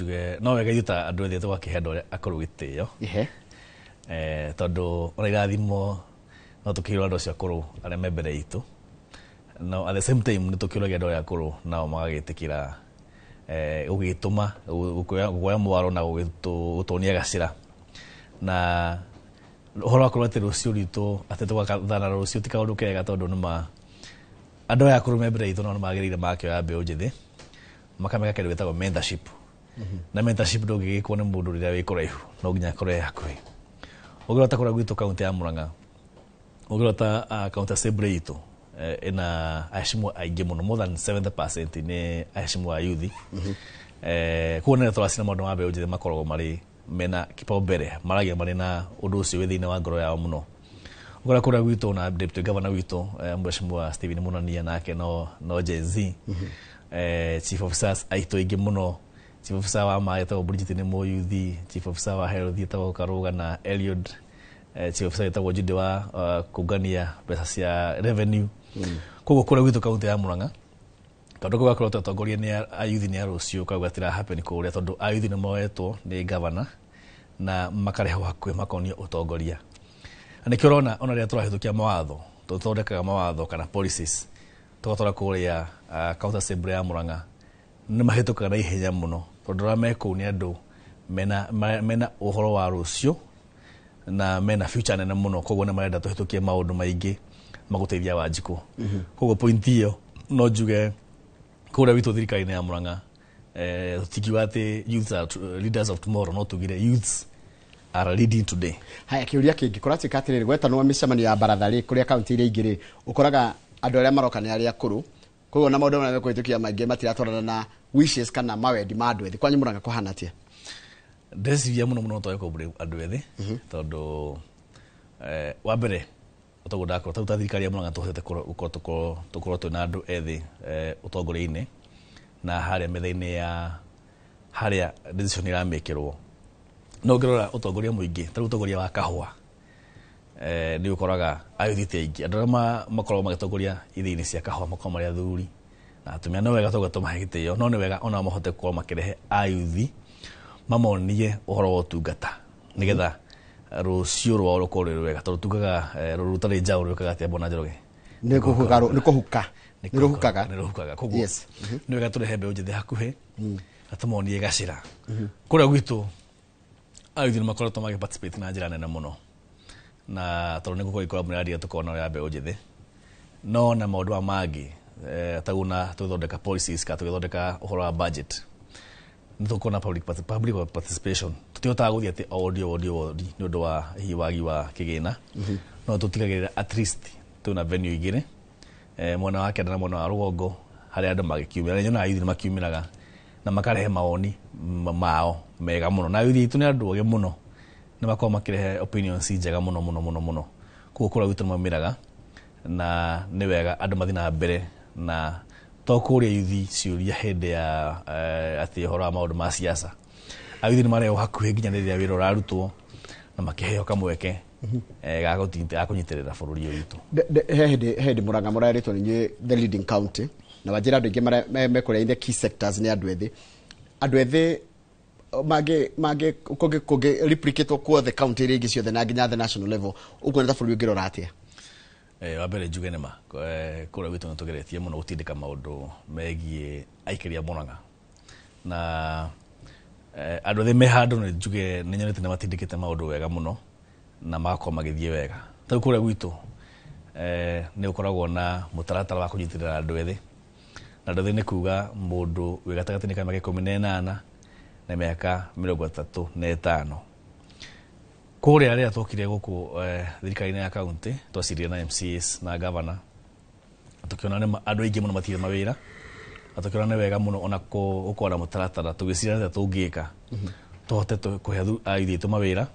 Njuge no wega ithuĩ ta andũ ethĩ tũgakĩhe andũ arĩa akũrũ gĩtĩo. Tondũ ona irathimo no tũkĩrwo andũ acio akũrũ arĩa me mbere itũ, no at the same time nĩ tũkĩũragia andũ arĩa akũrũ nao magagĩtĩkĩra gũgĩtũma gũkuoya mwaro na gũtuonia gacĩra na ũhoro wa korwo atĩ rũciũ rwitũ atĩ tũgakathana rũciũ ti kaũndũ kega, tondũ nĩma andũ aya akũrũ me mbere itũ nao nĩ magĩrĩire makĩoya mbeũ njĩthĩ makameka kĩndũ gĩtagwo mentorship. Na mentorship ndũngĩgĩkwo nĩ mũndũ rĩrĩa wĩ kũraihu, no nginya akorwo e hakuhĩ. Ũngĩrora ta kũrĩa gwitũ kaunti ya Murang'a, ũngĩrora ta county assembly itũ ĩna aheshimiwa aingĩ mũno, more than 70% nĩ aheshimiwa a youth. Koguo nĩ tũracina maũndũ ma mbeũ njĩthĩ makoragwo marĩ mena kipaumbele, maragia marĩ na ũndũ ũcio wĩ thĩinĩ wa ngoro yao mũno. Ũkora kũrĩa gwitũ na deputy governor witũ, Mheshimiwa Stephen Munania, nake no Gen Z. Chief officers aitũ aingĩ mũno, chief officer wa maĩ etagwo Bridget nĩ mũyuthi, chief officer wa health etagwo Karuga na Eliud, chief officer etagwo Jude wa kũngania mbeca cia revenue. Koguo kũrĩa gwitũ kaunti ya Murang'a kaũndũ kau gakorwo atongoria nĩ ayuthi nĩ a rũciũ kau gatira happen kũrĩa, tondũ ayuthi nĩ moetwo nĩ governor na makarehwo hakuhĩ makonio ũtongoria. Na nĩkĩo ũrona ona rĩrĩa tũrahĩtũkia mawatho, tũthondekaga mawatho kana policies tũgatwara kũrĩa county assembly ya Murang'a, nĩ mahĩtũkaga na ihenya mũno, tondũ arĩa me kũu nĩ andũ mena ũhoro wa rũciũ na mena future nene mũno. Koguo nĩ marenda tũhĩtũkie maũndũ maingĩ magũteithia Wanjikũ. Koguo point ĩyo no njuge kũrĩa gwitũ thirikari-inĩ ya Murang'a, tũtingiuga atĩ youths are leaders of tomorrow, no tugire youths are leading today. Haya, kĩũria kĩngĩ kũratuĩka atĩrĩrĩ, gwetanwo mĩcemanio ya baratha rĩ, kũrĩa kaunti iria ingĩ rĩ, ũkoraga andũ arĩa maroka nĩ arĩa akũrũ, koguo na maũndũ marĩa mekũhĩtũkia maingĩ matiratwarana na wishes kana mawendi ma andũ ethĩ. Kwanyu Murang'a kũhana atĩa? Ndĩreciria mũno mũno twage kũmbũrĩ andũ ethĩ, tondũ wa mbere toguo ndakorwo ta thirikari ya Murang'a tũhotete gũkorwo twĩna andũ ethĩ ũtongoria-inĩ na harĩa metha-inĩ ya harĩa decision iramĩkĩrwo. No ũngĩrora ũtongoria mũingĩ, ta rĩu ũtongoria wa kahũa, nĩ ũkoraga ayuthi ti aingĩ. Andũ arĩa makoragwo magĩtongoria ithĩi-inĩ cia kahũa makoragwo marĩ athuri na atumia. No wega tauga tũmahe gĩtĩo, no nĩ wega onao mahote gũkorwo makĩrehe ayuthi mamonie ũhoro wa ũtungata nĩgetha rũciũ rwao rũkorwo rwĩ rwega, tondũ tugaga rũru rũtarĩ njaũ rwĩkaga atĩa, Bwana Njoroge? Nĩ kũhuka, nĩ kũhuka, nĩ rũhukaga. Nĩ rũhukaga. Koguo nĩ wega tũrehe mbeũ njĩthĩ hakuhĩ na tũmonie gacĩra. Kũrĩa gwitũ ayuthi nĩ makoretwo magĩ participate na njĩra nene mũno, na tondũ nĩ gũkorwo ikora mũraria tũkona ya mbeũ njĩthĩ no na maũndũ maya mangĩ, taguo na tũgĩthondeka policies kana tũgĩthondeka ũhoro wa budget nĩ tũkuona public participation. Tũtihotaga gũthiĩ atĩ o wodi o wodi o wodi nĩ ũndũ wa hihi wagi wa kĩgĩna, no tũtigagĩrĩra at least twĩna venue igĩrĩ, mwena wa kĩanda na mwena wa rũgongo, harĩa andũ magĩkiumĩra. Nĩ nyonaga yuthi nĩ makiumĩraga na makarehe mawoni mao mega mũno, na yuthi itũ nĩ andũ ogĩ mũno, nĩ makoragwo makĩrehe opinions njega mũno mũno mũno mũno. Koguo kũrĩa gwitũ nĩ maumĩraga na nĩ wega andũ mathiĩ na mbere na to kũria yuthi ciũria hĩndĩ ya atĩ ũhoro wa maũndũ ma siasa. Ayuthi nĩ marehwo hakuhĩ nginya rĩrĩa wĩra ũrarutwo na makĩheo kamweke ga kũnyitĩrĩra bũrũri ũyũ witũ. He hĩndĩ Murang'a mũrerĩtwo nĩ inyuĩ the leading county na wanjĩra andũ aingĩ mekũrĩa in the key sectors nĩ andũ ethĩ. Andũ ethĩ mangĩ kũngĩ replicate kuothe county iria ingĩ ciothe na nginya the national level, ũkuona ta bũrũri ũngĩrora atĩa? Wa mbere njuge nĩ ma kũrĩa gwitũ nĩ tũgeretie mũno gũtindĩka maũndũ megiĩ aikari a Murang'a na andũ ethĩ me handũ nĩ njuge nĩ nyonete nĩ matindĩkĩte maũndũ wega mũno na magakorwo magĩthiĩ wega. Ta rĩu kũrĩa gwitũ nĩ gũkoragwo na mũtaratara wa kũnyitĩrĩra andũ ethĩ, na andũ ethĩ nĩ kuga mũndũ wĩ gatagatĩ-inĩ ka mĩaka 18 na mĩaka 35. Kũrĩa rĩrĩa twokire gũkũ thirikari-inĩ ya kaunti, twacirire na MCAs na governor, tũkĩona nĩ andũ aingĩ mũno matirĩ mawĩra, na tũkĩona nĩ wega mũno ona gũkorwo na mũtaratara tũgĩciria atĩa tũngĩka tũhote kũhe airĩtu aitũ mawĩra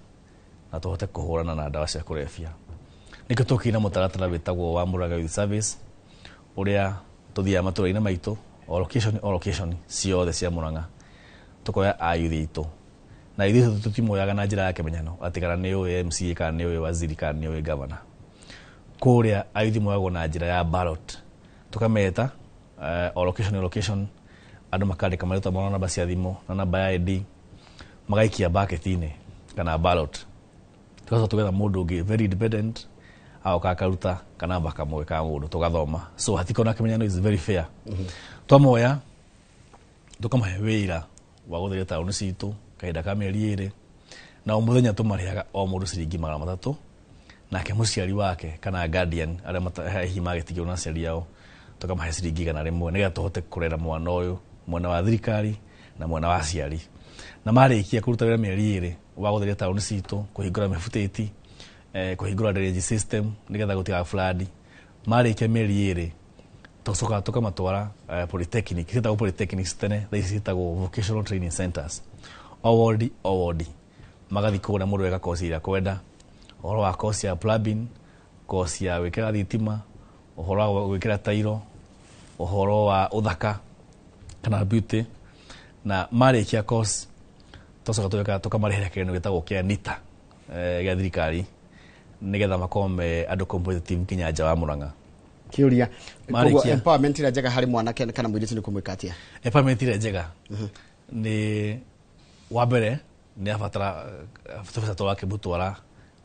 na tũhote kũhũrana na ndawa cia kũrebia. Nĩkĩo tũkire na mũtaratara wĩtagwo wa Murang'a Youth Service, ũrĩa tũthiaga matũra-inĩ maitũ o location o location ciothe cia Murang'a, tũkoya ayuthi aitũ, na ithuĩ tũtimoyaga na njĩra ya kĩmenyano atĩ kana nĩ ũĩ MCA kana nĩ ũĩ waziri kana nĩ ũĩ governor. Kũrĩa ayuthi moyagwo na njĩra ya ballot, tũkameta o location o location, Andũ makandĩka marĩtwa mao na namba cia thimũ na namba ya ID, magaikia bucket-inĩ kana ballot. Tũgacoka tũgetha mũndũ ũngĩ very independent, agoka akaruta kanamba kamwe ka mũndũ, tũgathoma. So hatikorwo na kĩmenyano, is very fair. Twamoya tũkamahe wĩra wa gũtheria taũni citũ kahinda ka mĩeri 2, na o mũthenya tũmarĩhaga o mũndũ ciringi 300, nake mũciari wake kana guardian arĩa hihi magĩtigĩrwo na aciari ao tũkamahe ciringi 100, nĩgetha tũhote kũrera mwana ũyũ mwena wa thirikari na mwena wa aciari. Na marĩkia kũruta wĩra mĩeri 2 wa gũtheria taũni citũ, kũhingũra mĩbutĩti, kũhingũra drainage system nĩgetha gũtiga flood, marĩkia mĩeri 2 tũcokaga tũkamatwara polytechnic. Ciĩtagwo polytechnics tene, thaa ici ciĩtagwo vocational training centers. O wodi o wodi magathiĩ kũrĩa, mũndũ eka koci ĩrĩa kwenda, ũhoro wa koci ya plumbing, koci ya gwĩkĩra thitima, ũhoro wa gwĩkĩra tairo, ũhoro wa ũthaka kana beauty. Na marĩkia course tũcoka tũgeka tũkamarĩhĩra kĩgeranio gĩtagwo kĩa NITA, gĩa thirikari, nĩgetha makorwo me andũ competitive nginya nja wa Murang'a. Kĩũria. Marĩkia. Koguo empowerment ĩrĩa njega harĩ mwanake kana mũirĩtu nĩ kũmwĩka atĩa? Empowerment ĩrĩa njega nĩ wa mbere nĩ abatara tũbeca tũrakĩmũtwara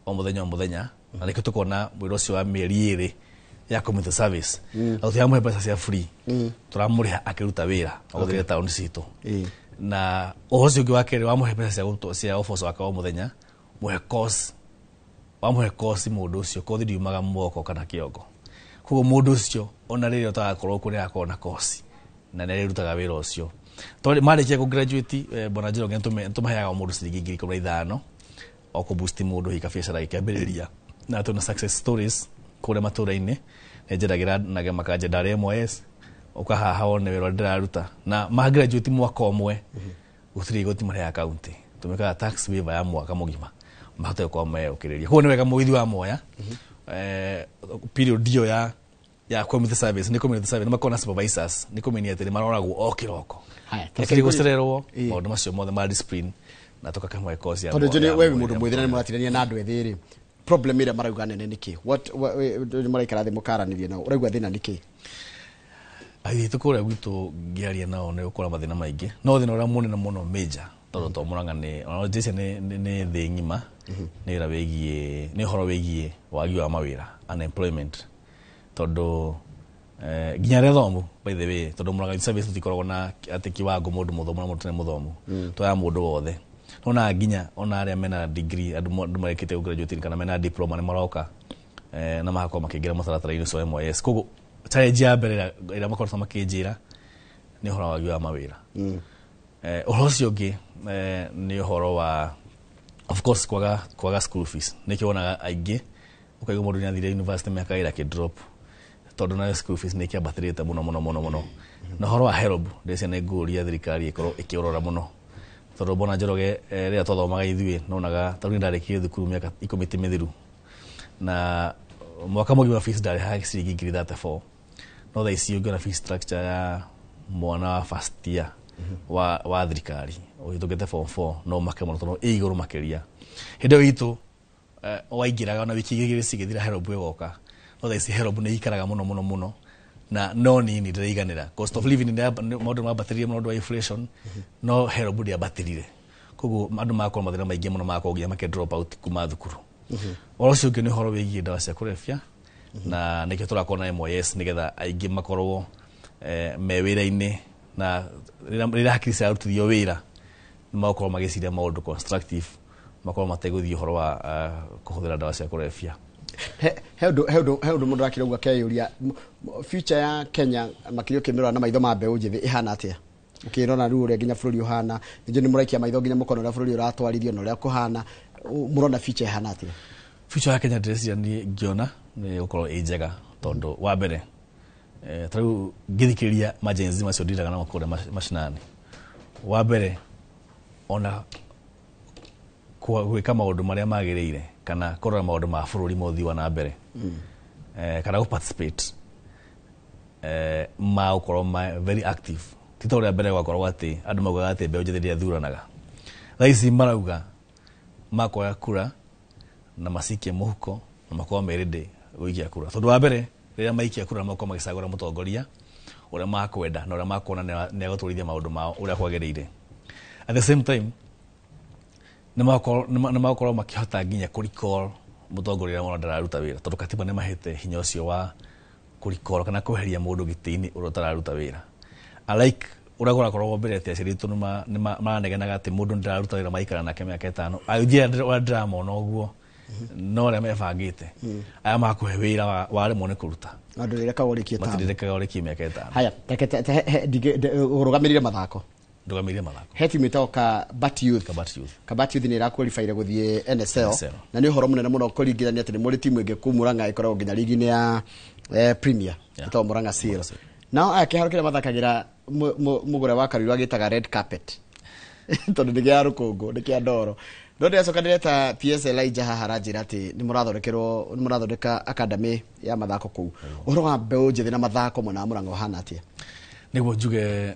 o mũthenya o mũthenya, na nĩkĩo tũkona wĩra ũcio wa mĩeri 2 ya community service, na tũtiramũhe mbeca cia free, tũramũrĩha akĩruta wĩra wa gũtheria taũni citũ. Na ũhoro ũcio ũngĩ wa kerĩ, wamũhe mbeca cia ũboco wake wa mũthenya, mũhe course. Wamũhe course mũndũ ũcio, kothi ndiumaga moko kana kĩongo. Koguo mũndũ ũcio ona rĩrĩa ũtagakorwo kuo nĩ agakorwo na kosi na nĩ arĩrutaga wĩra ũcio. Tondũ marĩkia kũ graduate, bwana Njoroge, nĩtũmaheaga o mũndũ ciringi 15,000 o kũ boost mũndũ hihi kabiacara gĩkĩambĩrĩria. Na twĩna success stories kũrĩa matũra-inĩ, nĩ njendagira na makanja ndarĩ MYS ũkahaha wone wĩra ũrĩa ndĩraruta. Na ma graduate mwaka ũmwe gũtirĩ igoti marĩhaga county, tũmĩkaga tax waiver ya mwaka mũgima mahote gũkorwo meyũkĩrĩria. Koguo nĩ wega mũithi wa moya period ĩyo ya community service, nĩ community service, nĩ makoragwo na supervisors, nĩ kũmenya atĩ nĩ maroragwo o kĩroko. Haya, Ekĩrĩ gũcererwo maũndũ macio mothe ma discipline na tũkakĩmwe kosi ya tondũ njũ ya we wĩ mũndũ mwĩthĩ na nĩ mũratirania na andũ ethĩ rĩ, problem ĩrĩa marauga nene nĩ kĩ? Nĩ mũraikara thĩ mũkaranĩria nao, ũraigua thĩna nĩ kĩ? Airĩtu kũrĩa gwitũ ngĩaria nao nĩ gũkorwo mathĩna maingĩ, no thĩna ũrĩa mũnene mũno major, tondũ to Murang'a nĩ ona Jason, nĩ thĩ ng'ima, nĩ wĩra wĩgiĩ, nĩ ũhoro wĩgiĩ wagi wa mawĩra, unemployment. Tondũ nginya arĩa athomu, by the way, tondũ Murang'a Youth Service tũtikoragwo na atĩ kiwango mũndũ mũthomu na mũndũ ũtarĩ mũthomu, twoyaga mũndũ wothe. Nona nginya ona arĩa mena degree, andũ marĩkĩtie gũgraduate kana mena diploma nĩ maroka na magakorwo makĩingĩra mũtaratara-inĩ ũcio wa MYS. Koguo challenge ya mbere ĩrĩa makoretwo makĩnjĩra nĩ ũhoro wa wagi wa mawĩra. Ũhoro ũcio ũngĩ nĩ ũhoro wa of course kwaga school fees. Nĩkĩo wonaga aingĩ ũkaigua mũndũ nĩ athire university mĩaka 2 akĩ drop, tondũ nayo school fees nĩ ĩkĩambatĩrĩte mũno mũno mũno mũno. Na ũhoro wa HELB, ndĩreciria nĩ ngũria thirikari ĩkorwo ĩkĩũrora mũno, tondũ mbona Njoroge, rĩrĩa twathomaga ithuĩ nonaga tondũ ndarĩkirie thukuru mĩaka 10 ti mĩthiru, na mwaka mũgima fees ndarĩhaga ciringi ngiri 34, no thaa ici ũngĩona fees structure ya mwana wa first year wa thirikari ũhĩtũkĩte form 4 no make mũno, tondũ ĩ igũrũ makĩria. Hĩndĩ ĩyo itũ waingĩraga ona wiki 2 cigĩthira HELB ĩgoka, no thaa ici HELB nĩ ikaraga mũno mũno mũno na no nini ndĩraiganĩra. Cost of living maũndũ mambatĩrire mũno ũndũ wa inflation, no HELB ndĩambatĩrire. Koguo andũ magakorwo mathĩna maingĩ mũno, magakorwo nginya makĩ drop out kuma thukuru. Ũhoro ũcio ũngĩ nĩ ũhoro wĩgiĩ ndawa cia kũrebia, na nĩkĩo tũrakorwo na MYS, nĩgetha aingĩ makorwo me wĩra-inĩ, na rĩrĩa hakiri cirarutithio wĩra nĩ magũkorwo magĩciria maũndũ constructive, makorwo mategũthiĩ ũhoro wa kũhũthĩra ndawa cia kũrebia. He ũndũ mũndũ arakĩrauga akeyũria, future ya Kenya makĩria ũkĩmĩrora na maitho ma mbeũ njĩthĩ ĩhana atĩa? Ũkĩrora rĩu ũrĩa nginya bũrũri ũhana, ningĩ nĩ mũraikia maitho nginya mũkona ũrĩa bũrũri ũratwarithio na ũrĩa kũhana, mũrona future ĩhana atĩa? Future ya Kenya ndĩreciria niĩ ngĩona nĩ gũkorwo ĩ njega, tondũ wa mbere ta rĩu ngĩthikĩrĩria ma Gen Z macio ndiraga namo kũrĩa macinani, wa mbere ona gwĩka maũndũ marĩa magĩrĩire kana kũrora maũndũ ma bũrũri ma ũthii wa na mbere, kana gũ participate, ma gũkorwo ma very active, ti ta ũrĩa mbere gwakoragwo atĩ andũ maugaga atĩ mbeũ njĩthĩ ndĩathuranaga. Thaa ici marauga makoya kura na macikie mũhuko na makorwo me ready gũikia kura, tondũ wa mbere rĩrĩa maikia kura makorwo magĩcagũra mũtongoria Ũrĩa makwenda na ũrĩa makuona nĩ agũtwarithia maũndũ mao ũrĩa kwagĩrĩire. At the same time, nĩ magakorwo makĩhota nginya kũ recall mũtongoria ũrĩa mona ndararuta wĩra, tondũ katiba nĩ mahete hinya ũcio wa kũ recall kana kweheria mũndũ gĩtĩ-inĩ ũrĩa ũtararuta wĩra. Unlike ũrĩa kũrakoragwo mbere, atĩ aciari aitũ nĩ maranegenaga atĩ mũndũ ndararuta wĩra, maikara nake mĩaka 5. Ayuthi ũrĩa ndĩramona ũguo no arĩa mebangĩte aya makũhe wĩra waremwo nĩ kũruta. Na ndũrĩrekaga ũrĩkie tano. Matirĩrekaga ũrĩkie mĩaka 5. Haya, ũrũgamĩrĩire mathako. Ndũgamĩrĩire mathako. He timu ĩtagwo Kabat Youth. Kabat Youth. Kabat Youth nĩ ĩraqualifyire gũthiĩ NSL. Na nĩ ũhoro mũnene mũno kũringithania atĩ nĩ mũrĩ timu ĩngĩ kũu Murang'a ĩkoragwo nginya ligi-inĩ ya Premier, ĩtagwo Murang'a Seal. Nao aya kĩharo kĩrĩa mathakagĩra mũgũre wa Karuiru agĩtaga red carpet tondũ nĩ kĩa rũkũngũ, nĩ kĩa ndoro. No ndĩracoka ndĩreta PS Elijah haha, aranjĩra atĩ nĩ mũrathondekerwo, nĩ mũrathondeka academy ya mathako kũu. Ũhoro wa mbeũ njĩthĩ na mathako mwena wa Murang'a ũhana atĩa? Nĩguo njuge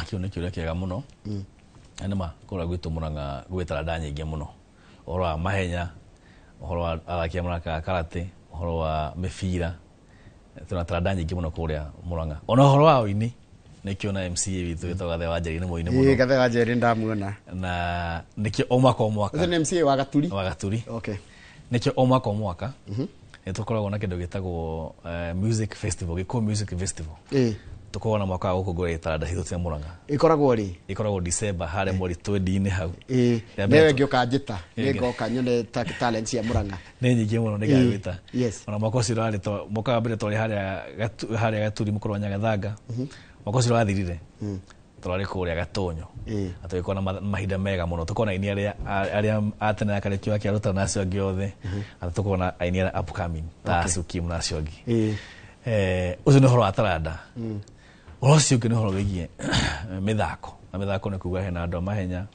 kĩu nĩ kĩũria kĩega mũno. Na nĩma kũrĩa gwitũ Murang'a gwĩ taranda nyingĩ mũno, ũhoro wa mahenya, ũhoro wa athaki a marakaga karate, ũhoro wa mĩbira, twĩna taranda nyingĩ mũno kũrĩa Murang'a. Ona ũhoro wa ũini, nĩkĩo na MCA witũ wĩtagwo Gathe wa Njeri nĩ mũini mũno. Ĩĩ, Gathe wa Njeri ndamuona. Na nĩkĩo o mwaka o mwaka. Ũcio nĩ MCA wa Gaturi? Wa Gaturi. Okay. Nĩkĩo o mwaka o mwaka nĩ tũkoragwo na kĩndũ gĩtagwo music festival, Gĩkũyũ Music Festival. Tũkoragwo na mwaka wa gũkũngũĩra taranda citũ cia Murang'a. Ĩkoragwo rĩ? Ĩkoragwo December harĩa mweri 20-inĩ hau. Newe ngĩũka njĩta, nĩngoka nyone talent cia Murang'a. Nĩ nyingĩ mũno nĩngagwĩta. Yes. Ona mwaka ũcio ũrarĩ, mwaka wa mbere twarĩ harĩa Gaturi mũkũrũ wa Nyagathanga. Mwaka ũcio ũrathirire tũrarĩ kũrĩa Gatonyo. Na tũgĩkorwo na mahinda mega mũno. Tũkorwo na aini arĩa a tene a Karĩki wa Kĩarũta na acio angĩ othe. Na tũkorwo na aini arĩa upcoming ta Sukim na acio angĩ. Ũcio nĩ ũhoro wa taranda. Ũhoro ũcio ũngĩ nĩ ũhoro wĩgiĩ mĩthako. Na mĩthako nĩ kuga hena andũ a mahenya,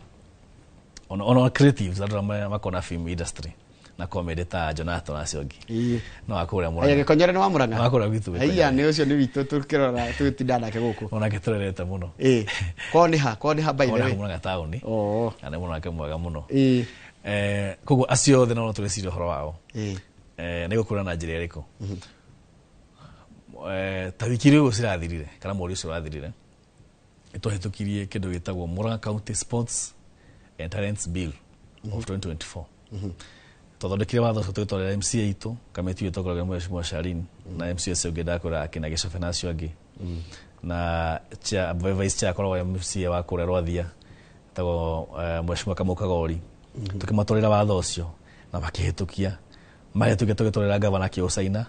ona creatives, andũ arĩa makoragwo na film industry na comedy ta Jonathan na acio angĩ. No akũrĩa Murang'a. Aya, Gĩkonyore nĩ wa Murang'a? Wa kũrĩa gwitũ Gĩkonyore. Aya, nĩ ũcio nĩ witũ tũkĩrora tũgĩtinda nake gũkũ. Onake tũrerete mũno. Kwao nĩ ha? Kwao nĩ ha by the way? Kwao nĩ Murang'a taũni. Na nĩ mwanake mwega mũno. Koguo acio othe no tũgĩciria ũhoro wao. Nĩ gũkũra na njĩra ĩrĩkũ? Ta wiki iria ũguo cirathirire, kana mweri ũcio ũrathirire, nĩtwahĩtũkirie kĩndũ gĩtagwo Murang'a County Sports and Talents Bill of 2024. Twathondekire watho ũcio tũgĩtwarĩra MCA itũ, kamĩtĩ ĩyo ĩtongoragio nĩ Mheshimiwa Charlene, na MCA ũcio ũngĩ ndakwĩra akĩna Gĩcobe na acio angĩ. Na vice chair akoragwo MCA wa kũrĩa Rwathia, etagwo Mheshimiwa Kamau Kagori. Tũkĩmatwarĩra watho ũcio na makĩhĩtũkia. Mahĩtũkia tũgĩtwarĩra gavana akĩũcaina,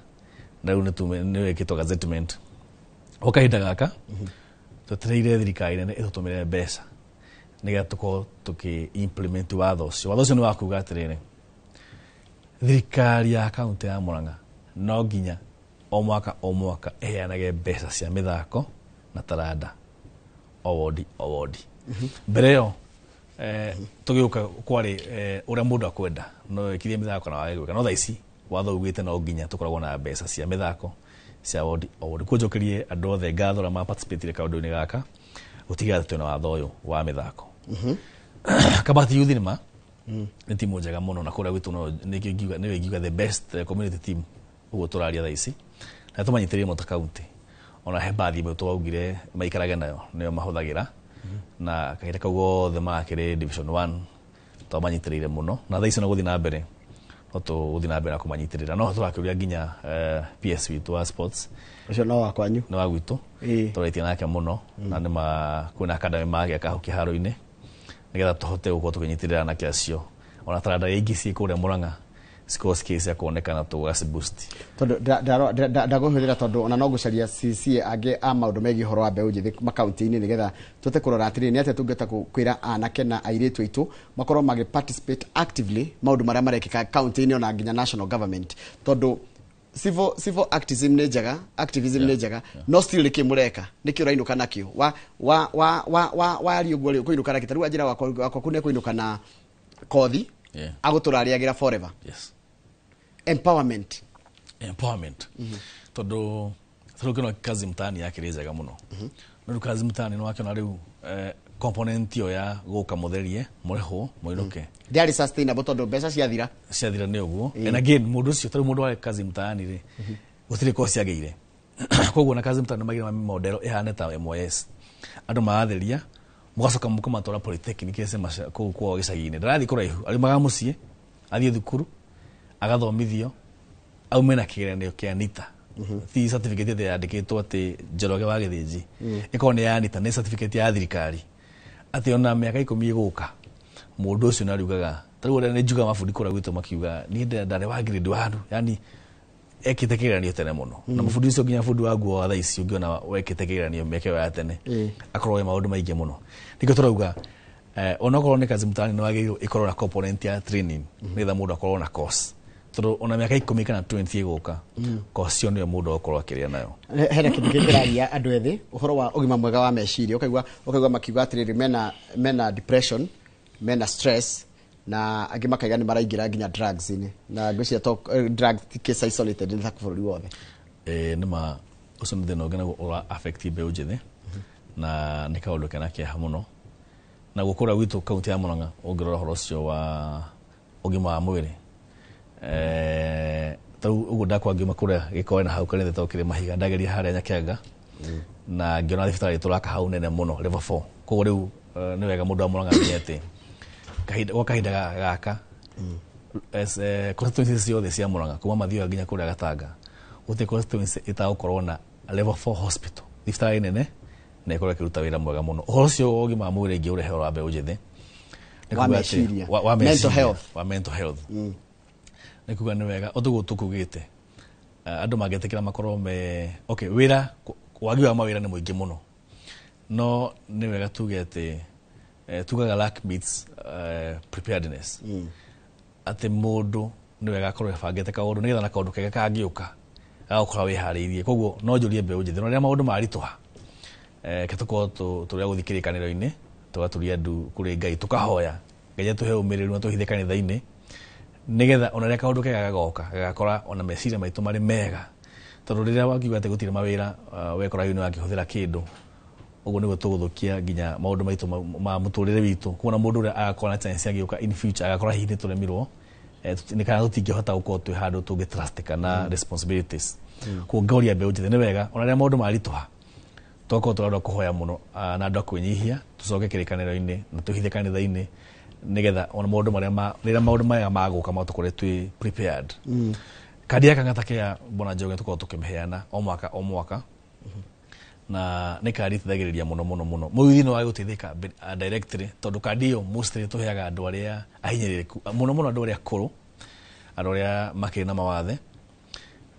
na rĩu nĩ wĩkĩtwo gazettement. O kahinda gaka twetereire thirikari nene ĩtũtũmĩre mbeca nĩgetha tũkorwo tũkĩ implement watho ũcio. Watho ũcio nĩ wa kuga atĩrĩrĩ, thirikari ya kaunti ya Murang'a no nginya o mwaka o mwaka ĩheanage mbeca cia mĩthako na taranda o wodi o wodi. Mbere ĩyo tũgĩũka kwarĩ ũrĩa mũndũ akwenda no ĩkirie mĩthako na wage gwĩka, no thaa ici watho ugĩte no nginya tũkoragwo na mbeca cia mĩthako cia wodi o wodi. Koguo njokerie andũ othe ngatho arĩa ma-participate kaũndũ-inĩ gaka gũtigĩrĩra atĩ twĩna watho ũyũ wa mĩthako. Kabati Youth nĩma nĩ timu njega mũno, na kũrĩa gwitũ no nĩyo ingiuga the best community team ũguo tũraria thaa ici, na tũmanyitĩrĩire mũno ta county. Ona he bathi ĩmwe twaugire maikarage nayo nĩyo mahũthagĩra, na kahinda kau gothe makĩrĩ division 1 twamanyitĩrĩire mũno, na thaa ici no gũthiĩ na mbere, no tũgũthiĩ na mbere na kũmanyitĩrĩra. No tũrakĩũria nginya PS witũ wa sports. Ũcio no wa kwanyu? Nĩ wa gwitũ. Tũraitie nake mũno, na nĩma kwĩna academy magĩaka hau kĩharo-inĩ nĩgetha tũhote gũkorwo tũkĩnyitĩrĩra anake acio. Ona taranda iria ingĩ ciĩ kũrĩa Murang'a cikorwo cikĩ cia kuonekana tũgaci boost. Tondũ ndagũhũthĩra tondũ ona no ngũcaria CCA angĩ a maũndũ megiĩ ũhoro wa mbeũ njĩthĩ makaunti-inĩ nĩgetha tũhote kũrora atĩrĩrĩ nĩ atĩa tũngĩhota kwĩra anake na airĩtu aitũ makorwo magĩ participate actively maũndũ marĩa marekĩka kaunti-inĩ ona nginya national government, tondũ civil activism nĩ njega, activism nĩ njega, no still nĩkĩ mũreka, nĩkĩ ũrainũka nakĩo wa wa wa wa wa waria ũguo rĩ, ũkũinũka nakĩ? Ta rĩu anjĩra wakwa kũ nĩekũinũka na kothi agũtũra arĩagĩra forever. Empowerment. Empowerment. Tondũ tarĩu kĩno kazi mtaani yakĩrĩ njega mũno. No rĩu kazi mtaani nĩwakĩona rĩu component ĩyo ya gũka mũtherie, mũrĩhwo, mũinũke. Ndĩarĩ sustainable tondũ mbeca ciathira. Ciathira nĩ ũguo. And again, mũndũ ũcio, tarĩu mũndũ wa kazi mtaani rĩ, gũtirĩ kosi agĩire. Koguo na kazi mtaani magire model ihane ta MYS. Andu maratheria mugacoka mukamatwara polytechnic ese kuu kwao gicagi-inĩ. Ndarathiĩ kũraihu, ariumaga mũciĩ athiĩ thukuru agathomithio aume na kĩgeranio kĩa NITA. Ti certificate ĩrĩa yandĩkĩtwo atĩ Njoroge wa Gĩthĩnji, ĩkorwo nĩ ya NITA, nĩ certificate ya thirikari atĩ ona mĩaka 10 ĩgũka mũndũ ũcio nĩariugaga. Ta rĩu ũrĩa nĩ njugaga mabundi kũrĩa gwitũ makiuga niĩ ndarĩ wa grade 1, yani ekĩte kĩgeranio tene mũno. Na mũbundi ũcio nginya bundi wa nguo wa thaa ici ũngĩona wekĩte kĩgeranio mĩaka ĩyo ya tene akorwo wĩ maũndũ maingĩ mũno. Nĩkĩo tũrauga onokorwo nĩ kazi mtaani nĩ wagĩrĩirwo ĩkorwo na component ya training nĩgetha mũndũ akorwo na course, tondũ ona mĩaka 10 kana 20 ĩgũka course ĩyo nĩyo mũndũ akorwo akĩrĩa nayo. Hena kĩndũ kĩngĩraria andũ ethĩ ũhoro wa ũgima mwega wa meciria, ũkaigua makiuga atĩrĩrĩ mena depression, mena stress, na angĩ makaiga nĩ maraingĩra nginya drugs-inĩ, na ngwĩciria to drugs ti case isolated nĩ ta bũrũri wothe. Nĩ ma ũcio nĩ thĩna ũngĩ naguo ũra affect mbeũ njĩthĩ na nĩ kaũndũ kena kĩeha mũno. Na gũkũra gwitũ kaunti ya Murang'a ũngĩrora ũhoro ũcio wa ũgima wa mwĩrĩ, ta rĩu ũguo ndakwa ngiuma kũrĩa gĩkoe na hau kanitha tondũ kĩrĩ mahiga, ndageria harĩa Nyakenga na ngĩona thibitarĩ tũraka hau nene mũno level 4. Koguo rĩu nĩ wega mũndũ wa Murang'a amenye atĩ gwa kahinda gaka constituency ciothe cia Murang'a kuma Mathioya nginya kũrĩa Gatanga gũtirĩ constituency ĩtagũkorwo na level 4 hospital, thibitarĩ nene na ĩkorwo ĩkĩruta wĩra mwega mũno. Ũhoro ũcio wa ũgima wa mwĩrĩ ingĩ ũrehe wa mbeũ njĩthĩ nĩ Wa kuga atĩ meciria. wa Mental meciria. health. Wa mental health. Nĩ kuga nĩ wega ũtũguo tũkugĩte andũ mangĩtĩkĩra makorwo me okay wĩra wagi wa mawĩra nĩ mũingĩ mũno, no nĩ wega tuge atĩ tugaga lack meets preparedness. Atĩ mũndũ nĩ wega akorwo ebangĩte kaũndũ nĩgetha na kaũndũ kega kangĩũka gagũkorwo wĩharĩirie. Koguo no njũrie mbeũ njĩthĩ no rĩrĩa maũndũ maritũha ke tũkorwo tũrĩa gũthiĩ kĩrĩkanĩro-inĩ tũgaturia ndu kũrĩ Ngai tũkahoya Ngai atũhe ũmĩrĩru na tũhithe kanitha-inĩ nĩgetha ona rĩrĩa kaũndũ kega gagoka gagakora ona meciria maitũ marĩ mega, tondũ rĩrĩa wakiuga atĩ gũtirĩ mawĩra wekora hihi nĩ wakĩhũthĩra kĩndũ ũguo nĩguo tũgũthũkia nginya maũndũ maitũ ma mũtũrĩre witũ. Kuona mũndũ ũrĩa agakorwo na chance agĩũka in future agakora hihi nĩ tũremirwo nĩ kana tũtingĩhota gũkorwo twĩ handũ tũngĩ trust kana responsibilities. Koguo ngauria mbeũ njĩthĩ nĩ wega ona rĩrĩa maũndũ maritũha tũgakorwo tũrĩ andũ a kũhoya mũno na andũ a kwĩnyihia tũcoke kĩrĩkanĩro-inĩ na tũhithe kanitha-inĩ nĩgetha ona maũndũ marĩa rĩrĩa maũndũ maya magũka matũkore twĩ prepared. Kandi ya Kang'ata Care Bwana Njoroge tũkoragwo tũkĩmĩheana o mwaka o mwaka na nĩ kandi ĩteithagĩrĩria mũno mũno mũno. Mũyuthi nĩ wagũteithĩka directly tondũ kandi ĩyo mostly tũheaga andũ arĩa ahinyĩrĩrĩku mũno mũno, andũ arĩa akũrũ, andũ arĩa makĩrĩ na mawathe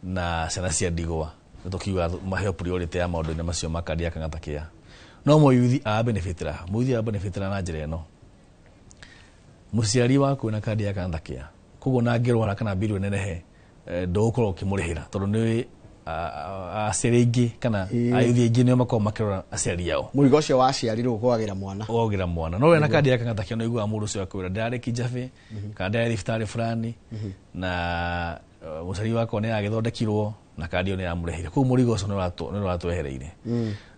na ciana cia ndigwa, nĩ tũkiuga maheo priority ya maũndũ-inĩ macio ma kandi ya Kang'ata Care. No mũyuthi abenefitira, mũyuthi abenefitira na njĩra ĩno, mũciari waku wĩna kandi ya Kang'ata Care koguo na angĩrwara kana mbiru ĩnenehe ndũgũkorwo ũkĩmũrĩhĩra tondũ nĩ aciari aingĩ kana ayuthi aingĩ nĩo makoragwo makĩrora aciari ao. Mũrigo ũcio wa aciari rĩu ũgwagĩra mwana. Ũgwagĩra mwana. No wĩna kandi ya Kang'ata Care nĩ ũiguaga mũndũ ũcio akwĩra ndĩrarĩ Kijabe kana ndĩrarĩ thibitarĩ fulani na mũciari wakwa nĩ agĩthondekirwo na kandi ĩyo nĩ yamũrĩhĩire. Koguo mũrigo ũcio nĩ ũratwehereire.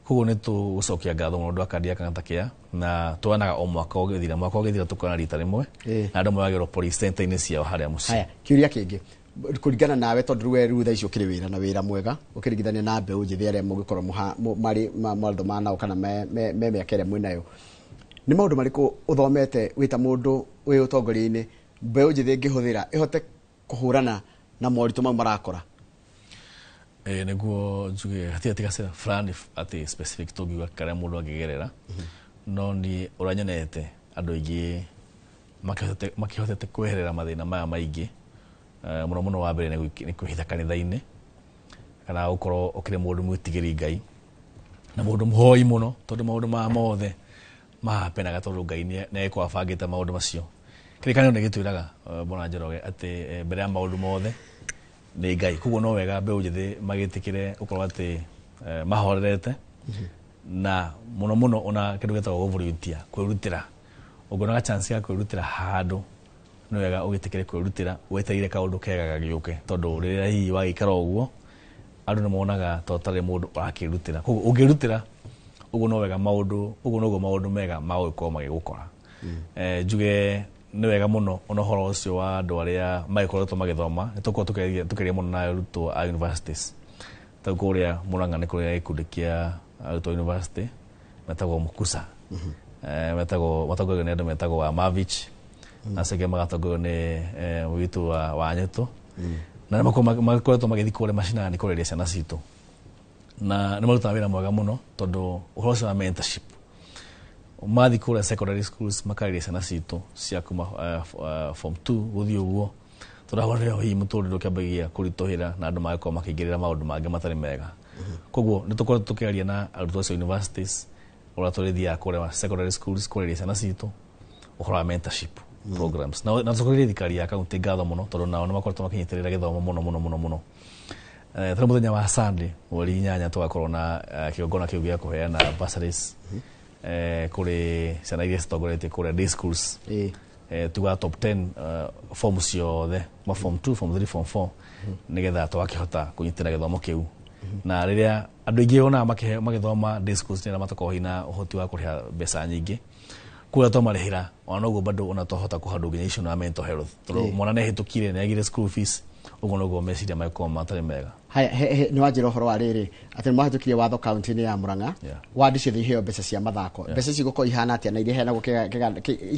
Koguo nĩ tũgũcokia ngatho mũno ũndũ wa kandi ya Kang'ata Care na tuonaga o mwaka ũgĩthira, mwaka ũgĩthira tũkona rita rĩmwe na andũ moyagĩrwo police center-inĩ ciao harĩa mũciĩ. Haya, kĩũria kĩngĩ kũringana nawe tondũ rĩu we rĩu thaa ici ũkĩrĩ wĩra na wĩra mwega ũkĩringithania na mbeũ njĩthĩ arĩa mũngĩkorwo marĩ mathoma nao kana me mĩaka ĩrĩa mwĩnayo, nĩ maũndũ marĩkũ ũthomete wĩ ta mũndũ wĩ ũtongoria-inĩ mbeũ njĩthĩ ĩngĩhũthĩra ĩhote kũhũrana na moritũ mau marakora? Nĩguo njuge hatirĩ atĩ gacĩra fulani atĩ specific tũngiuga karĩa mũndũ angĩgerera, no niĩ ũrĩa nyonete andũ aingĩ makĩhotete kweherera mathĩna maya maingĩ, mũno mũno wa mbere nĩ kwĩhitha kanitha-inĩ kana gũkorwo ũkĩrĩ mũndũ mwĩtigĩri Ngai na mũndũ mũhoi mũno, tondũ maũndũ maya mothe mahapenaga tondũ Ngai nĩ agĩkorwo abangĩte maũndũ macio. Kĩrĩkanĩro nĩ gĩtwĩraga Bwana Njoroge atĩ mbere ya maũndũ mothe nĩ Ngai. Koguo no wega mbeũ njĩthĩ magĩtĩkĩre gũkorwo atĩ mahorerete na mũno mũno ona kĩndũ gĩtagwo volunteer, kwĩrutĩra. Ũngĩona chance ya kwĩrutĩra handũ nĩ wega ũgĩtĩkĩre kwĩrutĩra wetereire kaũndũ kega gagĩũke, tondũ rĩrĩa hihi wagĩikara ũguo andũ nĩ monaga ta ũtarĩ mũndũ ũrakĩrutĩra. Koguo ũngĩrutĩra ũguo no wega maũndũ, ũguo noguo maũndũ mega magũgĩkorwo magĩgũkora. Njuge nĩ wega mũno ona ũhoro ũcio wa andũ arĩa magĩkoretwo magĩthoma, nĩ tũkoragwo tũkĩaria mũno na arutwo a universities. Ta kũrĩa Murang'a nĩ kũrĩa gĩkundi kĩa arutwo university metagwo Mukusa, metagwo matongoragio nĩ andũ metagwo wa Mavich, na acio angĩ magatongorio nĩ witũ wa Nyũtũ, na nĩ makoretwo magĩthiĩ kũrĩa macinani kũreria ciana citũ, na nĩ marutaga wĩra mwega mũno tondũ ũhoro ũcio wa mentorship mathi kũrĩa secondary schools makarĩria ciana citũ cia kuma form 2 gũthiĩ ũguo, tondũ hau nĩho hihi mũtũrĩre ũkĩambagia kũritũhĩra na andũ magakorwo makĩingĩrĩra maũndũ mangĩ matarĩ mega. Koguo nĩ tũkoretwo tũkĩaria na arutwo acio universities ũrĩa tũrĩthiaga kũrĩa secondary schools kũrĩria ciana citũ ũhoro wa mentorship programs, na tũkũrĩrie thirikari ya kaunti ngatho mũno tondũ nao nĩ makoretwo makĩnyitĩrĩra gĩthomo mũno mũno mũno mũno. Tondũ mũthenya wa Sunday mweri 8 tũgakorwo na kĩgongona kĩu gĩa kũheana bursaries kũrĩ ciana iria citongoretie kũrĩa day schools, tuga top 10 form ciothe ma form 2, form 3, form 4, nigetha twakĩhota kũnyitĩra gĩthomo kĩu. Na rĩrĩa andũ aingĩ onaga magĩthoma day schools nĩ arĩa matakoragwo hihi na ũhoti wa kũrĩha mbeca nyingĩ, kũrĩa twamarĩhĩra ona noguo bado ona twahota kũhandwo nginya issue na mental health, tondũ mwana nĩ ahĩtũkire, nĩ agire school fees, ũguo noguo meciria magĩkorwo matarĩ mega. Haya, nĩ wanjĩra ũhoro wa rĩrĩ atĩ nĩ mwahĩtũkirie watho kaunti-inĩ ya Murang'a, wandi ciothe iheo mbeca cia mathako. Mbeca ici igũkorwo ihana atĩa na iria iheanagwo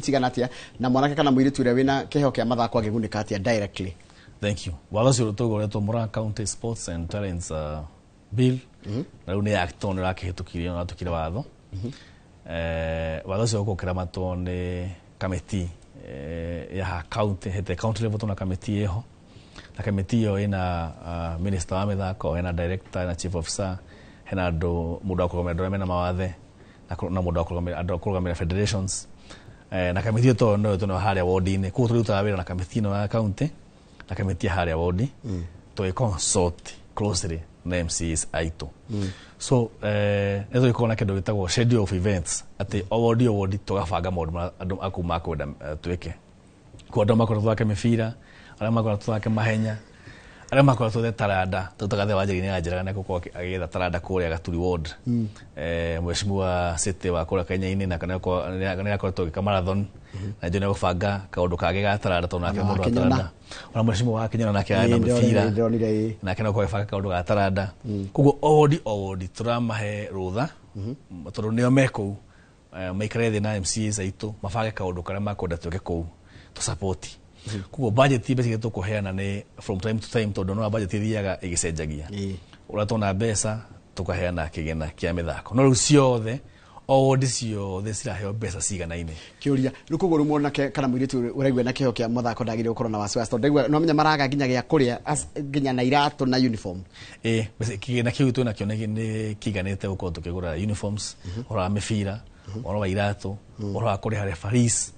cigana atĩa, na mwanake kana mũirĩtu ũrĩa wĩna kĩheo kĩa mathako angĩgunĩka atĩa directly? Thank you. Watho ũcio tũgoretwo Murang'a County Sports and Talents Bill, na rĩu nĩ act nĩ ũrakĩhĩtũkirio na ũratukire watho. Watho ũcio ũgũkĩramatwo nĩ kamĩti ya county hete county level. Tuna kamĩti ĩho, na kamĩti ĩyo ĩna minister wa mĩthako, hena director, hena chief officer, hena andũ mũndũ wa kũrũgamĩrĩra andũ arĩa mena mawathe, na mũndũ wa kũrũgamĩrĩra andũ a kũrũgamĩrĩra federations, na kamĩti ĩyo to no tũnayo harĩa ward-inĩ. Koguo tũrĩrutaga wĩra na kamĩti ĩno ya county na kamĩti ya harĩa ward, tũgĩ consult closely na MCAs aitũ. So nĩ tũgĩkorwo na kĩndũ gĩtagwo schedule of events, atĩ o ward o ward tũgabanga maũndũ marĩa andũ akuu makwenda twĩke. Kwa andũ makwenda tũthake mĩbira, arĩa makwenda tũthake mahenya, arĩa makwenda twethe taranda, tũtagathe wa njĩra-inĩ ya njĩra nĩ gũkorwo agĩetha taranda kũrĩa Gaturi ward, mheshimiwa City wa kũrĩa Kenya-inĩ na nĩ akoretwo agĩka marathon, na njũ nĩ egũbanga kaũndũ kangĩ ga taranda tondũ nake Ona mũndũ wa wa Kĩnyona. taranda, ona mheshimiwa wa Kĩnyona nake arenda mĩbira. Ndĩronire, ĩĩ. Nake no gwĩbanga kaũndũ ga taranda. Koguo o wodi o wodi tũramahe rũtha tondũ nĩo me kũu, maikare thĩ na MCAs aitũ mabange kaũndũ karĩa makwenda twĩke kũu tũsapoti. Koguo budget, mbeca iria tũkũheana nĩ from time to time, tondũ no budget ithiaga ĩgĩcenjagia. Ũrĩa tuona mbeca tũkaheana kĩgĩna kĩa mĩthako, no rĩu ciothe o wodi ciothe ciraheo mbeca ciganaine. Kĩũria rĩu, koguo rĩu mwanake kana mũirĩtu ũraigua na kĩheo kĩa mũthako ndagĩrĩire gũkorwo na wasiwasi, tondũ ndaigua no menya maraga nginya gĩa kũrĩa nginya na iratũ na uniform? Ĩ, mbeca kĩgĩna kĩu twĩnakĩo nĩ kĩiganĩte gũkorwo tũkĩgũra uniforms, ũhoro wa mĩbira, ũhoro wa iratũ, ũhoro wa kũrĩha referees,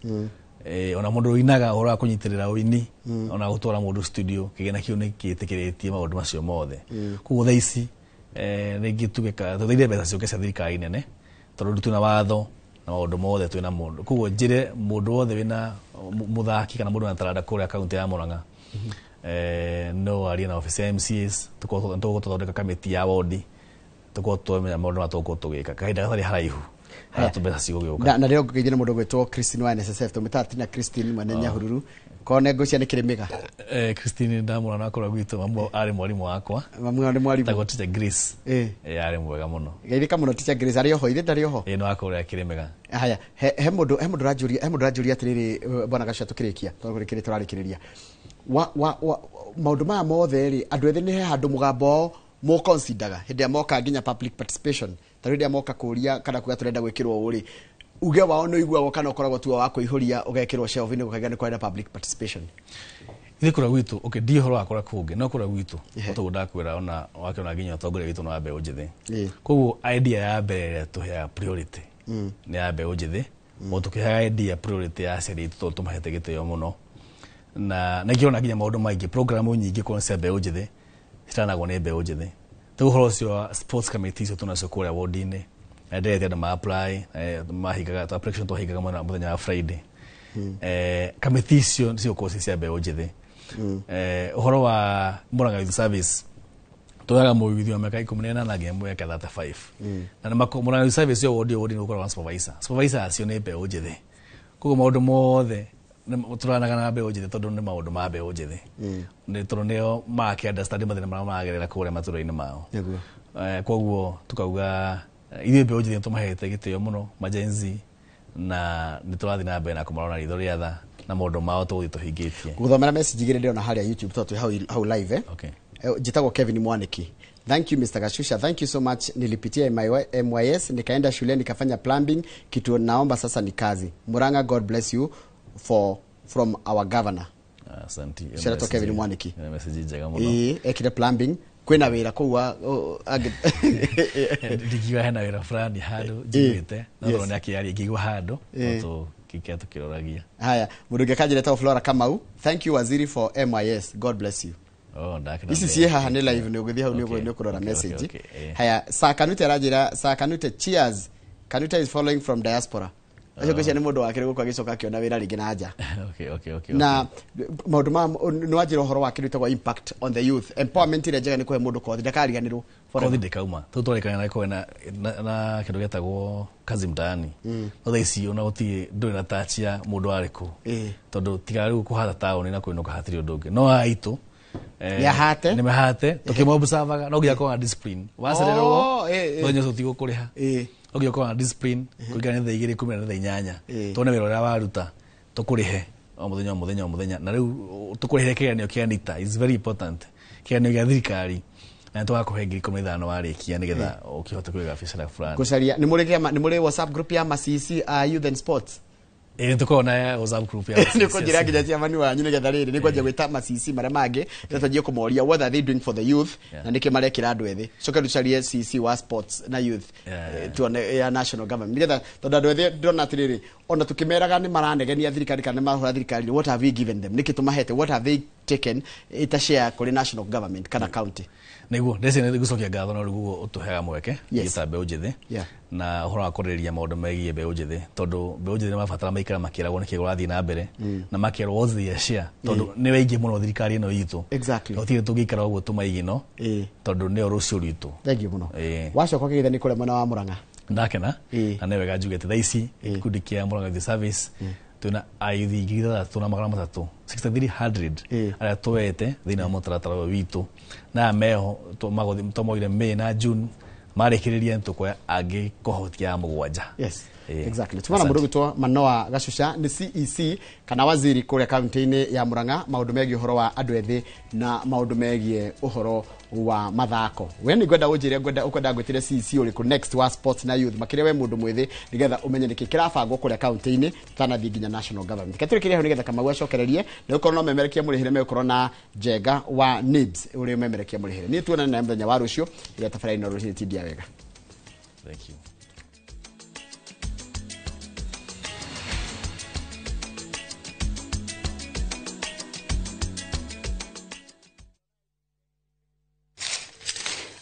ona mũndũ ũinaga, ũhoro wa kũnyitĩrĩra ũini, ona gũtwara mũndũ studio. Kĩgĩna kĩu nĩ kĩtĩkĩrĩtie maũndũ macio mothe. Koguo thaa ici rĩngĩ tuge tũthaire mbeca ciũke cia thirikari nene, tondũ rĩu twĩna watho na maũndũ mothe twĩna mũndũ. Koguo njĩre mũndũ wothe wĩna mũthaki kana mũndũ wĩna taranda kũrĩa kaunti ya Murang'a, no arie na office ya MCAs, tũkorwo tũgũthondeka kamĩti ya wodi, tũkorwo twamenya maũndũ marĩa tũgũkorwo tũgĩka kahinda gatarĩ haraihu harĩa mbeca cigũgĩũka. Na rĩo ngũgeithia nĩ mũndũ ũgwĩtwo Christine wa NSSF, tũmĩtaga Tina Christine mwene Nyahururu kone ngũcia nĩ kĩrĩmĩga. Christine ndamũrona akora gwitũ, mamu arĩ mwarimũ wakwa. Mamu nĩ mwarimũ? Tagwo Teacher Grace. Arĩ mwega mũno. Geithĩka mũno Teacher Grace, arĩ oho? Ithe ndarĩ oho? No akũrĩa Kĩrĩmĩga. Haya, he mũndũ ũranjũria atĩrĩrĩ, bwana Gacua, tũkĩrĩkia tondũ kĩrĩ tũrarĩkĩrĩria wa maũndũ maya mothe rĩ, andũ ethĩ nĩ he handũ mũgambo wao mũconsideraga hĩndĩ ĩrĩa moka nginya public participation, ta rĩu hĩndĩ ĩrĩa moka kũria kana kuga tũrenda gwĩkĩrwo ũũ rĩ, uge wao nĩ ũiguagwo kana ũkoragwo tu wa kũihũria ũgekĩrwo shelf-inĩ gũkaiga nĩ kwarĩ na public participation? Ithuĩ kũrĩa gwitũ, okay, ndi ũhoro wa kũrĩa kũngĩ, no kũrĩa gwitũ toguo ndakwĩra, ona wakĩona nginya ũtongoria witũ nĩ wa mbeũ njĩthĩ. Koguo idea ya mbere ĩrĩa tũheaga priority nĩ ya mbeũ njĩthĩ, o tũkĩheaga idea priority ya aciari aitũ tondũ tũmahete gĩtĩo mũno, na nĩkĩo ona nginya maũndũ maingĩ, program nyingĩ korwo nĩ cia mbeũ njĩthĩ ciranagwo nĩ mbeũ njĩthĩ. Rĩu ũhoro ũcio wa sports committee icio tũnacio kũrĩa ward-inĩ, na ndĩrete andũ ma apply, mahingaga application twahingaga mũthenya wa Friday. Kamĩtĩ icio cigũkorwo ci cia mbeũ njĩthĩ. Ũhoro wa Murang'a Youth Service, tuoyaga mũgithio wa mĩaka 18 nginya mĩaka 35, na nĩ Murang'a Youth Service yo wodi o wodi nĩ gũkoragwo na supervisor. Supervisor acio nĩ mbeũ njĩthĩ. Koguo maũndũ mothe Tũranaga na mbeũ njĩthĩ tondũ nĩ maũndũ ma mbeũ njĩthĩ. Nĩ tondũ nĩo makĩ understand mathĩna marĩa maragerera kũrĩa matũũra-inĩ mao. Koguo tukauga ithuĩ mbeũ njĩthĩ tũmahete gĩtĩo mũno ma Gen Z, na nĩ tũrathiĩ na mbere na kũmarora na ritho rĩa tha na maũndũ mao tũgũthiĩ tũhingĩtie. Gũthomera message igĩrĩ ndĩrona harĩa YouTube tondũ twĩ hau live. Njĩtagwo Kevin Mwaniki. Thank you Mr. Gashusha, thank you so much. Nilipitia MYS nikaenda shule nikafanya plumbing, kitu naomba sasa ni kazi. Murang'a, God bless you from our governor. Asante. Sherato Kevin Mwaniki. Message njega mũno. Ekire plumbing kwina wira kuu ndikiuga hena wira fulani handu njiguite no ndona akiaria ngigua handu no tukikia tukiroragia. Haya, mundu ũngĩ akanjĩra etagwo Flora Kamau, thank you waziri for MIS, God bless you. Oh, ndakena. Ici ciĩ haha nĩ live, nĩ ũgũthiĩ hau nĩ ũkũrora message. Haya, Sir Kanute aranjĩra, Sir Kanute, cheers. Kanute is following from diaspora. Acio ngwĩciria nĩ mũndũ wakĩrĩ gũkũ agĩcoka akĩona wĩra rĩngĩ na nja. Okay. Na maũndũ ma nĩ wanjĩra ũhoro wa kĩndũ gĩtagwo impact on the youth. Empowerment ĩrĩa njega nĩ kũhe mũndũ kothi ndakariganĩrwo. Kothi ndĩkauma. Tũu twarĩkana na kũhe na kĩndũ gĩtagwo kazi mtaani. No thaa ici ona gũtirĩ ndũrĩ na touch ya mũndũ arĩ kũ. Tondũ tiga rĩu kũhata taũni na kũinũka hatirĩ ũndũ ũngĩ. No aitũ nĩ mahate tũkĩmobservaga no nginya korwo na discipline. Wacererwo no nyoco ũtigũkũrĩha. No nginya ũkorwo na discipline kũringana nĩ thaa igĩrĩ kumĩra na thaa inyanya. Tuone wĩra ũrĩa waruta tũkũrĩhe o mũthenya o mũthenya o mũthenya. Na rĩu tũkũrĩhe kĩgeranio kĩa NITA is very important. Kĩgeranio gĩa thirikari na tũgakũhe 15,000 warĩkia nĩgetha ũkĩhote kũiga biacara fulani. Gũcaria nĩ mũrĩ WhatsApp group ya Masisi Youth and Sports? Ĩĩ tũkoragwo na WhatsApp group ya Nĩ kũnjĩra nginya chairman wanyu nĩgetha rĩrĩ nĩ kwanjia gwĩta Masisi marĩa mangĩ nĩ twanjie kũmoria what are they doing for the youth na nĩkĩ marekĩra andũ ethĩ. Coke tũcarie CC wa sports na youth tuone ya national government nĩgetha tondũ andũ ethĩ ndĩrona atĩrĩrĩ ona tũkĩmeraga nĩ maranegenia thirikari kana nĩ marahũra thirikari, what have we given them, nĩkĩ tũmahete, what have they taken ita share kũrĩ national government kana county. Nĩguo ndeci nĩ gũcokia ngatho no rĩu ũtũheaga mweke gĩta mbeũ njĩthĩ na ũhoro wa kwarĩrĩria maũndũ megiĩ mbeũ njĩthĩ tondũ mbeũ njĩthĩ nĩ mabatara maikara makĩragwo nĩkĩ kũrathiĩ na mbere na makerwo what's their share tondũ nĩ waingĩ mũno thirikari ĩno itũ. Exactly. Gũtirĩ tũngĩikara ũguo tũmaigino tondũ nĩo rũciũ rwitũ. Thank you mũno. Wacoka ũkĩgeithia nĩ kũrĩa mwena wa Murang'a. Ndakena na nĩ wega njuge atĩ thaa ici gĩkundi kĩa Murang'a Youth Service twĩna ayuthi 6,300 6,300 arĩa twete thĩinĩ wa mũtaratara ũyũ witũ na meho tũmoire May na June marĩkĩrĩria nĩtũkuoya angĩ cohort ya 7. Yes. Exactly. Tumana mũndũ gwĩtwo Manoah Gashusha nĩ CEC kana waziri kũrĩa kaunti-inĩ ya Murang'a maũndũ megiĩ ũhoro wa andũ ethĩ na maũndũ megiĩ ũhoro wa mathako. We nĩ ngwenda ũnjĩre ngwenda ũkwenda ngwĩtĩre CEC ũrĩkũ next wa sports na youth makĩria we mũndũ mwĩthĩ nĩgetha ũmenye nĩkĩ kĩrabangwo kũrĩa kaunti-inĩ tũtanathiĩ nginya national government. Reke tũrĩkĩrie hau nĩgetha Kamau acokererie nĩ gũkorwo no memerekia mũrĩhĩre megũkorwo na Njenga wa NIBS ũrĩa ũmemerekia mũrĩhĩre. Niĩ tuonane nawe mũthenya wa rũciũ ĩrĩa tabarĩra ĩno rũcinĩ tindia wega. Thank you.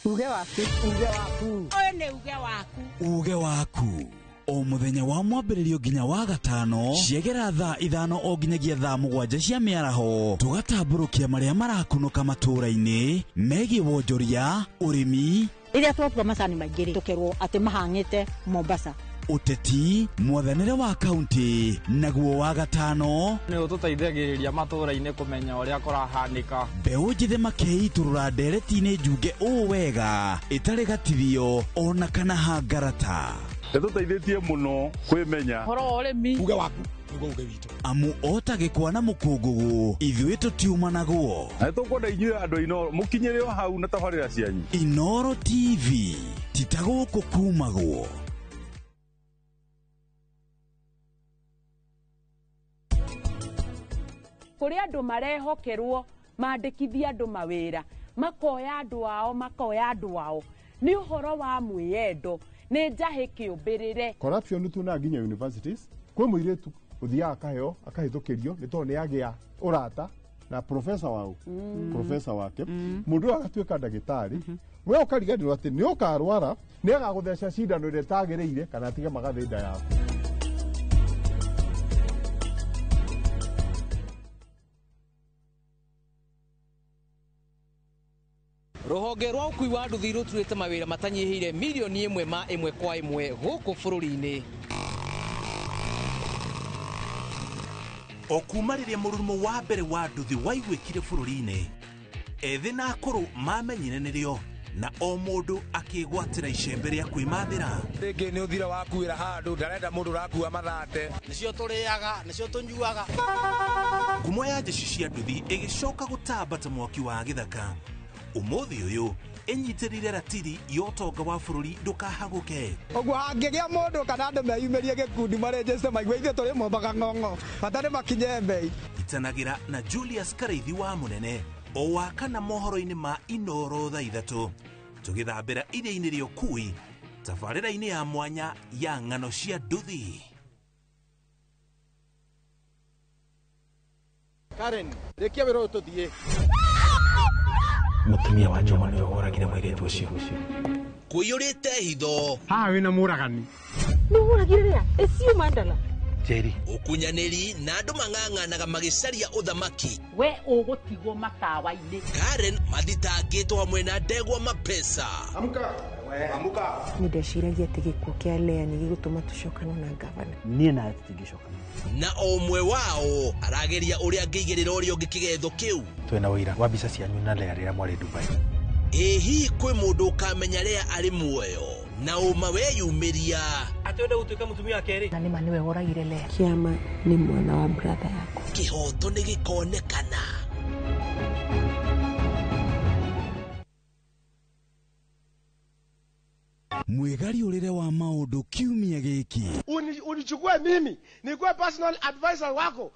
Uge waku. Uge waku. Ũyũ nĩ uge waku. Uge waku. O mũthenya wa mwambĩrĩrio nginya wa gatano ciegera thaa 5 o nginyagia thaa 7 cia mĩaraho tũgatambũrũkia marĩa marakunũka matũũra-inĩ megiĩ wonjoria, ũrĩmi, rĩrĩa twatua macani maingĩ rĩ tũkerwo atĩ mahang'ĩte Mombasa, ũteti, mwathanĩre wa kaunti, naguo wa gatano nĩ ũtũteithagĩrĩria matũũra-inĩ kũmenya ũrĩa kũrahanĩka. Mbeũ njĩthĩ makĩitũrũra ndereti-inĩ njunge ũũ wega ĩtarĩ gatithio ona kana hangarata. Nĩtũteithĩtie mũno kwĩmenya ũhoro wa ũrĩmi. Uge waku nĩguo uge witũ. Amu ota gĩkwa na mũkũngũgũ ithuĩ tũtiumanagwo. Na nĩtũkwenda inyuĩ andũ Inooro mũkinyĩre o hau na tabarĩra cianyu. Inooro TV ti ta gũkũ kumagwo. Kũrĩ andũ marehokerwo mandĩkithie andũ mawĩra makoya andũ ao makoya andũ ao nĩ ũhoro wa mwĩyendo nĩ njahĩ kĩũmbĩrĩre. Corruption tuonaga nginya universities kwĩ mũirĩtu ũthiaga akaheo akahĩtũkĩrio nĩ tondũ nĩ agĩa ũrata na professor wao professor wake mũndũ ũyũ agatuĩka ndagĩtarĩ we ũkariganĩrwo atĩ nĩ ũkarwara nĩ agagũtheca cindano ĩrĩa ĩtagĩrĩire kana atige magathĩ nda yaku. Rũhonge rwa ũkui wa nduthi rũturĩte mawĩra matanyihĩire milioni 1 ma 1 kwa 1 gũkũ bũrũri-inĩ. O kuma rĩrĩa mũrurumo wa mbere wa nduthi waiguĩkire bũrũri-inĩ, ethĩ na akũrũ mamenyire nĩrĩo na o mũndũ akĩgwatĩra icembe rĩa kwĩmathĩra. Rĩngĩ nĩ ũthira wakuĩra handũ ndarenda mũndũ ũrakua mathate. Nĩcio tũrĩaga, nĩcio tũnyuaga. Ngumo ya jeshi cia nduthi ĩgĩcoka gũtamba ta mwaki wa gĩthaka. Ũmũthĩ ũyũ ĩnyitĩrĩire ratiri ya ũtonga wa bũrũri ndũkahagũke. Ũguo hangĩgĩa mũndũ kana andũ meyumĩrie gĩkundi marĩnjĩte maigue ithuĩ tũrĩ mombaga ng'ong'o bata nĩ makinye mbei. Itanagĩra na Julius Karaithi wa Mũnene o wa kana mohoro-inĩ ma Inoro thaa 3 tũgĩthambĩra iria-inĩ rĩa ũkui tabarĩra-inĩ ya mwanya ya ng'ano cia nduthi. Karen, rĩkia wĩra ũyũ tũthiĩ. Mũtumia wa Juma nĩwe woragire mũirĩtu ũcio. Kũiyũrĩte hitho. Haha wĩna mũragani. Nĩ woragire rĩa? Ĩcio Mandala. Jerry. Ũkunyanĩri na andũ mang'ang'anaga magĩcaria ũthamaki. We ũgũtigwo matawa-inĩ. Karen mathitangĩtwo hamwe na ndegwa mapesa. Amka. Amka. Nĩ ndeciragia atĩ gĩkuũ kĩa Lea nĩ gĩgũtũma tũcokane na gavana. Niĩ nawe tũtingĩcokana. Na o ũmwe wao arageria ũrĩa angĩigĩrĩra ũrĩa ũngĩ kĩgetho kĩu. Twĩna ũira wa mbica cianyu na Lea rĩrĩa mwarĩ Dubai. Ĩ hihi kwĩ mũndũ ũkamenya Lea arĩ muoyo na ũma weyumĩria atĩ wenda gũtuĩka mũtumia wa kerĩ? Na nĩma nĩwe woragire Lea. Kĩama nĩ mwana wa brother yakwa. Kĩhoto nĩ gĩkonekana. Mwĩgariũrĩre wa maũndũ kiumia gĩkĩ. Unichukue mimi nikuwe personal advisor wako.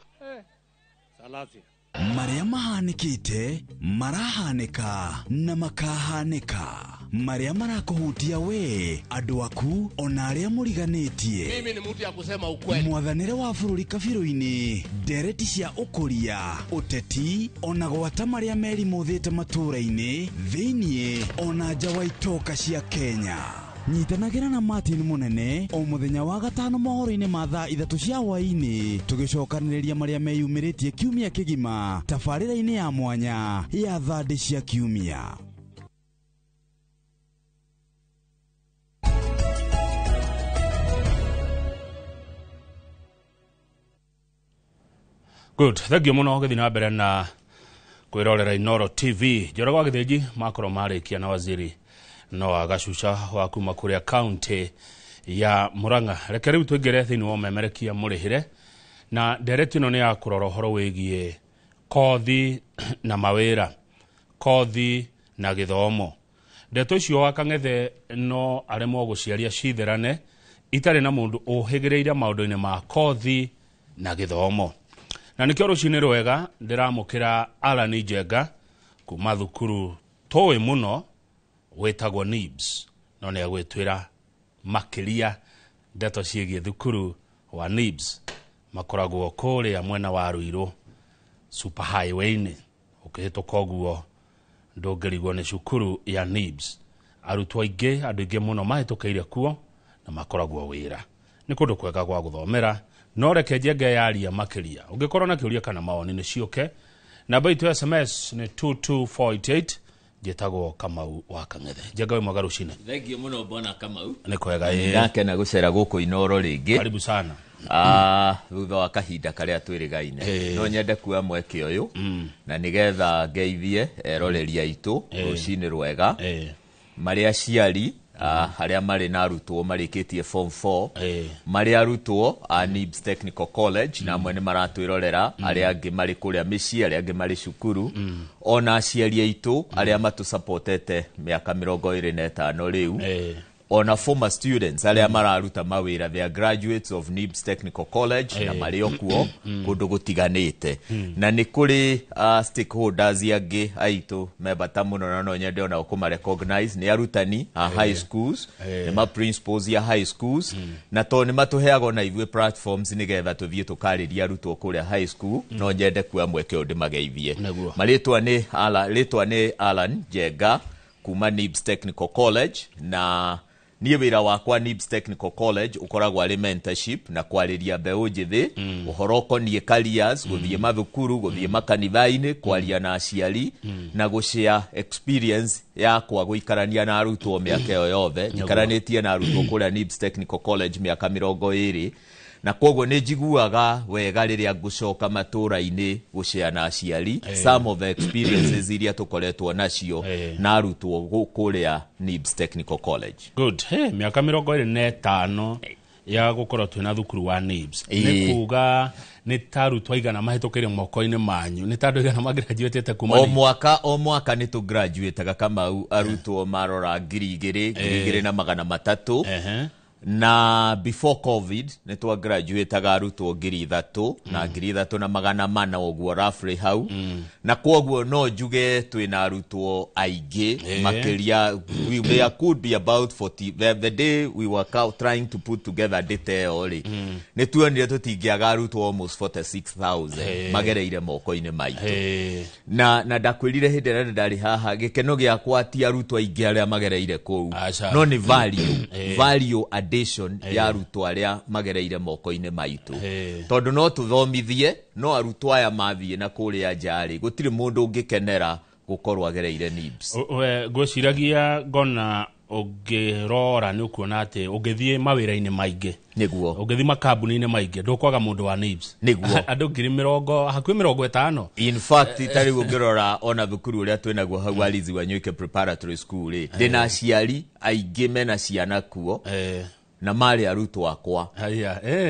Salasi. Marĩa mahanĩkĩte marahanĩka na makahanĩka, marĩa marakũhutia we, andũ aku ona arĩa mũriganĩtie. Mimi ni mtu ya kusema ukweli. Mwathanĩre wa bũrũri kabirũ-inĩ, ndereti cia ũkũria, ũteti ona gwata marĩa merimũthĩte matũũra-inĩ thĩiniĩ ona nja wa itoka cia Kenya. Nyitanagĩra na Martin Mũnene o mũthenya wa gatano mohoro-inĩ ma thaa 3 cia hwaĩ-inĩ, tũgĩcokanĩrĩria marĩa meyumĩrĩtie kiumia kĩgima tabarĩra-inĩ ya mwanya ya thandĩ cia kiumia. Good, thank you mũno gũthiĩ na mbere na kwĩrorera Inoro TV. Njoroge wa Gĩthĩnji makorwo marĩkia na waziri no agacuca wa kuma kũrĩa county ya Murang'a. Reke rĩu tũingĩre thĩinĩ wa ũmemerekia mũrĩhĩre, na ndereti ĩno nĩ ya kũrora ũhoro wĩgiĩ kothi na mawĩra, kothi na gĩthomo. Ndeto icio wa Kang'ethe no aremwo gũciaria citherane itarĩ na mũndũ ũhĩgĩrĩire maũndũ-inĩ ma kothi na gĩthomo. Na nĩkĩo rũcinĩ rwega ndĩramũkĩra Alan Njenga kuma thukuru tũĩ mũno wĩtagwo NIBS, no nĩ agwĩtwĩra makĩria ndeto ciĩgiĩ thukuru wa NIBS. Makoragwo kũrĩa mwena wa Ruiru super highway-inĩ, ũkĩhĩtũka ũguo ndũngĩrigwo nĩ cukuru ya NIBS. Arutwo aingĩ, andũ aingĩ mũno mahĩtũkĩire kuo na makoragwo wĩra. Nĩ kũndũ kwega gwa gũthomera, no reke Njenge yaria makĩria. Ũngĩkorwo na kĩũria kana mawoni nĩ ciũke. Namba itũ ya SMS nĩ 22488. Njĩtagwo Kamau wa Kang'ethe. Njenga wĩ mwega rũcinĩ. Thank you mũno bwana Kamau. Nĩ kwega ĩĩ. Ndakena gũcera gũkũ Inoro rĩngĩ. Karibu sana. Thutha wa kahinda karĩa twĩrĩgaine. No nyende kuoya mweke ũyũ na nĩgetha ngeithie eroreri aitũ rũcinĩ rwega. Marĩ aciari arĩa marĩ na arutwo marĩkĩtie form 4, marĩ arutwo a NIBS Technical College, na amwe nĩ maratwĩrorera, arĩa angĩ marĩ kũrĩa mĩciĩ, arĩa angĩ marĩ cukuru, ona aciari aitũ arĩa matũsupportete mĩaka 25 rĩu, ona former students arĩa mararuta mawĩra, they are graduates of NIBS Technical College na marĩ o kuo kũndũ gũtiganĩte. Na nĩ kũrĩ stakeholders angĩ aitũ me bata mũno na no nyende onao kũma recognize, nĩ arutani a high schools, nĩ ma principals ya high schools, na tondũ nĩ matũheaga ona ithuĩ platforms nĩgetha tũthiĩ tũkarĩrie arutwo kũrĩa high school, no nyende kuoya mweke ũyũ ndĩmageithie. Marĩtwa nĩ Alan Njenga kuma NIBS Technical College, na niĩ wĩra wakwa NIBS Technical College ũkoragwo arĩ mentorship na kwarĩria mbeũ njĩthĩ ũhoro ũkoniĩ careers, gũthiĩ mathukuru, gũthiĩ makanitha-inĩ, kwaria na aciari, na gũshare experience yakwa gũikarania na arutwo mĩaka ĩyo yothe. Njikaranĩtie na arutwo kũrĩa NIBS Technical College mĩaka 20, Na koguo nĩ njiguaga wega rĩrĩa ngũcoka matũra-inĩ gũshare na aciari some of the experiences iria tũkoretwo nacio na arutwo kũrĩa NIBS Technical College. Good. Hey, mĩaka 25 ya gũkorwo twĩna thukuru wa NIBS, nĩ kuga nĩ ta arutwo aigana mahĩtũkĩire moko-inĩ manyu, nĩ ta andũ aigana magraduatĩte kuma O NIBS? mwaka, o mwaka nĩ tũgraduataga, Kamau, arutwo marora 2,000, 2,300. Na before COVID nĩ twagraduataga arutwo 3,000 na 3,400 ũguo, roughly hau. Na kwoguo no njuge twĩna arutwo aingĩ makĩria. There could be about 40. The day we were out trying to put together data ĩyo rĩ, nĩ tuonire tũtingĩaga arutwo almost 46,000 magereire moko-inĩ maitũ. Na ndakwĩrire hĩndĩ ĩrĩa ndarĩ haha, gĩkeno gĩakwa ti arutwo aingĩ arĩa magereire kũu, no nĩ value, value addition ya arutwo arĩa magereire moko-inĩ maitũ, tondũ no tũthomithie, no arutwo aya mathiĩ na kũrĩa nja rĩ, gũtirĩ mũndũ ũngĩkenera gũkorwo agereire NIBS. We, ngwĩciragia ngona ũngĩrora nĩ ũkuona atĩ ũngĩthiĩ mawĩra-inĩ maingĩ, ũngĩthiĩ makambuni-inĩ maingĩ, ndũkwaga mũndũ wa NIBS. Andũ ngiri mĩrongo, hakuhĩ 50. In fact, ta rĩu ũngĩrora ona thukuru ũrĩa twĩnaguo hau, Alizi Wanyoike Preparatory School rĩ, ndĩna aciari aingĩ mena ciana kuo na marĩ arutwo akwa,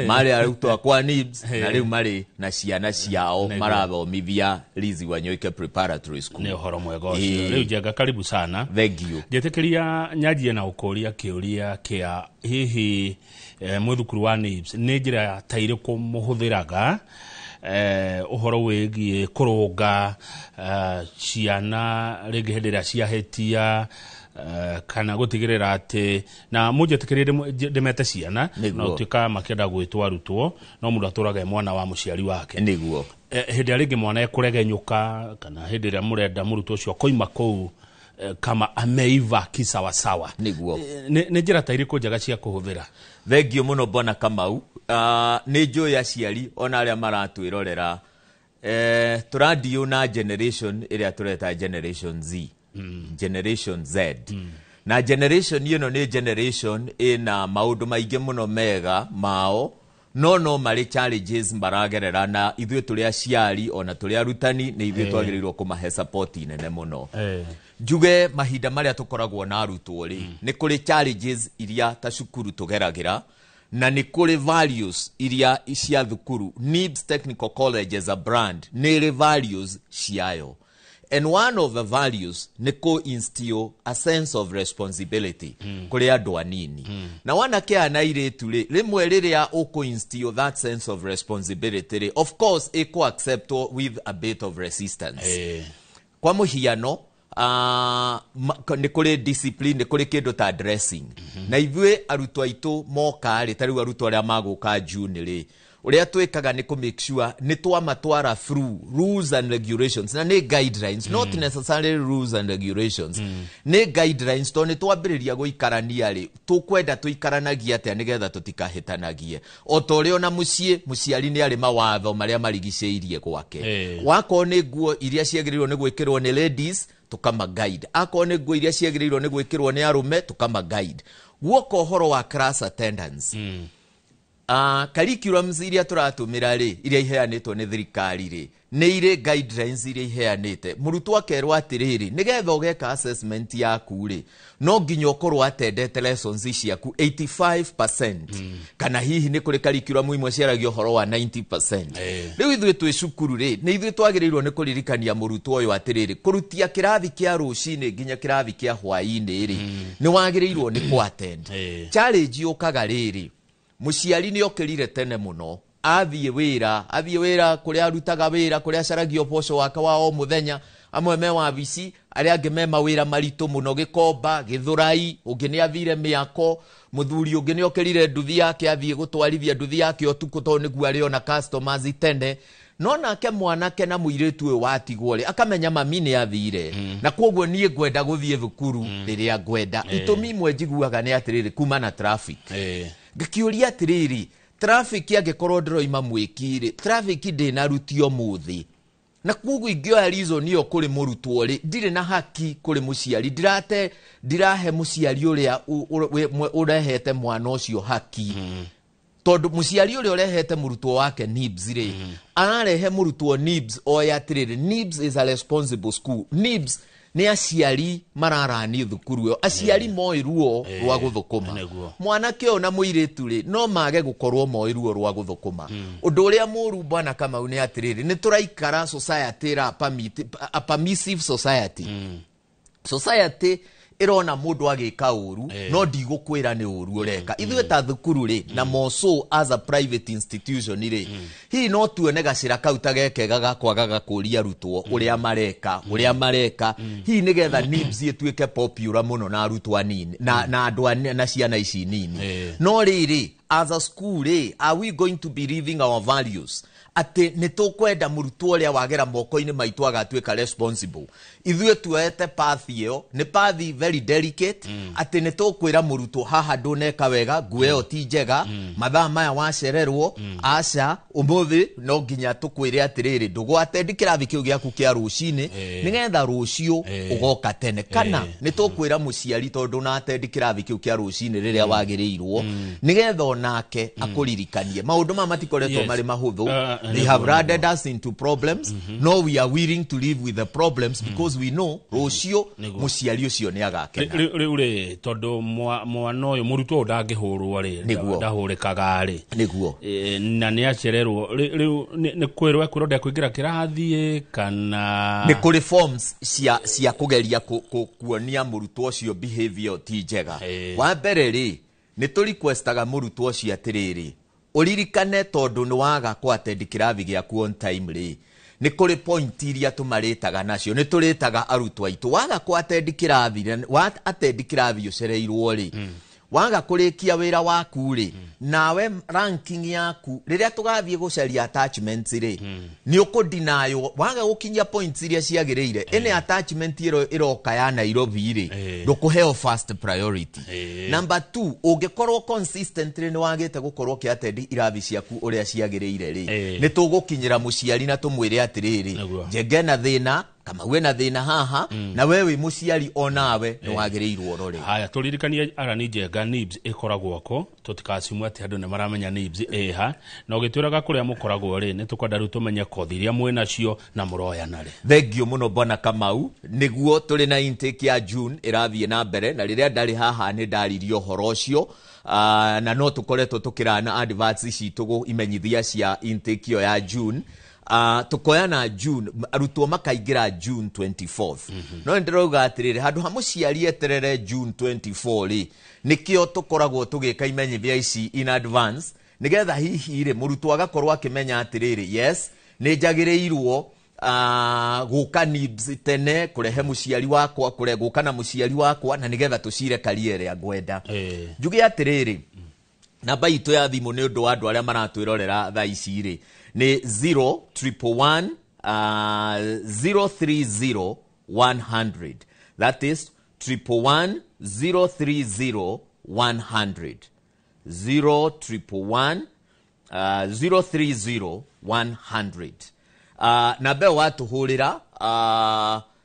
marĩ arutwo akwa NIBS, na rĩu marĩ na ciana ciao marathomithia Lizi Wanyoike Preparatory School. Nĩ ũhoro mwega ũcio. Rĩu Njenga, karibu sana. Thank you. Njĩtĩkĩria nyanjie na ũkũria kĩũria kĩa hihi mwĩ thukuru wa NIBS nĩ njĩra ta irĩkũ mũhũthĩraga ũhoro wĩgiĩ kũrũnga ciana rĩngĩ hĩndĩ ĩrĩa ciahĩtia, kana gũtigĩrĩra atĩ, na mũnjĩtĩkĩrie ndĩmete ciana, no tuĩka makĩenda gwĩtwo arutwo, no mũndũ atũraga e mwana wa mũciari wake. Hĩndĩ ĩrĩa rĩngĩ mwana ekũregenyũka, kana hĩndĩ ĩrĩa mũrenda mũrutwo ũcio akoima kũu kama ameiva kisawasawa. Nĩ njĩra ta irĩkũ njega cia kũhũthĩra? Thengio mũno, bwana Kamau. Nĩ njũĩ aciari ona arĩa maratwĩrorera, tũrandio na generation ĩrĩa tũreta Generation Z, Generation Z. Na generation ĩno nĩ generation ĩna maũndũ maingĩ mũno mega mao, no marĩ challenges maragerera, na ithuĩ tũrĩ aciari ona tũrĩ arutani nĩ ithuĩ twagĩrĩirwo kũmahe support nene mũno. Njuge mahinda marĩa tũkoragwo na arutwo rĩ, nĩ kũrĩ challenges iria ta cukuru tũgeragĩra, na nĩ kũrĩ values iria cia thukuru. NIBS Technical College as a brand nĩ ĩrĩ values ciayo, and one of the values nĩ kũ instill a sense of responsibility kũrĩ andũ anini. Na wanake aya na airĩtu rĩ, rĩmwe rĩrĩa ũkũ instill that sense of responsibility rĩ, of course ĩkũ acceptwo with a bit of resistance. Kwa mũhiano, nĩ kũrĩ discipline, nĩ kũrĩ kĩndũ ta dressing. Na ithuĩ arutwo aitũ moka rĩ, ta rĩu arutwo arĩa magũka June rĩ, ũrĩa twĩkaga nĩ kũ make sure nĩ twamatwara through rules and regulations, na nĩ guidelines, not necessarily rules and regulations, nĩ guidelines, tondũ nĩ twambĩrĩria gũikarania rĩ, tũkwenda tũikaranagie atĩa nĩgetha tũtikahĩtanagie, o ta ũrĩa ona mũciĩ mũciari nĩ arĩ mawatho marĩa marigicĩirie gwake. Wakorwo nĩ nguo iria ciagĩrĩirwo nĩ gwĩkĩrwo nĩ ladies, tũkama guide; akorwo nĩ nguo iria ciagĩrĩirwo nĩ gwĩkĩrwo nĩ arũme, tũkama guide. Guoka ũhoro wa class attendance, curriculums iria tũratũmĩra rĩ, iria iheanĩtwo nĩ thirikari rĩ, nĩ irĩ guidelines iria iheanĩte. Mũrutwo akerwo atĩrĩrĩ, nĩgetha ũgeka assessment yaku rĩ, no nginya ũkorwo attendete lessons ciaku 85%, kana hihi nĩ kũrĩ curriculum imwe ciaragia ũhoro wa 90%. Rĩu ithuĩ twĩ cukuru rĩ, nĩ ithuĩ twagĩrĩirwo nĩ kũririkania mũrutwo ũyũ atĩrĩrĩ, kũrutia kĩrathi kĩa rũcinĩ nginya kĩrathi kĩa hwaĩ-inĩ rĩ, nĩ wagĩrĩirwo nĩ kũ attend. Challenge yũkaga rĩrĩ, mũciari nĩ okĩrire tene mũno, athiĩ wĩra, athiĩ wĩra kũrĩa arutaga wĩra, kũrĩa acaragia ũboco wake wa o mũthenya. Amwe me wabici, arĩa angĩ me mawĩra maritũ mũno, Gĩkomba, Gĩthũrai, ũngĩ nĩ athire mĩako, mũthuri ũngĩ nĩ okĩrire nduthi yake athiĩ gũtwarithia nduthi yake ũtukũ tondũ nĩguo arĩona customers tene. No nake mwanake na mũirĩtu ũyũ watigwo rĩ, akamenya mami nĩ athire, na koguo niĩ ngwenda gũthiĩ thukuru rĩrĩa ngwenda. Itũmi imwe njiguaga nĩ atĩrĩrĩ, kuma na traffic. Ngakĩũria atĩrĩrĩ, traffic angĩkorwo ndĩroima mwĩki rĩ, traffic ndĩnarutio mũthĩ, na koguo ingĩoya reason ĩyo kũrĩ mũrutwo rĩ, ndirĩ na haki kũrĩ mũciari, ndirate ndirahe mũciari ũrĩa ũrehete mwana ũcio haki. Tondu muciari uria urehete murutwo wake NIBS ri, ararehe murutwo NIBS oya atiriri, NIBS is a responsible school. NIBS nĩ aciari mararani thukuru ĩyo, aciari moĩ ruo rwa gũthũkũma. Mwanake ũyũ na mũirĩtu rĩ, no mage gũkorwo moĩ ruo rwa gũthũkũma. Ũndũ ũrĩa mũru, bwana Kamau, nĩ atĩrĩrĩ, nĩ tũraikara society ĩra a permissive society. Society ĩrona mũndũ agĩka ũru, no ndigũkwĩra nĩ ũru ũreka. Ithuĩ ta thukuru rĩ, na more so as a private institution rĩ, hihi no tuone gacĩra kau ta gekega ga kwagaga kũria arutwo ũrĩa mareka, ũrĩa mareka, hihi nĩgetha NIBS ĩtuĩke popular mũno na arutwo anini na andũ na ciana ici nini. No rĩrĩ, as a school rĩ, are we going to be living our values atĩ nĩ tũkwenda mũrutwo ũrĩa wagera moko-inĩ maitũ agatuĩka responsible? Ithuĩ tuoete path ĩyo, nĩ path very delicate, atĩ nĩ tũkwĩra mũrutwo, haha ndũneka wega, nguo ĩyo ti njega, mathaa maya wacererwo, aca, ũmũthĩ no nginya tũkwĩre atĩrĩrĩ, ndũgwatendi kĩrathi kĩu gĩaku kĩa rũcinĩ, nĩgetha rũciũ ũgoka tene. Kana nĩ tũkwĩra mũciari, tondũ natendi kĩrathi kĩu kĩa rũcinĩ rĩrĩa wagĩrĩirwo, nĩgetha onake akũririkanie. Maũndũ maya matikoretwo marĩ mahũthũ. They have landed us into problems. No we are willing to live with the problems because we know rũciũ mũciari ũcio nĩ agakena. Rĩu rĩ, tondũ mwana ũyũ, mũrutwo ũyũ ndangĩhũrwo rĩ, ndahũrĩkaga rĩ, na nĩ acererwo rĩu, nĩ kwĩrwo ekwĩrwo ndekũingĩra kĩrathi kana? Nĩ kũrĩ forms cia kũgeria kuonia mũrutwo ũcio behavior ti njega. Wa mbere rĩ, nĩ tũ requestaga mũrutwo ũcio atĩrĩrĩ, ũririkane tondũ nĩ waga kũ attend kĩrathi gĩaku on time rĩ, nĩ kũrĩ point iria tũmarĩtaga nacio. Nĩ tũrĩtaga arutwo aitũ, waga kũ attend kĩrathi, wa attend kĩrathi ũcereirwo rĩ, waga kũrĩkia wĩra waku rĩ, nawe ranking yaku rĩrĩa tũgathiĩ gũcaria attachments rĩ, nĩ ũkũdinaywo. Waga gũkinyia points iria ciagĩrĩire, ĩnĩ attachment ĩro ĩroka ya Nairobi rĩ, ndũkũheo first priority. Number 2, ũngĩkorwo consistently nĩ wagĩte gũkorwo ũkĩattend irathi ciaku ũrĩa ciagĩrĩire rĩ, nĩ tũgũkinyĩra mũciari na tũmwĩre atĩrĩrĩ, Njenge na thĩna, Kamau ena thĩna haha, na we wĩ mũciari onawe nĩ wagĩrĩirwo ũrore. Haya, tũririkanie Arani Njenga, NIBS ĩkoragwo kũ? Tũtikacimwe atĩ andũ nĩ maramenya NIBS ĩha, na ũgĩtwĩraga kũrĩa mũkoragwo rĩ, nĩ tũkwenda rĩu tũmenye kothi iria mwĩ nacio na mũroyana rĩ. Thengio mũno, bwana Kamau. Nĩguo, tũrĩ na intake ya June ĩrathiĩ na mbere, na rĩrĩa ndarĩ haha nĩ ndaririe ũhoro ũcio, na no tũkoretwo tũkĩrana adverts citũ, imenyithia cia intake ĩyo ya June. Tukoya na June, arutwo makaingĩra June 24th. No nĩ ndĩrauga atĩrĩrĩ, handũ ha mũciari eterere June 24 rĩ, nĩkĩo tũkoragwo tũgĩka imenyithia ici in advance, nĩgetha hihi rĩ, mũrutwo agakorwo akĩmenya atĩrĩrĩ, yes, nĩ njagĩrĩirwo gũka NIBS tene, kũrehe mũciari wakwa, kũre gũka na mũciari wakwa, na nĩgetha tũcire career ĩrĩa ngwenda. Njuge atĩrĩrĩ, namba itũ ya thimũ nĩ ũndũ wa andũ arĩa maratwĩrorera thaa ici rĩ, nĩ 0111 030 100. That is 111 030 100, 0111 030 100. Namba ĩyo watũhũrĩra,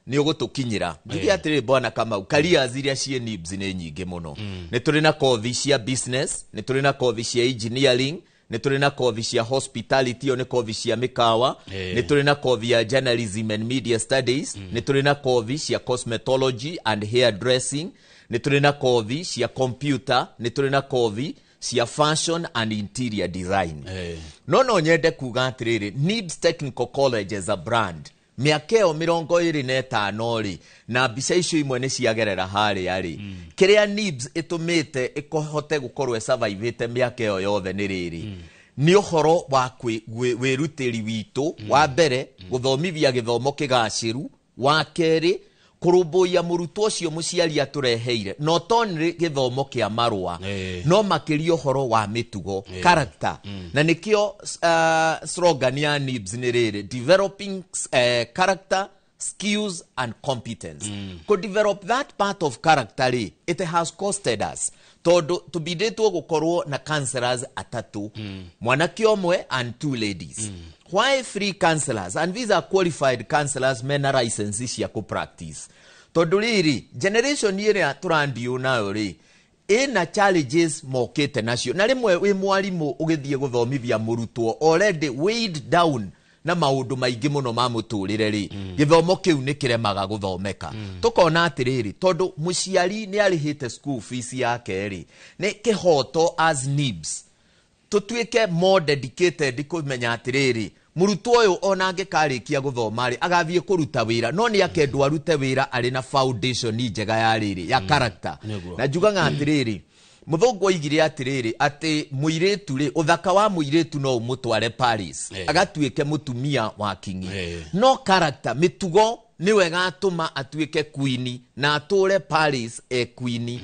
nĩ ũgũtũkinyĩra. Njuge atĩrĩrĩ, bwana Kamau, careers iria ciĩ NIBS nĩ nyingĩ mũno. Nĩ tũrĩ na kothi cia business, nĩ tũrĩ na kothi cia engineering, nĩ tũrĩ na kothi cia hospitality, ĩyo nĩ kothi cia mĩkawa, nĩ tũrĩ na kothi ya journalism and media studies, nĩ tũrĩ na kothi cia cosmetology and hair dressing, nĩ tũrĩ na kothi cia computer, nĩ tũrĩ na kothi cia fashion and interior design. No nyende kuga atĩrĩrĩ, NIBS Technical College as a brand, mĩaka ĩyo 25 rĩ, na mbica icio imwe nĩ ciagerera harĩa rĩ, kĩrĩa NIBS ĩtũmĩte ĩkohote gũkorwo ĩsurvivĩte mĩaka ĩyo yothe nĩ rĩrĩ, nĩ ũhoro wa wĩrutĩri witũ. Wa mbere, gũthomithia gĩthomo kĩgacĩru. Wa kerĩ, kũrũmbũiya mũrutwo ũcio mũciari atũreheire, not only gĩthomo kĩa marũa, no makĩria ũhoro wa mĩtugo, character. Na nĩkĩo slogan ya NIBS nĩ rĩrĩ, developing character, skills and competence. Kũ develop that part of character rĩ, it has costed us, tondũ tũbindĩtwo gũkorwo na counselors atatũ, mwanake ũmwe and two ladies. Why three counselors? And these are qualified counselors mena license cia kũ practice, tondũ rĩrĩ, generation ĩrĩa tũrandiũ nayo rĩ, Ĩna challenges mokĩte nacio, na rĩmwe wĩ mwarimũ ũgĩthiĩ gũthomithia mũrutwo already weighed down na maũndũ maingĩ mũno ma mũtũrĩre rĩ, gĩthomo kĩu nĩ kĩremaga gũthomeka. Tũkona atĩrĩrĩ, tondũ mũciari nĩ arĩhĩte school fees yake rĩ, nĩ kĩhoto as NIBS tũtuĩke more dedicated kũmenya atĩrĩrĩ, mũrutwo ũyũ ona angĩkarĩkia gũthoma rĩ, agathiĩ kũruta wĩra, no nĩ akendwo arute wĩra arĩ na foundation njega ya rĩrĩ ya character. Na njugaga atĩrĩrĩ, mũthũngũ oigire atĩrĩrĩ, atĩ mũirĩtu rĩ, ũthaka wa mũirĩtu no ũmũtware Paris, agatuĩke mũtumia wa kingi, no character, mĩtugo, nĩwe gatũma atuĩke queen na atũre Paris e queen.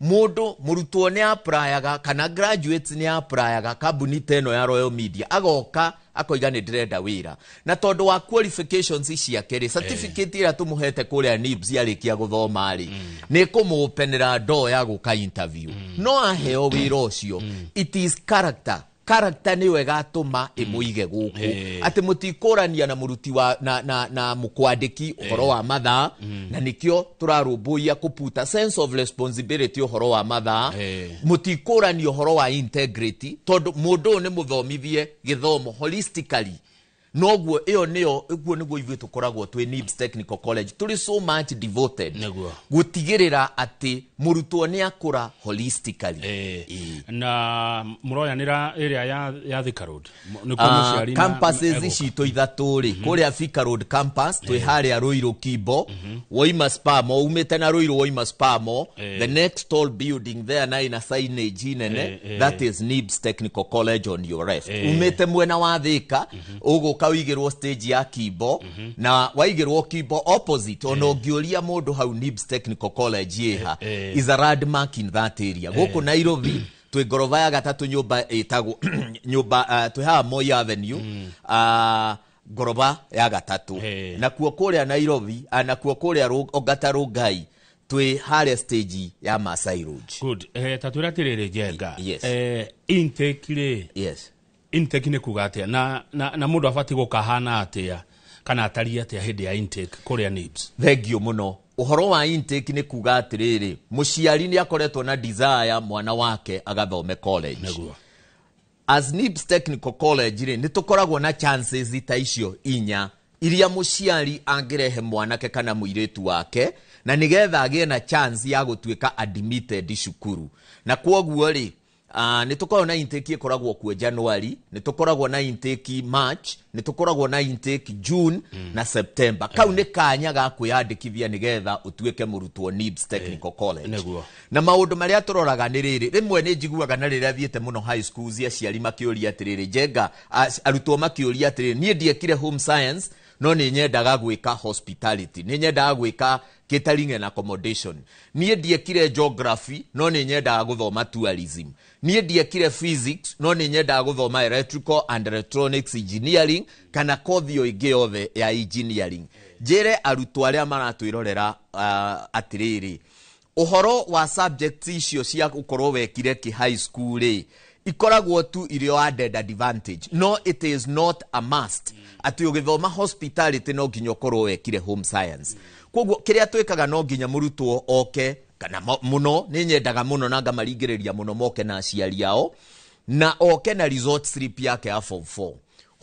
Mũndũ mũrutwo nĩ applyaga kana graduates nĩ applyaga kambuni ta ĩno ya Royal Media, agoka akoiga nĩ ndĩrenda wĩra, na tondũ wa qualifications ciake rĩ, certificate ĩrĩa tũmũhete kũrĩa NIBS yarĩkia gũthoma rĩ, nĩ kũmũopenera door ya gũka interview, no aheo wĩra ũcio, it is character. Character nĩyo ĩgatũma ĩmũige gũkũ, atĩ mũtikũrania na mũruti wa na mũkwandĩki ũhoro wa mathaa, na nĩkĩo tũrarũmbũiya kũputa sense of responsibility ũhoro wa mathaa. Mũtikũrania ũhoro wa integrity, tondũ mũndũ ũyũ nĩ mũthomithie gĩthomo holistically. Noguo ĩyo nĩyo, ũguo nĩguo ithuĩ tũkoragwo twĩ NIBS Technical College, tũrĩ so much devoted gũtigĩrĩra atĩ mũrutwo nĩ akũra holistically. Na mũroyanĩra ĩrĩa ya Thika Road nĩkuo mũciari Campuses egũka? Citũ ithatũ rĩ, kũrĩa Thika Road campus twĩ harĩa Ruiru Kimbo, woima Spamo, umĩte na Ruiru woima Spamo, the next tall building there na ina signage nene, that is NIBS Technical College on your left. Umĩte mwena wa Thika ũgũka ũigĩrwo stage ya Kimbo, na waigĩrwo Kimbo opposite, ona ũngĩũria mũndũ hau NIBS Technical College ĩha, is a landmark in that area. Gũkũ Nairobi twĩ ngoroba ya gatatũ, nyũmba ĩtagwo nyũmba, twĩ haha Moi Avenue, ngoroba ya gatatũ. Nakuo kũrĩa Nairobi, nakuo kũrĩa Ongata Rongai twĩ harĩa stage ya Masai Lodge. Good. Ta twĩra atĩrĩrĩ, Njenga. Yes. Intake rĩ, intake nĩ kuga atĩa, na mũndũ abatiĩ gũkahana atĩa kana atariĩ atĩa hĩndĩ ya intake kũrĩa NIBS? Thengio mũno. Ũhoro wa intake nĩ kuga atĩrĩrĩ, mũciari nĩ akoretwo na desire mwana wake agathome college. As NIBS Technical College rĩ, nĩ tũkoragwo na chances ta icio inya iria mũciari angĩrehe mwanake kana mũirĩtu wake na nĩgetha agĩe na chance ya gũtuĩka admitted cukuru. Na kwoguo rĩ, nĩ tũkoragwo na intake ĩkoragwo kuo January, nĩ tũkoragwo na intake March, nĩ tũkoragwo na intake June na September. Kau nĩ kanya ga kwĩyandĩkithia nĩgetha ũtuĩke mũrutwo NIBS Technical College. Na maũndũ marĩa tũroraga nĩ rĩrĩ, rĩmwe nĩ njiguaga na rĩrĩa thiĩte mũno high schools, aciari makĩũria atĩrĩrĩ, Njenga, arutwo makĩũria atĩrĩrĩ, niĩ ndiekire home science no nĩ nyendaga gwĩka hospitality, nĩ nyendaga gwĩka catering and accommodation, niĩ ndiekire geography no nĩ nyendaga gũthoma tourism, niĩ ndiekire physics no nĩ nyendaga gũthoma electrical and electronics engineering kana kothi o ĩngĩ yothe ya engineering. Njĩre arutwo arĩa maratwĩrorera atĩrĩrĩ, ũhoro wa subjects icio cia gũkorwo wekire kĩ high school rĩ, ikoragwo tu irĩ o added advantage, no it is not a must atĩ ũgĩthoma hospitality no nginya ũkorwo wekire home science. Koguo kĩrĩa twĩkaga, no nginya mũrutwo oke kana mũno nĩ nyendaga mũno na ngamaringĩrĩria mũno moke na aciari ao na oke na result slip yake ya form 4.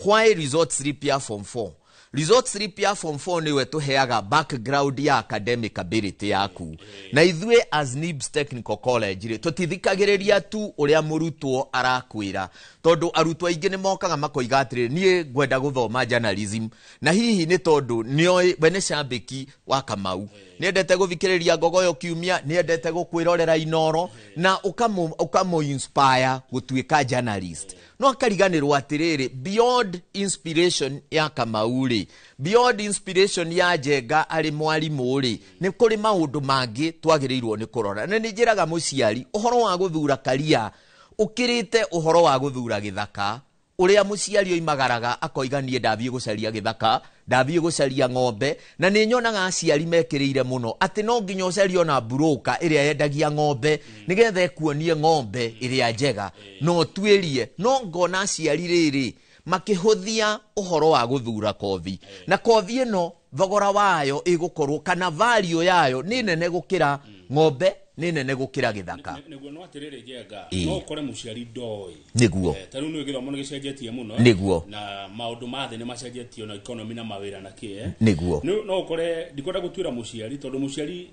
Why result slip ya form 4? Result slip ya form 4 nĩwe tũheaga background ya academic ability yaku. Na ithuĩ as NIBS Technical College rĩ, tũtithikagĩrĩria tu ũrĩa mũrutwo arakwĩra, tondũ arutwo aingĩ nĩ mokaga makoiga atĩrĩrĩ, niĩ ngwenda gũthoma journalism, na hihi nĩ tondũ nĩoĩ we nĩ cambĩki wa Kamau, nĩendete gũthikĩrĩria Ngogoyo kiumia, nĩendete gũkwĩrorera Inoro na ũkamũ inspire gũtuĩka journalist, no akariganĩrwo atĩrĩrĩ, beyond inspiration ya Kamau rĩ, beyond inspiration ya Njenga arĩ mwarimũ rĩ, nĩ kũrĩ maũndũ mangĩ twagĩrĩirwo nĩ kũrora. Na nĩ njĩraga mũciari ũhoro wa gũthura karia ũkĩrĩte ũhoro wa gũthura gĩthaka, ũrĩa mũciari oimagaraga akoiga niĩ ndathiĩ gũcaria gĩthaka, ndathiĩ gũcaria ng'ombe. Na nĩ nyonaga aciari mekĩrĩire mũno atĩ no nginya ũcarie ona mburũka ĩrĩa yendagia ng'ombe nĩgetha ĩkuonie ng'ombe ĩrĩa njega no ũtuĩrie. No ngona aciari rĩrĩ makĩhũthia ũhoro wa gũthura kothi, na kothi ĩno thogora wayo ĩgũkorwo kana value yayo nĩ nene gũkĩra ng'ombe. Nĩ nene gũkĩra gĩthaka. Nĩguo, no atĩrĩrĩ Njenga, Ĩĩ. no ũkore mũciari ndoĩ. Nĩguo. Ta rĩu nĩ gĩthomo nĩ gĩcenjetie mũno. Nĩguo. Na maũndũ ma thĩ nĩ macenjetio na economy na mawĩra na kĩ. Nĩguo. No ũkore ndikwenda gũtuĩra mũciari, tondũ mũciari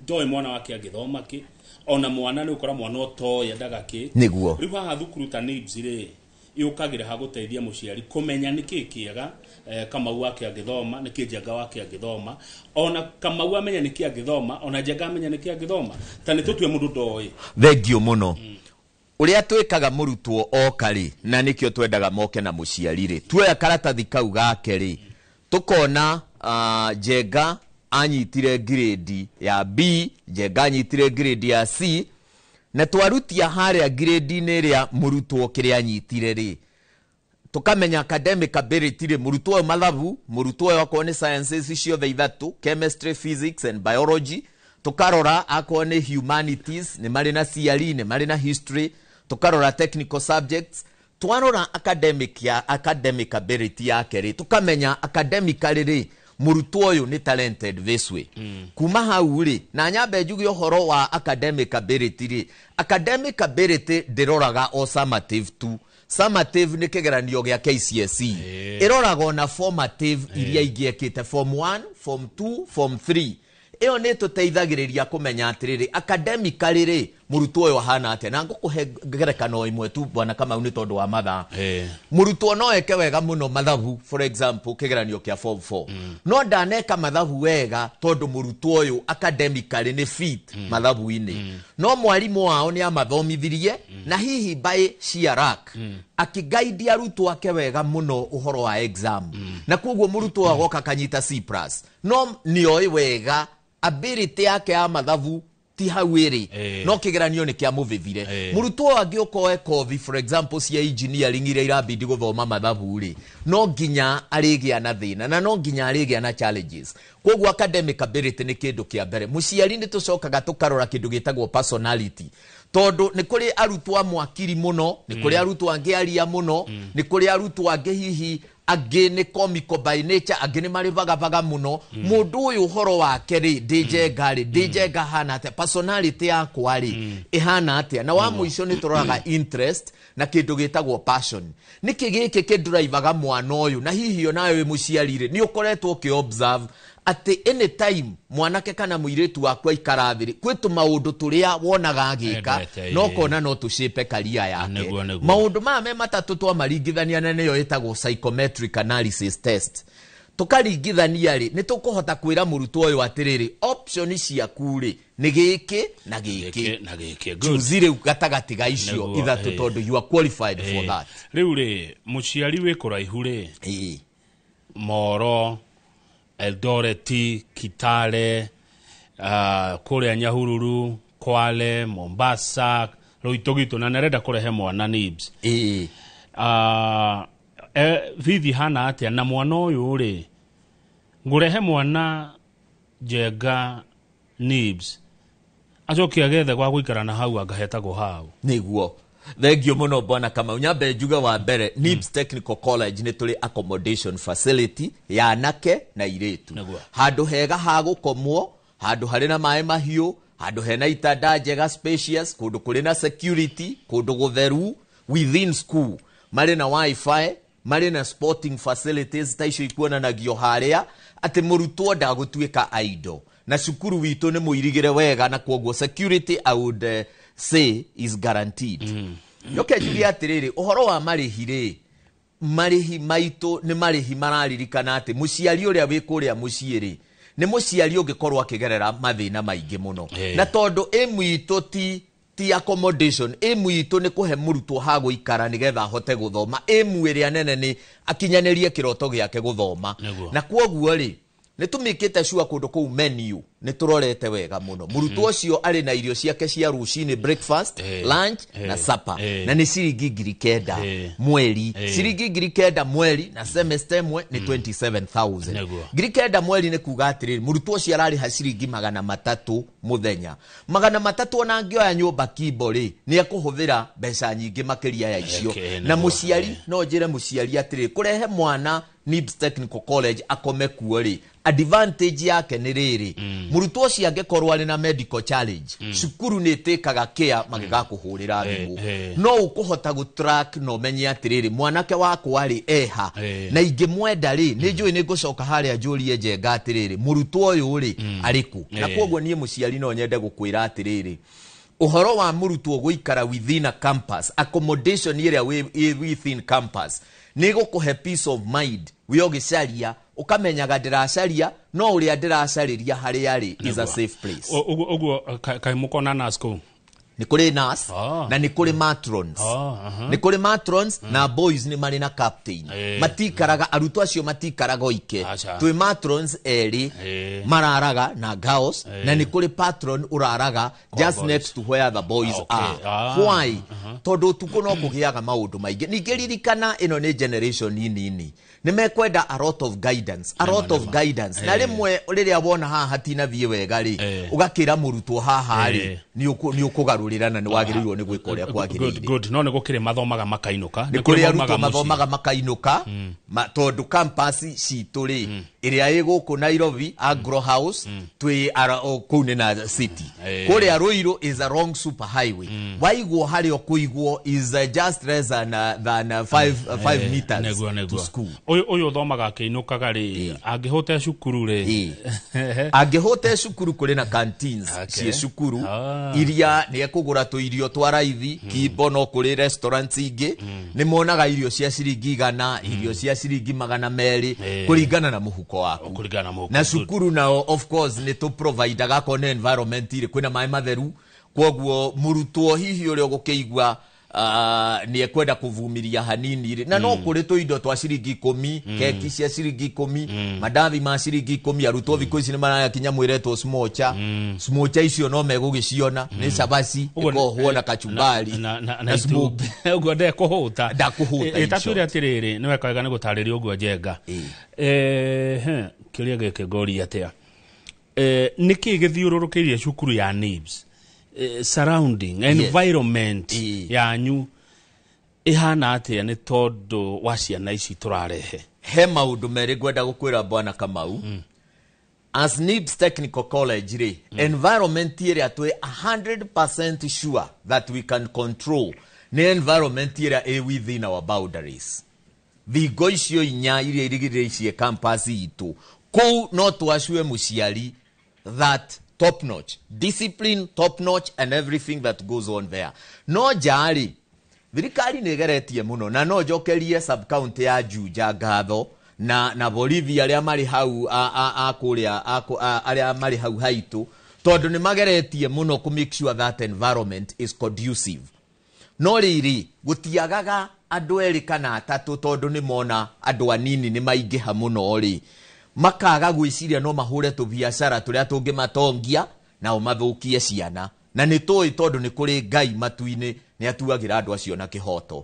ndoĩ mwana wake angĩthoma kĩ, ona mwana nĩ ũkora mwana ũtoĩ endaga kĩ. Nĩguo. Rĩu haha thukuru ta NIBS rĩ, yũkagĩra ha gũteithia mũciari kũmenya nĩkĩ kĩega, Kamau wake angĩthoma nĩkĩ, Njenga wake angĩthoma, ona Kamau amenya nĩkĩ angĩthoma, ona Njenga amenya nĩkĩ angĩthoma, ta nĩ tũtue mũndũ ndoĩ. Thengio mũno. Ũrĩa twĩkaga, mũrutwo oka rĩ, na nĩkĩo twendaga moke na mũciari rĩ, tuoya karatathi kau gake rĩ, tũkona Njenga anyitire grade ya B, Njenga anyitire grade ya C, na twarutia harĩa grade-inĩ ĩrĩa mũrutwo kĩrĩa anyitire rĩ, tukamenya academic ability rĩ, mũrutwo ũyũ mathabu, mũrutwo ũyũ akorwo nĩ sciences ciothe ithatũ, chemistry, physics and biology, tukarora akorwo nĩ humanities, nĩ marĩ na CRE, nĩ marĩ na history, tukarora technical subjects, twarora academic ya academic ability yake rĩ, tukamenya academically rĩ, mũrutwo ũyũ nĩ talented this way. Kuma hau rĩ, na nyambe njuge ũhoro wa academic ability rĩ, academic ability ndĩroraga o summative tu. Summative nĩ kĩgeranio gĩa KCSE, ĩroraga ona formative iria ingĩ ekĩte, form 1, form 2, form 3. Ĩyo nĩ ĩtũteithagĩrĩria kũmenya atĩrĩrĩ, academically rĩ, mũrutwo ũyũ ahana atĩa. Na ngũkũhe ngerekano ĩmwe tu, bwana Kamau, nĩ tondũ wa mathaa. Mũrutwo no eke wega mũno mathabu, for example, kĩgeranio kĩa form 4, no ndaneka mathabu wega tondũ mũrutwo ũyũ academically nĩ fit mathabu-inĩ, no mwarimũ wao nĩ amathomithirie na hihi by sheer luck akĩgaidi arutwo ake wega mũno ũhoro wa exam, na koguo mũrutwo agoka akanyita C plus, no nĩoĩ wega ability yake ya mathabu ti hau ĩrĩ, no kĩgeranio nĩ kĩamũvĩvire. Mũrutwo angĩũka oe kothi, for example, cia engineering iria irabidi gũthoma mathabu rĩ, no nginya arĩgĩa na thĩna na no nginya arĩgĩa na challenges. Koguo academic ability nĩ kĩndũ kĩa mbere. Mũciari nĩ tũcokaga tũkarora kĩndũ gĩtagwo personality, tondũ nĩ kũrĩ arutwo amwe akiri mũno, nĩ kũrĩ arutwo angĩ aria mũno, nĩ kũrĩ arutwo angĩ hihi angĩ nĩ comical by nature, angĩ nĩ marĩ vagavaga mũno. Mũndũ ũyũ ũhoro wake rĩ, ndĩ Njenga rĩ, ndĩ Njenga hana atĩa, personality yakwa rĩ ĩhana atĩa? Na wa mũico nĩ tũroraga interest na kĩndũ gĩtagwo passion. Nĩkĩ gĩkĩ kĩndrivaga mwana ũyũ? Na hihi onawe wĩ mũciari rĩ, nĩ ũkoretwo ũkĩ observe atĩ anytime mwanake kana mũirĩtu waku aikara thĩ rĩ, kwĩ tũmaũndũ tũrĩa wonaga agĩka, Endete, no kona no tũshape career yake. Nĩguo, nĩguo. Maũndũ maya me matatũ twamaringithania, na nĩyo ĩtagwo psychometric analysis test, tũkaringithania rĩ, nĩ tũkũhota kwĩra mũrutwo ũyũ atĩrĩrĩ, option ciaku rĩ nĩ gĩkĩ na gĩkĩ Gĩkĩ na gĩkĩ. Good. Choose rĩu gatagatĩ ga icio ithatũ, tondũ you are qualified for that. Rĩu rĩ, mũciari wĩ kũraihu rĩ, Moro, Eldoret, Kitale, kũrĩa Nyahururu, Kwale, Mombasa, Loitogito, na nĩarenda kũrehe mwana NIBS, bithi hana atĩa? Na mwana ũyũ rĩ, ngũrehe mwana Njenga NIBS, acoke agethe gwa gũikara na hau angahetagwo hau? Nĩguo, thengio mũno, bwana Kamau. Nyambe njuge wa mbere, NIBS Technical College nĩ tũrĩ accommodation facility ya anake na irĩtu, handũ hega ha gũkomwo, handũ harĩ na maĩ mahiũ, handũ hena itanda njega, spacious, kũndũ kũrĩ na security, kũndũ gũtheru within school, marĩ na wifi, marĩ na sporting facilities ta icio ikuonanagio harĩa, atĩ mũrutwo ndagũtuĩka idle. Na cukuru witũ nĩ mũirigĩre wega, na kwoguo security, I would say, is guaranteed. Njoke njuge atĩrĩrĩ, ũhoro wa marĩhi rĩ, marĩhi maitũ nĩ marĩhi mararirikana atĩ mũciari ũrĩa wĩ kũrĩa mũciĩ rĩ, nĩ mũciari ũngĩkorwo akĩgerera mathĩna maingĩ mũno. Na tondũ ĩmu itũ ti accommodation, ĩmu itũ nĩ kũhe mũrutwo ha gũikara nĩgetha ahote gũthoma. Ĩmu ĩrĩa nene nĩ akinyanĩrie kĩroto gĩake gũthoma. Na kwoguo rĩ, nĩ tũmĩkĩte sure kũndũ kũu menu nĩ tũrorete wega mũno, mũrutwo ũcio arĩ na irio ciake cia rũcinĩ, breakfast, lunch na supper, na nĩ ciringi 9,000 mweri. Ciringi 9,000 mweri na semester ĩmwe nĩ 27,000. 9,000 mweri nĩ kuga atĩrĩrĩ, mũrutwo ũcio ararĩha ciringi 300 mũthenya. 300, ona angĩoya nyũmba kimbo rĩ, nĩ ekũhũthĩra mbeca nyingĩ makĩria ya icio. Na mũciari, no njĩre mũciari atĩrĩrĩ, kũrehe mwana NIBS Technical College akome kuo rĩ, advantage yake nĩ rĩrĩ, mũrutwo ũcio angĩkorwo arĩ na medical challenge, cukuru nĩ ĩtĩkaga care magĩgakũhũrĩra thimũ, no ũkũhota gũ-track na ũmenye atĩrĩrĩ, mwanake wakwa rĩ eha, na ingĩmwenda rĩ, nĩ njũĩ nĩ ngũcoka harĩa njũrie Njenga atĩrĩrĩ, mũrutwo ũyũ rĩ arĩ kũ. Na koguo niĩ mũciari no nyende gũkwĩra atĩrĩrĩ, ũhoro wa mũrutwo gũikara within a campus, accommodation ĩrĩa ĩ within campus nĩ gũkũhe peace of mind. Wĩ ũgĩcaria ũkamenyaga ndĩracaria, no ũrĩa ndĩracarĩria harĩa rĩ is a safe place. Ũguo ũguo kaĩ mũkona nurse kũu? Nĩ kũrĩ nurse na nĩ kũrĩ matrons. Nĩ kũrĩ matrons na boys nĩ marĩ na captain. Matikaraga, arutwo acio matikaraga oike. Twĩ matrons erĩ mararaga na girls, na nĩ kũrĩ patron ũraraga just boys. next to where the boys are. Why? Tondũ ũtukũ no kũgĩaga maũndũ maingĩ. Ningĩ ririkana ĩno nĩ generation nini, nĩ mekwenda a lot of guidance, a lot of guidance. Na rĩmwe rĩrĩa wona haha hatinathiĩ wega rĩ, ũgakĩra mũrutwo haha rĩ, nĩ ũkũgarũrĩra na nĩ wagĩrĩirwo nĩ gwĩka ũrĩa kwagĩrĩire. Good, good. No nĩ gũkĩrĩ mathomaga makainũka? Nĩ kũrĩ maumaga arutwo mũciĩ. mathomaga makainũka, tondũ campus citũ rĩ, ĩrĩa ĩ gũkũ Nairobi Agro House, twĩ kũu nĩ na city. Kũrĩa Ruiru is a wrong super highway, waigwo harĩa ũkũigwo is just less than 5 meters Nĩguo to nĩguo school. Ũyũ ũthomaga akĩinũkaga rĩ, angĩhũte cukuru rĩ? Angĩhũte cukuru, kũrĩ na canteens ciĩ cukuru iria nĩ ekũgũra tũirio twa raithi. Kimbo no kũrĩ restaurants ingĩ nĩ monaga irio cia ciringi 100, irio cia ciringi 200, kũringana na mũhuko waku. Kũringana na mũhuko. Na cukuru nao of course nĩ tũ providaga akorwo nĩ environment rĩ, kwĩna maĩ matheru. Koguo mũrutwo hihi ũrĩa ũgũkĩigua nĩ ekwenda kũvumiria hanini rĩ, na no kũrĩ tũindo twa ciringi 10, keki cia ciringi 10, mandathi ma ciringi 10. Arutwo thikũ ici nĩ marakinya mwĩretwo smocha. Smocha icio no megũgĩciona nĩ cabaci Ũguo ĩkohwo na kachumbari na na smoky. itumbĩ. Ũguo ndekũhũta. Ndakũhũta, in Tatwĩre short. atĩrĩrĩ, nĩ weka wega nĩ gũtarĩria ũguo Njenga. He, kĩũria gĩkĩ ngũria atĩa, nĩkĩ gĩthiũrũrũkĩirie cukuru ya NIBS? Surrounding environment yanyu ĩhana atĩa nĩ tondũ wa ciana ici tũrarehe? He maũndũ merĩ ngwenda gũkwĩra, bwana Kamau. As NIBS Technical College rĩ, environment ĩrĩa twĩ 100% sure that we can control nĩ environment ĩrĩa ĩ within our boundaries, thingo icio inya iria irigĩrĩirie campus itũ. Kũu no twacue mũciari that top notch discipline, top notch and everything that goes on there. No nja-rĩ, thirikari nĩ ĩgeretie mũno, na no njokerie sub county ya Juja ngatho na borithi arĩa marĩ hau a kũrĩa arĩa marĩ hau haitũ, tondũ nĩ mageretie mũno kũ make sure that environment is conducive. No rĩrĩ, gũtiagaga andũ erĩ kana atatũ, tondũ nĩ mona andũ anini nĩ maingĩha mũno rĩ, makaga gwĩciria no mahũre tũbiacara tũrĩa tũngĩmatongia nao mathũkie ciana. Na nĩ tũĩ tondũ nĩ kũrĩ Ngai matu-inĩ, nĩ atuagĩra andũ acio na kĩhoto.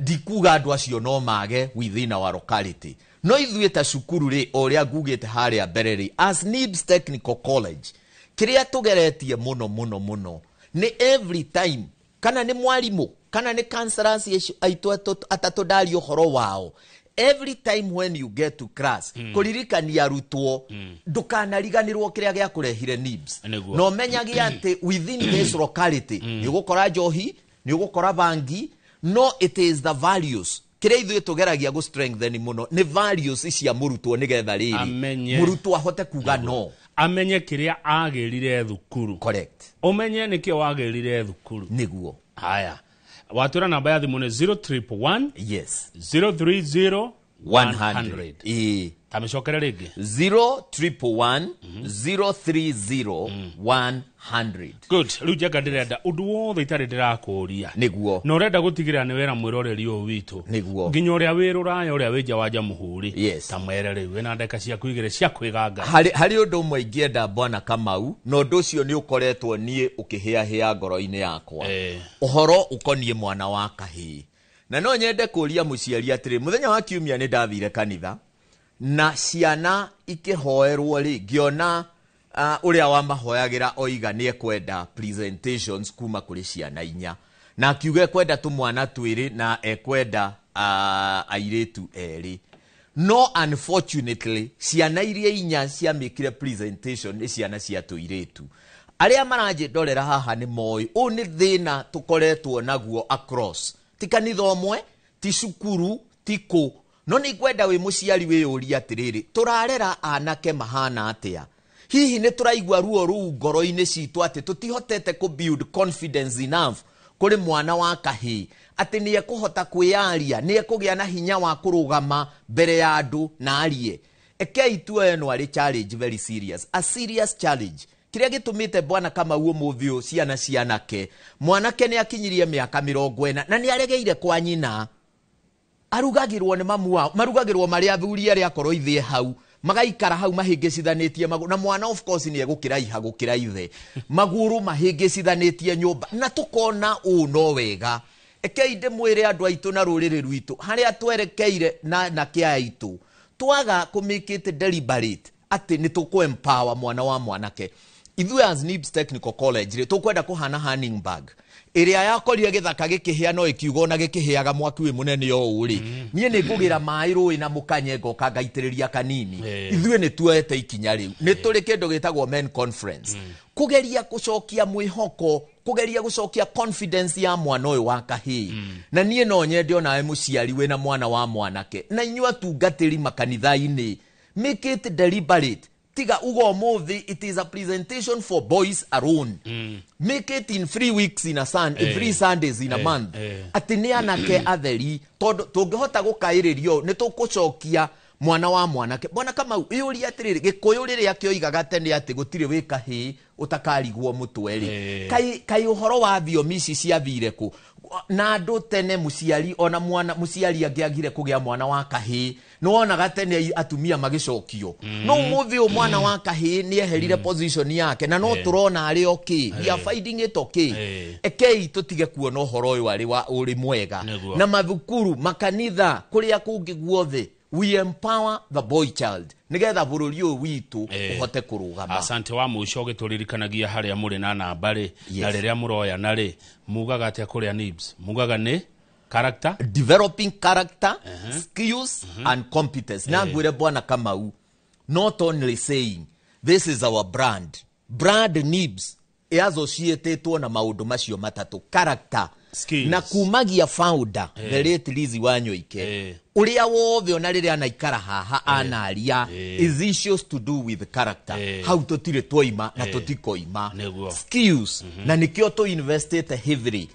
Ndikuga andũ acio no mage within our locality, no ithuĩ ta cukuru rĩ, o ũrĩa ngugĩte harĩa mbere rĩ, as NIBS Technical College, kĩrĩa tũgeretie mũno mũno mũno nĩ every time, kana nĩ mwarimũ kana nĩ counselors acio aitũ atatũ ndaria ũhoro wao, every time when you get to class, kũririkania arutwo, ndũkanariganĩrwo kĩrĩa gĩakũrehire NIBS. Nĩguo. Na ũmenyage atĩ within this locality nĩ ũgũkora njohi, nĩ ũgũkora bangi, no it is the values kĩrĩa ithuĩ tũgeragia gũ strengthen mũno nĩ values cia mũrutwo, nĩgetha rĩrĩ Amenye. mũrutwo ahote kuga no. Amenye kĩrĩa agĩrire thukuru. Correct. Ũmenye nĩkĩo wagĩrire thukuru. Nĩguo. Haya, watwĩra namba ya thimũ nĩ 0111 030 100. Ĩĩ. Ta mĩcokere rĩngĩ. 0111 030 100. Good. Rĩu Njenga, ndĩrenda ũndũ wothe itarĩ ndĩrakũria na ũrenda gũtigĩrĩra nĩ wera mwĩroreri ũyũ witũ, nginya ũrĩa wĩ rũraya, ũrĩa wĩ nja wa jamũhũri, ta mwere rĩu wĩna ndeka ciaku igĩrĩ cia kwĩganga. Harĩ ũndũ ũmwe ingĩenda, bwana Kamau, na ũndũ ũcio nĩ ũkoretwo niĩ ũkĩhĩahĩa ngoro-inĩ yakwa, ũhoro ũkoniĩ mwana wa kahĩĩ. Na no nyende kũria mũciari atĩrĩ, mũthenya wa kiumia nĩ ndathire kanitha na ciana ikĩhoerwo rĩ, ngĩona ũrĩa wamahoyagĩra oiga nĩ ekwenda presentations kuma kũrĩ ciana inya, na akiuga ekwenda tũmwana twĩrĩ na ekwenda airĩtu erĩ. No unfortunately ciana iria inya ciamĩkire presentation nĩ ciana cia tũirĩtu. Arĩa maranjĩndorera haha nĩ moĩ ũũ nĩ thĩna tũkoretwo naguo across, ti kanitha ũmwe, ti cukuru, ti kũ. No nĩ ngwenda wĩ mũciari wĩyũrie atĩrĩrĩ, tũrarera anake mahana atĩa? Hihi nĩ tũraigua ruo rũu ngoro-inĩ citũ atĩ tũtihotete kũ build confidence enough kũrĩ mwana wa kahĩĩ atĩ nĩ ekũhota kwĩyaria, nĩ ekũgĩa na hinya wa kũrũgama mbere ya andũ na arie? Ekei tuoe ĩno arĩ challenge, very serious, a serious challenge. Kĩrĩa gĩtũmĩte Bwana Kamau ũmũthĩ ũyũ ciana cianake, mwanake nĩ akinyirie mĩaka 40 na nĩ aregeire kwa nyina, arugagĩrwo nĩ mamu wao, marugagĩrwo marĩ athuri arĩa akorwo ithe hau, magaikara hau mahĩngĩcithanĩtie magũrũ, na mwana of course nĩ egũkĩraiha gũkĩra ithe, magũrũ mahĩngĩcithanĩtie nyũmba, na tũkona ũũ no wega. Ekei ndĩmwĩre andũ aitũ na rũrĩrĩ rwitũ harĩa twerekeire na anake aya aitũ, twaga kũ make it deliberate atĩ nĩ tũkũ empower mwana wa mwanake. Ithuĩ as NIBS Technical College rĩ, tũkwenda kũhana Hanningbag ĩrĩa yakorire gĩthaka gĩkĩhĩa no ĩkiuga ona gĩkĩhĩaga mwaki wĩ mũnene ũũ rĩ, niĩ nĩ ngũgĩra maĩ rũĩ na mũkanye ngoka ngaitĩrĩria kanini. Ithuĩ nĩ tuoete ikinya rĩu, nĩ tũrĩ kĩndũ gĩtagwo men conference, kũgeria gũcokia mwĩhoko, kũgeria gũcokia confidence ya mwana ũyũ wa kahĩĩ. Na niĩ no nyende onawe mũciari wĩna mwana wa mwanake na inyuĩ atungatĩri makanitha-inĩ, make it deliberate. Tiga uga ũmũthĩ it is a presentation for boys alone. Make it in 3 weeks in a sun, 3 Sundays in a month, atĩ nĩ anake atheri, tondũ tũngĩhota gũkaĩrĩrio nĩ tũkũcokia mwana wa mwanake. Bwana Kamau, ĩyũrie atĩrĩrĩ, Gĩkũyũ rĩrĩa kĩoigaga tene atĩ gũtirĩ wĩ kahĩĩ ũtakarigwo mũtwe rĩ, kaĩ ũhoro wa thiomi ici ciathire kũ? Na andũ tene mũciari ona mwana mũciari angĩagire kũgĩa mwana wa kahĩĩ, nĩ wonaga tene atumia magĩcokio. No ũmũthĩ ũyũ mwana wa kahĩĩ nĩ eherire position yake na no tũrona arĩ okay. We are finding it okay. Ekei tũtige kuona ũhoro ũyũ arĩ wa ũrĩ mwega. Na mathukuru, makanitha, kũrĩa kũngĩ guothe, we empower the boy child nigetha bũrũri ũyũ witũ ũhote kũrũgama. Asante. Wa mũico, ũgĩtũririkanagia harĩa mũrĩ na namba rĩ, na rĩrĩa mũroyana rĩ, mugaga atĩa kũrĩa NIBS? Mugaga nĩ character? Developing character, skills and competence. Na ngwĩre Bwana Kamau, not only saying this is our brand, brand NIBS ĩassociatĩtwo na maũndũ macio matatũ, character. Skills. Na kumagia founder, the late Lizzie Wanyoike, ũrĩa wothe ona rĩrĩa anaikara haha anaria is issues to do with character. Hau tũtirĩ twoima na tũtikoima. Skills, na nĩkĩo tũ investĩte heavily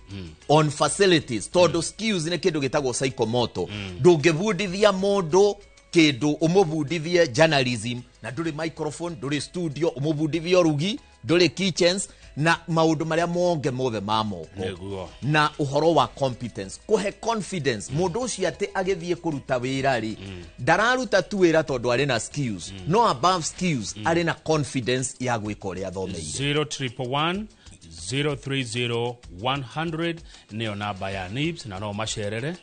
on facilities, tondũ skills nĩ kĩndũ gĩtagwo psychomotor. Ndũngĩbundithia mũndũ kĩndũ, ũmũbundithie journalism na ndũrĩ microphone, ndũrĩ studio, ũmũbundithie ũrugi, ndũrĩ kitchens na maũndũ marĩa monge mothe ma moko. Na ũhoro wa competence, kũhe confidence mũndũ ũcio atĩ agĩthiĩ kũruta wĩra rĩ, ndararuta tu wĩra tondũ arĩ na skills, no above skills arĩ na confidence ya gwĩka ũrĩa athomeire. 0111 030 100 nĩyo namba ya NIBS, na no macerere.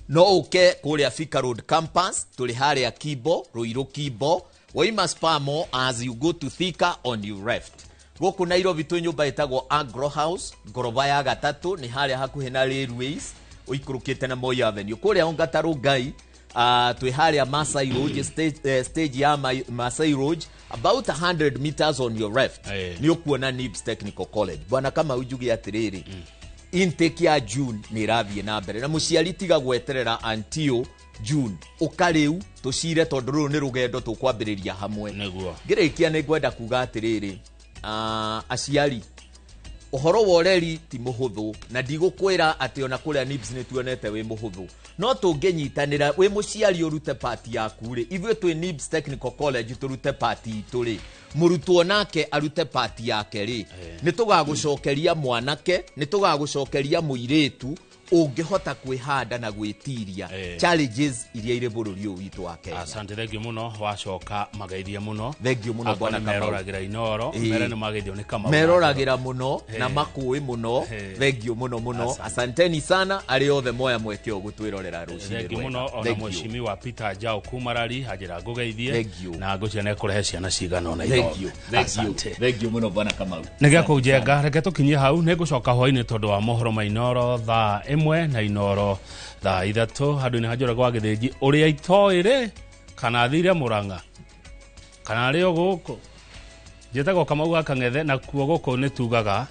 No ũke kũrĩa Thika Road campus, tũrĩ harĩa Kimbo, Ruiru Kimbo, waima Spamo as you go to Thika on your left. Gũkũ Nairobi twĩ nyũmba ĩtagwo Agro House, ngoroba ya gatatũ, nĩ harĩa hakuhĩ na Railways ũikũrũkĩte na Moi Avenue. Kũrĩa Ongata Rongai, twĩ harĩa Masai Lodge stage, stage ya Masai Lodge, about 100 meters on your left nĩ ũkuona NIBS Technical College. Bwana Kamau, njuge atĩrĩrĩ, intake ya June nĩ ĩrathiĩ na mbere, na mũciari tiga gweterera until June, ũka rĩu tũcire, tondũ rũrũ nĩ rũgendo tũkwambĩrĩria hamwe. Ngĩrĩkia nĩ ngwenda kuga atĩrĩrĩ, aciari, ũhoro wa ũreri ti mũhũthũ, na ndigũkwĩra atĩ ona kũrĩa NIBS nĩ tuonete wĩ mũhũthũ, no tũngĩnyitanĩra, wĩ mũciari ũrute pati yaku rĩ, ithuĩ twĩ NIBS Technical College tũrute pati itũ rĩ, mũrutwo nake arute pati yake rĩ, nĩ tũgagũcokeria mwanake, nĩ tũgagũcokeria mũirĩtu ũngĩhota kwĩhanda na gwĩtiria challenges iria irĩ bũrũri ũyũ witũ wa Kenya. Asante, thengiũ mũno. Wacoka mageithie mũno. Thengiũ mũno, Akorwo Bwana nĩ Kamau. meroragĩra Inoro, mere nĩ mageithio nĩ Kamau. Meroragĩra mũno na makũĩ mũno. Thengiũ mũno mũno, asanteni sana arĩa othe moya mweke ũyũ gũtwĩrorera rũcinĩ Thengiũ rwega. mũno ona Thengiũ. Mheshimiwa Peter Njau kuma Rari anjĩra ngũgeithie. Thengiũ. Na ngũcia nĩ ekũrehe ciana cigana ona. Thengiũ, thengiũ, Asante. Thengiũ mũno, Bwana Kamau. Nĩ gĩa kũu njenga, reke tũkinyie hau. Nĩ ngũcoka hwainĩ tondũ wa mohoro ma Inoro thaa 1 na Inoro thaa 3. Handũ-inĩ ha Njoroge wa Gĩthĩnji ũrĩa itoĩ rĩ, Kana athire Murang'a kana arĩ o gũkũ. Njĩtagwo Kamau wa Kang'ethe, na kuo gũkũ nĩ tugaga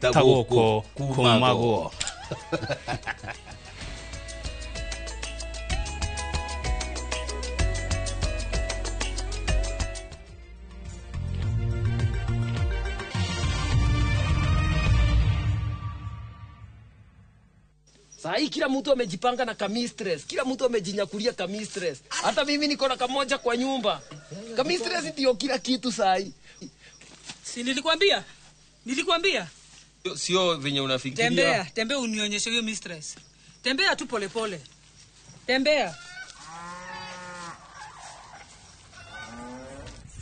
ta ta gũkũ gũkũ kumagwo. Kumagwo. Saa hii kila mtu amejipanga na kamistress, kila mtu amejinyakulia kamistress. Hata mimi niko na kamoja kwa nyumba. Kamistress ndio kila kitu saa hii. Si nilikwambia? Nilikwambia. Sio venye unafikiria. Tembea, tembea unionyeshe hiyo mistress. Tembea tu polepole. Tembea.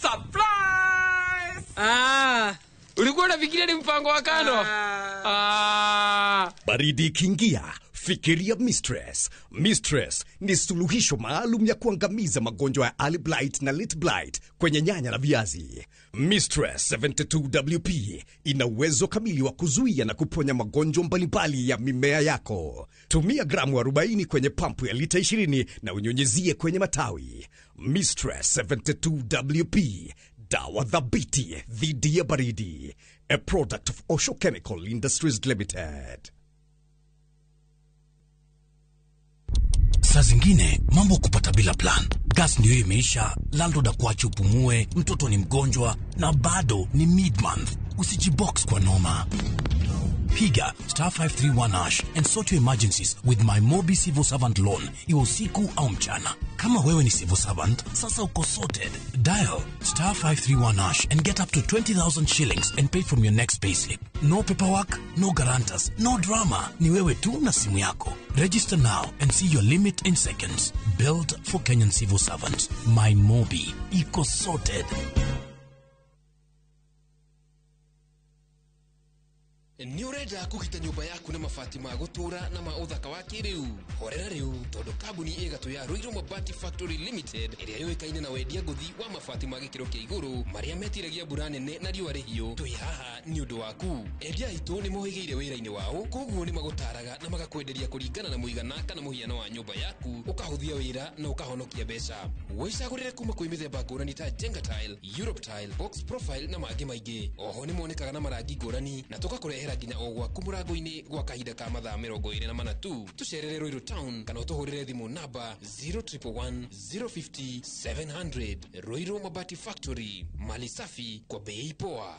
Surprise! Ah. Ulikuwa unafikiria ni mpango wa kando? Ah. Baridi ikiingia, fikiria Mistress. Mistress ni suluhisho maalum ya kuangamiza magonjwa ya early blight na late blight kwenye nyanya na viazi. Mistress 72WP ina uwezo kamili wa kuzuia na kuponya magonjwa mbalimbali ya mimea yako. Tumia gramu 40 kwenye pampu ya lita 20 na unyunyizie kwenye matawi. Mistress 72WP, dawa thabiti dhidi ya baridi. A product of Osho Chemical Industries Limited. Saa zingine mambo kupata bila plan. Gas ndiyo imeisha, landlord akuache upumue, mtoto ni mgonjwa na bado ni mid-month. Usijibox kwa noma. Piga star 531 hash and sort your emergencies with my Mobi Civil Servant Loan, iwe usiku au mchana. Kama wewe ni civil servant, sasa uko sorted. Dial star 531 hash and get up to 20,000 shillings and pay from your next payslip. No paperwork, no guarantors, no drama. Ni wewe tu na simu yako. Register now and see your limit in seconds. Built for Kenyan civil servants. My Mobi. Iko sorted. Nĩ ũrenda kũgita nyũmba yaku na mabati ma gũtũũra na ma ũthaka wa kĩrĩu? Horera rĩu, tondũ kambuni ĩ gatũ ya Ruiru Mabati Factory Limited ĩrĩa yũĩkaine na wendia ngũthi wa mabati ma gĩkĩro kĩa igũrũ marĩa metiragia mbura nene na riũa rĩhiũ, twĩ haha nĩ ũndũ waku. Endia aitũ nĩ mohĩgĩire wĩra-inĩ wao, koguo nĩ magũtaraga na magakwenderia kũringana na mũigana kana mũhiano wa nyũmba yaku, ũkahũthia wĩra na ũkahonokia mbeca. Wĩcagũrĩre kuma kwĩ mĩthemba ngũrani ta Jenga Tile, Europe Tile, Box Profile na mangĩ maingĩ. Oho nĩ monekaga na marangi ngũrani na tũgakũrehera nginya o gwaku mũrango-inĩ gwa kahinda ka mathaa 24 tu. Tũcerere Ruiru Town kana ũtũhũrĩre thimũ namba 0111 050 700. Ruiru Mabati Factory, mali safi kwa bei poa.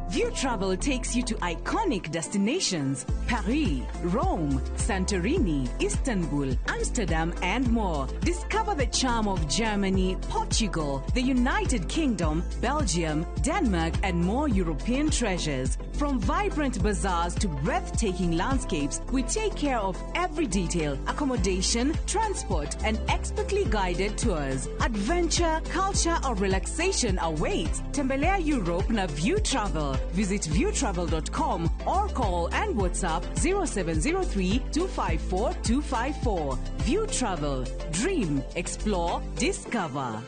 View Travel takes you to iconic destinations: Paris, Rome, Santorini, Istanbul, Amsterdam, and more. Discover the charm of Germany, Portugal, the United Kingdom, Belgium, Denmark, and more European treasures. From vibrant bazaars to breathtaking landscapes, we take care of every detail: accommodation, transport, and expertly guided tours. Adventure, culture, or relaxation awaits. Tembelea Europe na View Travel. Visit viewtravel.com or call and WhatsApp 0703 254 254. View Travel. Dream, explore, discover.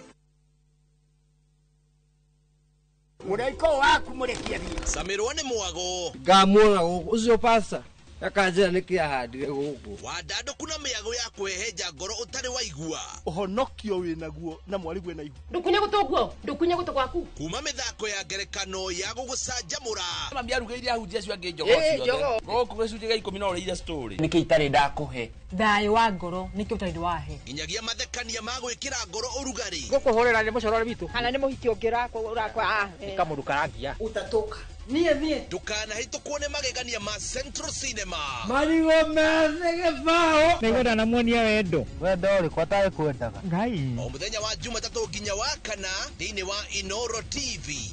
Mũraiko waku mũrekia thiĩ. Camirwo nĩ mwago. Ngamuona gũkũ ũcio pasta akanjĩra nĩkĩ ahandire gũkũ. Wandandũku na mĩago ya kwĩhenja ngoro ũtarĩ waigua. Ũhonokio wĩnaguo na mwarĩguo na ihu. Ndukunye gũtũ guo, ndukunye gũtũ gwaku. Kuma mĩthako ya ngerekano ya gũgũcanjamũra. Mami arugĩire ahunjia acio angĩ njogoo ciothe. Gũkũ gĩcunjĩ gĩa 10 no ũrĩire story. Nĩkĩ itarĩ ndakũhe? Thayũ wa ngoro nĩkĩo ũtarĩ wahe. Nginyagia mathekania ma gwĩkĩra ngoro ũrugarĩ. Gũkũhũrĩra nĩ mũcorore witũ. Kana nĩ mũhiki ũngĩ ũrakwa. Nĩ kamũndũ karangia. Utatoka. Niĩ niĩ. Ndũkanahĩtũkwo nĩ magegania ma Central Cinema. Marigũ methĩ gĩbaũ. Nĩngwenda namuonia wendo. Wendo ũrĩkũ atarĩ kwendaga? Ngai. O mũthenya wa Jumatatũ nginya wa kana thĩinĩ wa Inoro TV.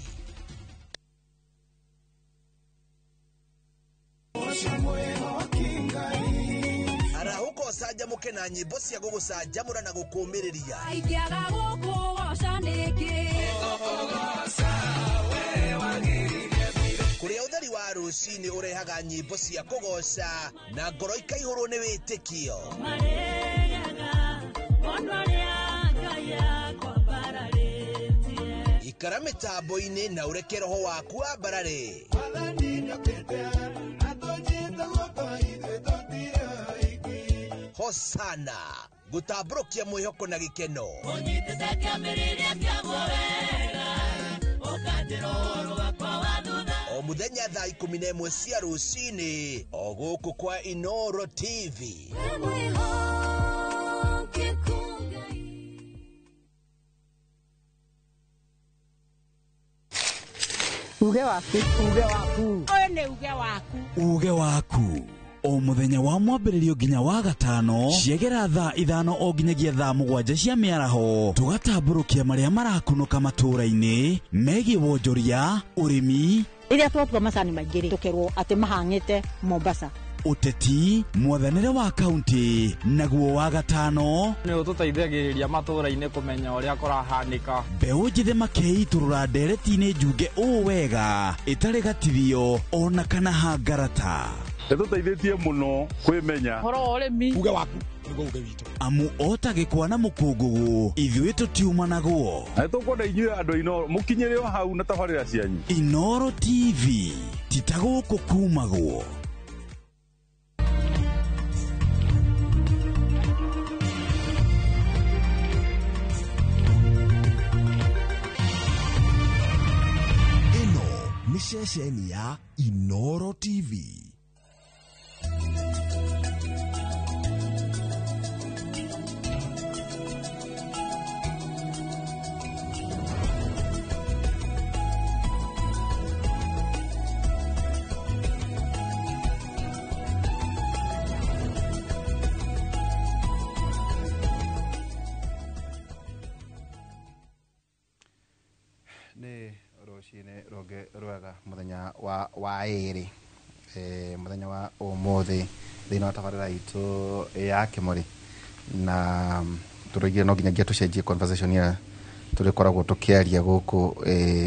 Arahũka ũcanjamũke na nyĩmbo cia gũgũcanjamũra na gũkũũmĩrĩria. Ingĩaga gũkũgoca nĩkĩ? Kũrĩa ũtheri wa rũcinĩ ũrehaga nyĩmbo cia kũgoca na ngoro ikaihũrwo nĩ wĩtĩkio. Ikara mĩtambo-inĩ na ũreke roho waku wambarare. Hosana gũtambũrũkia mwĩhoko na gĩkeno. Ũnyitĩte kĩambĩrĩria kĩaguo wega, ũkanjĩra ũhoro wakwa wa thutha. O mũthenya thaa 11 cia rũcinĩ o gũkũ kwa Inoro TV. Uge waku, uge waku. Ũyũ nĩ uge waku. Uge waku o muthenya wa mwambĩrĩrio nginya wa gatano ciegera thaa 5 o nginyagia thaa 7 cia mĩaraho tũgatambũrũkia marĩa marakunũka matũũra-inĩ megiĩ wonjoria, ũrĩmi, rĩrĩa twatua macani maingĩ rĩ tũkerwo atĩ mahang'ĩte Mombasa, ũteti, mwathanĩre wa kaunti, naguo wa gatano nĩ ũtũteithagĩrĩria matũũra-inĩ kũmenya ũrĩa kũrahanĩka. Mbeũ njĩthĩ makeitũrũra ndereti-inĩ njunge ũũ wega ĩtarĩ gatithio ona kana hangarata. Nĩtũteithĩtie mũno kwĩmenya ũhoro wa ũrĩmi. Uge waku nĩguo uge witũ. Amu ota gĩkwa na mũkũngũgũ ithuĩ tũtiumanagwo. Na nĩtũkwenda inyuĩ andũ a Inooro mũkinyĩre o hau na tabarĩra cianyu. Inooro TV ti ta gũkũ kumagwo. Ĩno nĩ ceceni ya Inooro TV. Nĩ rũcinĩ rũngĩ rwega mũthenya wa ĩrĩ, mũthenya wa ũmũthĩ thĩinĩ wa tabarĩra itũ ya Kĩmũrĩ, na tũroigire no nginyagia tũcenjie conversation ĩrĩa tũrĩkoragwo tũkĩaria gũkũ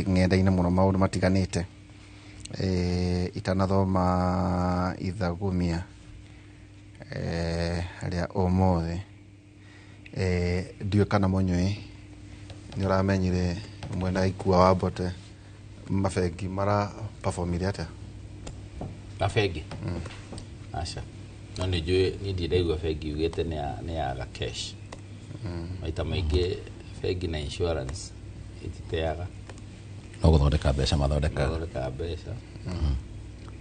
ng'enda-inĩ mũno maũndũ matiganĩte. Itanathoma ithagumia rĩa ũmũthĩ, ndiũĩ kana mũnyui nĩ ũramenyire mwena Ikua wa Mbote mabengi mara performire atĩa? Mabengi? Aca. No nĩ njũĩ niĩ ndirĩ ndaigua bengi yugĩte nĩ yaga cash. Maita maingĩ bengi na insurance ititeaga. No gũthondeka mbeca mathondekaga. Mathondekaga mbeca.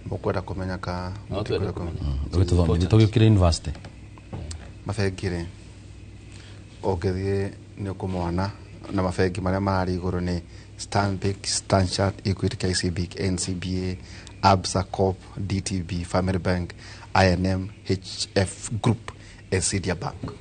Mũkwenda kũmenya ka No twende kũmenya. Tũgĩtũthomithie tũgĩũkire university. Mabengi rĩ ũngĩthiĩ nĩ ũkũmona na mabengi marĩa mararĩ igũrũ nĩ Stanbic, Stanchart, Equity, KCB, NCBA, Absa Corp, DTB, Family Bank, INM, HF Group, Ensidia Bank.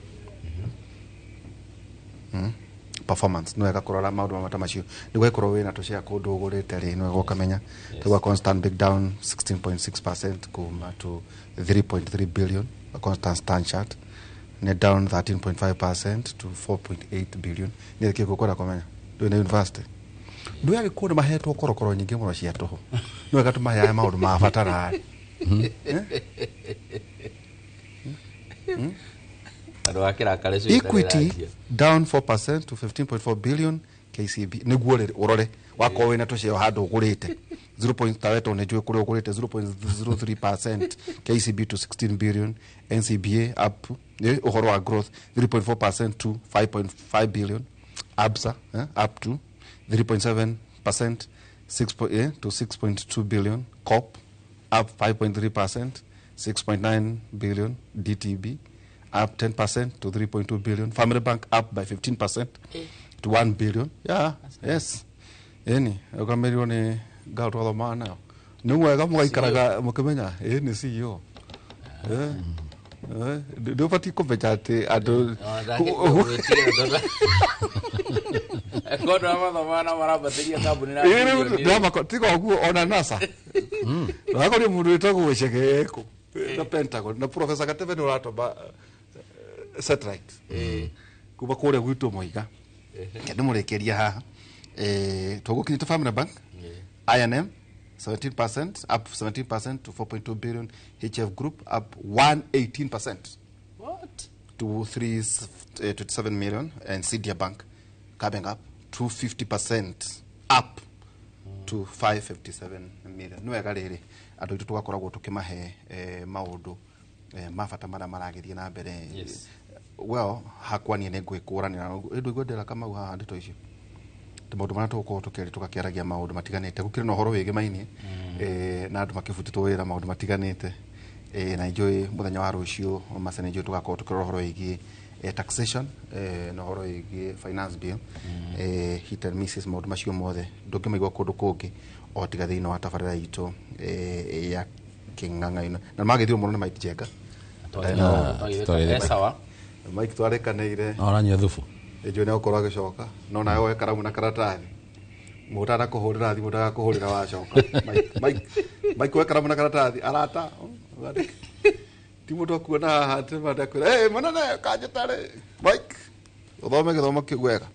Performance nĩ wega kũrora maũndũ ta macio nĩguo ĩkorwo wĩna tũcea kũndũ ũgũrĩte rĩ nĩ wega ũkamenya. Tũgwa Constant Big down 16.6% kuma to 3.3 billion. Constant Stanchart nĩ down 13.5% to 4.8 billion. Nĩ kĩĩ gũkwenda kũmenya ndũĩ na university ndũĩ agĩkũyũ nĩ mahetwo korokoro nyingĩ mũno cia tũhũ nĩ wega tũmaheage maũndũ ma bata narĩ. Equity down 4% to 15.4 billion. KCB nĩguo rĩrĩ ũrore wakorwo wĩna tũceo handũ ũgũrĩte 0.3 nĩ njũĩ kũrĩa ũgũrĩte 0.03% KCB to 16 billion. NCBA up ũhoro wa growth 3.4% to 5.5 billion. Absa up to 3.7% to 6.2 billion. Corp up 5.3% 6.9 billion. DTB up 10% to 3.2 billion. Family Bank up by 15% to 1 billion. Yeah, yes. Ĩni ũkamerirwo nĩ ngao twathomaga nayo nĩ wega mũgaikaraga mũkĩmenya ĩ nĩ CEO. Ndũbatiĩ kũmenya atĩ andũ tiga ũguo ona NASA wakorio mũndũ wĩtagwo Chege ekũ na Pentagon na Professor Gatebe nĩ ũratũma satellite kuma kũrĩa gwitũ Mũiga. Ndĩmũrĩkĩria haha tũgũkinyĩte Family Bank, INM 17% up 17% to 4.2 billion. HF Group up 118%. What? To 327 million, and Cydia Bank coming up 250% up to 557 million. Nĩ wega rĩrĩ andũ aitũ tũgakoragwo tũkĩmahe maũndũ Ma bata marĩa maragĩthiĩ na mbere. Yes. Well, hakwa niĩ nĩ ngwĩkũranĩra ndũigua Kamau haha ndeto icio tĩ maũndũ marĩa tũgũkorwo tũkĩaria, tũgakĩaragia maũndũ matiganĩte, gũkĩrĩ na ũhoro wĩgĩmainie na andũ makĩbutĩtwo wĩra, maũndũ matiganĩte, na njũĩ mũthenya wa rũciũ maca nĩ njũĩ tũgakorwo tũkĩrora ũhoro wĩgiĩ taxation, na ũhoro wĩgiĩ finance bill, hit and misses, maũndũ macio mothe ndũngĩmaigua kũndũ kũngĩ o tiga thĩinĩ wa tabarĩra itũ ya kĩng'ang'a-inĩ, na magĩthirwo mũno nĩ Mike Njenga. Eh, sawa. Mike twarĩkanĩire. No aranyua thubu. Njũĩ nĩ gũkorwo agĩcoka, no nawe woe karamu na karatathi, mũndũ atakũhũrĩra thimũ ndagakũhũrĩra wacoka. Mike, woe karamu na karatathi, arata ti mũndũ akuona haha atĩ mandakwĩra, "Hey, mũnene kanjĩta rĩ." Mike, ũthome gĩthomo kĩu wega.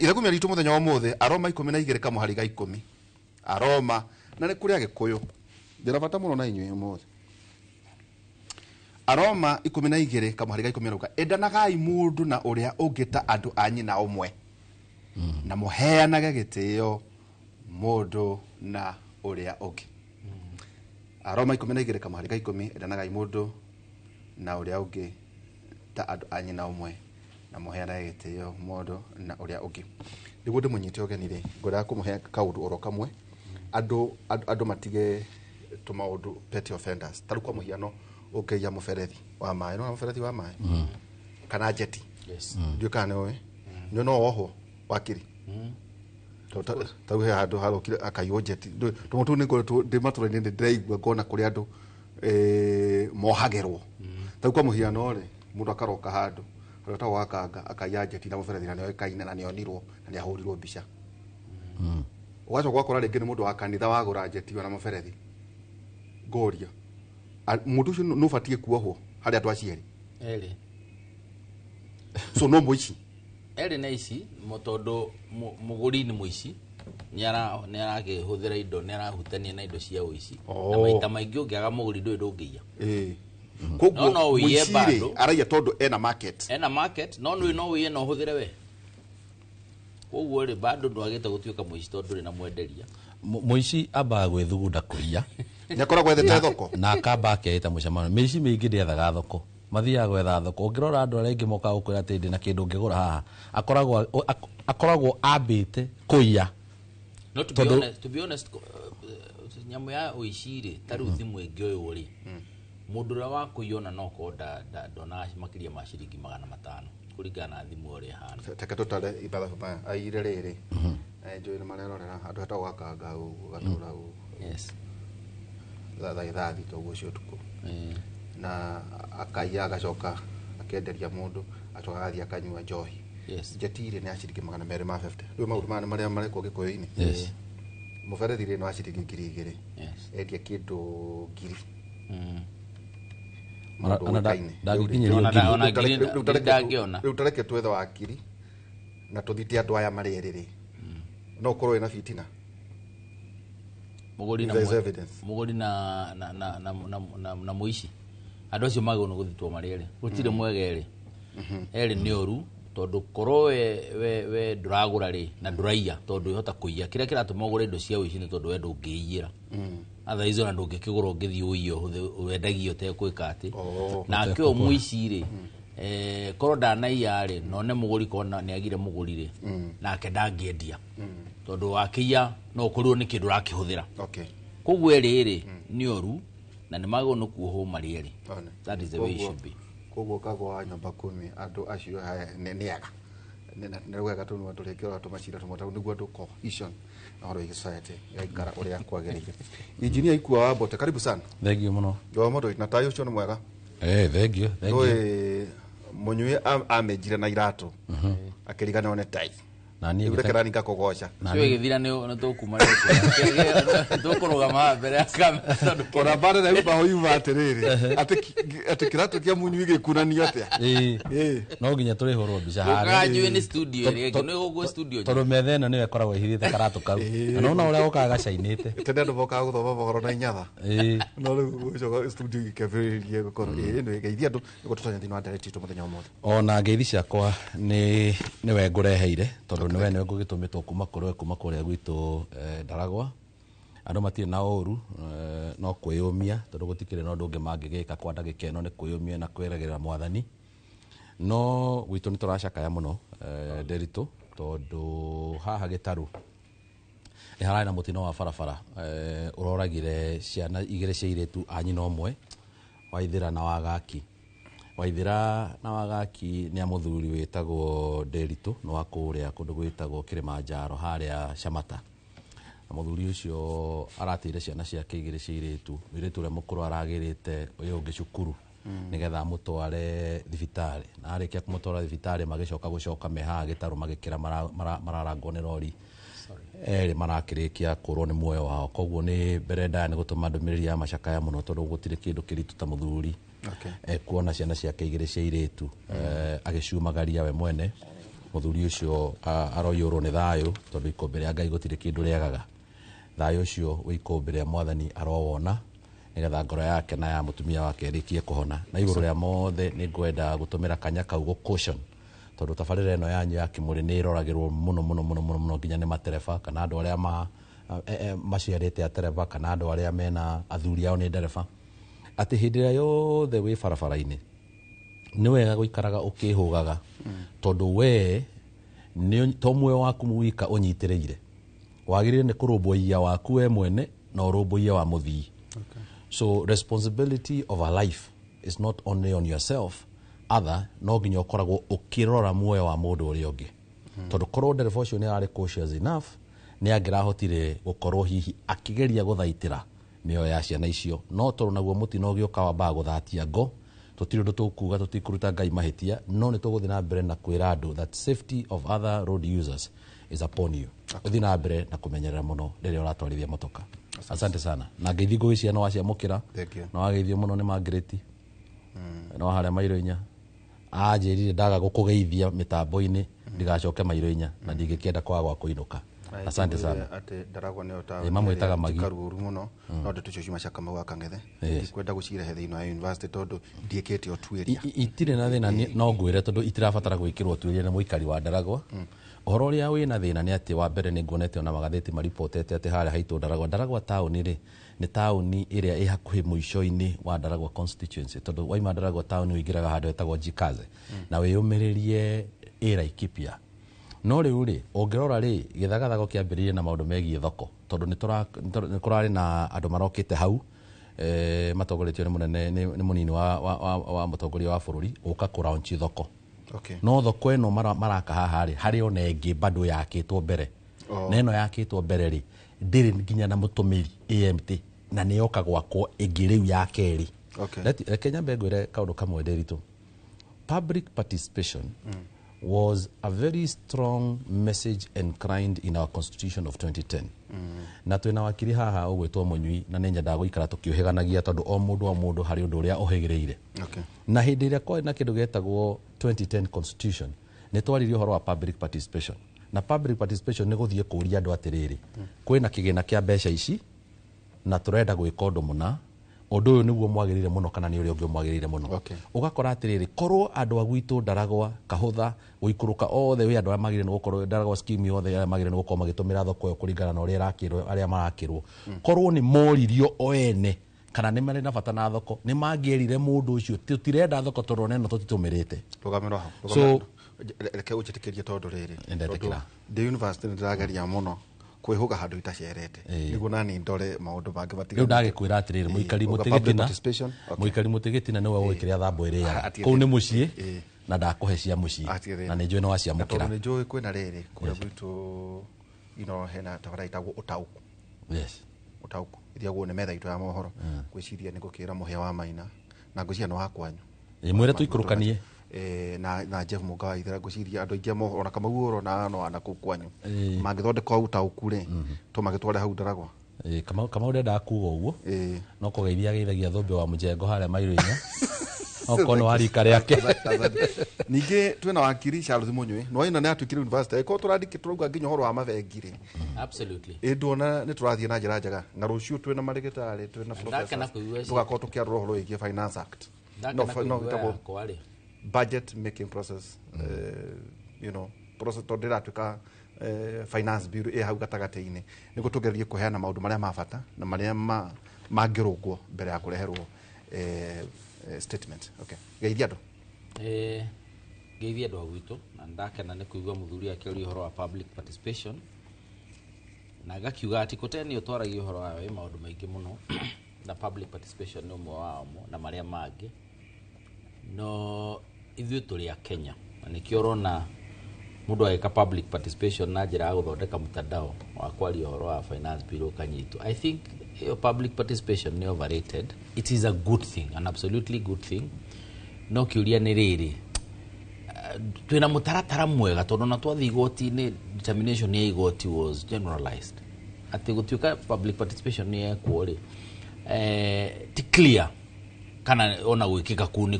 Ithagumia ritũ mũthenya wa ũmũthĩ, Aroma 12 kamũhari ga 10, Aroma, na nĩ kũrĩ Agĩkũyũ, ndĩna bata mũno na inyuĩ ũmũthĩ. Aroma 12 kamũhari ga 10 arauga, "Endanagai mũndũ na ũrĩa ũngĩ ta andũ a nyina ũmwe, na mũheanage gĩtĩo mũndũ na ũrĩa ũngĩ." Aroma 12 kamũhari ga 10, endanagai mũndũ na ũrĩa ũngĩ ta andũ a nyina ũmwe, na mũheanage gĩtĩo mũndũ na ũrĩa ũngĩ. Nĩguo ndĩmũnyite ũgeni rĩ, ngwendaga kũmũhe kaũndũ oro kamwe, andũ matige tũmaũndũ, petty offenders. Ta rĩu kwa mũhiano, ũngĩiya mũberethi wa maĩ, nĩwona mũberethi wa maĩ kana njeti, ndiũĩ kana nĩũĩ, nĩ no wohwo wakiri. Ta rĩu he handũ harokire akaiywo njeti. Tũmwe tũu nĩ ngoretwo ndĩ matũra-inĩ, nĩ ndĩraigua ngona kũrĩ andũ mohagĩrwo. Ta rĩu kwa mũhiano rĩ, mũndũ akaroka handũ harĩa etagwo Gakanga, akaiya njeti na mũberethi, na nĩoĩkaine na nĩonirwo na nĩahũrirwo mbica. Ũgacoka ũgakora rĩngĩ nĩ mũndũ wa kanitha wagũra njeti ona mũberethi. Ngoria, mũndũ ũcio nĩ ũbatiĩ kuohwo harĩ andũ acio erĩ? Erĩ. So no mũici. Erĩ na ici tondũ mũgũri nĩ mũici, nĩ arakĩhũthĩra indo, nĩ arahutania na indo cia ũici. Na maita maingĩ ũngĩaga mũgũri ndũĩ ndũngĩiya. Koguo No ũiye mũici rĩ, bado. araiya tondũ ena market. Ena market, no nĩ no ũiye na ũhũthĩre we. Koguo rĩ, bado ndwagĩte gũtuĩka mũici tondũ ndũrĩ na mwenderia. Mũici ambaga gwĩthugunda kũiya. Nĩakoragwo ethete thoko. Na akamba akeĩta mũcemanio. Mĩici mĩingĩ ndĩethaga thoko, mathiaga gwetha thoko. Ũngĩrora andũ arĩa aingĩ mokaga gũkwĩra atĩ ndĩna kĩndũ ũngĩgũra haha, akoragwo ambĩte kũiya. No to be honest, nyamũ ya ũici rĩ, ta rĩu thimũ ĩngĩoywo rĩ, mũndũ ũrĩa wa kũiya ona no korwo ndonaga makĩria ma ciringi 500 kũringana na thimũ ũrĩa ĩhana. Teke tũtare ithathabu maya aire rĩrĩ, njũĩ nĩ marerorera handũ hetagwo Gakanga ũguo gatũra ũguo. Yes. Thaa 6:00 ũguo cia ũtukũ, na akaiya, agacoka akenderia mũndũ, acoka agathiĩ akanyua njohi. Yes. Njeti rĩ, nĩ ya ciringi 250. Rĩu maũndũ maya nĩ marĩa marekwo Gĩkũyũ-inĩ. Yes. Mũberethi rĩ, nĩ wa ciringi 2000. Yes. Endia kĩndũ 1000. Ona- Mũndũ ona ũĩkaine. ndangĩkinyĩrio Ona ngiri. ona ngiri ndangĩona. Rĩu tareke twethe wakiri na tũthite andũ aya marĩ erĩ rĩ, no ũkorwo wĩna fitina. Mũgũri na There is evidence. Mũgũri na mũici, andũ acio magĩrĩirwo nĩ gũthitwo marĩ erĩ, gũtirĩ mwega, erĩ erĩ nĩ ũru, tondũ korwo we ndũragũra rĩ na ndũraiya, tondũ wĩhota kũiya, kĩrĩa kĩratũma ũgũre indo cia ũici nĩ tondũ we ndũngĩiyĩra. Otherwise ona ndũngĩkĩgũra, ũngĩthiĩ ũiye ũhũthĩ wendagie ũtekwĩka atĩ. Nake ũyũ mũici rĩ, korwo ndanaiya rĩ, none mũgũri, korwo nĩ agire mũgũri rĩ, nake ndangĩendia, tondũ wakĩiya no ũkorirwo nĩ kĩndũ ũrakĩhũthĩra. Koguo erĩ rĩ nĩ ũru na nĩ magĩrĩirwo nĩ kuohwo marĩ erĩ. One. That is the way it should be. Koguo kagwa wa nyũmba kumi, andũ acio haya nĩ ega. Nĩ wega tondũ andũ rĩngĩ ũrora tũmacira tũmwe tondũ nĩguo andũ cohesion na ũhoro wĩgiĩ society ĩgaikara ũrĩa kwagĩrĩire. Engineer Ikua wa Mbote, karibu sana. Thank you mũno. Wa mũndũ na tayo ũcio nĩ mwega. Thank you, thank you. Ndũĩ mũnyui amĩnjire na iratũ akĩriganĩrwo nĩ tai. Na niĩ Rĩu reke nani ngakũgoca. Cio ĩgĩthira nĩ tũkuma tũkũrũgama haha mbere ya kamera tondũ Ona mbara na yumba yuma atĩrĩrĩ, atĩ kĩratũ kĩa mũnyui gĩkunanio atĩa? Ĩĩ. No nginya tũrĩhũrwo mbica Gũkaga njũĩ nĩ studio ĩrĩa ĩngĩ, nĩ gũkũ studio tondũ metha ĩno nĩyo ĩkoragwo ĩhithĩte karatũ kau, na nona ũrĩa gũkaga gacainĩte. Tene andũ mokaga gũthoma mohoro na inyatha. Ĩĩ. No rĩu gũcoka studio gĩkĩambĩrĩria gũkorwo ĩĩ nĩ geithia andũ nĩguo tũtonye thĩinĩ wa ndereti itũ mũthenya wa ũmũthĩ. Ona ngeithi ciakwa nĩ nĩwe ngũreheire, tondũ nĩwe nĩwe ngũgĩtũmĩtwo kuma kũrĩ we, kuma kũrĩa gwitũ, Ndaragwa. Andũ matirĩ na ũru, no kwĩyũmia tondũ gũtikĩrĩ na ũndũ ũngĩ mangĩgĩka kwa ndagĩka ĩno nĩ kwĩyũmia na kwĩragĩra mwathani. No gwitũ nĩ tũracakaya mũno, Nderitu, tondũ haha Gĩtarũ nĩ hararĩ na mũtino wa barabara, ũroragire ciana igĩrĩ cia airĩtu a nyina ũmwe, Waithĩra na Wagaki. Waithĩra na Wagaki nĩ a mũthuri wĩtagwo Nderitu, nĩ wa kũrĩa kũndũ gwĩtagwo Kilimanjaro harĩa Shamata. Na mũthuri ũcio aratĩire ciana ciake igĩrĩ cia airĩtu, mũirĩtu ũrĩa mũkũrũ aragĩrĩte ũyũ ũngĩ cukuru nĩgetha amũtware thibitarĩ, na arĩkia kũmũtwara thibitarĩ magĩcoka gũcoka me haha Gĩtarũ magĩkĩra mararangwo nĩ rori erĩ marakĩrĩkia kũrwo nĩ muoyo wao. Koguo nĩ mbere ndaya nĩ gũtũma ndũmĩrĩri ya macakaya mũno tondũ gũtirĩ kĩndũ kĩritũ ta mũthuri kuona ciana ciake igĩrĩ cia airĩtu agĩciumagaria we mwene. Mũthuri ũcio aroiyũrwo nĩ thayũ tondũ ikũmbĩ rĩa Ngai gũtirĩ kĩndũ rĩagaga. Thayũ ũcio wĩ ikũmbĩ rĩa mwathani arowona nĩgetha ngoro yake na ya mũtumia wake ĩrĩkie kũhona. Na igũrũ rĩa mothe nĩ ngwenda gũtũmĩra kanya kau gũ caution tondũ tabarĩra ĩno yanyu ya Kĩmũrĩ nĩ ĩroragĩrwo mũno mũno mũno mũno mũno nginya nĩ matereba kana andũ arĩa maciarĩte a tereba kana andũ arĩa mena athuri ao nĩ ndereba, atĩ hĩndĩ ĩrĩa yothe wĩ barabara-inĩ nĩ wega gũikaraga ũkĩhũgaga tondũ we to muoyo waku wika ũnyitĩrĩire, wagĩrĩire nĩ kũrũmbũiya waku we mwene na ũrũmbũiye wa mũthii. So responsibility of a life is not only on yourself, other no nginya ũkoragwo ũkĩrora muoyo wa mũndũ ũrĩa ũngĩ. Tondũ korwo ndereba ũcio nĩ ararĩ cautious enough nĩ angĩrahotire gũkorwo hihi akĩgeria gũthaitĩra mĩoyo ya ciana icio, no tondũ naguo mũtino ũgĩũka wambaga gũthatia ngo, tũtirĩ ũndũ tũkuga, tũtikũruta Ngai mahĩtia, no nĩ tũgũthiĩ na mbere na kwĩra andũ that safety of other road users is upon you. Ũthiĩ na mbere na kũmenyerera mũno rĩrĩa ũratwarithia motoka. Asante sana. Na ngeithi ngũgĩcia no waciamũkĩra, no wageithio mũno nĩ Margaret, no harĩa mairo inya anjĩrire ndaga gũkũgeithia mĩtambo-inĩ ndigacoke mairo inya na ndingĩkĩenda kwaga gwa kũinũka. Asante sana. Atĩ Ndaragwa nĩyo taũni mamwĩtaga Magi. Njikaru ũru mũno, no ndeto icio ciuma cia Kamau wa Kang'ethe ndikwenda gũcirehe thĩinĩ wa university tondũ ndiĩkĩte ũtuĩria. Itirĩ na thĩna, no ngwĩre tondũ itirabatara gwĩkĩrwo ũtuĩria nĩ mũikari wa Ndaragwa. Ũhoro ũrĩa wĩna thĩna nĩ atĩ wa mbere nĩ nguonete ona magathĩti maribotete atĩ harĩa haitũ Ndaragwa, Ndaragwa taũni rĩ nĩ taũni ĩrĩa ĩ hakuhĩ mũico-inĩ wa Ndaragwa constituency, tondũ waima Ndaragwa taũni ũingĩraga handũ hetagwo Jikaze na wĩyũmĩrĩrie ĩ Laikipia. No rĩu rĩ ũngĩrora rĩ gĩthagathago kĩambĩrĩirie na maũndũ megiĩ thoko tondũ nĩ kũrarĩ na andũ marokĩte hau, matongoretio nĩ mũnene nĩ mũnini wa mũtongoria wa bũrũri gũka kũraunchi thoko. No thoko ĩno maraka haha rĩ harĩ ona ĩngĩ bado yakĩtwo mbere, na ĩno yakĩtwo mbere rĩ ndĩrĩ nginya na mũtũmĩri AMT na nĩ yoka gwakwo ĩngĩ rĩu ya kerĩ. Reke nyambe ngwĩre kaũndũ kamwe Nderitu. Public participation was a very strong message enshrined in our constitution of 2010. Na twĩna wakiri haha ũgwĩtwo Mũnyui na nĩ nyendaga gũikara tũkĩũhĩganagia tondũ o mũndũ harĩ ũndũ ũrĩa ũhĩgĩrĩire. Na hĩndĩ ĩrĩa kwarĩ na kĩndũ gĩetagwo 2010 constitution nĩ twaririe ũhoro wa public participation, na public participation nĩ gũthiĩ kũũria andũ atĩrĩrĩ, kwĩna kĩgĩna kĩa mbeca ici na tũrenda gwĩka ũndũ mũna, ũndũ ũyũ nĩguo mwagĩrĩire mũno kana nĩ ũrĩa ũngĩ mwagĩrĩire mũno. Ũgakora atĩrĩrĩ, korwo andũ a gwitũ Ndaragwa, Kahũtha, gũikũrũka othe wĩ andũ arĩa magĩrĩire nĩ gũkorwo Ndaragwa scheme yothe arĩa magĩrĩire nĩ gũkorwo magĩtũmĩra thoko ĩyo kũringana na ũrĩa ĩrakĩrwo, arĩa marakĩrwo, korwo nĩ moririo o ene kana nĩ marĩ na bata na thoko, nĩ mangĩerire mũndũ ũcio tũtirenda thoko tondũ ona ĩno tũtitũmĩrĩte. Rũgamĩrwo hau. So reke ũnjĩtĩkĩrie tondũ rĩrĩ, Nĩndetĩkĩra. ndĩ university nĩ ndĩrageria mũno kwĩhũga handũ itacerete nĩguo nani ndore maũndũ mangĩ matiganĩte. Rĩu ndagĩkwĩra atĩrĩrĩ, mũikari Uga mũtĩ public gĩtina, participation, mũikari mũtĩ gĩtina nĩwe ũĩ kĩrĩa thambo ĩrĩaga. Kũu nĩ mũciĩ na ndakũhe cia mũciĩ na nĩ njũĩ nĩ waciamũkĩra. Tondũ nĩ njũĩ kwĩna rĩrĩ kũrĩa gwitũ, hena tabarĩra ĩtagwo ũtaũku. Ũtaũku ĩthiagwo nĩ metha itũ ya mohoro. Ngwĩciria nĩ ngũkĩra Mũhĩa wa Maina na ngwĩciria nĩ wa kwanyu. Mwĩre tũikũrũkanie. Na Jeff Mũnga wa Ithera, ngwĩciria andũ aingĩ a mohoro ona Kamau ũrona no ana kũu kwanyu mangĩthondeka ũtaũku rĩ tũmagĩtware hau Ndaragwa. Kamau ndendaga kuga ũguo, no kũgeithia ageithagia thũmbĩ wa mũjengo harĩa mairo inya okorwo nĩ wa rika rĩake. Ningĩ twĩna wakiri Charles Mũnyui, no ĩno nĩ atuĩkire university ĩkorwo tũrandĩke tũrauga nginya ũhoro wa mabengi rĩ. Absolutely. Ĩ nduona nĩ tũrathiĩ na njĩra njega, na rũciũ twĩna marĩgĩtarĩ, twĩna Ndakena professors, kũigua tũgakorwo tũkĩarora ũhoro wĩgiĩ Finance Act. Ndakena No, kũigua ĩtagwo yakwa rĩ. budget making process, you know, process tondũ ĩratuĩka finance bill ĩ hau gatagatĩ-inĩ, nĩguo tũgerie kũheana maũndũ marĩa ma bata na marĩa mangĩrũngwo mbere ya kũreherwo statement. Okay, geithia andũ. Ngeithia andũ a gwitũ, na ndakena nĩ kũigua mũthuri akĩaria ũhoro wa public participation, na ngakiuga atĩ kũte nĩ ũtwaragia ũhoro wayo wĩ maũndũ maingĩ mũno, na public participation nĩ ũmwe wamo na marĩa mangĩ. No ithuĩ tũrĩ a Kenya, na nĩkĩo ũrona mũndũ agĩka public participation na njĩra ya gũthondeka mtandao wa kwaria ũhoro wa finance bill ũkanyitwo. I think ĩyo public participation nĩ overrated. It is a good thing, an absolutely good thing, no kĩũria nĩ rĩrĩ, twĩna mũtaratara mwega? Tondũ na twathiĩ igoti-inĩ, determination ya igoti was generalized atĩ gũtuĩka public participation nĩ yekwo rĩ, ti clear kana ona gwĩkĩka kũu nĩ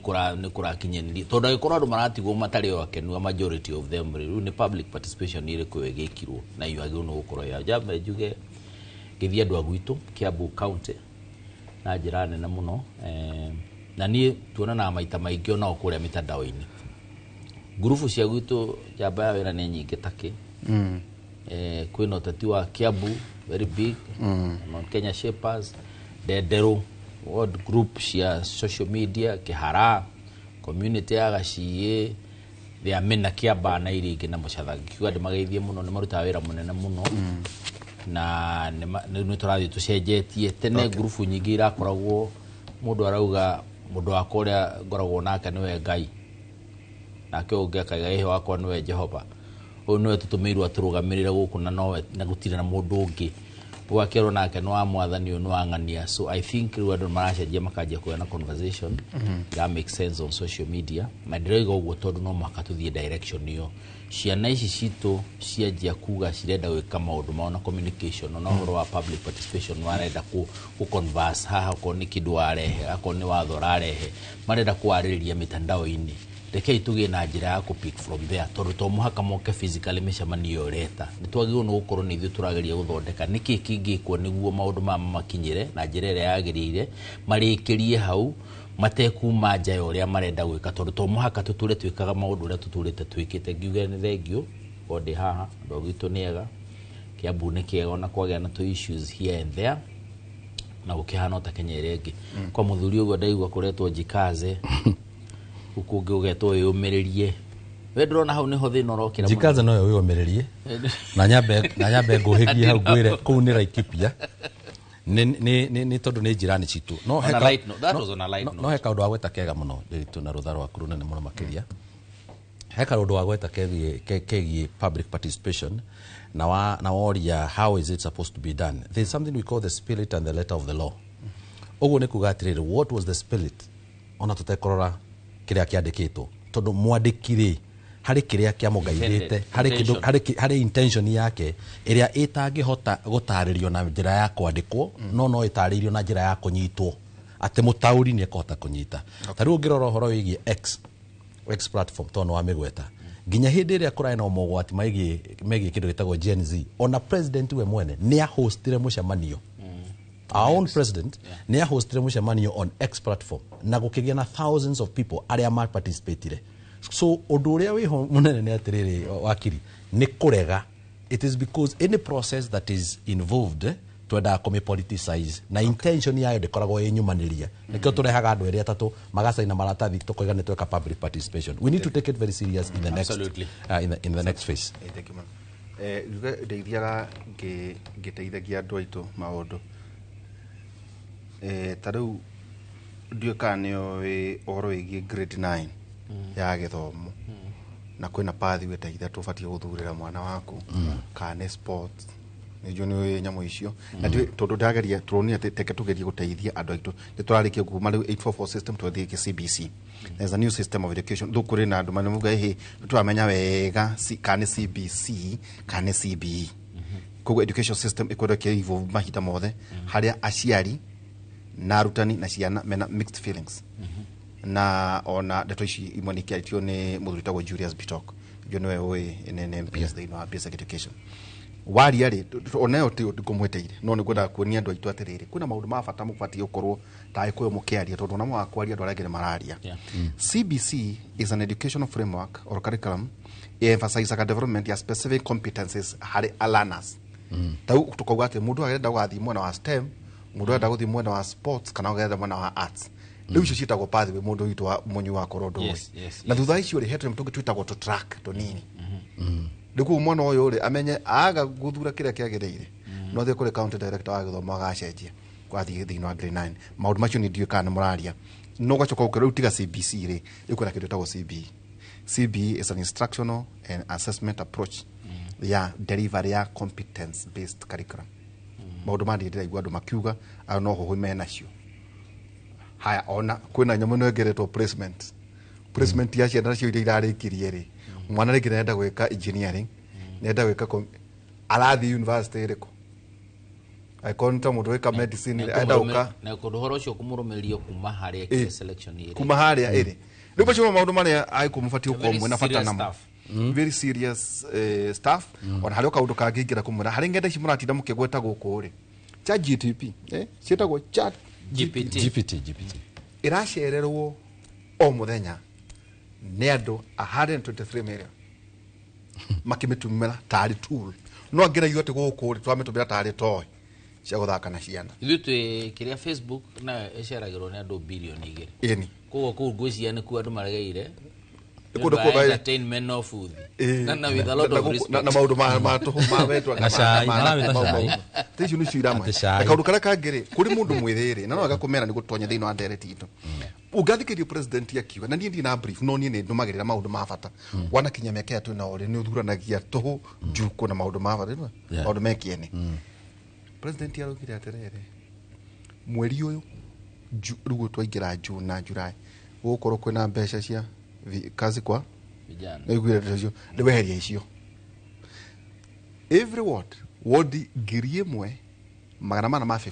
kũrakinyanĩria, tondũ angĩkorwo andũ maratigwo matarĩ o akenu, a majority of them rĩ, rĩu nĩ public participation ĩrĩkũ ĩyo ĩgĩkirwo na iyo agĩrĩirwo nĩ gũkorwo ya njambe. Njuge ngĩthiĩ andũ a gwitũ Kiambu County na njĩra nene mũno, na niĩ tuonanaga maita maingĩ onao kũrĩa mitandao-inĩ. Ngurubu cia gwitũ njamba ya wĩra nĩ nyingĩ takĩ. Kwĩna ũteti wa Kiambu, very big, Mount Kenya Shapers, Ndenderũ ward group cia social media, Kĩhara community ya Gaciĩ, Thĩamĩna, Kĩambaa na iria ingĩ na Mũcatha. Ngiuga ndĩmageithie mũno, nĩ marutaga wĩra mũnene mũno na nĩ tũrathiĩ tũcenjetie. Tene ngurubu nyingĩ irakoragwo mũndũ arauga mũndũ wakwa ũrĩa ngoragwo nake nĩwe Ngai, nake ũngĩ akaiga ĩhĩ wakwa nĩwe Jehova, ũyũ nĩwe tũtũmĩirwo atũrũgamĩrĩre gũkũ na nowe na gũtirĩ na mũndũ ũngĩ, ũgakerwo nake nĩ wa mwathani, ũyũ nĩ wa ng'ania. So I think rĩu andũ nĩ maracenjia, makanjia kũgĩa na conversation that makes sense on social media. Na ndĩroiga ũguo tondũ no mũhaka tũthiĩ direction ĩyo. Ciana ici citũ cianjia kuga cirenda gwĩka maũndũ mao na communication na ũhoro wa public participation, warenda ku converse haha, okorwo nĩ kĩndũ warehe, akorwo nĩ watho ũrarehe, marenda kwarĩrĩria mitandao-inĩ. Rekei tũgĩe na njĩra ya kũ pick from there, tondũ to mũhaka moke physically mĩcemanio ĩyo ũreta. Nĩ twagĩrĩirwo nĩ gũkorwo nĩ ithuĩ tũrageria gũthondeka nĩkĩ kĩngĩkwo nĩguo maũndũ maya mamakinyĩre na njĩra ĩrĩa yagĩrĩire, marĩkĩrie hau matekuma nja ya ũrĩa marenda gwĩka, tondũ to mũhaka tũtũre twĩkaga maũndũ ũrĩa tũtũrĩte twĩkĩte. Ngiuge nĩ thengiũ korwo ndĩ haha. Andũ a gwitũ nĩ ega, Kiambu nĩ kĩega, ona kwagĩa na tũ issues here and there na gũkĩhana ta Kenya ĩrĩa ĩngĩ. Kwa mũthuri ũguo ndaigua kũretwo jikaze, gũkũ ũngĩ ũgetwo wĩyũmĩrĩrie. We ndĩrona hau nĩho thĩna ũrokĩra mũno. Jikaze noyo wĩyũmĩrĩrie, na nyambe ngũhĩgie hau ngwĩre kũu nĩ Laikipia, nĩ tondũ nĩ njirani citũ no On a light note, that was on a light note. No he kaũndũ wagweta kega mũno, Ndiritu, na rũtha rwaku rũnene mũno makĩria. He kaũndũ wagweta kegiĩ public participation na woria how is it supposed to be done. There is something we call the spirit and the letter of the law. Ũguo nĩ kuga atĩrĩrĩ, what was the spirit, ona tũtekũrora kĩrĩa kĩandĩkĩtwo, tondũ mwandĩki rĩ, harĩ kĩrĩa kĩamũgaithĩte, harĩ kĩndũ Intention. harĩ intention yake ĩrĩa ĩtangĩhota gũtarĩrio na njĩra ya kwandĩkwo, no ĩtarĩirio na njĩra ya kũnyitwo atĩ mũtaũri nĩ ekũhota kũnyita. Ta rĩu ũngĩrora ũhoro wĩgiĩ X platform, tondũ nĩ wamĩgweta, nginya hĩndĩ ĩrĩa kũrarĩ na mogwati megiĩ kĩndũ gĩtagwo Gen Z, ona president we mwene nĩ ahostire mũcemanio. Our own president nĩ ahostire mũcemanio on X platform na gũkĩgĩa na thousands of people arĩa maparticipatire. So ũndũ ũrĩa wĩho mũnene nĩ atĩrĩrĩ, wakiri, nĩ kũrega. It is because any process that is involved, twendaga kũmĩ politicize na intention yayo ndĩkoragwo ĩ nyumanĩria. Nĩkĩo tũrehaga andũ erĩ atatũ magacaina maratathi, tũkoiga nĩ tweka public participation. We need to take it very serious in the next, in the next phase. Thank you, ma'am. Njuge ndeithiaga ngĩteithagia andũ aitũ maũndũ. Ta rĩu ndiũĩ kana nĩũĩ ũhoro wĩgiĩ grade 9 ya gĩthomo, na kwĩna pathway ta ithatũ ũbatiĩ gũthurĩra mwana waku, kana nĩ sports, nĩnjũĩ nĩũĩ nyamũ icio. Na ndiũĩ tondũ ndageria tũronire atĩ teke tũgerie gũteithia andũ aitũ. Nĩ tũrarĩkia kuma rĩu 844 system twathiĩ kĩ CBC. There's a new system of education. Rĩu kũrĩ na andũ manuga ĩhĩ tũramenya wega kana nĩ CBC kana nĩ CBE. Koguo education system ĩkwenda kĩ evolve mahinda mothe, harĩa aciari na arutani na ciana mena mixed feelings. Na ona ndeto ici imwe nĩ ikĩarĩtio nĩ mũthuri wĩtagwo Julius Bitok, ũcio nĩwe ũĩ nĩ MPS thĩinĩ wa basic education. Waria rĩ, onayo ti ngũmwĩtĩire, no nĩ ngwendaga kuonia andũ aitũ atĩrĩrĩ, kwĩna maũndũ ma bata mũbatiĩ gũkorwo ta Agĩkũyũ mũkĩaria, tondũ ona mwaga kwaria andũ arĩa angĩ nĩ mararia. CBC is an educational framework or curriculum emphasizaga development ya specific competences harĩ a learners. Tau tukauga atĩ mũndũ arenda gũgathiĩ mwena wa STEM, mũndũ arenda gũthiĩ mwena wa sports, kana ũgenda mwena wa arts. Rĩu icio ciĩtagwo pathway, mũndũ witũ wa mũnyui wa korwo ndũĩ. Na thutha wa icio rĩ, he tũnyamũ tũngĩ twĩtagwo tũ track tũnini. Rĩu koguo mwana ũyũ rĩ, amenye aga gũthura kĩrĩa kĩagĩrĩire, no athiĩ kũrĩ county director wa gĩthomo agacenjia gwathiĩ thĩinĩ wa grade 9. Maũndũ macio nĩ ndiũĩ kana nĩ mũraria. No ũgacoka ũkĩra rĩu tiga CBC rĩ, rĩu kwĩna kĩndũ gĩtagwo CBE. CBE is an instructional and assessment approach ya delivery ya competence based curriculum. Maũndũ ma ndĩraigua andũ makiuga ayo no hũhũ menacio. Haya, ona kwĩna nyamũ ĩno ĩngeretwo placement. Placement ya ciana nacio iria irarĩkirie rĩ, mwana rĩngĩ nĩarenda gwĩka engineering, nĩarenda gwĩka arathiĩ university ĩrĩkũ, angĩkorwo nĩ ta mũndũ wĩka medicine rĩ, arenda gũka Na kũndũ ũhoro ũcio kũmũrũmĩrĩrio kuma harĩa ekire selection ĩrĩ. Kuma harĩa ĩrĩ. Rĩu macio nĩmo maũndũ marĩa Agĩkũyũ mũbatiĩ gũkorwo Very mwĩna bata serious namo. stuff. Very serious stuff. Ona harĩ o kaũndũ kangĩingĩra kũmwĩra harĩ ng'enda ici mũratinda mũkĩgweta gũkũ rĩ, Chat GTP, ciĩtagwo Chat GPT. GPT, GPT. Ĩracererwo o mũthenya nĩ andũ 123 million makĩmĩtũmĩra tarĩ tool, no angĩraigua atĩ gũkũ rĩ twamĩtũmĩra tarĩ toy cia gũthaka na ciana. Ithuĩ twĩ kĩrĩa Facebook nayo ĩceragĩrwo nĩ andũ 2 bilioni. Ĩni. Koguo kũu ngwĩciria nĩkuo andũ maregeire. Nĩ kũndũ kũu Entertainment no futhi. Na with a lot of respect. Na maũndũ ma tũhũ ma wetwa. Na cai, marawĩta cai. Ti icio nĩcio iramahe. Atĩ cai. Na kaũndũ karĩa kangĩ rĩ, kũrĩ mũndũ mwĩthĩ rĩ, na no wega kũmera nĩ gũtonya thĩinĩ wa ndereti itũ, ũngathikĩria president akiuga, na niĩ ndirĩ na brief, no niĩ nĩ ndũmagĩrĩra maũndũ ma bata. Wanakinya mĩaka ĩrĩa twĩnao rĩ, nĩ ũthuranagia tũhũ njukũ na maũndũ ma bata, maũndũ me kĩene. President araugire atĩrĩrĩ, mweri ũyũ rĩu twaingĩra June na July, gũgũkorwo kwĩna mbeca cia kazi kwa Vijana. Nĩiguire ndeto icio, rĩu weheria icio. Every ward, wodi 1450,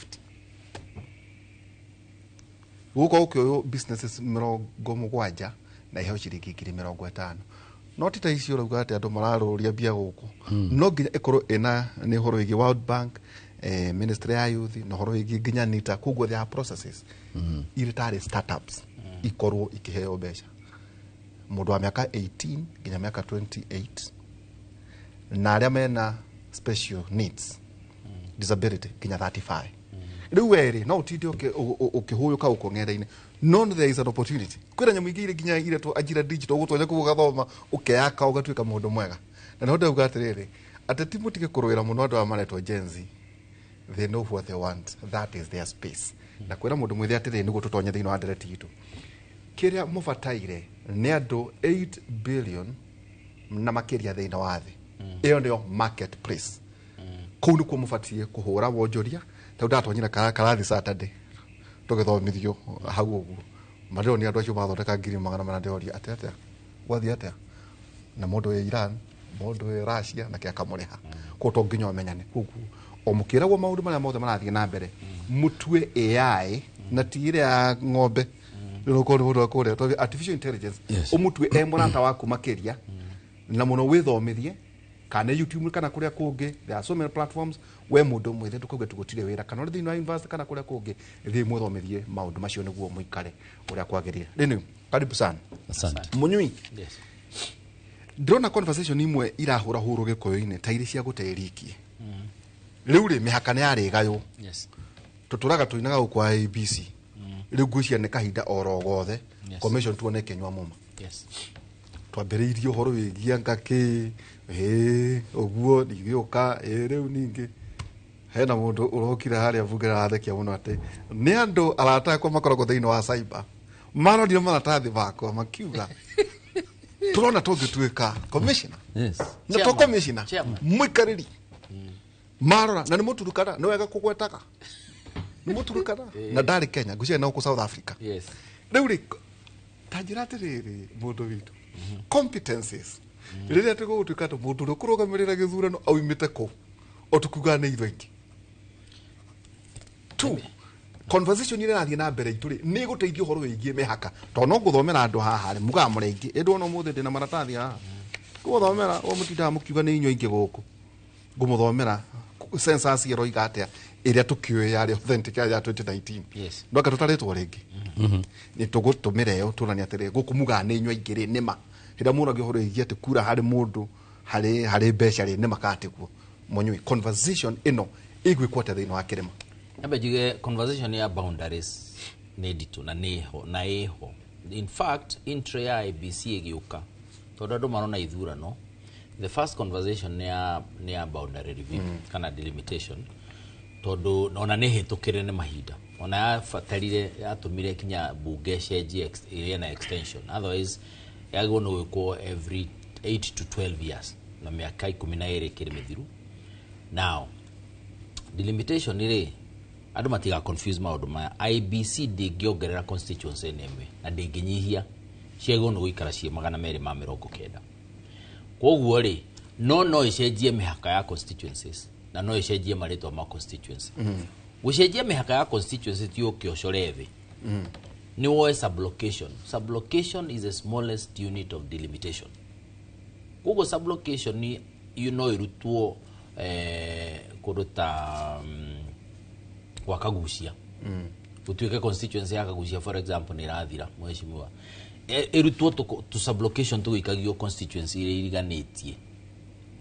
gũgũkorwo gũkĩoywo businesses 70 na iheo ciringi 50,000. No ti ta icio ũrauga atĩ andũ mararũria mbia gũkũ, no nginya ĩkorwo ĩna nĩ ũhoro wĩgiĩ World Bank, ministry ya youth, na ũhoro wĩgiĩ nginya NITA. Koguo there are processes irĩ tarĩ startups ikorwo ikĩheo mbeca, mũndũ wa mĩaka 18 nginya mĩaka 28, na arĩa mena special needs, disability, nginya 35. Rĩu werĩ no ũtinde ũkĩhũyũka gũkũ ng'enda-inĩ, no there is an opportunity. Kwĩna nyamũ ingĩ irĩ nginya iretwo Ajira Digital, ũgũtonya kũu ũgathoma, ũkeyaka, ũgatuĩka mũndũ mwega. Na nĩho ndauga atĩrĩrĩ, ateti mũtige kũrũĩra mũno andũ aya maretwo Gen Z. They know what they want, that is their space. Na kwĩra mũndũ mwĩthĩ atĩrĩrĩ, nĩguo tũtonye thĩinĩ wa ndereti itũ, kĩrĩa mũbataire nĩ andũ 8 billion na makĩria thĩinĩ wa thĩ. Ĩyo nĩyo marketplace, kũu nĩkuo mũbatiĩ kũhũra wonjoria. Tondũ ndatonyire karathi Saturday tũgĩthomithio hau ũguo, marĩo nĩ andũ acio mathondeka 400,000. Ndĩroria atĩ atĩa, gwathiĩ atĩa na mũndũ wĩ Iran, mũndũ wĩ Russia, na kĩa akamũrĩha. Koguo to nginya ũmenyane. Koguo o mũkĩragwo maũndũ marĩa mothe marathiĩ na mbere, mũtue AI na ti ĩrĩa ya ng'ombe rĩu ũkorwo nĩ mũndũ wa kũrĩa, tondũ artificial intelligence ũmũtue e mũrata waku makĩria na mũno. Wĩthomithie kana YouTube kana kũrĩa kũngĩ, there are so many platforms. We mũndũ mwĩthĩ, ndũkauge tũgũtirĩ wĩra, kana ũrĩ thĩinĩ wa university kana kũrĩa kũngĩ, thiĩ mwĩthomithie maũndũ macio nĩguo mũikare ũrĩa kwagĩrĩire. Rĩu karibu sana. Asante. Mũnyui. Yes. Ndĩrona conversation imwe irahũrahũrwo gĩkũyũ-inĩ ta irĩ cia gũte riki. Rĩu rĩ, mĩhaka nĩ yarĩgaywo. Tũtũraga tũinaga gũkũ wa ABC. Rĩu ngwĩciria nĩ kahinda oro gothe commission tuone ĩkĩnyua muma. Twambĩrĩirie ũhoro wĩgiĩ anga kĩ ĩ ũguo igĩũka ĩ. Rĩu ningĩ hena mũndũ ũrokire harĩa bunge arathekia mũno atĩ nĩ andũ arata akwa makoragwo thĩinĩ wa cyber maronire maratathi makwa makiuga tũrona tũngĩtuĩka commissioner na to Chairman. commissioner, Chairman. mũikarĩri marora na nĩ mũturukana, nĩ wega kũgwetaga nĩ mũturukana, na ndarĩ Kenya, ngwĩciria na gũkũ South Africa. Rĩu rĩ, ta njĩra atĩrĩrĩ, mũndũ witũ, competencies rĩrĩa tũgũgũtuĩka atĩ mũndũ ũrĩa ũkũrũgamĩrĩra gĩthurano aumĩte kũ, o tũkiugaga nĩ ithuĩ aingĩ tu. Conversation ĩrĩa ĩrathiĩ na mbere itũ rĩ, nĩ ĩgũteithia ũhoro wĩgiĩ mĩhaka, tondũ no ngũthomera andũ haha rĩ, mugaga mũrĩ aingĩ. Ĩndĩ ona ũmũthĩ ndĩna maratathi haha ngũthomera, o mũtindaga mũkiuga nĩ inyuĩ aingĩ gũkũ. Ngũmũthomera census ĩroiga atĩa ĩrĩa tũkĩũĩ yarĩ authentic ya 2019. Yes. Ndwaka tũtarĩtwo rĩngĩ. Nĩ tũgũtũmĩra ĩyo tuonanie atĩrĩ gũkũ mugaga nĩ inyuĩ aingĩ rĩ nĩma hĩndĩ ĩrĩa mũragia ũhoro wĩgiĩ atĩ kura harĩ mũndũ harĩ mbeca rĩ nĩma kana tiguo. Mũnyui conversation ĩno ĩgwĩkwo atĩa thĩinĩ wa kĩrĩma? Nyambe njuge conversation ya boundaries nĩ nditũ na nĩho na ĩho. In fact, intro ya IEBC ĩgĩũka tondũ andũ marona ithurano, the first conversation nĩ ya boundary review kana delimitation, tondũ ona nĩ hĩtũkĩre nĩ mahinda, ona yabatarire yatũmire kinya bunge cenjie ĩgĩe na extension, otherwise yagĩrĩirwo nĩ gwĩkwo every 8 to 12 years na mĩaka 12 ĩkĩrĩ mĩthiru. Now delimitation rĩ, andũ matiga confuse maũndũ maya. IEBC ndĩngĩongerera constituency ĩno ĩmwe na ndĩngĩnyihia, ciagĩrĩirwo nĩ gũikara ciĩ 290. Koguo rĩ, no ĩcenjie mĩhaka ya constituencies na no ĩcenjie marĩtwa ma constituency. Gũcenjia mĩhaka ya constituency ti ũke ũcore thĩ, nĩ woe sublocation. Sublocation is the smallest unit of delimitation. Koguo sublocation ni no ĩrutwo kũndũ ta gwa Kagucia, gũtuĩke constituency ya Kagucia, for example, nĩ ĩrathira mheshimiwa. Ĩrutwo tũ sublocation tũgĩikagio constituency iria iriganĩtie,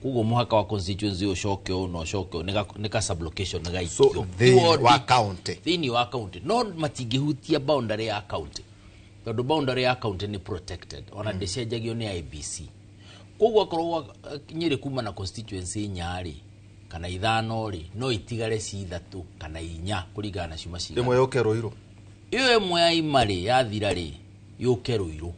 koguo mũhaka wa constituency ũcoke ũũ na ũcoke ũũ, nĩ ka sublocation nĩ So gaikio. thĩinĩ wa county. Thĩinĩ wa county, no matingĩhutia boundary ya county tondũ boundary ya county nĩ protected, ona ndĩcenjagio nĩ IEBC. Koguo akorwo Nyĩrĩ kuma na constituency 4 rĩ kana 5 rĩ, no itigare ci 3 kana 4 kũringana na ciuma cigana. Ĩmwe yũke Rũirũ. Ĩyo ĩmwe ya ima rĩ yathira rĩ, yũke Rũirũ,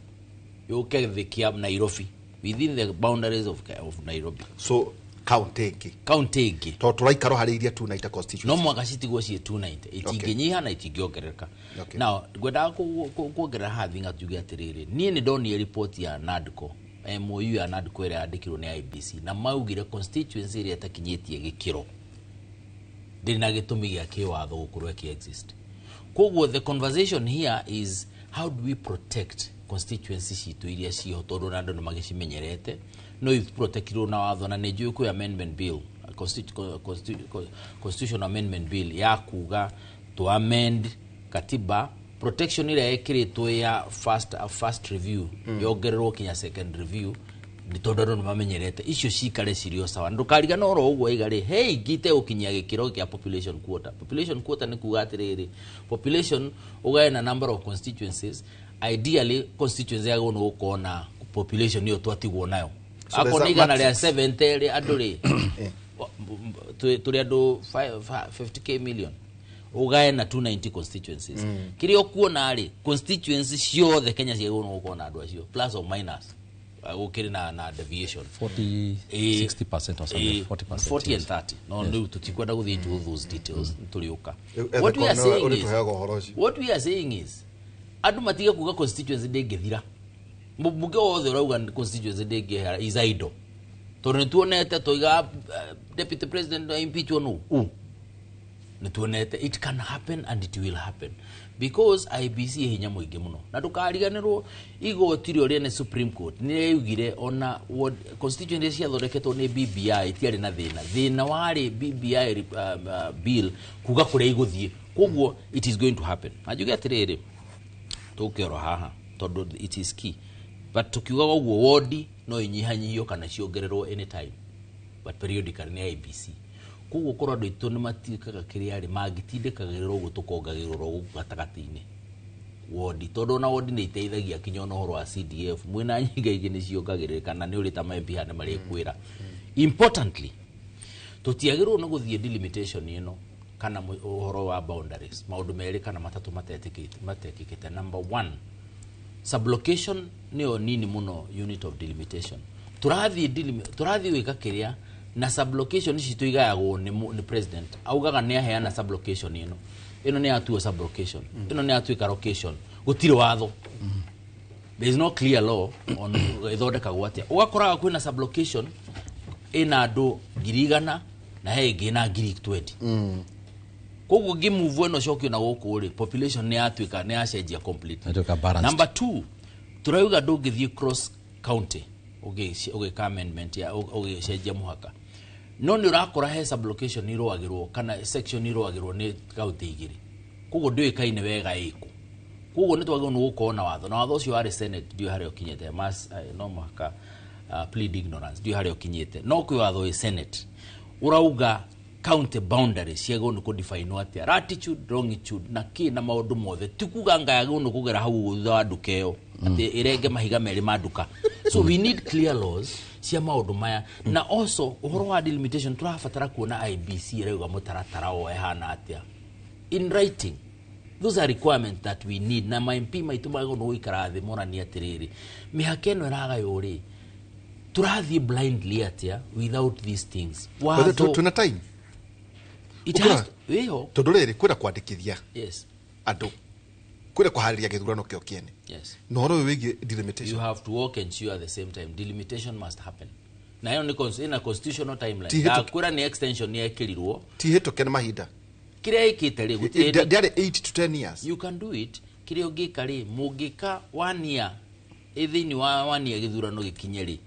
yũke thĩ kĩa Nairobi, within the boundaries of Nairobi. So county ĩngĩ. County ĩngĩ. Tondũ tũraikara harĩ iria 290 constituency. No mwaka citigwo ciĩ 290, itingĩnyiha na itingĩongerereka. Now ngwendaga kuongerera haha thinga tuge atĩrĩrĩ, niĩ nĩ ndonire report ya NADCO, MOU ya NADCO ĩrĩa yandĩkirwo nĩ IEBC, na maugire constituency ĩrĩa ĩtakinyĩtie gĩkĩro ndĩrĩ na gĩtũmi gĩa kĩwatho gũkorwo ĩkĩ exist. Koguo the conversation here is, how do we protect constituency citũ iria ciho, tondũ na andũ nĩ magĩcimenyerete, no iprotectirwo na watho. Na nĩ njũĩ kwĩ amendment bill, constitution amendment bill ya kuga to amend katiba, protection ĩrĩa ĩkĩrĩtwo ya first review yongererwo kinya second review, nĩ tondũ andũ nĩ mamenyerete icio cikare cirĩ o sawa. Ndũkarigana oro ũguo iga rĩ, he ingĩ itegũkinyia gĩkĩro kĩa population quota. Population quota nĩ kuga atĩrĩrĩ, population ũgae na number of constituencies. Ideally constituency yagĩrĩirwo nĩ gũkorwo na population ĩyo twatigwo nayo. So there's Akorwo a nĩ 170 matrix. rĩ, andũ rĩ, tũrĩ andũ 50K million, ũgae na 290 constituencies. Kĩrĩa ũkuona rĩ, constituency ciothe Kenya ciagĩrĩirwo nĩ gũkorwo na andũ acio plus or minus. Gũkĩrĩ na deviation. 40, 60% or something, 40%. 40 and 30. No rĩu tũtikwenda gũthiĩ into those details, tũrĩũka. What we are Ethekwo nĩwe saying is, ũrĩtũheaga ũhoro ũcio. what we are saying is, andũ matige kuga constituency ndĩngĩthira. Mũmbunge wothe ũrauga constituency ndĩngĩhera is idle, tondũ nĩ tuonete tũiga deputy president impeachwo nũ u nĩ tuonete it can happen and it will happen because IEBC ĩ hinya mũingĩ mũno. Na ndũkariganĩrwo igoti rĩo rĩene Supreme Court nĩ rĩaugire ona constituency ciathondeketwo nĩ BBI itiarĩ na thĩna. Thĩna warĩ BBI bill kuga kũrĩa igũthiĩ. Koguo it is going to happen. Na njuge atĩrĩrĩ, tũkĩoro haha tondũ it is key, but tukiugaga ũguo wodi no inyihanyihio kana ciongererwo anytime, but periodically nĩ IEBC. Koguo korwo andũ aitũ nĩ matuĩkaga kĩrĩa rĩ mangĩtindĩkagĩrĩrwo ũguo, tũkongagĩrĩrwo gũkũ gatagatĩ-inĩ wodi, tondũ ona wodi nĩ iteithagia kinya ona ũhoro wa CDF mwĩna nyinga ingĩ nĩ ciongagĩrĩrĩka na nĩ ũrĩ ta ma MP haha nĩ marĩkwĩra. Importantly, tũtiagĩrĩirwo nĩ gũthiĩ delimitation ĩno kana ũhoro wa boundaries maũndũ merĩ kana matatũ matekĩkĩte. Number one, sublocation nĩyo nini mũno unit of delimitation. Tũrathiĩ gwĩka kĩrĩa na sublocation ici tũigayagwo nĩ president, augaga nĩ aheana sublocation ĩno, ĩno nĩ yatuo sublocation, ĩno nĩ yatuĩka location. Gũtirĩ watho, there is no clear law on ĩthondekagwo atĩa. Ũgakoraga kwĩna sublocation ĩna andũ 100,000 na he ĩngĩ ĩna 20,000. Koguo ngĩmove ĩno cokio na gũkũ rĩ, population nĩ yatuĩka nĩ yacenjia completely. Yatuĩka balanced. Number two, tũrauga ndũngĩthiĩ cross county ũgĩka amendment ya ũgĩcenjia mũhaka. No nĩ ũrakora he sublocation irũagĩrwo kana section irũagĩrwo nĩ kaunti igĩrĩ, koguo ndĩũĩkaine wega ĩkũ. Koguo nĩ twagĩrĩirwo nĩ gũkorwo na watho, na watho ũcio warĩ Senate, ndiũĩ harĩa ũkinyĩte. Mas, no mũhaka plead ignorance, ndiũĩ harĩa ũkinyĩte, no kwĩ watho wĩ Senate ũrauga county boundary ciagĩrĩirwo nĩ kũdefinwo atĩa, latitude, longitude na kĩ na maũndũ mothe. Ti kuga nga yagĩrĩirwo nĩ kũgera hau ũguo thutha wa nduka ĩyo atĩ ĩrenge mahiga merĩ ma nduka. So we need clear laws cia maũndũ maya, na also ũhoro wa delimitation tũrabatara kuona IEBC ĩrauga mũtaratara wo ĩhana atĩa in writing. Those are requirements that we need, na ma MP maitũ magĩrĩirwo nĩ gũikara thĩ monanie atĩrĩrĩ, mĩhaka ĩno ĩragaywo rĩ, tũrathiĩ blindly atĩa without these things? Twĩna time. It has wĩho. Tondũ rĩrĩ, kwĩna kwandĩkithia andũ, kwĩna kũharĩria gĩthurano kĩo kĩene, na ũhoro ũyũ wĩgiĩ delimitation. You have to work and ensure at the same time delimitation must happen, na ĩyo nĩ ĩna constitutional timeline. Ti hĩtũke. Ndakwĩra nĩ extension yekĩrirwo. Ti hĩtũke nĩ mahinda. Kĩrĩa ĩkĩte rĩ, gũtirĩ hĩndĩ- Ndĩarĩ 8 to 10 years. You can do it. Kĩrĩa ũngĩka rĩ, mũngĩka one year, ĩ thĩinĩ wa one year gĩthurano gĩkinye rĩ,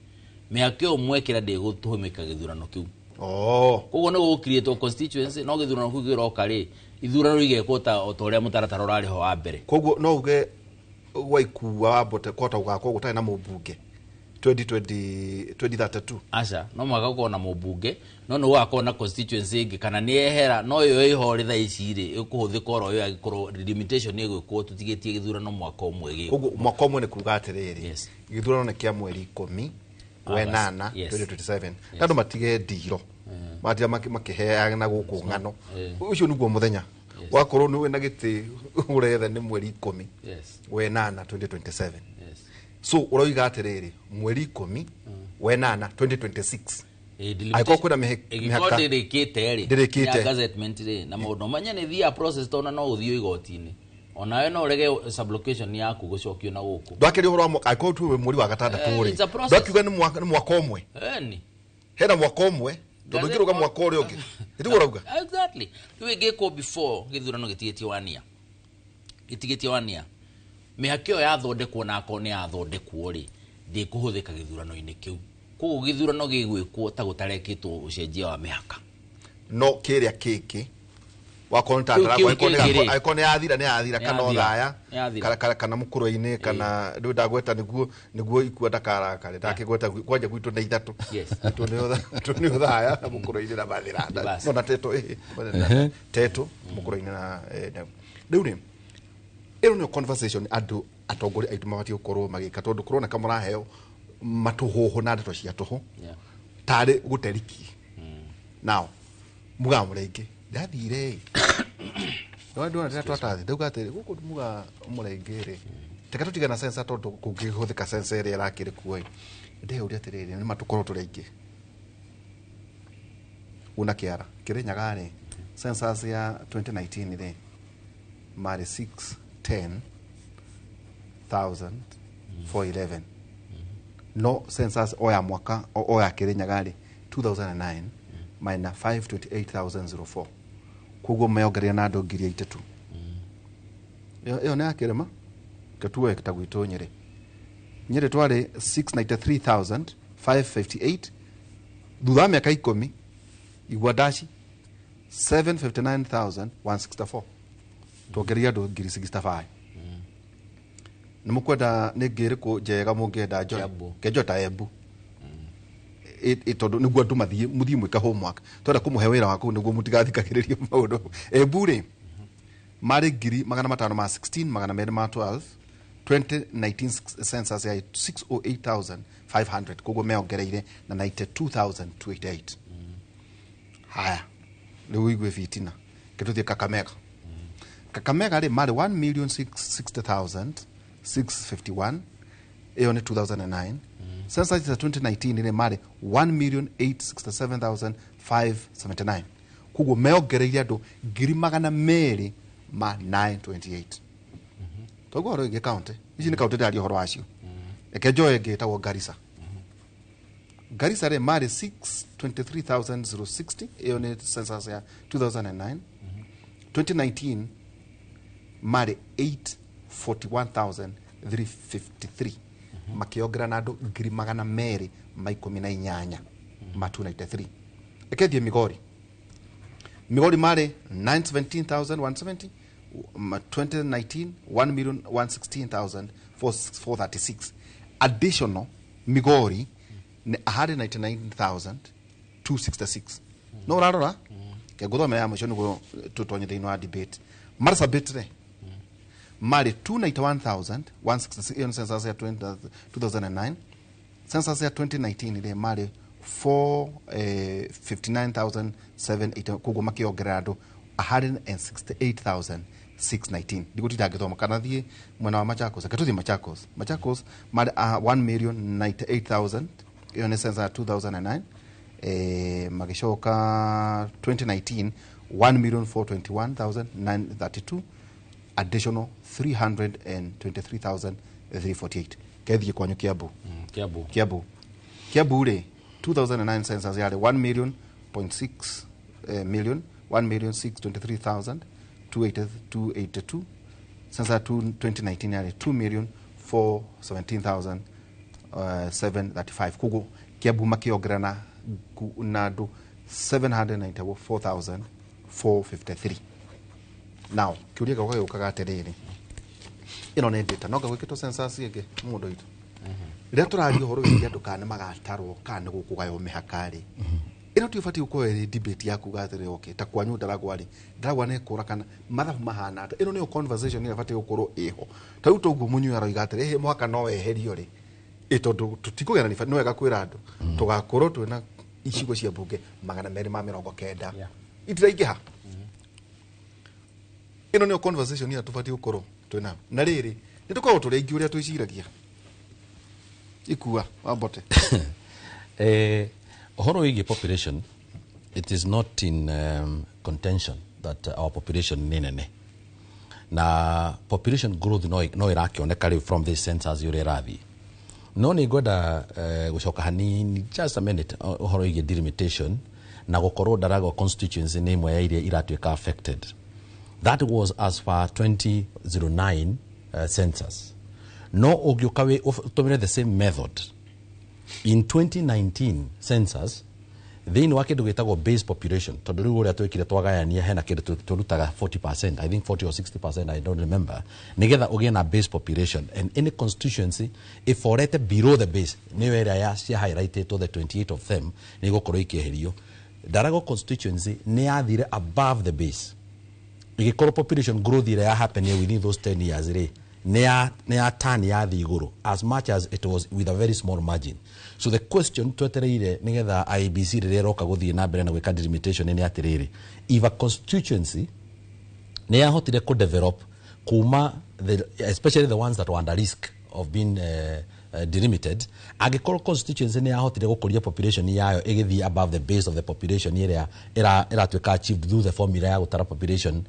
mĩhaka ĩyo mwekĩra ndĩgũtũmĩka gĩthurano kĩu. Koguo nĩ gũgũcreate constituency, no gĩthurano kĩu kĩroka rĩ, ithurano igekwo ta o ta ũrĩa mũtaratara ũrarĩ ho wa mbere. Koguo no uge gwaikua wambote kũhota gũgakorwo gũtarĩ na mũmbunge 2020 2032? Aca, no mũhaka gũkorwo na mũmbunge, no nĩ gũgakorwo na constituency ĩngĩ kana nĩ yehera, no ĩyo ĩho rĩ thaa ici rĩ, ĩkũhũthĩka oro ĩyo angĩkorwo delimitation ĩgwĩkwo tũtigĩtie gĩthurano mwaka ũmwe gĩkwo. Koguo mwaka ũmwe nĩ kuga atĩrĩrĩ, gĩthurano nĩ kĩa mweri 10 wenana 2027, andũ matige ndiro matira makĩheana gũkũ ng'ano. Ũcio nĩguo mũthenya wakorwo nĩ wĩna gĩtĩ ũretha nĩ mweri 10 wenana 2027. So ũroiga atĩrĩrĩ, mweri 10 wenana 2026, angĩkorwo kwĩna ĩgĩkorwo mĩhaka ndĩrĩkĩte rĩ, Ndĩrĩkĩte. ya gazettement rĩ na maũndũ manya nĩ thiaga process, tondũ no ũthiĩ igoti-inĩ onawe no ũrege sublocation yaku gũcokio na gũkũ. Ndwakĩria ũhoro wa mwaka, angĩkorwo tuwe mweri wa gatandatũ rĩ, It's a process. ndwakiuga nĩ mwaka, nĩ mwaka ũmwe. Eni. Hena mwaka ũmwe tondũ ũngĩrũga mwaka ũrĩa ũngĩ nĩtiguo ũrauga. Exactly. Rĩu ĩngĩkwo before gĩthurano gĩtigĩtie one year, gĩtigĩtie one year, mĩhaka ĩyo yathondekwo, na akorwo nĩ yathondekwo rĩ, ndĩkũhũthĩka gĩthurano-inĩ kĩu. Koguo gĩthurano gĩgwĩkwo ta gũtarekĩtwo ũcenjia wa mĩhaka. No kĩrĩa kĩngĩ wakorwo nĩ Kĩu ta kĩngĩ rĩ. angĩkorwo nĩ yathira, nĩ yathira Nĩ kana yathira. ũthaya Nĩ yathira. kana mũkũrwe-inĩ kana rĩu ndagweta nĩguo ikua ndakarakare ndakĩgweta kwanja gwitũ nĩ ithatũ. Gwitũ nĩ ũthaya na mũkũrwe-inĩ na mathira no na tetũ, tetũ mũkũrwe-inĩ na rĩu rĩ, ĩno nĩyo conversation andũ atongoria aitũ mabatiĩ gũkorwo magĩka, tondũ kũroneka mũraheo matũhũhũ na ndeto cia tũhũ tarĩ gũteriki nao mugaa mũrenge ndathire ndona rĩrĩa twatathi ndauga atĩrĩ gũkũ muga mũrenge rĩ, teka tũtigana sensa tondũ kũngĩhũthĩka sensa ĩrĩa ĩrakĩrĩ kuo ĩ, ndeyũria atĩrĩrĩ, nĩ matũkorwo tũrĩ aingĩ una kĩara Kĩrĩnyaga rĩ, census ya 2019 rĩ marĩ 610,411, no census o ya mwaka o ya Kĩrĩnyaga rĩ 2009 marĩ na 528,004, koguo meyongerera na andũ 3,000. Ĩyo nĩ ya kĩrĩma ketuoe ta gwitũ Nyĩrĩ. Nyĩrĩ twarĩ 693,558, thutha wa mĩaka 10 igua ndaci 759,164, tuongereire andũ 65,000. Nĩ mũkwenda nĩ ngĩrĩkũ njega mũngĩenda njoe kenjoe ta Embu? Tondũ nĩguo andũ mathiĩ mũthiĩ mwĩke homework, twenda kũmũhe wĩra wa kũu nĩguo mũtigathikagĩrĩrie maũndũ. Embu rĩ marĩ 516,212 2019 census ya 608,500, koguo meongereire na 92,288. Haya, rĩu ũigue bitina kĩtũthiĩ Kakamega. Kakamega rĩ marĩ 1,660,651, ĩyo nĩ 2009 census ya 2019 rĩ marĩ 1,867,579, koguo meongereire andũ 200,928. Toguo ũhoro ĩngĩ kaunti ici nĩ kaunti ndĩraria ũhoro wacio, reke njoe ĩngĩ ĩtagwo Garissa. Garissa rĩ marĩ 623,060, ĩyo nĩ census ya 2009. 2019 marĩ 841,353, makĩongerera na andũ 218 ma 293. Reke thiĩ Migori. Migori marĩ 917,170, 2019 1,116,436. Additional Migori nĩ 199,266. No ũrarora kengũthomera ya mũico nĩguo tũtonye thĩinĩ wa debate. Marsabit rĩ marĩ 291,166, ĩyo nĩ census ya 20 2009. Census ya 2019 rĩ marĩ 459,780, koguo makĩongerera andũ 168,619. Ndigũtinda ngĩthoma kana thiĩ mwena wa Machakos. Reke tũthiĩ Machakos. Machakos marĩ 1,098,000, ĩyo nĩ census ya 2009. Magĩcoka 2019 1,421,932, additional 323,348. Kethiĩ kwanyu Kiambu. Kiambu. Kiambu. Kiambu rĩ 2009 census yarĩ 1 million point 6 million 1,623,282. Census ya 2019 yarĩ 2,417,000 735. Koguo Kiambu makĩongerera na andũ 794,453. Now kĩũria gĩakwa gĩũkaga atĩrĩrĩ, ĩno nĩ data no ngagwĩkĩtwo census ĩngĩ mũndũ witũ. Rĩrĩa tũraria ũhoro wĩgiĩ andũ kana nĩ magatarwo kana nĩ gũkũgaywo mĩhaka rĩ, ĩno ti ũbatiĩ gũkorwo ĩrĩ debate ya kuga atĩrĩ, okay, ta kwanyu Ndaragwa rĩ, Ndaragwa nĩ ĩkũra kana mathabu mahana atĩa? Ĩno nĩyo conversation ĩrĩa ĩbatiĩ gũkorwo ĩho. Ta rĩu toguo Mũnyuya aroiga atĩrĩ, ĩhĩ mũhaka no weherio rĩ, ĩ tondũ tũtikũgĩa na nĩ wega kwĩra andũ tũgakorwo twĩna icigo cia mbunge 290, itiraingĩha. Ĩno nĩyo conversation ĩrĩa tũbatiĩ gũkorwo twĩnayo. Na rĩrĩ nĩ tũkoragwo tũrĩ aingĩ ũrĩa twĩciragia. Ikua wambote. Ũhoro wĩgiĩ population, it is not in contention that our population nĩ nene na population growth no ĩrakĩoneka rĩu from this census ũrĩa ĩrathiĩ. No nĩ ngwenda gũcoka hanini, just a minute, ũhoro wĩgiĩ delimitation na gũkorwo Ndaragwa constituency nĩ ĩmwe ya iria iratuĩka affected. That was as far 2009 census. No ũngĩũka ũtũmĩre the same method in 2019 census thĩinĩ wa kĩndũ gĩtagwo base population, tondũ rĩu ũrĩa twĩkire twagayania hena kĩndũ tũrutaga 40%, I think 40 or 60%, I don't remember, nĩgetha ũgĩe na base population, and any constituency ĩforete below the base, nĩyo ĩrĩa ya cia highlightĩtwo, the 28 of them, nĩ igũkorwo ikĩeherio. Ndaragwa constituency nĩ yathire above the base, ĩgĩkorwo population growth ĩrĩa ya happen within those 10 years rĩ nĩ ya turn yathi igũrũ, as much as it was with a very small margin. So the question twetereire nĩgetha IEBC rĩrĩa ĩroka gũthiĩ na mbere na gwĩka delimitation nĩ atĩrĩrĩ, if a constituency nĩ yahotire kũ develop kuma especially the ones that were under risk of being delimited, angĩkorwo constituency nĩ yahotire gũkũria population yayo ĩgĩthiĩ above the base of the population ĩrĩa ĩratuĩka achieved through the formula ya gũtara population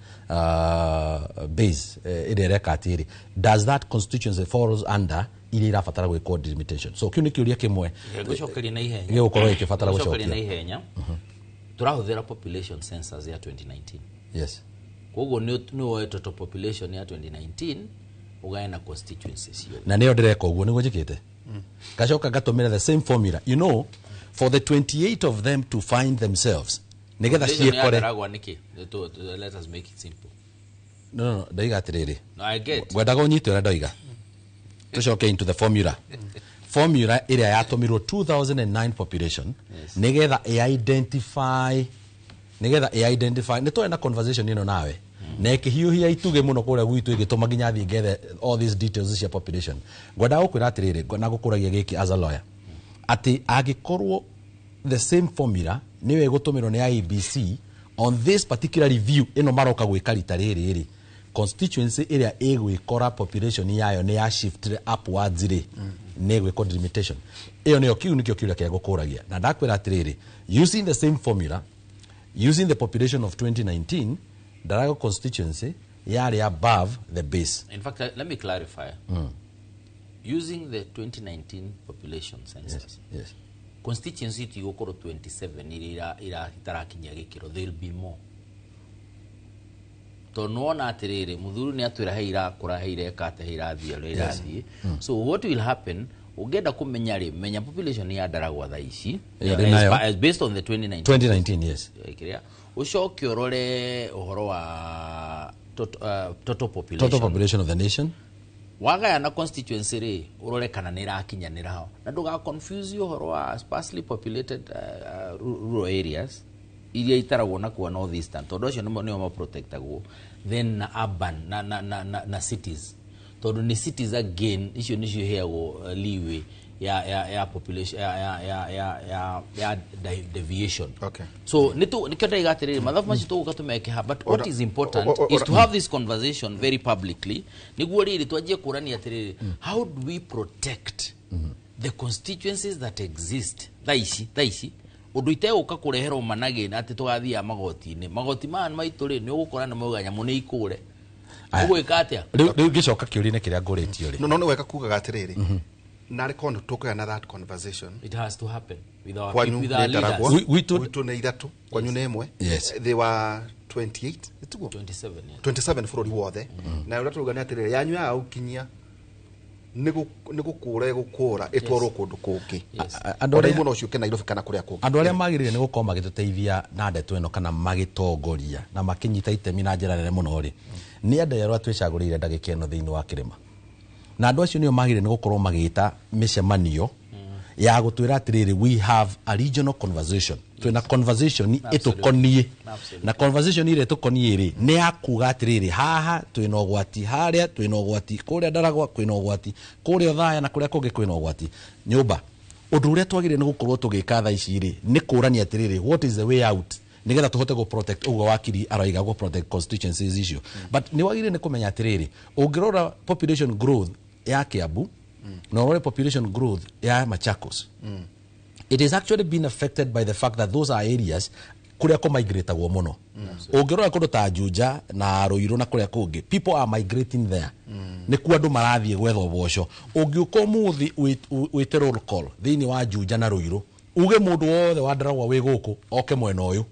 base ĩrĩa ĩreka atĩrĩ, does that constituency falls under iria irabatara gwĩkwo delimitation? So kĩu nĩ kĩũria kĩmwe Ngũcokeria na ihenya. gĩgũkorwo gĩkĩbatara Ngũcokeria na gũcokio. ihenya. Tũrahũthĩra population census ya 2019. Yes. Koguo nĩ woe total population ya 2019 ũgae na constituencies ciothe. Na nĩyo ndĩreka ũguo nĩguo njĩkĩte, ngacoka ngatũmĩra the same formula, for the 28 of them to find themselves nĩgetha Population ya ciĩkore. Ndaragwa nĩkĩ? Let us make it simple. No, ndoiga atĩrĩrĩ, No, I get. ngwendaga ũnyite ũrĩa ndoiga, tũcoke into the formula ĩrĩa yatũmirwo 2009 population nĩgetha ĩ-identify, nĩgetha ĩ-identify nĩ twarĩ na conversation ĩno nawe na ĩkĩhiũhia itugĩ mũno kũrĩa gwitũ, ĩgĩtũma nginya thiĩ ngethe all these details cia population. Ngwendaga gũkwĩra atĩrĩrĩ na gũkũragia gĩkĩ as a lawyer, atĩ angĩkorwo the same formula nĩyo ĩgũtũmĩrwo nĩ IEBC on this particular review ĩno maroka gwĩka rita rĩrĩ rĩ, constituency ĩrĩa ĩgwĩkora population yayo nĩ ya shift upwards rĩ, nĩ ĩgwĩkwo delimitation ĩyo. Nĩyo kĩu nĩkĩo kĩũria kĩrĩa ngũkũragia, na ndakwĩra atĩrĩrĩ, using the same formula, using the population of 2019, Ndaragwa constituency yarĩ above the base. In fact, let me clarify. Using the 2019 population census, Yes. constituency tigũkorwo 27 iria itarakinyia gĩkĩro, there will be more. Tondũ nĩwona atĩrĩrĩ, mũthuri nĩ atwĩra he irakũra, he ireka atĩa, he irathiĩ ũrĩa irathiĩ. So what will happen, Ũngĩenda kũmenya rĩ, menya population ya Ndaragwa thaa ici Ĩyo ndĩ nayo. as based on the 2019. 2019, yes. Kĩrĩa ũcoke ũrore ũhoro wa total population. Total population of the nation. Wagayana constituency rĩ, ũrore kana nĩ ĩrakinyanĩra ho, na ndũga confuse ũhoro wa sparsely populated rural areas iria itaragwo na kuo north eastern, tondũ acio nĩo maprotectagwo, then na urban na cities, tondũ nĩ cities again icio nĩcio iheagwo leeway ya population ya deviation. Okay. So nĩkĩo ndaiga atĩrĩrĩ, mathabu macio tũgũka tũmeke ha, but what is important is to have this conversation very publicly, nĩguo rĩrĩ twanjie kũrania atĩrĩrĩ, how do we protect the constituencies that exist thaa ici ũndũ itegũka kũreherwo managĩ atĩ tũgathiaga magoti-inĩ. Magoti maya maitũ rĩ, nĩ ũgũkora nĩ mauga nyamũ nĩ ikũre. Ũgwĩka atĩa? Rĩu ngĩcoka kĩũria-inĩ kĩrĩa ngũrĩtio rĩ, No nĩ wega kugaga atĩrĩrĩ, narĩ korwo nĩ tũkũgĩa na that conversation. It has to happen with our Kwanyu with our nĩ leaders. Ndaragwa, Gwitũ nĩ ithatũ, kwanyu nĩ ĩmwe. Yes. They were 28, tiguo? 27, yes. 27 bũrũri wothe. Na ũrĩa tũrauga nĩ atĩrĩrĩ, yanyu yaga gũkinyia nĩ gũkũra ĩgũkũra ĩtwarwo kũndũ kũngĩ. Andũ Ona arĩa- imwe no ciũke Nairobi kana kũrĩa kũngĩ. Andũ arĩa magĩrĩire nĩ gũkorwo magĩtũteithia na ndeto ĩno kana magĩtongoria na makĩnyita itemi na njĩra nene mũno rĩ, nĩ andũ arĩa twĩcagũrĩire ndagĩka ĩno thĩinĩ wa kĩrĩma, na andũ acio nĩo magĩrĩire nĩ gũkorwo magĩta mĩcemanio ya gũtwĩra atĩrĩrĩ, we have a regional conversation, twĩna conversation ĩtũkoniĩ, na conversation ĩrĩa ĩtũkoniĩ rĩ, nĩ ya kuga atĩrĩrĩ, haha twĩna ũgwati, harĩa twĩna ũgwati, kũrĩa Ndaragwa kwĩna ũgwati, kũrĩa Othaya na kũrĩa kũngĩ kwĩna ũgwati. Nyũmba ũndũ ũrĩa twagĩrĩire nĩ gũkorwo tũgĩka thaa ici rĩ, nĩ kũrania atĩrĩrĩ, what is the way out, nĩgetha tũhote gũ protect ũguo wakiri aroiga gũ protect constituencies icio. But nĩ wagĩrĩire nĩ kũmenya atĩrĩrĩ, ũngĩrora population growth ya Kiambu na ũrore population growth ya Machakos, it is actually been affected by the fact that those are areas kũrĩa kũmigratagwo mũno. Ũngĩrora kũndũ ta Juja na Ruiru na kũrĩa kũngĩ, people are migrating there, nĩkuo andũ marathiĩ gwetha ũboco. Ũngĩũka ũmũthĩ wĩte roll call thĩinĩ wa Juja na Ruiru, uge mũndũ wothe wa Ndaragwa wĩ gũkũ oke mwena ũyũ,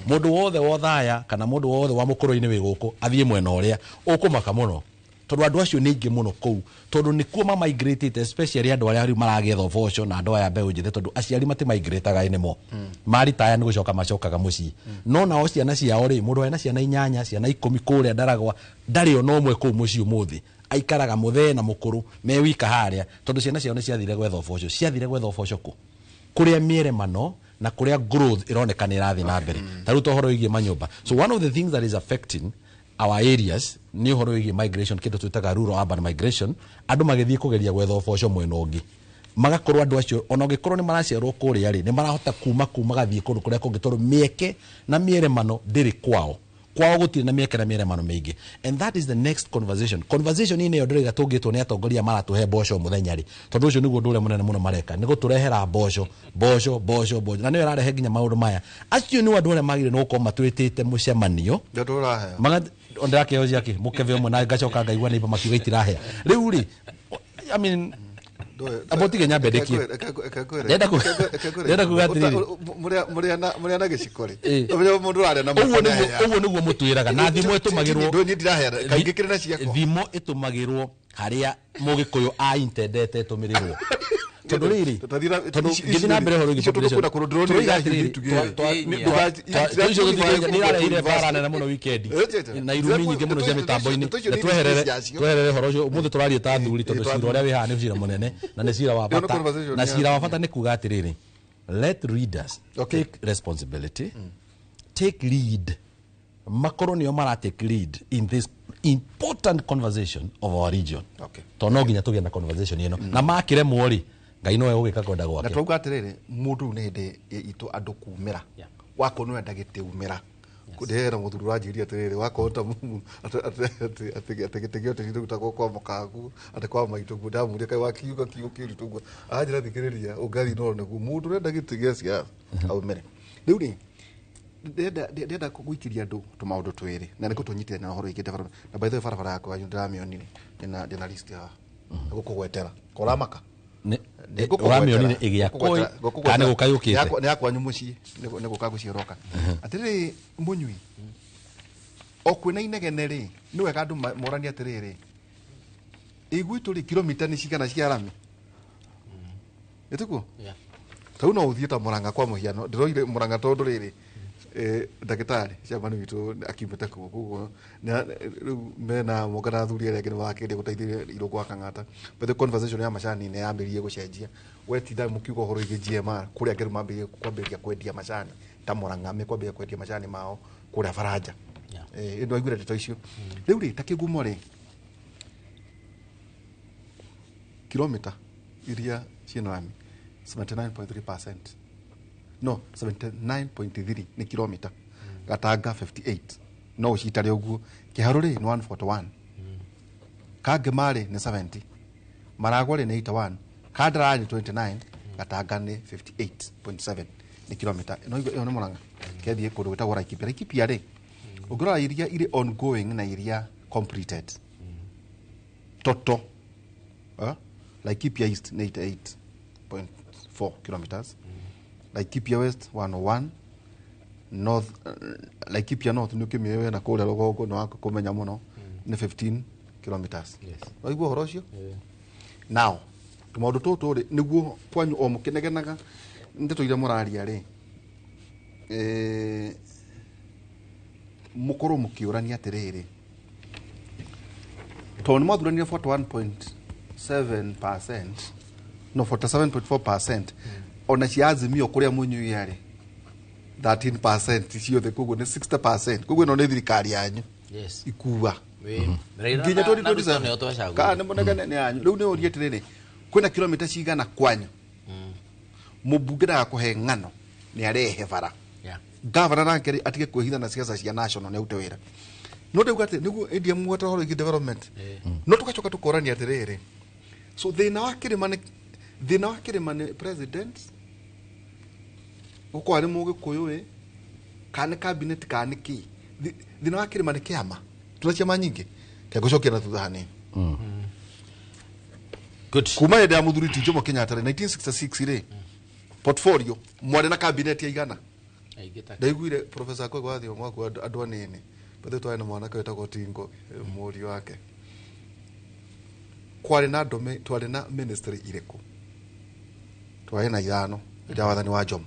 mũndũ wothe wa Othaya kana mũndũ wothe wa Mũkũrũ-inĩ wĩ gũkũ athiĩ mwena ũrĩa, ũkũmaka mũno, tondũ andũ acio nĩ aingĩ mũno kũu, tondũ nĩkuo mamigratĩte, especially andũ arĩa rĩu maragetha ũboco na andũ aya mbeũ njĩthĩ, tondũ aciari matimaigrĩtaga anymore, maritaya nĩ gũcoka macokaga mũciĩ. No nao ciana ciao rĩ, mũndũ ena ciana 8, ciana 10 kũrĩa Ndaragwa, ndarĩ ona ũmwe kũu mũciĩ ũmũthĩ, aikaraga mũthee na mũkũrũ me wika harĩa, tondũ ciana ciao nĩ ciathire gwetha ũboco. Ciathire gwetha ũboco kũ? Kũrĩa mĩeremano na kũrĩa growth ĩroneka nĩ ĩrathiĩ na mbere, ta rĩu ta ũhoro wĩgiĩ manyũmba. So one of the things that is affecting our areas nĩ ũhoro wĩgiĩ migration, kĩndũ twĩtaga rural urban migration, andũ magĩthiĩ kũgeria gwetha ũboco mwena ũngĩ, magakorwo andũ acio ona ũngĩkorwo nĩ maraciarwo kũrĩa rĩ, nĩ marahota kuma kuu magathiĩ kũndũ kũrĩa kũngĩ, tondũ mĩeke na mĩeremano ndĩrĩ kwao. Kwao gũtirĩ na mĩeke na mĩeremano mĩingĩ. And that is the next conversation. Conversation ĩno nĩyo ndĩraiga tũngĩtwo nĩ atongoria maratũhe mboco mũthenya rĩ, tondũ ũcio nĩguo ũndũ ũrĩa mũnene mũno mareka, nĩ gũtũrehera mboco, mboco, mboco, mboco, na nĩyo ĩrarehe nginya maũndũ maya. Acio nĩo andũ arĩa magĩrĩire nĩ gũkorwo matwĩtĩte mũcemanio. Ndĩrakĩheo ciake mũkebe ũmwe na ngacoka ngaigua neighbor makiuga itirahea. Rĩu rĩ, I mean, amba ũtige nyambe ndĩkie. Ndĩrenda kuga atĩrĩrĩ, Mũrĩa na gĩciko rĩ, ũmenye mũndũ ũrarĩa na ũguo moko nĩguo nĩaheana. Ũguo nĩguo mũtwĩraga, na thimo ĩtũmagĩrwo Ndũĩ niĩ ndiraheana, kaingĩ kĩrĩ na ciakwa. Thimo ĩtũmagĩrwo harĩa mũgĩkũyũ aintendete ĩtũmĩrĩrwo, tondũ rĩrĩ, tondũ ngĩthiĩ na mbere ũhoro wĩgiĩ population, tũroiga atĩrĩrĩ, nĩ ĩrarehire bara nene mũno weekend na irumi nyingĩ mũno cia mĩtambo-inĩ, na tweherere ũhoro ũcio. Ũmũthĩ tũraria ta athuri, tondũ cira ũrĩa wĩ haha nĩ cira mũnene na nĩ cira wa bata, na cira wa bata nĩ kuga atĩrĩrĩ, let readers take responsibility, take lead, makorwo nĩo mara take lead in this important conversation of our region, tondũ no nginya tũgĩe na conversation ĩno, na makĩremwo rĩ, Ngai nowe ũgĩka kwenda Na gwake. Twauga atĩrĩrĩ, mũndũ rĩu nĩ hĩndĩ itũ andũ kumĩra, wakorwo nĩ ũrenda gĩtĩ umĩra. Ndĩrera mũthuri ũranjĩria atĩrĩrĩ, wakorwo ta atĩ gĩtĩ gĩothe rĩrutagwo kwa mũkagu, atĩ kwa maitũ guo, ndamũria kaĩ wakiuga kiugo kĩũru tũguo, anjĩra thikĩrĩria ũngathiĩ no nĩguo mũndũ ũrenda gĩtĩ gĩa siasa aumĩre. Rĩu rĩ, ndĩrenda gũikĩria andũ tũmaũndũ twĩrĩ na nĩkũ tũnyitĩte na ũhoro wĩgiĩ development. Na by the way, barabara yakwa yanyu ndĩramĩonire, ndĩna list haha gũkũgwetera koramaka. Ũramĩonire ĩgĩakwo kana nĩ gũka yũkĩte? Nĩ yakwanyu mũciĩ, nĩ gũka gũciĩroka atĩrĩrĩ, mũnyui o kwĩna inegene rĩ, nĩ wega andũ moranie atĩrĩrĩ, ĩ gwitũ rĩ, kilomita nĩ cigana cia rami? Ĩtiguo? Yeah. Tau no ũthiĩ ta Murang'a kwa mũhiano, ndĩroire Murang'a tondũ rĩrĩ, ndagĩtarĩ chairman witũ akiumĩte kuo, koguo rĩu mena moka na athuri arĩa angĩ nĩ marakĩgeria gũteithĩrĩria Irũngũ wa Kang'ata. But the conversation ya macani nĩ yambĩrĩirie gũcenjia. Wetinda mũkiuga ũhoro wĩgiĩ GMR, kũrĩa angĩ rĩu mambĩrĩirie kwambĩrĩria kwendia macani ta Murang'a, mekwambĩrĩria kwendia macani mao kũrĩa Baranja. Nĩ waiguire ndeto icio. Rĩu rĩ, ta Kĩgumo rĩ, kilomita iria ciĩna rami 79.3%, no 79.3 nĩ kilomita, Gatanga 58, no ũcitare ũguo. Kĩharũ rĩ nĩ 141, Kangema rĩ nĩ 70, Maragwa rĩ nĩ 81, Kandara nĩ 29, Gatanga nĩ 58.7 nĩ kilomita. No ĩyo nĩ Murang'a. Kethiĩ kũndũ gwĩtagwo Laikipia. Laikipia rĩ, ũngĩrora iria irĩ ongoing na iria completed total, Laikipia East nĩ 88.4 kilometers, Laikipia West 101, North, Laikipia North nĩ ũkĩmĩoĩ na kũrĩa rũgongo nĩ waku kũmenya mũno, nĩ 15 kilometers. Waigua ũhoro ũcio? Now tũmaũndũ tũtũ rĩ, nĩguo kwanyu o mũkĩnegenaga ndeto iria mũraria rĩ, mũkorwo mũkĩũrania atĩrĩrĩ, tondũ nĩ mwathuranire 41.7%, no 47.4%, ona cia Azimio kũrĩa mũnyuia rĩ 13% ciothe, koguo nĩ 60%, koguo ĩno nĩ thirikari yanyu. Yes. Ikua Raila nginya na Ruto nĩo 2027. twacagũrire. Kana nĩ mũnegene nĩ yanyu. Rĩu nĩ ũrie atĩrĩrĩ, kwĩna kilomita cigana kwanyu? Mũmbunge ndagakũhe ng'ano, nĩ arehe bara. Yeah. Gavana nake rĩ, atige kwĩhitha na ciaca cia national, nĩ arute wĩra. No ndauga atĩ nĩguo India muote ũhoro wĩgiĩ development, no tũgacoka tũkorania atĩrĩrĩ, so thĩna wa kĩrĩma nĩ, thĩna wa kĩrĩma nĩ president gũkorwo arĩ mũgĩkũyũ ĩ, kana nĩ cabinet, kana nĩ kĩ? Thĩna wa kĩrĩma nĩ kĩama, tuna ciama nyingĩ. Kegũcokia na thutha hanini. Kuma hĩndĩ ya mũthuri ti Jomo Kenyatta rĩ, 1966 rĩ, portfolio mwarĩ na cabinet ya igana? Aingĩ ta Ndaiguire professor Kwe wa Thiong'o akua andũ anini bethe, twarĩ na mwanake wetagwo Tingo, mũriũ wake. Kwarĩ na ndũme, twarĩ na ministry irĩkũ? Twarĩ na ithano hĩndĩ ya wathani wa Jomo.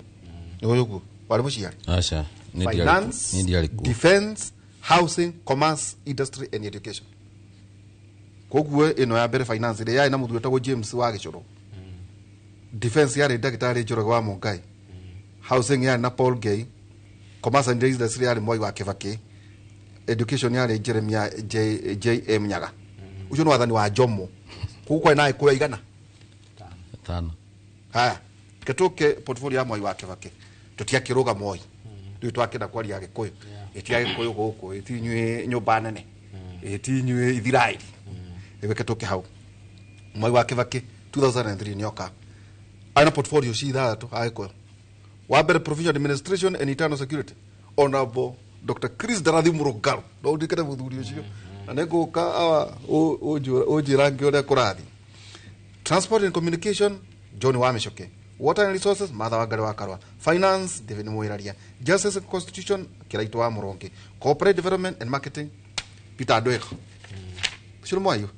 Nĩũĩ ũguo warĩ mũciari? Aca, niĩ ndiarĩ kuo. Finance, Niĩ ndiarĩ kuo. defense, housing, commerce, industry and education. Koguo ĩno ya mbere, finance ĩrĩa yarĩ na mũthuri wetagwo James wa Gĩcũrũ, defense yarĩ ndagĩtarĩ Njoroge wa Mũngai, housing yarĩ na Paul Gay, commerce and industry yarĩ Mwai wa Kĩbakĩ, education yarĩ Jeremiah JM Nyaga. Ũcio nĩ wathani wa Jomo. Koguo kwarĩ na Agĩkũyũ aigana? Tano. Haya, ketũke portfolio ya Mwai wa Kĩbakĩ, tũtiakĩrũga Moi, rĩu twakĩenda kwaria Agĩkũyũ, ĩti Agĩkũyũ gũkũ, ĩti inyuĩ nyũmba nene, ĩti inyuĩ Ithiraeli. Rĩu reke tũke hau. Mwai wa Kĩbakĩ 2003 nĩoka arĩ na portfolio ci ithathatũ Agĩkũyũ. Wa mbere, provincial administration and internal security, honorable Dr. Chris Darathi Mũrũngarũ. No ũndirikane mũthuri ũcio, na nĩngũka awa ũnjĩrange ũrĩa kũrathiĩ. Transport and communication, John Wamicoke. Water and resources, Martha Wangari wa Karua. Finance, David Mwiraria. Justice and constitution, Kiraito wa Mũrũngĩ. Corporate development and marketing, Peter Andweka. Ũcio nĩ mwayo.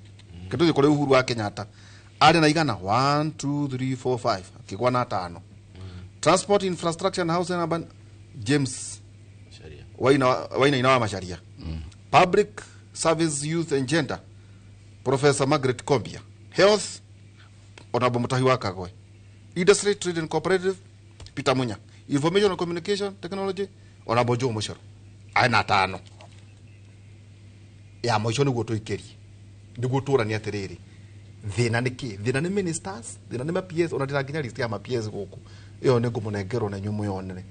Kĩndũ kũrĩ Uhuru wa Kenyatta arĩ na igana, 1 2 3 4 5, akĩgwa na tano. Transport, infrastructure and housing and urban, James Waina Wainaina wa Macharia. Public service, youth and gender, Professor Margaret Kombia. Health, Honorable Mutahi wa Kagwe. Industry, trade and cooperative, Peter Munya. Information and communication technology, Honorable Joe Mucheru. Aina tano ya mũico nĩguo tũikĩrie, nĩguo tũranie atĩrĩrĩ, thĩna nĩ kĩ? Thĩna nĩ ministers, thĩna nĩ ma PS? Ona ndĩra nginya list ya ma PS gũkũ, ĩyo nĩ ngũmũnengerwo na inyuĩ mũyonere.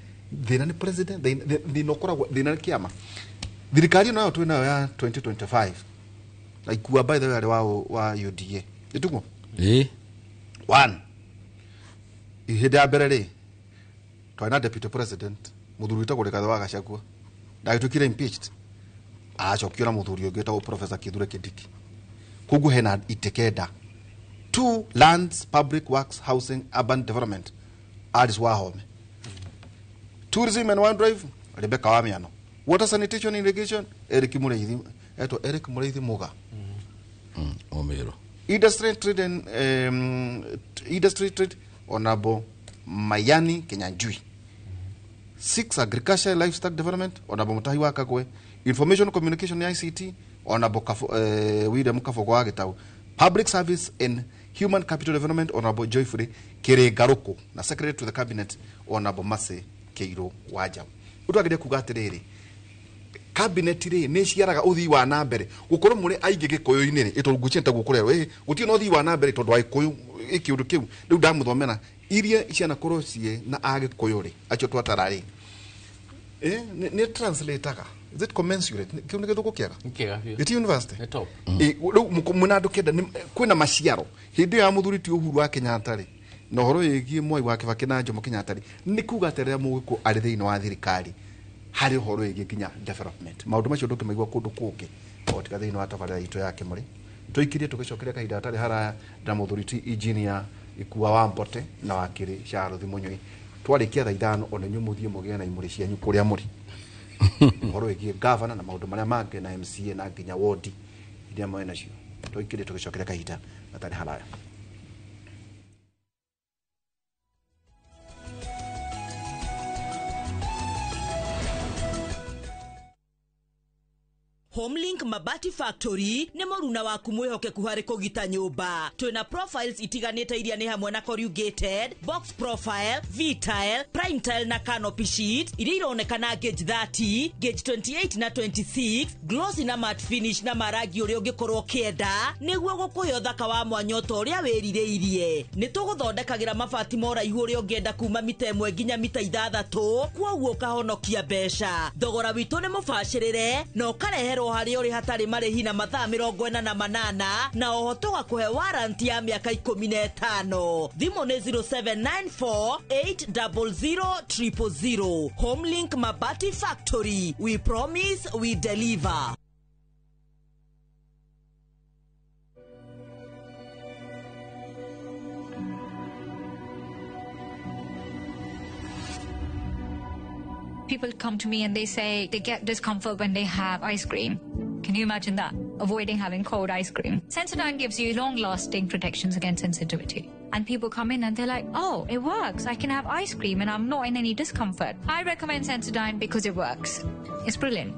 Thĩna nĩ president? Thĩna ũkoragwo, thĩna nĩ kĩama? Thirikari ĩno nayo twĩ nayo ya 2025 na ikua, by the way, arĩ wa UDA, ĩtiguo? Ĩĩ. One, hĩndĩ ya mbere rĩ, twarĩ na deputy president mũthuri wĩtagwo Rigathĩ wa Gachagua, ndagĩtuĩkire impeached, acokio na mũthuri ũngĩ wĩtagwo Professor Kithure Kindiki. Koguo hena itĩ kenda. Two, lands, public works, housing, urban development, Alice Wahome. Tourism and wildlife, Rebecca Wamiano. Water, sanitation, irrigation, Eric Mũrĩithi, etwo Eric Mũrĩithi Muga. Omero. Industry, trade and industry, trade, Honorable Mayani Kinyanjui. 6 Agriculture and Livestock Development, Honorable Mutahi wa Kagwe. Information Communication ICT, Honorable William Kabogo wa Gitau. Public Service and Human Capital Development, Honorable Joyfrey Kiringaruku, na Secretary to the Cabinet, Honorable Mercy Keiru Wajau. Utwageria kuga atiriri, cabinet ri ni ciaraga uthii wa na mbere gukorwo muri aingi gikuyu-ini ri itondu gukurerwo gutirĩ na uthii wa na mbere tondu agikuyu kiundu kiu riu ndamuthomera iria cianakorwo cie na agikuyu ri acio twatara ri ni translataga. Is it commensurate? Kiu ni githuku kiega Kiega biũ. Iti university Nĩ top. Riu mwina andu kenda kwina maciaro hindi ĩyo ya muthuri ti Uhuru wa Kenyatta ri na ũhoro wĩgiĩ Mwai wa Kibaki na Jomo Kenyatta ri nĩ kuga atĩ rĩrĩa Mũgĩkũyũ arĩ thĩinĩ wa thirikari harĩ ũhoro wĩgiĩ nginya development maũndũ macio ndũngĩmaigua kũndũ kũngĩ o tiga thĩinĩ wa tabarĩra itũ ya Kĩmũrĩ. Tũikirie tũgĩcokeria kahinda gatarĩ haraya na mũthuri ti engineer Ikua wa Mbote na wakiri Charles Munyui. Twarĩkia thaa 5 ona inyuĩ mũthiĩ mũgĩe na imũrĩ cianyu kũrĩa mũrĩ ũhoro wĩgiĩ governor na maũndũ marĩa mangĩ na MCA na nginya wodi iria mwĩ nacio. Tũikirie tũgĩcokeria kahinda gatarĩ haraya. Homelink Mabati Factory nĩ mũruna waku mwĩhokeku harĩ kũgita nyũmba. Twĩna profiles itiganĩte iria nĩ hamwe na corrugated, box profile, V-tile, prime tile na canopy sheet iria ironekana gauge 30, gauge 28 na 26, glossy na matte finish na marangi ũrĩa ũngĩkorwo ũkĩenda nĩguo gũkũhe ũthaka wa mwanya ta ũrĩa wĩrirĩirie. Nĩ tũgũthondekagĩra mabati ma ũraihu ũrĩa ũngĩenda kuma mita 1 nginya mita 6 kwoguo ũkahonokia mbeca. Thogora witũ nĩ mũbacĩrĩre na ũkareherwo harĩa ũrĩ hatarĩ marĩhi na mathaa 48 na oho tũgakũhe warranty ya mĩaka 15. Thimũ nĩ 0794 800 000. Homelink Mabati Factory, we promise we deliver. People come to me and they say they get discomfort when they have ice cream. Can you imagine that? Avoiding having cold ice cream. Sensodyne gives you long-lasting protections against sensitivity. And people come in and they're like, oh, it works. I can have ice cream and I'm not in any discomfort. I recommend Sensodyne because it works. It's brilliant.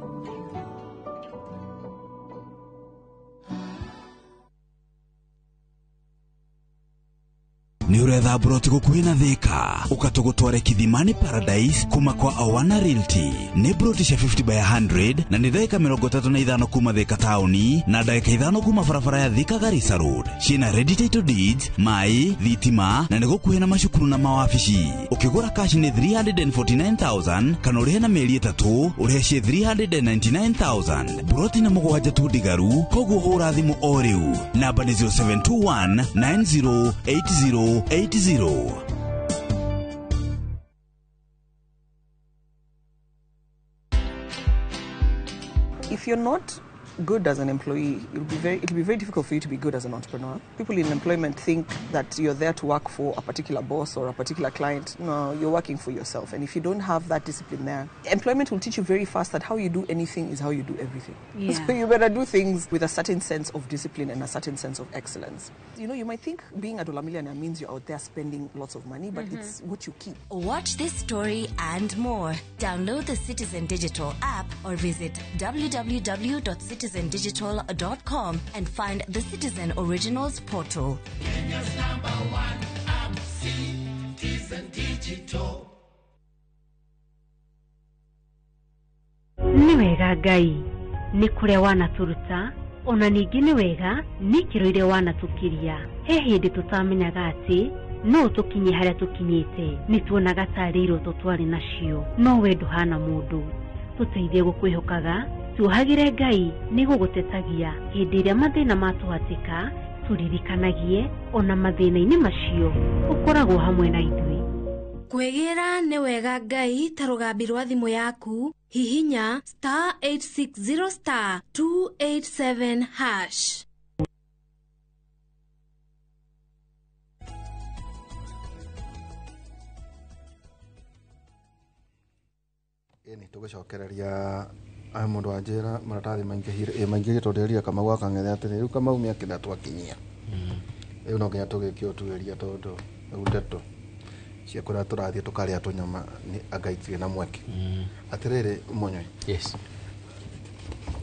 Nĩ ũretha mburoti gũkuhĩ na Thika ũkatũgũtware Kithimani Paradise kuma kwa Awana Realty. Nĩ mburoti cia 50 by 100 na nĩ ndagĩka 35 kuma Thika taũni na ndagĩka 5 kuma barabara ya Thika Garissa Road. Ciĩna ready title deeds, maĩ, thitima na nĩ gũkuhĩ na macukuru na mawabici. Ũkĩgũra cash nĩ 349,000 kana ũrĩhe na mĩeri 3 ũrĩhe ciĩ 399,000. Mburoti na 7 tu ndigaru, koguo hũra thimũ o rĩu. Namba nĩ 0721 9080 80. If you're not good as an employee, it'll be very difficult for you to be good as an entrepreneur. People in employment think that you're there to work for a particular boss or a particular client. No, you're working for yourself. And if you don't have that discipline there, employment will teach you very fast that how you do anything is how you do everything. Yeah. So you better do things with a certain sense of discipline and a certain sense of excellence. You know, you might think being a dollar millionaire means you're out there spending lots of money, but it's what you keep. Watch this story and more. Download the Citizen Digital app or visit www.citizendigital.com and find the Citizen Originals portal. Kenya's number one app, Citizen Digital. Nĩ wega Ngai nĩ kũrĩa wanatũruta ona ningĩ nĩ wega nĩ ikĩro iria wanatũkiria. He hĩndĩ tũtamenyaga atĩ no tũkinye harĩa tũkinyĩte, nĩ tuonaga tarĩ iroto twarĩ nacio, no we ndũhana mũndũ. Tũteithie gũkwĩhokaga, tuohagĩre Ngai nĩ gũgũtetagia hĩndĩ ĩrĩa mathĩna matũhatĩka, tũririkanagie ona mathĩna-inĩ macio ũkoragwo hamwe na ithuĩ. Kwĩgĩra nĩ wega Ngai ta rũgambi rwa thimũ yaku, hihinya star 860 star 287 hash. Ĩni tũgĩcokereria aya mũndũ wa njĩra maratathi maingĩhire maingĩhire tondũ eria Kamau akang'ethe atĩrĩ rĩu Kamau mĩaka ĩna twakinyia rĩu no nginya tũgĩke ũtuĩria tondũ rĩu ndeto Cia kũrĩa tũrathiĩ tũkarĩa tũnyama nĩ anga itirĩ na mweke. Atĩrĩrĩ Mũnywe. Yes.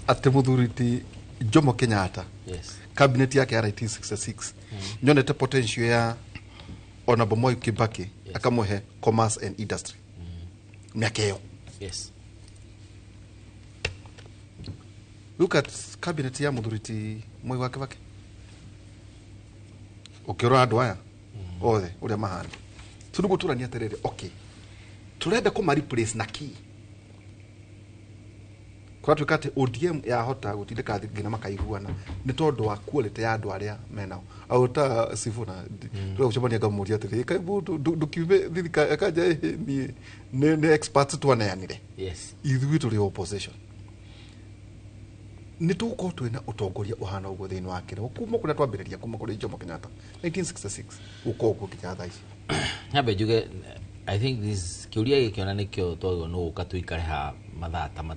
Atĩ mũthuri ti Jomo Kenyatta. Yes. Cabinet yake ya 1966 nyonete potential ya Honorable Moi Kibaki. Yes. Akamũhe commerce and industry mĩaka ĩyo. Yes. Look at cabinet ya mũthuri ti Moi wa Kibaki. Ũkĩrora andũ aya othe ũrĩa mahana, so nĩguo tũrania atĩrĩrĩ, okay, tũrenda kũma replace na kĩ? Kũratuĩka atĩ ODM yahota gũtindĩka nginya makaiguana nĩ tondũ wa quality ya andũ arĩa menao. Au ta Sifuna tũrĩa gũcemania ngamũria atĩrĩ, kaĩ mũndũ ndũkiume thirikari akanja ĩhĩ niĩ nĩ experts twaneanire. Yes. Ithuĩ tũrĩ opposition nĩ tũgũkorwo twĩna ũtongoria ũhana ũguo thĩinĩ wa Kenya kuma kũrĩa twambĩrĩria, kuma kũrĩ Jomo Kenyatta 1966 gũka ũguo nginya thaa ici. Nyambe njuge, I think this kĩũria gĩkĩ ona nĩkĩo twagĩrĩirwo nĩ gũka tũikare haha mathaa ta 3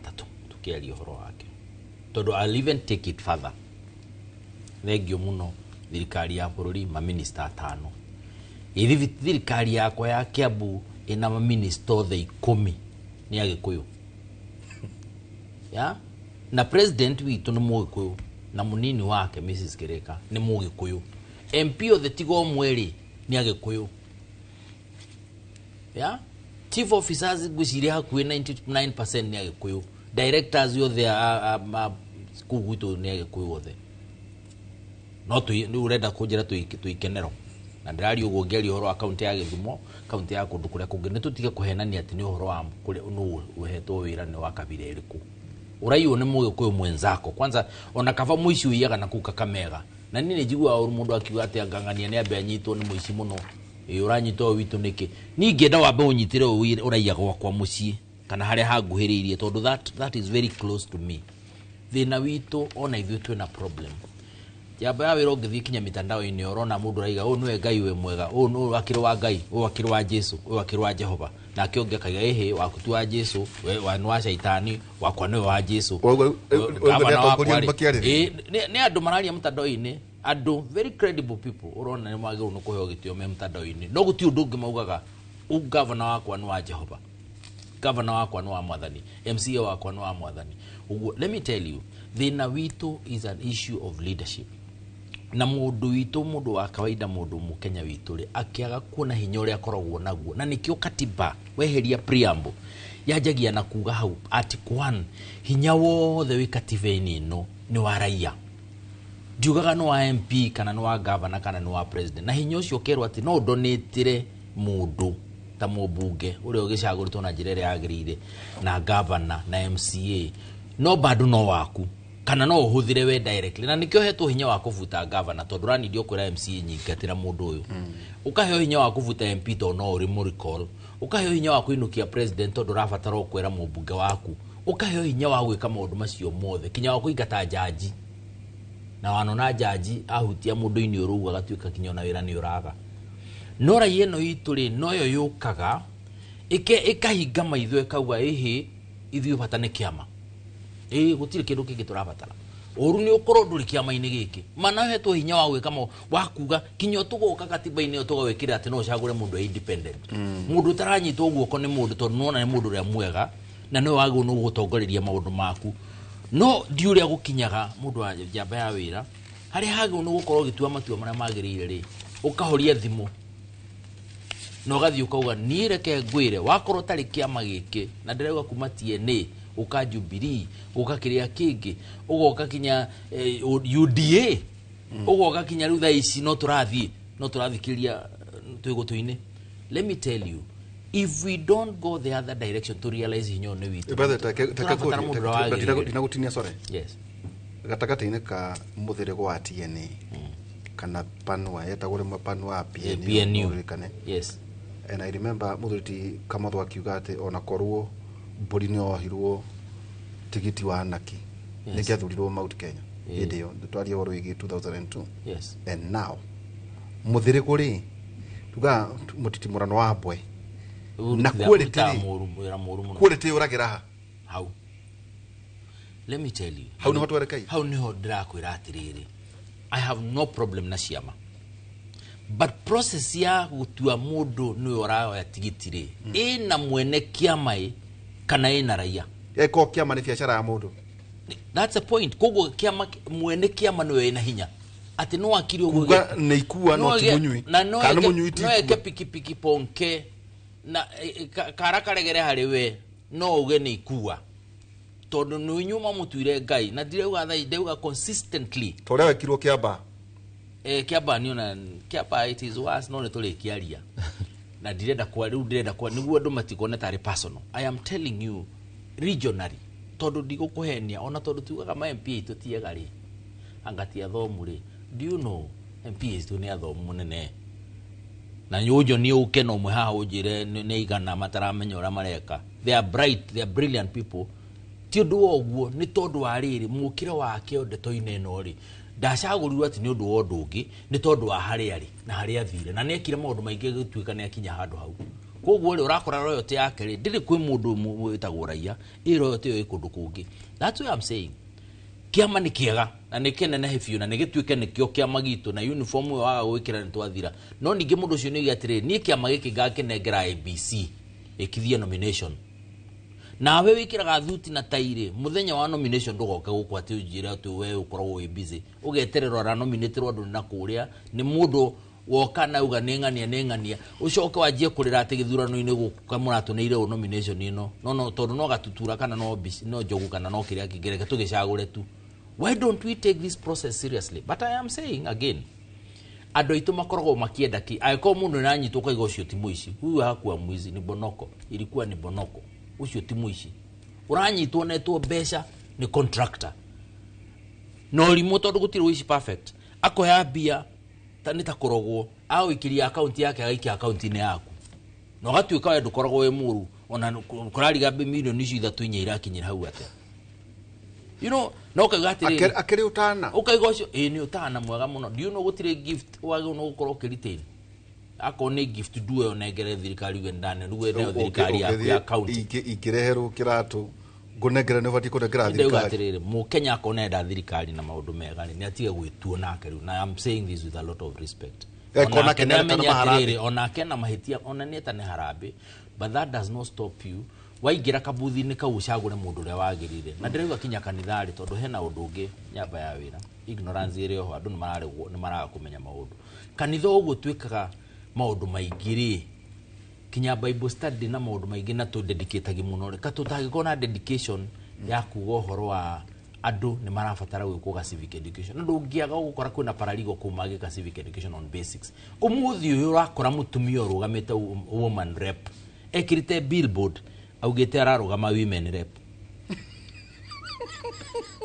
tũkĩaria ũhoro wake, tondũ I'll even take it further. Thengio mũno thirikari ya bũrũri, maminista 5. Ĩ thirikari yakwa ya Kiambu ĩna maminista othe 10 nĩ Agĩkũyũ ya na president witũ nĩ Mũgĩkũyũ na mũnini wake Mrs Kireka nĩ Mũgĩkũyũ, MP othe tiga ũmwe rĩ nĩ Agĩkũyũ ya chief officers ngwĩciria hakuhĩ 99% nĩ Agĩkũyũ, directors othe a kũu gwitũ nĩ Agĩkũyũ othe. No nĩ ũrenda kũnjĩra tũikenero na ndĩraria ũguo ngĩaria ũhoro wa kaunti ya Gĩthumo, kaunti ya kũndũ kũrĩa kũngĩ, nĩ tũtige kũhenania atĩ nĩ ũhoro wa kũrĩa nũ ũhetwo wĩra nĩ wa kabira ĩrĩkũ. Ũraiywo nĩ Mũgĩkũyũ mwenzako kwanza, ona kaba mũici ũiyaga na kũu Kakamega. Na niĩ nĩ njiguaga ũru mũndũ akiuga atĩ angang'ania nĩ ambe anyitwo nĩ mũici mũno, ĩ ũranyita ũyũ witũ nĩkĩ? Niĩ ingĩenda wambe ũnyitĩre ũyũ ũraiya gwakwa mũciĩ kana harĩa hanguhĩrĩirie, tondũ that is very close to me. Thĩna witũ ona ithuĩ twĩna problem. Njamba ya wĩra ũngĩthiĩ kinya mitandao-inĩ ũrona mũndũ araiga ũyũ nĩwe Ngai we mwega, ũyũ nĩwe akĩrĩ wa Ngai, ũyũ akĩrĩ wa Jesu, ũyũ akĩrĩ wa Jehova. Nake ũngĩ akaiga ĩhĩ waku ti wa Jesu, we nĩ wa caitani, wakwa nĩwe wa Jesu. Gavana wakwa rĩ, nĩ andũ mararia mtandao-inĩ, andũ very credible people ũrona nĩ magĩrĩirwo nĩ kũheo gĩtĩo me mtandao-inĩ, no gũtirĩ ũndũ ũngĩ maugaga, gavana wakwa nĩ wa Jehova, gavana wakwa nĩ wa mwathani, MCA wakwa nĩ wa mwathani. Ũguo let me tell you, thĩna witũ is an issue of leadership. Na mũndũ witũ, mũndũ wa kawaida, mũndũ mũkenya witũ rĩ, akĩaga kuona hinya ũrĩa akoragwo naguo, na nĩkĩo katiba weheria preamble yanjagia na kuga hau article 1, hinya wothe wĩ katiba-inĩ ĩno nĩ wa raia. Ndiugaga nĩ wa MP kana nĩ wa governor kana nĩ wa president. Na hinya ũcio ũkerwo atĩ no ũndonĩtĩre mũndũ ta mũmbunge ũrĩa ũgĩcagũrĩtwo na njĩra ĩrĩa yagĩrĩire, na governor na MCA, no bado no waku kana no ũhũthĩre we directly. Na nĩkĩo hetwo hinya wa kũbuta governor, tondũ ũranindio kwĩra MCA nyingatĩra mũndũ ũyũ. Ũkaheo hinya wa kũbuta MP tondũ no ũrĩ mũ recall. Ũkaheo hinya wa kũinũkia president tondũ ũrabatara o kwĩra mũmbunge waku. Ũkaheo hinya wa gwĩka maũndũ macio mothe, kinya wa kũingata jaji. Na wanona jaji ahutia mũndũ-inĩ ũrauga agatuĩka kinya ona wĩra nĩ ũraga. No raia ĩno itũ rĩ, noyo yũkaga ĩkahinga maitho ĩkauga ĩhĩ ithuĩ bata nĩ kĩama, ĩ gũtirĩ kĩndũ kĩngĩ tũrabatara. Ũru nĩ ũkorwo ndũrĩ kĩama-inĩ gĩkĩ, mana ũhetwo hinya wa gwĩka wa kuga kinya tũgoka katiba-inĩ ĩyo tũgawĩkĩra atĩ no ũcagũre mũndũ e independent, mũndũ ũtaranyitwo guoko nĩ mũndũ, tondũ nĩwona nĩ mũndũ ũrĩa mwega na nĩwe wagĩrĩirwo nĩ gũgũtongoreria maũndũ maku. No ndi ũrĩa gũkinyaga mũndũ wa njamba ya wĩra harĩa hagĩrĩirwo nĩ gũkorwo ũgĩtua matua marĩa magĩrĩire rĩ, ũkahoria thimũ na ũgathiĩ ũkauga niĩ reke ngwĩre, wakorwo ũtarĩ kĩama gĩkĩ, na ndĩrauga kuma TNA ũka Jubilee, ũka kĩrĩa kĩngĩ, ũgoka kinya UDA, ũgoka kinya rĩu thaa ici no tũrathiĩ, no tũrathikĩrĩria twĩ gũtũ-inĩ. Let me tell you, if we don't go the other direction to realize hinya ũyũ nĩ witũ, tũrabatara mũndũ ũrĩa wagĩrĩire. Ndinagũtinia, sorry. Yes. Gatagatĩ-inĩ ka mũthĩrĩgo wa TNA kana panua yetagwo rĩmwe panua PNU, PNU. ũririkane. Yes. And I remember mũthuri ti Kamotho akiuga atĩ ona korwo mbũri nĩ yohirwo tigiti wa anaki, Yes. nĩngĩathurirwo Mount Kenya Yeah. hĩndĩ ĩyo twaria ũhoro wĩgiĩ 2002. Yes. And now mũthĩrĩgo rĩ, tuga mũtitimũrano wa mbwe na quality Ũrutaga rĩ, wĩra mũru mũno. quality yũragĩra ha? Hau. Let me tell you. Hau nĩho twerekeire. Hau nĩho ndĩrakwĩra atĩrĩrĩ, I have no problem na ciama. But process ya gũtua mũndũ nĩwe ũraoya tigiti rĩ, ĩna mwene kĩama ĩ kana ĩna raia. Eko kĩama nĩ biacara ya mũndũ. That's a point. Koguo kĩama, mwene kĩama nĩwe ĩna hinya atĩ no akiri ũguo. Kuga nĩ ikua no ti mũnyui. Na no Kana mũnyui ti no eke ikua. Pikipiki ponke na kara karegere harĩ we, no uge nĩ ikua tondũ nĩ inyuĩ mamũtuire Ngai. Na ndirauga thaa, ndauga consistently. Ta ũrĩa wekirwo Kĩamba. Kĩamba niona Kĩamba, it is worse, no nĩ tũrĩkĩaria na ndirenda kwa rĩu, ndĩrenda kwa nĩguo andũ matikone tarĩ personal. I am telling you regionally, tondũ ndigũkũhenia, ona tondũ tugaga ma MP aitũ ti ega rĩ, anga ti athomu rĩ. Do you know MP aitũ nĩ athomu mũnene? Na nyũnjo nĩ ũke na ũmwe haha ũnjĩre nĩ igana mataramenya ũrĩa mareka. They are bright, they are brilliant people. Ti ũndũ wa ũguo, nĩ tondũ wa rĩrĩ mũkĩre wake ndeto-inĩ ĩno rĩ, ndacagũrirwo atĩ nĩ ũndũ wa ũndũ ũngĩ, nĩ tondũ wa harĩa arĩ na harĩa athire, na nĩ ekire maũndũ maingĩ gũtuĩka nĩ akinya handũ hau. Koguo rĩ, ũrakora royalty yake rĩ ndĩrĩ kwĩ mũndũ wĩtagwo raia, ĩ royalty ĩyo ĩ kũndũ kũngĩ. That's why I'm saying kĩama nĩ kĩega na nĩ kĩnenehe biũ na nĩ gĩtuĩke nĩkĩo kĩama gitũ, na uniform ĩyo waga gwĩkĩra nĩ twathira. No ningĩ mũndũ ũcio nĩ oige atĩrĩrĩ, niĩ kĩama gĩkĩ ngakĩnengera ABC ĩkithie nomination. Nawe wĩkĩraga thuti na tairĩ mũthenya wa nomination, ndũgoke gũkũ atĩ ũnjĩre atĩ we ũkoragwo wĩ busy ũgetererwo aranominĩtĩrwo andũ na kũrĩa nĩ mũndũ woka na uga nĩ ng'ania nĩ ng'ania, ũcoke wanjie kũrĩra atĩ gĩthurano-inĩ gũkũ mũratũneire ũ nomination ĩno no tondũ no gatutura kana no no njogu kana no kĩrĩa kĩngĩ, reke tũgĩcagũre tu. Why don't we take this process seriously? But I am saying again, andũ aitũ makoragwo makĩenda ki angĩkorwo mũndũ nĩaranyitwo ũkaiga ũcio ti mũici, huyu hakuwa mwizi, ni bonoko, ilikuwa ni bonoko, ũcio ti mũici. Ũranyitwo netwo mbeca nĩ contractor na ũrimũ, tondũ gũtirĩ ũici perfect, akoya mbia ta nĩ ta kũrogwo, agũikĩria akaunti yake, agaikia akaunti-inĩ yaku, na ũgatuĩka we ndũkoragwo wĩ mũru, ona kũrariga milioni icio ithatũ inya irakinyĩra hau atĩa, no ũkauga atĩrĩrĩ, Akĩrĩ ũtana. Ũkauga ũcio ĩĩ nĩ ũtana mwega mũno. Do you know gũtirĩ gift wagĩrĩirwo nĩ gũkorwo ũkĩretain? Akorwo nĩ gift nduo ĩyo nengere thirikari uge ndane rĩu ĩneo thirikari yaku ya county. Ingĩreherwo kĩratũ ngũnengere, nĩ ũbatiĩ kũnengera ndauga thirikari. Atĩrĩrĩ, mũkenya akorwo nĩarenda thirikari na maũndũ mega rĩ, nĩ atige gwĩtuo nake rĩu. Na I'm saying this with a lot of respect. Eko nake Onake nĩ nĩamenye aretana maharambee. atĩrĩrĩ, onake na mahĩtia, ona nĩ etane harambee, but that does not stop you waingĩra kabuthi-inĩ kau ũcagũre mũndũ ũrĩa wagĩrĩire. Na ndĩrauga kinya kanitha-rĩ, tondũ hena ũndũ ũngĩ nyamba ya wĩra, ignorance ĩrĩ oho, andũ nĩmararegwo, nĩmaraga kũmenya maũndũ kanitha ũguo twĩkaga maũndũ maingĩ rĩ, kinya Bible study na maũndũ maingĩ, na tũdedicatagi mũno rĩ, ka tũtangĩkorwo na dedication ya kuga ũhoro wa andũ nĩ marabatara gwĩkwo ga civic education, na ndũngĩaga gũkora kwĩna paralegal kũu mangĩka civic education on basics. Ũmũthĩ ũyũ ũrakora mũtumia ũrũgamĩte woman rep, ekĩrĩte billboard augĩte ararũgama women rep,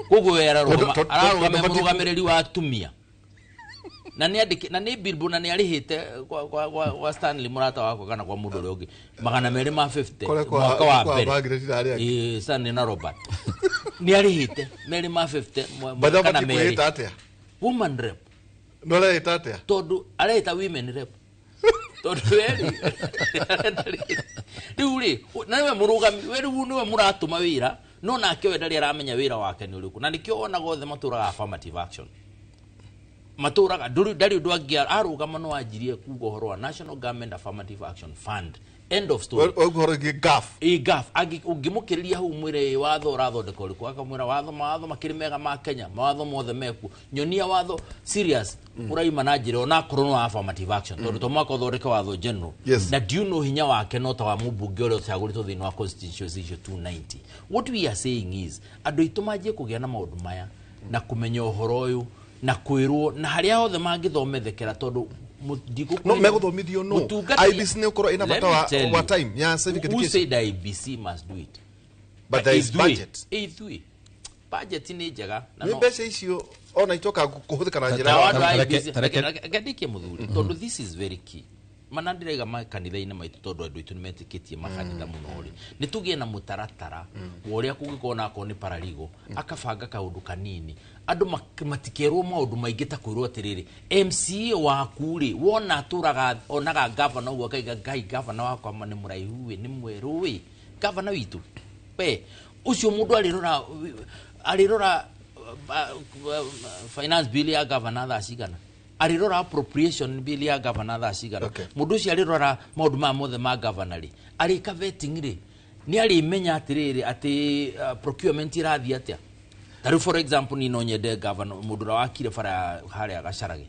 koguo we ararũgama ararũgama mũrũgamĩrĩri wa atumia, na nĩ andĩke na nĩ billboard, na nĩ arĩhĩte kwa Stanley mũrata wakwa kana kwa mũndũ ũrĩa ũngĩ 250 Kũrĩa mwaka wa kwa mbere. Margaret na arĩa angĩ. Ĩĩ, Stanley na Robert nĩ arĩhĩte 250 Batha kana batiĩ merĩ. kwĩĩta atĩa? Woman rep. No arehĩta atĩa? Tondũ arehĩta women rep, tondũ we rĩu rĩ na nĩwe mũrũgami, we rĩu nĩwe mũratũma wĩra, no nake we ndarĩ aramenya wĩra wake nĩ ũrĩkũ. Na nĩkĩo wonaga othe matũraga affirmative action, matũraga ndarĩ ũndũ angĩ arũgama no anjirie kuga ũhoro wa National Government Affirmative Action Fund, end of story. Waigua ũhoro wĩgiĩ GAF? Ĩ GAF. Ũngĩmũkĩrĩria hau mwĩre, "Ĩ, watho ũrathondeka ũrĩkũ?" Akamwĩra watho, mawatho makĩrĩ mega ma Kenya, mawatho mothe mekuo, nyonia watho serious ũraima na njĩra onakorwo no affirmative action, tondũ to mwaka ũthondeke watho general. Na do you know hinya wake no ta wa mũmbunge ũrĩa ũcagũrĩtwo thĩinĩ wa constituency icio 290? What we are saying is andũ aitũ manjie kũgĩa na maũndũ maya na kũmenya ũhoro ũyũ na kwĩrwo na harĩa hothe mangĩthomethekera, tondũ No megũthomithio no IEBC nĩ ũkorwo ĩna Let bata me tell wa you. time ya civic Who education. said IEBC must do it? But there is Ithuĩ- budget. Ithuĩ budget nĩ njega na Nĩ mbeca icio ona itoka kũhũthĩka na njĩra na ya andũ a IEBC, reke ndĩkie mũthuri, tondũ this is very key. Mana ndĩraiga makanitha-inĩ maitũ, tondũ andũ aitũ nĩ metĩkĩtie makanitha mũno rĩ, nĩ tũgĩe na mũtaratara wa ũrĩa kũngĩkorwo na akorwo nĩ paralegal akabanga kaũndũ kanini, andũ matikerwo maũndũ maingĩ ta kwĩrwo atĩrĩrĩ, MCA waku rĩ, wona atũraga onaga gavana ũguo akaiga, "Ngai, gavana wakwa ma nĩ mũraihu ĩ, nĩ mwerũ ĩ, gavana witũ we ũcio." Mũndũ arĩrora finance bill ya gavana thaa cigana? Arĩrora appropriation bill ya governor thaa cigana? Mũndũ ũcio arĩrora maũndũ maya mothe ma governor rĩ, arĩka vetting rĩ, nĩ arĩmenya atĩrĩrĩ atĩ procurement ĩrathiĩ atĩa. Ta rĩu, for example, niĩ no nyende governor, mũndũ ũrĩa wakire bara ya harĩa Gacarage,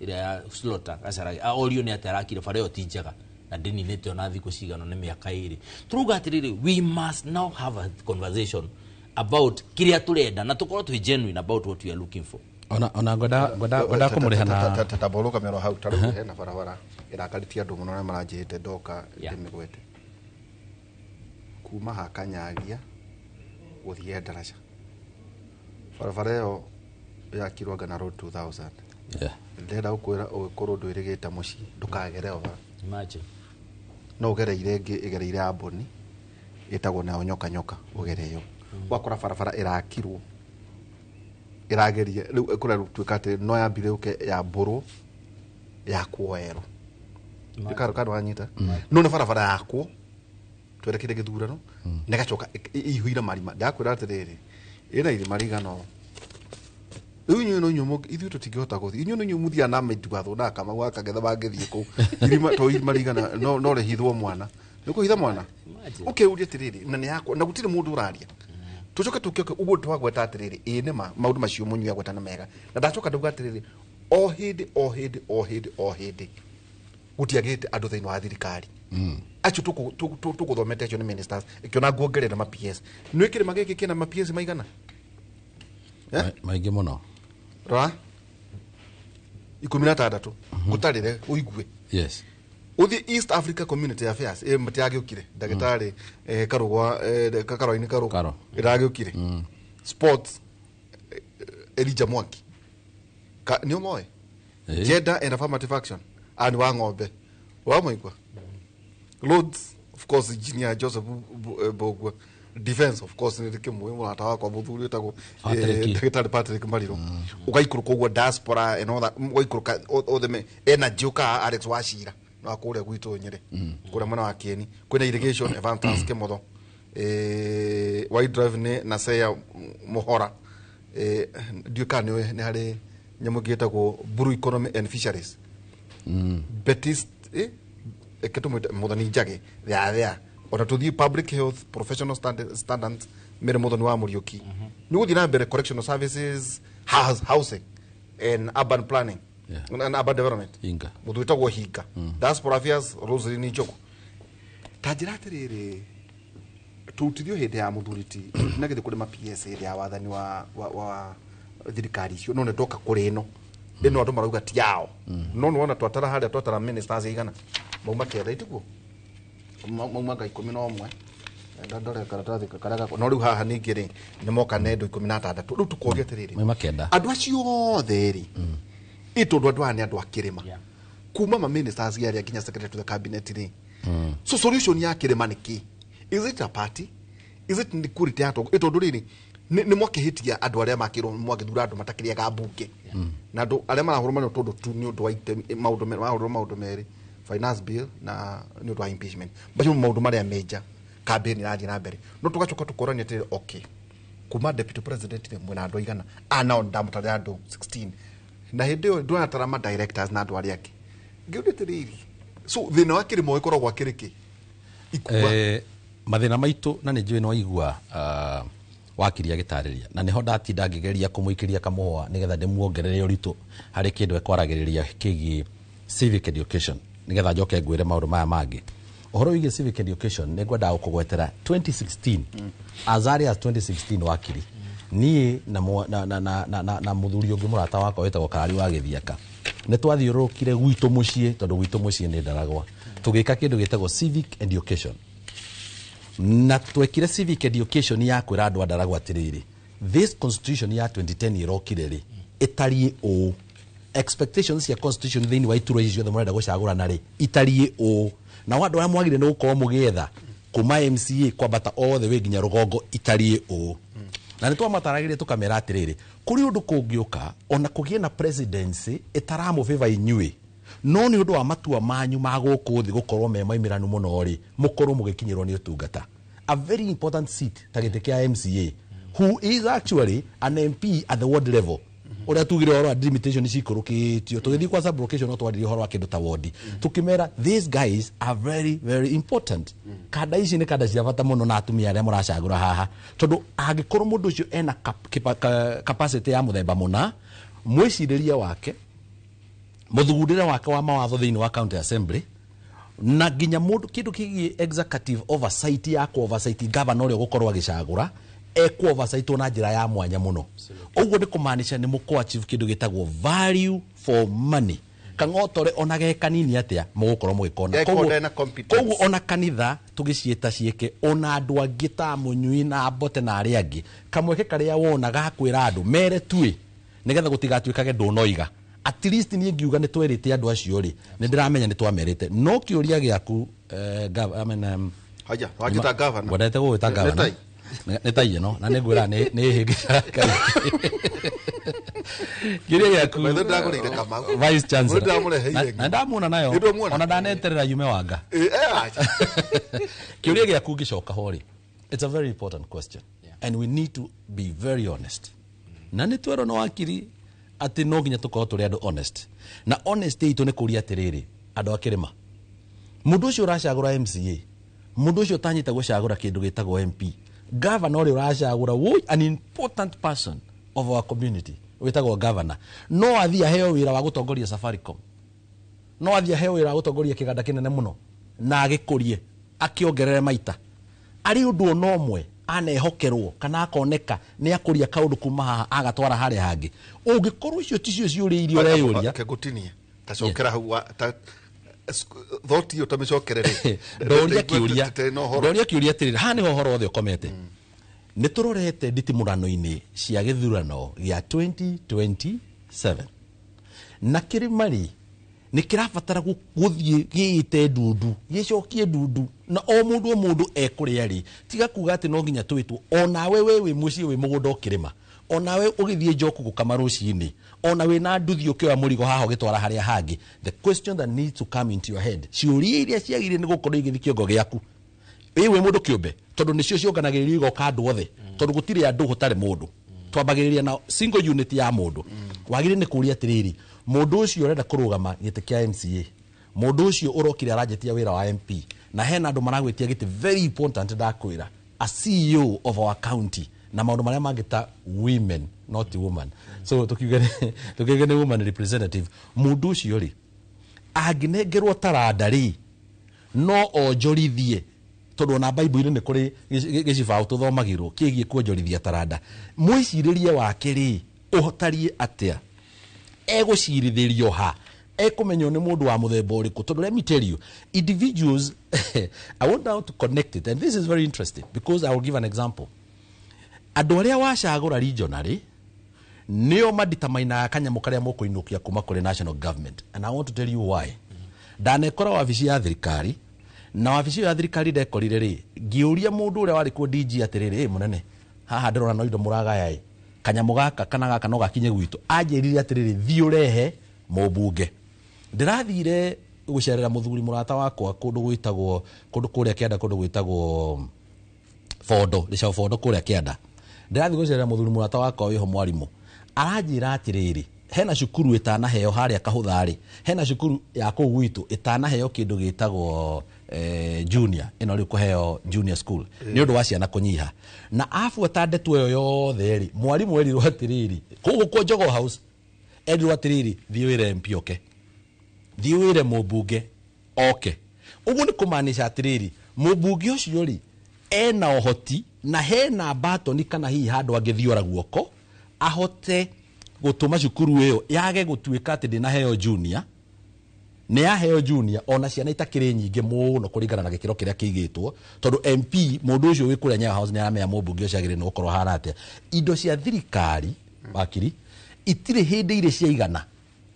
ĩrĩa ya Slaughter Gacarage, orio nĩ atĩa arakire bara ĩyo ti njega na ndĩninĩte ona thikũ cigana, nĩ mĩaka 2. Tũrauga atĩrĩrĩ, we must now have a conversation about kĩrĩa tũrenda na tũkorwo twĩ genuine about what we are looking for. Ona ngwenda kũmũrĩha na Tambũrũka mĩro hau. Ta rĩu hena barabara ĩrakarĩtie andũ mũno arĩa maranjĩhĩte ndoka ndĩmĩgwete, kuma ha Kanyagia gũthiĩ Ndaraca. Barabara ĩyo yakirwo anga na road 2000. Ndĩrenda gũkwĩra, ũgĩkorwo ndwĩrĩgĩte mũciĩ, ndũkagere o bara. Imagine. No ũgereire ĩngĩ ĩgereire Amboni, ĩtagwo nayo Nyoka Nyoka, ũgere ĩyo. Wakora barabara ĩrakirwo ĩrageria rĩu kũratuĩka atĩ no yambire yũke yambũrwo yakwo werũ karo karo wanyita, no nĩ barabara yakwo twerekeire gĩthurano na ĩgacoka ĩihũire marima. Ndakwĩra atĩrĩrĩ, ĩna irima rĩigana ũũ. Rĩu inyuĩ no inyuĩ ithuĩ tũtingĩhota gũthiĩ, inyuĩ no inyuĩ mũthiaga na mĩtugatho na Kamau akagetha mangĩthiĩ kũu irima to irima rĩigana no rĩhithwo mwana, nĩ kũhitha mwana ũkĩũria atĩrĩrĩ, na nĩ yakwa na gũtirĩ mũndũ ũraria. Tũcoke tũkĩoke ũguo twagweta atĩrĩrĩ, ĩĩ nĩ ma maũndũ macio mũnyui agweta nĩ mega, na ndacoka ndauga atĩrĩrĩ, o hĩndĩ o hĩndĩ o hĩndĩ o hĩndĩ gũtiagĩte andũ thĩinĩ wa thirikari acio tũgũthomete, acio nĩ ministers, ĩkĩona nguongerera ma PS. Nĩ kĩrĩma gĩkĩ kĩna ma PS maigana? Maingĩ mũno. Rora, 16 ngũtarĩre ũigue. Ũthiĩ East Africa Community Affairs, ĩ matiagĩũkire ndagĩtarĩ Karũgwa, Karũa-inĩ Karũ ĩragĩũkire. Sports, Elijah Mwaki. Nĩ ũmoĩ? Gender and Affirmative Action, ani wa ng'ombe wamũigua. Roads, of course, Engineer Joseph Mbugua. Defense, of course, nĩ kĩmwe mũrata wakwa mũthuri wĩtagwo Patrick. Ndagĩtarĩ Patrick Mariro. Ũgaikũrũka ũguo, diaspora and all that, ũgaikũrũka othe me energy, ũka Alex Wachira no kũrĩa gwitũ Nyĩrĩ, kũrĩa mwena wa Kieni. Kwĩna irrigation, Evantas Kĩmotho. Wildlife nĩ Naseya Mũhora. Ndiũĩ kana nĩũĩ nĩ harĩ nyamũ ĩngĩ ĩtagwo Blue Economy and Fisheries. Betist, eke tũmwĩte Mũthoni Njage thea. Ona tũthiĩ public health professional standards, mere Mũthoni wa Mũriũki. Nĩ gũthiĩ na mbere, correctional services, housing and urban planning and urban development. Hinga. Mũndũ wĩtagwo Hinga. Diaspora Affairs, Roselyn Njogu. Ta njĩra atĩrĩrĩ, tũrutithio hĩndĩ ya mũthuri ti na gĩthĩ kũrĩ ma PS hĩndĩ ya wathani wa thirikari icio, no nĩ ndoka kũrĩ ĩno ĩno andũ marauga ti yao, no nĩ wona twatara harĩa twatara ministers igana mauma 9, itiguo mauma nga 11. Ndore karatathi karĩa gakwa, no rĩu haha ningĩ rĩ, nĩ moka na andũ 16. Rĩu tũkoria atĩrĩrĩ, Mauma 9. Andũ acio othe rĩ, ĩ tondũ andũ aya nĩ andũ a kĩrĩma, kuma ma ministers arĩa nginya secretary to the cabinet rĩ, so solution ya kĩrĩma nĩ kĩ? Is it a party? Is it nĩ kũrĩte ya tongo? Ĩ tondũ rĩrĩ nĩ mwakĩhĩtia andũ arĩa makĩrwo mwagĩthura andũ matakĩrĩaga mbunge na andũ arĩa marahũrwo manĩ tondũ tu nĩ ũndũ wa maũndũ marahũrwo maũndũ merĩ, finance bill na nĩ ũndũ wa impeachment. Macio nĩ maũndũ marĩa major campaign irathiĩ na mbere, no tũgacoka tũkorania atĩrĩrĩ, okay, kuma deputy president rĩ, mwĩna andũ aigana? Nao ndamũtarĩra andũ 16, na hĩndĩ ĩyo ndũratara ma directors na andũ arĩa angĩ. Ngĩũria atĩrĩrĩ, so thĩna wa kĩrĩma ũgĩkoragwo akĩrĩ kĩ? Ikua. Mathĩna maitũ, na nĩ njũĩ nĩ waigua wakiri agĩtarĩria, na nĩho ndatinda ngĩgeria kũmũikĩria kamũhũa nĩgetha ndĩmuongerere ũritũ harĩ kĩndũ ekwaragĩrĩria kĩgiĩ civic education, nĩgetha njoke ngwĩre maũndũ maya mangĩ. Ũhoro wĩgiĩ civic education, nĩ ngwendaga gũkũgwetera 2016, as early as 2016, wakiri, niĩ na, mwa- na, na, na, na, na, na mũthuri ũngĩ mũrata wakwa wĩtagwo Karari wa Gĩthiaka, nĩ twathiũrũrũkire gwitũ mũciĩ, tondũ gwitũ mũciĩ nĩ Ndaragwa, tũgĩka kĩndũ gĩtagwo civic education. Na twekire civic education ya kwĩra andũ a Ndaragwa atĩrĩrĩ, this constitution ya 2010 ĩrokire rĩ, ĩtariĩ ũũ, expectations cia constitution thĩinĩ wa iturwa ici ciothe mũrenda gũcagũrana rĩ, itariĩ ũũ, nao andũ arĩa mwagĩrĩire nĩ gũkorwo mũgĩetha kuma MCA kwambata othe wĩ nginya rũgongo itariĩ ũũ. Na nĩ twamataragĩria tũkamera atĩrĩrĩ, kũrĩ ũndũ kũngĩũka ona kũgĩe na presidency ĩtaramũbĩba inyuĩ, no nĩ ũndũ wa matua manyu ma gũkũ thĩ gũkorwo me maimĩranu mũno rĩ, mũkorwo mũgĩkinyĩrwo nĩ ũtungata. A very important seat ta gĩtĩ kĩa MCA, who is actually an MP at the ward level. Ũrĩa tugire ũhoro wa delimitation cikũrũkĩtio, tũgĩthiĩ kwa sublocation, no twaririe ũhoro wa kĩndũ ta wodi, tũkĩmera these guys are very very important. Kanda ici nĩ kanda cia bata mũno na atumia arĩa mũracagũra haha, tondũ angĩkorwo mũndũ ũcio ena capacity ya mũthemba mũna, mwĩcirĩrie wake, mũthugundĩre wake wa mawatho thĩinĩ wa county assembly, na nginya mũndũ kĩndũ kĩgiĩ executive oversight ya ku oversight governor ũrĩa ũgũkorwo agĩcagũra, ekũ oversightwo na njĩra ya mwanya mũno. Ũguo nĩ kũmaanisha nĩ mũkũ achieve kĩndũ gĩtagwo value for money, kang'otore ona ge kanini atĩa mũgũkorwo mũgĩkona. Gekorwo ndena competence. Koguo ona kanitha tũgĩciĩta ciĩke, ona andũ angĩ ta mũnyui na mbote na arĩa angĩ, kamweke karĩa wona gakwĩra andũ mere tuĩ, nĩgetha gũtigatuĩkage ndũnoiga. At least niĩ ngiuga nĩ twerĩte andũ acio rĩ, nĩ ndĩramenya nĩ twamerĩte. No kĩũria gĩaku, I mean, Haja, wanjĩta governor. Ngwendete gũgwĩta Nĩ governor. tai. Nĩ tai ĩno na nĩ ngwĩra nĩ hĩngĩcaga kaingĩ. Kĩũria gĩaku, By the way, ndagũrĩire Kamau. Vice Chancellor. Nĩ ndamũreheire Na ndamuona nayo. Nĩ ndwamuona? Ona ndaneterera yume wanga. Acha. Kĩũria gĩaku ngĩcoka ho rĩ, it's a very important question and we need to be very honest, na nĩ twerwo na wakiri atĩ no nginya tũkorwo tũrĩ andũ honest, na honesty itũ nĩ kũria atĩrĩrĩ, andũ a kĩrĩma, mũndũ ũcio ũracagũra MCA, mũndũ ũcio ũtanyĩte gũcagũra kĩndũ gĩtagwo MP, governor ũrĩa ũracagũra, woi, an important person of our community wĩtagwo governor, no athiĩ aheo wĩra wa gũtongoria Safaricom, no athiĩ aheo wĩra wa gũtongoria kĩganda kĩnene mũno na agĩkũrie akĩongerere maita arĩ ũndũ ona ũmwe anehokerwo kana akoneka nĩ akũria kaũndũ kuma haha agatwara harĩa hangĩ. Ũngĩkorwo icio ticio ciũria iria ũreyũria. Kegũtinie tacokera hau thought iyo tamĩcokerere. Ndoria kĩũria, ndoria kĩũria atĩrĩrĩ, haha nĩho ũhoro wothe ũkomete. Nĩ tũrorete nditimũrano-inĩ cia gĩthurano gĩa 2027 na kĩrĩma rĩ, nĩ kĩrabatara gũthiĩ gĩĩte ndundu, gĩcokie ndundu, na o mũndũ o mũndũ ekũrĩa rĩ, tiga kuga atĩ no nginya twĩtwo. Onawe we wĩ mũciĩ, wĩ mũgũnda ũkĩrĩma, onawe ũgĩthiĩ njoku gũkama rũcinĩ, ona wĩna nduthi ũkĩoya mũrigo haha ũgĩtwara harĩa hangĩ, the question that needs to come into your head, ciũria iria ciagĩrĩire nĩ gũkorwo igĩthiĩ kĩongo gĩaku ĩ wĩ mũndũ kĩũmbe, tondũ nĩcio ciũnganagĩrĩrio igoka andũ othe, tondũ gũtirĩ andũ gũtarĩ mũndũ. Twambagĩrĩria na single unit ya mũndũ. Wagĩrĩire nĩ kũria atĩrĩrĩ, mũndũ ũcio ũrenda kũrũgama gĩtĩ kĩa MCA, mũndũ ũcio ũrokire aranjĩtia wĩra wa MP, na hena andũ maragwĩtia gĩtĩ very important, ndakwĩra, a CEO of our county na maũndũ marĩa mangĩ ta women, not woman, so tukiuge nĩ woman representative, mũndũ ũcio rĩ, angĩnengerwo taranda rĩ, no onjorithie, tondũ ona Bible-inĩ nĩ kũrĩ gĩcibaũ tũthomagĩrwo kĩgiĩ kuonjorithia taranda. Mwĩcirĩrie wake rĩ, ũtariĩ atĩa? Egũcirithĩrio ha? Ekũmenywo nĩ mũndũ wa mũthemba ũrĩkũ? Tondũ let me tell you, individuals, I want now to connect it, and this is very interesting because I will give an example. Andũ arĩa wacagũra regionally nĩo maditamainaga kanyamũ karĩa mũkũinũkia kuma kũrĩ national government, and I want to tell you why. Ndanekora wabici ya thirikari, na wabici ĩyo ya thirikari ndekorire rĩ, ngĩũria mũndũ ũrĩa warĩ kuo DG atĩrĩrĩ, "Ĩ mũnene, haha ndĩrona no indo mũragaya ĩ, kanyamũ gaka kana gaka no gakinye gwitũ?" Anjĩrire atĩrĩrĩ, "Thiĩ ũrehe mũmbunge." Ndĩrathire gũcerera mũthuri mũrata wakwa kũndũ gwĩtagwo kũndũ kũrĩa kĩanda, kũndũ gwĩtagwo Bondo, gĩcao Bondo kũrĩa kĩanda. Ndĩrathiĩ gũcerera mũthuri mũrata wakwa wĩho mwarimũ, aranjĩra atĩrĩrĩ, hena cukuru ĩtanaheo harĩa kahũtha-rĩ, hena cukuru ya kũu gwitũ ĩtanaheo kĩndũ gĩtagwo junior, ĩno rĩu kũheo junior school nĩ ũndũ wa ciana kũnyiha. Na abuata ndeto ĩyo yothe rĩ, mwarimũ erirwo atĩrĩrĩ, kũu gũkũ Jogoo House, erirwo atĩrĩrĩ, "Thiĩ wĩre MP oke, thiĩ wĩre mũmbunge oke." Ũguo nĩ kũmaanisha atĩrĩrĩ, mũmbunge ũcio rĩ, ena ũhoti na hena batoni kana hihi handũ angĩthiora guoko ahote gũtũma cukuru ĩyo yage gũtuĩka atĩ ndĩnaheo junior, nĩ yaheo junior ona ciana itakĩrĩ nyingĩ mũno kũringana na gĩkĩro kĩrĩa kĩigĩtwo, tondũ MP mũndũ ũcio wĩ kũrĩa Nyayo House nĩ aramenya mũmbunge ũcio agĩrĩire nĩ gũkorwo ahana atĩa. Indo cia thirikari, wakiri, itirĩ hĩndĩ irĩ ciaigana,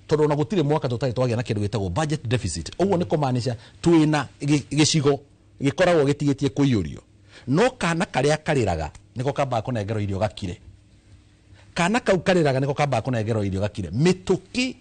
tondũ ona gũtirĩ mwaka tũtarĩ twagĩa na kĩndũ gĩtagwo budget deficit. Ũguo nĩ kũmaanisha twĩna gĩcigo gĩkoragwo gĩtigĩtie kũiyũrio, no kana karĩa karĩraga nĩko kambaga kũnengerwo irio gakire, kana kau karĩraga nĩko kambaga kũnengerwo irio gakire. Mĩtũkĩ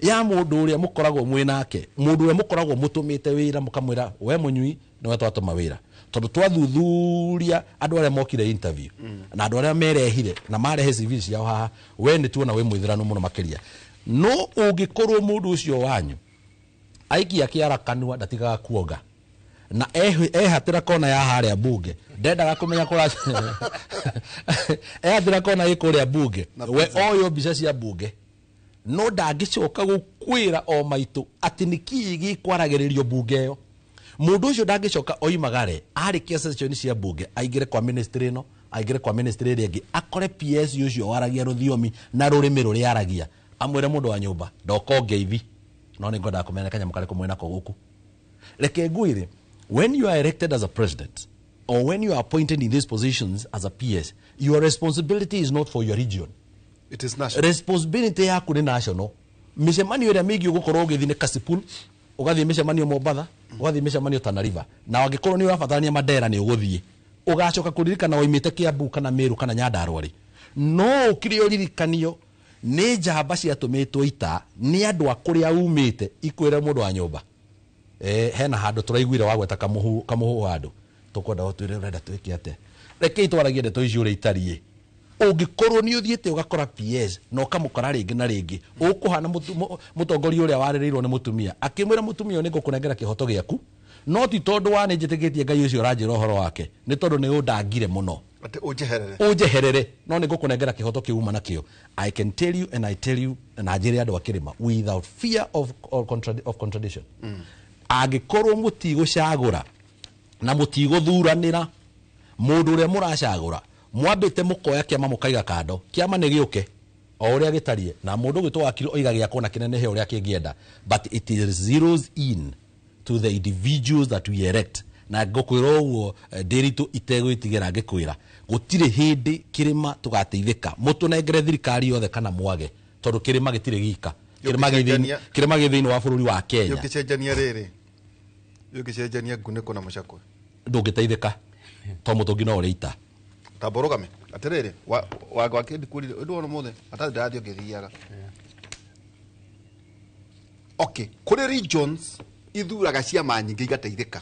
Ya mundu uria mukoragwo mwi nake, mundu uria mukoragwo mutumite wira mukamwira we munyui niwe twatuma wira. Tondu twathuthuria andu aria mokire interview na andu aria merehire na marehe CV ciao haha, we ni tuona wi mwithiranu muno makiria. No ungikorwo mundu ucio wanyu aikia kiara kanua ndatigaga kuonga na ehatira kona ya haria bunge ndendaga kumenya kura ehatira kona ikuria bunge we oyo mbica cia bunge no ndangicoka gukwira o maitu ati niki gikwaragiririo bunge yo. Mundu ucio ndangicoka oimagare arikia session cia bunge aingire kwa ministry ino aingire kwa ministry ĩrĩa ĩngĩ akore PS ucio waragia ruthiomi na rurimi ruria aragia amwire mundu wa nyumba ndoka ngeithi no nĩ ngwendaga kũmenya kanyamũ karĩkũ mwĩnako gũkũ. Reke ngwĩre, when you are elected as a president or when you are appointed in these positions as a PS, your responsibility is not for your region. It is national. Responsibility yaku nĩ national. Mĩcemanio ĩrĩa mĩingĩ ũgũkorwo ũgĩthiĩ nĩ Kasipul, ũgathiĩ mĩcemanio Mombatha, ũgathiĩ mĩcemanio Tana River. Na angĩkorwo nĩ ũrabatarania Mandera nĩ ũgũthiĩ. Ũgacoka kũririkana woimĩte Kiambu kana Meru kana Nyandarua rĩ. No ũkire ũririkanio nĩ njamba ciatũmĩtwo ita nĩ andũ a kũrĩa umĩte ikwĩre mũndũ wa nyũmba. Hena handũ tũraiguire wagweta kamũhu handũ tũkwenda ũtwĩre ũrenda twĩke atĩa. Reke itwaragie ndeto icio ũrĩa itariĩ. Ũngĩkorwo nĩ ũthiĩte ũgakora PS na ũkamũkora rĩngĩ na rĩngĩ ũkũhana mũtongoria ũrĩa warĩrĩirwo nĩ mũtumia akĩmwĩra mũtumia ũyũ nĩngũkũnengera kĩhoto gĩaku no ti tondũ wa nĩnjĩtĩkĩtie Ngai ũcio ũranjĩra ũhoro wake nĩ tondũ nĩ ũndangire mũno atĩ ũnjeherere ũnjeherere no nĩngũkũnengera kĩhoto kĩu uma nakĩo. I can tell you and I tell you na njĩre andũ a kĩrĩma without fear of contradiction. Angĩkorwo mũtigũcagũra na mũtigũthuranĩra mũndũ ũrĩa mũracagũra mwambĩte mũkoya kĩama mũkaiga kando kĩama nĩ gĩũke o ũrĩa gĩtariĩ na mũndũ ũgwĩtwo wakiri oiga gĩakwo na kĩnenehe ũrĩa kĩngĩenda, but it is zeros in to the individuals that we elect. Na ngũkwĩra ũguo ndĩritũ itegwĩtigĩra ngĩkwĩra gũtirĩ hĩndĩ kĩrĩma tũgateithĩka mũtũnengere thirikari yothe kana mwage tondũ kĩrĩma gĩtirĩ gika kĩrĩma gĩ thĩinĩ wa bũrũri wa Kenya. Ũngĩcenjania rĩrĩ ũngĩcenjania ngunĩko na mũcakwe ndũngĩteithĩka to mũtũngi no ũrĩ ita. Tamba ũrũgame atĩrĩrĩ wa kĩndĩ ũndũ wona mũthĩ atarĩ ndĩrathiĩ ngĩthiaga. Okay, kũrĩ regions ithuraga ciama nyingĩ igateithĩka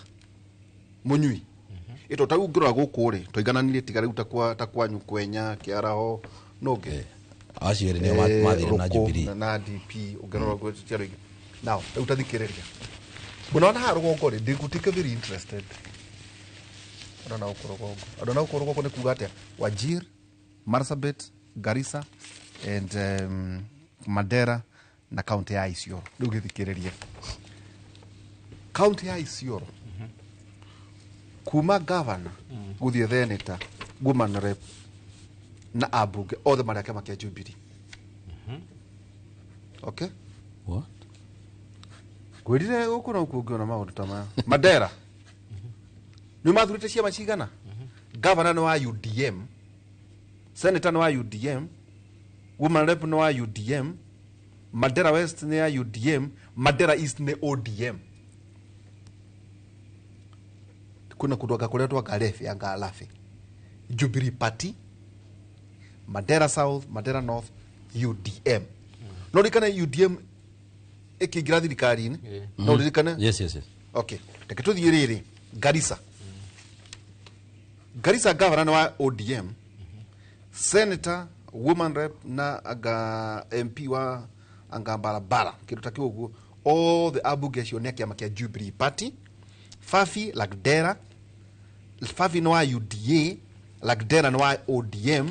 mũnyui ĩto ta rĩu ngĩrora gũkũ rĩ tũigananirie tiga rĩu ta kwanyu Kwenya Kĩaraho nũngĩ acio erĩ nĩo mathire na Jubilee na DP ũngĩrora gwĩ ciaro ingĩ. Now rĩu tathikĩrĩria unaona haha rũgongo rĩ ndĩgũtuĩka very interested. Andũ na gũkũ rũgongo andũ na gũkũ rũgongo nĩ kuga atĩa Wajir, Marsabit, Garissa and Mandera na kaunti ya Isiolo. Rĩu gĩthikĩrĩrie kaunti ya Isiolo kuma governor gũthiĩ senator, woman rep na ambunge othe marĩ a kĩama kĩa Jubilee. Okay? What? Ngwĩrire gũkũ no kuo ũngĩona maũndũ ta maya. Mandera nĩ mathurĩte ciama cigana? Governor nĩ wa UDM, senator nĩ wa UDM, woman rep nĩ wa UDM, Mandera West nĩ ya UDM, Mandera East nĩ ODM. Kuna kundu anga kuretwo anga refe anga lafe Jubilee Party, Mandera South, Mandera North, UDM. No ririkane UDM ĩkĩingĩra thirikari-inĩ. No ririkane? Yes, yes, yes. Okay, reke tũthiĩ rĩrĩ Garissa. Garissa governor nĩ wa ODM, senator, woman rep na anga MP wa anga barabara kĩndũ ta kĩu ũguo othe ambunge acio nĩ a kĩama kĩa Jubilee Party. Fafi Lagdera, Fafi nĩ wa UDA, Lagdera nĩ wa ODM,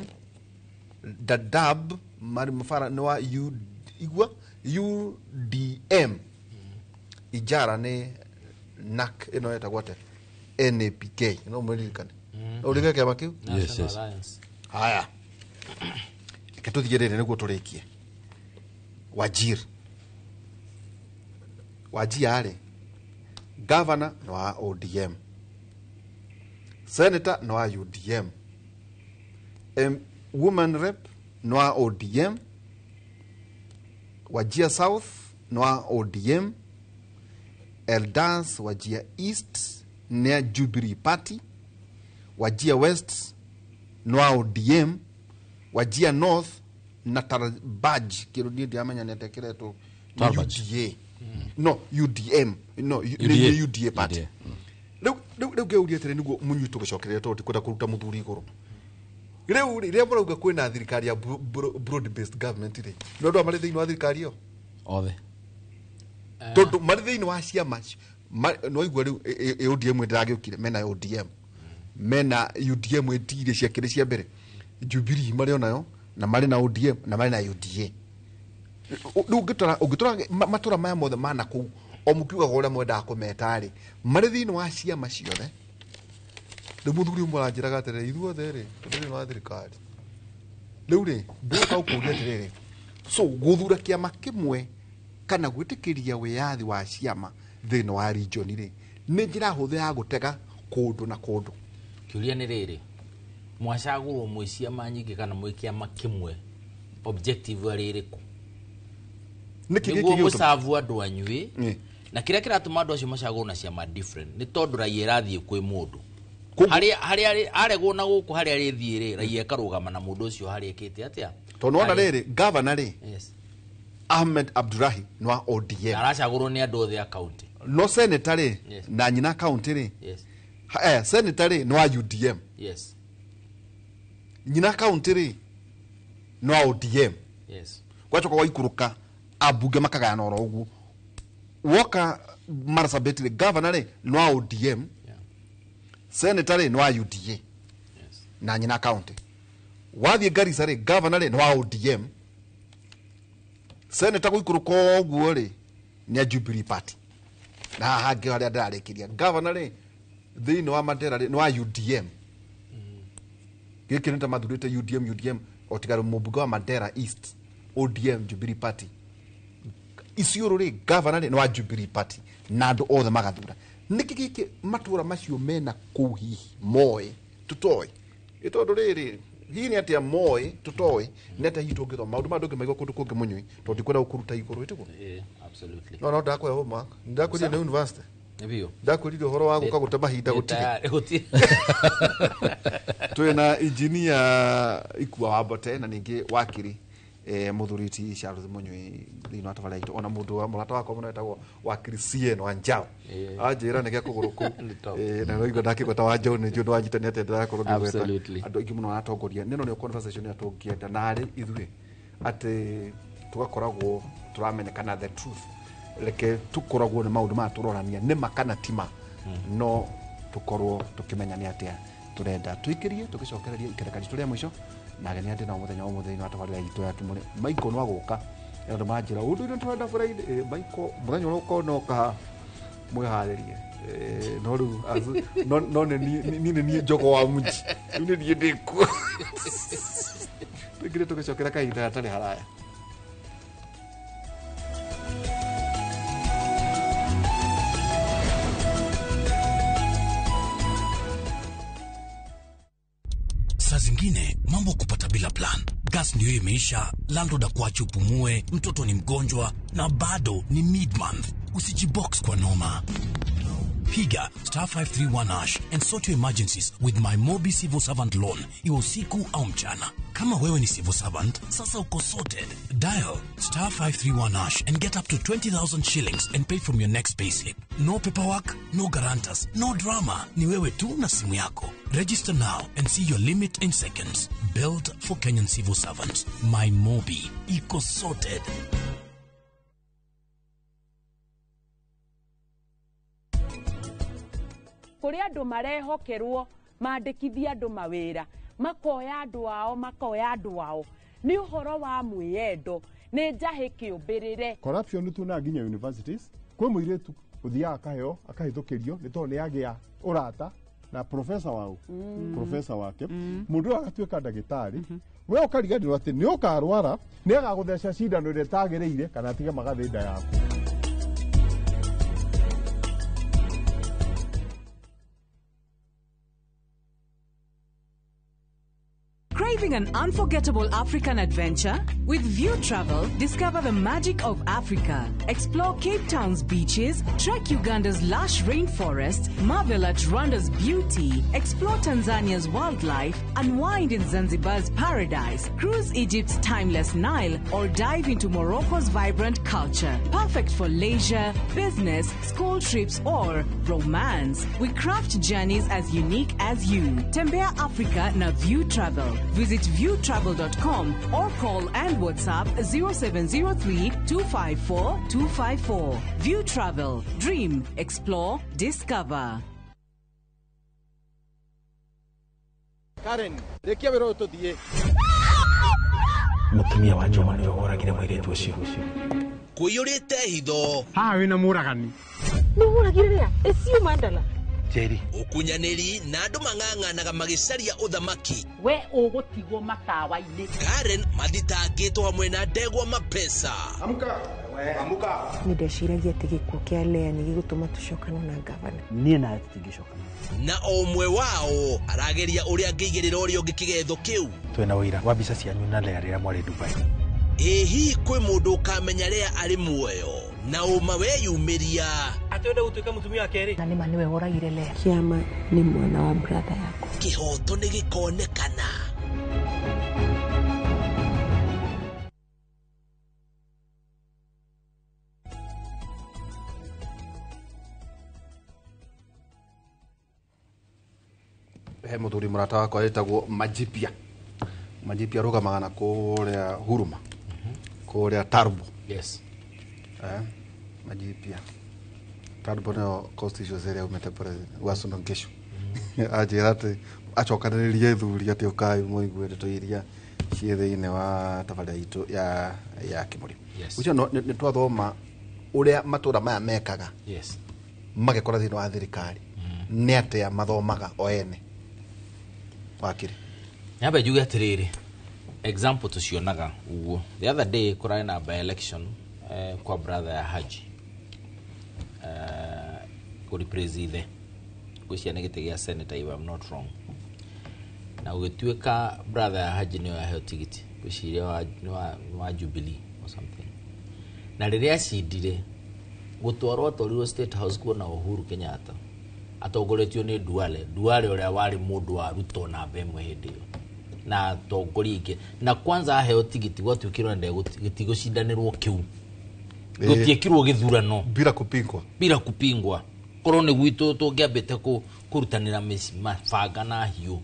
Dadab Mfara nĩ wa igua UDM, Ijara nĩ NAC ĩno ĩtagwo atĩa NAPK no mũririkane. No ũririkane kĩama kĩu? Yes, yes. Haya, reke tũthiĩ rĩrĩ nĩguo tũrĩkie. Wajir, Wajir rĩ governor nĩ wa ODM, senator nĩ wa UDM, woman rep nĩ wa ODM, Wajir South nĩ wa ODM, Elders Wajir East nĩ ya Jubilee Party, Wajir West nĩ wa ODM, Wajir North na Tarabaj kĩndũ niĩ ndiramenya nĩ atĩa kĩretwo Nĩ UDA, no UDM, no nĩ UDA party. Rĩu ngĩũria atĩrĩ, nĩguo mũnyui tũgĩcokereria, tondũ tikwenda kũruta mũthuri igũrũ. Rĩu rĩ, rĩrĩa mũrauga kwĩna thirikari ya broad based government rĩ, nĩ andũ aya marĩ thĩinĩ wa thirikari ĩyo othe? Tondũ marĩ thĩinĩ wa ciama no igua rĩu ODM ndĩragĩũkire, mena ODM, mena UDM ĩtire ciakĩrĩ cia mbere, Jubilee marĩ onayo, na marĩ na ODM na marĩ na UDA. Rĩu ũngĩtwara matũra maya mothe mana kũu o mũkiugaga ũrĩa mwendaga kũmeta rĩ, marĩ thĩinĩ wa ciama ciothe. Rĩu mũthuri ũmwe aranjĩraga atĩrĩrĩ, ithuothe rĩ tũrĩ thĩinĩ wa thirikari. Rĩu rĩ, ndũka ũkũria atĩrĩrĩ, so gũthura kĩama kĩmwe kana gwĩtĩkĩria wĩyathi wa ciama thĩinĩ wa region rĩ, nĩ njĩra hũthũ ya gũtega kũndũ na kũndũ? Kĩũria nĩ rĩrĩ, mwacagũrwo mwĩ ciama nyingĩ kana mwĩ kĩama kĩmwe, objective arĩ ĩrĩkũ? Nĩkĩ gĩkĩ Nĩguo gĩgũtũma- mũcavu andũ anyuĩ na kĩrĩa kĩratũma andũ acio macagũrwo na ciama different nĩ tondũ raia ĩrathiĩ kwĩ mũndũ harĩa aregwo na gũkũ, harĩa arĩthiĩ rĩ, raia ĩkarũgama na mũndũ ũcio harĩa ĩkĩte atĩa. Tondũ wona rĩrĩ, gavana rĩ, Yes. Ahmed Abdurahi nĩ wa ODM. Aracagũrwo nĩ andũ othe a kaunti. No senator rĩ, Yes. na nyina kaunti rĩ, Yes. Senator rĩ nĩ wa UDM. Yes. Nyina kaunti rĩ nĩ wa ODM. Yes. Gwacoka gwaikũrũka ambunge makagayana oro ũguo. Woka Marsabit rĩ, governor rĩ nĩ wa ODM, senator rĩ nĩ wa UDA na nyina county. Wathiĩ Garissa rĩ, governor rĩ nĩ wa ODM, senator gũikũrũka ũguo rĩ nĩ a Jubilee Party, na haha hangĩ harĩa ndĩrarĩkĩria, governor rĩ thĩinĩ wa Mandera rĩ nĩ wa UDM. Gĩkĩ nĩ ta mathurĩte UDM, UDM o tiga mũmbunge wa Mandera East ODM, Jubilee Party. Isiolo rĩ, governor rĩ nĩ wa Jubilee Party na andũ othe magathura. Nĩkĩ gĩkĩ matũra macio mena kũu hihi moĩ tũtoĩ? Ĩ tondũ rĩrĩ, hihi nĩ atĩa moĩ tũtoĩ? Nĩ atĩa hihi tũngĩthoma maũndũ maya ndũngĩmaigua kũndũ kũngĩ, mũnyui, tondũ ndikwenda gũkũruta igũrũ, ĩtiguo? Yeah, absolutely. No ndakũhe homework, ndakwĩrire nĩ university. Nĩ biũ. Ndakwĩrire ũhoro wa gũka gũte mahinda. Nĩ gũtirĩ. Tayarĩ, gũtirĩ. Twĩna engineer Ikua wa Mbote na ningĩ wakiri mũthuri ti Charles Mũnyui thĩinĩ wa tabarĩra itũ, ona mũndũ wa mũrata wakwa mũno etagwo wakiri CN Wanjao. Anjĩra nĩ gĩa kũgũrũ kũu. Na no igua ndakĩgweta Wanjao nĩ njũĩ ndwanyita nĩ atĩa ndĩrakorwo ngĩgweta. Absolutely. Andũ aingĩ mũno maratongoria nĩno nĩyo conversation ĩrĩa tũngĩenda narĩ ithuĩ atĩ tũgakoragwo tũramenyekana the truth. Reke tũkoragwo nĩ maũndũ maya tũrorania nĩma kana tima, no tũkorwo tũkĩmenya nĩ atĩa tũrenda tũikĩrie tũgĩcokereria ikereka ritũ rĩa mũico na ageni andĩ nao mũthenya wa mũthenya wa tabarĩra itũ ya Tumũrĩ. Michael no agũka, andũ manjĩra ũndũ ũrĩa tũrenda Friday. Michael, mũthenya ũrĩa ũkona ũka mwĩharĩrie. No rĩu no nĩ niĩ nĩ niĩ njogo wa mũji, rĩu nĩ niĩ ndĩkuo. Tũingĩre tũgĩcokera kahinda gatarĩ haraya. Saa zingine mambo kupata bila plan. Gas ndio imeisha, landlord akuache upumue, mtoto ni mgonjwa na bado ni mid-month. Usijibox kwa noma. Piga star 531 hash and sort your emergencies with my Mobi Civil Servant Loan, iwe usiku au mchana. Kama wewe ni civil servant, sasa uko sorted. Dial star 531 hash and get up to 20,000 shillings and pay from your next payslip. No paperwork, no guarantors, no drama. Ni wewe tu na simu yako. Register now and see your limit in seconds. Built for Kenyan civil servants. My Mobi. Iko sorted. Kũrĩ andũ marehokerwo mandĩkithie andũ mawĩra, makoya andũ ao, makoya andũ ao, nĩ ũhoro wa mwĩyendo, nĩ njahĩ kĩũmbĩrĩre. Corruption nĩ tuonaga nginya universities. Kwĩ mũirĩtu ũthiaga akaheo akahĩtũkĩrio nĩ tondũ nĩ agĩa ũrata na professor wao, professor wake. Mũndũ ũyũ agatuĩka ndagĩtarĩ, we ũkariganĩrwo atĩ nĩ ũkarwara, nĩ agagũtheca cindano ĩrĩa ĩtagĩrĩire kana atige magathĩ nda yaku. Craving an unforgettable African adventure? With View Travel, discover the magic of Africa. Explore Cape Town's beaches, trek Uganda's lush rainforest, marvel at Rwanda's beauty, explore Tanzania's wildlife, unwind in Zanzibar's paradise, cruise Egypt's timeless Nile, or dive into Morocco's vibrant culture. Perfect for leisure, business, school trips, or romance. We craft journeys as unique as you. Tembea Africa na View Travel. Visit viewtravel.com or call and WhatsApp 0703 254 254. View Travel. Dream, explore, discover. Karen, rĩkia wĩra ũyũ tũthiĩ. Mũtumia wa Juma nĩwe woragire mũirĩtu ũcio. Kũiyũrĩte hitho. Haha wĩna mũragani. Nĩ ũragire rĩa? Ĩcio mandala. Njeri. Ũkunyanĩri na andũ mang'ang'anaga magĩcaria ũthamaki. We ũgũtigwo matawa-inĩ. Karen mathitangĩtwo hamwe na ndegwa mapesa. Amka. Amka. Nĩ ndeciragia atĩ gĩkuũ kĩa Lea nĩ gĩgũtũma tũcokane na ngavana. Niĩ nawe tũtingĩcokana. Na o ũmwe wao arageria ũrĩa angĩigĩrĩra ũrĩa ũngĩ kĩgetho kĩu. Twĩna ũira wa mbica cianyu na Lea rĩrĩa mwarĩ Dubai. Ĩ hihi kwĩ mũndũ ũkamenya Lea arĩ muoyo na ũma weyumĩria. Atĩ wenda gũtuĩka mũtumia wa kerĩ. Na nĩma nĩwe woragire Lea. Kĩama nĩ mwana wa brother yakwa. Kĩhoto nĩ gĩkonekana. He muthuri murata wakwa etagwo Majipia. Majipia rugamaga na kuria Huruma, kuria Tarbo. Yes. Majipia Tarbo nĩyo constituency ĩrĩa umĩte president Uasin Gishu. Anjĩra atĩ acokanĩrĩrie thuri atĩ ũkai mũigue ndeto iria ciĩ thĩinĩ wa tabarĩra itũ ya Kĩmũrĩ. Ũcio nĩ twathoma ũrĩa matũra maya mekaga. Yes. Magĩkora thĩinĩ wa thirikari. Nĩ atĩa mathomaga o ene. Wakiri. Nyambe njuge atiriri, example tucionaga uguo. The other day kũrarĩ na by election kwa brother ya Haji kũreplace ithe ngwĩciria nĩ gĩtĩ gĩa senator if I'm not wrong, na gũgĩtuĩka brother ya Haji nĩyo yaheo tigiti, ngwĩciria nĩ wa Jubilee or something, na rĩrĩa acindire gũtwarwo atwarirwo State House kuona Uhuru Kenyatta atongoretio nĩ Duale. Duale ũrĩa warĩ mũndũ wa Ruto namba ĩmwe hĩndĩ ĩyo na atongoria aingĩ, na kwanza aheo tigiti gwatuĩkirwo gĩtigũcindanĩrwo kĩu, gũtiĩkirwo gĩthurano bila kupingwa, bila kupingwa. Korwo nĩ gwitũ tũngĩambĩte kũrutanĩra mabanga na hiũ.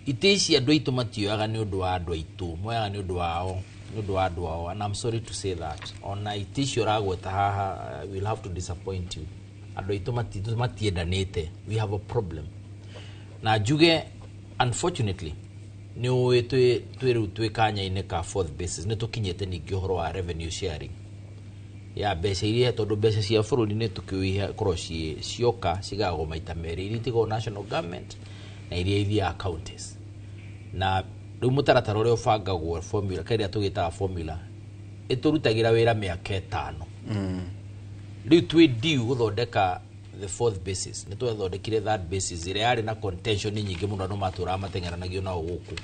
Itĩ ici andũ aitũ matioyaga nĩ ũndũ wa andũ aitũ, moyaga nĩ ũndũ wao, nĩ ũndũ wa andũ ao, and I'm sorry to say that. Ona itĩ icio ũragweta haha, we'll have to disappoint you. Andũ aitũ matiendanĩte, we have a problem. Na njuge unfortunately nĩ ũĩ twĩ rĩu twĩ kanya-inĩ ka fourth basis, nĩ tũkinyĩte ningĩ ũhoro wa revenue sharing ya mbeca iria, tondũ mbeca cia bũrũri nĩ tũkĩũĩ korwo cioka cigagwo maita merĩ, iria itigagwo national government na iria ithiaga counties. Na rĩu mũtaratara ũrĩa ũbangagwo formula, kĩrĩa tũgĩtaga formula, ĩtũrutagĩra wĩra mĩaka ĩtano. Rĩu twĩ due gũthondeka the fourth basis. Nĩ twathondekire third basis ĩrĩa yarĩ na contention nyingĩ mũno, andũ matũraga mateng'eranagio nao gũkũ.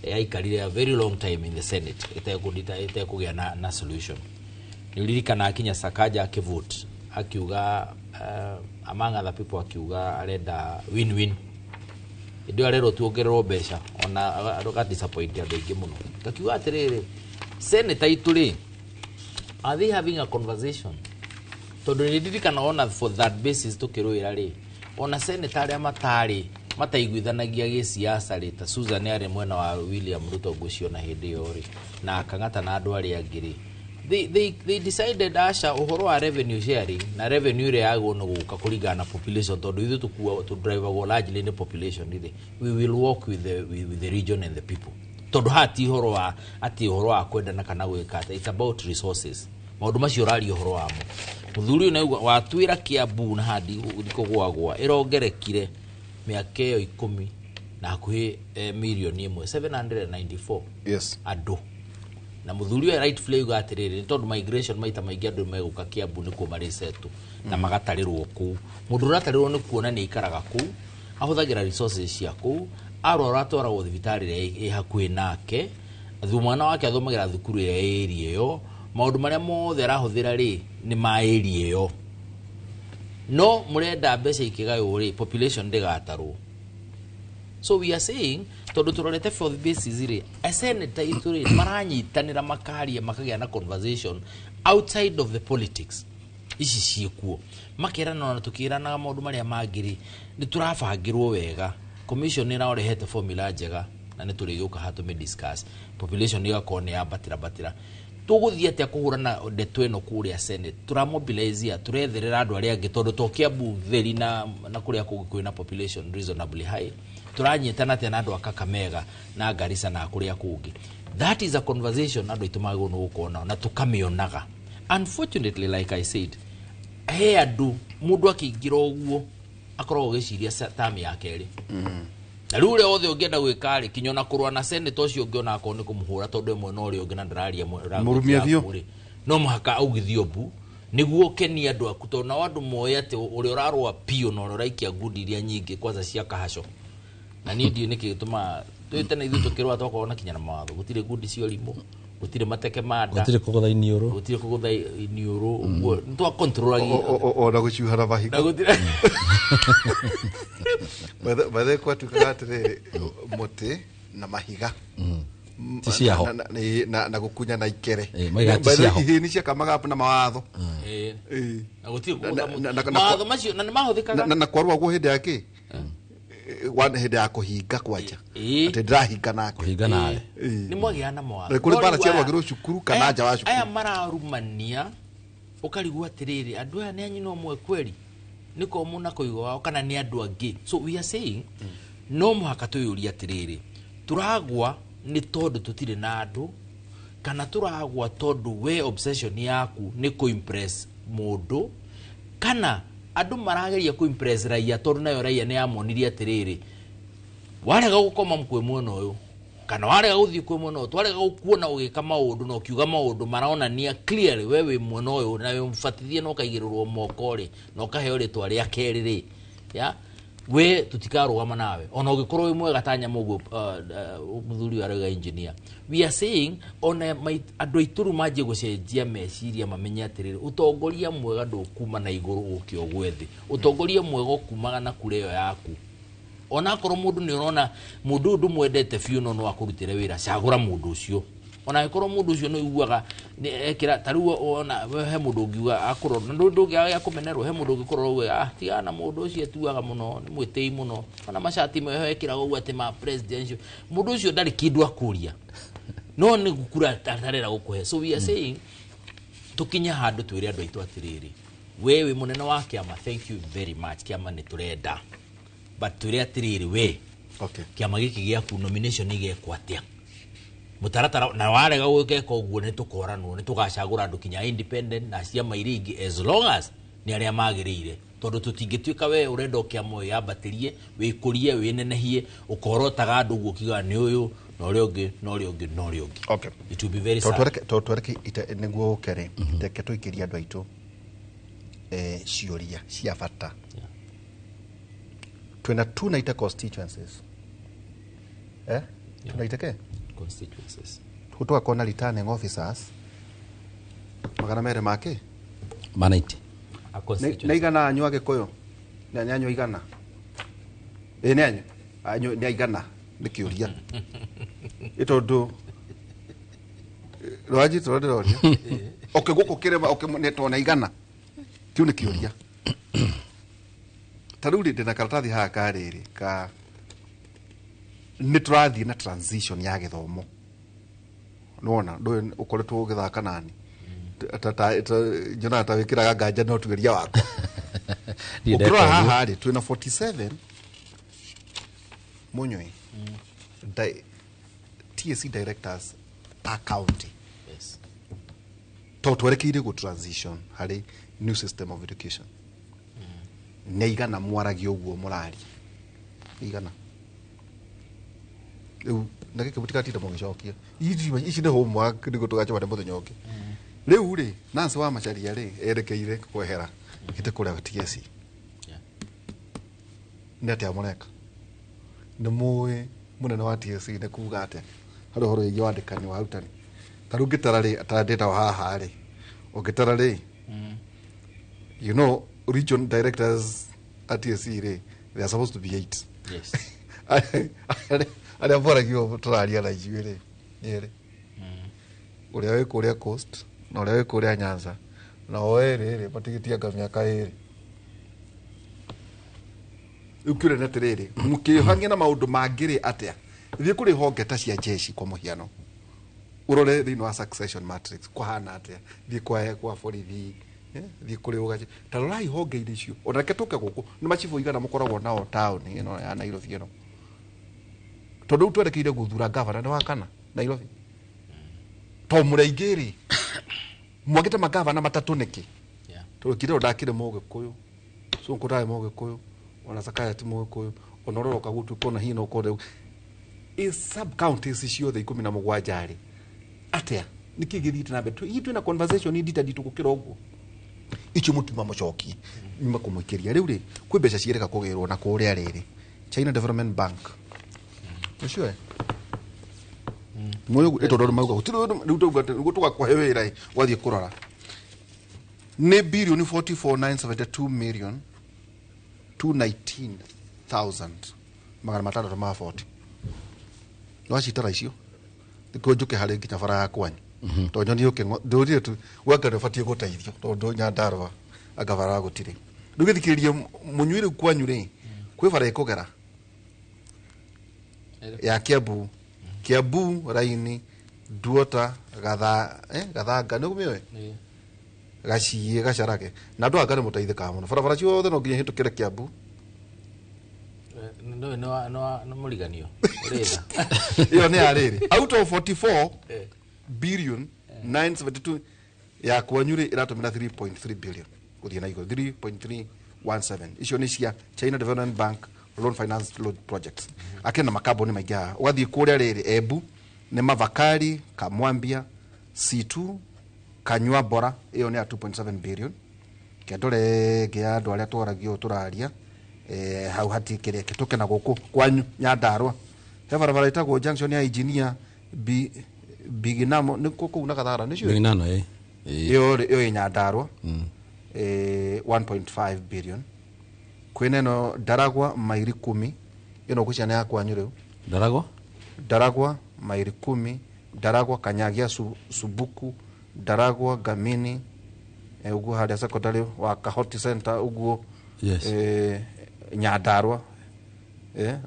Yaikarire a very long time in the Senate ĩtekũgĩa na solution. Nĩ ũririkanaga kinya Sakaja akĩvote akiuga, among other people akiuga arenda win-win. Hĩndĩ ĩyo arerwo tuongererwo mbeca, ona aga disappoint andũ aingĩ mũno. Ngakiuga atĩrĩrĩ, senator itũ rĩ, are they having a conversation? Tondũ nĩ ndirikana ona for that basis tũkĩrũĩra rĩ, ona senator arĩa matarĩ mataiguithanagia gĩsiasa rĩ, ta Susan arĩ mwena wa William Ruto ngũciona hĩndĩ ĩyo rĩ, na Kang'ata na andũ arĩa angĩ rĩ, they decided aca ũhoro wa revenue sharing na revenue ĩrĩa yagwo nĩ gũka kũringana na population, tondũ ithuĩ tũdrivagwo largely nĩ population rĩ, we will work with the region and the people. Tondũ haha ti ũhoro wa atĩ ũhoro wa kwendana kana gwĩka atĩa, it's about resources. Maũndũ macio ũraria ũhoro wamo. Mũthuri ũyũ nĩauga watwĩra Kiambu na handi kũgwagwa ĩrongerekire mĩaka ĩyo 10 na hakuhĩ mirioni ĩmwe 794. Yes. Andũ. Na mũthuri ũyũ rightfully auga atĩrĩrĩ, nĩ tondũ migration maita maingĩ andũ megũka Kiambu nĩkuo marĩcetwo na magatarĩrwo kũu. Mũndũ ũratarĩrwo nĩ kuona nĩ aikaraga kũu, ahũthagĩra resources cia kũu, Arwara atwaragwo thibitarĩ ĩrĩa ĩ hakuhĩ nake. Mwana wake athomagĩra thukuru ĩrĩa ĩ area ĩyo. Maũndũ marĩa mothe arahũthĩra rĩ nĩ ma area ĩyo. No mũrenda mbeca ikĩgaywo rĩ, population ndĩgatarwo. So we are saying, tondũ tũrorete fourth basis rĩ, senator itũ rĩ maranyitanĩra, makaria, makagĩa na conversation outside of the politics ici ciĩkuo, makerana ona tũkĩranaga maũndũ marĩa mangĩ rĩ, nĩ tũrabangĩrwo wega. Commission nĩ ĩrarehete formula njega na nĩ tũrĩgĩũka haha tũmĩ discuss. Population ĩgakorwo nĩ yambatĩra batĩra. Tũgũthiĩ atĩa kũhũrana ndeto ĩno kũrĩa Senate? Tũramobilize, tũretherera andũ arĩa angĩ, tondũ to Kiambu theri na kũrĩa kũngĩ kwĩna population reasonably high. Tũranyitana atĩa na andũ a Kakamega na Garissa na kũrĩa kũngĩ? That is a conversation andũ aitũ magĩrĩirwo nĩ gũkorwo nao na tũkamĩonaga. Unfortunately, like I said, he andũ mũndũ akĩingĩra ũguo akoragwo agĩciria term ya kerĩ, na rĩu ũrĩa wothe ũngĩenda gwĩka rĩ, kinya ona kũrũa na senator ũcio ũngĩ, ona akorwo nĩ kũmũhũra, tondũ ĩmwe na ũrĩa ũngĩ na ndararia Mũrumie biũ. rĩ, no mũhaka augithio mbu nĩguo ũkenie andũ aku, tondũ nao andũ moĩ atĩ ũrĩa ũrarũa biũ na ũrĩa ũraikia ngundi iria nyingĩ kwanza cia kahaco. Na niĩ ndiũĩ nĩkĩ gĩtũmaga twĩ tene ithuĩ tũkĩrũa twakorwo na kinya na mawatho, gũtirĩ ngundi cia ũrimũ, gũtirĩ mateke ma nda, gũtirĩ kũgũtha iniũrũ, gũtirĩ kũgũtha iniũrũ, ũguo nĩ twakontrolagia. Ona gũcuhana mahiga. Na gũtirĩ. Bethe kwatuĩkaga atĩrĩrĩ, mũtĩ na mahiga Ti ciaho. Na gũkunya na ikere. Maiga ti By the way, ciaho. ihĩĩ nĩ ciakamaga na mawatho. Na gũtirĩ kũgũtha mũtĩ. Na Mawatho macio na nĩ mahũthĩkaga. Na kwarũagwo hĩndĩ ya kĩ hĩndĩ ya kũhinga kwanja, atĩ ndĩrahinga nake. Kũhinga nawe. Nĩ mwagĩa na mawatho. Na kũrĩ mbara No rĩu ciarũagĩrwo cukuru kana nja wa cukuru. Aya mararumania, ũkarigwo atĩrĩrĩ, andũ aya nĩ a nyina ũmwe kweri, nĩ komũ na kũigwo wao, kana nĩ andũ angĩ? So we are saying no mũhaka twĩyũrie atĩrĩrĩ, tũragwa nĩ tondũ tũtirĩ na andũ, kana tũragwa tondũ we obsession yaku nĩ kũ-impress mũndũ, kana andũ marageria kũ-impress raia, tondũ nayo raia nĩ yamonirie atĩrĩrĩ, warega gũkoma kwĩ mwena ũyũ, kana warega gũthiĩ kwĩ mwena ũyũ, twarega gũkuona ũgĩka maũndũ na ũkiuga maũndũ maronania clearly we wĩ mwena ũyũ, na wĩ mũbatithie na ũkaigĩrĩrwo moko rĩ, na ũkaheo rĩtwa rĩa kerĩ rĩ, ya we tũtikarũgama nawe ona ũngĩkorwo wĩ mwega ta nyamũ ũguo. Mũthuri ũyũ arauga engineer. We are saying ona andũ aitũ rĩu manjie gũcenjia meciria, mamenye atĩrĩrĩ, ũtongoria mwega ndũkuma na igũrũ ũke ũgwe thĩ. Ũtongoria mwega ũkumaga na kura ĩyo yaku. Onakorwo mũndũ nĩ ũrona mũndũ ũyũ ndũmwendete biũ, no no akũrutĩre wĩra, cagũra mũndũ ũcio, ona angĩkorwo mũndũ ũcio nĩ ũiguaga ekĩra ta rĩu. Ona he mũndũ ũngiuga akũrora na ndũngĩaga kũmenerwo, he mũndũ ũngĩkũrora uge, "Ah, tigana na mũndũ ũcio, atuaga mũno, nĩ mwĩtĩi mũno, ona macati meho ekĩraga ũguo atĩ ma presidential." Mũndũ ũcio ndarĩ kĩndũ akũria, no nĩ gũkura atarera gũkũhe. So we are saying tũkinye handũ twĩre andũ aitũ atĩrĩrĩ, we wĩ mũnene wa kĩama, thank you very much, kĩama nĩ tũrenda, but twĩre atĩrĩrĩ, we kĩama gĩkĩ gĩaku nomination igekwo atĩa, mũtaratara? Na warega gwĩka ũguo, nĩ tũkoranwo, nĩ tũgacagũra andũ kinya independent na ciama iria ingĩ, as long as nĩ arĩa magĩrĩire, tondũ tũtingĩtuĩka we ũrenda o kĩama wĩyambatĩrie, wĩkũrie, wĩnenehie, ũkorotaga andũ ũguo ũkiugaga nĩ ũyũ na ũrĩa ũngĩ na ũrĩa ũngĩ na ũrĩa ũngĩ. It will be very sad. Tondũ twereke nĩguo ũke rĩ, reke tũikĩrie andũ aitũ ciũria cia bata. Twĩna 290 constituencies, eh? 290 ke Constituencies. Tũgakorwo na returning officers 200 make 190. A constituency. Nĩ igana anyu Agĩkũyũ? Nĩ anyu igana? Ĩ nĩ anyu nĩ aigana? Nĩ kĩũria ĩ tondũ rwanjitũra ndĩroria. Okay, gũkũ kĩrĩma, okay, nĩ tondũ nĩ igana, kĩu nĩ kĩũria. Ta rĩu rĩ, ndĩna karatathi haha ka rĩrĩ ka nĩ tũrathiĩ na transition ya gĩthomo. Nĩwona ndũĩ ũkoretwo ũgĩthaka nani, nyonaga ta wĩkĩraga nganja no tugeria wakwa. Ndiĩ Ũkĩrora ndeka ũguo. Haha rĩ, twĩna 47 mũnyui TSC directors per county. Tondũ twerekeire gũ transition harĩ new system of education, nĩ igana mwaragia ũguo mũraria igana rĩu na gĩkĩ mũtigatinda mũgĩcokia. Ici nĩ homework nĩguo tũgacemania mũthenya ũngĩ. Rĩu rĩ, Nancy wa Macharia rĩ, erekeire kwehera gĩte kũrĩa TSC. Nĩ atĩa mũreka? Nĩ mũĩ mũnene wa TSC nĩ kuga atĩa harĩ ũhoro wĩgiĩ wandĩkani wa arutani. Ta rĩu ngĩtara rĩ, ta ndĩta haha rĩ, ũngĩtara rĩ, you know, region directors at TSC rĩ, they are supposed to be 8. Yes. Arĩa mboragio tũraria na ithuĩ rĩ, nĩ erĩ. Ũrĩa wĩ kũrĩa Coast na ũrĩa wĩ kũrĩa Nyanza, na o erĩ rĩ matigĩtianga mĩaka ĩrĩ. Rĩu kĩũria nĩ atĩrĩrĩ, mũkĩhang'ia na maũndũ mangĩ rĩ atĩa? Thiĩ kũrĩ honge ta cia jeshi kwa mũhiano, ũrore thĩinĩ wa succession matrix kũhana atĩa. Thiĩ kwa borithi, thiĩ kũrĩ ũgaci, ta rorai honge-inĩ icio. Ona reke tũke gũkũ, nĩ macibũ igana mũkoragwo nao taũni ĩno ya Nairobi ĩno, tondũ rĩu twerekeire gũthura gavana nĩ wa kana Nairobi, to mũrĩ aingĩ rĩ, mwagĩte magavana matatũ nĩkĩ? Tondũ Kidero ndakĩrĩ mũgĩkũyũ, Sonko ndarĩ mũgĩkũyũ, ona Sakaya ti mũgĩkũyũ, ona ũroroka gũtuĩka ona hihi no ũkorwo ĩ sub counties ciothe 17 rĩ, atĩa nĩkĩ gĩthiĩte na mbere? Hihi twĩna conversation ndita nditũ gũkĩra ũguo? Icio mũtuma mũcoki nyuma kũmũikĩria. Rĩu rĩ, kwĩ mbeca ciĩrĩga kũgĩrwo na kũrĩa rĩrĩ China Development Bank ũcio ĩ mũyũ ĩtondũ mauga gũtirĩ ũndũ. Rĩu tauga atĩ nĩguo tũgakũhe wĩra ĩ, ũgathiĩ kũrora nĩ birioni 44,972 million 219,000 640. Nĩwacitara icio nĩkuo njũke harĩ nginya bara ya kwanyu, tondũ nyonie ndũrire tu gwaka nĩ ũbatiĩ gũteithio, tondũ Nyandarũa anga bara gũtirĩ. Rĩu gĩthikĩrĩrie mũnyui, rĩu kwanyu rĩ, kwĩ bara ĩkũgera ya Kiambu raini Nduota Gathanga nĩ ũmĩũĩ gaciĩ gacarage na andũ anga nĩ mũteithĩkaga mũno. Barabara ciothe no nginya hĩtũkĩre Kiambu. Nĩ mũriganio ũrĩtha. Ĩyo nĩ ya rĩrĩ, out of 44 billion 972 ya kwanyu rĩ, ĩratũmĩra 3.3 billion gũthiĩ na igũrũ, 3.317. Icio nĩ cia China Development Bank loan finance road projects. Akĩrĩ na makambuni maingĩ haha. Ũgathiĩ kũrĩa rĩrĩ Embu nĩ Mavakari Kamwambia C2 Kanyua Bora, ĩyo nĩ ya 2.7 billion. Kĩndore ĩngĩ ya andũ arĩa twaragio tũraria hau hatikĩrĩ tũke na gũkũ kwanyu Nyandarũa he barabara ĩtagwo junction ya engineer Biginamo, nĩ kũu na Gathara nĩcio. Biginano, ĩ. Ĩyo rĩ, ĩyo ĩ Nyandarũa, 1.5 billion. Kwĩna ĩno Ndaragwa mairi 10, ĩno ngwĩciria nĩ ya kwanyu rĩu. Ndaragwa. Ndaragwa mairi 10, Ndaragwa Kanyagia Subuku, Ndaragwa Gamini, ũguo harĩa secondary wa Kahoti Center ũguo. Yes. Nyandarũa,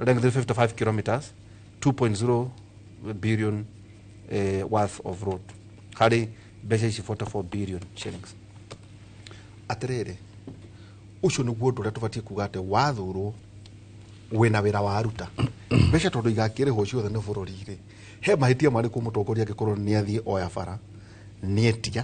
length 55 kilometers, 2.0 billion worth of road harĩ mbeca ici 44 billion shillings. Atĩrĩrĩ, ũcio nĩguo ũndũ ũrĩa tũbatiĩ kuga atĩ wathurwo wĩna wĩra waruta mbeca, tondũ igakĩrĩhwo ciothe nĩ bũrũri rĩ, he mahĩtia marĩkũ mũtongoria angĩkorwo nĩ athiĩ oya bara nĩetia?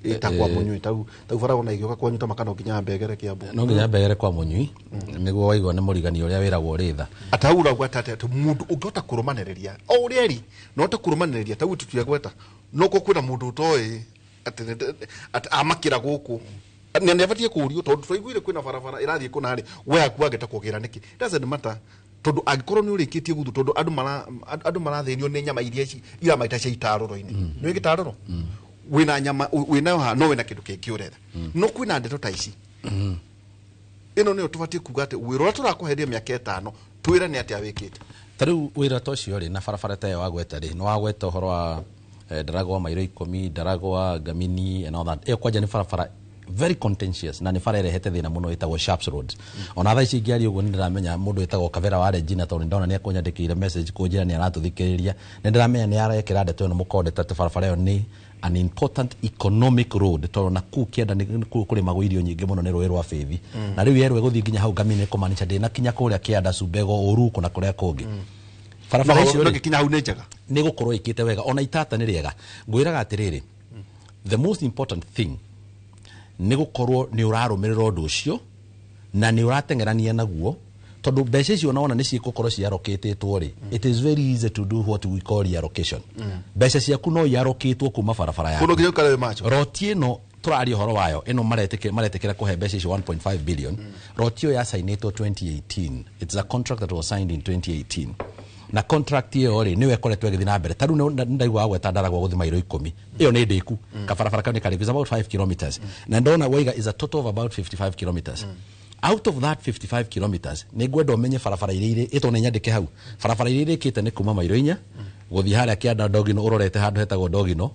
Ĩta kwa mũnyui tau bara ona igĩũka kwanyu ta makano nginya mbegere Kiambu. No nginya mbegere kwa mũnyui nĩguo waigua nĩ mũriganio ũrĩa wĩragwo rĩtha. Atau ũrauga atĩ mũndũ ũngĩhota kũrũmanĩrĩria o ũrĩa eri no ũhote kũrũmanĩrĩria tau tũtiagweta no ko kwĩna mũndũ ũtoĩ atĩ amakĩra gũkũ na nĩ abatiĩ kũũrio, tondũ tũraiguire kwĩna barabara ĩrathiĩ kũna rĩ, we aku angĩta kũgĩra nĩkĩ? It doesn't matter, tondũ angĩkorwo nĩ ũrĩkĩtie gũthu, tondũ andũ marathĩnio nĩ nyama iria iramaita cia itarũro-inĩ. Nĩ gĩtarũro wĩna nyama wĩnayo haha, no wĩna kĩndũ kĩngĩ ũretha, no kwĩna ndeto ta ici. Ĩno nĩyo tũbatiĩ kuga atĩ wĩra ũrĩa tũrakũheria mĩaka 5, twĩre nĩ atĩa wĩkĩte. Ta rĩu wĩra ta ũcio rĩ, na barabara ta ĩyo wagweta rĩ, nĩ wagweta ũhoro wa Ndaragwa mairo 10, Ndaragwa Gamini and all that. Ĩyo kwanja nĩ barabara very contentious na nĩ bara ĩrehete thĩna mũno ĩtagwo Sharps Road. Ona thaa ici ingĩaria ũguo nĩ ndĩramenya mũndũ wĩtagwo Kavera wa Regina, tondũ nĩ ndona nĩ ekũnyandĩkĩire message kũnjĩra nĩ aratũthikĩrĩria, nĩ ndĩramenya nĩ arekĩra ndeto ĩno mũkonde atĩ barabara ĩyo nĩ an important economic road, tondũ na kũu kĩanda nĩ kũu kũrĩmagwo irio nyingĩ mũno nĩ rũĩ rwa Bĩthi. Na rĩu yerwo ĩgũthiĩ nginya hau Gamini, kũmaanisha ndĩnakinya kũrĩa kĩanda Subego Ũruku na kũrĩa kũngĩ. Barabara No, icio no rĩ, gĩkinya hau nĩ njega. Nĩ gũkorwo ĩkĩte wega, ona itata nĩ rĩega. Ngwĩraga atĩrĩrĩ, the most important thing nĩ gũkorwo nĩ ũrarũmĩrĩra ũndũ ũcio na nĩ ũrateng'erania naguo, Tondu mbeca icio naona nĩ cigũkorwo ciarokĩtĩtwo rĩ, it is very easy to do what we call reallocation. Mbeca ciaku no iarokĩtwo kuma barabara yaku. Kũndũ nginya ũikare wĩ macho. Roti ĩno tũraria ũhoro wayo ĩno maretĩkĩra kũhe mbeca icio 1.5 billion. Roti ĩyo yacainĩtwo 2018. It's a contract that was signed in 2018, na contract ĩyo rĩ nĩyo ĩkoretwo ĩgĩthiĩ na mbere. Ta rĩu nĩ ndaigua gweta Ndaragwa gũthiĩ mairo 10, ĩyo nĩ ndĩku. Kabarabara kau nĩ karĩku. It's about 5 kilometers, na ndona waiga is a total of about 55 kilometers. Out of that 55 kilometers, nĩ ngwenda ũmenye barabara iria irĩ ĩtwo nĩ nyandĩke hau, barabara iria irĩkĩte nĩ kuma mairo 4 gũthiĩ harĩa kĩanda Ndogino, ũrorete handũ hetagwo Ndogino,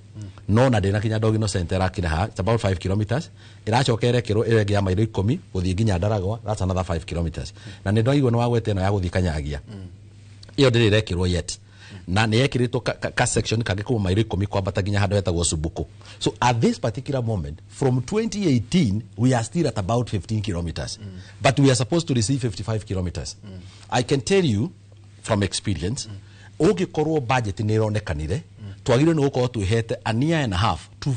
no na ndĩnakinya Ndogino center ĩrakinya ha, it's about 5 kilometers. Ĩracoka ĩrekĩrwo ĩyo ĩngĩ ya mairo 10 gũthiĩ nginya Ndaragwa, that's another 5 kilometers. Na nĩ ndaigua nĩ wagweta ĩno ya gũthiĩ Kanyagia, ĩyo ndĩrĩ ĩrekĩrwo yet, na nĩ yekĩrĩtwo ka section kangĩ kuma mairo 10 kwambata nginya handũ hetagwo Subuku. So at this particular moment, from 2018, we are still at about 15 kilometers, but we are supposed to receive 55 kilometers. I can tell you from experience, ũngĩkorwo budget nĩ ĩronekanire, twagĩrĩirwo nĩ gũkorwo twĩhete a year and a half to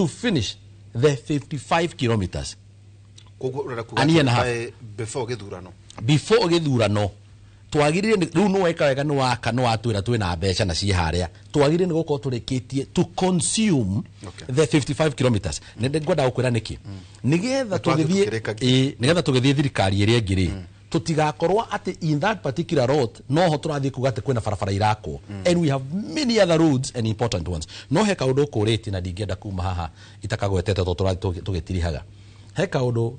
finish the 55 kilometers. Koguo ũrenda kuga A year and a half. Before gĩthurano. Before gĩthurano twagĩrĩire rĩu nĩ weka wega, nĩ waka nĩ watwĩra twĩna mbeca na ciĩ harĩa, twagĩrĩire nĩ gũkorwo tũrĩkĩtie to consume the 55 kilometers. Nĩ ngwenda gũkwĩra nĩkĩ, nĩgetha Twathiĩ tũgĩthiĩ tũkĩrĩkagia. Ĩĩ, nĩgetha tũgĩthiĩ thirikari ĩrĩa ĩngĩ rĩ, tũtigakorwo atĩ in that particular road noho tũrathiĩ kuga atĩ kwĩna barabara irakwo, and we have many other roads and important ones. No he kaũndũ ũkũrĩtie na ndingĩenda kuma haha itakagwetete tondũ tũrathiĩ tũgĩtirihaga. He kaũndũ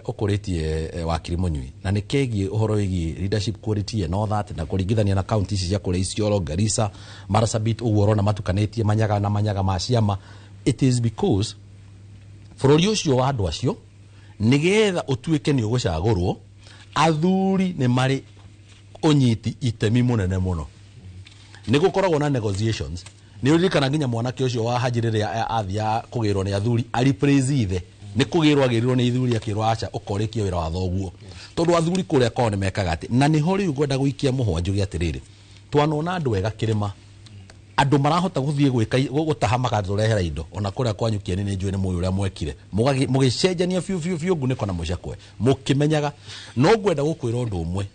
ũkũrĩtie, wakiri Mũnyui, na nĩ kegiĩ ũhoro wĩgiĩ leadership quality and all that, na kũringithania na kaunti ici cia kũrĩa Isiolo, Garissa, Marsabit, ũguo ũrona matukanĩtie manyaga na manyaga ma ciama. It is because bũrũri ũcio wa andũ acio, nĩgetha ũtuĩke nĩ ũgũcagũrwo, athuri nĩ marĩ ũnyiti itemi mũnene mũno. Nĩ gũkoragwo na negotiations. Nĩ ũririkana nginya mwanake ũcio wa Haji rĩrĩa athiaga kũgĩrwo nĩ athuri aripraise ithe, nĩ kũgĩrwo agĩrirwo nĩ ithuri, akĩrwo aca ũkorĩkie wĩra wa thoguo, tondũ athuri kũrĩa kwao nĩ mekaga atĩ. Na nĩho rĩu ngwenda gũikia mũhwa njuge atĩrĩrĩ, twanona andũ ega kĩrĩma, andũ marahota gũthiĩ gwĩka gũtaha magatũrehera indo ona kũrĩa kwanyu kĩeni. Nĩ njũĩ nĩ mũĩ ũrĩa mwekire. Mũgĩcenjania biũ biũ biũ ngunĩko na mũcakwe mũkĩmenyaga. No ngwenda gũkwĩra ũndũ ũmwe.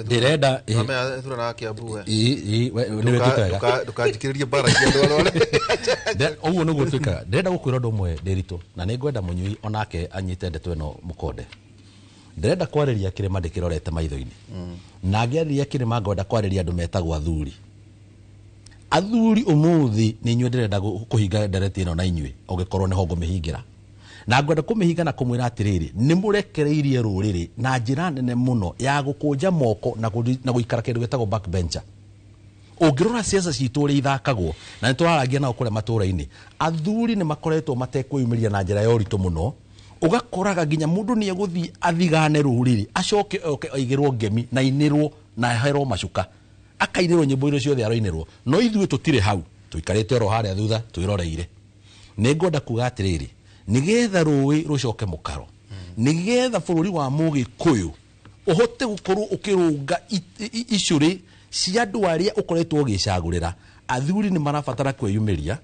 Ndĩrenda thuranaga Kiambu we. Ĩ, nĩ wĩkĩte wega. Ndũkanjikĩrĩrie mbara cia andũ arĩa Ũguo nĩguo twĩkaga. Ndĩrenda gũkwĩra ũndũ ũmwe ndĩritũ, na nĩ ngwenda Mũnyui onake anyite ndeto ĩno mũkonde. Ndĩrenda kwarĩria kĩrĩma ndĩkĩrorete maitho-inĩ, na ngĩarĩria kĩrĩma ngwenda kwarĩria andũ metagwo athuri. Athuri ũmũthĩ nĩ inyuĩ ndĩrenda kũhinga ndereti ĩno na inyuĩ, ũngĩkorwo nĩho ngũmĩhingĩra, na ngwenda kũmĩhinga na kũmwĩra atĩrĩrĩ, nĩ mũrekereirie rũrĩrĩ na njĩra nene mũno ya gũkũnja moko na gũikara kĩndũ gĩtagwo backbencher. Ũngĩrora ciaca citũ ũrĩa ithakagwo, na nĩ tũrarangia nao kũrĩa matũũra-inĩ, athuri nĩ makoretwo matekwĩyumĩria na njĩra ya ũritũ mũno. Ũgakoraga nginya mũndũ nĩ egũthiĩ athigane rũrĩrĩ, acoke oke aigĩrwo ngemi na inĩrwo na aherwo macuka, akainĩrwo nyĩmbo iria ciothe aroinĩrwo. No ithuĩ tũtirĩ hau, tũikarĩte oro harĩa thutha twĩroreire. Nĩ ngwenda kuga atĩrĩrĩ, nĩgetha rũĩ rũcoke mũkaro, nĩgetha bũrũri wa Mũgĩkũyũ ũhote gũkorwo ũkĩrũnga icũrĩ cia andũ arĩa ũkoretwo ũgĩcagũrĩra, athuri nĩ marabatara kwĩyumĩria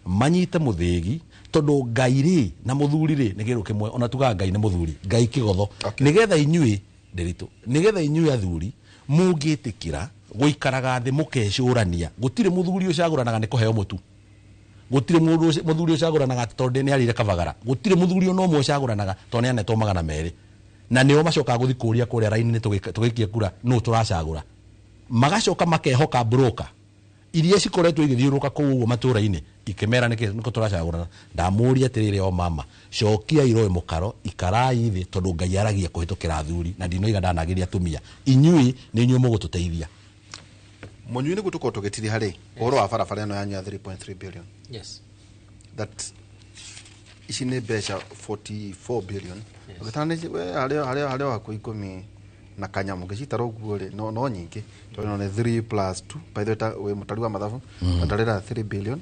manyite mũthĩgi, tondũ Ngai rĩ na mũthuri rĩ nĩ kĩndũ kĩmwe. Ona tugaga Ngai nĩ mũthuri, Ngai kĩgotho. Nĩgetha inyuĩ ndĩritũ, nĩgetha inyuĩ athuri mũngĩtĩkĩra gũikaraga thĩ mũkecũrania, gũtirĩ mũthuri ũcagũranaga nĩ kũheo mũtu, gũtirĩ mũthuri ũcagũranaga atĩ tondũ nĩ arĩire kabagara, gũtirĩ mũthuri ona ũmwe ũcagũranaga tondũ nĩ anetwo 200. Na nĩo macokaga gũthiĩ kũria kũrĩa raini-inĩ tũgĩikie kura nũ tũracagũra, magacoka makehoka broker iria cikoretwo igĩthiũrũrũka kũu ũguo matũũra-inĩ ikĩmera nĩkĩ nĩkũ tũracagũrana. Ndamũria atĩrĩrĩ, o mama, cokia iroĩ mũkaro, ikarai thĩ, tondũ Ngai aragia kũhĩtũkĩra athuri, na ndinoiga ndanagĩria atumia. Inyuĩ nĩ inyuĩ mũgũtũteithia. Mũnyui, nĩguo tũkorwo tũgĩtiriha rĩ, ũhoro wa barabara ĩno yanyu ya 3.3 billion, that ici nĩ mbeca 44 billion. Ũgĩtara nĩ we harĩa hakuhĩ 10 na kanyamũ ngĩcitara ũguo rĩ, no nyingĩ, tondũ ĩno nĩ 3 plus 2. By the way, ta wĩ mũtari wa mathabu, ndarĩra 3 billion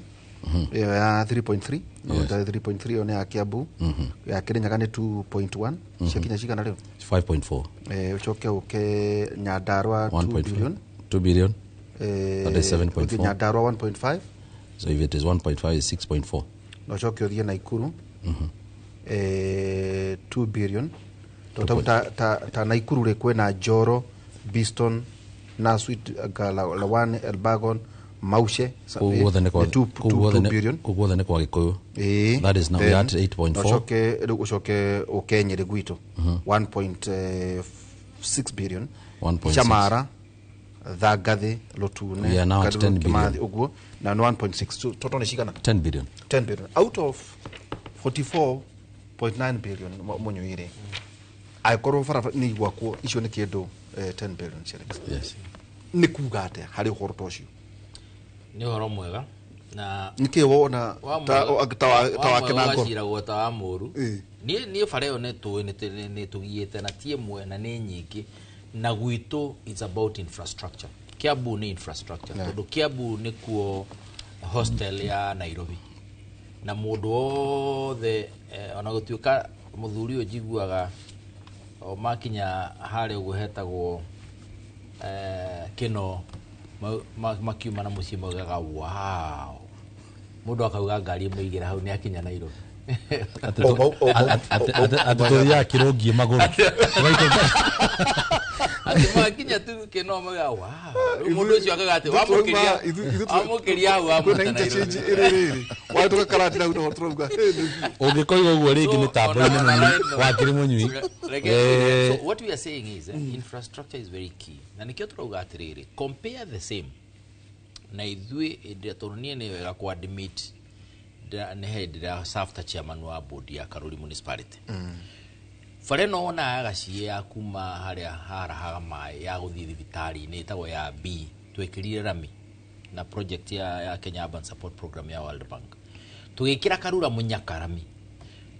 ĩyo ya 3.3, no ndarĩ 3.3 ĩyo nĩ ya Kiambu, ya Kirinyaga nĩ 2.1. Ciakinya cigana rĩu? 5.4. Ũcoke ũke Nyandarua 2 1.5. billion. 2 billion. That is 7.4. Ũthiĩ Nyandarua 1.5. So if it is 1.5, it's 6.4. Na ũcoke ũthiĩ Naikuru 2 billion. Ta Naikuru rĩ kwĩna Njoro, Biston, Naswit, Lawan, Elbagon, Maushe. Kũu guothe nĩ kũu guothe nĩ kwa Gĩkũyũ. That is now we are at 8.4. Ũcoke rĩu ũcoke ũke Nyĩrĩ gwitũ 1.6 billion. 1.6. Chamara, Thangathi, Lutune, We are now at Karuru, 10 billion. Kimathi, ũguo na nĩ 1.6. Total nĩ cigana? 10 billion. 10 billion out of 44.9 billion. Mũnyuire angĩkorwo barabara nĩ igwakwo icio nĩ kĩndũ 10 billion shillings. Yes. Nĩ kuga atĩa harĩ ũhoro ta ũcio? Nĩ ũhoro mwega na Nĩkĩ wona ta wa Kĩnango? Waciragwo ta wa mũru. Niĩ bara ĩyo nĩ tũĩ nĩ tũgiĩte na ti ĩmwe na nĩ nyingĩ, na gwitũ it's about infrastructure. Kiambu nĩ infrastructure, tondũ Kiambu nĩkuo hostel ya Nairobi, na mũndũ wothe ona gũtuĩka mũthuri ũyũ njiguaga o makinya harĩa ũguo hetagwo Kĩno, makiuma na mũciĩ maugaga wow, mũndũ akauga ngari ĩmũigĩra hau nĩ akinya Nairobi. Atĩ tũthiaga kĩrũngiĩ magũrũ. Atĩ makinya tu Kĩno maugaga wow, rĩu mũndũ ũcio akauga atĩ wamũkĩria hau wamũta Nairobi. Wahĩtũka Karatina hau noho tũrauga. Ũngĩkoiga ũguo rĩngĩ mĩtambo-inĩ mũnyui wakĩrĩ mũnyui. So what we are saying is infrastructure is very key, na nĩkĩo tũrauga atĩrĩrĩ, compare the same na ithuĩ hĩndĩ ĩrĩa, tondũ niĩ nĩ wega kũ admit nĩ hĩndĩ ĩrĩa served ta chairman wa board ya Karuri Municipality. Bara ĩno wonaga ya Gaciĩ ya kuma harĩa harahaga maĩ ya gũthiĩ thibitarĩ-inĩ ĩtagwo ya B, twekĩrire rami na project ya Kenya Urban Support Program ya World Bank, tũgĩkĩra Karura Mũnyaka rami,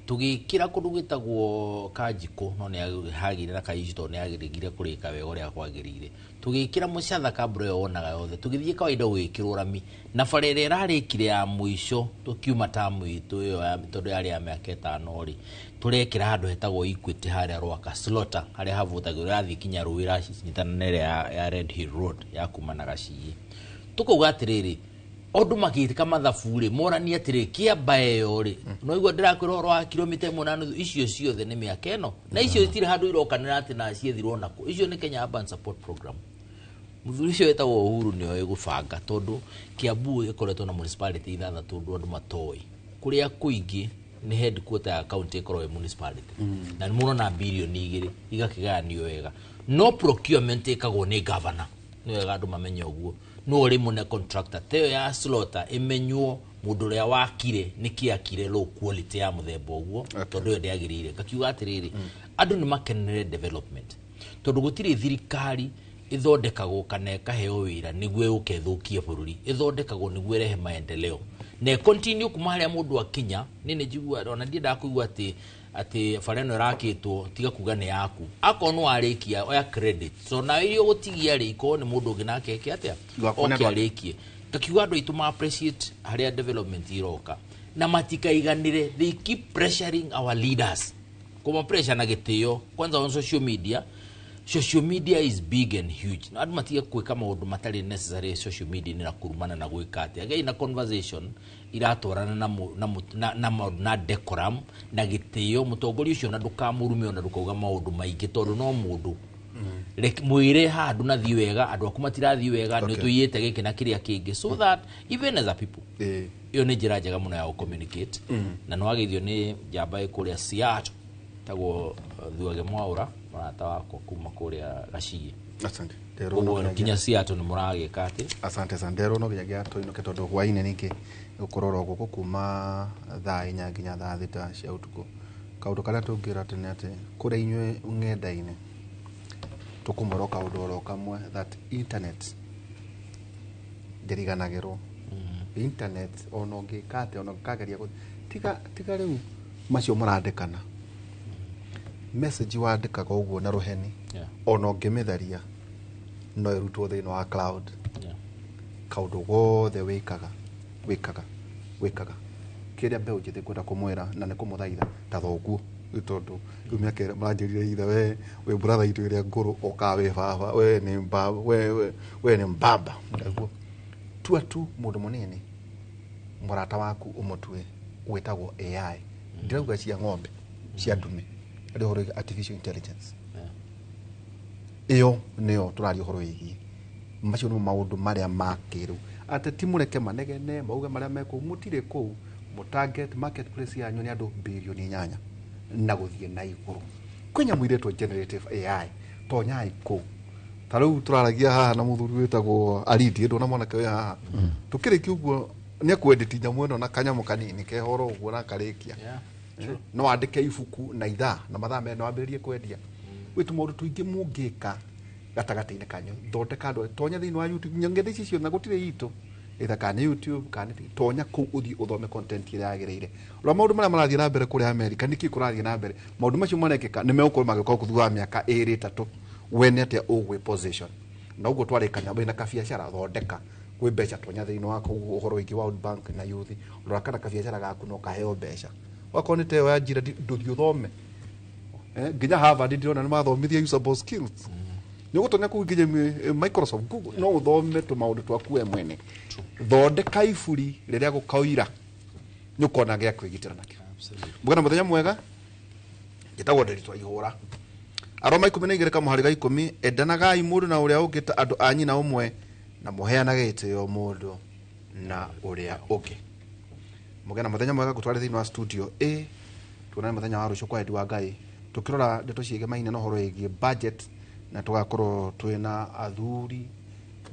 tũgĩkĩra kũndũ gwĩtagwo Kanjikũ, no nĩ hagĩire na kaici tondũ nĩ yagĩrĩire kũrĩka wega ũrĩa kwagĩrĩire, tũgĩkĩra Mũcatha kambura ĩyo wonaga yothe, tũgĩthiĩ kawaida gũgĩkĩrwo rami, na bara ĩrĩa ĩrarĩkire ya mũico tũkiuma tamu itũ ĩyo tondũ yarĩ ya mĩaka 5 rĩ, tũrekĩra handũ hetagwo Equity harĩa Rwaka Slaughter harĩa havutagĩrwo ĩrathiĩ kinya rũĩ ĩranyitana na ĩrĩa ya Red Hill Road ya kuma na Gaciĩ. Tũkauga atĩrĩrĩ, ũndũ magĩka mathabu rĩ, moranie atĩrĩ kĩamba ĩyo rĩ, no igua ndĩrakwĩra ũhoro wa kilomita 1.5, icio ciothe nĩ mĩaka ĩno, na icio itirĩ handũ irokanĩra atĩ na ciethirwo nakũ, icio nĩ Kenya Urban Support Program. Mũthuri ũcio wetagwo Uhuru nĩoĩ gũbanga, tondũ Kiambu ĩkoretwo na municipality 6 ũndũ andũ matoĩ, kũrĩa kũingĩ nĩ headquarter ya county ĩkoragwo ĩ municipality, na nĩ mũrona bilioni 2 igakĩgayanio wega, no procurement ĩkagwo nĩ governor, nĩ wega andũ mamenye ũguo, no ũrĩ mũne contractor ta ĩyo ya slaughter ĩmenywo mũndũ ũrĩa wakire nĩkĩ akire low quality ya mũthemba ũguo, tondũ ĩyo ndĩagĩrĩire. Ngakiuga atĩrĩrĩ, andũ nĩ makenere development, tondũ gũtirĩ thirikari ĩthondekagwo kana ĩkaheo wĩra nĩguo ĩũke ĩthũkie bũrũri, ĩthondekagwo nĩguo ĩrehe maendeleo na continue kuma harĩa mũndũ akinya. Niĩ nĩ njiguaga ona ndiendaga kũigua atĩ bara ĩno ĩrakĩtwo tiga kuga nĩ yaku, akorwo nĩ warĩkia oya credit, so nawe iria ũgũtigia rĩ ikorwo nĩ mũndũ ũngĩ nake eke atĩa oke arĩkie. Ngakiuga andũ aitũ ma appreciate harĩa development iroka na matikaiganĩre, they keep pressuring our leaders, kũma pressure na gĩtĩo kwanza on social media. Social media is big and huge. Na andũ matige gwĩka maũndũ matarĩ necessary social media na kũrumana na gwĩka atĩa. Again, na conversation iratwarana na maũndũ na decorum na gĩtĩo, mũtongoria ũcio na ndũkamũrume ona ndũkauga maũndũ maingĩ tondũ no mũndũ mwĩre handũ na thiĩ wega, andũ aku matirathiĩ wega, nĩ tũiyĩte gĩkĩ na kĩrĩa kĩngĩ, so that even as a people ĩyo nĩ njĩra njega mũno ya gũ-communicate. Na nĩwageithio nĩ njamba ĩ kũrĩa Seattle tagwo Thuage Mwaura, mũrata wakwa kuma kũrĩa Gaciĩ. Asante. Koguo nginya Seattle nĩ mũragĩka atĩ. Asante sana. Nderwo no nginyagia tũinũke tondũ hwaĩ-inĩ ningĩ gũkorwo gũkũ kuma thaa 4 nginya thaa 6 cia ũtukũ. Kaũndũ karĩa tũngĩra atĩ nĩ atĩ kũrĩa inyuĩ ng'enda-inĩ tũkũmwĩra o kaũndũ oro kamwe, that internet ndĩriganagĩrwo. Internet ona ũngĩka atĩa, ona ũngĩkageria tiga rĩu macio mũrandĩkana, message wandĩkaga ũguo na rũheni, ona ũngĩmĩtharia no ĩrutwo thĩinĩ wa cloud. Kaũndũ gothe wĩkaga kĩrĩa mbeũ njĩthĩ ngwenda kũmwĩra na nĩ kũmũthaitha ta thoguo, tondũ rĩu mĩaka ĩrĩa maranjĩrire ithe we wĩ brother itũ ĩrĩa ngũrũ ũkaga wĩ baba, we nĩ mbaba, we nĩ mbaba, naguo tua tu mũndũ mũnini mũrata waku ũmũtue wĩtagwo AI. Ndirauga cia ng'ombe cia ndume, Arĩ ũhoro wĩgiĩ artificial intelligence. Ĩyo nĩyo tũraria ũhoro wĩgiĩ. Macio nĩmo maũndũ marĩa ma kĩrĩu. Ateti mũreke manegene mauge marĩa me kũu, mũtirĩ kũu. Mũ target marketplace yanyu nĩ andũ 8 billion na gũthiĩ na igũrũ. Kwĩ nyamũ iretwo generative AI, tonyai kũu. Ta rĩu tũraragia haha na mũthuri wĩtagwo Aridi, ndona mwanake wĩ haha. Tũkĩrĩkia ũguo nĩ ekwenditi nyamũ ĩno na kanyamũ kanini kehoro ũguo na akarĩkia. No wandĩke ibuku na ithaa na mathaa merĩ na wambĩrĩrie kwendia. Gwĩ tũmaũndũ tũingĩ mũngĩka gatagatĩ-inĩ kanyu. Thondeka andũ, tonya thĩinĩ wa YouTube, ng'enda ici ciothe na gũtirĩ itũ, either kana nĩ YouTube kana nĩ tonya kũu ũthiĩ ũthome content ĩrĩa yagĩrĩire. Rora maũndũ marĩa marathiĩ na mbere kũrĩa America, nĩkĩ kũrathiĩ na mbere. Maũndũ macio marekĩka nĩ megũkorwo magĩũka gũkũ thutha wa mĩaka 2 3, wene atĩa ũgwĩ position. Na ũguo twarĩkania wĩna kabiacara, thondeka kwĩ mbeca, tonya thĩinĩ wa kũu ũhoro wĩgiĩ World Bank na youth, rora kana kabiacara gaku no kaheo mbeca. Wakorwo nĩ ta ĩyo ya njira, ndũthiĩ ũthome. Nginya Harvard ndĩrona nĩ mathomithia usable skills. Nĩ ũgũtonya kũu nginya Microsoft, Google, no ũthome tũmaũndũ twaku we mwene. Thondeka iburi rĩrĩa gũkaira nĩ ũkona gĩa kwĩgitĩra nakĩo. Mũgana mũthenya mwega. Njĩtagwo Nderitu wa Ihũra. Aroma 12 kamũhari ga 10, endanagai mũndũ na ũrĩa ũngĩ ta andũ a nyina ũmwe, na mũheanage gĩtĩo mũndũ na ũrĩa ũngĩ. Mũgena mũthenya mwega. Ngũtware thĩinĩ wa studio A, tuonane mũthenya wa rũciũ kwa wendi wa Ngai, tũkĩrora ndeto ciĩgemaine na ũhoro wĩgiĩ budget, na tũgakorwo twĩna athuri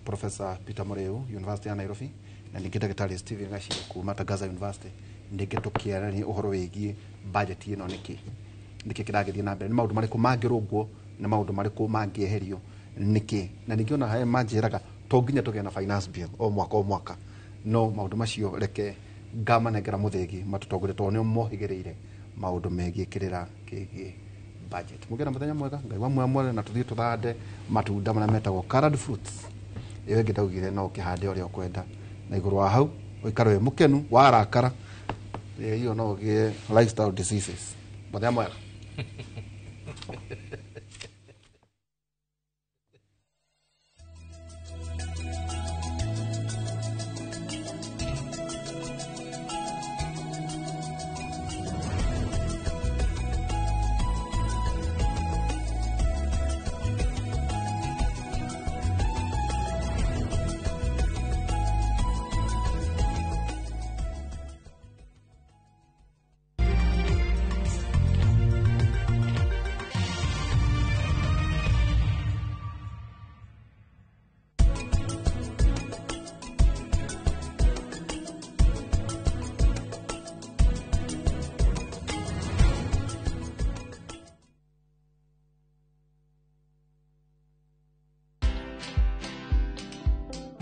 Professor Peter Mureu, University ya Nairobi, na ningĩ ndagĩtarĩ Stephen Gachie kuma Tangaza University, ningĩ tũkĩarania ũhoro wĩgiĩ budget ĩno, nĩkĩ kĩragĩthiĩ na mbere, nĩ maũndũ marĩkũ mangĩrũngwo, nĩ maũndũ marĩkũ mangĩeherio, nĩkĩ. Na ningĩ ona harĩa manjĩraga to nginya tũgĩe na finance bill o mwaka o mwaka, no maũndũ macio reke ngamanengera mũthĩgi matũtongorie, tondũ nĩo mohĩgĩrĩire maũndũ megiĩ kĩrĩra kĩgiĩ budget. Mũgĩe na mũthenya mwega. Ngai wa muoya mwene, na tũthiĩ tũthande matunda marĩa metagwo colored fruits. Ĩyo ĩngĩ ndaugire no ũkĩhande ũrĩa ũkwenda, na igũrũ wa hau ũikare wĩ mũkenu. Warakara iyo no ũgĩe lifestyle diseases. Mũthenya mwega.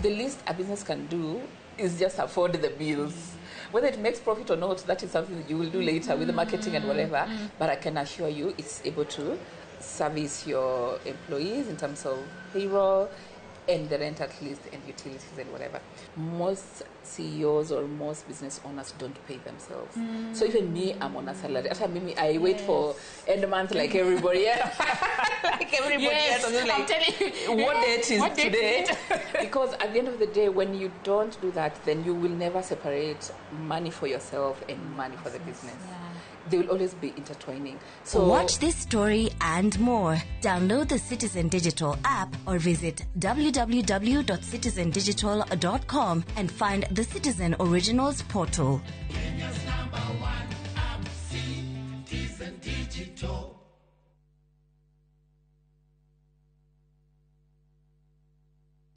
The least a business can do is just afford the bills. Whether it makes profit or not, that is something that you will do later with the marketing and whatever. But I can assure you it's able to service your employees in terms of payroll and the rent at least and utilities and whatever. Most CEOs or most business owners don't pay themselves. So even me, I'm on a salary. Hata mimi, I wait for end month like everybody else. Like everybody Yes, else. I'm I'm telling you. What date is What date today? is it? Because at the end of the day, when you don't do that, then you will never separate money for yourself and money for the business. They will always be intertwining. So Watch this story and more. Download the Citizen Digital app or visit www.citizendigital.com and find the Citizen Originals portal. Kenya's number one app, Citizen Digital.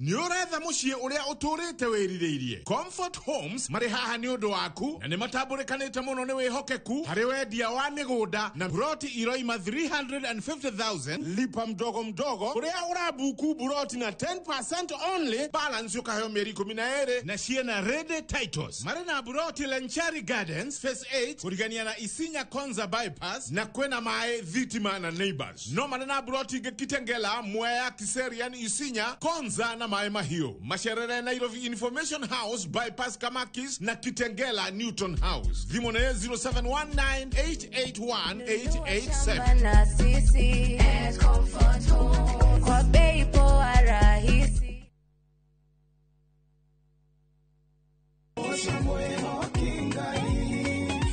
Nĩ ũretha mũciĩ ũrĩa ũtũrĩte wĩrirĩirie. Comfort Homes marĩ haha nĩ ũndũ waku, na nĩ matambũrĩkanĩte mũno nĩ wĩhokeku harĩ wendia wa mĩgũnda na buroti iroima 350,000 lipa mdogo mdogo, kũrĩa ũrabuku buroti na 10% only, balance ũkaheo mĩeri 12, na ciĩna ready titles. Marĩ na buroti Lenchari Gardens Phase 8 kũrigania na Isinya Konza bypass, na kwĩna maĩ, thitima na neighbors. No marĩ na buroti ingĩ Kitengela, Mwea, Kiserian, Isinya, Konza na Maĩ Mahiũ. Macerere Nairobi Information House bypass Kamakis na Kitengela Newton House. Thimũ nĩ 0719881887. Na sisi Comfort Home kwa bei poa rahisi.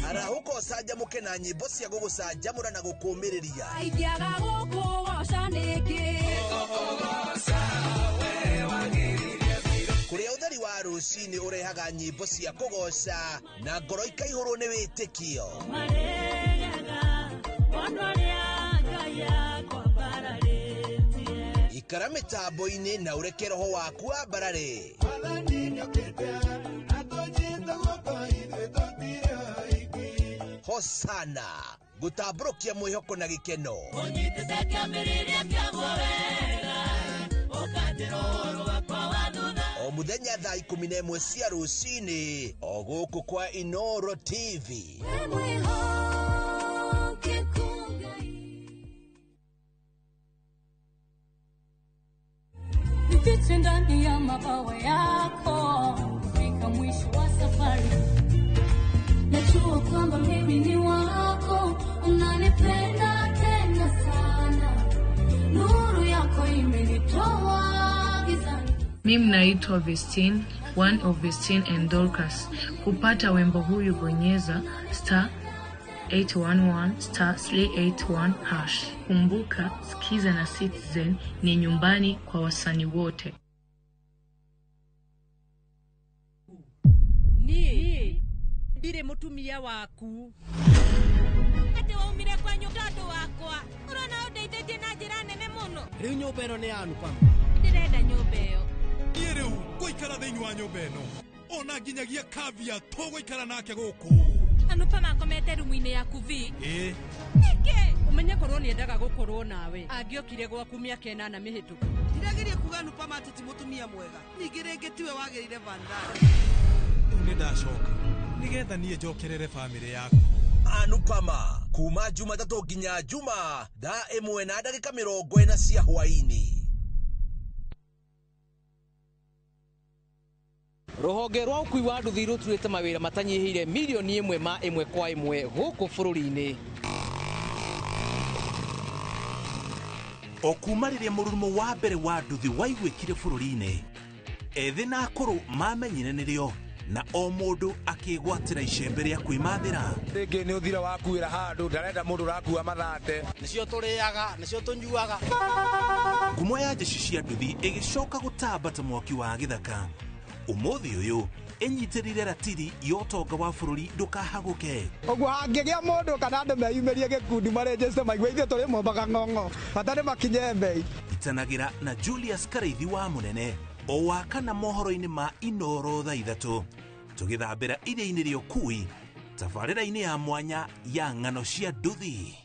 Arahũka ũcanjamũke. Ũcanjamũke na nyĩmbo cia gũgũcanjamũra na gũkũmĩrĩria. Ingĩaga gũkũgoca nĩkĩ? Kũrĩa ũtheri wa rũcinĩ ũrehaga nyĩmbo cia kũgoca na ngoro ikaihũrwo nĩ wĩtĩkio. Ikara mĩtambo-inĩ na ũreke roho waku wambarare. Hosana gũtambũrũkia mwĩhoko na gĩkeno. Ũnyitĩte kĩambĩrĩria kĩaguo wega, ũkanjĩra ũhoro wakwa wa thutha. O mũthenya thaa 11 cia rũcinĩ o gũkũ kwa Inoro TV. Nifiche ndani ya mabawa yako kufika mwisho wa safari. Najua kwamba mimi ni wako, unanipenda tena sana. Nuru yako imenitoa gizani. Mimi naitwa Vestine, one of Vestine and Dorcas. Kupata wimbo huyu bonyeza star 811 star 381 hash. Kumbuka, Sikiza na Citizen ni nyumbani kwa wasanii wote. Ni ndire mutumia waku. Ati waumire kwanyu tondu wakwa. Urona undeithĩtie na njĩra nene mũno. Rĩu nyũmba ĩno nĩ ya Anupama. Ndĩrenda nyũmba ĩyo. Niĩ rĩu ngũikara thĩinĩ wa nyũmba ĩno. Ona nginyagia Kavya tũgũikara nake gũkũ. Anupama akomete rumu-inĩ yaku vi. Ĩĩ. Nĩkĩ? Ũmenye korwo nĩendaga gũkorwo nawe. Angĩokire gwaku mĩaka 8 mĩhĩtũku. Ndirageria kuga Anupama atĩ ti mũtumia mwega. Ningĩ rĩngĩ tiwe wagĩrĩire Vandana. Rĩu nĩndacoka nĩgetha niĩ njokerere bamĩrĩ yaku. Anupama kuma Jumatatũ nginya Juma thaa 1:40 cia hwaĩ-inĩ. Rũhonge rwa ũkui wa nduthi rũturĩte mawĩra matanyihĩire milioni 1 ma 1 kwa 1 gũkũ bũrũri-inĩ. O kuma rĩrĩa mũrurumo wa mbere wa nduthi waiguĩkire bũrũri-inĩ, ethĩ na akũrũ mamenyire nĩrĩo na o mũndũ akĩgwatĩra icembe rĩa kwĩmathĩra. Rĩngĩ nĩ ũthira wakuĩra handũ ndarenda mũndũ ũrakua mathate. Nĩcio tũrĩaga, nĩcio tũnyuaga. Ngumo ya jeshi cia nduthi ĩgĩcoka gũtamba ta mwaki wa gĩthaka. Ũmũthĩ ũyũ ĩnyitĩrĩire ratiri ya ũtonga wa bũrũri ndũkahagũke. Ũguo hangĩgĩa mũndũ kana andũ meyumĩrie gĩkundi marenjeste maigue ithuĩ tũrĩ mombaga ng'ong'o bata nĩ makinye mbei. Itanagĩra na Julius Karaithi wa Mũnene o wa kana mohoro-inĩ ma Inoro thaa 3 tũgĩthambĩra iria-inĩ rĩa ũkui tabarĩra-inĩ ya mwanya ya ng'ano cia nduthi.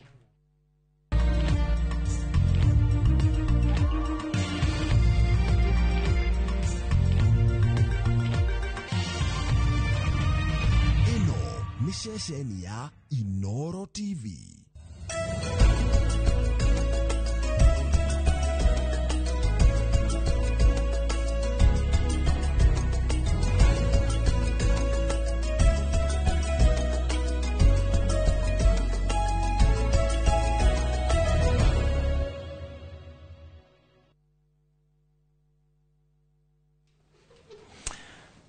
Nĩ ceceni ya Inoro TV.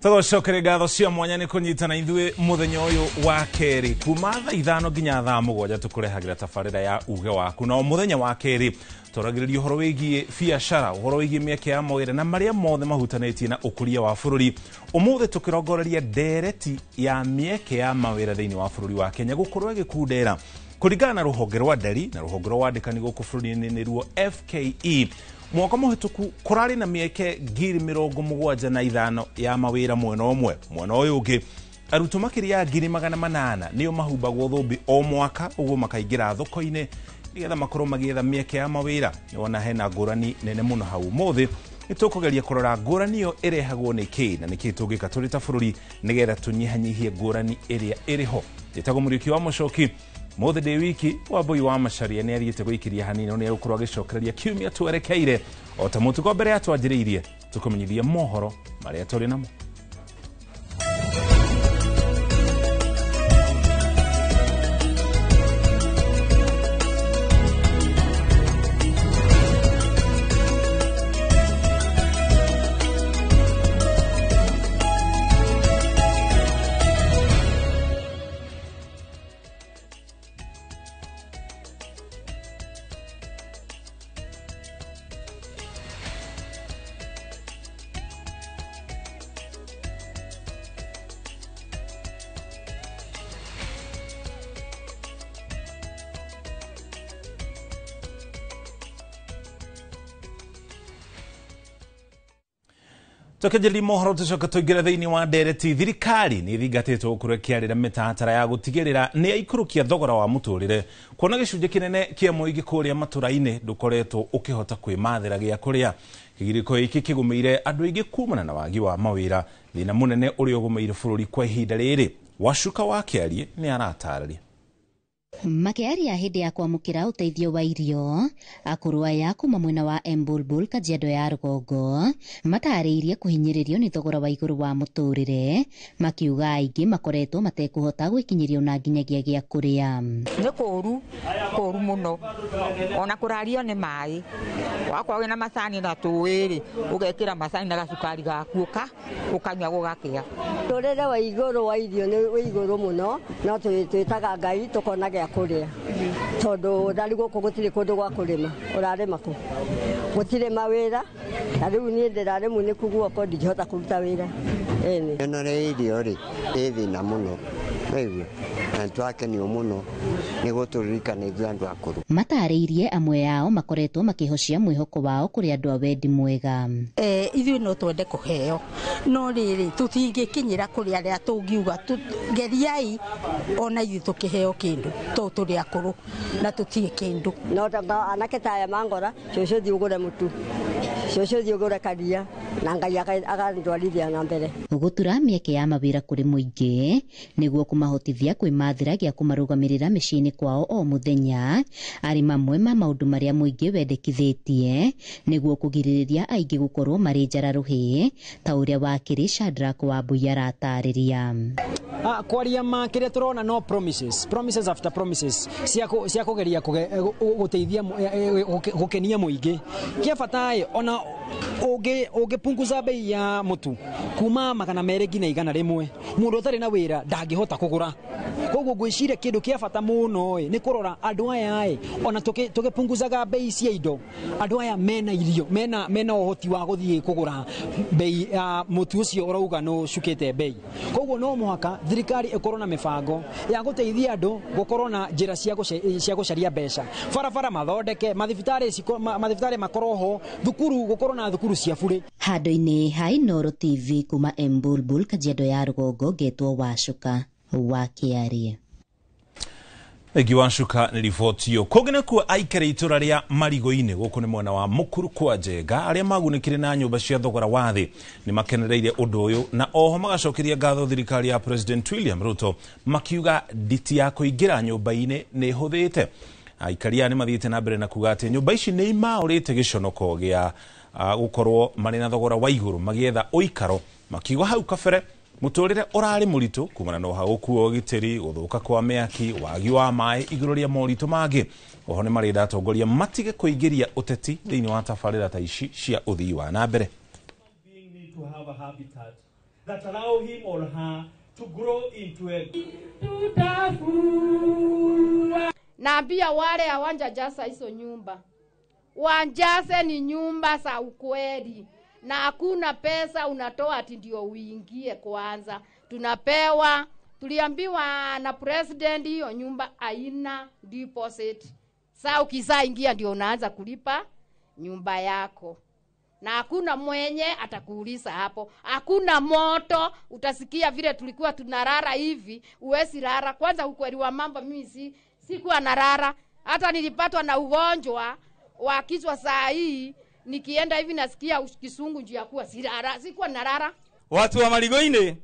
Tũgũcokeria ngatho cia mwanya nĩ kũnyitana ithuĩ mũthenya ũyũ wa kerĩ kuma thaa 5 nginya thaa 7 tũkũrehagĩra tabarĩra ya uge waku. Na o mũthenya wa kerĩ twaragĩrĩria ũhoro wĩgiĩ biacara, ũhoro wĩgiĩ mĩeke ya mawĩra na marĩa mothe mahutanĩtie na ũkũria wa bũrũri. Ũmũthĩ tũkĩrongoreria ndereti ya mĩeke ya mawĩra thĩinĩ wa bũrũri wa Kenya gũkorwo ĩgĩkundera kũringana na rũhonge rwa ndari na rũhonge rwa wandĩkani gũkũ bũrũri-inĩ nĩruo FKE. Mwaka mũhĩtũku kũrarĩ na mĩeke 75,000 ya mawĩra mwena ũmwe. Mwena ũyũ ũngĩ arutwo makĩria ya 800,000 nĩo mahumbagwo thũmbĩ o mwaka ũguo makaingĩra thoko-inĩ nĩgetha makorwo magĩetha mĩeke ya mawĩra. Nĩwona hena ngũrani nene mũno hau. Ũmũthĩ nĩtũkũgeria kũrora ngũrani ĩyo ĩrehagwo nĩ kĩĩ na nĩkĩĩ tũngĩka tũrĩ ta bũrũri nĩgetha tũnyihanyihie ngũrani ĩrĩa ĩrĩ ho. Njĩtagwo Mũriũki wa Mũcoki. Mũthĩ ndĩ wiki Wambui wa Macharia nĩ athiĩte gũikĩria hanini no nĩ egũkorwo agĩcokereria kiumia twerekeire o ta mũtugo mbere ya twanjĩrĩirie tũkũmenyithia mohoro marĩa tũrĩ namo. Tũkĩanjĩrĩria mohoro tũcoka tũingĩre thĩinĩ wa ndereti. Thirikari nĩ ĩthingatĩtwo gũkorwo ĩkĩarĩra mĩtaratara ya gũtigĩrĩra nĩ yaikũrũkia thogora wa mũtũrĩre, kuona gĩcunjĩ kĩnene kĩa mũingĩ kũrĩa matũra-inĩ ndũkoretwo ũkĩhota kwĩmathĩra gĩa kũrĩa. Kĩgirĩko gĩkĩ kĩgũmĩire andũ aingĩ kumana na wagi wa mawĩra, thĩna mũnene ũrĩa ũgũmĩire bũrũri kwa ihinda rĩrĩ. Wacuka wa Kĩarie nĩ aratarĩria. Makĩaria hĩndĩ ya kwamũkĩra ũteithio wa irio, akũrũ aya kuma mwena wa Embulbul, Kajiado ya rũgongo, matarĩirie kũhinyĩrĩrio nĩ thogora wa igũrũ wa mũtũrĩre, makiuga aingĩ makoretwo matekũhota gwĩkinyĩria ona nginyagia gĩa kũrĩa. Nĩ kũũru, kũũru mũno, ona kũrario nĩ maĩ. Wakorwo wĩna macani na tũĩ-rĩ, ũgekĩra macani na gacukari gaku ũkanyua gũgakĩa. Mũtũrĩre wa igũrũ wa irio nĩ wĩ igũrũ mũno, no twĩtaga Ngai tũkona gĩa kũrĩa, tondũ rarĩ gũkũ gũtirĩ kũndũ gwa kũrĩma, ũrarĩma kũ? Gũtirĩ mawĩra, na rĩu niĩ ndĩrarĩ munĩku guoko, ndingĩhota kũruta wĩra. Ĩni. Ĩno nĩ irio rĩ, ĩ thĩna mũno, waigua, na nĩtwakenio mũno nĩ gũtũririkana ithuĩ andũ akũrũ. Matarĩirie amwe ao makoretwo makĩhocia mwĩhoko wao kũrĩ andũ a wendi mwega. Ithuĩ no twende kũheo, no rĩrĩ tũtingĩkinyĩra kũrĩ arĩa tũngiuga geriai ona ithuĩ tũkĩheo kĩndũ, tondũ tũrĩ akũrũ na tũtirĩ kĩndũ. No anake ta aya mangora, cũcũ thiĩ ũgũre mũtu, cũcũ thiĩ ũgũre karia, na Ngai akandwarithia na mbere. Gũtura mĩeke ya mawĩra kũrĩ mũingĩ nĩguo kũmahotithia kwĩmathĩra gĩa kũmarũgamĩrĩra mĩciĩ-inĩ kwao o mũthenya, arĩ mamwe ma maũndũ marĩa mũingĩ wendekithĩtie nĩguo kũgirĩrĩria aingĩ gũkorwo marĩ njara rũhĩ, ta ũrĩa wakĩrĩ Shadrack Wambui aratarĩria. Kwaria ma kĩrĩa tũrona no promises, promises after promises cia kũgeria gũteithia gũkenia mũingĩ. Kĩa bata ĩ, ona ũngĩpunguza bei ya mũtu kuma 200 nginya 100, mũndũ ũtarĩ na wĩra ndangĩhota kũgũra. Koguo ngwĩciria kĩndũ kĩa bata mũno ĩ nĩ kũrora andũ aya ĩ, ona tũgĩpunguzaga bei cia indo, andũ aya mena irio, mena ũhoti wa gũthiĩ kũgũra bei ya mũtu ũcio ũrauga nĩ ũcukĩte bei. Koguo no mũhaka thirikari ĩkorwo na mĩbango ya gũteithia andũ gũkorwo na njĩra cia gũcaria mbeca, barabara mathondeke, mathibitarĩ makorwo ho, thukuru gũkorwo na thukuru cia bure. Handũ-inĩ ha Inooro TV kuma Embulbul, Kajiado ya rũgongo, ngetwo Wacuka wa Kĩarie. Thengi Wacuka nĩ riboti ĩyo. Kũngĩ nakuo aikari itũra rĩa Marigo-inĩ gũkũ nĩ mwena wa Mũkuru kwa Njenga arĩa magunĩkire na nyũmba cia thogora wa thĩ nĩ makenereire ũndũ ũyũ na oho magacokeria ngatho thirikari ya President William Ruto, makiuga nditi ya kũingĩra nyũmba-inĩ nĩ ĩhũthĩte. Aikari aya nĩ mathiĩte na mbere na kuga atĩ nyũmba ici nĩ imaũrĩte gĩconoko gĩa gũkorwo marĩ na thogora wa igũrũ magĩetha ũikaro, makiuga hau kabere mũtũrĩre ũrarĩ mũritũ kumana na ũhagũku wa ũgitĩri, gũthũka kwa mĩaki, wagi wa maĩ igũrũ rĩa moritũ mangĩ. Oho nĩ marenda atongoria matige kũingĩria ũteti thĩinĩ wa tabarĩra ta ici cia ũthii wa na mbere. To have a habitat that allow him or her to grow into a Naambia wale hawajajaza hizo nyumba, wanjaze ni nyumba za ukweli, na hakuna pesa unatoa ati ndio uingie kwanza. Tunapewa, tuliambiwa na president hiyo nyumba haina deposit. Sasa ukisaingia ndio unaanza kulipa nyumba yako. Na hakuna mwenye atakuuliza hapo. Hakuna moto, utasikia vile tulikuwa tunarara hivi, uwezi rara. Kwanza ukweli wa mambo mimi sikuwa narara. Hata nilipatwa na ugonjwa wa kichwa saa hii, nikienda hivi nasikia kisungu njia kuwa sirara, sikuwa narara. Watu wa Marigo-inĩ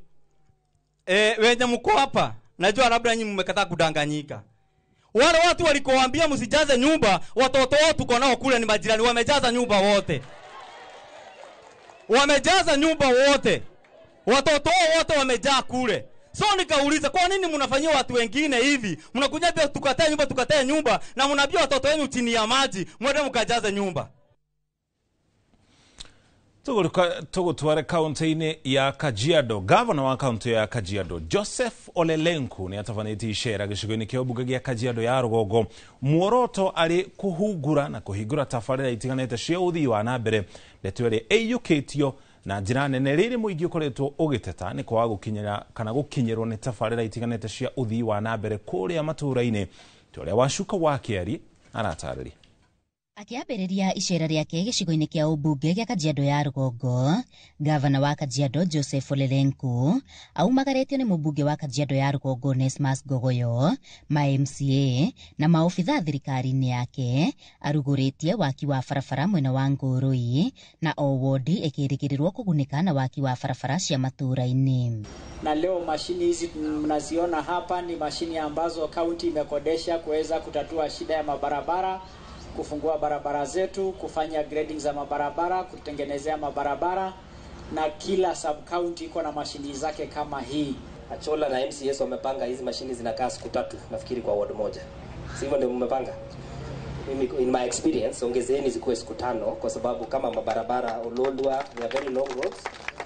wenye mko hapa, najua labda nyinyi mmekataa kudanganyika. Wale watu walikowaambia msijaze nyumba, watoto wao tuko nao kule ni majirani, wamejaza nyumba wote. Wamejaza nyumba wote. Watoto wao wote wamejaa kule. So nikauliza, kwa nini mnafanyia watu wengine hivi? Mnakuja pia tukatae nyumba, tukatae nyumba, na mnaambia watoto wenu chini ya maji, mwende mkajaze nyumba. Tũgũtware kaunti-inĩ ya Kajiado. Gavana wa kaunti ya Kajiado Joseph Ole Lenku nĩ atabanĩtie icera gĩcigo-inĩ kĩa mbunge gĩa Kajiado ya rũgongo, muoroto arĩ kũhungura na kũhingũra tabarĩra itiganĩte cia ũthii wa na mbere, ndeto ĩrĩa ĩiyũkĩtio na njĩra nene rĩrĩ mũingĩ ũkoretwo ũgĩteta nĩ kwaga gũkinyĩra kana gũkinyĩrwo nĩ tabarĩra itiganĩte cia ũthii wa na mbere kũrĩa matũũra-inĩ. Ta ũrĩa Wacuka wa Kĩari aratarĩria. Akĩambĩrĩria icera rĩake gĩcigo-inĩ kĩa ũmbunge gĩa Kajiado ya Rũgongo, gavana wa Kajiado Joseph Ole Lenku aumagarĩtio nĩ mũmbunge wa Kajiado ya Rũgongo Onesmus Ngogoyo, ma MCA na maobitha thirikari-inĩ yake, arugũrĩtie waki wa barabara mwena wa Ngũrũi na o wodi ĩkĩrĩgĩrĩrwo kũgunĩka na waki wa barabara cia matũũra-inĩ. Na leo mashini hizi mnaziona hapa ni mashini ambazo kaunti imekodesha kuweza kutatua shida ya mabarabara, kufungua barabara zetu, kufanya grading za mabarabara, kutengenezea mabarabara, na kila sub county iko na mashini zake kama hii. Achola na MCS wamepanga hizi mashini zinakaa siku 3 nafikiri kwa ward moja. Sivyo ndio mmepanga? Mimi in my experience ongezeeni zikuwe siku 5 kwa sababu kama mabarabara Ololua, they are very long roads.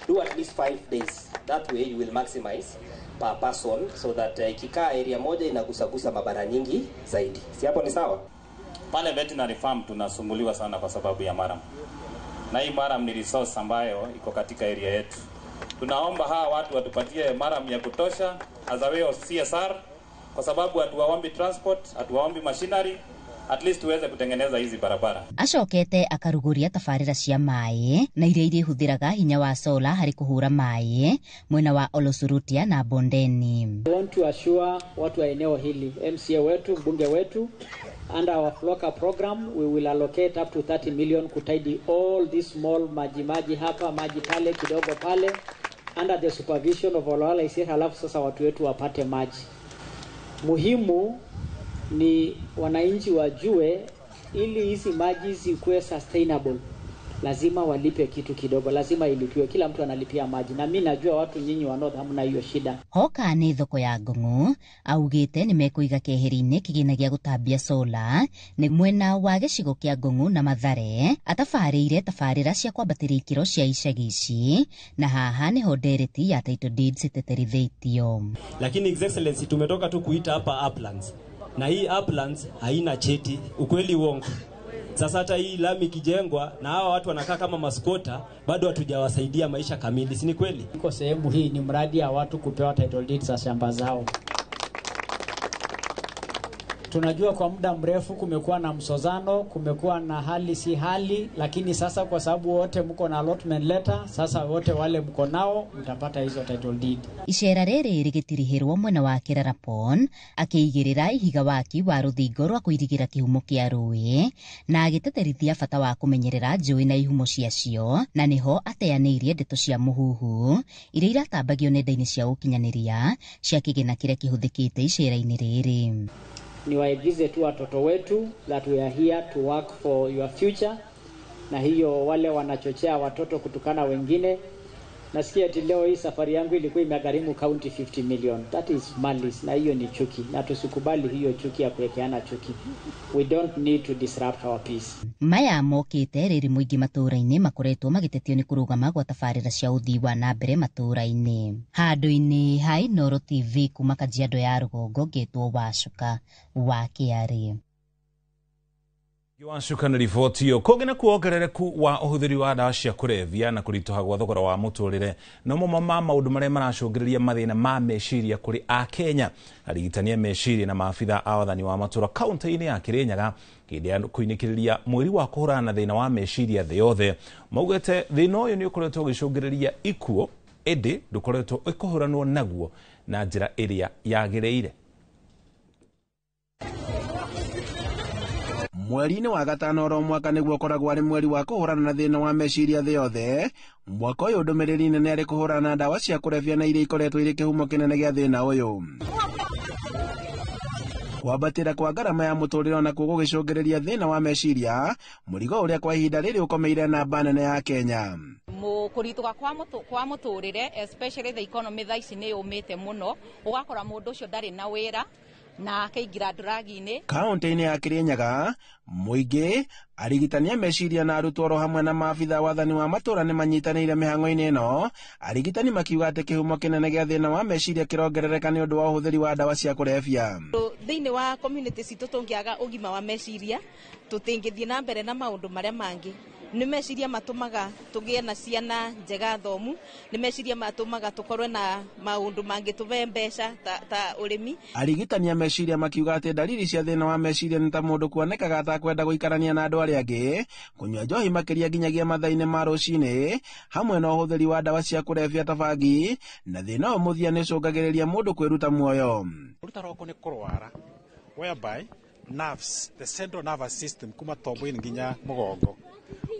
Do at least 5 days. That way you will maximize per person so that ikikaa area moja inagusagusa mabara nyingi zaidi. Si hapo ni sawa? Pale veterinary farm tunasumbuliwa sana kwa sababu ya maram. Na hii maram ni resource ambayo iko katika area yetu. Tunaomba hawa watu watupatie maram ya kutosha as a way of CSR kwa sababu hatuwaombi transport, hatuwaombi machinery, at least tuweze kutengeneza hizi barabara. Acokete akaruguria tabarĩra cia maĩ na iria irĩhũthĩraga hinya wa sola harĩ kũhũra maĩ mwena wa Olosurutia na Bondeni. I want to assure watu wa eneo hili, MCA wetu, mbunge wetu, under our Floka program we will allocate up to 30 million kutaidi all these small maji maji hapa maji pale kidogo pale under the supervision of Olala Isir, halafu sasa watu wetu wapate maji. Muhimu ni wananchi wajue ili hizi maji zikuwe sustainable lazima walipe kitu kidogo, lazima ilipiwe. Kila mtu analipia maji, na mimi najua watu nyinyi wa North hamna hiyo shida. Hoka nĩ thoko ya Ngong'o augĩte nĩ mekũiga keheri-inĩ kĩgĩna gĩa gũtambia sola nĩ mwena wa gĩcigo kĩa Ngong'o na Mathare atabarĩire tabarĩra cia kwambatĩria ikĩro cia icagi ici, na haha nĩho ndereti ya title deeds ĩteterithĩtio. Lakini His Excellency, tumetoka tu kuita hapa uplands, na hii uplands haina cheti, ukweli uongo? Sasa hata hii lami ikijengwa na hawa watu wanakaa kama maskota, bado hatujawasaidia maisha kamili, si ni kweli? Iko sehemu hii ni mradi ya watu kupewa title deeds za shamba zao. Tunajua kwa muda mrefu kumekuwa na msozano, kumekuwa na hali si hali, lakini sasa kwa sababu wote mko na allotment letter, sasa wote wale mko nao mtapata hizo title deed. Icera rĩrĩ rĩgĩtirihĩrwo mwena wa Kerarapon akĩigĩrĩra ihiga waki wa rũthingo rwa kũirigĩra kĩhumo kĩa rũĩ na agĩteterithia bata wa kũmenyerera njũĩ na ihumo ciacio, na nĩho ateanĩirie ndeto cia mũhuhu iria iratambagio nenda-inĩ cia ũkinyanĩria cia kĩgĩna kĩrĩa kĩhũthĩkĩte icera-inĩ rĩrĩ. Niwaigize tu watoto wetu that we are here to work for your future, na hiyo wale wanachochea watoto kutukana wengine. Nasikia ati leo hii safari yangu ilikuwa imegharimu county 50 million. That is malice, na hiyo ni chuki, na tusikubali hiyo chuki ya kuwekeana chuki. We don't need to disrupt our peace. Maya mokĩte rĩrĩ mũingĩ matũũra-inĩ makoretwo magĩtetio nĩ kũrũgama gwa tabarĩra cia ũthii wa na mbere matũũra-inĩ. Handũ-inĩ ha Inooro TV kuma Kajiado ya Rũgongo, ngetwo Wacuka wa Kĩarĩ. Wacuka nĩ riboti ĩyo. Kũngĩ na kuongerereku wa ũhũthĩri wa ndawa cia kũrebia na kũritũha gwa thogora wa mũtũrĩre no mamwe ma maũndũ marĩa maracũngĩrĩria mathĩna ma meciria kũrĩ Akenya. Arigitani a meciria na maabitha a wathani wa matũũra kaunti-inĩ ya Kĩrĩnyaga hĩndĩ ya kũinĩkĩrĩria mweri wa kũhũrana na thĩna wa meciria thĩ yothe maugĩte thĩna ũyũ nĩ ũkoretwo ũgĩcũngĩrĩria ikuũ, ĩndĩ ndũkoretwo ũkĩhũranwo naguo na njĩra ĩrĩa yagĩrĩire. Mweri-inĩ wa gatano oro mwaka nĩguo ũkoragwo arĩ mweri wa kũhũrana na thĩna wa meciria thĩ yothe. Mwaka ũyũ ndũmĩrĩri nene arĩ kũhũrana na ndawa cia kũrebia na iria ikoretwo irĩ kĩhumo kĩnene gĩa thĩna ũyũ. Kwambatĩra kwa ngarama ya mũtũrĩre onakuo gũgĩcũngĩrĩria thĩna wa meciria, mũrigo ũrĩa kwa ihinda rĩrĩ ũkomeire namba nene ya Kenya. Kũritũha kwa mũtũrĩre, especially the economy thaa ici nĩ yũmĩte mũno, ũgakora mũndũ ũcio ndarĩ na wĩra na akaingĩra nduragi-inĩ. Kaunti-inĩ ya Kĩrĩnyaga, mũingĩ, arigitani a meciria na arutwo oro hamwe na maabitha wathani wa matũũra nĩ manyitanĩire mĩhang'o-inĩ ĩno, arigitani makiuga atĩ kĩhumo kĩnene gĩa thĩna wa meciria kĩrongerereka nĩ ũndũ wa ũhũthĩri wa ndawa cia kũrebia. Thĩinĩ wa community citũ tũngĩaga ũgima wa meciria tũtingĩthiĩ na mbere na maũndũ marĩa mangĩ, Nĩ meciria matũmaga tũgĩe na ciana njega thomu, nĩ meciria matũmaga tũkorwe na maũndũ mangĩtũhe mbeca ta ũrĩmi. Arigitani a meciria makiuga atĩ ndariri cia thĩna wa meciria nĩ ta mũndũ kuonekaga atakwenda gũikarania na andũ arĩa angĩ, kũnyua njohi makĩria nginyagia mathaa-inĩ ma rũcinĩ, hamwe na ũhũthĩri wa ndawa cia kũrebia ta bangi, na thĩna ũyũ mũthia nĩ ũcũngagĩrĩria mũndũ kwĩruta muoyo. Kũruta roko nĩ kũrwara whereby nerves, the central nervous system kuma tombo-inĩ nginya mũgongo,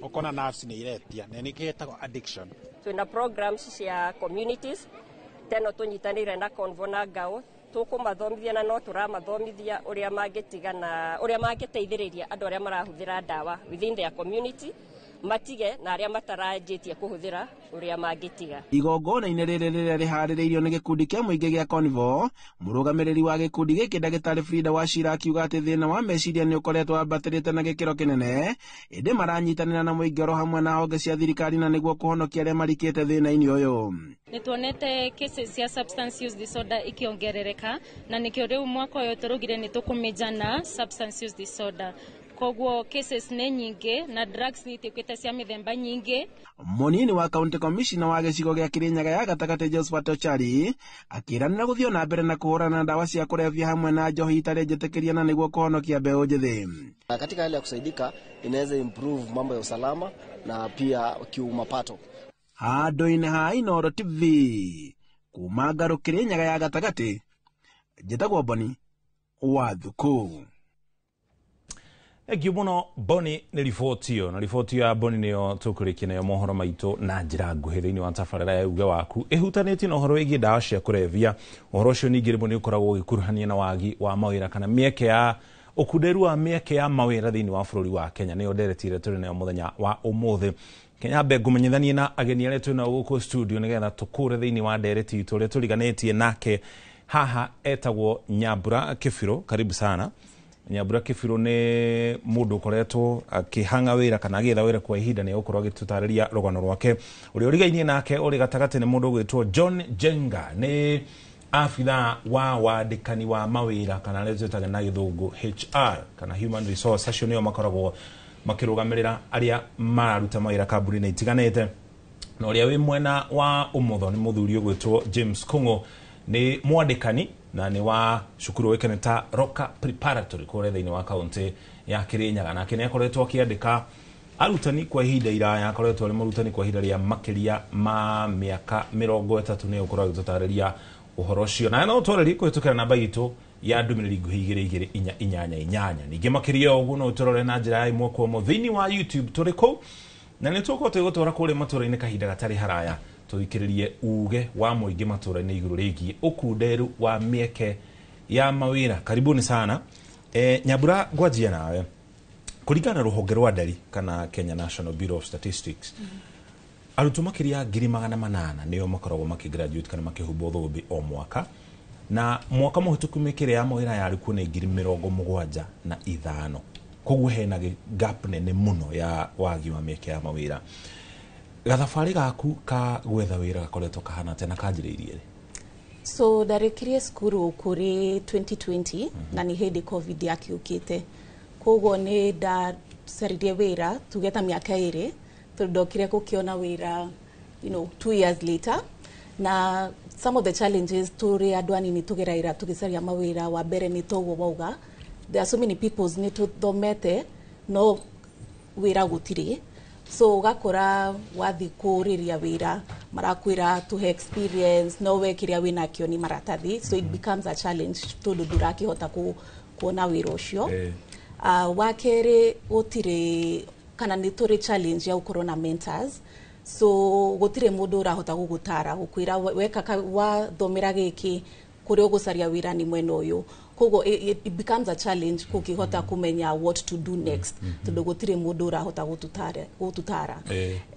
ũkona nerves nĩ iretia na nĩkĩo ĩtagwo addiction. Twĩna programs cia communities teno tũnyitanĩire na Convo na Ngao, tũkũmathomithia na no tũramathomithia ũrĩa mangĩtigana, ũrĩa mangĩteithĩrĩria andũ arĩa marahũthĩra ndawa within their community matige, na arĩa mataranjĩtie kũhũthĩra ũrĩa mangĩtiga. Igongona-inĩ rĩrĩ rĩrĩa rĩharĩrĩirio nĩ gĩkundi kĩa mũingĩ gĩa Convo, mũrũgamĩrĩri wa gĩkundi gĩkĩ ndagĩtarĩ Frida Wachira akiuga atĩ thĩna wa meciria nĩ ũkoretwo wambatĩrĩte na gĩkĩro kĩnene, ĩndĩ maranyitanĩra na mũingĩ oro hamwe na honge cia thirikari na nĩguo kũhonokia arĩa marikĩte thĩna-inĩ ũyũ. Nĩ tuonete cases cia substance use disorder ikiongerereka, na nĩkĩo rĩu mwaka ũyũ tũraugire nĩ tũkũmĩnja na substance use disorder. Koguo cases nĩ nyingĩ na drugs nĩ ituĩkĩte cia mĩthemba nyingĩ. Mũnini wa county commissioner wa gĩcigo gĩa Kirinyaga ya gatagatĩ Josephat Ochari akĩranĩra gũthiĩ na mbere na kũhũrana na ndawa cia kũrebia hamwe na njohi itarĩ njĩtĩkĩrie na nĩguo kũhonokia mbeũ njĩthĩ. Katika hali ya kusaidika inaweza improve mambo ya usalama na pia kiumapato. Handũ-inĩ ha Inooro TV kuma Ngarũ Kirinyaga ya gatagatĩ, njĩtagwo Boni wa Thuku. Thank you mũno Boni nĩ riboti ĩyo, na riboti ya Boni nĩyo tũkũrĩkia nayo mohoro maitũ na njĩra nguhĩ thĩinĩ wa tabarĩra ya uge waku ĩhutanĩtie na ũhoro wĩgiĩ ndawa cia kũrebia. Ũhoro ũcio ningĩ rĩmwe nĩ ũkoragwo ũgĩkuruhania na wagi wa mawĩra kana mĩeke ya ũkunderu wa mĩeke ya mawĩra thĩinĩ wa bũrũri wa Kenya. Nĩyo ndereti ĩrĩa tũrĩ nayo mũthenya wa ũmũthĩ. Kenya mbe ngũmenyithanie na ageni arĩa twĩ nao gũkũ studio nĩgetha tũkũre thĩinĩ wa ndereti itũ. Ũrĩa tũriganĩtie nake haha etagwo Nyambura Kĩbirũ. Karibu sana Nyambura Kĩbirũ. Nĩ mũndũ ũkoretwo akĩhang'a wĩra kana agĩetha wĩra kwa ihinda, nĩ egũkorwo agĩtũtarĩria rũgano rwake. Ũrĩa ũrigainie nake ũrĩ gatagatĩ nĩ mũndũ ũgwĩtwo John Jenga, nĩ abithaa wa wandĩkani wa mawĩra kana arĩa twĩtaga na gĩthũngũ HR kana human resource. Acio nĩo makoragwo makĩrũgamĩrĩra arĩa mararuta mawĩra kambuni-inĩ itiganĩte. Na ũrĩa wĩ mwena wa ũmotho nĩ mũthuri ũgwĩtwo James Kung'u, nĩ mwandĩkani na nĩ wa cukuru ũĩkaine ta Roka Preparatory kũrĩa thĩinĩ wa kaunti ya Kirinyaga. Nake nĩ akoretwo akĩandĩka arutani kwa ihinda iraya, akoretwo arĩ mũrutani kwa ihinda rĩa makĩria ma mĩaka 30. Nĩ ũkorwo agĩtũtarĩria ũhoro ũcio, na no twarĩrie kũhĩtũkĩra namba itũ ya ndũmĩrĩri nguhĩ 2 2 4 8 8. Ningĩ makĩria ũguo no ũtũrore na njĩra ya ĩmwe kwa ĩmwe thĩinĩ wa YouTube tũrĩ kũu, na nĩ tũgũkorwo tũgĩgũtwara kũrĩa matũũra-inĩ kahinda gatarĩ haraya tũthikĩrĩrie uge wa mũingĩ matũũra-inĩ igũrũ rĩgiĩ ũkunderu wa mĩeke ya mawĩra. Karibuni sana. Nyambura, ngwanjia nawe. Kũringana na rũhonge rwa ndari kana Kenya National Bureau of Statistics, arutwo makĩria 800,000 nĩo makoragwo makĩgraduate kana makĩhumbwo thũmbĩ o mwaka, na mwaka mũhĩtũku mĩkĩre ya mawĩra yarĩ kuo nĩ 75,000. Koguo hena gap nene mũno ya wagi wa mĩeke ya mawĩra. Gathabarĩ gaku ka gwetha wĩra gakoretwo kahana atĩa na kanjĩrĩirie rĩ? So ndarĩkirie cukuru kũrĩ 2020, na nĩ hĩndĩ COVID yakiũkĩte, koguo nĩ ndacaririe wĩra tuge ta mĩaka 2, tondũ ndokire gũkĩona wĩra 2 years later. Na some of the challenges tũrĩ andũ anini tũgeraira tũgĩcaria mawĩra, wa mbere nĩ toguo wauga, there are so many peoples nĩ tũthomete no wĩra gũtirĩ. So ũgakora wathiĩ kũrĩria wĩra marakwĩra tũhe experience, no we kĩrĩa wĩnakĩo nĩ maratathi. So it becomes a challenge tondũ ndũrakĩhota kuona wĩra ũcio. Wa kerĩ, gũtirĩ kana nĩ tũrĩ challenge ya gũkorwo na mentors. So gũtirĩ mũndũ ũrahota gũgũtara gũkwĩra weka wathomera gĩkĩ kũrĩa ũgũcaria wĩra nĩ mwena ũyũ. Koguo it becomes a challenge kũkĩhota kũmenya what to do next, tondũ gũtirĩ mũndũ ũrahota gũtũtara.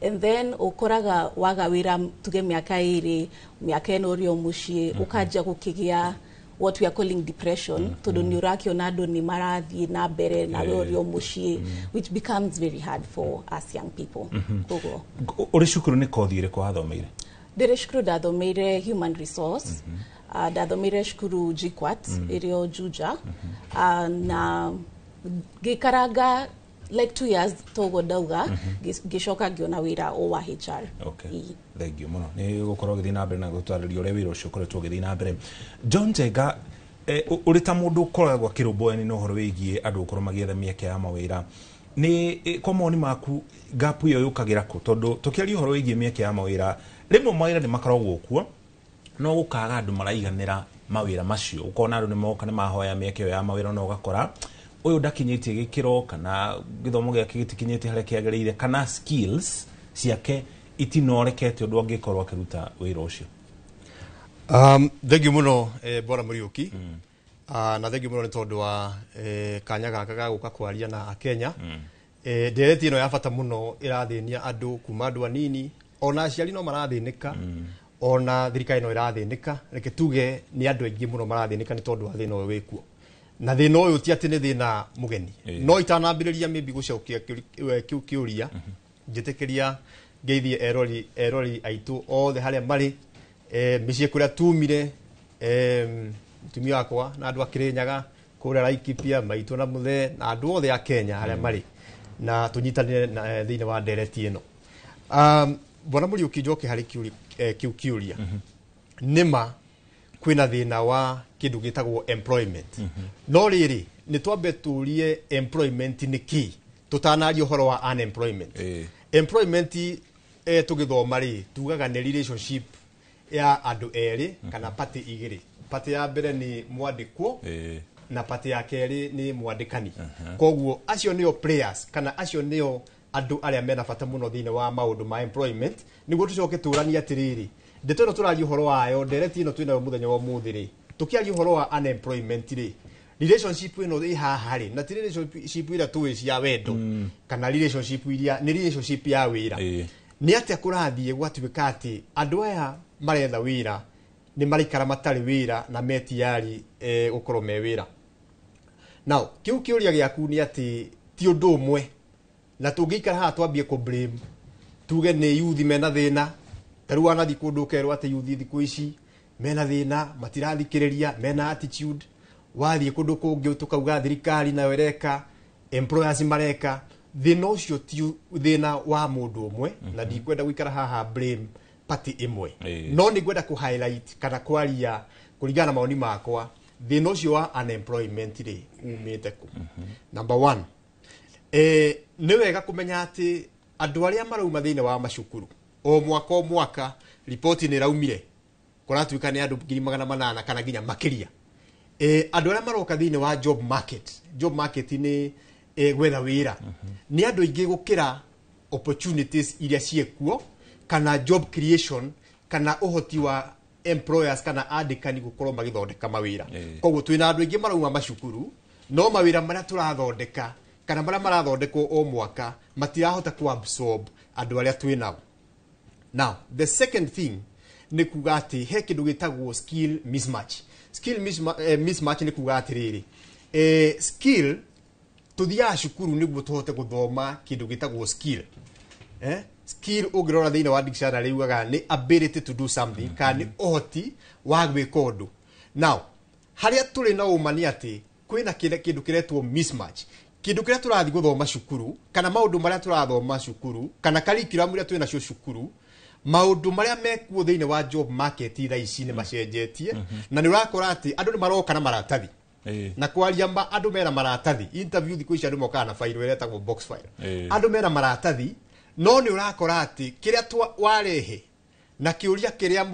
And then ũkoraga waga wĩra tuge mĩaka 2, mĩaka 4 ũrĩ o mũciĩ, ũkanjia gũkĩgĩa what we are calling depression, tondũ nĩ ũrakĩona andũ nĩ marathiĩ na mbere nawe ũrĩ o mũciĩ, which becomes very hard for us young people. Koguo ũrĩ cukuru nĩ kothi ĩrĩkũ wathomeire? Ndĩrĩ cukuru ndathomeire human resource. Ndathomeire cukuru JKUAT ĩrĩ o Juja, na ngĩikaranga like 2 years toguo ndauga, ngĩcoka ngĩona wĩra o wa HR. Okay. Thank you mũno nĩ gũkorwo ũgĩthiĩ na mbere na gũtarĩria ũrĩa wĩra ũcio ũkoretwo ũgĩthiĩ na mbere. John Njenga, ũrĩ ta mũndũ ũkoragwo akĩrũmbũyania na ũhoro wĩgiĩ andũ gũkorwo magĩetha mĩeke ya mawĩra, nĩ kwa mawoni maku gap ĩyo yũkagĩra kũ? Tondũ tũkĩaria ũhoro wĩgiĩ mĩeke ya mawĩra, rĩmwe mawĩra nĩ makoragwo kuo no gũkaga andũ maraiganĩra mawĩra macio. Ũkona andũ nĩ moka nĩ mahoya mĩeke ĩyo ya mawĩra, no ũgakora ũyũ ndakinyĩtie gĩkĩro kana gĩthomo gĩake gĩtikinyĩtie harĩa kĩagĩrĩire kana skills ciake itinorekete ũndũ angĩkorwo akĩruta wĩra ũcio. Thengiũ mũno, bwana Mũriũki. Na thengiũ mũno nĩ tondũ wa kanya gaka ga gũka kwaria na Akenya. Ndereti ĩno ya bata mũno ĩrathĩnia andũ kuma andũ anini, ona aciari no marathĩnĩka, ona thirikari no ĩrathĩnĩka. Reke tuge nĩ andũ aingĩ mũno marathĩnĩka nĩ tondũ wa thĩna ũyũ wĩkuo, na thĩna ũyũ ti atĩ nĩ thĩna mũgeni. No itanambĩrĩria maybe gũcokia kĩu kĩũria, njĩtĩkĩria ngeithie erori aitũ othe harĩa marĩ, mĩciĩ kũrĩa tumire, mũtumia wakwa na andũ a Kĩrĩnyaga kũrĩa Laikipia, maitũ na mũthee na andũ othe a Kenya harĩa marĩ, na tũnyitanĩre thĩinĩ wa ndereti ĩno. Bwana Mũriũki, njoke harĩ kĩu kĩũria. Nĩma kwĩna thĩna wa kĩndũ gĩtagwo employment, no rĩrĩ nĩ twambe tũrie employment nĩ kĩ tũtanaria ũhoro wa unemployment. Employment, tũgĩthoma rĩ, tugaga nĩ relationship ya andũ erĩ kana party igĩrĩ. Party ya mbere nĩ mwandĩkwo na party ya kerĩ nĩ mwandĩkani. Koguo acio nĩo players kana acio nĩo andũ arĩa mena bata mũno thĩinĩ wa maũndũ ma employment. Nĩguo tũcoke tũranie atĩrĩrĩ, ndeto ĩno tũraria ũhoro wayo, ndereti ĩno twĩnayo mũthenya wa ũmũthĩ rĩ, tũkĩaria ũhoro wa unemployment rĩ, relationship ĩno ĩ haha rĩ, na ti relationship iria tũĩ cia wendo kana relationship iria nĩ relationship ya wĩra. Nĩ atĩa kũrathiĩ gwatuĩka atĩ andũ aya maretha wĩra nĩ maraikara matarĩ wĩra na metiari gũkorwo me wĩra? Now kĩu kĩũria gĩaku nĩ atĩ ti ũndũ ũmwe na tũngĩikara haha twambie kũ blame, tuge nĩ yuthi mena thĩna. Ta rĩu wanathiĩ kũndũ ũkerwo atĩ yuthi thikũ ici mena thĩna, matirathikĩrĩria, mena attitude. Wathiĩ kũndũ kũngĩ tũkauga thirikari nayo ĩreka, employers mareka. Thĩna ũcio ti thĩna wa mũndũ ũmwe, na ndikwenda gũikara haha blame party ĩmwe, no nĩ ngwenda kũ highlight kana kwaria kũringana na maoni makwa thĩna ũcio wa unemployment rĩ umĩte kũ. Number one, nĩ wega kũmenya atĩ andũ arĩa marauma thĩinĩ wa macukuru o mwaka o mwaka, riboti nĩ ĩraumire kũratuĩka nĩ andũ 800,000 kana nginya makĩria. Andũ arĩa maroka thĩinĩ wa job market, job market nĩ gwetha wĩra, nĩ andũ aingĩ gũkĩra opportunities iria ciĩkuo kana job creation kana ũhoti wa employers kana andĩkani gũkorwo magĩthondeka mawĩra. Koguo twĩna andũ aingĩ marauma macukuru, no mawĩra marĩa tũrathondeka kana marĩa marathondekwo o mwaka matirahota ku absorb andũ arĩa twĩ nao. Now the second thing nĩ kuga atĩ he kĩndũ gĩtagwo skill mismatch. Skill mismatch nĩ kuga atĩrĩrĩ, skill, tũthiaga cukuru nĩguo tũhote gũthoma kĩndũ gĩtagwo skill. Skill ũngĩrora thĩinĩ wa dictionary yugaga nĩ ability to do something kana nĩ ũhoti wa gwĩka ũndũ. Now harĩa tũrĩ na ũma nĩ atĩ kwĩna kĩndũ kĩretwo mismatch. Kĩndũ kĩrĩa tũrathiĩ gũthoma cukuru kana maũndũ marĩa tũrathoma cukuru kana curriculum iria twĩ nacio cukuru, maũndũ marĩa mekuo thĩinĩ wa job market thaa ici nĩ macenjetie, na nĩ ũrakora atĩ andũ nĩ maroka na maratathi, na kwaria ma andũ mena maratathi interview thikũ ici andũ mokaga na file ĩrĩa ĩtagwo box file. Andũ mena maratathi, no nĩ ũrakora atĩ kĩrĩa warehe na kĩũria kĩrĩa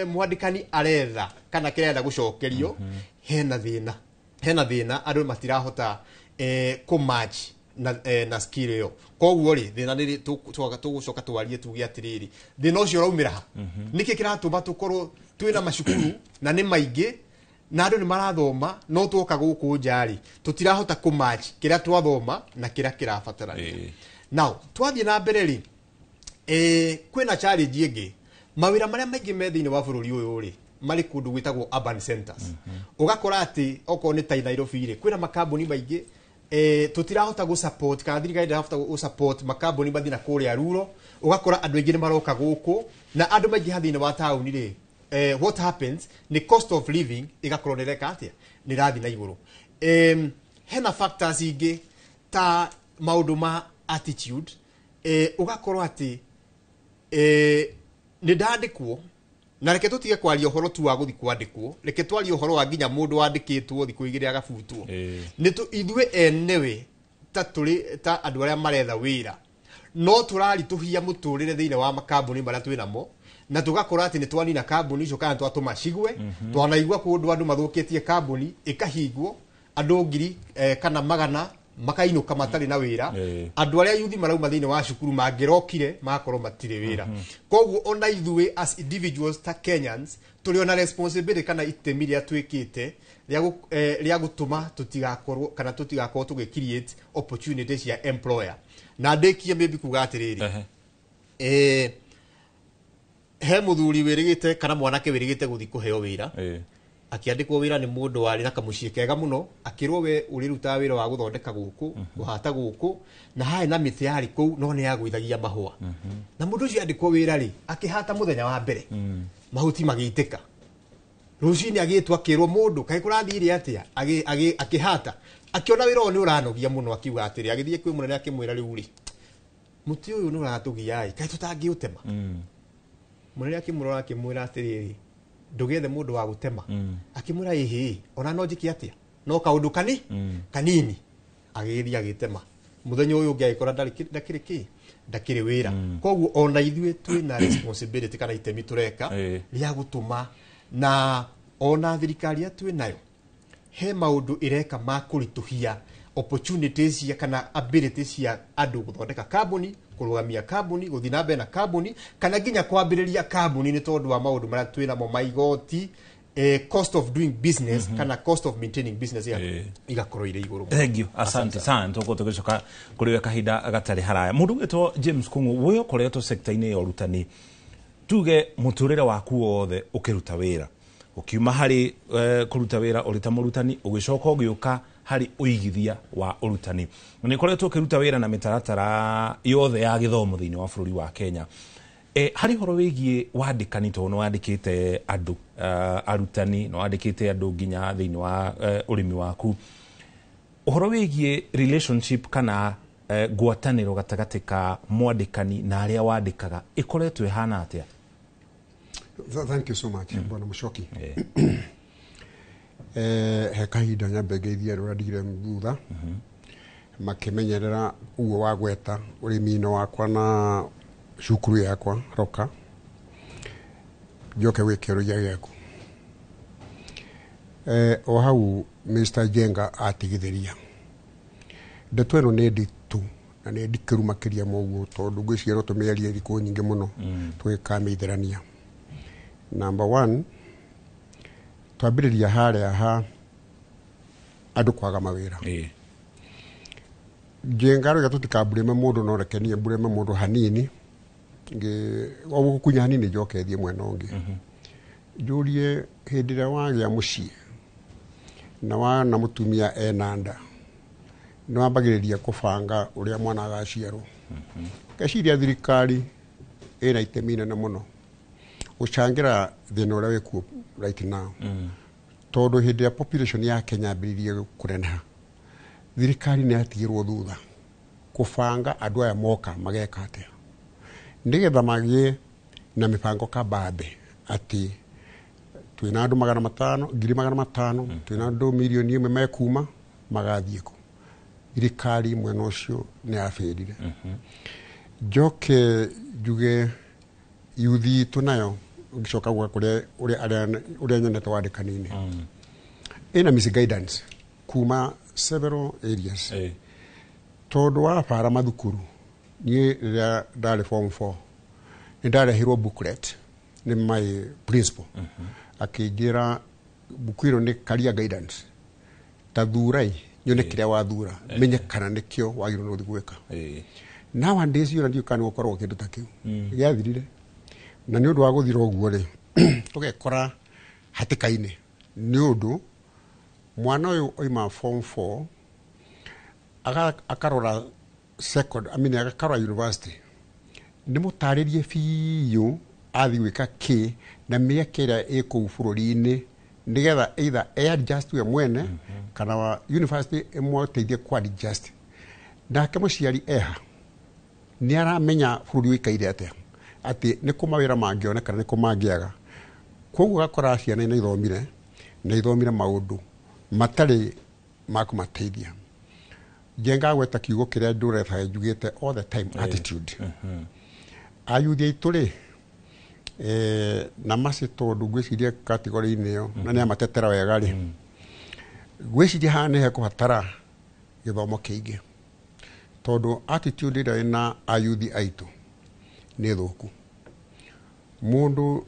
mwandĩkani aretha kana kĩrĩa arenda gũcokerio, hena thĩna, hena thĩna, andũ matirahota kũ match na skill ĩyo. Koguo rĩ, thĩna nĩ tũgũcoka twarie tuge atĩrĩrĩ, thĩna ũcio ũraumĩra ha? Nĩkĩ kĩratũma tũkorwo twĩna macukuru na nĩ maingĩ na andũ nĩ marathoma, no twoka gũkũ nja rĩ, tũtirahota kũ match kĩrĩa twathoma na kĩrĩa kĩrabatarania? Now twathiĩ na mbere rĩ, kwĩna challenge ĩngĩ. Mawĩra marĩa maingĩ me thĩinĩ wa bũrũri ũyũ rĩ, marĩ kũndũ gwĩtagwo urban centers. Ũgakora atĩ okorwo nĩ ta Nairobi rĩ, kwĩna makambuni maingĩ, tũtirahota gũ support kana thirikari ndĩrahota gũ support makambuni mathiĩ na kũrĩa rural. Ũgakora andũ aingĩ nĩ maroka gũkũ na andũ maingĩ thĩinĩ wa taũni rĩ, what happens nĩ cost of living ĩgakorwo nĩ ĩreka atĩa? Nĩ ĩrathiĩ na igũrũ. Hena factors ingĩ ta maũndũ ma attitude, ũgakorwo atĩ nĩ ndandĩkwo. Na reke tũtige kwaria ũhoro tu wa gũthiĩ kwandĩkwo, reke twarie ũhoro wa nginya mũndũ wandĩkĩtwo thikũ igĩrĩ agabutwo. Nĩ ithuĩ enewe ta tũrĩ ta andũ arĩa maretha wĩra, no tũraritũhia mũtũrĩre thĩinĩ wa makambuni marĩa twĩ namo, na tũgakora atĩ nĩ twanina kambuni icio kana twatũma cigwe. Twanaigua kũndũ andũ mathũkĩtie kambuni ĩkahingwo, andũ ngiri kana magana makainũka matarĩ na wĩra. Andũ arĩa yuthi marauma thĩinĩ wa cukuru mangĩrokire magakorwo matirĩ wĩra. Koguo ona ithuĩ as individuals ta Kenyans tũrĩ ona responsibility kana itemi rĩa twĩkĩte rĩa gũtũma tũtigakorwo kana tũtigakorwo tũgĩ create opportunity cia employer. Na ndĩkie maybe kuga atĩrĩrĩ, he mũthuri wĩrĩgĩte kana mwanake wĩrĩgĩte gũthiĩ kũheo wĩra, akĩandĩkwo wĩra nĩ mũndũ warĩ na kamũciĩ kega mũno, akĩrwo we ũrĩrutaga wĩra wa gũthondeka gũkũ, kũhata gũkũ, na harĩ na mĩtĩ yarĩ kũu no nĩ yagũithagia mahũa. Na mũndũ ũcio andĩkwo wĩra rĩ, akĩhata mũthenya wa mbere mahuti magĩitĩka. Rũcinĩ agĩtwo akĩrwo, mũndũ kaĩ kũrathire atĩa? Akĩhata akĩona wĩra ũyũ nĩ ũranogia mũno, akiuga atĩrĩ, agĩthiĩ kwĩ mũnene akĩmwĩra, rĩu rĩ, mũtĩ ũyũ nĩ ũratũgia ĩ, kaĩ tũtangĩũtema? Mũnene akĩmũrora akĩmwĩra atĩrĩrĩ, ndũgethe mũndũ wa gũtema. Akĩmwĩra, ĩhĩ, ona no njĩke atĩa, no kaũndũ kani kanini. Agĩgĩthiĩ agĩtema. Mũthenya ũyũ ũngĩ agĩkora ndakĩrĩ kĩ, ndakĩrĩ wĩra. Koguo ona ithuĩ twĩna responsibility kana itemi tũreka rĩa gũtũma, na ona thirikari ĩrĩa twĩ nayo he maũndũ ĩreka ma kũritũhia opportunities cia kana ability cia andũ gũthondeka kambuni, kũrũgamia kambuni, gũthiĩ na mbere na kambuni, kana nginya kwambĩrĩria kambuni, nĩ tondũ wa maũndũ marĩa twĩ namo ma igoti, cost of doing business kana cost of maintaining business igakorwo irĩ igũrũ mũno. Thank you, asante sana. Tũgũkorwo tũgĩcoka kũrĩ we kahinda gatarĩ haraya. Mũndũ ũgwĩtwo James Kung'u, we ũkoretwo sector-inĩ ya ũrutani, tuge mũtũrĩre waku wothe ũkĩruta wĩra, ũkiuma harĩ kũruta wĩra ũrĩ ta mũrutani, ũgĩcoka ũgĩũka harĩ ũigithia wa ũrutani. Na nĩ ũkoretwo ũkĩruta wĩra na mĩtaratara yothe ya gĩthomo thĩinĩ wa bũrũri wa Kenya. Harĩ ũhoro wĩgiĩ wandĩkani, tondũ nĩ wandĩkĩte andũ, arutani, nĩ wandĩkĩte andũ nginya thĩinĩ wa ũrĩmi waku, ũhoro wĩgiĩ relationship kana ngwatanĩro gatagatĩ ka mwandĩkani na arĩa wandĩkaga ĩkoretwo ĩhana atĩa? Thank you so much, Bwana Mushoki. He kahinda nyambe ngeithie andũ arĩa ndigire thutha makĩmenyerera ũguo wa gweta ũrĩmi-inĩ wakwa na cukuru yakwa roka njoke gwĩ kĩũria gĩaku. O hau Mr. Jenga atigithĩria ndeto ĩno nĩ nditũ na nĩ ndikĩru makĩria ma ũguo, tondũ ngwĩciria no tũmĩarie thikũ nyingĩ mũno tũgĩkamĩithĩrania. Number one, twambĩrĩria harĩa ha andũ kwaga mawĩra. Njenga rĩga tũtikamburĩme mũndũ, no reke niĩ mburĩme mũndũ hanini, o gũkunya hanini njoke thiĩ mwena ũngĩ. Njũrie, hĩndĩ ĩrĩa wagĩa mũciĩ na wana mũtumia ena nda, nĩ wambagĩrĩria kũbanga ũrĩa mwana agaciarwo. Ngeciria thirikari ĩna itemi inene mũno gũcangĩra thĩna ũrĩa wĩkuo right now, tondũ hĩndĩ ĩrĩa population ya Kenya yambĩrĩirie kũneneha, thirikari nĩ yatigirwo thutha kũbanga andũ aya moka mageka atĩa, nĩgetha magĩe na mĩbango kabambe atĩ twĩna andũ 500, 500,000, twĩna andũ 1 million mekuma magathiĩ kũ. Thirikari mwena ũcio nĩ yabĩrire. Njoke njuge yuthi itũ nayo, ũngĩcoka gwa kũrĩa ũrĩa nyonete wandĩkani-inĩ, ĩna misguidance kuma several areas, tondũ wabara mathukuru. Niĩ rĩrĩa ndarĩ form 4 nĩ ndarehirwo booklet nĩ my principal, akĩnjĩra buku ĩno nĩ career guidance, ta thurai nyone kĩrĩa wathura, menye kana nĩkĩo wagĩrĩirwo nĩ gũthiĩ gwĩka. Nowadays ona ndiũĩ kana nĩ gũkoragwo kĩndũ ta kĩu. Gĩathirire, na nĩ ũndũ wa gũthira ũguo rĩ, tũgekora hatĩka-inĩ, nĩ ũndũ mwana ũyũ oima form 4 akarora second, I mean, akarora university, nĩ mũtarĩrie biũ athiĩ gwĩka kĩ na mĩeke ĩrĩa ĩ kũu bũrũri-inĩ, nĩgetha either e adjust we mwene kana wa university ĩmũteithie ku adjust. Nake mũciari eha nĩ aramenya bũrũri ũikaire atĩa, atĩ nĩ kũ mawĩra mangĩonekana, nĩ kũ mangĩaga. Koguo ũgakora ciana nĩ ithomire na ithomire maũndũ matarĩ ma kũmateithia. Njenga gweta kiugo kĩrĩa ndũrethaga njugĩte all the time, attitude. Ayuthi aitũ rĩ, na maci tondũ ngwĩciria kategori-inĩ ĩyo na nĩ amatetera wega rĩ, ngwĩciria haha nĩ hekũbatara gĩthomo kĩingĩ, tondũ attitude ĩrĩa ĩna ayuthi aitũ nĩ thũku. Mũndũ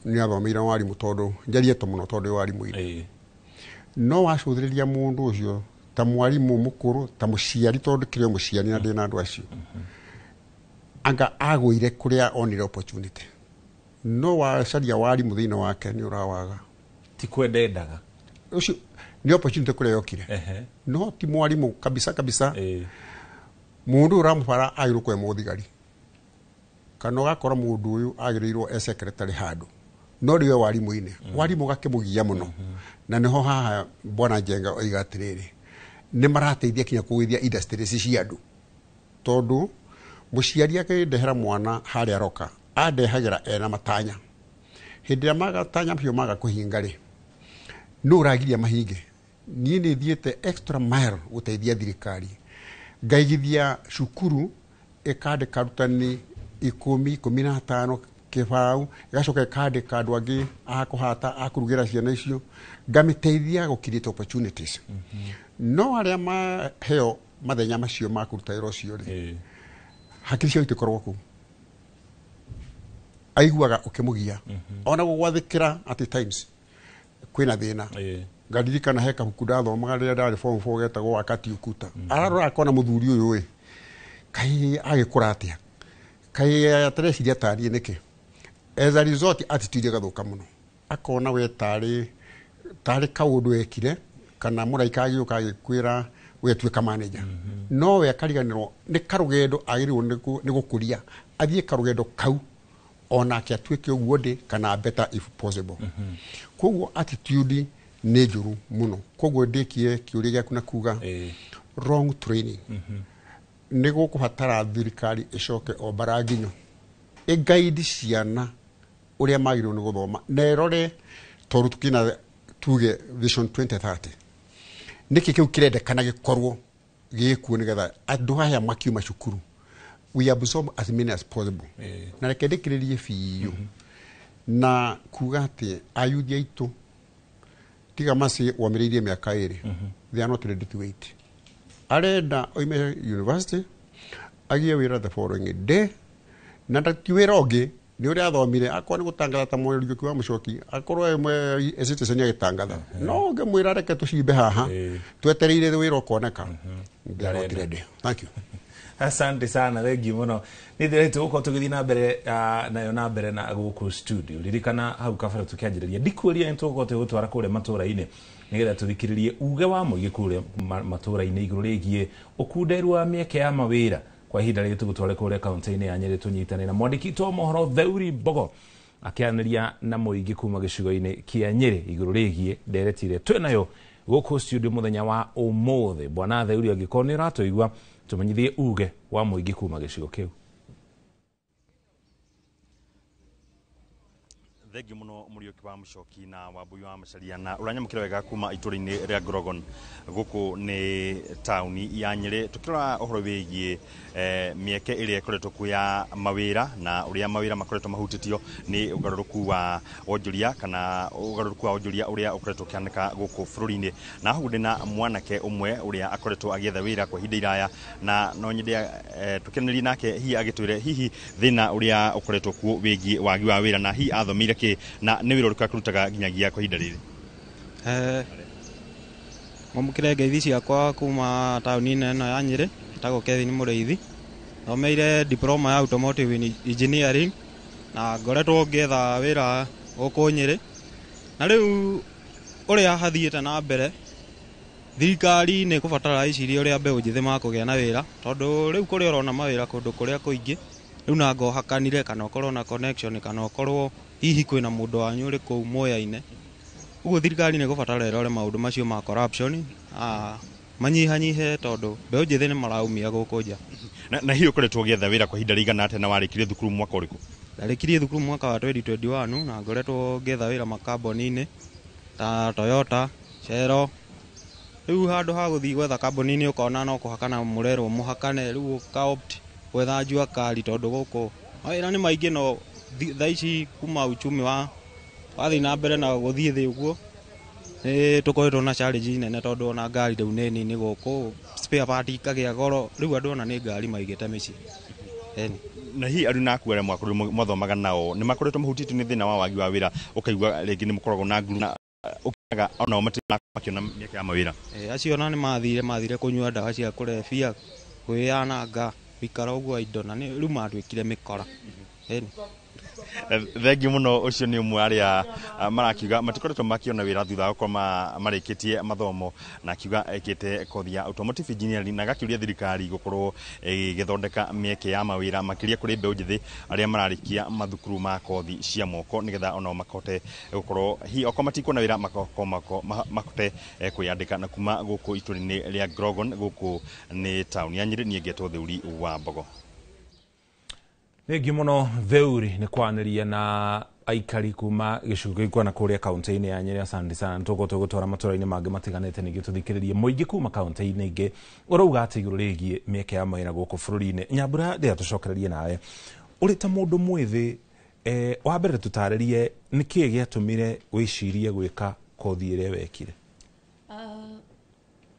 nĩ athomeire warimũ, tondũ njarie to mũno tondũ warimũ-inĩ, no wacũthĩrĩria mũndũ ũcio ta mwarimũ mũkũrũ, ta mũciari, tondũ kĩrĩ o mũciari na ndĩ na andũ acio, anga agũire kũrĩa onire opportunity, no wacaria warimũ thĩinĩ wake nĩ ũrawaga. Ti kwenda endaga. Ũcio nĩ opportunity kũrĩa yokire, no ti mwarimũ kabisa kabisa. Mũndũ ũyũ ũramũbara agĩrĩirwo kũhe mũthigari, kana ũgakora mũndũ ũyũ agĩrĩirwo e secretary handũ, no rĩwe warimũ-inĩ, warimũ ũgakĩmũgia mũno. Na nĩho haha bwana Njenga oiga atĩrĩrĩ, nĩ marateithia kinya kũgũithia industries cia andũ, tondũ mũciari akĩndehera mwana harĩa aroka andehagĩra ena matanya. Hĩndĩ ĩrĩa matanya macio maga kũhinga rĩ, nũ ũragiria mahinge? Niĩ nĩ thiĩte extra mile gũteithia thirikari, ngaigithia cukuru ĩkandĩka arutani 10, 15 kĩbaũ, ĩgacoka ĩkandĩka andũ angĩ a kũhata, a kũrugĩra ciana icio, ngamĩteithia gũ create opportunities. No arĩa maheo mathenya macio ma kũruta wĩra ũcio rĩ, hakiri ciao itikoragwo kũu, aiguaga ũkĩmũgia ona gũgwathĩkĩra at times kwĩna thĩna. Ngaririkana he kabuku ndathomaga rĩrĩa ndarĩ form 4 getagwo Wakati Ukuta. Ararora akona mũthuri ũyũ ĩ kaĩ agĩkũra atĩa, kaĩ atareciria tarĩ nĩkĩ. As a result attitude ĩgathũka mũno, akona we tarĩ kaũndũ ekire, kana mũraika agĩũka agĩkwĩra we tuĩka manager, no we akariganĩrwo nĩ karũgendo agĩrĩirwo nĩ gũkũria, athiĩ karũgendo kau onake atuĩke ũguo ndĩ kana better if possible. Koguo attitude nĩ njũru mũno. Koguo ndĩkie kĩũria gĩaku na kuga wrong training. Nĩ gũkũbatara thirikari ĩcoke o mbara nginyo ĩgaidi ciana ũrĩa magĩrĩirwo nĩ gũthoma, na ĩrore tondũ tũkĩna tuge Vision 2030 nĩkĩ kĩu kĩrendekana gĩkorwo gĩkuo, nĩgetha andũ aya makiuma cukuru we absorb as many as possible. Na reke ndĩkĩrĩrie biũ na kuga atĩ ayuthi aitũ tiga maci womĩrĩirie mĩaka 2, they are not ready to wait. Arenda oime university agĩe wĩra the following day, na ti wĩra ũngĩ nĩ ũrĩa athomire, akorwo nĩ gũtangatha ta Mũriũki wa Mũcoki, akorwo e citizen agĩtangatha, no ũngĩmwĩra reke tũcimbe haha twetereire wĩra ũkoneka, they are not ready. Thank you. Asante sana, thengiũ mũno. Nĩ ndĩrete gũkorwo tũgĩthiĩ na mbere nayo na mbere na gũkũ studio. Ririkana hau kabere tũkĩanjĩrĩria ndikuĩria nĩ tũgũkorwo tũgĩgũtwara kũrĩa matũra-inĩ nĩgetha tũthikĩrĩrie uge wa mũingĩ kũrĩa matũra-inĩ igũrũ rĩgiĩ ũkunderu wa mĩeke ya mawĩra. Kwa ihinda rĩrĩ tũgũtware kũrĩa kaunti-inĩ ya Nyĩrĩ tũnyitane na mwandĩki witũ wa mohoro Theuri Mbogo akĩaranĩria na mũingĩ kuma gĩcigo-inĩ kĩa Nyĩrĩ igũrũ rĩgiĩ ndereti ĩrĩa twĩnayo gũkũ studio mũthenya wa ũmũthĩ. Bwana Theuri, angĩkorwo nĩ ũratũigua, tũmenyithie uge wa mũingĩ kuma gĩcigo kĩu. Thengiũ mũno Mũriũki wa Mũcoki na Wambui wa Macharia, na ũranyamũkĩra wega kuma itũra-inĩ rĩa Grogon gũkũ nĩ taũni ya Nyĩrĩ, tũkĩrora ũhoro wĩgiĩ mĩeke ĩrĩa ĩkoretwo kuo ya mawĩra na ũrĩa mawĩra makoretwo mahutĩtio nĩ ũgarũrũku wa wonjoria kana ũgarũrũku wa wonjoria ũrĩa ũkoretwo ũkĩhanĩka gũkũ bũrũri-inĩ. Na hau ndĩ na mwanake ũmwe ũrĩa akoretwo agĩetha wĩra kwa ihinda iraya, na no nyende tũkĩaranĩrie nake, hihi agĩtwĩre hihi thĩna ũrĩa ũkoretwo kuo wĩgiĩ wagi wa wĩra, na hihi athomeire kĩ na nĩ wĩra ũrĩkũ akĩrutaga nginyagia kwa ihinda rĩrĩ. Mwamũkĩre ngeithi ciakwa kuma taũni-inĩ ĩno ya Nyĩrĩ, etagwo Kevin Mũrĩithi. Thomeire diploma ya automotive engineering na ngoretwo ngĩetha wĩra gũkũ Nyĩrĩ. Na rĩu ũrĩa hathiĩte na mbere, thirikari nĩ ĩkũbatara ĩcirie ũrĩa mbeũ njĩthĩ makũgĩa na wĩra, tondũ rĩu kũrĩa ũrona mawĩra kũndũ kũrĩa kũingĩ, rĩu nanga ũhakanire kana ũkorwo na connection kana ũkorwo hihi kwĩna mũndũ wanyu ũrĩ kũu Mwea-inĩ. Ũguo thirikari nĩ ĩkũbatara ĩrore maũndũ macio ma corruption, Manyihanyihe tondũ mbeũ njĩthĩ nĩ maraumia gũkũ nja. Na hihi ũkoretwo ũgĩetha wĩra kwa ihinda rĩigana atĩa, na warĩkirie thukuru mwaka ũrĩkũ? Ndarĩkirie thukuru mwaka wa 2021 na ngoretwo ngĩetha wĩra makamboni-inĩ ta Toyota, Shell. Rĩu handũ ha gũthiĩ gwetha kamboni-inĩ ũkona no kũhakana mũrerwo mũhakane, rĩu ũka opt gwetha jua kali tondũ gũkũ mawĩra nĩ maingĩ, no thaa ici kuma uchumi wa wathiĩ na mbere na gũthiĩ thĩ ũguo nĩ tũkoretwo na challenge nene, tondũ ona ngari rĩu nĩ nini gũkũ, spare part ikagĩa goro, rĩu andũ ona nĩ ngari maigĩte mĩciĩ. Eni. Na hihi aruna aku arĩa mwakorirwo mwathomaga nao nĩ makoretwo mahutĩtio nĩ thĩna wa wagi wa wĩra, ũkaigua rĩngĩ nĩ mũkoragwo na nguru na ũkĩaga onao makĩona mĩeke ya mawĩra? Acio ona nĩ mathire kũnyua ndawa cia kũrebia, kwĩyananga, gũikara ũguo indo, na rĩu matuĩkire mĩkora. Eni. Thengiũ mũno. Ũcio nĩ ũmwe arĩa marakiuga matikoretwo makĩona wĩra thutha wa gũkorwo marĩkĩtie mathomo, na akiuga ekĩte kothi ya automotive engineering, na agakĩũria thirikari gũkorwo ĩgĩthondeka mĩeke ya mawĩra makĩria kũrĩ mbeũ njĩthĩ arĩa mararĩkia mathukuru ma kothi cia moko, nĩgetha onao makote gũkorwo hihi okorwo matikuona wĩra makorwo mahote kwĩyandĩka. Na kuma gũkũ itũra-inĩ rĩa Grogon, gũkũ nĩ taũni ya Nyĩrĩ, niĩ ngetwo Theuri wa Mbogo. Thengiũ mũno Theuri nĩ kwanĩria na aikari kuma gĩcigo gĩkwana kũrĩa kaunti-inĩ ya Nyĩrĩ. Asante sana. Nĩ tũgũkorwo tũgĩtwara matũra-inĩ mangĩ matiganĩte ningĩ tũthikĩrĩrie mũingĩ kuma kaunti-inĩ ingĩ ũrauga atĩ igũrũ rĩgiĩ mĩeke ya mawĩra gũkũ bũrũri-inĩ. Nyambura, ndĩra tũcokererie nawe ũrĩ ta mũndũ mwĩthĩ, wa mbere tũtarĩrie nĩkĩĩ gĩatũmire wĩcirie gwĩka kothi ĩrĩa wekire?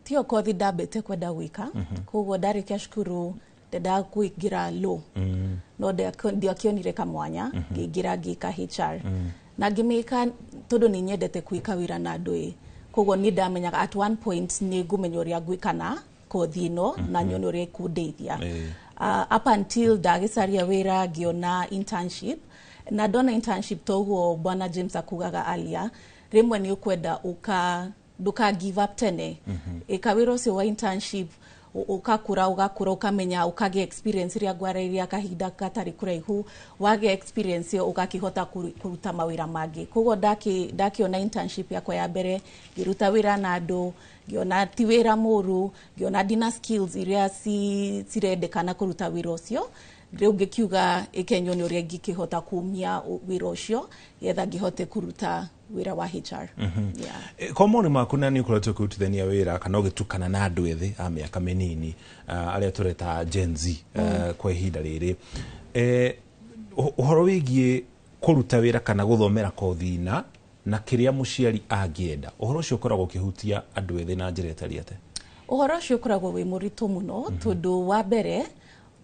Tiyo kothi ndambĩte kwenda gwĩka. Koguo ndarĩkia cukuru ndendaga kũingĩra law, no ndiakĩonire kamwanya, ngĩingĩra ngĩka HR na ngĩmĩka tondũ nĩ nyendete gwĩka wĩra na andũ ĩ. Koguo nĩ ndamenyaga at one point nĩ ngũmenya ũrĩa ngwĩka na kothi ĩno na nyone ũrĩa ĩkũndeithia. Up until ndagĩcaria wĩra, ngĩona internship, na ndona internship, toguo bwana James akugaga alia, rĩmwe nĩ ũkwenda ũka ndũka give up tene. Ĩka wĩra ũcio wa internship, ũkakũra, ũgakũra, ũkamenya, ũkagĩa experience ĩrĩa ngwarĩria kahinda gatarĩ kũraihu. Wagĩa experience ĩyo, ũgakĩhota kũruta mawĩra mangĩ. Koguo ndakĩona internship yakwa ya mbere, ngĩruta wĩra na andũ, ngĩona ti wĩra mũru, ngĩona ndina skills iria cirendekana kũruta wĩra ũcio. Rĩu ngĩkiuga ĩke nyone ũrĩa ingĩkĩhota kumia wĩra ũcio getha ngĩhote kũruta wĩra wa HR. Yeah. Kwa mawoni maku, na nĩ ũkoretwo ũkĩrutithania wĩra kana ũgĩtukana na andũ ethĩ a mĩaka mĩnini, arĩa tũreta Gen Z, kwa ihinda rĩrĩ, ũhoro wĩgiĩ kũruta wĩra kana gũthomera kothi na kĩrĩa mũciari angĩenda, ũhoro ũcio ũkoragwo ũkĩhutia andũ ethĩ na njĩra ĩtariĩ atĩa? Ũhoro ũcio ũkoragwo wĩ mũritũ mũno, tondũ wa mbere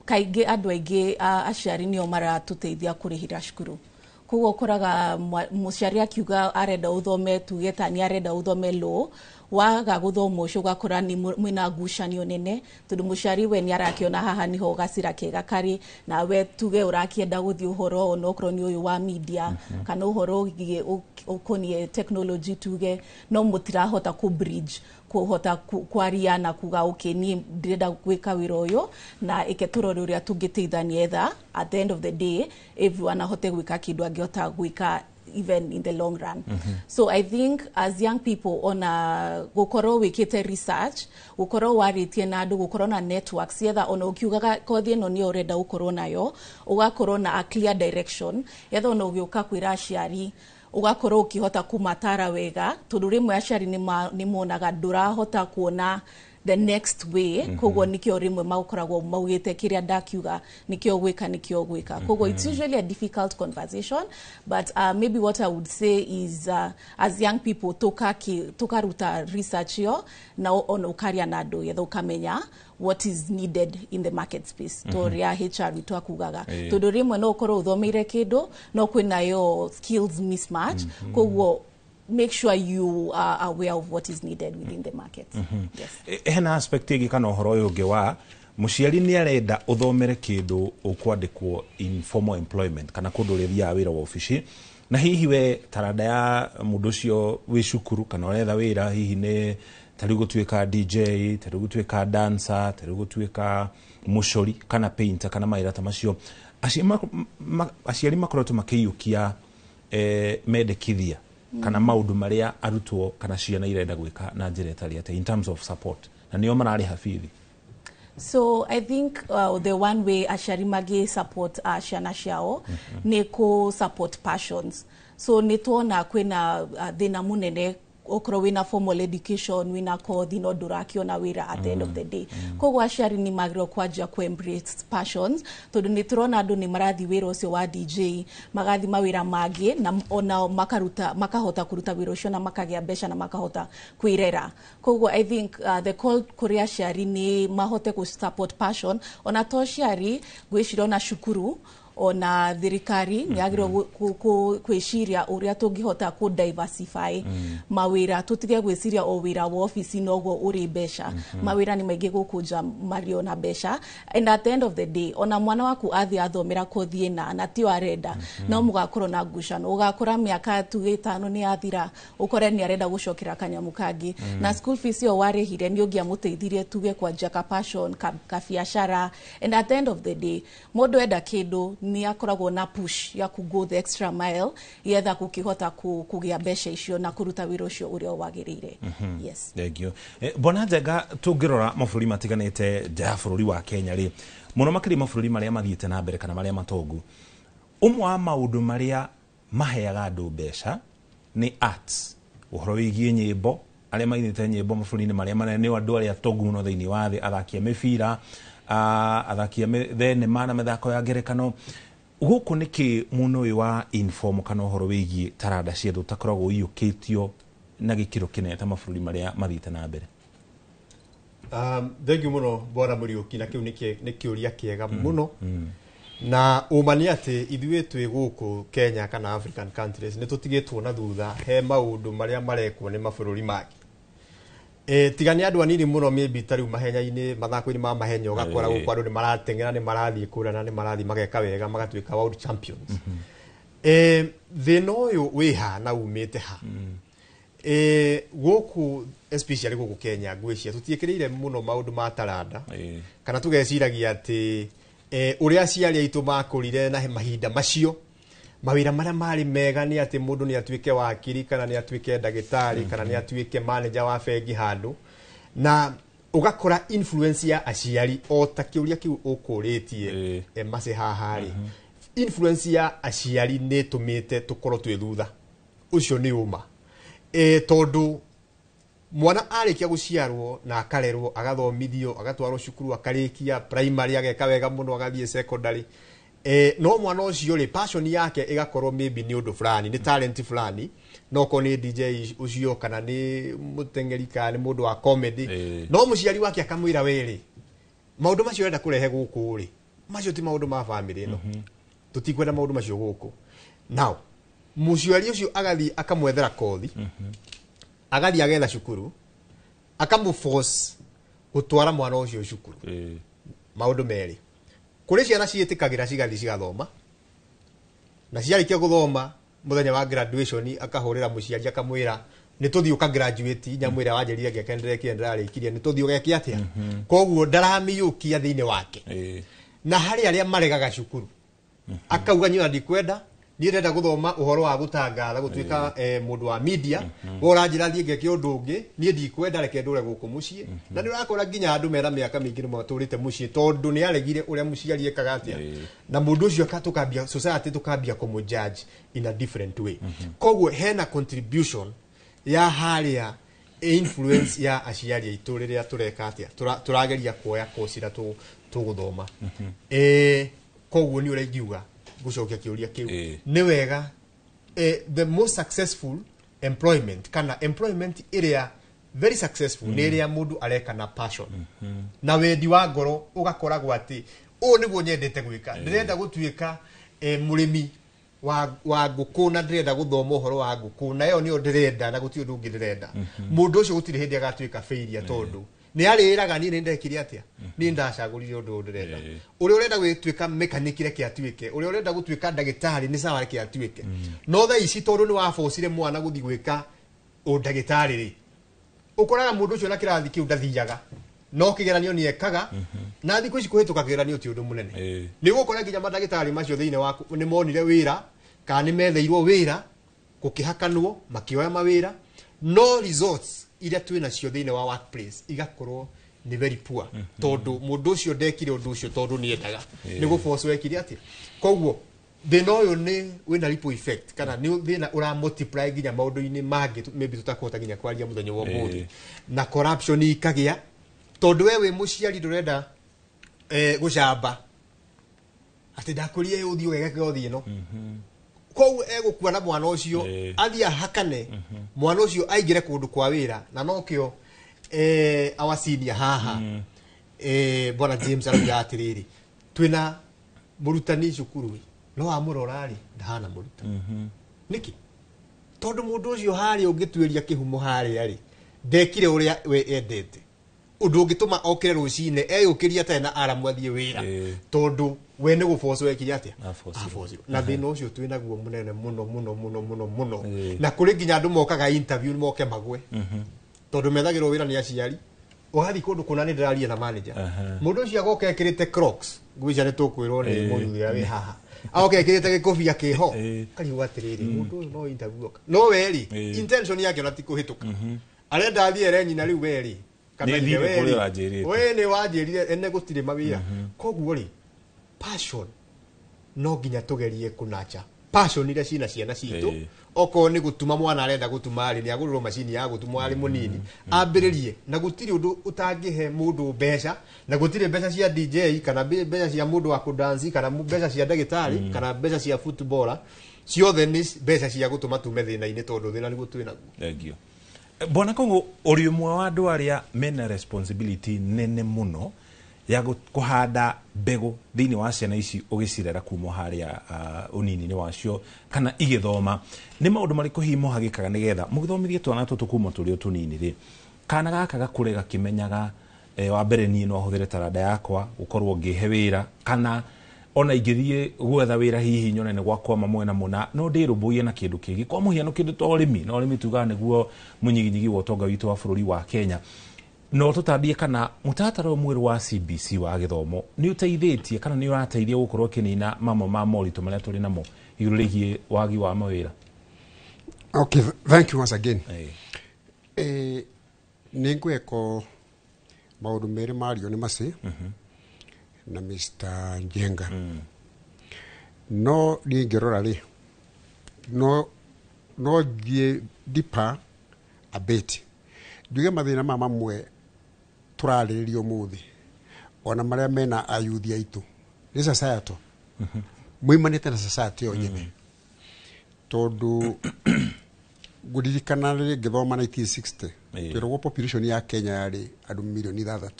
kaingĩ andũ aingĩ, aciari nĩo maratũteithia kũrĩhĩra cukuru. Koguo ũkoraga mũciari akiuga arenda ũthome, tuge ta nĩ arenda ũthome law, waga gũthoma ũcio ũgakora nĩ mwĩna ngucanio nene, tondũ mũciari we nĩ arakĩona haha nĩho gacĩra kega karĩ, nawe tuge ũrakĩenda gũthiĩ ũhoro onokorwo nĩ ũyũ wa media kana ũhoro ũgiĩ ũkoniĩ technology tuge, no mũtirahota kũ bridge, kũhota kwaria na kuga, "Okay, niĩ ndĩrenda gwĩka wĩra ũyũ na ĩke tũrore ũrĩa tũngĩteithania etha at the end of the day everyone ahote gwĩka kĩndũ angĩhota gwĩka even in the long run." So I think as young people, ona gukorwo wikite research, gukorwo waritie na andu, gukorwo na networks yetha ona ukiugaga kothi ĩno nĩyo ũrenda gũkorwo nayo, ũgakorwo na a clear direction yetha ona ũgĩũka kwĩra aciari ũgakorwo ũkĩhota kũmatara wega, tondũ rĩmwe aciari nĩ monaga ndũrahota kuona the next way. Koguo nikio rĩmwe makoragwo maugĩte kĩrĩa ndakiuga nikio gwĩka, nikio gwĩka. Koguo it's usually a difficult conversation, but maybe what I would say is as young people tukaruta research yo na ona ũkaria na andũ getha ũkamenya what is needed in the market space, to ũrĩa HR witũ akugaga, tondũ rĩmwe no ũkorwo ũthomeire kĩndũ no kwĩnayo skills mismatch. Koguo make sure you are aware of what is needed within the market. Yes. Hena aspect ĩngĩ kana ũhoro ũyũ ũngĩ wa mũciari nĩ arenda ũthomere kĩndũ ũkwandĩkwo in formal employment kana kũndũ ũrĩthiaga wĩra wa obici, na hihi we taranda ya mũndũ ũcio wĩ cukuru kana ũretha wĩra hihi nĩ tarĩu gũtuĩka DJ, tarĩu gũtuĩka dancer, tarĩu gũtuĩka mũcori kana painter kana mawĩra ta macio. Aciari makoretwo makĩiyũkia mendekithia kana maũndũ marĩa arutwo kana ciana irenda gwĩka na njĩra ĩtarĩ atĩa in terms of support? Na nĩo mararĩha bithi. So I think the one way aciari magi support ciana ciao nĩ kũ support passions. So nĩ tuona kwĩna thĩna mũnene, okorwo wĩna formal education, wĩna kothi, no ndũrakĩona wĩra at the end of the day. Koguo aciari nĩ magĩrĩirwo kwanjia ku embrace passions, tondũ nĩ tũrona andũ nĩ marathiĩ wĩra ũcio wa DJ, magathiĩ mawĩra mangĩ, na onao makaruta, makahota kũruta wĩra ũcio na makagĩa mbeca na makahota kwĩrera. Koguo I think the call kũrĩ aciari nĩ mahote kũ support passion. Ona to aciari, ngwĩciria ona cukuru, ona thirikari nĩ yagĩrĩirwo gwĩciria ũrĩa tũngĩhota kũ diversify mawĩra, tũtige gwĩciria o wĩra wa obici noguo ũrĩ mbeca. Mawĩra nĩ maingĩ gũkũ nja marĩ ona mbeca, and at the end of the day, ona mwana waku athiĩ athomera kothi ĩna na tio arenda, no mũgakorwo na ngucano. Ũgakora mĩaka tuge 5 nĩ yathira, ũkore nĩ arenda gũcokera kanyamũ kangĩ, na school fees ĩyo warĩhire nĩ ũngĩamũteithirie tuge kwanjia ka passion, ka biacara. And at the end of the day, mũndũ enda kĩndũ nĩ akoragwo na push ya ku go the extra mile yetha gũkĩhota kũgĩa mbeca icio na kũruta wĩra ũcio ũrĩa wagĩrĩire. Yes. Thank you. Bwana Njenga, tũngĩrora mabũrũri matiganĩte nja ya bũrũri wa Kenya rĩ, mũno makĩria mabũrũri marĩa mathiĩte na mbere kana marĩa matongu, ũmwe wa maũndũ marĩa maheaga andũ mbeca nĩ arts, ũhoro wĩgiĩ nyĩmbo. Arĩa mainĩte nyĩmbo mabũrũri-inĩ marĩa manene nĩ andũ arĩa atongu mũno thĩinĩ wa thĩ, athaki a mĩbira, athaki a thenema na mĩthako ya ngerekano. Gũkũ nĩkĩ mwena ũyũ wa inform kana ũhoro wĩgiĩ taranda cia andũ ũtakoragwo ũiyũkĩtio na gĩkĩro kĩnene ta mabũrũri marĩa mathiĩte na mbere? Thank you mũno, Bwana Mũriũki, na kĩu nĩ kĩũria kĩega mũno. Na ũma nĩ atĩ ithuĩ twĩ gũkũ Kenya kana African countries nĩ tũtigĩtwo na thutha he maũndũ marĩa marekwo nĩ mabũrũri mangĩ. Tiga nĩ andũ anini mũno, maybe ta rĩu mahenya-inĩ, mathako-inĩ ma mahenya, ũgakora gũkũ andũ nĩ marateng'era, nĩ marathiĩ kũrĩa na nĩ marathiĩ mageka wega, magatuĩka world champions. Thĩna ũyũ wĩ ha na umĩte ha? Gũkũ, especially gũkũ Kenya, ngwĩciria tũtiĩkĩrĩire mũno maũndũ ma taranda, kana tũgeciragia atĩ ũrĩa aciari aitũ makũrire na mahinda macio, mawĩra marĩa marĩ mega nĩ atĩ mũndũ nĩ atuĩke wakiri, kana nĩ atuĩke ndagĩtarĩ, kana nĩ atuĩke manager wa bengi handũ. Na ũgakora influence ya aciari, o ta kĩũria kĩu ũkũrĩtie mace haha rĩ, influence ya aciari nĩ ĩtũmĩte tũkorwo twĩ thutha. Ũcio nĩ ũma, tondũ mwana arĩkia gũciarwo na akarerwo, agathomithio, agatwarwo cukuru, akarĩkia primary, ageka wega mũno, agathiĩ secondary, no mwana ũcio rĩ, passion yake ĩgakorwo maybe nĩ ũndũ fulani, nĩ talent fulani, no korwo nĩ DJ ũcio, kana nĩ mũteng'eri, kana nĩ mũndũ wa comedy. No mũciari wake akamwĩra, "We rĩ, maũndũ macio ũrenda kũrehe gũkũ rĩ, macio ti maũndũ ma family ĩno, tũtikwenda maũndũ macio gũkũ." Now mũciari ũcio agathiĩ akamwethera kothi, agathiĩ agetha cukuru, akamũforce gũtwara mwana ũcio cukuru. Maũndũ merĩ: kũrĩ ciana ciĩtĩkagĩra cigathiĩ cigathoma, na ciarĩkia gũthoma, mũthenya wa graduation akahũrĩra mũciari akamwĩra, "Nĩ tũthiĩ ũka graduate nyamũ ĩrĩa wanjĩrire ngeke, nĩndĩrekire, ndĩrarĩkirie, nĩ tũthiĩ ũgeke atĩa?" Koguo ndaramĩiyũkia thĩinĩ wake. Na harĩ arĩa maregaga cukuru, akauga, "Niĩ ona ndikwenda, niĩ ndĩrenda gũthoma ũhoro wa gũtangatha, gũtuĩka mũndũ wa media. We ũranjĩra thiĩ ngeke ũndũ ũngĩ, niĩ ndikwenda, reke ndũre gũkũ mũciĩ." Na nĩ ũrakora nginya andũ mena mĩaka mĩingĩ nĩ matũrĩte mũciĩ, tondũ nĩ aregire ũrĩa mũciari ekaga atĩa. Na mũndũ ũcio tũkambia society tũkambia kũmũ-judge in a different way. Koguo hena contribution ya harĩa influence ya aciari aitũ rĩrĩa tũreka atĩa, tũrageria kuoya course iria tũgũthoma. Koguo nĩ ũrĩa ingiuga gũcokia kĩũria kĩu, nĩ wega, the most successful employment kana employment ĩrĩa very successful nĩ ĩrĩa mũndũ areka na passion na wendi wa ngoro, ũgakoragwo atĩ ũũ nĩguo nyendete gwĩka, ndĩrenda gũtuĩka mũrĩmi wa ngũkũ, na ndĩrenda gũthoma ũhoro wa ngũkũ, na ĩyo nĩyo ndĩrenda, na gũtirĩ ũndũ ũngĩ ndĩrenda. Mũndũ ũcio gũtirĩ hĩndĩ agatuĩka failure, tondũ nĩ arĩraga, "Niĩ nĩ ndekire atĩa? Niĩ ndacagũrire ũndũ ũyũ ndĩrenda." Ũrĩa ũrenda gũtuĩka mechanic, reke atuĩke. Ũrĩa ũrenda gũtuĩka ndagĩtarĩ, nĩ sawa, reke atuĩke. No thaa ici, tondũ nĩ wabocire mwana gũthiĩ gwĩka ũndagĩtarĩ rĩ, ũkoraga mũndũ ũcio na kĩrathi kĩu ndathiaga, no kĩgeranio nĩ ekaga. Na thikũ ici kũhĩtũka kĩgeranio ti ũndũ mũnene. Nĩ ũgũkora nginya mandagĩtarĩ macio thĩinĩ wa nĩ monire wĩra kana nĩ metheirwo wĩra, gũkĩhakanwo makĩoya mawĩra, no results iria twĩ nacio thĩinĩ wa workplace igakorwo Nĩ very poor, tondũ mũndũ ũcio ndekire ũndũ ũcio tondũ nĩ endaga, nĩ gũbocwo ekire atĩa. Koguo thĩna ũyũ nĩ wĩna ripple effect, kana nĩ thĩna ũra multiply nginya maũndũ-inĩ mangĩ maybe tũtakũhota nginya kwaria mũthenya wa ũmũthĩ. Na corruption ikagĩa, tondũ we wĩ mũciari ndũrenda gũcamba atĩ ndakũrie ũthiĩ ũgeke kothi ĩno. Koguo egũkua na mwana ũcio athiĩ ahakane, mwana ũcio aingĩre kũndũ kwa wĩra. Na nokĩo our senior haha, bwana James, arauga atĩrĩrĩ, twĩna mũrutani cukuru, no wamũrora rĩ, ndahana mũrutani. Nĩkĩ? Tondũ mũndũ ũcio harĩa ũngĩtuĩria kĩhumo harĩa rĩ, ndekire ũrĩa we endete. Ũndũ ũngĩtũma okĩre rũcinĩ eyũkĩrie atarĩ na aramu athiĩ wĩra, tondũ we nĩ gũbocwo ekire atĩa? Abocirwo. Na thĩna ũcio twĩnaguo mũnene mũno mũno mũno mũno mũno. Na kũrĩ nginya andũ mokaga interview moke magwe, tondũ methagĩrwo wĩra nĩ aciari. Ũgathiĩ kũndũ kũna, nĩ ndĩraria na manager, mũndũ ũcio agoka ekĩrĩte Crocs, ngwĩcia nĩ tũkwĩrwo nĩ mũthuri ũrĩa wĩ haha, agoka ekĩrĩte gĩkobia kĩho, karigwo atĩrĩrĩ, mũndũ ũyũ no interview oka, no we rĩ, intention yake ona ti kũhĩtũka, arenda athiĩ ere nyina, rĩu we rĩ, kana Nĩ ithe, thiire we kũrĩa rĩ, ũranjĩrĩte. We nĩ wanjĩrire ene gũtirĩ mawĩra. Koguo rĩ, passion, no nginya tũgerie kũnacha passion iria cina ciana citũ. Okorwo nĩ gũtuma mwana arenda gũtuma rĩ, nĩ agũrĩrwo macini ya gũtuma arĩ mũnini, ambĩrĩrie. Na gũtirĩ ũndũ ũtangĩhe mũndũ mbeca, na gũtirĩ mbeca cia DJ, kana mbeca cia mũndũ wa kũdansi, kana mbeca cia ndagĩtarĩ, kana mbeca cia footballer. Ciothe nĩ mbeca cia gũtũma tume thĩna-inĩ, tondũ thĩna nĩguo twĩ naguo. Thank you, bwana Kongo. Ũrĩ ũmwe wa andũ arĩa mena responsibility nene mũno ya kũhanda mbegũ thĩinĩ wa ciana ici ũgĩcirera kuma harĩa ũnini-inĩ wacio kana igĩthoma. Nĩ maũndũ marĩkũ hihi mũhagĩkaga nĩgetha mũgĩthomithie twana tũtũ kuma tũrĩ o tũnini rĩ, kana gaka gakũre gakĩmenyaga, wa mbere niĩ no hũthĩre taranda yakwa gũkorwo ngĩhe wĩra, kana ona ingĩthiĩ gwetha wĩra hihi nyone nĩ gwakwama mwena mũna, no ndĩrũmbũiye na kĩndũ kĩngĩ, kwa mũhiano kĩndũ ta ũrĩmi? Na ũrĩmi tugaga nĩguo mũnyiginyigi wa ũtonga witũ wa bũrũri wa Kenya. No tũtambie kana mũtaratara ũyũ mwerũ wa CBC wa gĩthomo nĩ ũteithĩtie kana nĩ ũrateithia gũkorwo ũkĩnina mamwe ma moritũ marĩa tũrĩ namo igũrũ rĩgiĩ wagi wa mawĩra? Okay, thank you once again. Nĩ ngweko maũndũ merĩ mario nĩ Macĩ na Mr. Njenga. No niĩ ngĩrora rĩ, no thiĩ deeper a bit, njuge mathĩna ma mamwe tũrarĩrĩria ũmũthĩ, ona marĩa mena ayuthi aitũ, nĩ societal, moimanĩte na society yo nyene. Tondũ ngũririkana rĩrĩ ngĩthoma 1960, twĩragwo population ya Kenya yarĩ andũ milioni 6.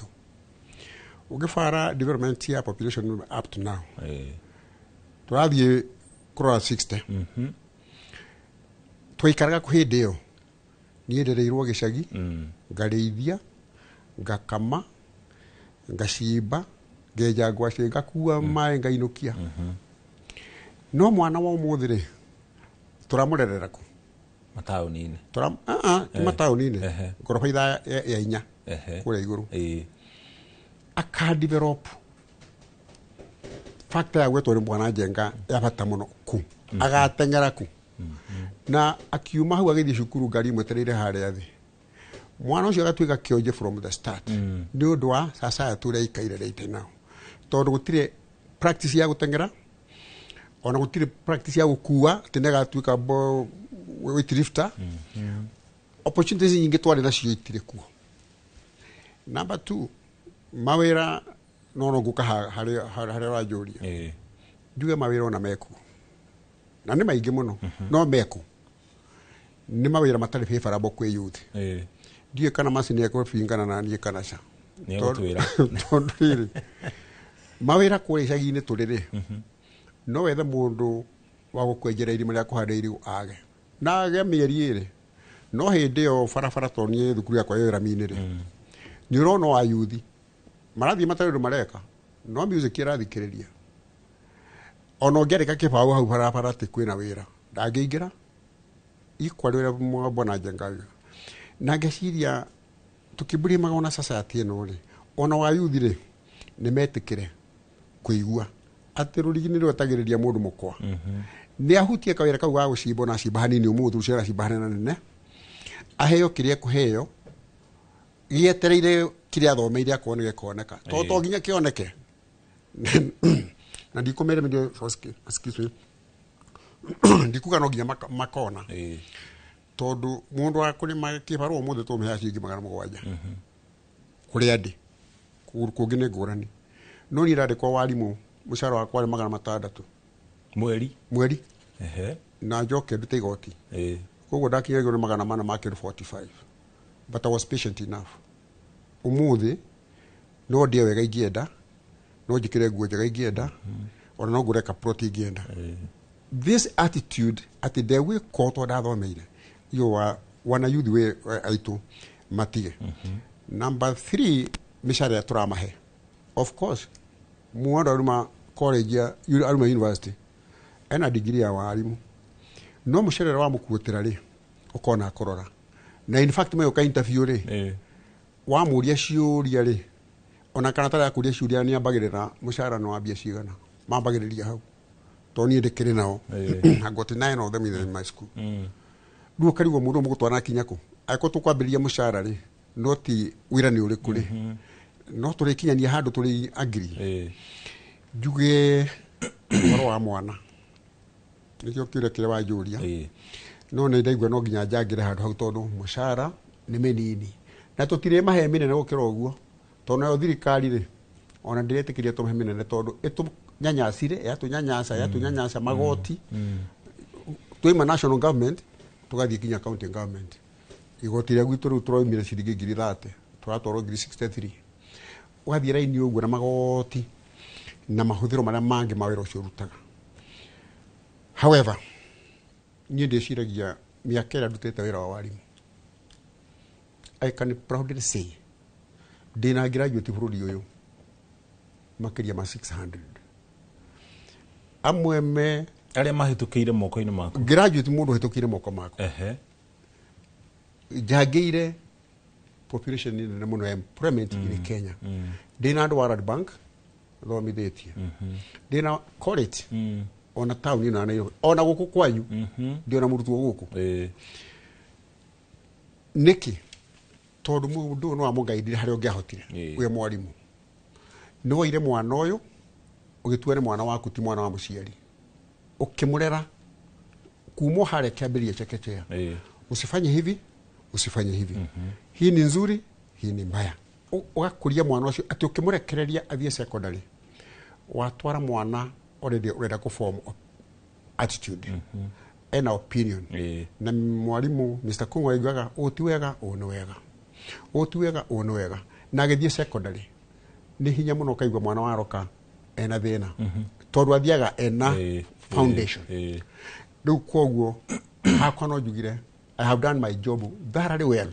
Ũngĩbara development ya population up to now, tũrathiĩ kũrora 60. Twaikaraga kũ hĩndĩ ĩyo? Niĩ ndereirwo gĩcagi, ngarĩithia, ngakama, ngacimba, ngenja ngwacĩ, ngakua maĩ, ngainũkia. No mwana wa ũmũthĩ rĩ, tũramũrerera kũ? Mataũni-inĩ. Ti mataũni-inĩ, ngoroba ya 4 kũrĩa igũrũ. Aka develop factor ya gwetwo nĩ mwana Njenga ya bata mũno ku agateng'era ku, na akiuma hau agĩthiĩ cukuru, ngari ĩmwetereire harĩa thĩ. Mwana ũcio agatuĩka kĩonje from the start, nĩ ũndũ wa society ũrĩa aikaire right now, tondũ gũtirĩ practice ya gũteng'era, ona gũtirĩ practice ya gũkua atĩ nĩ agatuĩka weightlifter. Opportunities nyingĩ twarĩ nacio itirĩ kuo. Number two, mawĩra, no ngũka harĩa ũranjũria, njuge mawĩra ona mekuo, na nĩ maingĩ mũno, no mekuo nĩ mawĩra matarĩ favorable kwĩ youth. Ndiũĩ kana Macĩ nĩ ekũbingana na niĩ kana ca. Nĩ egũtwĩra. Tondũ rĩrĩ, mawĩra kũrĩa icagi-inĩ tũrĩ rĩ, no wethe mũndũ wa gũkwenjera irima rĩa kũhanda irigũ age na age mĩeri 2. No hĩndĩ ĩyo barabara, tondũ niĩ thukuru yakwa ĩ rami-inĩ rĩ, nĩ ũrona o ayuthi marathiĩ matarĩ ũndũ mareka, no music ĩrathikĩrĩria. Ona ũngĩandĩka kĩbaũ hau barabara atĩ kwĩna wĩra, ndangĩingĩra equally ũrĩa bwana Njenga auga. Na ngeciria tũkĩmbũria ona society ĩno rĩ, ona wa yuthi rĩ, nĩ metĩkĩre kũigua atĩ rũrigi nĩ rwetagĩrĩria mũndũ mũkwa, nĩ ahutie kawĩra kau ga gũcimba, ona acimba hanini ũmũthĩ, rũciũ aracimba hanene nene, aheo kĩrĩa ekũheo gĩetereire. Kĩrĩa athomeire akorwo nĩ gĩkoneka to to nginya kĩoneke na ndikumĩre mĩndĩ, excuse me, ndikuga no nginya makona tondu mundu wa kurima kibarua umuthi tumuheaga ciringi 700 kuria ndi kungi ni ngurani no ni ndandikwo warimu mucara wakwa wari 600 mweri mweri. Ehe. Na njoke ndute igoti, koguo ndakinyagio ni 400 ma kĩndũ 45, but I was patient enough. Umuthi no ndie wega ingĩenda, no njikire nguo njega ingĩenda, ona no ngũre kaproti ingĩenda. This attitude atĩ ndegwĩka to ndathomeire iyo wa wana youth we aitu matige. Number 3, mĩcara ĩrĩa tũramahe, of course mũndũ aruma college ya aruma university ena degree ya warimu, no mũcara ũrĩa wamũkuĩtĩra rĩ ũkona akũrora na in fact mayoka interview rĩ wamũria ciũria rĩ ona kana tarĩa kũria ciũria nĩ ambagĩrĩra mũcara nĩ wambia cigana mambagĩrĩria hau tondũ niĩ ndĩkĩrĩ nao. I got 9 of them in my school. Rĩu ũkarigwo mũndũ mũgũtwara kinya kũ angĩkorwo tũkwambĩrĩria mũcara rĩ no ti wĩra nĩ ũrĩkũ rĩ no tũrĩkinyania handũ tũrĩ agree. Njuge ũhoro wa mwana nĩkĩo kĩũria kĩrĩa wanjũria no nĩ ndaigua no nginya njangĩre handũ hau tondũ mũcara nĩ mĩnini na tũtirĩ mahe mĩnene gũkĩra ũguo tondũ nayo thirikari rĩ ona ndĩretĩkĩria tũmahe mĩnene tondũ ĩtũnyanyacire yatũnyanyasa yatũnyanyasa magoti twaima national government tũgathiĩ nginya county government. Igoti rĩa gwitũ rĩu tũraumire ciringi 30,000 tũratwarwo 63,000 ũgathiĩ raini ũguo na magoti na mahũthĩro marĩa mangĩ ma wĩra ũcio ũrutaga. However, niĩ ndĩciragia mĩaka ĩrĩa ndutĩte wĩra wa warimu, I can proudly say ndĩna graduate bũrũri ũyũ makĩria ma 600 amwe me arĩa mahĩtũkĩire moko-inĩ maku. Graduate mũndũ ũhĩtũkĩire moko makwa. Ehe. Njangĩire population nĩ nene mũno ya employment in Kenya. Ndĩna andũ wa World Bank thomithĩtie, ndĩna college ona taũni ĩno ya Nairobi ona gũkũ kwanyu ndĩona mũrutwo gũkũ. Nĩkĩ? Tondũ mũndũ ũyũ no amũgaidire harĩa ũngĩahotire wĩ mwarimũ. Nĩ woire mwana ũyũ ũgĩtua nĩ mwana waku ti mwana wa mũciari, ũkĩmũrera kuma harĩa kĩambĩrĩria chekechea, usifanye hivi usifanye hivi, hii ni nzuri hii ni mbaya, ũgakũria mwana ũcio atĩ ũkĩmũrekereria athiĩ secondary watwara mwana already ũrenda kũ form attitude ena opinion na mwarimu Mr. Kungu aiguaga ũũ ti wega ũũ nĩ wega ũũ ti wega ũũ nĩ wega, na agĩthiĩ secondary nĩ hinya mũno ũkaigua mwana waroka ena thĩna tondũ athiaga ena foundation. Rĩu koguo hakwa no njugire I have done my job thoroughly well.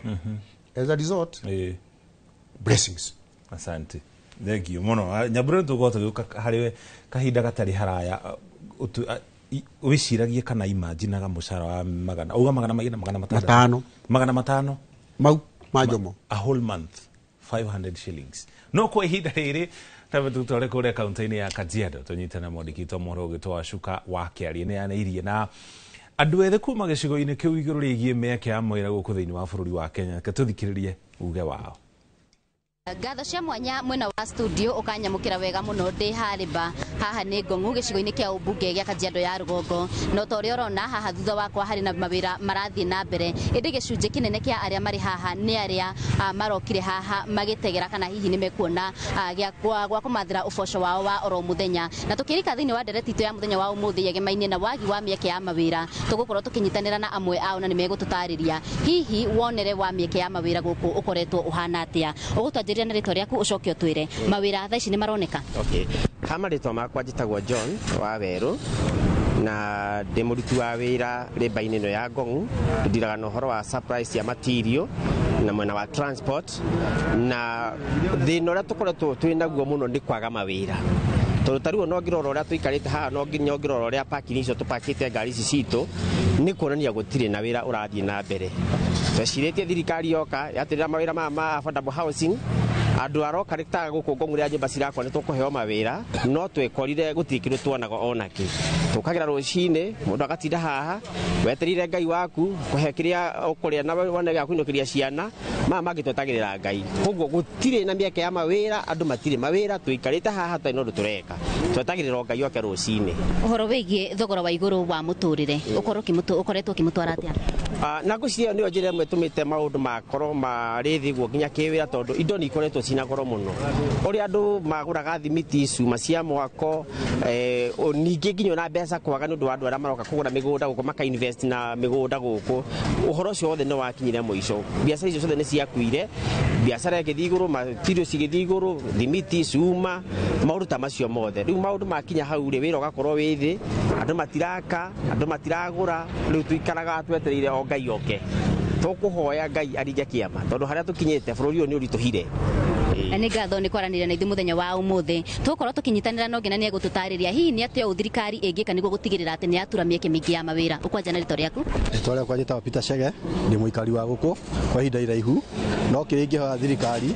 As a result, blessings. Asante, thank you mũno Nyambura. Nĩ tũgũkorwo tũgĩũka harĩ kahinda gatarĩ haraya. Wĩciragie kana imaginaga mũcara wa magana uga magana maigana 600 Matano. 500 mau ma Jomo a whole month 500 shillings. No kwa ihinda rĩrĩ tabe tutware kũrĩa kaunti-inĩ ya Kajiado tũnyite na mwandĩki witũ mohoro ũgĩtwo Wacuka wa Kĩarie nĩ yanĩirie na andũ ethĩ kuma gĩcigo-inĩ kĩu igũrũ rĩgiĩ mĩeke ya mawĩra gũkũ thĩinĩ wa bũrũri wa Kenya. Reke tũthikĩrĩrie uge wao. Ngatho cia mwanya mwena wa studio ukanyamukira wega muno ndi hariba haha ni Ngong'u gicigo-inĩ kĩa ũmbunge gĩa Kajiado ya rũgongo no ta ũrĩa ũrona haha thutha wakwa harĩ na mawĩra marathiĩ na mbere ĩndĩ gĩcunjĩ kĩnene kĩa arĩa marĩ haha nĩ arĩa marokire haha magĩtegera kana hihi nĩ mekuona gĩa gwa kũmathĩra ũboco wao wa oro mũthenya. Na tũkĩrika thĩinĩ wa ndereti itũ ya mũthenya wa ũmũthĩ yegemainie na wagi wa mĩeke ya mawĩra tũgũkorwo tũkĩnyitanĩra na amwe ao na nĩ megũtũtarĩria hihi wonere wa mĩeke ya mawĩra gũkũ ũkoretwo ũhana atĩa. Ũgũtwanjĩrĩria na rĩtwa rĩaku ũcoke ũtwĩre mawĩra thaa ici nĩ maroneka. Okay. Ha marĩtwa makwa njĩtagwo John wa Werũ na ndĩ mũruti wa wĩra rĩmba-inĩ ĩno ya Ngong'u. Ndiraga na ũhoro wa supply cia material na mwena wa transport, na thĩna ũrĩa tũkoretwo twĩ naguo mũno nĩ kwaga mawĩra tondũ ta rĩu ona ũngĩrora ũrĩa tũikarĩte haha no nginya ũngĩrora ũrĩa parking icio tũpakĩte ngari ici citũ nĩ kuonania gũtirĩ na wĩra ũrathiĩ na mbere. Twecirĩtie thirikari yoka yatĩrĩra mawĩra maya ma affordable housing Andũ aroka rĩtaga gũkũ Ngong'u rĩa nyũmba cirakwa nĩ tũkũheo mawĩra, no twekorire gũtirĩ kĩndũ tuonaga onakĩ. Tũkagĩra rũcinĩ mũndũ agatinda haha wetereire Ngai waku kũhe kĩrĩa ũkũrĩa na wone gĩa kũinũkĩria ciana, maya mangĩ twetagĩrĩra Ngai. Koguo gũtirĩ na mĩeke ya mawĩra, andũ matirĩ mawĩra, tũikarĩte haha tũtarĩ na ũndũ tũreka, twetagĩrĩra o Ngai oke rũcinĩ. Ũhoro wĩgiĩ thogora wa igũrũ wa mũtũrĩre ũkorwo ũkoretwo ũkĩmũtwara atĩa? Na ngwĩciria ĩyo nĩyo njĩra ĩmwe ĩtũmĩte maũndũ makorwo marĩ thĩ guo nginya kĩwĩra, tondũ indo nĩ ikoretwo cina goro mũno. Ũrĩa andũ magũraga thimiti, cuma cia mwako, ningĩ nginya ona mbeca kwaga nĩ ũndũ wa andũ arĩa maroka kũgũra mĩgũnda gũkũ, maka invest na mĩgũnda gũkũ, ũhoro ũcio wothe nĩ wakinyire mũico. Biacara icio ciothe nĩ ciakuire, biacara ĩgĩthiĩ igũrũ, material cigĩthiĩ igũrũ, thimiti, cuma, maũndũ ta macio mothe. Rĩu maũndũ makinya hau rĩ, wĩra ũgakorwo wĩ thĩ, andũ matiraka, andũ matiragũra, rĩu tũikaraga twetereire o Ngai oke. Tũkũhoya Ngai aringe kĩama, tondũ harĩa tũkinyĩte bũrũri ũyũ nĩ ũritũhire. Na nĩ ngatho nĩ kwaranĩria na ithuĩ mũthenya wa ũmũthĩ. Tũgũkorwo tũkĩnyitanĩra na ũngĩ na nĩ egũtũtarĩria hihi nĩ atĩa ũũ thirikari ĩngĩka nĩguo gũtigĩrĩra atĩ nĩ yatura mĩeke mĩingĩ ya mawĩra. Ũkwanja na rĩtwa rĩaku? Rĩtwa rĩakwa njĩtagwo Peter Chege, ndĩ mũikari wa gũkũ kwa ihinda iraihu, no kĩrĩa ingĩhoya thirikari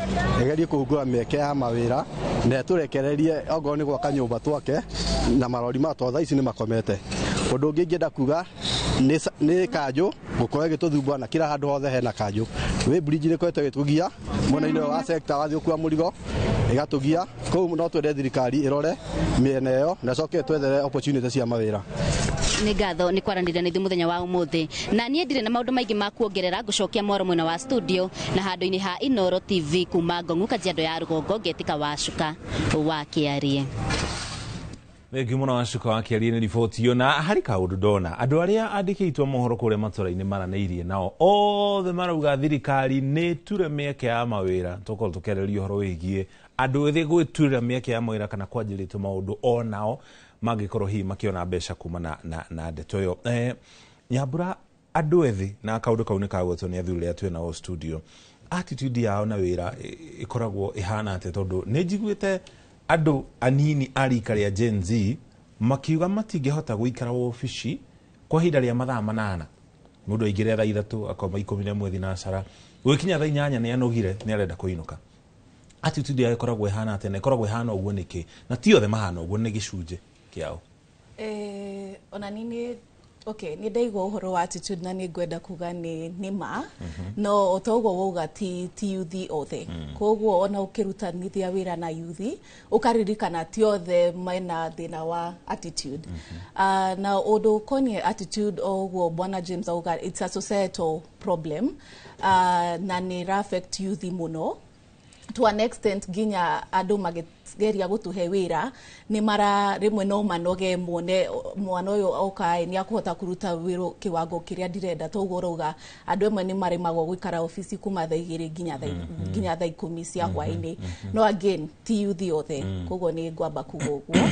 ĩgerie kũhingũra mĩeke ya mawĩra na ĩtũrekererie ongorwo nĩ gwaka nyũmba twake na marori ma tondũ thaa ici nĩ makomete. Ũndũ ũngĩ ingĩenda kuga nĩ kanjũ gũkorwo ĩgĩtũthumbũra na kila handũ hothe hena kanjũ. Wĩ bridge nĩ ĩkoretwo ĩgĩtũgia mwena-inĩ ũyũ wa sector wathiĩ gũkua mũrigo ĩgatũgia, kũu no twende thirikari ĩrore mĩena ĩyo na ĩcoke ĩtwethere opportunity cia mawĩra. Nĩ ngatho nĩ kwaranĩria na ithuĩ mũthenya wa ũmũthĩ, na niĩ ndirĩ na maũndũ maingĩ ma kuongerera. Ngũcokia mwaro mwena wa studio na handũ-inĩ ha Inooro TV kuma Ngong'u, Kajiado ya Rũgongo, ngetĩka Wacuka wa Kĩarie. Thengiũ mũno Wacuka wa Kĩarie nĩ riboti ĩyo. Na harĩ kaũndũ ndona andũ arĩa andĩkĩtwo mohoro kũrĩa matũra-inĩ maranĩirie nao othe marauga thirikari nĩ ĩture mĩeke ya mawĩra. Tũkorwo tũkĩarĩrĩria ũhoro wĩgiĩ andũ ethĩ gwĩturĩra mĩeke ya mawĩra kana kwanjĩrĩria maũndũ onao mangĩkorwo hihi makĩona mbeca kuma na ndeto ĩyo. Nyambura, andũ ethĩ na kaũndũ kau nĩ kagwetwo nĩ athuri arĩa twĩ nao studio, attitude yao na wĩra ĩkoragwo ĩhana atĩa? Tondũ nĩ njiguĩte andũ anini a rika rĩa Gen Z makiuga matingĩhota gũikara wobici kwa ihinda rĩa mathaa 8. Mũndũ aingĩre thaa 3 akoma 11 thinacara, gũgĩkinya thaa 8 nĩ anogire, nĩ arenda kũinũka. Attitude yao ĩkoragwo ĩhana atĩa na ĩkoragwo ĩhana ũguo nĩkĩ? Na ti othe mahana ũguo, nĩ gĩcunjĩ kĩao. Ona nini, okay, nĩ ndaigua ũhoro wa attitude na nĩ ngwenda kuga nĩ ma, no o ta ũguo wauga ti yuthi othe. Koguo ona ũkĩrutanithia wĩra na yuthi ũkaririkana ti othe mena thĩna wa attitude. Na ũndũ ũkoniĩ attitude, o ũguo bwana James auga, it's a societal problem, na nĩ ĩra affect yuthi mũno to an extent nginya andũ magĩgeria gũtũhe wĩra nĩ mara rĩmwe no manoge mone mwana ũyũ oka nĩ akũhota kũruta wĩra kĩwango kĩrĩa ndĩrenda. Toguo ũrauga andũ amwe nĩ maremagwo gũikara obici kuma thaa 2 nginya thaa 10 cia hwaĩ-inĩ. No again ti yuthi othe, koguo nĩ ngwamba kuga ũguo.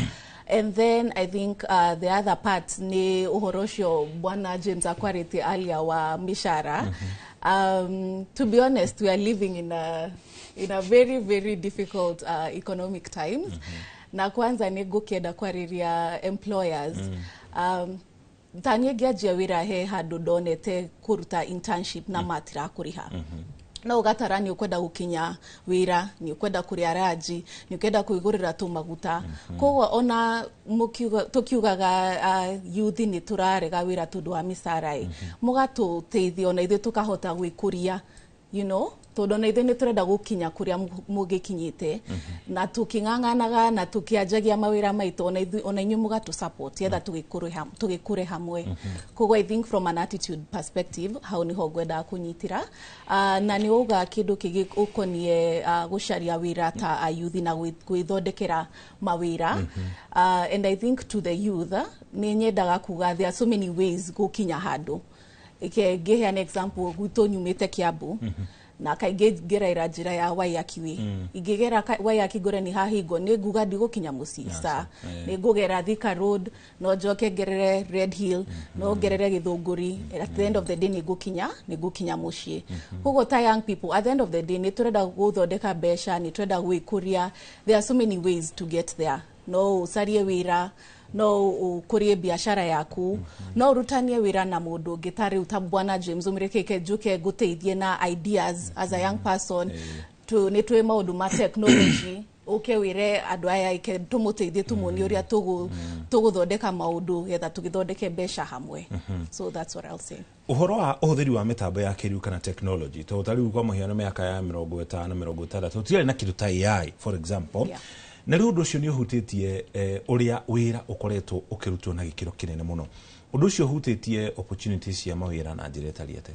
And then I think the other part nĩ ũhoro ũcio bwana James akwarĩtie earlier wa mĩcara. To be honest, we are living in a very, very difficult economic times. Na kwanza nĩ ngũkĩenda kwarĩria employers. Ta niĩ ngĩanjia wĩra he handũ ndonete kũruta internship na matirakũrĩha, no ũgatara nĩ ũkwenda gũkinya wĩra, nĩ ũkwenda kũrĩa ranji, nĩ ũkwenda kwĩgũrĩra tũmaguta. Koguo ona tũkiugaga yuthi nĩ tũrarega wĩra tondũ wa mĩcara ĩ, mũgatũteithia ona ithuĩ tũkahota gwĩkũria, tondũ ona ithuĩ nĩ tũrenda gũkinya kũrĩa mũgĩkinyĩte, na tũkĩng'ang'anaga na tũkĩanjagia mawĩra maitũ, ona ithuĩ ona inyuĩ mũgatũ support getha tũgĩkũre hamwe. Koguo I think from an attitude perspective hau niho ngwendaga kũnyitĩra. Na nĩ wauga kĩndũ kĩngĩ ũkoniĩ gũcaria wĩra ta ayuthi na gwĩthondekera mawĩra. And I think to the youth nĩ nyendaga kuga there are so many ways gũkinya handũ. Ike ngĩheana example, gwitũ nyumĩte Kiambu na kaingĩ ngeraira njĩra ya Waiyaki Way. Ingĩgera Waiyaki ngore nĩ hahingwo, nĩ nguga ndigũkinya mũciĩ sa nĩ ngũgera Thika Road, no njoke ngerere Red Hill, no ngerere Gĩthũngũri. At the end of the day nĩ ngũkinya mũciĩ. Koguo ta young people, at the end of the day nĩ tũrenda gũthondeka mbeca, nĩ tũrenda gwĩkũria. There are so many ways to get there. No ũcarie wĩra, no ũkũrie biashara yaku, no ũrutanie wĩra na mũndũ ũngĩ ta rĩu ta bwana James, ũmũrekeke njũke ngũteithie na ideas as a young person. Nĩ twĩ maũndũ ma technology, ũke wĩre andũ aya ike tũmũteithie, tũmuonie ũrĩa tũgũthondeka maũndũ getha tũgĩthondeke mbeca hamwe. So that's what I'll say. Ũhoro wa ũhũthĩri wa mĩtambo ya kĩrĩu kana technology, tondũ ta rĩu kwa mũhiano mĩaka ya 50, 60 tũtiarĩ na kĩndũ ta AI, for example. Na rĩu ũndũ ũcio nĩ ũhutĩtie ũrĩa wĩra ũkoretwo ũkĩrutwo na gĩkĩro kĩnene mũno. Ũndũ ũcio ũhutĩtie opportunities cia mawĩra na njĩra ĩtariĩ atĩa?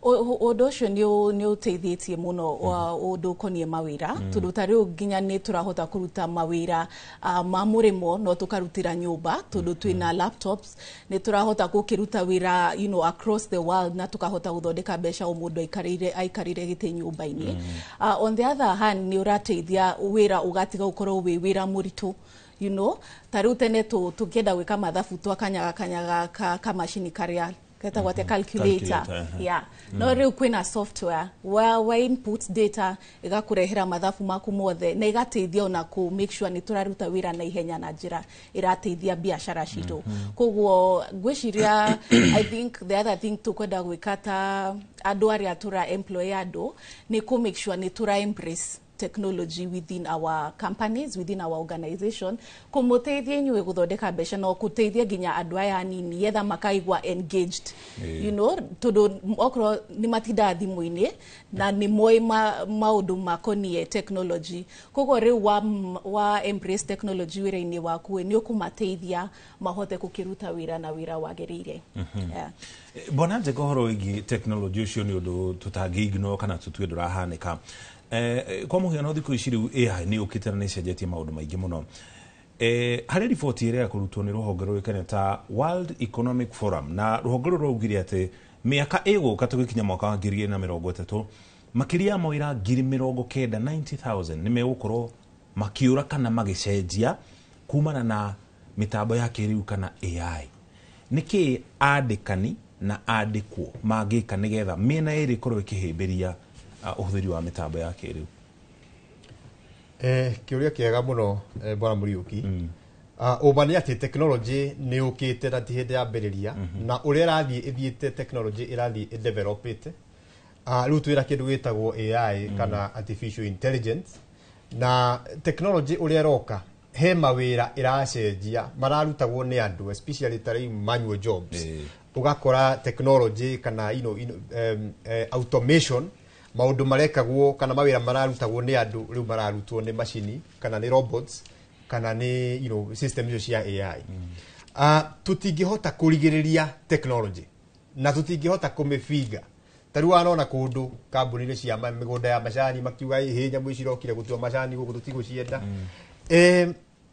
Ũndũ ũcio nĩ ũteithĩtie mũno wa ũndũ ũkoniĩ mawĩra, tondũ ta rĩu nginya nĩ tũrahota kũruta mawĩra ma mũrĩmo no tũkarutĩra nyũmba, tondũ twĩna laptops, nĩ tũrahota gũkĩruta wĩra across the world na tũkahota gũthondeka mbeca o mũndũ aikarĩire gĩtĩ nyũmba-inĩ. On the other hand, nĩ ũrateithia wĩra ũgatiga gũkorwo wĩ wĩra mũritũ. Ta rĩu tene tũkĩenda gwĩka mathabu twakanyaga kanyaga kamacini karĩa ketagwo atĩa, calculator. Calculator. Yeah. No rĩu kwĩna software wa input data, ĩgakũrehera mathabu maku mothe na ĩgateithia ona kũ make sure nĩ tũraruta wĩra na ihenya na njĩra ĩrateithia biacara citũ. Koguo ngwĩciria, I think the other thing tũkwenda gwĩka ta andũ arĩa tũra employ andũ nĩ kũ make sure nĩ tũra embrace technology within our companies, within our organization, kũmũteithia inyuĩ gũthondeka mbeca no kũteithia nginya andũ aya anini getha makaigua engaged. Tondũ okorwo nĩ matindaga thimũ-inĩ na nĩ moĩ maũndũ makoniĩ technology, koguo rĩu wa embrace technology wĩra-inĩ waku, nĩ ũkũmateithia mahote gũkĩruta wĩra na wĩra wagĩrĩire. Yeah. Bwana Njega, ũhoro wĩgiĩ technology ũcio nĩ ũndũ tũtangĩ ignore kana tũtue ndũrahanĩka. Kwa mũhiano thikũ ici rĩu AI nĩ yũkĩte na nĩ ĩcenjetie maũndũ maingĩ mũno. Harĩ riboti ĩrĩa ya kũrutwo nĩ rũhonge rũĩkaine ta World Economic Forum, na rũhonge rũrũ rwaugire atĩ mĩaka ĩgũka tũgĩkinya mwaka wa 2030, makĩria ya mawĩra 90,000, 90,000, nĩ megũkorwo makĩũra kana magĩcenjia kumana na mĩtambo ya kĩrĩu kana AI. Nĩkĩ andĩkani na andĩkwo mangĩka nĩgetha mĩena ĩrĩ ĩkorwo ĩkĩhĩmbĩria ũhũthĩri wa mĩtambo ya kĩrĩu? Kĩũria kĩega mũno, bwana Mũriũki. Ũma nĩ atĩ technology nĩ yũkĩte na ti hĩndĩ yambĩrĩria, na ũrĩa ĩrathiĩ ĩthiĩte, technology ĩrathiĩ ĩdevelopĩte. Rĩu twĩna kĩndũ gĩtagwo AI kana artificial intelligence, na technology ũrĩa ĩroka he mawĩra ĩracenjia mararutagwo nĩ andũ, especially ta rĩu manual jobs. Ũgakora technology kana automation, maũndũ marekagwo kana mawĩra mararutagwo nĩ andũ rĩu mararutwo nĩ macini kana nĩ robots kana nĩ system icio cia AI. Tũtingĩhota kũrigĩrĩria technology na tũtingĩhota kũmĩbinga. Ta rĩu wanona kũndũ kambuni-inĩ cia mĩgũnda ya macani makiuga, "Ĩ nyamũ ici irokire gũtua macani gũkũ, tũtigũcienda."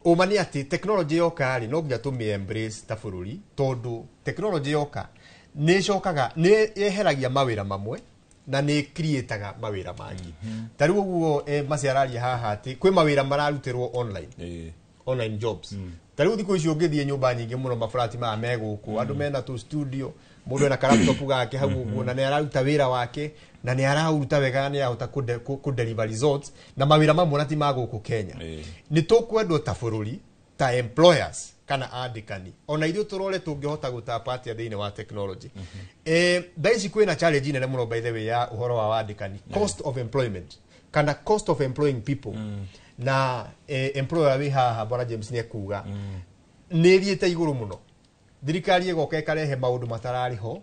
Ũma nĩ atĩ technology yoka rĩ, no nginya tũmĩ embrace ta bũrũri, tondũ technology yoka nĩ ĩcokaga nĩ yeheragia mawĩra mamwe na nĩ creataga mawĩra mangĩ. Ta rĩu ũguo maciararia haha atĩ kwĩ mawĩra mararutĩrwo online, online jobs. Ta rĩu thikũ ici ũngĩthiĩ nyũmba nyingĩ mũno, maburati maya me gũkũ, andũ mena tũ studio, mũndũ ena ka laptop gake hau ũguo na nĩ araruta wĩra wake na nĩ araũruta wega na nĩ arahota kũ deliver results, na mawĩra mamwe na ti ma gũkũ Kenya. Nĩ tũkwendwo ta bũrũri, ta employers kana andĩkani, ona ithuĩ tũrore tũngĩhota gũtapa atĩa thĩinĩ wa technology. Thaa ici kwĩna challenge nene mũno, by the way, ya ũhoro wa wandĩkani, cost of employment kana cost of employing people. Na employer wĩ haha, bwana James, nĩ ekuga nĩ ĩthiĩte igũrũ mũno. Thirikari ĩgoka ĩkarehe maũndũ matararĩ ho,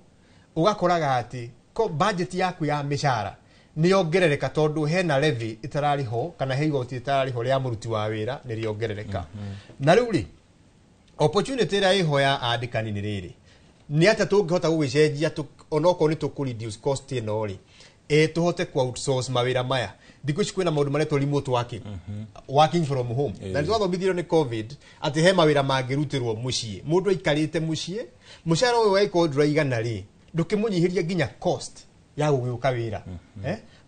ũgakoraga atĩ budget yaku ya mĩcara nĩ yongerereka tondũ hena levy ĩtararĩ ho kana he igoti ĩtararĩ ho rĩa mũruti wa wĩra nĩ rĩongerereka. Na rĩu rĩ, opportunity ĩrĩa ĩho ya andĩkani nĩ rĩrĩ, nĩ atĩa tũngĩhota gũgĩcenjia onokorwo nĩ tũkũ reduce cost ĩno rĩ, tũhote ku outsource mawĩra maya. Thikũ ici kwĩna maũndũ maretwo remote working, working from home, na nĩ twathomithirio nĩ COVID atĩ he mawĩra mangĩrutĩrwo mũciĩ, mũndũ aikarĩte mũciĩ. Mũcara ũyũ waikorwo ndũraigana rĩ, ndũkĩmũnyihĩria nginya cost ya gũgĩũka wĩra.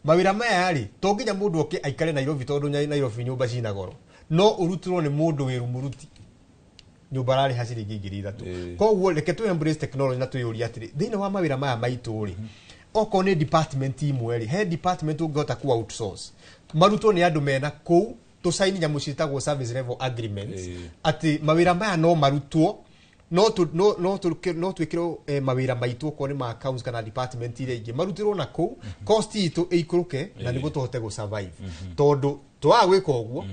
Mawĩra maya rĩ, to nginya mũndũ oke aikare Nairobi, tondũ Nairobi nyũmba cina goro, no ũrutĩrwo nĩ mũndũ wĩ Rumuruti, nyũmba ararĩha ciringi 3,000. Koguo reke tũ embrace technology na twĩyũrie atĩrĩ, thĩinĩ wa mawĩra maya maitũ rĩ, okorwo nĩ department imwe rĩ, he department ũngĩhota ku outsource marutwo nĩ andũ mena kũu, tũcaini nyamũ ciĩtagwo service level agreements, atĩ mawĩra maya no marutwo. No tu no no tu no twikirwo mawira maitu okorwo ni ma accounts kana department iria ingĩ marutirwo na kũu, cost itũ ĩikũrũke na nĩguo tũhote gũ survive, tondũ twaga gwĩka ũguo,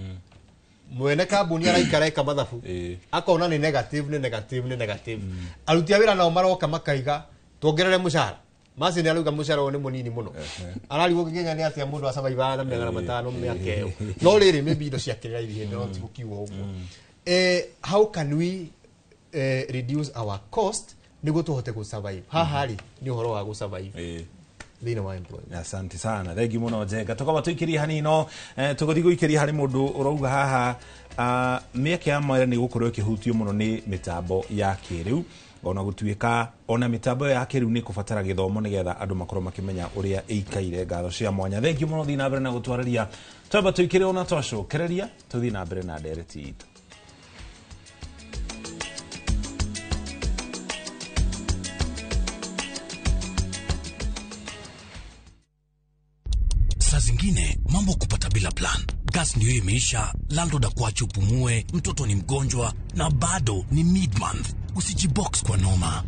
mwene kambuni araikara eka mathabu akona nĩ negative, nĩ negative, nĩ negative. Aruti a wĩra nao maroka makaiga tuongerere mũcara. Masi nĩ arauga mũcara ũyũ nĩ mũnini mũno, ararigwo Kenya nĩ atĩa mũndũ asurvive na 500 mĩaka ĩyo. No rĩrĩ, maybe indo ciakĩrĩra ithi hĩndĩ no tigũkiuga ũguo. How can we reduce our cost nĩguo tũhote gũ survive? Haha rĩ, nĩ ũhoro wa gũ survive thĩinĩ wa employment. Asante sana, thengi muno Njenga. Tukaba tuikirie hanini no tuguthi guikiria hari mundu urauga haha, mieke ya mawĩra nĩ gũkorwo ĩkĩhutio mũno nĩ mĩtambo ya kĩrĩu, ona gũtuĩka ona mĩtambo ya kĩrĩu nĩ kũbatara gĩthomo nĩgetha andũ makorwo makĩmenya ũrĩa ĩikaire. Ngatho cia mwanya, thengi mũno. Thiĩ na mbere na gũtwarĩria, twamba tũikĩre ona twacokereria tũthiĩ na mbere na ndereti itũ. Saa zingine mambo kupata bila plan. Gas ndio imeisha, landlord akuache upumue, mtoto ni mgonjwa na bado ni mid-month. Usijibox kwa noma.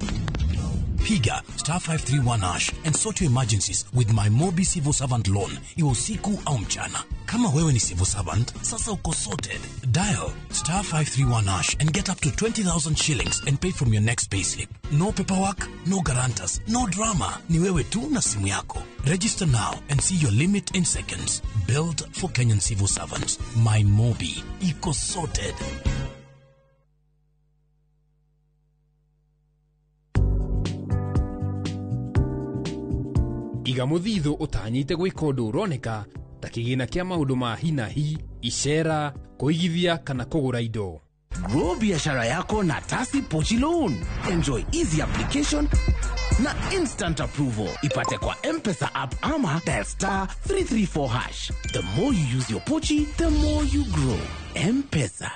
Piga *531# and sort your emergencies with my Mobi Civil Servant Loan, iwe usiku au mchana. Kama wewe ni civil servant, sasa uko sorted. Dial *531# and get up to 20,000 shillings and pay from your next payslip. No paperwork, no guarantors, no drama. Ni wewe tu na simu yako. Register now and see your limit in seconds. Built for Kenyan civil servants. My Mobi. Iko sorted. Iga mũthithũ ũtanyĩte gwĩka ũndũ ũroneka ta kĩgĩna kĩa maũndũ ma hi na hi, icera, kũigithia kana kũgũra indo. Grow biashara yako na Tasi Pochi Loan. Enjoy easy application na instant approval. Ipate kwa M-Pesa app ama dial *334#. The more you use your Pochi, the more you grow. M-Pesa.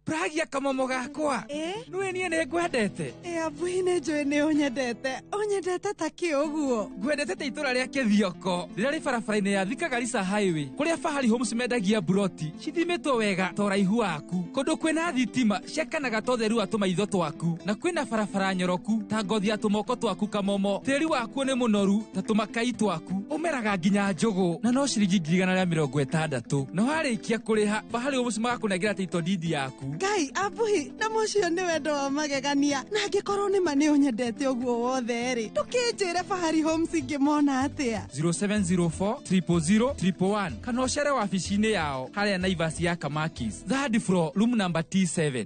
Pragia kamomo gakwa. Nĩwe niĩ nĩ ngwendete. Abuhi nĩ njũĩ nĩ ũnyendete. Ũnyendete ta kĩ ũguo? Ngwendete ta itũra rĩa Kĩthioko rĩrĩa rĩ barabara-inĩ ya Thika Garissa Highway, kũrĩa Fahari Homes mendagia buroti cithimĩtwo wega ta ũraihu waku, kũndũ kwĩna thitima ciakanaga ta ũtheru wa tũmaitho twaku, na kwĩna barabara nyoroku ta ngothi ya tũmoko twaku kamomo. Tĩri wakuo nĩ mũnoru ta tũmakai twaku, ũmeraga nginya njũgũ na no ciringi 160,000. Na warĩkia kũrĩha, Fahari Homes magakũnengera title deed yaku. Ngai abuhi na mũcio nĩ wendo wa magegania, na angĩkorwo nĩ ma nĩ ũnyendete ũguo wothe rĩ, ndũkĩnjĩre Fahari Homes ingĩmona atĩa? 0704 000 111 kana ũcere wabici-inĩ yao harĩa Naivas ya Kamakis, third floor, room number T7.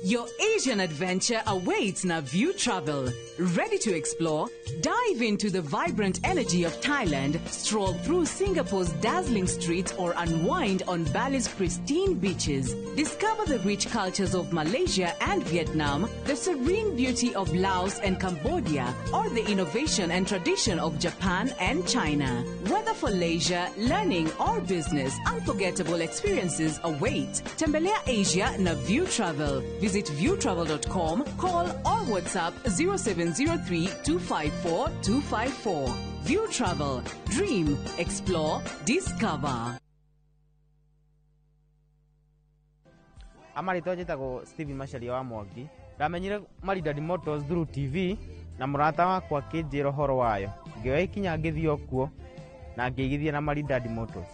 Your Asian adventure awaits na View Travel. Ready to explore? Dive into the vibrant energy of Thailand, stroll through Singapore's dazzling streets, or unwind on Bali's pristine beaches. Discover the rich cultures of Malaysia and Vietnam, the serene beauty of Laos and Cambodia, or the innovation and tradition of Japan and China. Whether for leisure, learning, or business, unforgettable experiences await. Tembelea Asia na View Travel. Visit viewtravel.com, call or WhatsApp 0703 254 254. View Travel. Dream, explore, discover. Amarĩtwa njĩtagwo Steven Macharia wa Mwangi. Ndamenyire Maridadi Motors through TV na mũrata wakwa akĩnjĩra ũhoro wayo. Ngĩoya ikinya ngĩthiĩ o kuo na ngĩigithia na Maridadi Motors.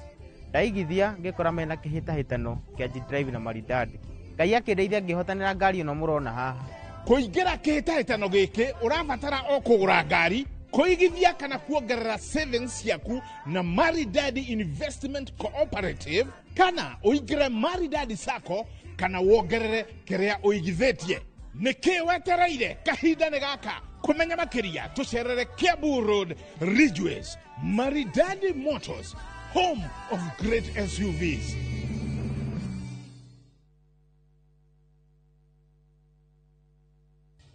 Ndaigithia ngĩkora mena kĩhĩtahĩtano kĩa G-Drive na Maridadi. Ngai akĩndeithia ngĩhotanĩra ngari ĩno mũrona haha. Kũingĩra kĩhĩtahĩtano gĩkĩ ũrabatara o kũgũra ngari, kũigithia kana kuongerera savings ciaku na Maridadi Investment Cooperative, kana ũingĩre Maridadi Sacco kana wongerere kĩrĩa ũigithĩtie. Nĩkĩ wetereire? Kahinda nĩ gaka. Kũmenya makĩria tũcerere Kiambu Road, Ridgeways. Maridadi Motors, home of great SUVs.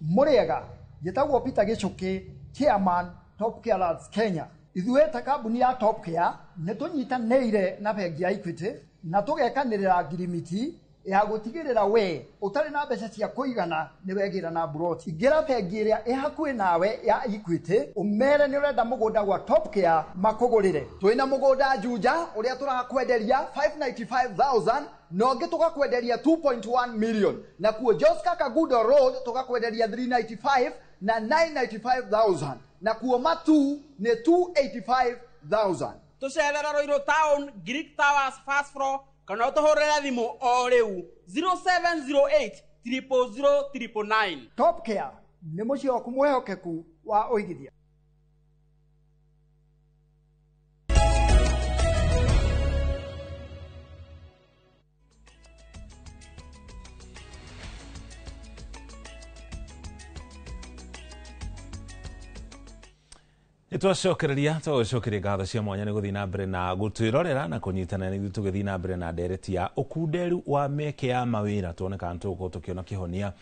Mũrĩega, njĩtagwo Peter Gĩchũkĩ, chairman Top Care Lads Kenya. Ithuĩ ta kambuni ya Top Care nĩ tũnyitanĩire na bengi ya Equity na tũgekanĩrĩra ngirimiti Ya gũtigĩrĩra we ũtarĩ na mbeca cia kũigana nĩ wegĩra na mburoti. Ingĩra bengi ĩrĩa ĩ hakuhĩ nawe ya Equity, ũmere nĩ ũrenda mũgũnda gwa Top Care makũgũrĩre. Twĩna mũgũnda Juja ũrĩa tũrakwenderia 595,000 na ũngĩ tũgakwenderia 2.1 million, na kuo Joska Kagudo Road tũgakwenderia 395 na 995,000, na kuo Matu nĩ 285,000. Tũcerere Ruiru Town, Greek Towers first floor, kana ũtũhũrĩre thimũ o rĩu 0708 000 999. Top Care nĩ mũciĩ waku mwĩhokeku wa ũigithia. Nĩtwacokereria tũgũcokeria ngatho cia mwanya nĩ gũthiĩ na mbere na gũtwĩrorera na kũnyitana nĩguo tũgĩthiĩ na mbere na ndereti ya ũkunderu wa mĩeke ya mawĩra, tuone kana tũgũkorwo tũkĩona kĩhonia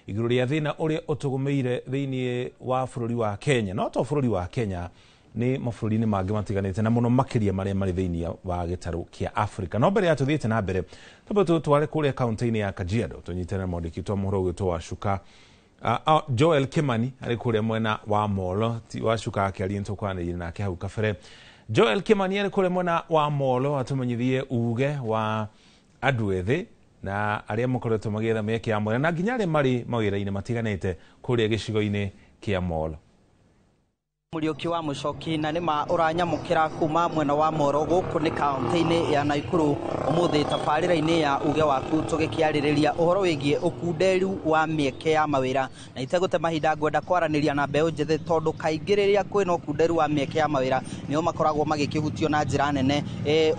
igũrũ rĩa thĩna ũrĩa ũtũgũmĩire thĩinĩ wa bũrũri wa Kenya. No to bũrũri wa Kenya, nĩ mabũrũri-inĩ mangĩ matiganĩte na mũno makĩria marĩa marĩ thĩinĩ wa gĩtarũ kĩa Afrika. No mbere ya tũthiĩte na mbere, twambe tũtware kũrĩa kaunti-inĩ ya Kajiado tũnyitane na mwandĩki witũ wa mohoro ũgwĩtwo Wacuka Joel Kimani arĩ kũrĩa mwena wa Molo. Wacuka akĩaria nĩtũkwaranĩria nake hau kabere. Joel Kimani arĩ kũrĩa mwena wa Molo atũmenyithie uge wa andũ ethĩ na arĩa makoretwo magĩetha mĩeke ya mwanya na nginya arĩa marĩ mawĩra-inĩ matiganĩte kũrĩa gĩcigo-inĩ kĩa Molo. Muriuki wa Mucoki, na nĩma ũranyamũkĩra kuma mwena wa Moro gũkũ nĩ kaunti-inĩ ya Naikuru ũmũthĩ tabarĩra-inĩ ya uge waku tũgĩkĩarĩrĩria ũhoro wĩgiĩ ũkunderu wa mĩeke ya mawĩra. Na itegũte mahinda ngwenda kwaranĩria na mbeũ njĩthĩ tondũ kaingĩ rĩrĩa kwĩna ũkunderu wa mĩeke ya mawĩra nĩo makoragwo magĩkĩhutio na njĩra nene.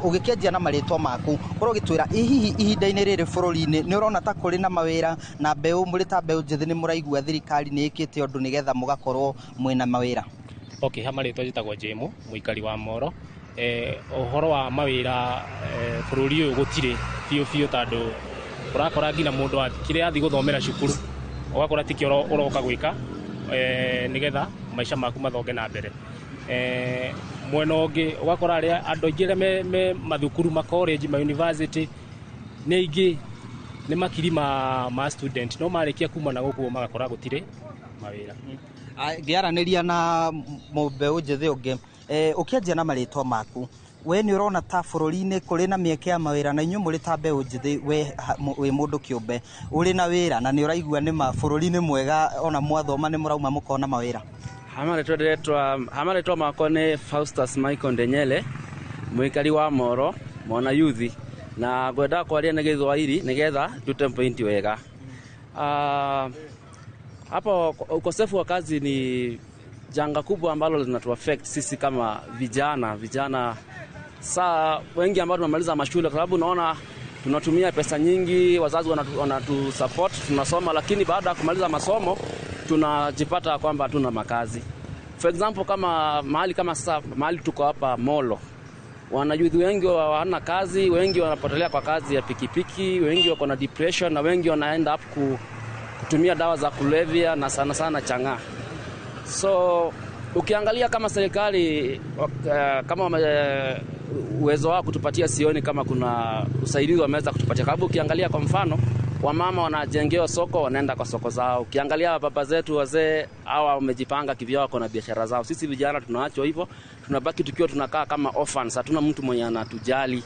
Ũgĩkĩanjia na marĩtwa maku, korwo ũgĩtwĩra hihi ihinda-inĩ rĩrĩ bũrũri-inĩ nĩ ũrona ta kũrĩ na mawĩra na mbeũ mũrĩ ta mbeũ njĩthĩ nĩ mũraigua thirikari nĩ ĩkĩte ũndũ nĩgetha mũgakorwo mwĩna mawĩra? Okay, ha marĩtwa njĩtagwo Jemo, mũikari wa Moro. Ũhoro wa mawĩra bũrũri ũyũ gũtirĩ biũ biũ, tondũ ũrakora nginya mũndũ kĩrĩa athiĩ gũthomera cukuru ũgakora tikĩo ũroka gwĩka nĩgetha maica maku mathonge na mbere. Mwena ũngĩ ũgakora arĩa andũ aingĩ arĩa me mathukuru ma college, ma university nĩ aingĩ, nĩ makiri ma student, no marĩkia kuma na gũkũ magakora gũtirĩ mawĩra. Ngĩaranĩria na mũmbeũ njĩthĩ ũngĩ, ũkĩanjia na marĩtwa maku, we nĩ ũrona ta bũrũri-inĩ kũrĩ na mĩeke ya mawĩra na inyuĩ mũrĩ ta mbeũ njĩthĩ, we wĩ mũndũ kĩũmbe ũrĩ na wĩra na nĩ ũraigua nĩ ma bũrũri nĩ mwega, ona mwathoma nĩ mũrauma mũkona mawĩra? Ha marĩtwa makwa nĩ Faustus Michael Ndenyele, mũikari wa Moro, mwana yuthi, na ngwenda kwaria na Gĩthwaĩri nĩgetha ndute point wega. Hapo ukosefu wa kazi ni janga kubwa ambalo linatuaffect sisi kama vijana saa wengi ambao tumemaliza mashule, kwa sababu unaona tunatumia pesa nyingi, wazazi wanatu support, tunasoma, lakini baada ya kumaliza masomo tunajipata kwamba hatuna makazi. For example, kama mahali kama sasa mahali tuko hapa Molo, wanayouth wengi hawana kazi, wengi wanapotelea kwa kazi ya pikipiki, wengi wako na depression na wengi wanaenda up kutumia dawa za kulevya na sana sana chang'aa. So ukiangalia kama serikali kama uwezo wao kutupatia, sioni kama kuna usaidizi wameweza kutupatia. Sababu ukiangalia kwa mfano wamama wanajengewa soko, wanaenda kwa soko zao. Ukiangalia baba zetu wazee hawa wamejipanga kivyao, wako na biashara zao. Sisi vijana tunaachwa hivyo, tunabaki tukiwa tunakaa kama orphans, hatuna mtu mwenye anatujali.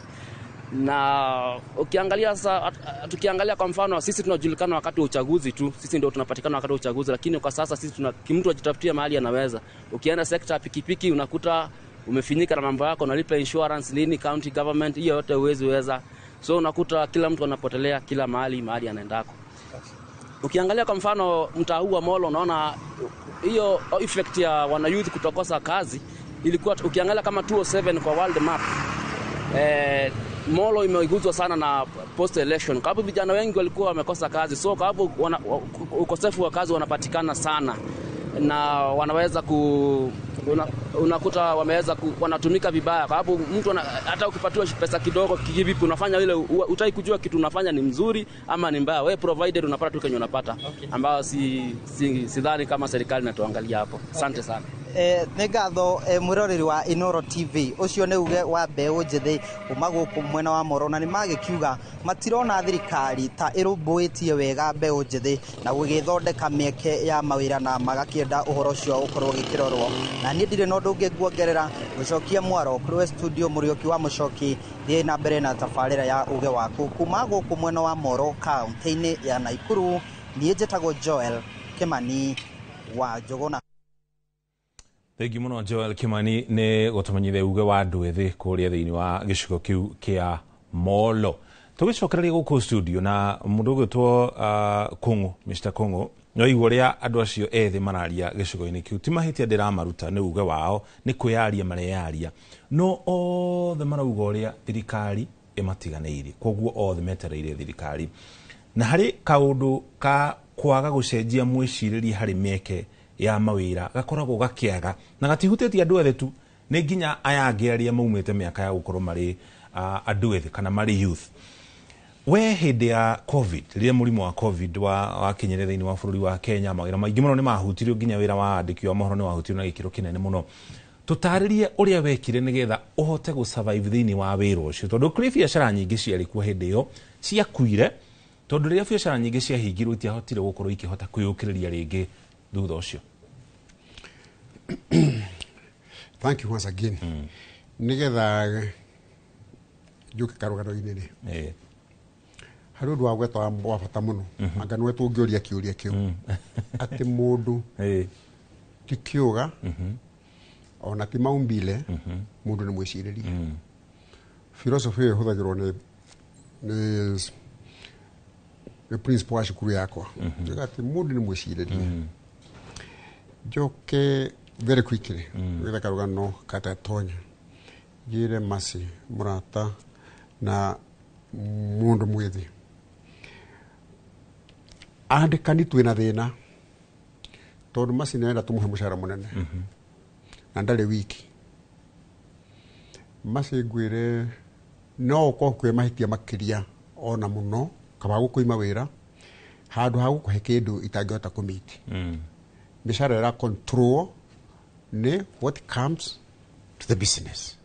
Na ukiangalia sasa, tukiangalia kwa mfano sisi tunajulikana wakati wa uchaguzi tu, sisi ndio tunapatikana wakati wa uchaguzi, lakini kwa sasa sisi tuna kimtu ajitafutia mahali anaweza. Ukienda sekta pikipiki unakuta umefinyika na mambo yako, unalipa insurance nini, county government, hiyo yote huwezi weza. So unakuta kila mtu anapotelea kila mahali anaendako. Ukiangalia kwa mfano mtaa huu wa Molo, unaona hiyo effect ya wana youth kutokosa kazi ilikuwa, ukiangalia kama 207 kwa world map, Molo imeiguzwa sana na post election, kwa sababu vijana wengi walikuwa wamekosa kazi. So kwa sababu ukosefu wa kazi wanapatikana sana na wanaweza unakuta wameweza wanatumika vibaya, kwa sababu mtu hata ukipatiwa pesa kidogo kivipi unafanya ile, utaki kujua kitu unafanya ni mzuri ama ni mbaya, wewe provided unapata tu kenye unapata, okay. Ambao sidhani kama serikali inatuangalia hapo. Asante sana. Nĩ ngatho, mwĩroreri wa Inoro TV. Ũcio nĩ uge wa mbeũ njĩthĩ kuma gũkũ mwena wa Moro, na nĩ magĩkiuga matirona thirikari ta ĩrũmbũĩtie wega mbeũ njĩthĩ na gũgĩthondeka mĩeke ya mawĩra, na magakĩenda ũhoro ũcio ũkorwo ũgĩkĩrorwo. Na niĩ ndirĩ na ũndũ ũngĩ nguongerera, gũcokia mwaro kũrĩ we studio. Mũrĩũki wa Mũcoki, thiĩ na mbere na tabarĩra ya Uge Waku. Kuma gũkũ mwena wa Moro, kaunti-inĩ ya Naikuru, niĩ njĩtagwo Joel Kimani wa Njũgũna. Thengiũ mũno, Joel Kimani, nĩ gũtũmenyithia uge wa andũ ethĩ kũrĩa thĩinĩ wa gĩcigo kĩu kĩa Molo. Tũgĩcokereria gũkũ studio na mũndũ ũgwĩtwo Kũng'ũ, Mr Kũng'ũ, no igua ũrĩa andũ acio ethĩ mararia gĩcigo-inĩ kĩu. Ti mahĩtia ndĩramaruta, nĩ uge wao, nĩ kwĩyaria mareyaria, no othe marauga ũrĩa thirikari ĩmatiganĩirie, koguo othe metereire thirikari. Na harĩ kaũndũ ka kwaga gũcenjia mwĩcirĩrie harĩ mĩeke ya mawĩra gakoragwo gakĩaga, na gatihutĩtie andũ ethĩ tu, nĩ nginya aya angĩ arĩa maumĩte mĩaka ya gũkorwo marĩ andũ ethĩ kana marĩ youth. We hĩndĩ ya COVID, rĩrĩa mũrimũ wa COVID wakinyire thĩinĩ wa bũrũri wa Kenya, mawĩra maingĩ mũno nĩ mahutirio, nginya wĩra wa andĩki wa mohoro nĩ wahutirio na gĩkĩro kĩnene mũno. Tũtarĩrie ũrĩa wekire nĩgetha ũhote gũ survive thĩinĩ wa wĩra ũcio, tondũ kũrĩ biacara nyingĩ ciarĩ kuo hĩndĩ ĩyo ciakuire, tondũ rĩrĩa biacara nyingĩ ciahingirwo itiahotire gũkorwo ikĩhota kwĩyũkĩrĩria rĩngĩ thutha ũcio. Thank you once again. Nigetha njuke karũgano-inĩ rĩ, harĩ ũndũ wa gweta wa bata mũno, anga nĩwe tũngĩũria kĩũria kĩu, atĩ mũndũ ti kĩũga ona ti maumbile, mũndũ nĩ mwĩcirĩrie. Philosophy ĩyo ĩhũthagĩrwo nĩ principal wa cukuru yakwa. Njuga atĩ mũndũ nĩ mwĩcirĩrie. Njoke very quickly gwetha karũgano katatonya, njĩre Mercy mũrata na mũndũ mwĩthĩ, andĩkani twĩna thĩna, tondũ Mercy nĩarenda tũmũhe mũcara mũnene na ndarĩ wiki. Mercy, ngwĩre, no ũkorwo kwĩ mahĩtia makĩria ona mũno, kaba gũkũima wĩra handũ ha gũkũhe kĩndũ itangĩhota kũmiti. Mĩcara ĩra control nĩ what comes to the business.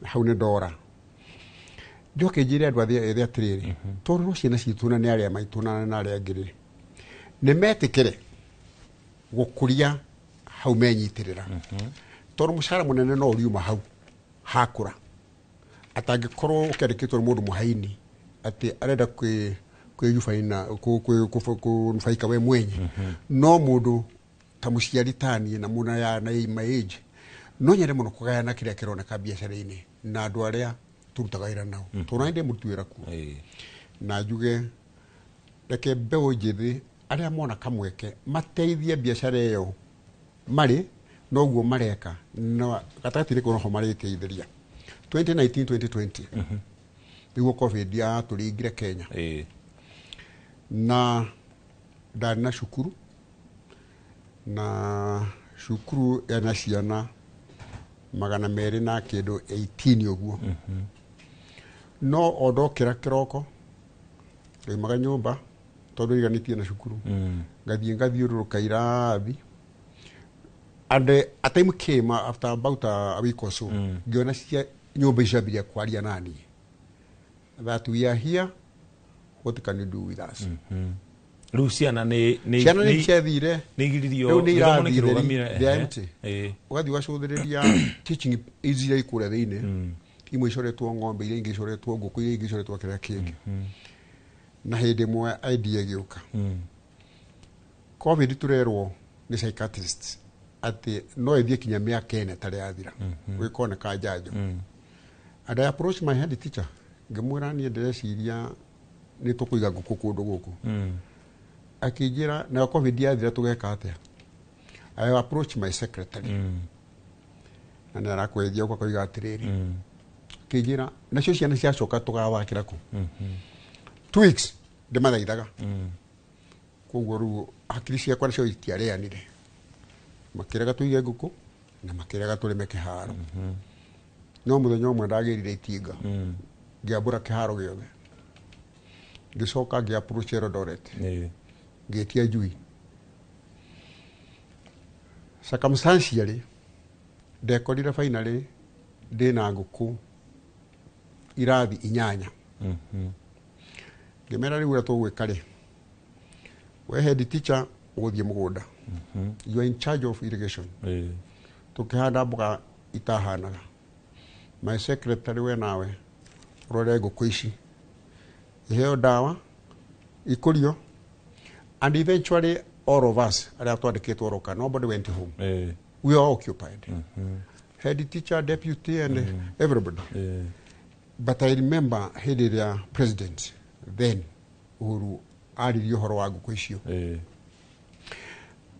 Hau nĩ ndora njoke njĩre andũ ethĩ atĩrĩrĩ, tondũ no ciana citũ na nĩ arĩa maitũ na arĩa angĩ rĩ, nĩ metĩkĩre gũkũria hau menyitĩrĩra, tondũ mũcara mũnene no ũriuma hau hakũra, atangĩkorwo ũkĩandĩkĩtwo nĩ mũndũ mũhaini atĩ arenda kwĩyubaina kũnufaika we mwenye. No mũndũ ta mũciari taniĩ na mũndũ ya na my age, no nyende mũno kũgayana kĩrĩa kĩroneka biacara-inĩ na andũ arĩa tũrutaga wĩra nao, tondũ nĩ ndĩ mũruti wĩra kuo. Na njuge reke mbeũ njĩthĩ arĩa mona kamweke mateithie biacara ĩyo marĩ noguo mareka, na gatagatĩ-inĩ kau noho marĩteithĩria. 2019 2020 nĩguo COVID yatũringire Kenya, na ndarĩ na cukuru, na cukuru ena ciana 200 na kĩndũ 18 ũguo. No o ndokĩra kĩroko, ndoimaga nyũmba tondũ iganĩtie na cukuru, ngathiĩ ngathiũrũrũka irathi. And a time came after about a week or so, ngĩona cia nyũmba icio ciambĩrĩria kwaria naniĩ that we are here, what can you do with us? Rĩu ciana nĩ Ciana nĩ ciathire. Nĩ igiririo. Rĩu nĩ gĩthomo nĩ irathi kĩrũgamire. They are empty. Ũgathiĩ ũgacũthĩrĩria teaching aids iria ikũrĩa thĩinĩ, imwe icoretwo ng'ombe, iria ingĩ icoretwo ngũkũ, iria ingĩ icoretwo kĩrĩa kĩngĩ. Na hĩndĩ ĩmwe idea ĩgĩũka. COVID tũrerwo nĩ psychiatrists atĩ no ĩthiĩ kinya mĩaka 4 ĩtarĩ yathira, gwĩkoneka njanjo. And I approached my head teacher, ngĩmwĩra niĩ ndĩreciria nĩ tũkũiga ngũkũ kũndũ gũkũ. Akĩnjĩra nayo COVID yathira tũgeka atĩa? I approached my secretary, na nĩ arakwendia ũguo, akoiga atĩrĩrĩ, akĩnjĩra nacio ciana ciacoka tũgathakĩra kũ? 2 weeks ndĩmathaithaga. Koguo rĩu hakiri ciakwa nacio itiarĩanire, makĩrega tũige ngũkũ na makĩrega tũrĩme kĩharo. No mũthenya ũmwe ndagĩrire itinga, ngĩambũra kĩharo gĩothe, ngĩcoka ngĩ approach Eldoret, ngĩtia njui. Circumstantially ndekorire finally ndĩna ngũkũ irathi 8. Ngĩmera rĩu ũrĩa tũgwĩka rĩ, we head teacher ũgũthiĩ mũgũnda, you are in charge of irrigation, tũkĩhanda mboga itahanaga. My secretary, we nawe ũrore ngũkũ ici, iheo ndawa ikũrio, and eventually all of us arĩa twandĩkĩtwo roka, nobody went home. We are occupied, head teacher, deputy and everybody. But I remember hĩndĩ ĩrĩa president then Uhuru aririe ũhoro wa ngũkũ icio,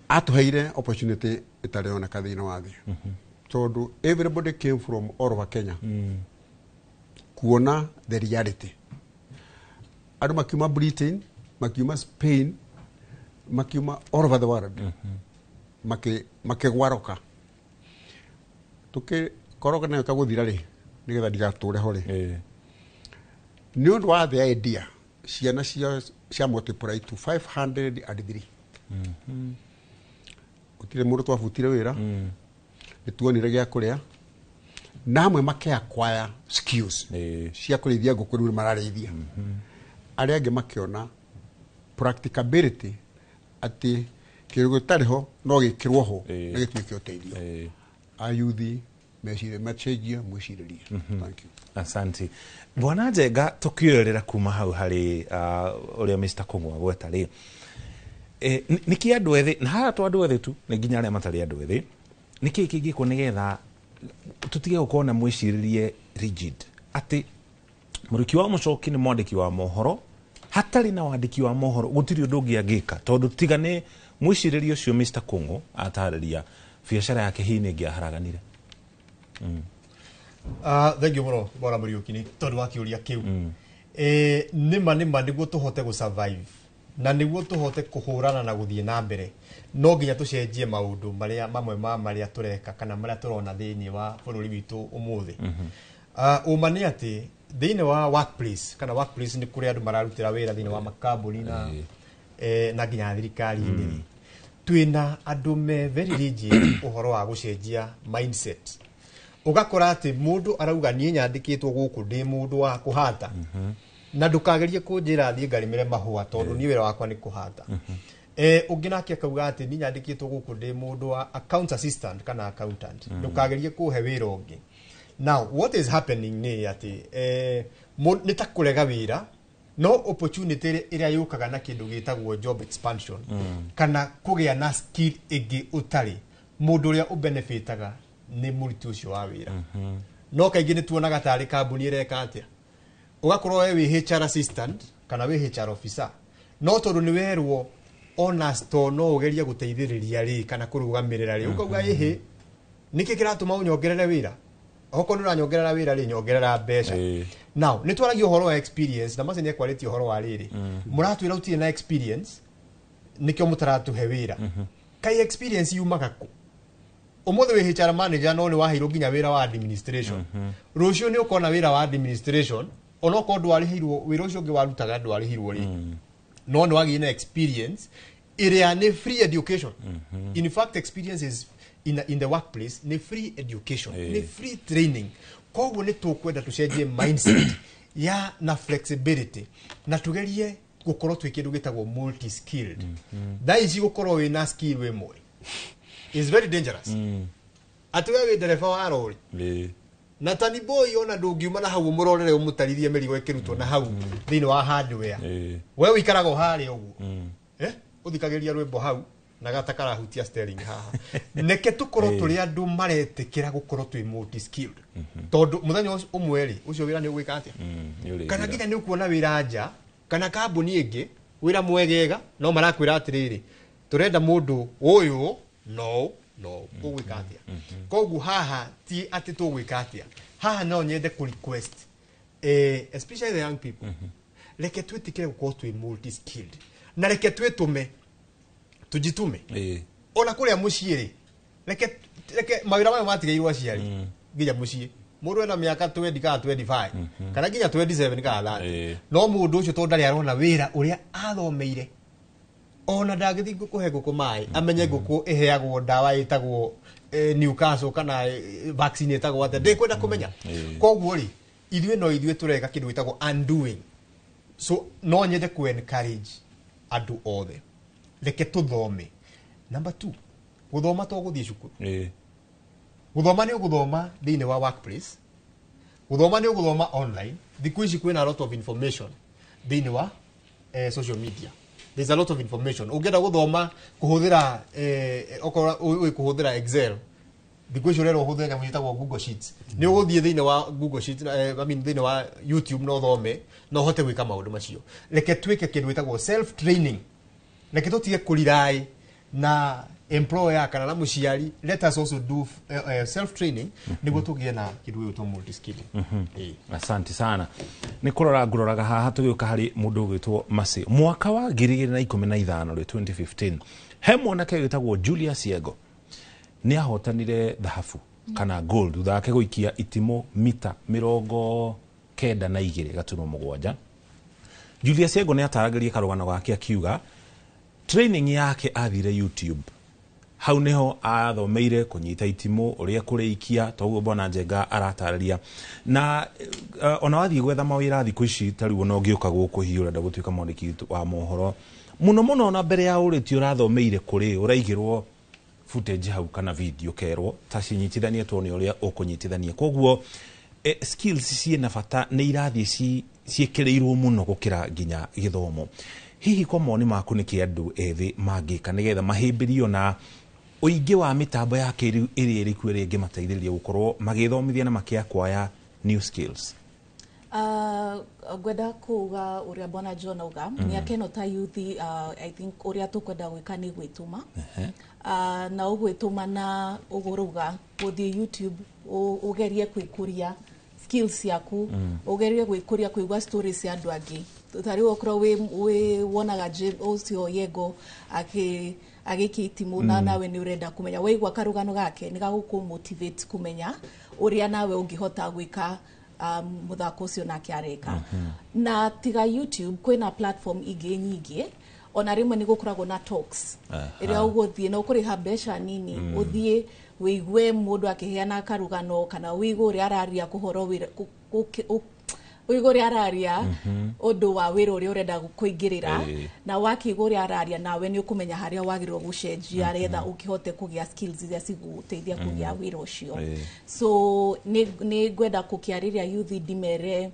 atũheire opportunity ĩtarĩ yoneka thĩinĩ wa thĩ, tondũ everybody came from all over Kenya kuona the reality. Andũ makiuma Britain, makiuma Spain, makiuma all over the world, makĩgwaroka. Tũkĩkoroga nayo kagũthira rĩ, nĩgetha ndigatũre ho rĩ, nĩ ũndũ wa the idea, ciana cia multiply to 503. Gũtirĩ mũndũ twabutire wĩra, nĩ tuonire gĩa kũrĩa, na amwe makĩacquire skills cia kũrĩithia ngũkũ, rĩu mararĩithia. Arĩa angĩ makĩona practicability atĩ kĩndũ gĩtarĩ ho no gĩkĩrwo ho na gĩtuĩke ũteithio. Ayuthi mecirie macenjie mwĩcirĩrie. Thank you. Asante Bwana Njenga. Tukioerera kuma hau harĩ ũrĩa Mr. Kung'u agweta rĩ, nĩkĩ andũ ethĩ, na haha to andũ ethĩ tu, nĩ nginya arĩa matarĩ andũ ethĩ, nĩkĩ kĩngĩkwo nĩgetha tũtige gũkorwo na mwĩcirĩrie rigid atĩ Mũrĩki wa Mũcoki nĩ mwandĩki wa mohoro, hatarĩ na wandĩki wa mohoro gũtirĩ ũndũ ũngĩ angĩka, tondũ tiga nĩ mwĩcirĩrie ũcio Mr. Kung'u atarĩria, biacara yake hihi nĩ ĩngĩaharaganire? Thank you mũno Bwana Mũriũki nĩ tondũ wa kĩũria kĩu. Nĩma nĩma nĩguo tũhote gũ survive na nĩguo tũhote kũhũrana na gũthiĩ na mbere, no nginya tũcenjie maũndũ marĩa mamwe ma marĩa tũreka kana marĩa tũrona thĩinĩ wa bũrũri witũ ũmũthĩ. Ũma nĩ atĩ thĩinĩ wa workplace, kana workplace nĩ kũrĩa andũ mararutĩra wĩra thĩinĩ wa makambuni na nginya thirikari-inĩ, twĩna andũ me very rigid ũhoro wa gũcenjia mindset. Ũgakora atĩ mũndũ arauga, niĩ nyandĩkĩtwo gũkũ ndĩ mũndũ wa kũhata, na ndũkagerie kũnjĩra thiĩ ngarĩmĩre mahũa, tondũ niĩ wĩra wakwa nĩ kũhata. Ũngĩ nake akauga atĩ niĩ nyandĩkĩtwo gũkũ ndĩ mũndũ wa account assistant kana accountant, ndũkagerie kũhe wĩra ũngĩ. Now what is happening nĩ atĩ nĩ ta kũrega wĩra, no opportunity ĩrĩa yũkaga na kĩndũ gĩtagwo job expansion kana kũgĩa na skill ĩngĩ ũtarĩ, mũndũ ũrĩa ũbenefitaga nĩ mũruti ũcio wa wĩra. No kaingĩ nĩ tuonaga tarĩ kambuni ĩreka atĩa, ũgakorwo we wĩ HR assistant kana wĩ HR officer, no tondũ nĩ werwo ona store no ũgerie gũteithĩrĩria rĩ kana kũrũgamĩrĩra rĩ, ũkauga, ĩhĩ, nĩkĩ kĩratũma ũnyongerere wĩra? Okorwo nĩ ũranyongerera wĩra rĩ, nyongerera mbeca. Now nĩ twaragia ũhoro wa experience, na mace nĩ ekwarĩtie ũhoro wa rĩrĩ, mũratwĩra ũtirĩ na experience nĩkĩo mũtaratũhe wĩra. Kai experience yumaga kũ? Ũmũthĩ wĩ HR manager, no nĩ waheirwo nginya wĩra wa administration. Rũciũ nĩ ũkona wĩra wa administration, onokorwo ndwarĩhirwo wĩra ũcio ũngĩ warutaga, ndwarĩhirwo rĩ, no nĩ wagĩire na experience ĩrĩa nĩ free education. In fact, experience is in the workplace nĩ free education, nĩ free training. Koguo nĩ tũkwenda tũcenjie mindset ya na flexibility na tugerie gũkorwo twĩ kĩndũ gĩtagwo multi skilled. Thaa ici gũkorwo wĩna skill wĩ mwe is very dangerous, atĩ we wĩ ndereba wa rori na tani boy, ona ndũngiuma na hau ũmũrorere ũmũtarithie mĩrigo ĩkĩrutwo na hau thĩinĩ wa hardware. We ũikaraga o harĩa ũguo, ũthikagĩria rwĩmbo hau na gata karahutia steering haha. Neke tũkorwo tũrĩ andũ maretĩkĩra gũkorwo twĩ multi skilled, tondũ mũthenya ũcio ũmwe rĩ, ũcio wĩra nĩ ũgwĩka atĩa, kana nginya nĩ ũkuona wĩra nja kana kambuni ĩngĩ, wĩra mwegega, no marakwĩra atĩrĩrĩ, tũrenda mũndũ ũyũ no ũgwĩka atĩa? Koguo haha ti atĩ tũgwĩka atĩa, haha no nyende kũ request, especially the young people, reke twĩtĩkĩre gũkorwo twĩ multi skilled na reke twĩtũme, tujitume. Ona kũrĩa mũciĩ rĩ, reke mawĩra maya matigairwo aciari, nginya mũciĩ mũndũ ena mĩaka 20 kana 25 kana nginya 27 kana 30, no mũndũ ũcio tondũ ndarĩ arona wĩra ũrĩa athomeire. Ona ndangĩthiĩ kũhe ngũkũ maĩ amenye ngũkũ ĩheagwo ndawa ĩtagwo Newcastle kana vaccine ĩtagwo atĩa, ndĩkwenda kũmenya. Koguo rĩ, ithuĩ no ithuĩ tũreka kĩndũ gĩtagwo undoing. So no nyende ku encourage andũ othe, reke tũthome. Number 2, gũthoma to gũthiĩ cukuru. Gũthoma nĩ ũgũthoma thĩinĩ wa workplace, gũthoma nĩ ũgũthoma online. Thikũ ici kwĩna a lot of information thĩinĩ wa social media. There's a lot of information. Ũngĩenda gũthoma kũhũthĩra okorwo ũĩ kũhũthĩra Excel, thikũ ici ũrerwo ũhũthĩre nyamũ ciĩtagwo Google Sheets. Nĩ ũgũthiĩ thĩinĩ wa Google Sheets, I mean thĩinĩ wa YouTube, no ũthome na ũhote gwĩka maũndũ macio. Reke twĩke kĩndũ gĩtagwo self training. Reke tũtige kũrirai na employer kana na mũciari. Let us also do self training nĩguo tũgĩe na kĩndũ gĩgwĩtwo multi skilling. Asante sana. Nĩ kũrora ngũroraga haha tũgĩũka harĩ mũndũ ũgwĩtwo Mercy. Mwaka wa 2015 rĩ, 2015, he mwanake wĩtagwo Julius Yego nĩ ahotanire thahabu kana gold thutha wake gũikia itimũ mita 92.7. Julius Yego nĩ ataragĩria karũgano gake akiuga training yake athire YouTube, hau niho athomeire kũnyita itimũ, ũrĩa kũrĩikia, toguo Bwana Njenga aratarĩria. Na ona wathiĩ gwetha mawĩra thikũ ici, ta rĩu ona ũngĩũka gũkũ hihi ũrenda gũtuĩka mwandĩki wa mohoro, mũno mũno ona mbere ya ũrĩtie ũrathomeire kũrĩ, ũraigĩrwo footage hau kana video kerwo ta cinyitithanie tuone ũrĩa ũkũnyitithania. Koguo skills ciĩna bata, nĩ irathiĩ ciĩkĩrĩirwo mũno gũkĩra nginya gĩthomo. Hihi kwa mawoni maku nĩkĩ andũ ethĩ mangĩka nĩgetha mahĩmbĩrio na ũingĩ wa mĩtambo ya kĩrĩu ĩrĩa ĩrĩ kuo ĩrĩa ĩngĩmateithĩrĩria gũkorwo magĩthomithia na makĩacquire new skills? Ngwenda kuga ũrĩa Bwana John auga, mĩaka ĩno ta youth, I think ũrĩa tũkwenda gwĩka nĩ gwĩtũma, na ũgwĩtũma na ũguo ũrauga gũthiĩ YouTube, ũgerie gwĩkũria skills ciaku, ũgerie gwĩkũria kũigua stories cia andũ angĩ. Ta rĩu okorwo wĩ wonaga ũcio Yego agĩikia itimũ na nawe nĩ ũrenda kũmenya, waigua karũgano gake nĩ gagũkũ motivate kũmenya ũrĩa nawe ũngĩhota gwĩka mũthako ũcio nake areka. Na tiga YouTube, kwĩna platform ingĩ nyingĩ. Ona rĩmwe nĩ gũkoragwo na talks ĩrĩa ũgũthiĩ na ũkũrĩha mbeca nini, ũthiĩ wĩigue mũndũ akĩheana karũgano kana wĩigue ũrĩa araria kũhoro wĩra, ũigue ũrĩa araria ũndũ wa wĩra ũrĩa ũrenda kũingĩrĩra. Na wakĩigua ũrĩa araria, nawe nĩ ũkũmenya harĩa wagĩrĩirwo gũcenjia getha ũkĩhote kũgĩa skills iria cigũgũteithia kũgĩa wĩra ũcio. So nĩ ngwenda gũkĩarĩria youth ndimere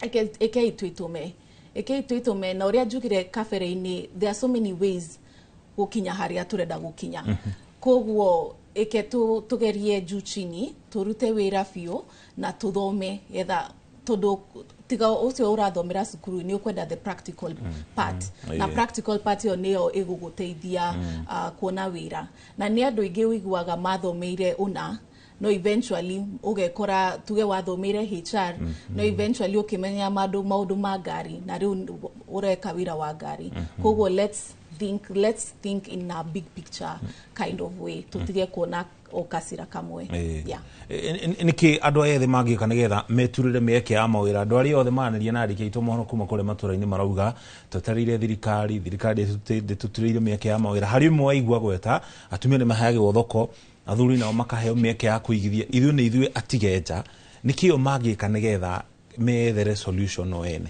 ĩkei twĩtũme, ĩkei twĩtũme. Na ũrĩa njugire kabere-inĩ, there are so many ways gũkinya harĩa tũrenda gũkinya. Koguo ĩke tũgerie juu chini, tũrute wĩra biũ na tũthome getha, tondũ tiga ũcio ũrathomera cukuru, nĩ ũkwenda the practical part, na practical part ĩyo nĩyo ĩgũgũteithia kuona wĩra. Na nĩ andũ aingĩ ũiguaga mathomeire ũna, no eventually ũgekora, tuge wathomeire HR, no eventually ũkĩmenya maũndũ ma ngari na rĩu ũreka wĩra wa ngari. Koguo let's think in a big picture kind of way, tũtige kuona o kacira kamwe. Yeah. Nĩkĩ andũ aya ethĩ mangĩka nĩgetha meturĩre mĩeke ya mawĩra? Andũ arĩa othe maranĩria na andĩki aitũ mohoro kuma kũrĩa matũra-inĩ marauga twetereire thirikari, thirikari ndĩtũturĩire mĩeke ya mawĩra. Harĩ ũmwe waigua gweta atumia nĩ maheagwo thoko, athuri nao makaheo mĩeke ya kũigithia, ithuĩ nĩ ithuĩ atige nja. Nĩkĩo mangĩka nĩgetha methere solution o ene?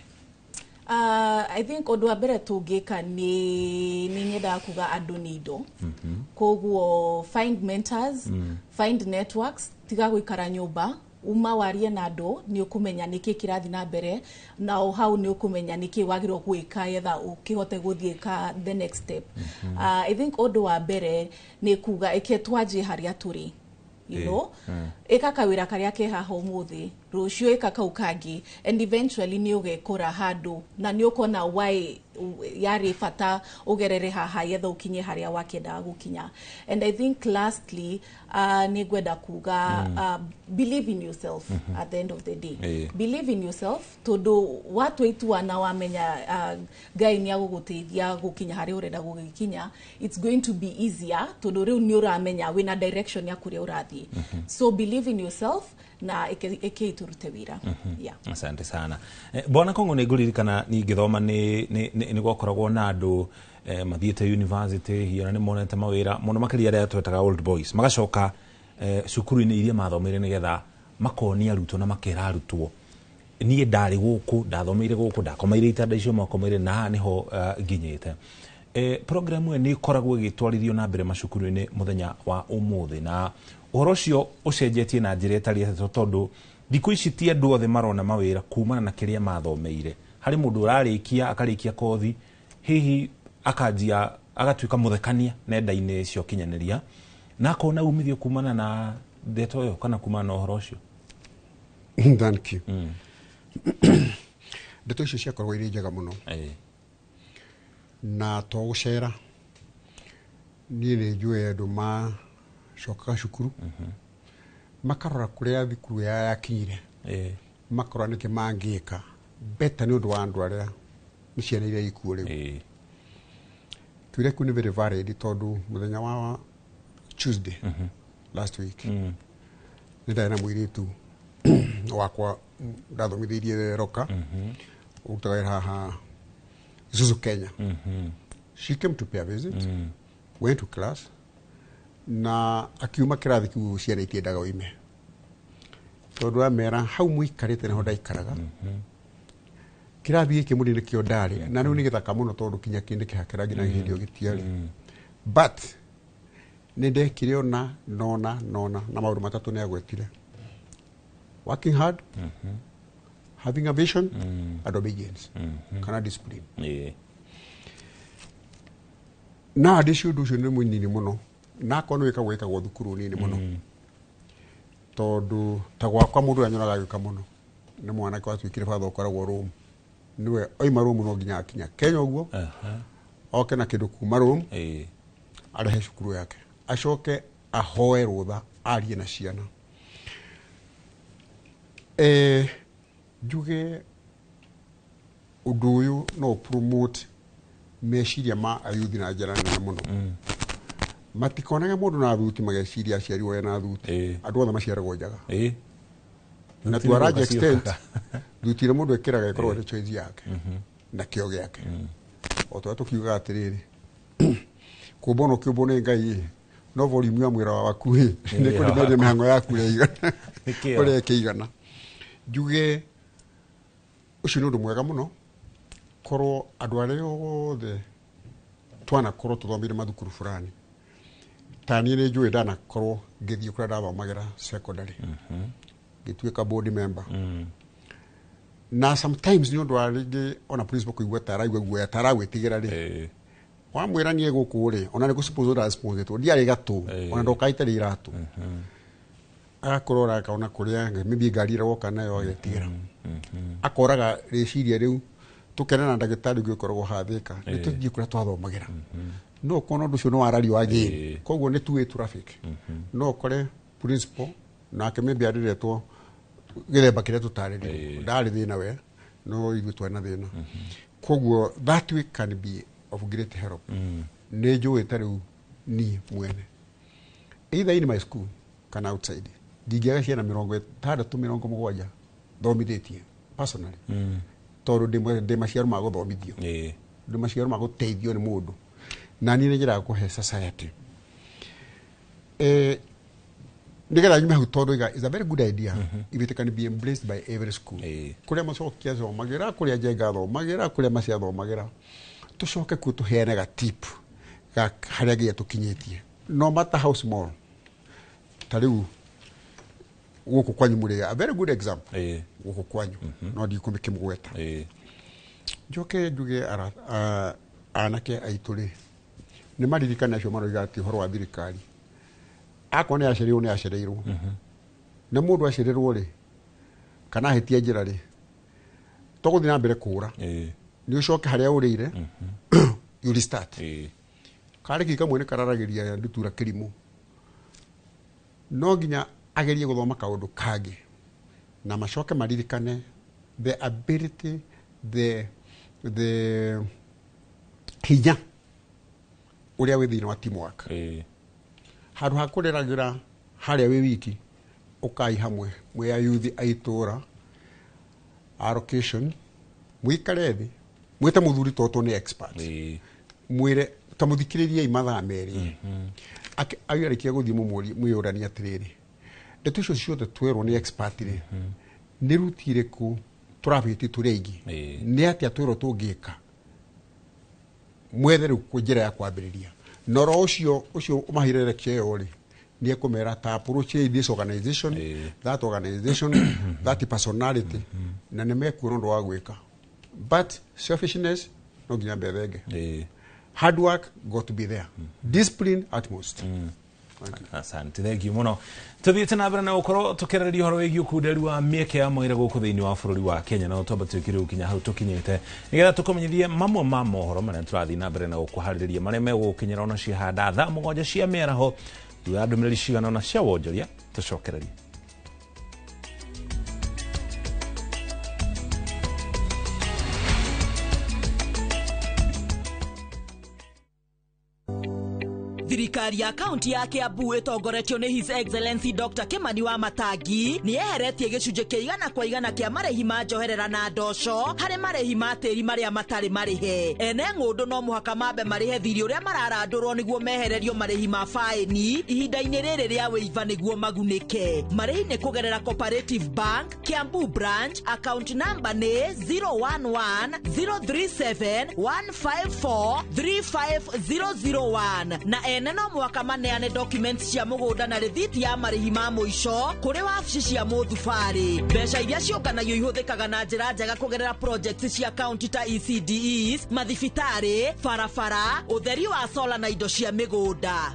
I think ũndũ wa mbere tũngĩka nĩ nyendaga kuga andũ nĩ indo. Koguo find mentors, find networks, tiga gũikara nyũmba, uma warie na andũ, nĩ ũkũmenya nĩkĩ kĩrathiĩ na mbere, na o hau nĩ ũkũmenya nĩkĩ wagĩrĩirwo gwĩka getha ũkĩhote gũthiĩ ka the next step. I think ũndũ wa mbere nĩ kuga ĩke twanjie harĩa tũrĩ, ĩka kawĩra karĩa ke haha ũmũthĩ, rũciũ ĩka kau kangĩ, and eventually nĩ ũgekora handũ na nĩ ũkona why yarĩ bata ũgerere haha getha ũkinye harĩa wakĩendaga gũkinya. And I think lastly, nĩ ngwenda kuga believe in yourself. At the end of the day, believe in yourself, tondũ watua itua na wamenya Ngai nĩ agũgũteithia gũkinya harĩa ũrenda gũgĩkinya, it's going to be easier, tondũ rĩu nĩ ũramenya wĩna direction ya kũrĩa ũrathiĩ. So believe in yourself. Na ĩkĩi tũrute wĩra. Yeah. Asante sana. Bwana Kongo, nĩ ngũririkana ningĩthoma nĩ gwakoragwo na andũ mathiĩte university, hihi ona nĩ monete mawĩra mũno makĩria arĩa twetaga old boys, magacoka cukuru-inĩ iria mathomeire nĩgetha makonia arutwo na makera arutwo, niĩ ndarĩ gũkũ, ndathomeire gũkũ, ndakomeire itanda icio mwakomeire, na haha nĩho nginyĩte. Programu ĩyo nĩ ĩkoragwo ĩgĩtwarithio na mbere macukuru-inĩ mũthenya wa ũmũthĩ, na ũhoro ũcio ũcenjetie na njĩra ĩtarĩ ĩtatũ, tondũ thikũ ici ti andũ othe marona mawĩra kumana na kĩrĩa mathomeire. Harĩ mũndũ ũrarĩkia, akarĩkia kothi, hihi akanjia agatuĩka mũthekania nenda-inĩ cia ũkinyanĩria, na akona umithio kumana na ndeto ĩyo kana kumana na ũhoro ũcio. Thank you. Ndeto icio ciakoragwo irĩ njega mũno na to gũcera. Niĩ nĩ njũĩ andũ macokaga cukuru, makarora kũrĩa thukuru yao yakinyire, makarora nĩkĩ mangĩka beta nĩ ũndũ wa andũ arĩa nĩ ciana iria ikuo rĩu. Kĩũria kĩu nĩ very valid, tondũ mũthenya wa Tuesday last week nĩ ndarĩ na mũirĩtu wakwa ndathomithĩirie Roka, ũrutaga wĩra haha Zuzu Kenya. She came to pay a visit, went to class, na akiuma kĩrathi kĩu ciana itiendaga oime, tondũ amera hau mũikarĩte nĩho ndaikaraga, kĩrathi gĩkĩ mũrĩ nĩkĩo ndarĩ, na rĩu nĩ gĩthaka mũno tondũ kinya kĩndĩ kĩhake rangi na hĩndĩ ĩyo gĩtiarĩ. But nĩ ndekire ona nona nona na maũndũ matatũ nĩ agwetire: working hard, having a vision and obedience kana discipline. Na andĩ ũndũ ũcio nĩ mũnini mũno, na akorwo nĩ wĩkagwo, wĩkagwo thukuru nini mũno, tondũ ta gwakwa mũndũ ũrĩa nyonaga agĩũka mũno nĩ mwanake watuĩkire batha ũkoragwo Rome. Nĩwe oima Rome no nginya akinya Kenya ũguo, oke na kĩndũ kuma Rome arehe cukuru yake, acoke ahoe rũtha arie na ciana. Njuge ũndũ ũyũ no promote meciria ma ayuthi na njĩra nene mũno. Matikonage mũndũ na thuti mageciria aciarirwo ena thuti. Andũ othe maciaragwo njaga, na to a large extent thuti ĩrĩa mũndũ ĩkĩraga ĩkoragwo ĩrĩ choice yake na kĩo gĩake. O ta ũrĩa tũkiugaga atĩrĩrĩ, kũmbwo no kĩũmbwo nĩ Ngai ĩ, no volume ya mwĩra waku ĩ nĩ kũrĩ mĩhango yaku ũrĩa ĩigana, ũrĩa ĩkĩigana. Njuge ũcio nĩ ũndũ mwega mũno, korwo andũ arĩa othe twanakorwo tũthomeire mathukuru fulani. Ta niĩ nĩ njũĩ ndanakorwo ngĩthiĩ kũrĩa ndathomagĩra secondary, ngĩtuĩka board member, na sometimes nĩ ũndũ wa rĩngĩ ona principal kũigua ta araigua guoya, ta aragwĩtigĩra rĩ, wamwĩra niĩ gũkũ rĩ, ona nĩ gũ-suppose ũra-sponsor, ndiarĩ gatũ, ona ndoka itarĩ iratũ, agakorwo akona kũrĩa maybe ngari ĩrĩa woka nayo, agetigĩra, akoraga rĩciria rĩu. Tũkene na ndagĩtarĩ ũngĩ ũkoragwo hathĩka, nĩ tũthiĩ kũrĩa twathomagĩra, no ũkona ũndũ ũcio nĩ warario again. Koguo nĩ two-way traffic. No ũkore principal nake maybe areretwo gĩthemba kĩrĩa tũtarĩrio, ndarĩ thĩna we, no ithuĩ twarĩ na thĩna. Koguo that way can be of great help. Nĩ njũĩ ta rĩu niĩ mwene, either in my school kana outside, ndingĩaga ciana 60, 70 thomithĩtie personally, tondũ ndĩ maciaro ma gũthomithio, ndĩ maciaro ma gũteithio nĩ mũndũ, na niĩ nĩ njĩraga kũhe society nĩgetha nyume hau, tondũ iga is a very good idea if it can be embraced by every school, kũrĩa Macokia athomagĩra, kũrĩa Njenga athomagĩra, kũrĩa Maci athomagĩra, tũcoke kuo tũheane ga tip ga harĩa nginya tũkinyĩtie, no matter how small. Ta rĩu gũkũ kwanyu mũrĩ a very good example, gũkũ kwanyu no ndikũmĩkĩmũgweta. Njoke njuge anake aitũ rĩ, nĩ maririkane acio maroiga atĩ ũhoro wa thirikari, akorwo nĩ acereirwo, nĩ acereirwo. Na mũndũ acererwo rĩ, kana ahĩtia njĩra rĩ, to gũthiĩ na mbere kũũra, nĩ ũcoke harĩa ũrĩire, you restart. Karĩki kamwe nĩ kararagĩria ndutura kĩrimũ, no nginya agerie gũthoma kaũndũ kangĩ, na macoke maririkane the ability, the hinya ũrĩa wĩ thĩinĩ wa teamwork. Handũ ha kũreragĩra harĩa wĩ wiki, Ũkai hamwe mwĩ ayuthi a itũra allocation, mwikare thĩ, mwĩte mũthuri tondũ nĩ expert, mwĩre ta mũthikĩrĩriei mathaa 2. Arĩkia gũthiĩ mwĩyũranie atĩrĩrĩ, ndeto icio ciothe twerwo nĩ expert rĩ, nĩ ruti irĩkũ tũrabĩtie tũrĩ aingĩ, nĩ atĩa twerwo tũngĩka, mwethe rĩu njĩra ya kwambĩrĩria. Na oro ũcio ũmaheire lecture ĩyo rĩ, nĩ ekũmera ta approach this organization, that organization, that personality, na nĩ mekuona ũndũ wa gwĩka. But selfishness no nginya mbethenge. Hard work got to be there, discipline at most. Asante, thank you muno. Tuthiĩte na mbere na gũkorwo tũkĩarĩrĩria ũhoro wĩgiĩ ũkunderi wa mĩeke ya mawĩra gũkũ thĩinĩ wa bũrũri wa Kenya, na twamba twĩkĩre gũkinya hau tũkinyĩte nĩgetha tũkũmenyithie mamwe ma mohoro marĩa tũrathiĩ na mbere na gũkũharĩrĩria marĩa megũgũkinyĩra ona ciahanda thaa 7 cia mĩaraho, thutha wa ndũmĩrĩri cigana ona cia wonjoria tũcokererie. Thirikari ya kaunti ya Kiambu ĩtongoretio nĩ His Excellency Dr. Kimani wa Matangi nĩ yeheretie gĩcunjĩ kĩa 100% kĩa marĩhi ma njoherera na ndoco harĩ marĩhi ma tĩri marĩa matarĩ marĩhe. Ene ng'ũndũ no mũhaka mambe marĩhe thirĩ ũrĩa mararandũrwo nĩguo mehererio marĩhi ma faĩni ihinda-inĩ rĩrĩ rĩa wĩiva nĩguo magunĩke. Marĩhi nĩ kũgerera Cooperative Bank, Kiambu Branch, account number nĩ 011 037 154 35001 na ene no mũhaka maneane documents cia mũgũnda na rĩthiti ya marĩhi ma mũico kũrĩ wabici cia mũthubarĩ. Mbeca iria ciũnganagio ihũthĩkaga na njĩra njega kũgerera projects cia county ta ECDEs, mathibitarĩ, barabara, ũtheri wa sola na indo cia mĩgũnda.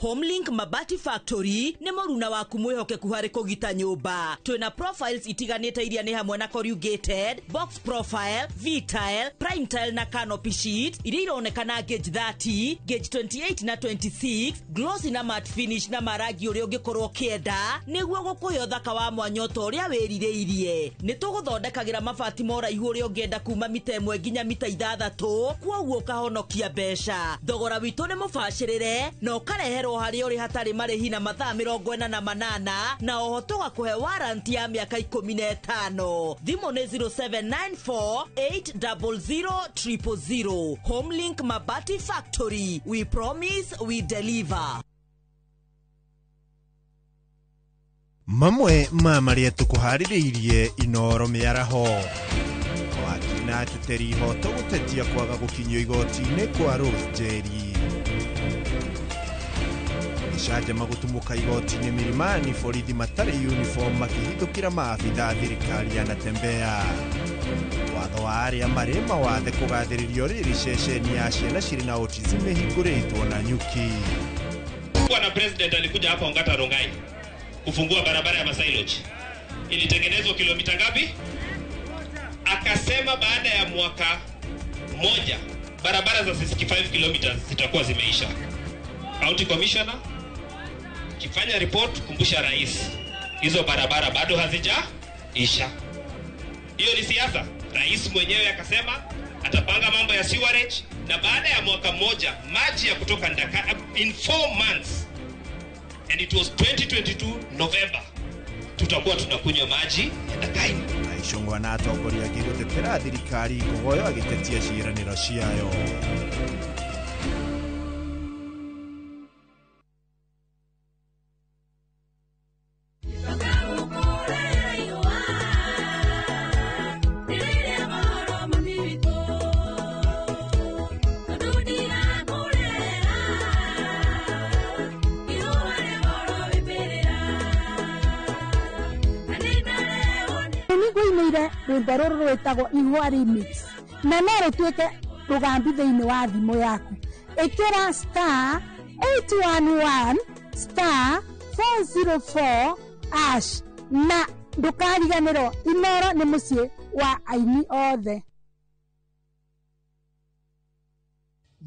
Homelink Mabati Factory nĩ mũruna waku mwĩhokeku harĩ kũgita nyũmba. Twĩna profiles itiganĩte iria nĩ hamwe na corrugated, box profile, V-tile, prime tile na canopy sheet iria ironekana gauge 30, gauge 28 na 26, glossy na matte finish na marangi ũrĩa ũngĩkorwo ũkĩenda nĩguo gũkũhe ũthaka wa mwanya ta ũrĩa wĩrirĩirie. Nĩ tũgũthondekagĩra mabati ma ũraihu ũrĩa ũngĩenda kuma mita 1 nginya mita 6, kwoguo ũkahonokia mbeca. Thogora witũ nĩ mũbacĩrĩre na ũkareherwo harĩa ũrĩ hatarĩ marĩhi na mathaa 48 na oho tũgakũhe warranty ya mĩaka 15. Thimũ nĩ 0794 800 000. Homelink Mabati Factory, we promise we deliver. Mamwe ma marĩa tũkũharĩrĩirie Inoro mĩaraho. Mawakiri na ateteri ihoto gũtetia kwaga gũkinyio igoti-inĩ kwa Rose Njeri. Gĩcanjama gũtumũka igoti-inĩ Milimani, borithi matarĩ uniform makĩhithũkĩra maabitha a thirikari ya Natembeya. Watho wa arĩa marĩ mawathe kũgathĩrĩrio rĩrĩ ceceni ya ciana cirĩ na autism ĩhingũrĩtwo na nyuki. Bwana President alikuja hapa Ongata Rongai kufungua barabara ya Masai Lodge. Ilitengenezwa kilomita ngapi? Akasema baada ya mwaka moja barabara za 65 kilometers zitakuwa zimeisha. County Commissioner kifanya report, kumbusha rais hizo barabara bado hazijaisha. Hiyo ni siasa. Rais mwenyewe akasema atapanga mambo ya sewerage, na baada ya mwaka moja maji ya kutoka Ndaka in 4 months, and it was 2022 November, tutakuwa tunakunywa maji ya Ndakaini. Aicungwa na atongoria angĩ gũtetera thirikari kũgoyo agĩtetia ciĩranĩro ciayo. Rwĩmbo rũrũ rwĩtagwo Ihũa Remix na no rũtuĩke rũgambi thĩinĩ wa thimũ yaku. Ĩkĩra star 811 star 404 hash na ndũkariganĩrwo Inoro nĩ mũciĩ wa aini othe.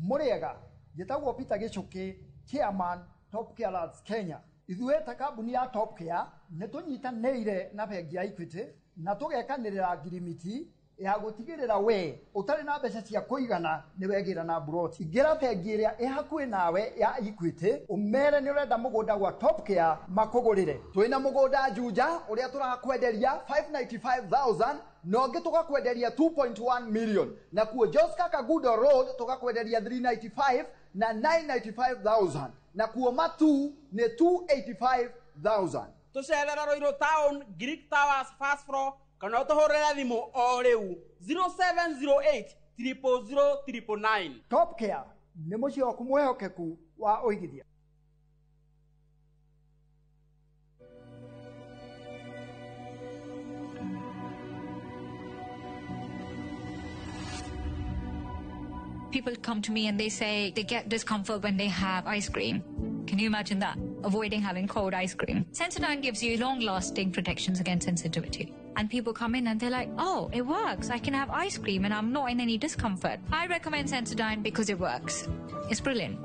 Mũrĩega, njĩtagwo Peter Gĩchũkĩ, chairman Top Care Lads Kenya. Ithuĩ ta kambuni ya Top Care nĩ tũnyitanĩire na bengi ya Equity na tũgekanĩrĩra ngirimiti Ya gũtigĩrĩra we ũtarĩ na mbeca cia kũigana nĩ wegĩra na buroti. Ingĩra bengi ĩrĩa ĩ hakuhĩ nawe ya Equity, ũmere nĩ ũrenda mũgũnda gwa Top Care makũgũrĩre. Twĩna mũgũnda Juja ũrĩa tũrakwenderia 595,000 na ũngĩ tũgakwenderia 2.1 million, nakuo Joska Kagudo Road tũgakwenderia 395 na 995,000, nakuo Matu nĩ 285,000. Tũcerera Ruiru Town, Greek Towers first floor, kana ũtũhũrĩre thimũ o rĩu 0708 000 999. Top Care nĩ mũciĩ waku mwĩhokeku wa ũigithia. People come to me and they say they get discomfort when they have ice cream. Can you imagine that? Avoiding having cold ice cream. Sensodyne gives you long-lasting protections against sensitivity. And people come in and they're like, oh, it works. I can have ice cream and I'm not in any discomfort. I recommend Sensodyne because it works. It's brilliant.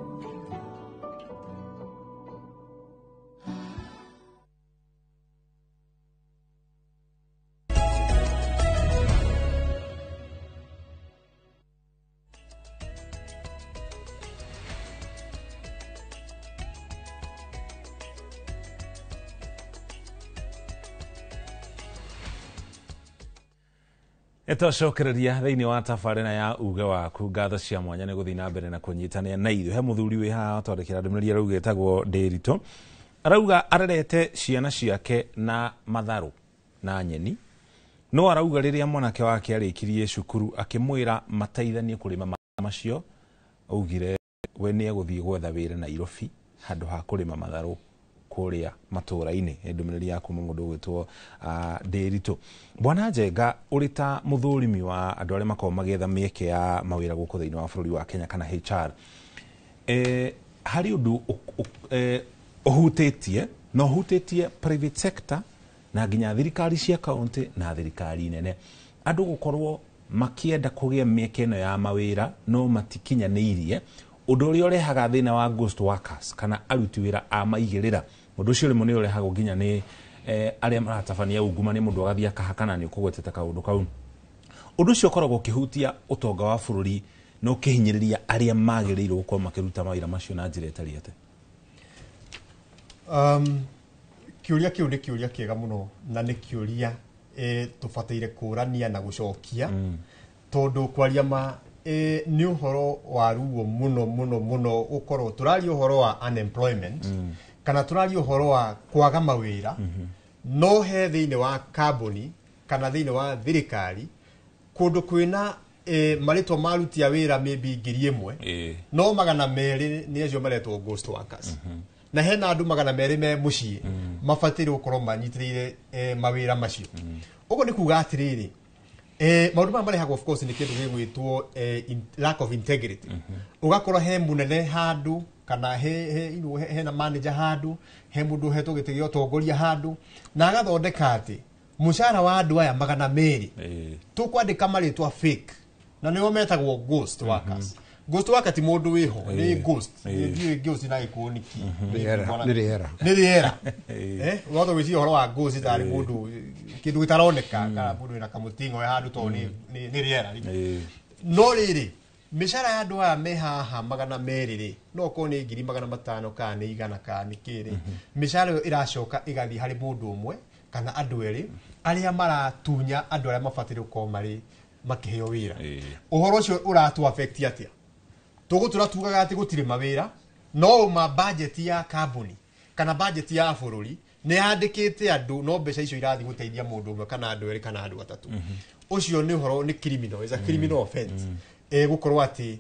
Ĩtwacokereria thĩinĩ wa tabarĩra ya uge waku. Ngatho cia mwanya nĩ gũthiĩ na mbere na kũnyitanĩra na ithuĩ. He mũthuri wĩ haha twandĩkĩra ndũmĩrĩri arauga ĩtagwo Ndĩritũ, arauga arerete ciana ciake na matharũ na nyeni, no arauga rĩrĩa mwanake wake arĩkirie cukuru akĩmwĩra mateithanie kũrĩma macio, augire we nĩ egũthiĩ gwetha wĩra Nairobi handũ ha kũrĩma matharũ kũrĩa matũra-inĩ. Ndũmĩrĩri ya kuma mũndũ ũgwĩtwo Ndĩritũ. Bwana Njenga, ũrĩ ta mũthũrimi wa andũ arĩa makoragwo magĩetha mĩeke ya mawĩra gũkũ thĩinĩ wa bũrũri wa Kenya kana HR, harĩ ũndũ ũhutĩtie na ũhutĩtie private sector na nginya thirikari cia kaunti na thirikari nene, andũ gũkorwo makĩenda kũgĩa mĩeke ĩno ya mawĩra no matikinyanĩirie, ũndũ ũrĩa ũrehaga thĩna wa ghost workers kana aruti wĩra a maigĩrĩra. Mũndũ ũcio rĩmwe nĩ ũrehagwo nginya nĩ arĩa maratabania ungumania, mũndũ agathiĩ akahakana nĩ ũkũgwetete kaũndũ kau. Ũndũ ũcio ũkoragwo ũkĩhutia ũtonga wa bũrũri na ũkĩhinyĩrĩria arĩa magĩrĩirwo gũkorwo makĩruta mawĩra macio na njĩra ĩtarĩ atĩ. Kĩũria kĩu nĩ kĩũria kĩega mũno na nĩ kĩũria tũbataire kũrania na gũcokia, tondũ kwaria ma nĩ ũhoro wa ruo mũno mũno mũno ũkorwo tũraria ũhoro wa unemployment kana tũraria ũhoro wa kwaga mawĩra, no he thĩinĩ wa kambuni kana thĩinĩ wa thirikari kũndũ kwĩna marĩtwa ma aruti a wĩra maybe 1,000, no 200 nĩ acio maretwo ghost workers, na hena andũ 200 me mũciĩ mabataire gũkorwo manyitĩrĩire mawĩra macio. Ũguo nĩ kuga atĩrĩrĩ, maũndũ maya marehagwo of course nĩ kĩndũ gĩgwĩtwo lack of integrity. Ũgakorwo he mũnene handũ kana hena manager handũ, he mũndũ ũhetwo gĩtĩ gĩa ũtongoria handũ, na agathondeka atĩ mũcara wa andũ aya 200 tũkwandĩka marĩtwa fake, na nĩo metagwo ghost workers. Ghost worker ti mũndũ wĩho, nĩ ghost. Ndiũĩ ghost na gĩkũyũ nĩ kĩ. Nĩ rĩera. Nĩ rĩera. Wothe gwĩciria ũhoro wa ghost tarĩ mũndũ kĩndũ gĩtaroneka kana mũndũ wĩna kamũting'o e handũ tondũ nĩ rĩera. No rĩrĩ, mĩcara ya andũ aya me haha 200 rĩ, no okorwo nĩ 500,000 kana nĩ 100 kana nĩ kĩrĩ, mĩcara ĩyo ĩracoka ĩgathiĩ harĩ mũndũ ũmwe kana andũ erĩ arĩa maratunya andũ arĩa mabataire gũkorwo marĩ makĩheo wĩra. Ũhoro ũcio ũratũ affect atĩa? Tũgũtũra tugaga atĩ gũtirĩ mawĩra, no ma budget ya kambuni kana budget ya bũrũri nĩ yandĩkĩte andũ, no mbeca icio irathiĩ gũteithia mũndũ ũmwe kana andũ erĩ kana andũ atatũ. Ũcio nĩ ũhoro, nĩ criminal, is a criminal offense. Gũkorwo atĩ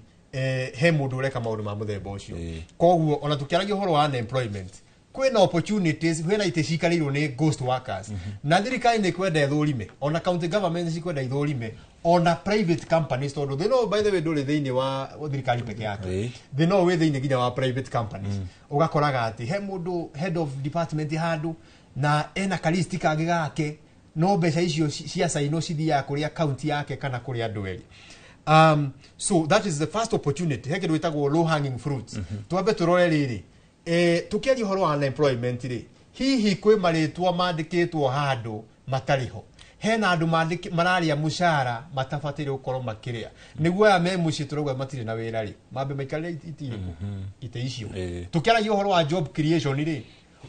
he mũndũ ũreka maũndũ ma mũthemba ũcio. Koguo ona tũkĩaragia ũhoro wa unemployment, kwĩna opportunities, kwĩna itĩ cikarĩirwo nĩ ghost workers, na thirikari nĩ kwenda ĩthũrime, ona county government cikwenda ithũrime, ona private companies, tondũ thĩna ũyũ by the way ndũrĩ thĩinĩ wa thirikari peke yake, thĩna ũyũ wĩ thĩinĩ nginya wa private companies. Ũgakoraga atĩ he mũndũ head of department handũ na ena kalist kangĩ gake, no mbeca icio cia caino cithiaga kũrĩ account yake kana kũrĩ andũ erĩ. So that is the first opportunity. He kĩndũ gĩtagwo low hanging fruits. Twambe tũrore rĩrĩ, tũkĩaria ũhoro wa unemployment rĩ, hihi kwĩ marĩtwa mandĩkĩtwo handũ matarĩ ho? Hena andũ mararia mũcara matabatĩire gũkorwo makĩrĩa nĩguo aya me mũciĩ tũrauga matirĩ na wĩra rĩ mambe maikarĩre itĩ irĩkũ itĩ icio. Tũkĩaragia ũhoro wa job creation rĩ,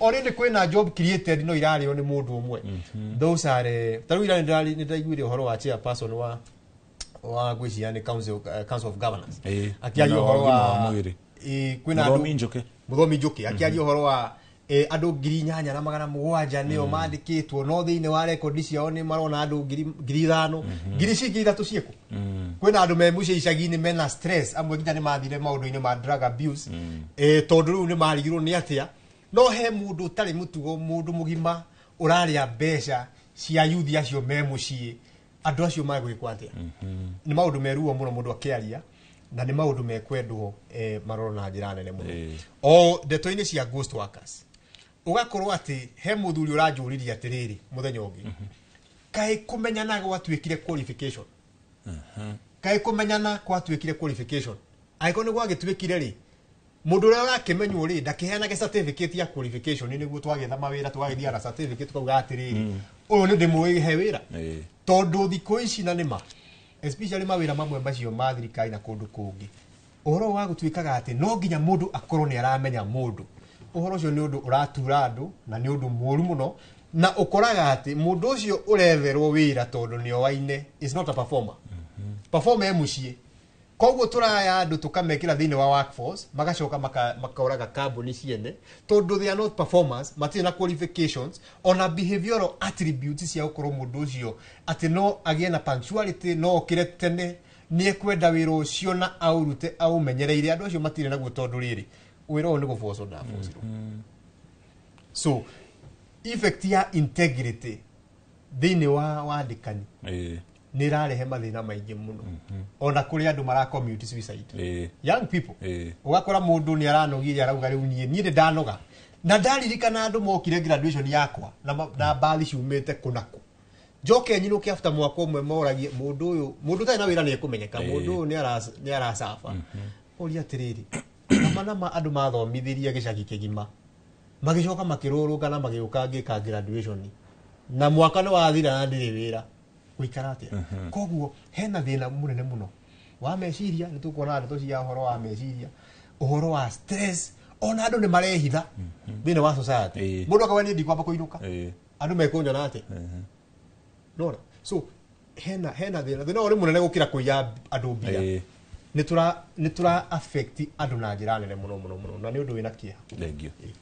already kwĩna job created no irarĩo nĩ mũndũ ũmwe. Those are ta rĩu ira nĩ ndĩraiguire ũhoro wa chairperson wa ngwĩciria nĩ council of governors akĩaria ũhoro wa kwĩna andũ Mũthomi Njũkĩ. Mũthomi Njũkĩ akĩaria ũhoro wa andũ 8,700 nĩo mandĩkĩtwo, no thĩinĩ wa rekondi ciao nĩ marona andũ 5,000, ngiri cingĩ ithatũ ciĩkũ. Kwĩna andũ me mũciĩ icagi-inĩ mena stress, amwe nginya nĩ mathire maũndũ-inĩ ma drug abuse, tondũ rĩu nĩ marigirwo nĩ atĩa. No he mũndũ ũtarĩ mũtugo, mũndũ mũgima ũrarĩa mbeca cia yuthi acio me mũciĩ, andũ acio magwĩkwo atĩa? Nĩ maũndũ meruo mũno mũndũ akĩaria, na nĩ maũndũ mekwendwo marorwo na njĩra nene mũno. O ndeto-inĩ cia ghost workers, ũgakorwo atĩ he mũthuri ũranjũririe atĩrĩrĩ mũthenya ũngĩ, kaĩ kũmenyana gwatuĩkire qualification? Kaĩ kũmenyana gwatuĩkire qualification? Angĩkorwo nĩ gwagĩtuĩkire rĩ, mũndũ ũrĩa ũrakĩmenywo rĩ ndakĩheanage certificate ya qualification nĩguo twagĩetha mawĩra tũgagĩthiaga na certificate tukauga atĩrĩrĩ, ũyũ nĩ ndĩmũĩ he wĩra. Tondũ thikũ ici na nĩma especially mawĩra mamwe macio ma thirikari na kũndũ kũngĩ, ũhoro wa gũtuĩkaga atĩ no nginya mũndũ akorwo nĩ aramenya mũndũ, ũhoro ũcio nĩ ũndũ ũratura andũ na nĩ ũndũ mũru mũno, na ũkoraga atĩ mũndũ ũcio ũretherwo wĩra tondũ nĩ oaine is not a performer. Performer e mũciĩ. Koguo tũraya andũ tũkamekĩra thĩinĩ wa workforce, magacoka makoraga kambuni ciene tondũ they are not performers, matirĩ na qualifications ona behavioral attributes cia gũkorwo mũndũ ũcio atĩ no agĩe na punctuality, no okĩre tene, nĩ ekwenda wĩra ũcio na aũrute aũmenyereire. Andũ acio matirĩ naguo tondũ rĩrĩ wĩra ũyũ nĩ gũbocwo ndabocirwo. So effect ya integrity thĩinĩ wa wandĩkani nĩ ĩrarehe mathĩna maingĩ mũno, ona kũrĩ andũ mara commit suicide, young people. Ũgakora mũndũ nĩ aranogirie arauga rĩu niĩ nĩ ndanoga, na ndaririkana andũ mokire graduation yakwa na mbathi ciumĩte kũnakũ, njoke nyinũke after mwaka ũmwe moragie mũndũ ũyũ, mũndũ ũtarĩ na wĩra nĩ ekũmenyeka, mũndũ ũyũ nĩ aracaba. Ũria atĩrĩrĩ, nama nama andũ mathomithirie gĩcagi kĩgima magĩcoka makĩrũrũka na magĩũka ngĩka graduation na mwaka nĩ wathira na ndirĩ wĩra, gũikara atĩa? Koguo hena thĩna mũnene mũno wa meciria. Nĩ tũkuona ndeto cia ũhoro wa meciria, ũhoro wa stress, ona andũ nĩ marehitha thĩinĩ wa society. Mũndũ akauga niĩ ndikwamba kũinũka, andũ mekũnyona atĩa? Nona so hena thĩna, thĩna ũyũ nĩ mũnene gũkĩra kũiya andũ mbia. Nĩ tũra affect andũ na njĩra nene mũno mũno mũno, na nĩ ũndũ wĩna kĩeha.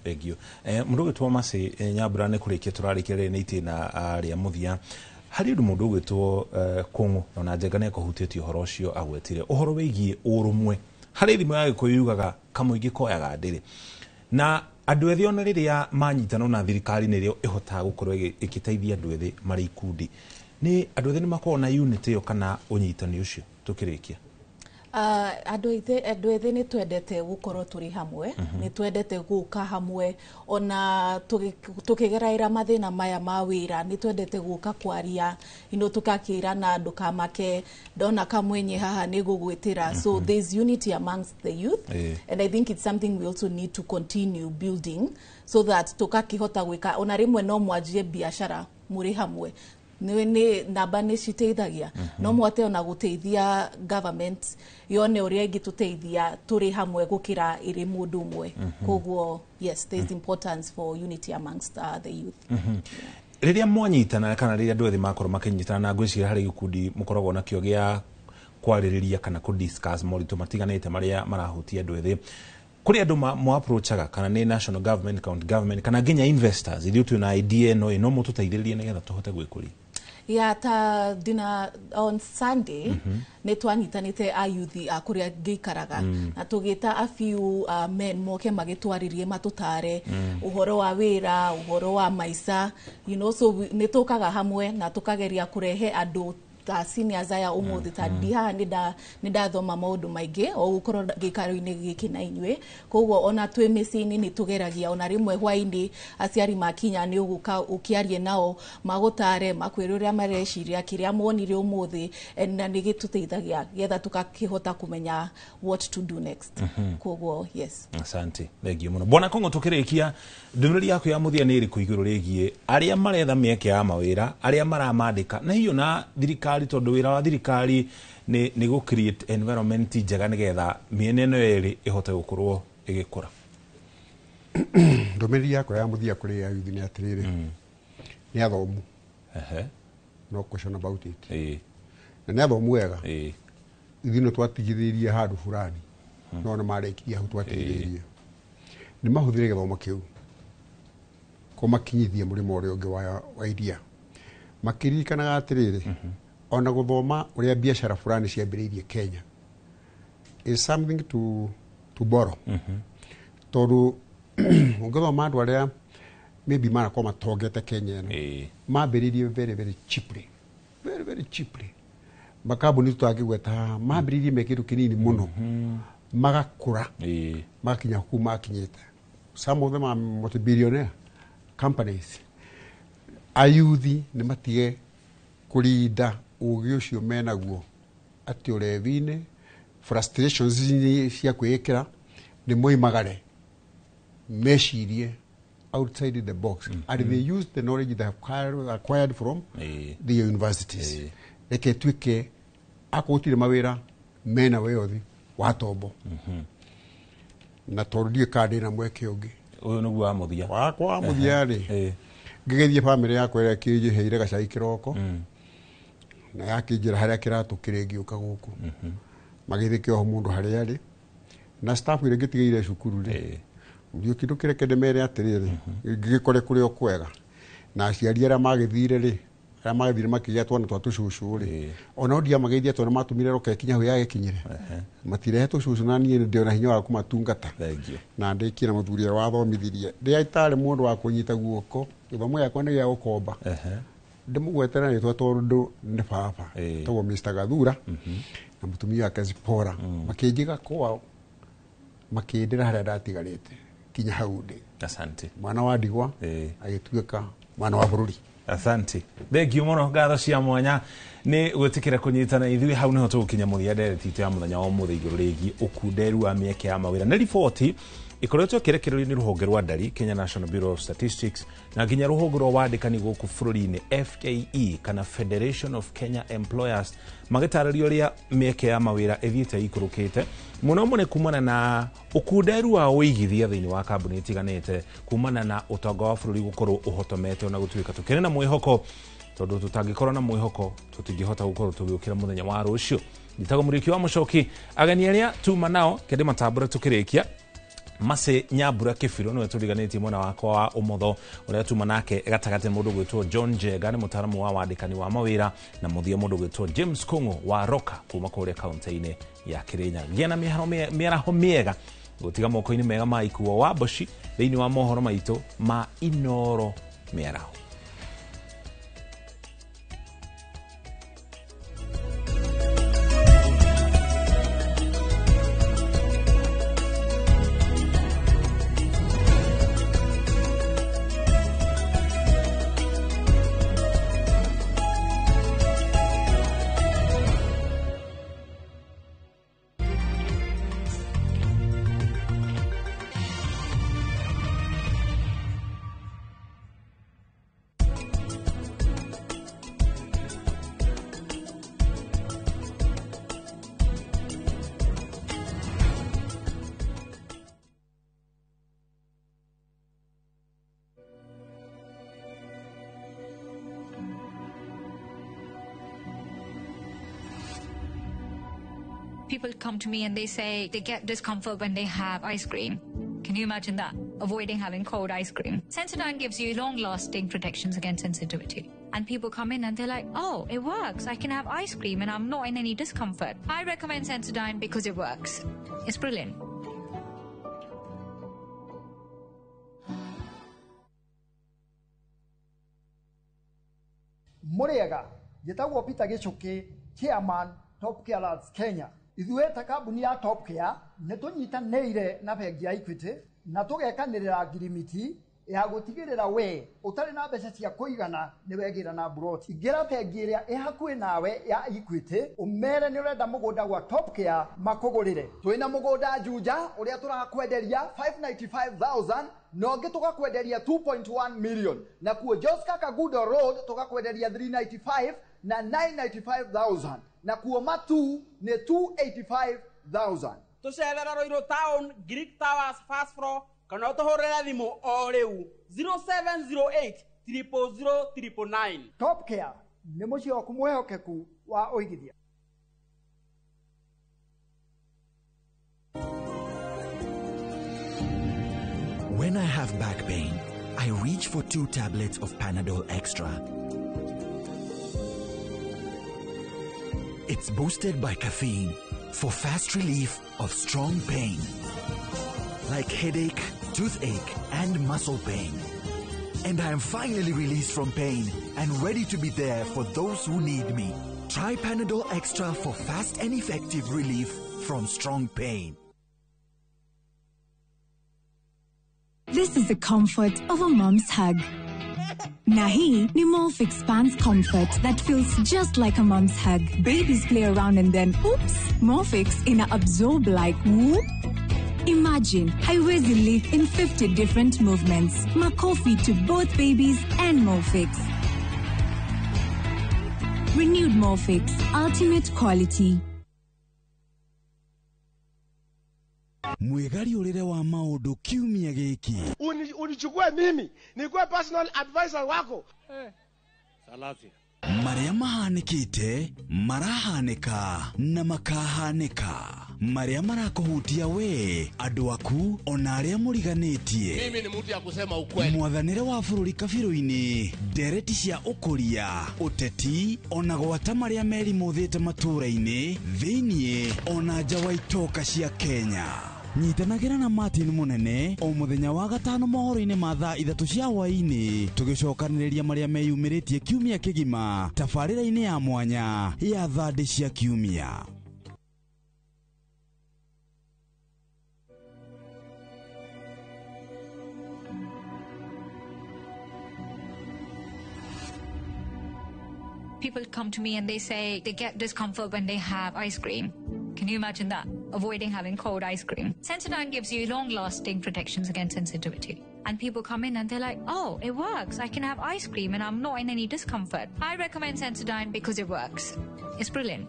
Thank you. Mũndũ ũgwĩtwo Mercy Nyambura, nĩ kũrĩkia tũrarĩkia rĩrĩ nĩ itĩna rĩa mũthia. Harĩ ũndũ mũndũ ũgwĩtwo Kũng'ũ na Njenga nĩ akũhutĩtie ũhoro ũcio agwetire, ũhoro wĩgiĩ ũrũmwe. Harĩ thimũ ya Gĩkũyũ yugaga kamũingĩ koyaga ndĩrĩ, na andũ ethĩ ona rĩrĩa manyitana na thirikari nĩrĩo ĩhotaga gũkorwo ĩgĩteithia andũ ethĩ marĩ ikundi. Nĩ andũ ethĩ nĩ makoragwo na unity ĩyo kana ũnyitani ũcio? Tũkĩrĩkia, andũ ethĩ nĩ twendete gũkorwo tũrĩ hamwe, nĩ twendete gũka hamwe ona tũkĩgerera mathĩna maya ma wĩra, nĩ twendete gũka kwaria, tũgakĩra na ndũkamake, ndona kamwenye haha nĩ gũgwĩtĩra. So there's unity amongst the youth, and I think it's something we also need to continue building so that tũgakĩhota gwĩka ona rĩmwe no mwanjie biashara mũrĩ hamwe. Nĩ namba nĩ citeithagia, no mwate ona gũteithia government yone ũrĩa ĩngĩtũteithia tũrĩ hamwe gũkĩra ĩrĩ mũndũ ũmwe. Koguo yes, there is importance for unity amongst the youth. Rĩrĩa mwanyitana kana rĩrĩa andũ ethĩ makorwo makĩnyitana, na ngwĩciria harĩ gĩkundi mũkoragwo nakĩo gĩa kwarĩrĩria kana kũ discuss moritũ matiganĩte marĩa marahutia andũ ethĩ, kũrĩ andũ mwa approachaga kana nĩ national government, county government kana nginya investors, ithuĩ twĩna idea ĩno no mũtũteithĩrĩrie nĩgetha tũhote gwĩkũria? Ya ta dina on Sunday nĩ twanyitanĩte a youth a kũrĩa ngĩikaraga, na tũgĩta a few men moke magĩtwarĩrie matũtare ũhoro wa wĩra, ũhoro wa maica, so nĩ tũkaga hamwe na tũkageria kũrehe andũ ta seniors aya ũmũthĩ ta ndi haha nĩ ndathoma maũndũ maingĩ o gũkorwo gĩikaro-inĩ gĩkĩ na inyuĩ. Koguo ona twĩ mĩciĩ-inĩ nĩ tũgeragia, ona rĩmwe hwaĩ-inĩ aciari makinya nĩ ũgũka ũkĩarie nao, magũtare, makwĩre ũrĩa mareciria, kĩrĩa monire ũmũthĩ, na nĩ gĩtũteithagia getha tũgakĩhota kũmenya what to do next. Koguo yes. Asante, thengiũ mũno bwana Kong'o. Tũkĩrĩkia, ndũmĩrĩri yaku ya mũthia nĩ ĩrĩkũ igũrũ rĩgiĩ arĩa maretha mĩeke ya mawĩra, arĩa maramandĩka, na hiyo na thirikari, tondũ wĩra wa thirikari nĩ gũ create environment njega nĩgetha mĩena ĩno yerĩ ĩhote gũkorwo ĩgĩkũra? Ndũmĩrĩri yakwa ya mũthia kũrĩ ayuthi nĩ atĩrĩrĩ, nĩ athomu, no question about it, na nĩ athomu wega. Ithuĩ no twatigithĩirie handũ fulani, no nĩ marĩkirie hau twatigithĩirie. Nĩ mahũthĩre gĩthomo kĩu kũmakinyithie mũrĩmo ũrĩa ũngĩ wa iria, makĩririkanaga atĩrĩrĩ, ona gũthoma ũrĩa biacara fulani ciambĩrĩirie Kenya is something to borrow, tondũ ũngĩthoma andũ arĩa maybe manakorwo matongete Kenya ĩno, mambĩrĩirie very very cheaply, very very cheaply. Makambuni tũtangĩgweta haha mambĩrĩirie me kĩndũ kĩnini mũno, magakũra magakinya kũu makinyĩte. Some of them are multi-billionaire companies. Ayuthi nĩ matige kũrinda ũgĩ ũcio menaguo atĩ ũrevi-inĩ, frustrations cia kwĩĩkĩra, nĩ moimagare mecirie outside the box, and they use the knowledge they have acquired from the universities. Reke tuĩke akorwo gũtirĩ mawĩra, mena weothi wa tombo, na tondũ ndiũĩ kana ndĩna mweke ũngĩ. Ũyũ nĩguo wa mũthia. Wakwa wa mũthia rĩ, ngĩgeithie bamĩrĩ yakwa ĩrĩa kĩnjĩheire gacai kĩroko na yakĩnjĩra harĩa kĩratũ kĩrĩ ngĩũka gũkũ, magĩthĩ kĩoho mũndũ harĩa arĩ, na staff ĩrĩa ngĩtigĩire cukuru rĩ, Mũriũki ndũkĩreke ndĩmere atĩrĩrĩ, ngĩgĩkore kũrĩ o kwega, na aciari arĩa magĩthire rĩ, arĩa magĩthire makĩgĩa twana twa tũcũcũ rĩ, ona ndiamageithia tondũ matũmire roka ĩkinya hau yagĩkinyire, matirehe tũcũcũ, na niĩ ndĩ na hinya wa kũmatungata, na ndĩkie na mũthuri ũrĩa wathomithirie rĩrĩa itarĩ mũndũ wa kũnyita guoko, gĩthomo gĩakwa nĩ gĩa gũkomba, ndĩmũgwetera rĩtwa tondũ nĩ baba, tagwo Mr. Gathura na mũtumia wake Zipporah, makĩnjiga kwao, makĩndĩra harĩa ndatigarĩte kinya hau ndĩ. Asante. Mwana wa ndigwa agĩtuĩka mwana wa bũrũri. Asante, thengiũ mũno, ngatho cia mwanya nĩ gwĩtĩkĩra kũnyitana ithuĩ. Hau nĩho tũgũkinya mũthia ndereti itũ ya mũthenya wa ũmũthĩ igũrũ rĩgiĩ ũkunderu wa mĩeke ya mawĩra. Nĩ riboti ĩkoretwo ĩkĩrekererio nĩ rũhonge rwa ndari Kenya National Bureau of Statistics na nginya rũhonge rwa wandĩkani gũkũ bũrũri-inĩ FKE kana Federation of Kenya Employers, magĩtarĩria ũrĩa mĩeke ya mawĩra ĩthiĩte ĩikũrũkĩte mũno mũno kumana na ũkunderu wa ũigithia thĩinĩ wa kambuni itiganĩte, kumana na ũtonga wa bũrũri gũkorwo ũhotomete, ona gũtuĩka tũkĩrĩ na mwĩhoko, tondũ tũtangĩkorwo na mwĩhoko tũtingĩhota gũkorwo tũgĩũkĩra mũthenya wa rũciũ. Njĩtagwo Mũriũki wa Mũcoki, ageni arĩa tuma nao kende matambũre tũkĩrĩkia. Mase Nyambura Kĩbirũ nĩwe tũriganĩtie mwena wakwa wa ũmotho, ũrĩa tuma nake gatagatĩ mũndũ gwĩtwo John Njenga, nĩ mũtaaramu wa wandĩkani wa mawĩra, na mũthia mũndũ gwĩtwo James Kung'u wa Roka kuma kũrĩa kaunti-inĩ ya Kirinyaga. Gĩa na mĩaraho mĩega, gũtiga moko-inĩ mega ma Ikuo wa Mboci thĩinĩ wa mohoro maitũ ma Inoro mĩaraho. People come to me and they say they get discomfort when they have ice cream. Can you imagine that? Avoiding having cold ice cream. Sensodyne gives you long-lasting protections against sensitivity. And people come in and they're like, oh, it works. I can have ice cream and I'm not in any discomfort. I recommend Sensodyne because it works. It's brilliant. Mũrĩega Njĩtagwo Peter Gĩchũkĩ, chairman Top Care Lands Kenya. Ithuĩ ta kambuni ya Top Care nĩ tũnyitanĩire na bengi ya Equity na tũgekanĩrĩra ngirimiti ya gũtigĩrĩra we ũtarĩ na mbeca cia kũigana nĩ wegĩra na mburoti. Ingĩra bengi ĩrĩa ĩ hakuhĩ nawe ya Equity ũmere nĩ ũrenda mũgũnda gwa Top Care makũgũrĩre. Twĩna mũgũnda Juja ũrĩa tũrakwenderia 595,000 na ũngĩ tũgakwenderia 2.1 million, na kuo Joska Kagudo Road tũgakwenderia 395 na 995,000, na kuo Matu nĩ 285,000. Tũcerere Ruiru Town, Greek Towers first floor, kana ũtũhũrĩre thimũ o rĩu 0708 000 999. Top Care nĩ mũciĩ waku mwĩhokeku wa ũigithia. When I have back pain, I reach for 2 tablets of Panadol Extra. It's boosted by caffeine for fast relief of strong pain, like headache, toothache, and muscle pain. And I am finally released from pain and ready to be there for those who need me. Try Panadol Extra for fast and effective relief from strong pain. This is the comfort of a mom's hug. Na hii ni Molfix Pants Comfort that feels just like a mom's hug. Babies play around and then, oops, Molfix ina absorb like whoop. Imagine haiwezi leak in 50 different movements. Makofi to both babies and Molfix. Renewed Molfix, ultimate quality. Mwigariũrĩre wa maũndũ kiumia gĩkĩ. Unichukue mimi nikuwe personal advisor wako. Marĩa mahanĩkĩte, marahanĩka na makahanĩka. Marĩa marakũhutia we, andũ aku, ona arĩa mũriganĩtie. Mimi ni mtu ya kusema ukweli. Mwathanĩre wa bũrũri kabirũ-inĩ, ndereti cia ũkũria, ũteti, ona gwata marĩa merimũthĩte matũũra-inĩ, thĩiniĩ, ona nja wa itoka cia Kenya. Nyitanagĩra na Martin Munene o mũthenya wa gatano mohoro-inĩ ma thaa 3 cia hwaĩ-inĩ, tũgĩcokanĩrĩria marĩa meyumĩrĩtie kiumia kĩgima tabarĩra-inĩ ya mwanya ya thandĩ cia kiumia. People come to me and they say they get discomfort when they have ice cream. Can you imagine that? Avoiding having cold ice cream. Sensodyne gives you long-lasting protections against sensitivity. And people come in and they're like, oh, it works. I can have ice cream and I'm not in any discomfort. I recommend Sensodyne because it works. It's brilliant.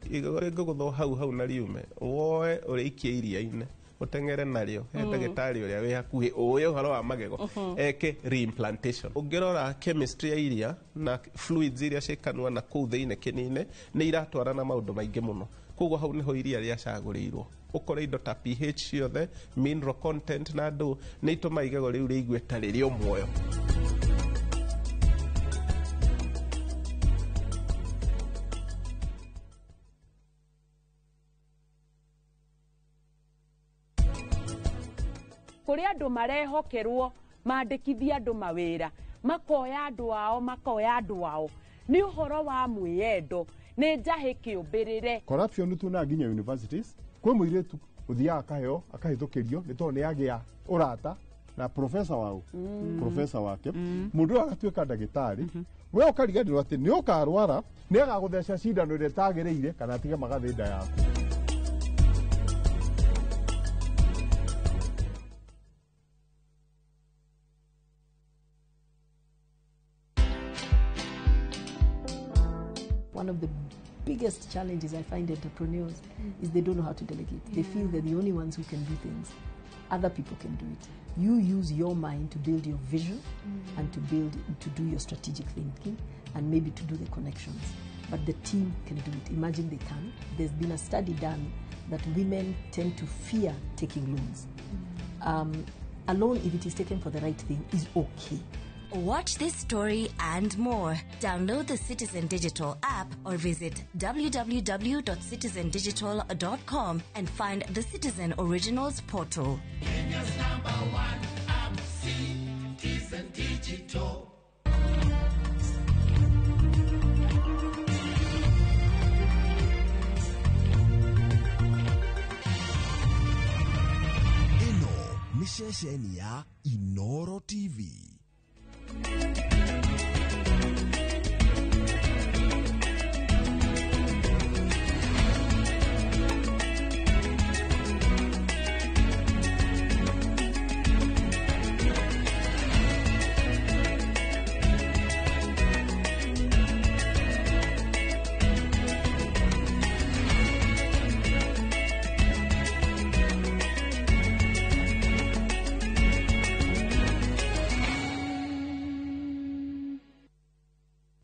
Igego rĩngĩgũthwo hau hau na riume woe ũrĩikie iria-inĩ ũteng'ere narĩo he ndagĩtarĩ ũrĩa wĩ hakuhĩ ũĩ ũhoro wa magego eke reimplantation. Ũngĩrora chemistry ya iria na fluids iria ciĩ kanua na kũu thĩinĩ kĩnini nĩ iratwarana maũndũ maingĩ mũno, koguo hau nĩho iria rĩacagũrĩirwo. Ũkore indo ta pH ciothe, mineral content na ndũ nĩ itũmaga igego rĩu rĩigue ta rĩrĩ o muoyo. Kũrĩ andũ marehokerwo mandĩkithie andũ mawĩra, makoya andũ ao, makoya andũ ao. Nĩ ũhoro wa mwĩyendo, nĩ njahĩ kĩũmbĩrĩre. Corruption nĩ tuonaga nginya universities, kwĩ mũirĩtu ũthiaga akaheo akahĩtũkĩrio nĩ tondũ nĩ agĩa ũrata na professor wao, professor wake, mũndũ ũyũ agatuĩka ndagĩtarĩ, we ũkariganĩrwo atĩ nĩ ũkarwara, nĩ agagũtheca cindano ĩrĩa ĩtagĩrĩire kana atige magathĩ nda yaku. One of the biggest challenges I find entrepreneurs is they don't know how to delegate. They feel they're the only ones who can do things. Other people can do it. You use your mind to build your vision and to do your strategic thinking and maybe to do the connections. But the team can do it. Imagine they can. There's been a study done that women tend to fear taking loans. A loan, if it is taken for the right thing, is okay. Watch this story and more. Download the Citizen Digital app or visit www.citizendigital.com and find the Citizen Originals portal. Kenya's number one app, Citizen Digital. Ĩno nĩ ceceni ya Inoro TV.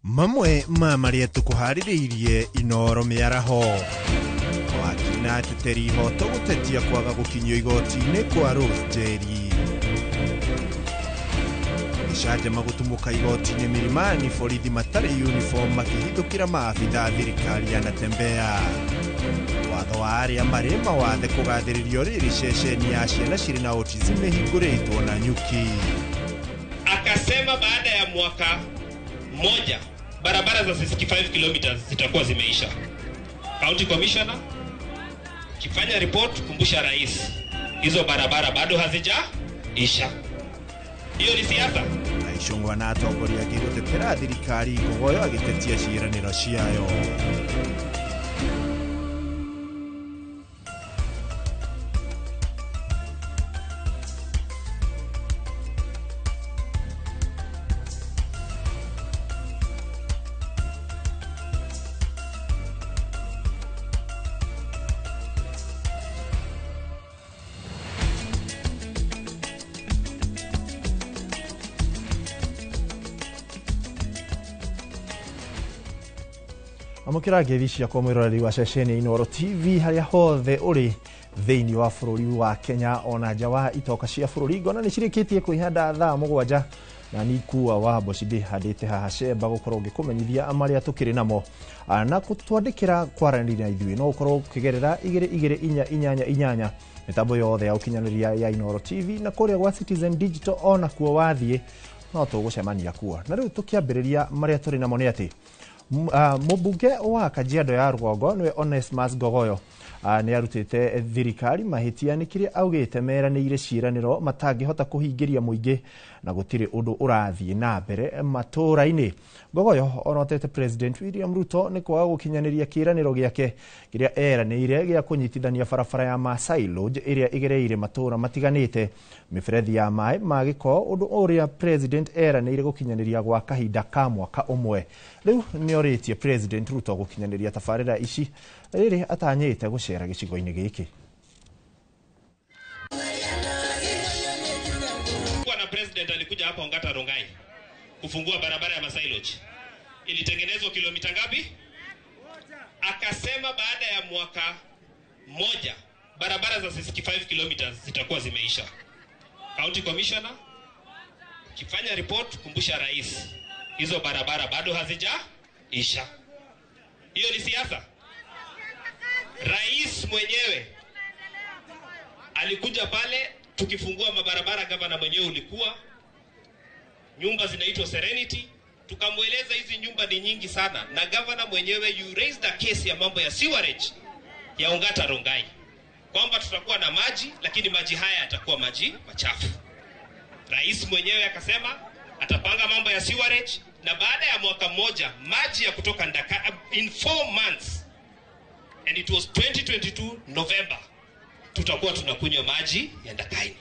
Mamwe ma marĩa tũkũharĩrĩirie Inoro mĩaraho wakina ateteri ihoto gũtetia kwaga gũkinyio igoti-inĩ kwa Rose Njeri, gĩcanjama gũtumũka igoti-inĩ Milimani, borithi matarĩ uniform makĩhithũkĩra maabitha thirikari yanatembea, watho wa arĩa marĩ mawathe kũgathĩrĩrio rĩrĩ ceceni ya ciana cirĩ na autism ĩhingũrĩtwo na nyuki. Akasema baada ya mwaka mmoja barabara za 65 kilometers zitakuwa zimeisha. County Commissioner, ukifanya report kumbusha rais, hizo barabara bado hazijaisha. Hiyo ni siasa. Aicungwa na atongoria angĩ gũtetera thirikari Ngogoyo agĩtetia ciĩranĩro ciayo. Amũkĩra ngeithi ciakwa mwĩroreri wa ceceni Inoro TV harĩa hothe ũrĩ thĩinĩ wa bũrũri wa Kenya ona nja wa itoka cia bũrũri. Ngona nĩ cirĩkĩtie kwĩhanda thaa 7 na nikua wa mboci ndĩhandĩte haha cemba gũkorwo ngĩkũmenyithia marĩa tũkĩrĩ namo na gũtwandĩkĩra kwaranĩria na ithuĩ no ũkorwo ũkĩgerera 22488 mĩtambo yothe ya ũkinyanĩria ya Inoro TV na kũrĩa gwa Citizen Digital onakuo wathiĩ no tũgũcemania kuo. Na rĩu tũkĩambĩrĩria marĩa tũrĩ namo nĩ atĩ mũmbunge wa Kajiado ya rũgongo nĩwe Onesmus Ngogoyo nĩ arutĩte thirikari mahĩtia nĩ kĩrĩa augĩte meranĩire ciĩranĩro matangĩhota kũhingĩria mũingĩ na gũtirĩ ũndũ ũrathiĩ na mbere matũũra-inĩ. Ngogoyo onotete President William Ruto nĩ kwaga gũkinyanĩria kĩĩranĩro gĩake kĩrĩa eranĩire gĩa kũnyitithania barabara ya Maasai Lodge ĩrĩa ĩgereire matũũra matiganĩte mĩberethi ya maĩ ma gĩko, ũndũ ũrĩa President eranĩire gũkinyanĩria gwa kahinda ka mwaka ũmwe. Rĩu nĩorĩtie President Ruto gũkinyanĩria tabarĩra ici rĩrĩ atanyĩte gũcera gĩcigo-inĩ gĩkĩ. Bwana President alikuja hapa Ongata Rongai kufungua barabara ya Maasai Lodge. Ilitengenezwa kilomita ngapi? Akasema baada ya mwaka mmoja barabara za 65 kilometers zitakuwa zimeisha. County Commissioner, ukifanya report kumbusha rais, hizo barabara bado hazijaisha. Hiyo ni siasa. Rais mwenyewe alikuja pale tukifungua mabarabara, gavana mwenyewe ulikuwa, nyumba zinaitwa Serenity, tukamweleza hizi nyumba ni nyingi sana, na gavana mwenyewe you raised the case ya mambo ya sewerage ya Ongata Rongai kwamba tutakuwa na maji, lakini maji haya yatakuwa maji machafu. Rais mwenyewe akasema atapanga mambo ya sewerage, na baada ya mwaka mmoja maji ya kutoka Ndaka in 4 months, and it was 2022 November, tutakuwa tunakunywa maji ya Ndakaini.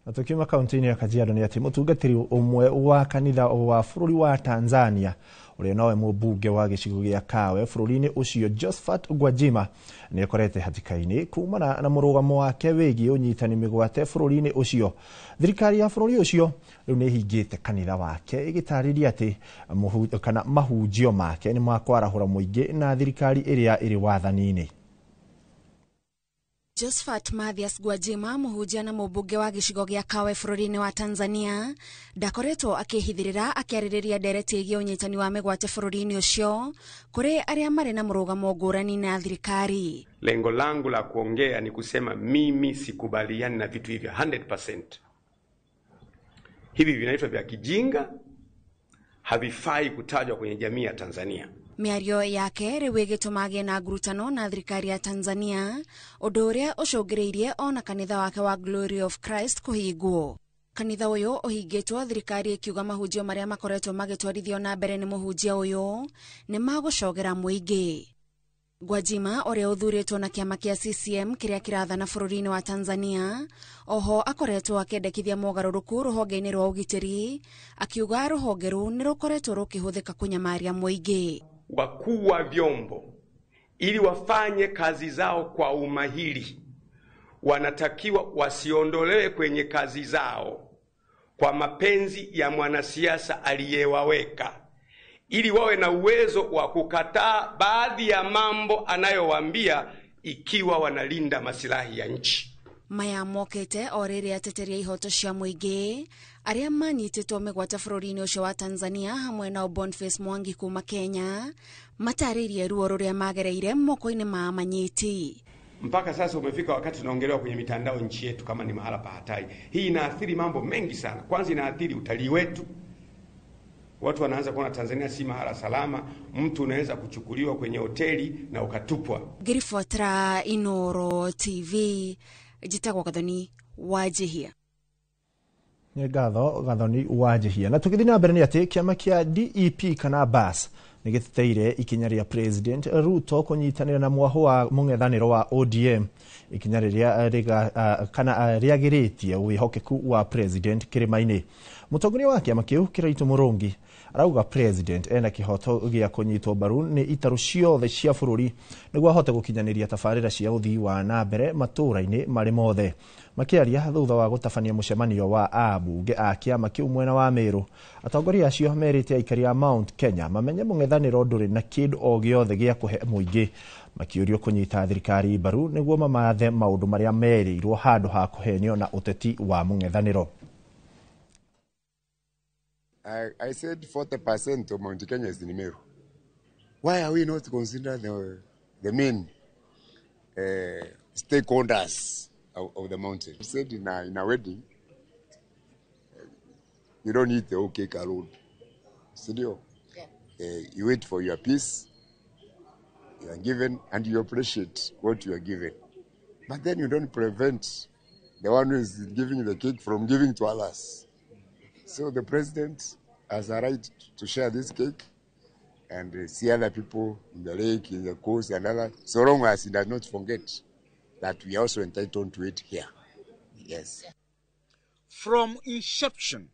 Na tukiuma kaunti-inĩ ya Kajiado nĩ atĩ mũtungatĩri ũmwe wa kanitha wa bũrũri wa Tanzania ũrĩa nowe mũmbunge wa gĩcigo gĩa Kawe bũrũri-inĩ ũcio Josephat Gwajima nĩ akorete hatĩka-inĩ kumana na mũrũgamo wake wĩgiĩ ũnyitani mĩgwate bũrũri-inĩ ũcio. Thirikari ya bũrũri ũcio rĩu nĩ ĩhingĩte kanitha wake ĩgĩtarĩria atĩ kana mahunjio make nĩ makwarahũra mũingĩ na thirikari ĩrĩa ĩrĩ wathani-inĩ. Josephat Mathias Gwajima, mũhunjia na mũmbunge wa gĩcigo gĩa Kawe bũrũri-inĩ wa Tanzania, ndakoretwo akĩhithĩrĩra akĩarĩrĩria ndereti ĩgiĩ ũnyitani wa mĩgwate bũrũri-inĩ ũcio kũrĩ arĩa marĩ na mũrũgamo ngũrani na thirikari. Lengo langu la kuongea ni kusema mimi sikubaliani na vitu hivyo 100%. Hivi vinaitwa vya kijinga, havifai kutajwa kwenye jamii ya Tanzania. Mĩario yake rĩu ĩgĩtũma agĩe na ngurutano na thirikari ya Tanzania, ũndũ ũrĩa ũcũngĩrĩirie ona kanitha wake wa Glory of Christ kũhingwo. Kanitha ũyũ ũhingĩtwo thirikari ĩkiuga mahunjio marĩa makoretwo magĩtwarithio na mbere nĩ mũhunjia ũyũ nĩ magũcogera mũingĩ. Gwajima ũrĩa ũthurĩtwo na kĩama kĩa CCM kĩrĩa kĩrathana bũrũri-inĩ wa Tanzania, oho akoretwo akĩendekithia mogarũrũku rũhonge-inĩ rwa ũgitĩri, akiuga rũhonge rũu nĩ rũkoretwo rũkĩhũthĩka kũnyamaria mũingĩ. Wakuu wa vyombo ili wafanye kazi zao kwa umahiri, wanatakiwa wasiondolewe kwenye kazi zao kwa mapenzi ya mwanasiasa aliyewaweka, ili wawe na uwezo wa kukataa baadhi ya mambo anayowaambia ikiwa wanalinda masilahi ya nchi. Maya mokete o rĩrĩa ateteri a ihoto cia mũingĩ arĩa manyitĩtwo mĩgwate bũrũri-inĩ ũcio wa Tanzania hamwe na Boniface Mwangi kuma Kenya matarĩirie ruo rũrĩa magereire moko-inĩ ma manyiti. Mpaka sasa umefika wakati tunaongelewa kwenye mitandao nchi yetu kama ni mahala pa hatari. Hii inaathiri mambo mengi sana. Kwanza inaathiri utalii wetu. Watu wanaanza kuona Tanzania si mahala salama, mtu unaweza kuchukuliwa kwenye hoteli na ukatupwa. Ngĩribotera Inoro TV, njĩtagwo Gathoni Wanjihia. Nĩ ngatho Gathoni Wanjihia. Na tũgĩthiĩ na mbere nĩ atĩ kĩama kĩa DEP kana BAS nĩ gĩteteire ikinya rĩa President Ruto kũnyitanĩra na mwahũ wa mũng'ethanĩro wa ODM, ikinya rĩrĩa kana rĩagĩrĩtie wĩhokeku wa President kĩrĩma-inĩ. Mũtongoria wa kĩama kĩu Kiraitu Mũrũngi arauga President ena kĩhoto gĩa kũnyitwo mbaru nĩ itarũ ciothe cia bũrũri nĩguo ahote gũkinyanĩria tabarĩra cia ũthii wa na mbere matũũra-inĩ marĩ mothe. Makĩaria thutha wa gũtabania mũcemanio wa ambunge a kĩama kĩu mwena wa Meru, atongoria acio merĩte aikari a Mount Kenya mamenye mũng'ethanĩro ndũrĩ na kĩndũ o gĩothe gĩa kũhe mũingĩ, makĩũrio kũnyita thirikari mbaru nĩguo mamathe maũndũ marĩa merĩirwo handũ ha kũhenio na ũteti wa mũng'ethanĩro. I said 40% of Mount Kenya is in Meru. Why are we not considering the main stakeholders of the mountain? I said in a wedding, you don't eat the whole cake alone. Studio. Yeah. You wait for your piece, you are given, and you appreciate what you are given. But then you don't prevent the one who is giving the cake from giving to others. So the president has a right to share this cake and see other people in the lake, in the coast, and others, so long as he does not forget that we are also entitled to it here. Yes. From inception,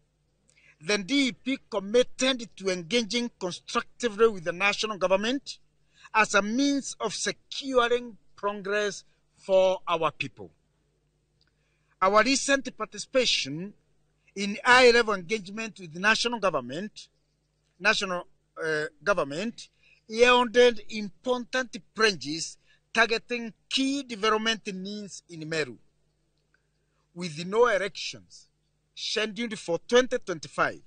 the DEP committed to engaging constructively with the national government as a means of securing progress for our people. Our recent participation in high-level engagement with the national government yielded important pledges targeting key development needs in Meru. With no elections scheduled for 2025,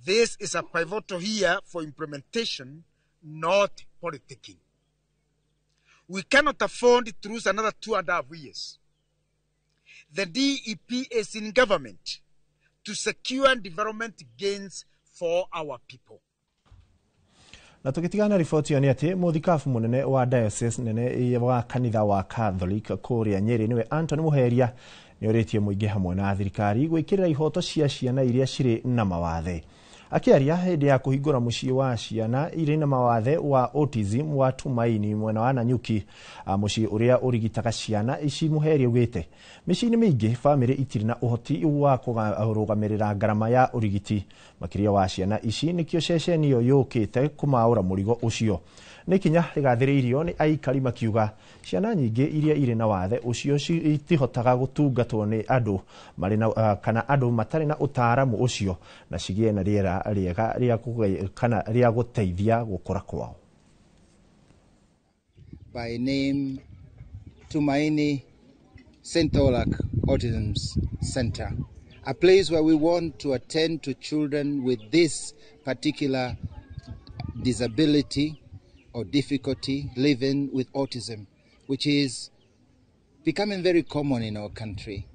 this is a pivotal year for implementation, not politicking. We cannot afford to lose another 2.5 years. The DEP is in government to secure development gains for our people. Na tũgĩtigana riboti ĩyo nĩ atĩ mũthikabu mũnene wa diocese nene wa kanitha wa Catholic kũrĩa Nyĩrĩ nĩwe Anthony Mũheria nĩ orĩtie mũingĩ hamwe na thirikari gwĩkĩrĩra ihoto cia ciana iria cirĩ na mawathe. Akĩaria hĩndĩ ya kũhingũra mũciĩ wa ciana irĩ na mawathe wa autism wa Tumaini mwena wa Nanyuki, mũciĩ ũrĩa ũrigitaga ciana ici, Mũheria augĩte mĩciĩ-inĩ mĩingĩ bamĩrĩ itirĩ na ũhoti wa kũrũgamĩrĩra ngarama ya ũrigiti makĩria wa ciana ici, nĩkĩo ceceni ĩyo yũkĩte kũmaũra mũrigo ũcio. Nĩ ikinya rĩgathĩrĩirio nĩ aikari makiuga ciana nyingĩ iria irĩ na wathe ũcio itihotaga gũtungatwo nĩ andũ marĩ na kana andũ matarĩ na ũtaaramu ũcio na cigĩe na rĩera rĩega rĩa kana rĩa gũteithia gũkũra kwao. By name Tumaini St. Olak Autism Center, a place where we want to attend to children with this particular disability or difficulty living with autism, which is becoming very common in our country.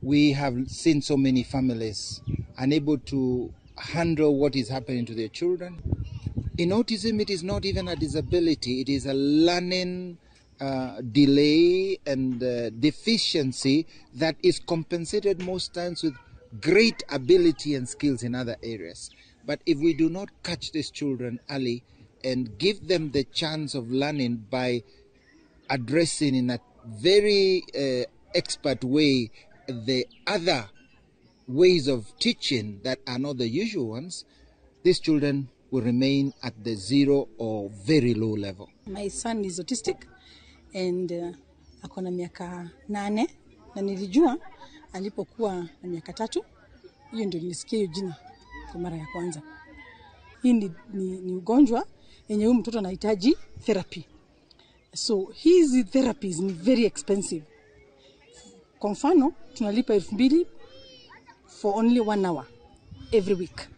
We have seen so many families unable to handle what is happening to their children. In autism, it is not even a disability, it is a learning delay and deficiency that is compensated most times with great ability and skills in other areas. But if we do not catch these children early and give them the chance of learning by addressing in a very expert way the other ways of teaching that are not the usual ones, these children will remain at the zero or very low level. My son is autistic and ako na miaka 8 na nilijua alipokuwa na miaka 3. Hiyo ndio nilisikia hiyo jina kwa mara ya kwanza. Hii ni ugonjwa yenye huyu mtoto anahitaji therapy. So hizi therapies ni very expensive. Kwa mfano tunalipa 2000 for only 1 hour every week.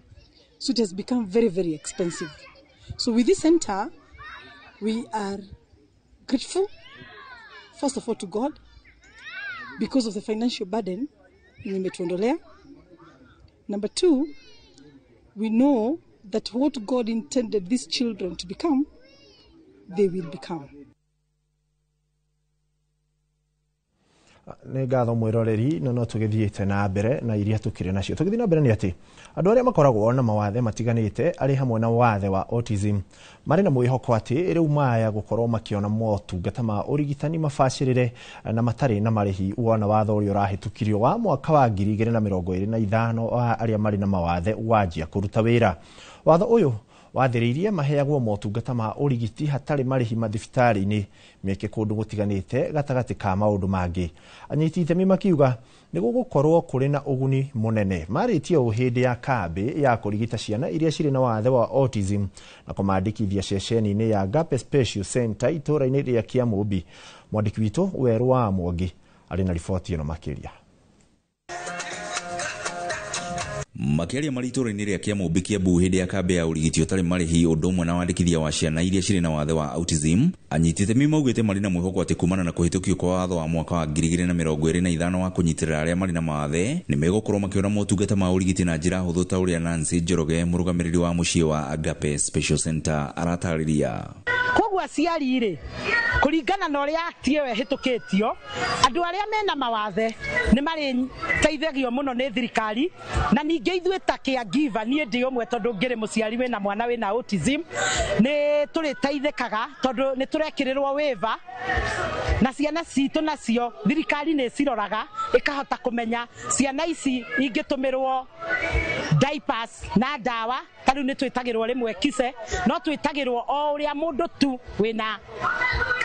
So it has become very, very expensive. So with this center, we are grateful, first of all, to God, because of the financial burden imetuondolea. Number two, we know that what God intended these children to become, they will become. Nĩ ngatho mwĩroreri no tũgĩthiĩte na mbere na iria tũkĩrĩ nacio. Tũgĩthiĩ na mbere nĩ atĩ andũ arĩa makoragwo na mawathe matiganĩte arĩ hamwe na wathe wa autism marĩ na mwĩhoko atĩ rĩu maya gũkorwo makĩona motungata ma ũrigitani mabacĩrĩre na matarĩ na marĩhi wona watho ũrĩa ũrahĩtũkirio wa mwaka wa 2025 wa arĩa marĩ na mawathe wanjia kũruta wĩra. Watho ũyũ wathĩrĩirie maheagwo motungata ma ũrigiti hatarĩ marĩhi mathibitarĩ-inĩ mĩeke kũndũ gũtiganĩte gatagatĩ ka maũndũ mangĩ. Anyiti itemi makiuga nĩ gũgũkorwo kũrĩ na ũguni mũnene. Marĩtie ũũ hĩndĩ ya kambĩ ya kũrigita ciana iria cirĩ na wathe wa autism na kũmandĩkithia ceceni-inĩ ya Agape Special Center itũũra-inĩ rĩa Kĩamũmbi. Mwandĩki witũ Werũ wa Mwangi arĩ na riboti ĩno makĩria. Makĩaria marĩ itũũra-inĩ rĩa Kĩamũmbi Kiambu hĩndĩ ya kambĩ ya ũrigiti ũtarĩ marĩhi ũndũ ũmwe na wandĩkithia wa ciana iria cirĩ na wathe wa autism, anyiti itemi maugĩte marĩ na mwĩhoko atĩ kumana na kũhĩtũkio kwa watho wa mwaka wa 2025 wa kũnyitĩrĩra arĩa marĩ na mawathe nĩ megũkorwo makĩona motungata ma ũrigiti na njĩra hũthũ ta ũrĩa Nancy Njoroge mũrũgamĩrĩri wa mũciĩ wa Agape Special Center aratarĩria. Koguo aciari rĩ kũringana na ũrĩa act ĩyo ĩhĩtũkĩtio andũ arĩa mena mawathe nĩ marĩteithagio mũno nĩ thirikari na ningĩ ithuĩ ta caregiver niĩ ndĩ ũmwe tondũ ngĩrĩ mũciari wĩna mwana wĩna autism nĩ tũrĩteithĩkaga tondũ nĩ tũrekĩrĩrwo waiver na ciana citũ nacio thirikari nĩ ciroraga ĩkahota kũmenya ciana ici ingĩtũmĩrwo diapers na ndawa ta rĩu nĩ twĩtagĩrwo rĩmwe kise no twĩtagĩrwo o ũrĩa mũndũ tu wĩna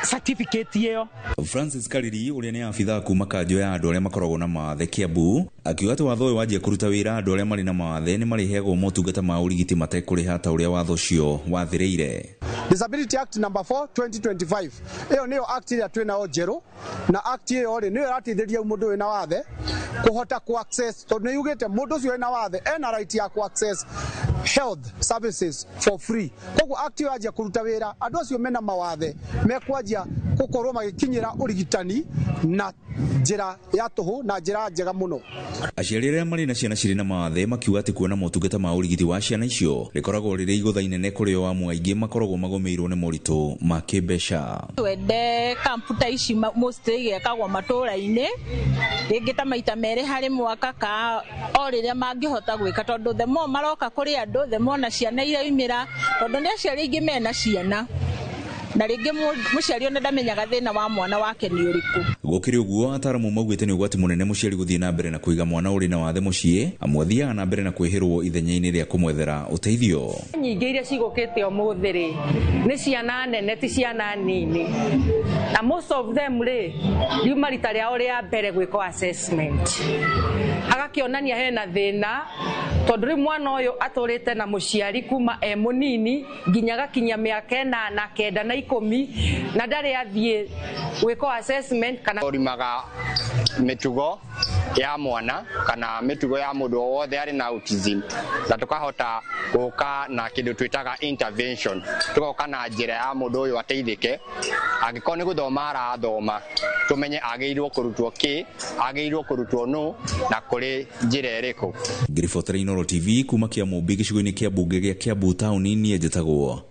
certificate ĩyo. Francis Kariri ũrĩa nĩ abithaa kuma kanjũ ya andũ arĩa makoragwo na mawathe Kiambu akiuga atĩ watho ũyũ wanjia kũruta wĩra andũ arĩa marĩ na mawathe nĩ marĩheagwo motungata ma ũrigiti matekũrĩha ta ũrĩa watho ũcio wathĩrĩire. Disability Act number 4 2025 ĩyo nĩyo act ĩrĩa twĩ nayo njerũ na act ĩyo rĩ nĩyo ĩrateithĩrĩria mũndũ wĩna wathe kũhota ku access tondũ nĩ yugĩte mũndũ ũcio wĩna wathe ena right ya ku access health services for free. Koguo act ĩyo yanjia kũruta wĩra andũ acio mena mawathe mekwanjia gũkorwo magĩkinyĩra ũrigitani na njĩra ya tũhũ na njĩra njega mũno. Aciari arĩa marĩ na ciana cirĩ na mawathe makiuga atĩ kuona motungata ma ũrigiti wa ciana icio rĩkoragwo rĩrĩ igũtha inene kũrĩ o amwe aingĩ makoragwo magũmĩirwo nĩ moritũ ma kĩmbeca. Twende kampu ta ici mostly igekagwo matũra-inĩ rĩngĩ ta maita merĩ harĩ mwaka ka o rĩrĩa mangĩhota gwĩka tondũ the more maroka kũrĩ andũ the more na ciana iraumĩra tondũ nĩ aciari aingĩ mena ciana na rĩngĩ mũciari ona ndamenyaga thĩna wa mwana wake nĩ ũrĩkũ. Gũkĩrĩ ũguo ataaramu maugĩte nĩ ũgwati mũnene mũciari gũthiĩ na mbere na kũiga mwana ũrĩ na wathe mũciĩ amwe athiaga na mbere na kwĩhĩrwo ithenya-inĩ rĩa kũmwethera ũteithio. Nyingĩ iria cigũkĩte ũmũthĩ rĩ nĩ ciana nene ti ciana nini na most of them rĩ riuma rita rĩao rĩa mbere gwĩkwo assessment agakĩonania hena thĩna Tondu riu mwana uyu aturite na muciari kuma e munini nginya gakinya miaka 8 9 na 10 na ndari athie gwikwo assessment kana urimaga mitugo ya mwana kana mitugo ya mundu wothe ari na autism na tukahota guka na kindu twitaga intervention, tugoka na njira ya mundu uyu ateithike. Angikorwo ni guthoma arathoma, tumenye agĩrĩirwo kũrutwo kĩ, agĩrĩirwo kũrutwo nũ na kũrĩ njĩra ĩrĩkũ. Ngĩribotera Inooro TV kuma Kĩamũmbi gĩcigo-inĩ kĩa mbunge gĩa Kiambu taũni niĩ njĩtagwo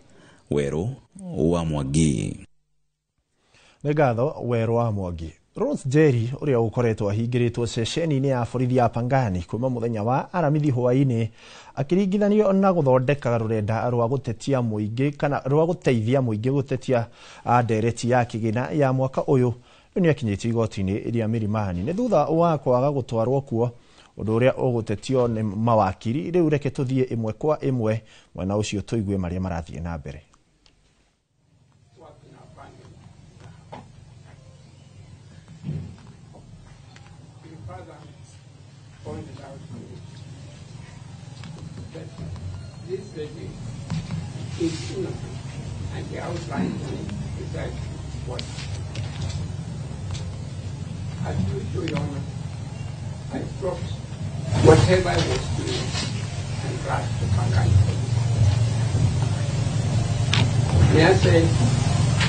Werũ wa Mwangi. Nĩ ngatho Werũ wa Mwangi. Rose Njeri ũrĩa ũkoretwo ahingĩrĩtwo ceceni-inĩ ya borithi ya Pangani kuma mũthenya wa aramithi hwaĩ-inĩ akĩringithanio na gũthondeka rũrenda rwa gũtetia mũingĩ kana rwa gũteithia mũingĩ gũtetia ndereti ya kĩgĩna ya mwaka ũyũ, rĩu nĩ akinyĩtio igoti-inĩ rĩa Milimani nĩ thutha wa kwaga gũtwarwo kuo, ũndũ ũrĩa ũgũtetio nĩ mawakiri. Rĩu reke tũthiĩ ĩmwe kwa ĩmwe mwena ũcio tũigue marĩa marathiĩ na mbere. Pointed out to me that this lady is innocent, and he outlined to me exactly what. As usual, Your Honor, I dropped whatever I was doing and rushed to Pangani Police. May I say,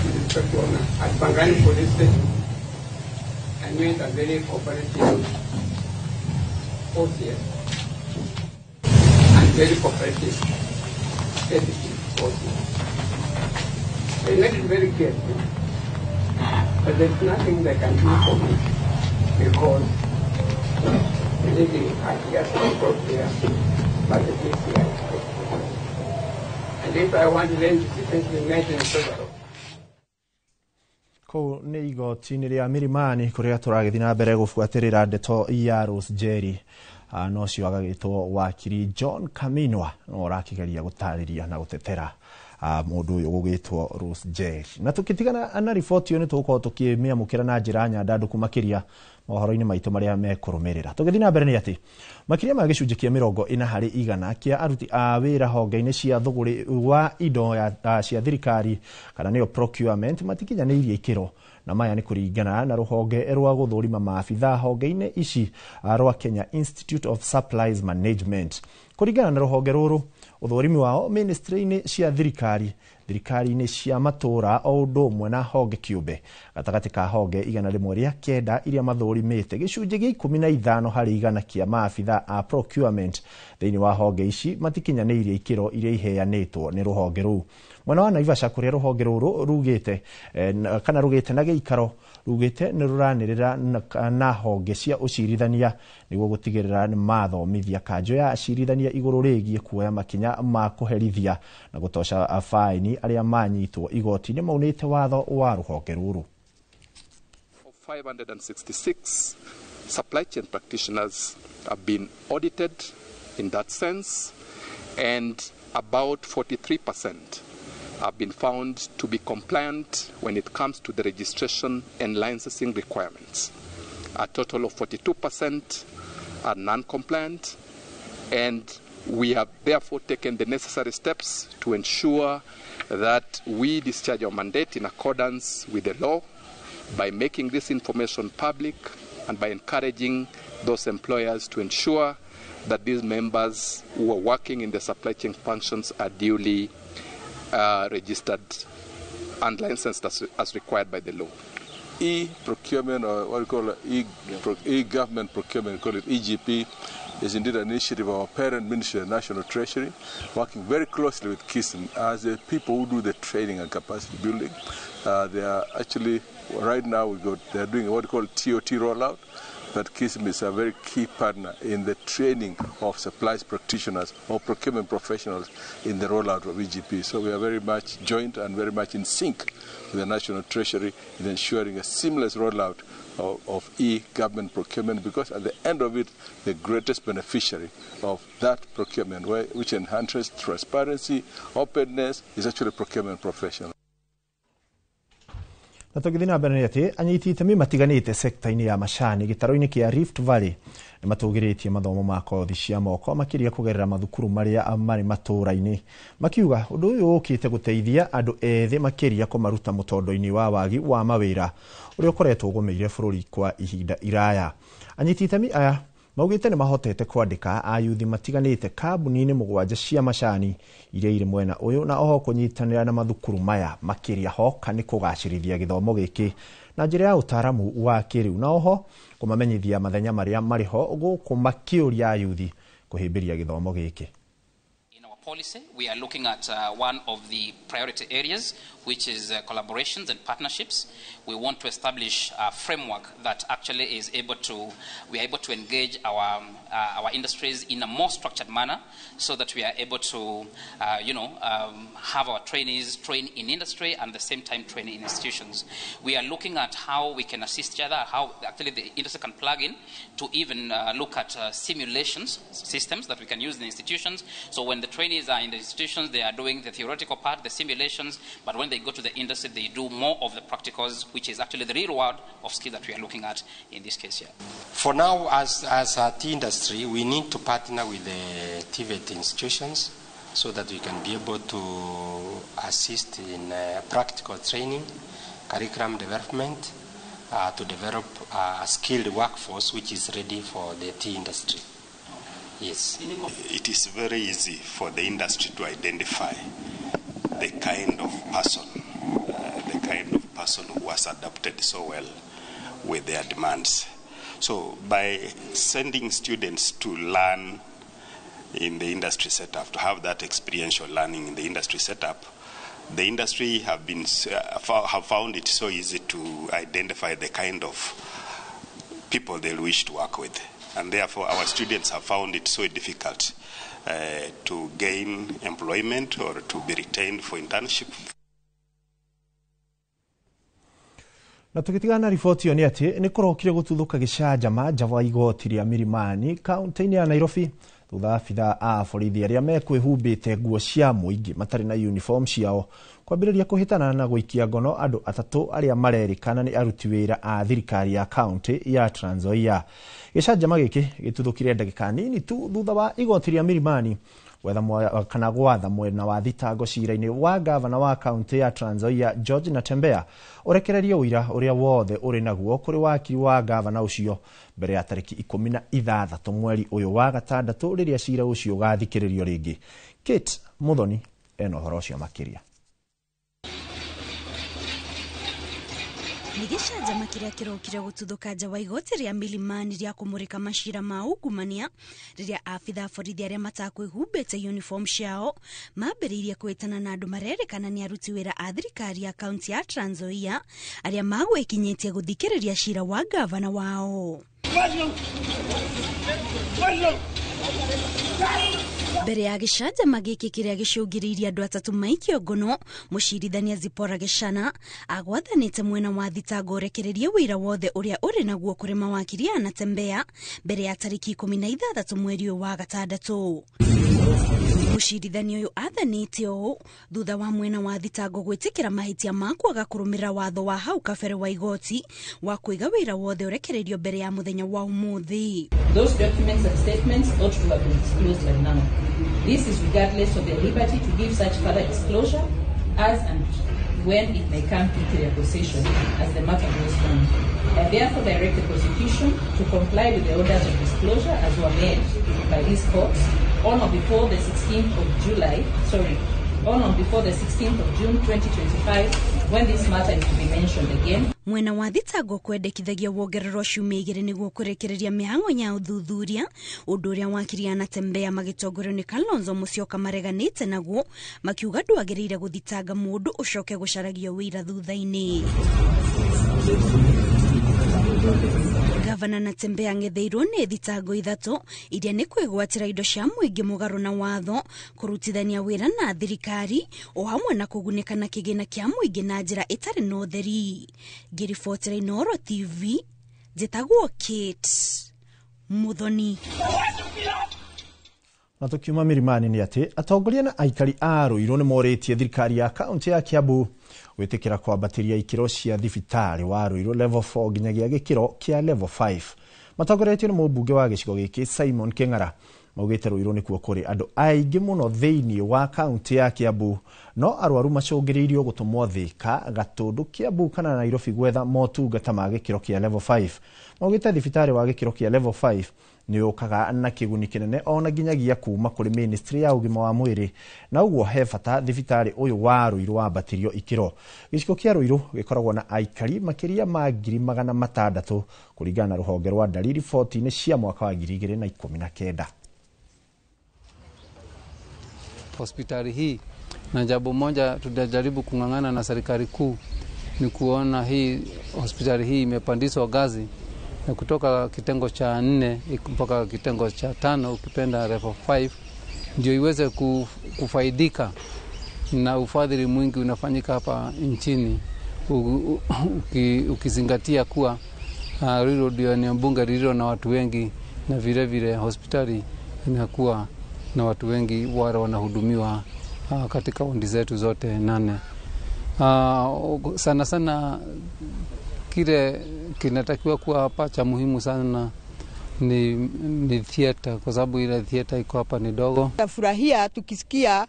with respect, Your Honor, at Pangani Police Station, I made a very cooperative OCS and very cooperative deputy OCS. They made it very clear to me that there's nothing they can do for me because the lady had just been brought there by the DCI. And if I wanted them to essentially made in favor of. Kũu nĩ igoti-inĩ rĩa Milimani kũrĩa tũragĩthiĩ na mbere gũbuatĩrĩra ndeto ya Rose Njeri, no ũcio agagĩtwo wakiri John Kaminwa no ũrakĩgeria gũtarĩria na gũtetera mũndũ ũyũ gũgĩtwo Rose Njeri. Na tũkĩtigana na riboti ĩyo nĩ tũgũkorwo tũkĩmĩamũkĩra na njĩra nyandandũku makĩria mohoro-inĩ maitũ marĩa mekũrũmĩrĩra. Tũgĩthiĩ na mbere nĩ atĩ makĩria ma gĩcunjĩ kĩa 40% kĩa aruti a wĩra honge-inĩ cia thũgũrĩ wa indo cia thirikari kana nĩyo procurement matikinyanĩirie ikĩro, na maya nĩ kũringana na rũhonge rwa gũthũrima maabitha honge-inĩ ici rwa Kenya Institute of Supplies Management. Kũringana na rũhonge rũrũ, ũthũrimi wao ministry-inĩ cia thirikari, thirikari-inĩ cia matũra o ũndũ ũmwe na honge kĩũmbe, gatagatĩ ka honge 109 iria mathũrimĩte, gĩcunjĩ gĩa 15% kĩa maabitha a procurement thĩinĩ wa honge ici matikinyanĩirie ikĩro iria iheanĩtwo nĩ rũhonge rũu. Mwena wa Naivasha kũrĩa rũhonge rũrũ rugĩte kana rugĩte na gĩikaro rugĩte nĩ rũranĩrĩra na honge cia ũcirithania nĩguo gũtigĩrĩra nĩ mathomithia kanjũ ya acirithania igũrũ rĩgiĩ kuoya makinya ma kũherithia na gũtoca faini arĩa manyitwo igoti-inĩ maunĩte watho wa rũhonge rũrũ. 566 supply chain practitioners have been audited in that sense, and about 43% have been found to be compliant when it comes to the registration and licensing requirements. A total of 42% are non-compliant, and we have therefore taken the necessary steps to ensure that we discharge our mandate in accordance with the law by making this information public and by encouraging those employers to ensure that these members who are working in the supply chain functions are duly registered and licensed as required by the law. E-procurement, or what we call e-government procurement, we call it EGP, is indeed an initiative of our parent ministry, the National Treasury, working very closely with KISM as the people who do the training and capacity building. They are actually, right now, they are doing what we call TOT rollout, but KISM is a very key partner in the training of supplies practitioners or procurement professionals in the rollout of EGP. So we are very much joined and very much in sync with the National Treasury in ensuring a seamless rollout of e-government procurement, because at the end of it, the greatest beneficiary of that procurement, which enhances transparency, openness, is actually procurement professional. Na tũgĩthiĩ na mbere nĩ atĩ anyiti itemi matiganĩte sekta-inĩ ya macani gĩtaro-inĩ kĩa Rift Valley nĩ matũgĩrĩtie mathomo ma kothi cia moko makĩria kũgerera mathukuru marĩa marĩ matũũra-inĩ, makiuga ũndũ ũyũ ũkĩte gũteithia andũ ethĩ makĩria kũmaruta mũtondo-inĩ wa wagi wa mawĩra ũrĩa ũkoretwo ũgũmĩire bũrũri kwa ihinda iraya. Anyiti itemi aya maugĩte nĩ mahotete kwandĩka ayuthi matiganĩte kambuni-inĩ 7 cia macani iria irĩ mwena ũyũ, na oho kũnyitanĩra na mathukuru maya makĩria hoka nĩ kũgacĩrithia gĩthomo gĩkĩ na njĩra ya ũtaaramu wa kĩrĩu, na oho kũmamenyithia mathenya marĩa marĩ ho gũkũ makĩũria ayuthi kũhĩmbĩria gĩthomo gĩkĩ. Policy, we are looking at one of the priority areas, which is collaborations and partnerships. We want to establish a framework that actually is able to, we are able to engage our industries in a more structured manner, so that we are able to, have our trainees train in industry and at the same time train in institutions. We are looking at how we can assist each other, how actually the industry can plug in to even look at simulations systems that we can use in institutions. So when the trainees are in the institutions, they are doing the theoretical part, the simulations, but when they go to the industry, they do more of the practicals, which is actually the real world of skill that we are looking at in this case here. For now, as a tea industry, we need to partner with the TVET institutions so that we can be able to assist in practical training, curriculum development, to develop a skilled workforce which is ready for the tea industry. Yes. It is very easy for the industry to identify the kind of person, who has adapted so well with their demands. So by sending students to learn in the industry setup, to have that experiential learning in the industry setup, the industry have found it so easy to identify the kind of people they wish to work with. And therefore, our students have found it so difficult to gain employment or to be retained for internship. Na tugitigana na riboti ĩyo nĩ atĩ nĩ kũrokire gũtuthũka gĩcanjama nja wa igoti rĩa Milimani kaunti-inĩ ya Nairobi thutha wa abithaa a borithi arĩa mekwĩhumbĩte nguo cia mũingĩ matarĩ na uniform ciao kwambĩrĩria kũhĩtana na gũikia ngono andũ 3 arĩa marerĩkana nĩ aruti wĩra a thirikari ya kaunti ya Trans Nzoia. Gĩcanjama gĩkĩ gĩtuthũkire ndagĩka nini tu thutha wa igoti rĩa Milimani gwetha gwatha mwena wa thitango cira-inĩ wa gavana wa kaunti ya Trans Nzoia George Natembeya ũrekererie ũira ũrĩa wothe ũrĩ naguo kũrĩ wakiri wa gavana ũcio mbere ya tarĩki 16 mweri ũyũ wa gatandatũ rĩrĩa cira ũcio ũgathikĩrĩrio rĩngĩ. Kate Muthoni ena ũhoro ũcio makĩria. Nĩ gĩcanjama kĩrĩa kĩrokire gũtuthũka nja wa igoti rĩa Milimani rĩa kũmũrĩka macira ma ungumania rĩrĩa abithaa borithi arĩa matakwĩhumbĩte uniform ciao mambĩrĩirie kwĩtana na andũ marerĩkana nĩ aruti wĩra a thirikari ya kaunti ya Trans Nzoia arĩa magwĩkinyĩtie gũthikĩrĩria cira wa gavana wao. Mbere ya gĩcanjama gĩkĩ kĩrĩa gĩcũngĩrĩirie andũ 3 maikio ngono, mũcirithania Zipporah Gĩchana agwathanĩte mwena wa thitango ũrekererie wĩira wothe ũrĩa ũrĩ naguo kũrĩ mawakiri a Natembeya mbere ya tarĩki 16 mweri ũyũ wa gatandatũ. Mũcirithania ũyũ athanĩte ũũ thutha wa mwena wa thitango gwĩtĩkĩra mahĩtia ma kwaga kũrũmĩrĩra watho wa hau kabere wa igoti wa kũiga wĩra wothe ũrekereirio mbere ya mũthenya wa ũmũthĩ. Those documents and statements ought to have been disclosed by now. This is regardless of their liberty to give such further disclosure as and when it may come into their possession as the matter goes on. I therefore direct the prosecution to comply with the orders of disclosure as were made by this court on or before the 16th of July, on or before the 16th of June 2025, when this matter is to be mentioned again. Mwena wa thitango kwendekithagia wongererwo ciumia 2 nĩguo kũrĩkĩrĩria mĩhang'o ya ũthuthuria ũndũ ũrĩa wakiri a Natembeya magĩtongorio nĩ Kalonzo Musyoka mareganĩte naguo makiuga ndwagĩrĩire gũthitanga mũndũ ũcoke gũcaragio wĩira thutha-inĩ. Gavana Natembeya ang'etheirwo nĩ thitango 3 iria nĩ kwĩgwatĩra indo cia mũingĩ mũgarũ na watho, kũrutithania wĩra na thirikari o hamwe na kũgunĩka na kĩgĩna kĩa mũingĩ na njĩra ĩtarĩ na ũtheri. Ngĩribotera Inooro TV, njĩtagwo Kate Muthoni. Na tukiuma Milimani nĩ atĩ atongoria na aikari a Ruiru nĩ morĩtie thirikari ya kaunti ya Kiambu Gwĩtĩkĩra kwambatĩria ikĩro cia thibitarĩ wa Ruiru level 4 nginyagia gĩkĩro kĩa level 5. Matongoretio nĩ mũmbunge wa gĩcigo gĩkĩ Simon Kĩng'ara, maugĩte Ruiru nĩkuo kũrĩ andũ aingĩ mũno thĩinĩ wa kaunti ya Kiambu, no arwaru macũngĩrĩirio gũtũmwo Thika, Gatũndũ, Kiambu kana Nairobi gwetha motungata ma gĩkĩro kĩa level 5. Maugĩte thibitarĩ wa gĩkĩro kĩa level 5 nĩ ũkaga na kĩguni kĩnene ona nginyagia kuma kũrĩ ministry ya ũgima wa mwĩrĩ, na ũguo he bata thibitarĩ ũyũ wa Ruiru wambatĩrio ikĩro. Gĩcigo kĩa Ruiru gĩkoragwo na aikari makĩria ma 600,000 kũringana na rũhonge rwa ndari riboti-inĩ cia mwaka wa 2019. Hospitali hii, na jambo moja tutajaribu kung'ang'ana na serikali kuu ni kuona hii hospitali hii imepandishwa ngazi na kutoka kitengo cha 4 mpaka kitengo cha 5, ukipenda level 5, ndio iweze kufaidika na ufadhili mwingi unafanyika hapa nchini, ukizingatia kuwa Ruiru ndio eneo bunge lililo na watu wengi, na vile vile hospitali inakuwa na watu wengi wale wanahudumiwa katika wodi zetu zote 8. Sana sana kile kinatakiwa kuwa hapa cha muhimu sana ni theater, kwa sababu ile theater iko hapa ni dogo. Tunafurahia tukisikia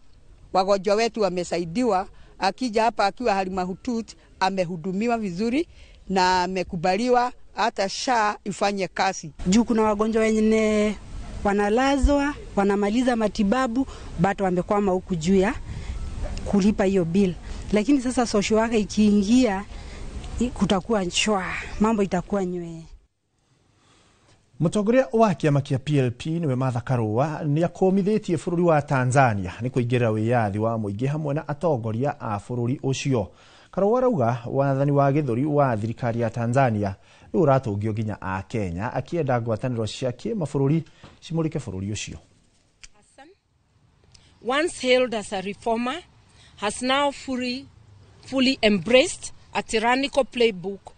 wagonjwa wetu wamesaidiwa, akija hapa akiwa hali mahututi amehudumiwa vizuri na amekubaliwa hata SHA ifanye kazi. Juu kuna wagonjwa wengine wanalazwa, wanamaliza matibabu, bado wamekwama huku juu ya kulipa hiyo bill. Lakini sasa social worker ikiingia kutakuwa shwa, mambo itakuwa nywe. Mũtongoria wa kĩama kĩa PLP nĩwe Martha Karua nĩ akũmithĩtie bũrũri wa Tanzania nĩ kũingĩrĩra wĩyathi wa mũingĩ hamwe na atongoria a bũrũri ũcio. Karua arauga wathani wa gĩthũri wa thirikari ya Tanzania rĩu ũratũngio nginya a Kenya, akĩenda ngwatanĩro cia kĩmabũrũri cimũrĩke bũrũri ũcio. Once hailed as a reformer, has now fully embraced a tyrannical playbook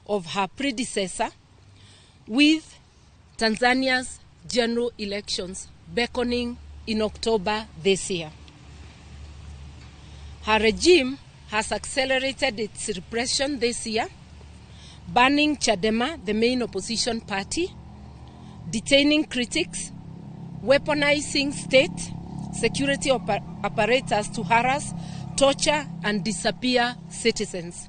of her predecessor, with Tanzania's general elections beckoning in October this year. Her regime has accelerated its repression this year, banning Chadema, the main opposition party, detaining critics, weaponizing state security apparatus to harass, torture, and disappear citizens.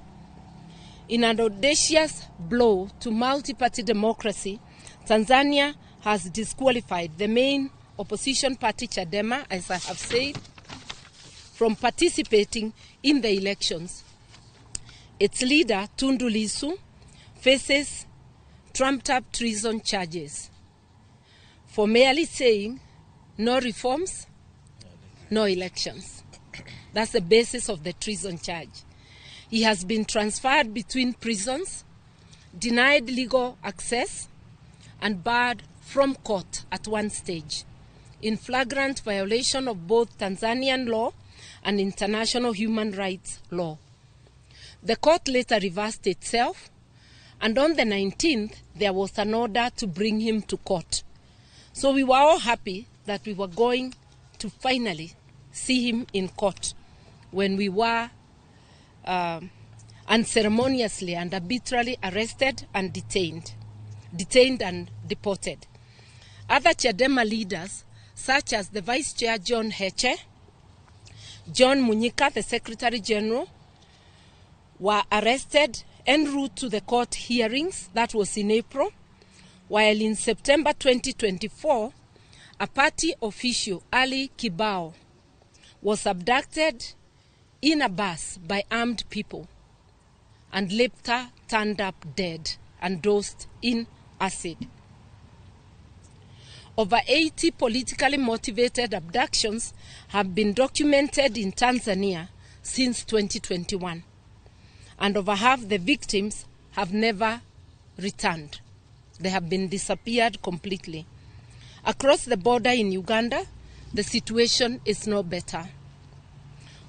In an audacious blow to multi-party democracy, Tanzania has disqualified the main opposition party, Chadema, as I have said, from participating in the elections. Its leader, Tundu Lissu, faces trumped-up treason charges for merely saying no reforms, no elections. That's the basis of the treason charge. He has been transferred between prisons, denied legal access, and barred from court at one stage, in flagrant violation of both Tanzanian law and international human rights law. The court later reversed itself, and on the 19th, there was an order to bring him to court. So we were all happy that we were going to finally see him in court when we were unceremoniously and arbitrarily arrested and detained and deported. Other Chadema leaders, such as the Vice Chair John Heche, John Munyika, the Secretary General, were arrested en route to the court hearings. That was in April, while in September 2024, a party official, Ali Kibao, was abducted in a bus by armed people and later turned up dead and dosed in acid. Over 80 politically motivated abductions have been documented in Tanzania since 2021, and over half the victims have never returned. They have been disappeared completely. Across the border in Uganda, the situation is no better.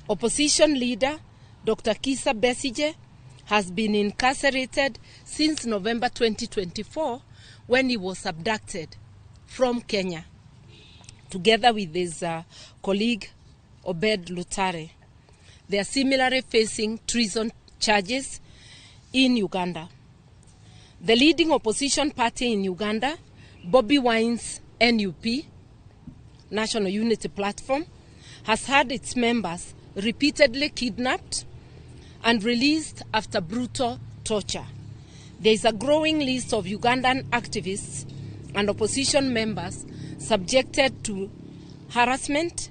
Opposition leader Dr. Kizza Besigye has been incarcerated since November 2024, when he was abducted from Kenya, together with his colleague Obed Lutare. They are similarly facing treason charges in Uganda. The leading opposition party in Uganda, Bobi Wine's NUP, National Unity Platform, has had its members repeatedly kidnapped and released after brutal torture. There is a growing list of Ugandan activists and opposition members subjected to harassment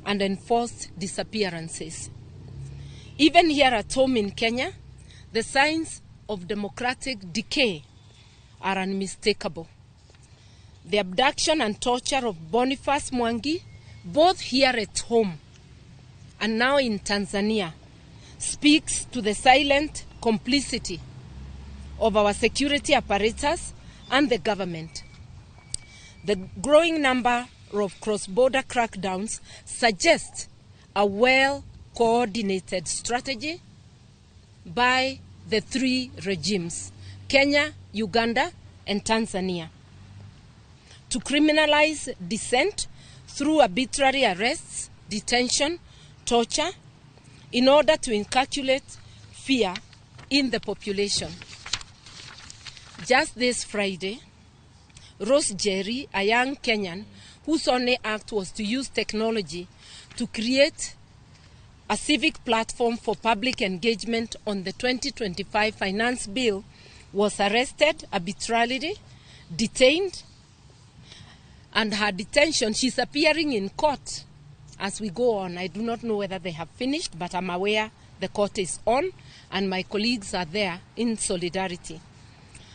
and enforced disappearances. Even here at home in Kenya, the signs of democratic decay are unmistakable. The abduction and torture of Boniface Mwangi, both here at home and now in Tanzania, speaks to the silent complicity of our security apparatus and the government. The growing number of cross-border crackdowns suggests a well-coordinated strategy by the three regimes, Kenya, Uganda, and Tanzania, to criminalize dissent through arbitrary arrests, detention, torture, in order to inculcate fear in the population. Just this Friday, Rose Jerry, a young Kenyan whose only act was to use technology to create a civic platform for public engagement on the 2025 finance bill, was arrested arbitrarily, detained, and her detention, she's appearing in court as we go on. I do not know whether they have finished, but I'm aware the court is on and my colleagues are there in solidarity.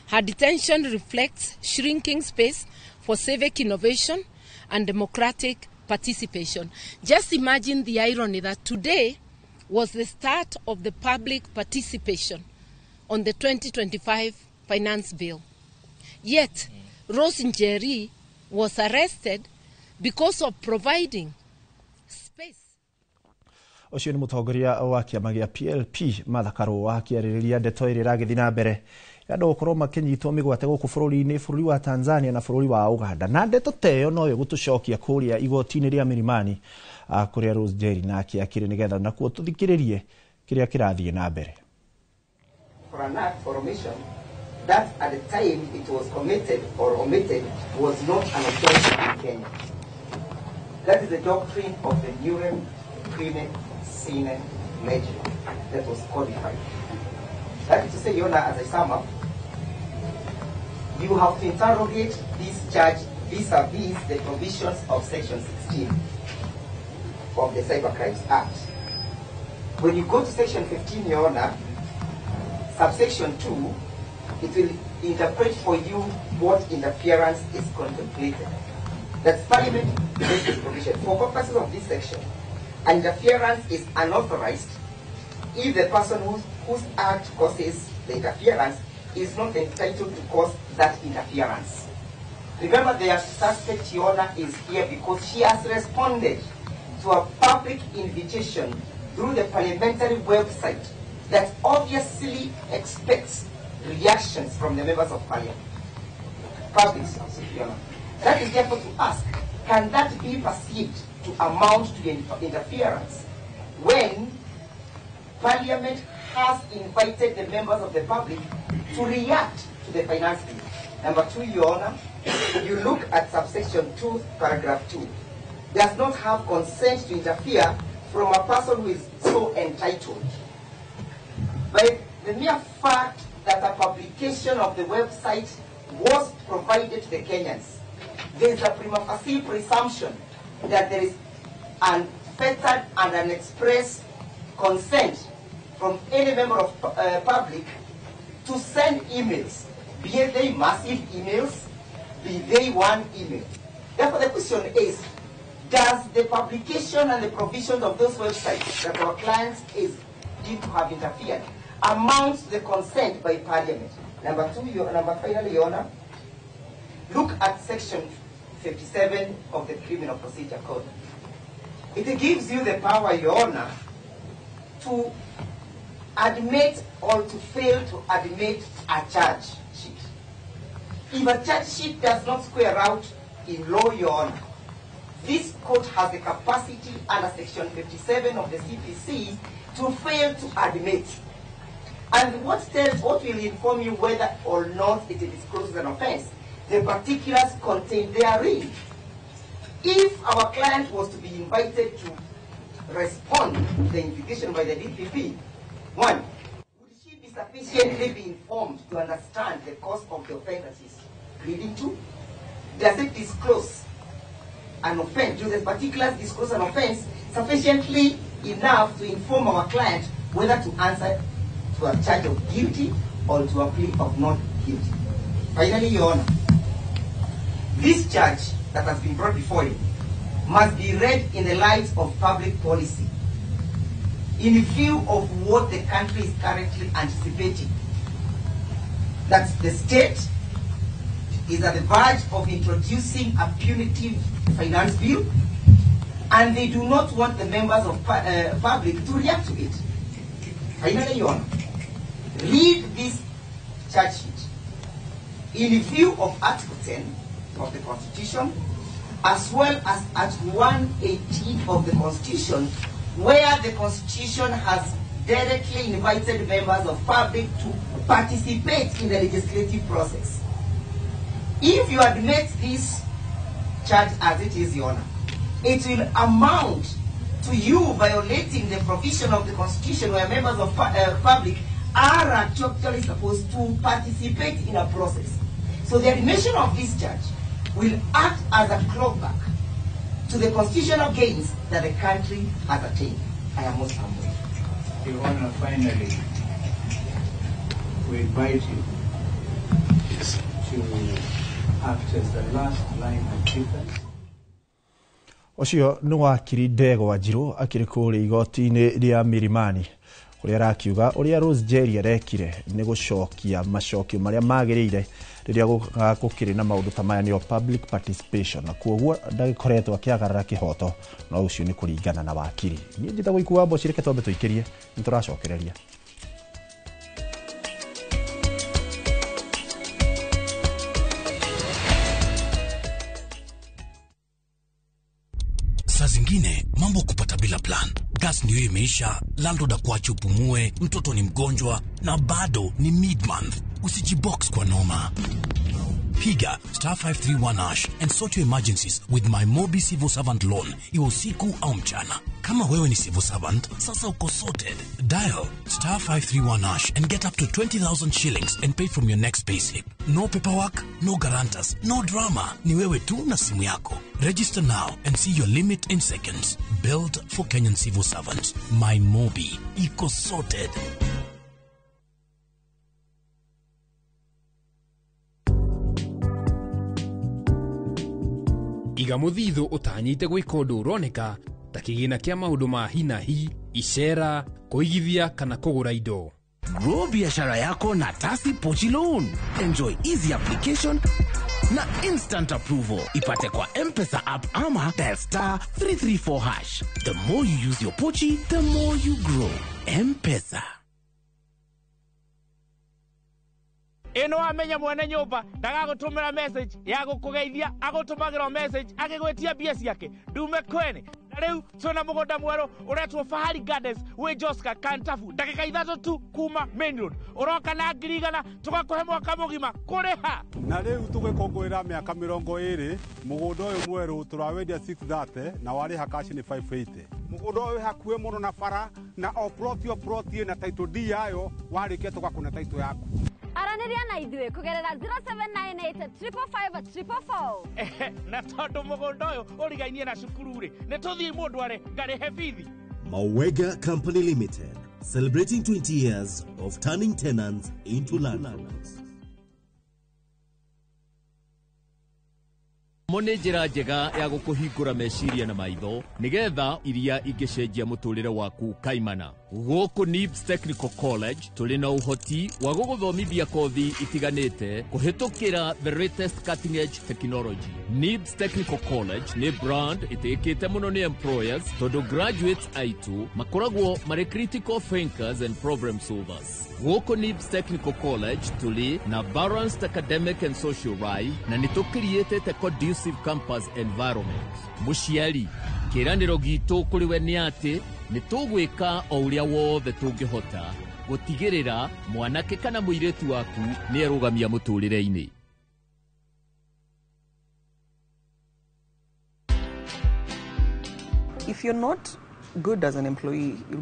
Her detention reflects shrinking space for civic innovation and democratic participation. Just imagine the irony that today was the start of the public participation on the 2025 finance bill. Yet, Rose Njeri was arrested because of providing space. Ũcio nĩ mũtongoria wa kĩama gĩa PLP Martha Karua akĩarĩrĩria ndeto ĩrĩa ĩragĩthiĩ na mbere ya andũ gũkorwo makĩnyitwo mĩgwate gũkũ bũrũri-inĩ, bũrũri wa Tanzania na bũrũri wa Uganda. Na ndeto ta ĩyo noyo gũtũcokia kũrĩa igoti-inĩ rĩa Milimani kũrĩa Rose Njeri nake akĩrĩ nĩgetha nakuo tũthikĩrĩrie kĩrĩa kĩrathiĩ na mbere. For an act or omission that at the time it was committed or omitted was not an offense in Kenya. That is the doctrine of the Nurem Crimen Sine Lege that was codified. That is to say, Your Honor, as I sum up, you have to interrogate this charge vis-a-vis the provisions of Section 16 of the Cybercrimes Act. When you go to Section 15, Your Honor, subsection 2, it will interpret for you what interference is contemplated. That Parliament makes this provision. For purposes of this section, interference is unauthorized if the person whose act causes the interference is not entitled to cause that interference. Remember, the suspect, Your Honor, is here because she has responded to a public invitation through the parliamentary website that obviously expects reactions from the members of parliament. Public, Your Honor. That is therefore to ask, can that be perceived to amount to the interference when Parliament has invited the members of the public to react to the finance bill? Number two, Your Honor, you look at subsection 2, paragraph 2. Does not have consent to interfere from a person who is so entitled. By the mere fact that a publication of the website was provided to the Kenyans, there is a prima facie presumption that there is unfettered and unexpressed consent from any member of public to send emails, be they massive emails, be they one email. Therefore, the question is, does the publication and the provision of those websites that our clients is deemed to have interfered amount to the consent by Parliament? Number two, finally, Your Honor, look at Section 57 of the Criminal Procedure Code. It gives you the power, Your Honor, to admit or to fail to admit a charge sheet. If a charge sheet does not square out in law, Your Honor, this court has the capacity under Section 57 of the CPC to fail to admit. And what will inform you whether or not it discloses an offense? The particulars contained therein. If our client was to be invited to respond to the invitation by the DPP, one, would she be sufficiently be informed to understand the cause of the offense that she's pleading to? Does it disclose an offense? Do the particulars disclose an offense sufficiently enough to inform our client whether to answer to a charge of guilty or to a plea of not guilty? Finally, Your Honor, this charge that has been brought before you must be read in the light of public policy, in view of what the country is currently anticipating, that the state is at the verge of introducing a punitive finance bill, and they do not want the members of public to react to it. Finally, Your Honor, read this charge sheet in view of Article 10 of the Constitution, as well as Article 118 of the Constitution, where the Constitution has directly invited members of public to participate in the legislative process. If you admit this charge as it is, Your Honor, it will amount to you violating the provision of the Constitution where members of public are actually supposed to participate in a process. So the admission of this charge will act as a clawback to the constitutional gains that the country has attained. I am most humble. Your Honor, finally, we invite you to act as the last line of defense. Ũcio nĩ wakiri Ndegwa Njirũ akĩrĩ kũrĩa igoti-inĩ rĩa Milimani ũrĩa arakiuga ũrĩa Rose Njeri arekire nĩ gũcokia macokio marĩa magĩrĩire rĩrĩa gũkĩrĩ na maũndũ ta maya nĩo public participation, na kuoguo ndagĩkoretwo akĩagarara kĩhoto, no ũcio nĩ kũringana na wakiri. Niĩ njĩtagwo Ikuwa Mboci, reke twambe tũikĩrie, nĩ tũracokereria. Saa zingine mambo kupata bila plan. Gas ndio imeisha, landlord akuache upumue, mtoto ni mgonjwa na bado ni mid-month. Usijibox kwa noma. Piga star 531 hash and sort your emergencies with my Mobi Civil Servant Loan, iwe usiku au mchana. Kama wewe ni civil servant, sasa uko sorted. Dial star 531 hash and get up to 20,000 shillings and pay from your next payslip. No paperwork, no guarantors, no drama. Ni wewe tu na simu yako. Register now and see your limit in seconds. Built for Kenyan civil servants. My Mobi. Iko sorted. Iga muthithu utanyite gwika undu uroneka ta kigina kia maundu ma hi na hi, icera, kuigithia kana kugura indo. Grow biashara yako na Tasi Pochi Loan. Enjoy easy application na instant approval. Ipate kwa M-Pesa app ama dial star 334 hash. The more you use your Pochi, the more you grow. M-Pesa. Ino amenya mwene nyumba ndagagũtũmĩra message ya gũkũgeithia, agũtũmagĩra message agĩgwĩtia mbia ciake ndume kwene. Na rĩu twĩna mũgũnda mwerũ ũretwo Fahari Gardens wĩ Joska Kantafu, ndagĩka 3 tu kuma main road. Ũroka na 100,000 tũgakũhe mwaka mũgima kũrĩha. Na rĩu tũgĩkũngũĩra mĩaka 20 mũgũnda ũyũ mwerũ tũrawendia 630 na warĩha cash nĩ 580. Mũgũnda ũyũ wĩ hakuhĩ mũno na bara na o plot o plot ĩna title deed yayo, warĩkia tũgakũne title yaku. Aranĩria na ithuĩ kũgerera 0798 555 444. Na tondũ mũgũnda ũyũ ũrigainie na cukuru rĩ, nĩ tũthiĩ mũndũ are ngarĩhe bithi. Mawega Company Limited, celebrating 20 years of turning tenants into landlords. Mo nĩ njĩra njega ya gũkũhingũra meciria na maitho nĩgetha iria ingĩcenjia mũtũrĩre waku kaimana. Gũkũ NIBS Technical College tũrĩ na ũhoti wa gũgũthomithia kothi itiganĩte kũhĩtũkĩra the latest cutting edge technology. NIBS Technical College nĩ brand ĩtĩkĩte mũno nĩ employers tondũ graduates aitũ makoragwo marĩ critical thinkers and problem solvers. Gũkũ NIBS Technical College tũrĩ na balanced academic and social life na nĩ tũkiriĩtĩte conducive campus environment. Mũciari, Kĩĩranĩro gitũ kũrĩ we nĩ atĩ nĩ tũgwĩka o ũrĩa wothe tũngĩhota gũtigĩrĩra mwanake kana mũirĩtu waku nĩ erũgamia mũtũrĩre-inĩ. If you're not good as an employee, it'll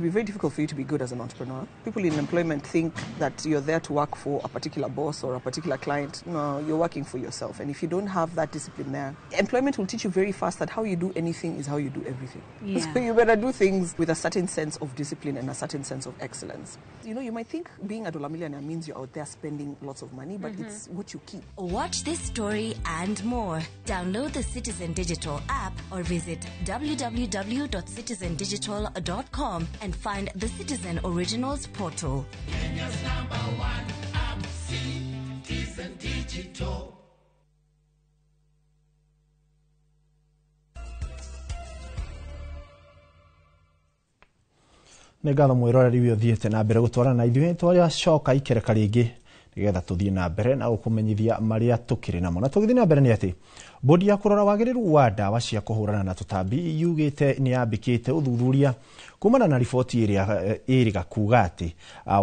be very difficult for you to be good as an entrepreneur. People in employment think that you're there to work for a particular boss or a particular client. No, you're working for yourself. And if you don't have that discipline there, employment will teach you very fast that how you do anything is how you do everything. Yeah. So you better do things with a certain sense of discipline and a certain sense of excellence. You know, you might think being a dollar millionaire means you're out there spending lots of money, but it's what you keep. Watch this story and more. Download the Citizen Digital app or visit www.citizendigital.com and find the Citizen Originals portal. Kenya's number one app, Citizen Digital. Nĩ ngatho mwĩroreri ũyũ ũthiĩte na mbere gũtwarana na ithuĩ twacoka ikereka rĩngĩ nĩgetha tũthiĩ na mbere na gũkũmenyithia marĩa tũkĩrĩ namo. Na tũgĩthiĩ na mbere nĩ atĩ bodi ya kũrora wagĩrĩru wa ndawa cia kũhũrana na tũtambi yugĩte nĩ yambĩkĩte ũthuthuria kumana na riboti ĩrĩa ĩrĩga kuga atĩ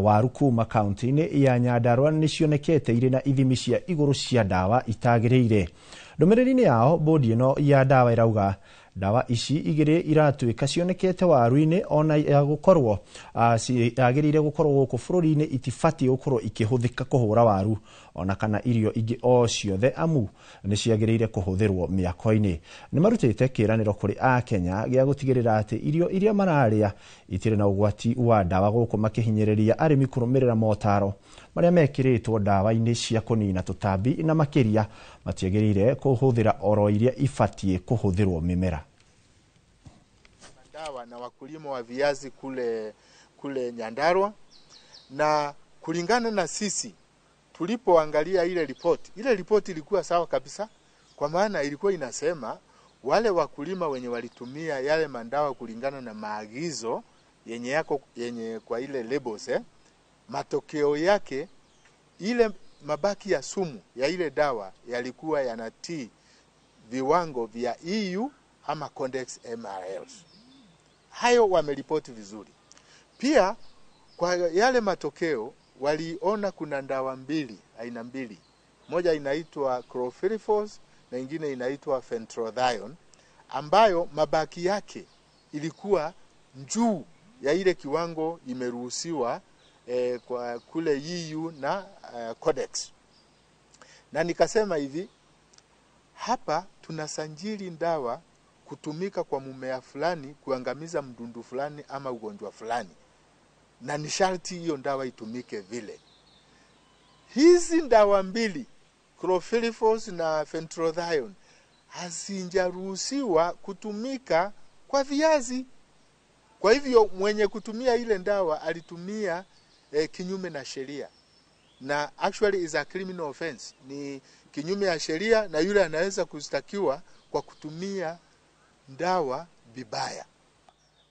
waru kuma kaunti-inĩ ya Nyandarua nĩ cionekete irĩ na ithimi cia igũrũ cia ndawa itagĩrĩire. Ndũmĩrĩri-inĩ yao bodi ĩno ya ndawa ĩrauga ndawa ici igĩrĩ iratuĩka cionekete waru-inĩ ona ya gũkorwo ciagĩrĩire gũkorwo gũkũ bũrũri-inĩ itibatiĩ gũkorwo ikĩhũthĩka kũhũra waru ona kana irio ingĩ o ciothe amu nĩ ciagĩrĩire kũhũthĩrwo mĩako-inĩ. Nĩ marutĩte kĩĩranĩro kũrĩ Akenya gĩa gũtigĩrĩra atĩ irio iria mararĩa itirĩ na ũgwati wa ndawa gũkũ makĩhinyĩrĩria arĩmi kũrũmĩrĩra motaro marĩa mekĩrĩtwo ndawa-inĩ cia kũnina tũtambi na makĩria matiagĩrĩire kũhũthĩra oro iria ibatiĩ kũhũthĩrwo mĩmera. Dawa na wakulima wa viazi kule Nyandarua, na kulingana na sisi tulipoangalia ile ripoti ilikuwa sawa kabisa, kwa maana ilikuwa inasema wale wakulima wenye walitumia yale mandawa kulingana na maagizo yenye yako yenye kwa ile labels, matokeo yake ile mabaki ya sumu ya ile dawa yalikuwa yanatii viwango vya EU ama Codex MRLs. Hayo wameripoti vizuri. Pia kwa yale matokeo waliona kuna dawa mbili, aina mbili. Moja inaitwa chlorpyrifos na ingine inaitwa fentrothion, ambayo mabaki yake ilikuwa juu ya ile kiwango imeruhusiwa kwa kule EU na Codex. Na nikasema hivi, hapa tunasanjili ndawa kutumika kwa mumea fulani kuangamiza mdundu fulani ama ugonjwa fulani, na ni sharti hiyo ndawa itumike vile. Hizi ndawa mbili, chlorpyrifos na fentrothion, hazijaruhusiwa kutumika kwa viazi. Kwa hivyo mwenye kutumia ile ndawa alitumia kinyume na sheria, na actually is a criminal offense, ni kinyume ya sheria, na yule anaweza kushtakiwa kwa kutumia ndawa vibaya.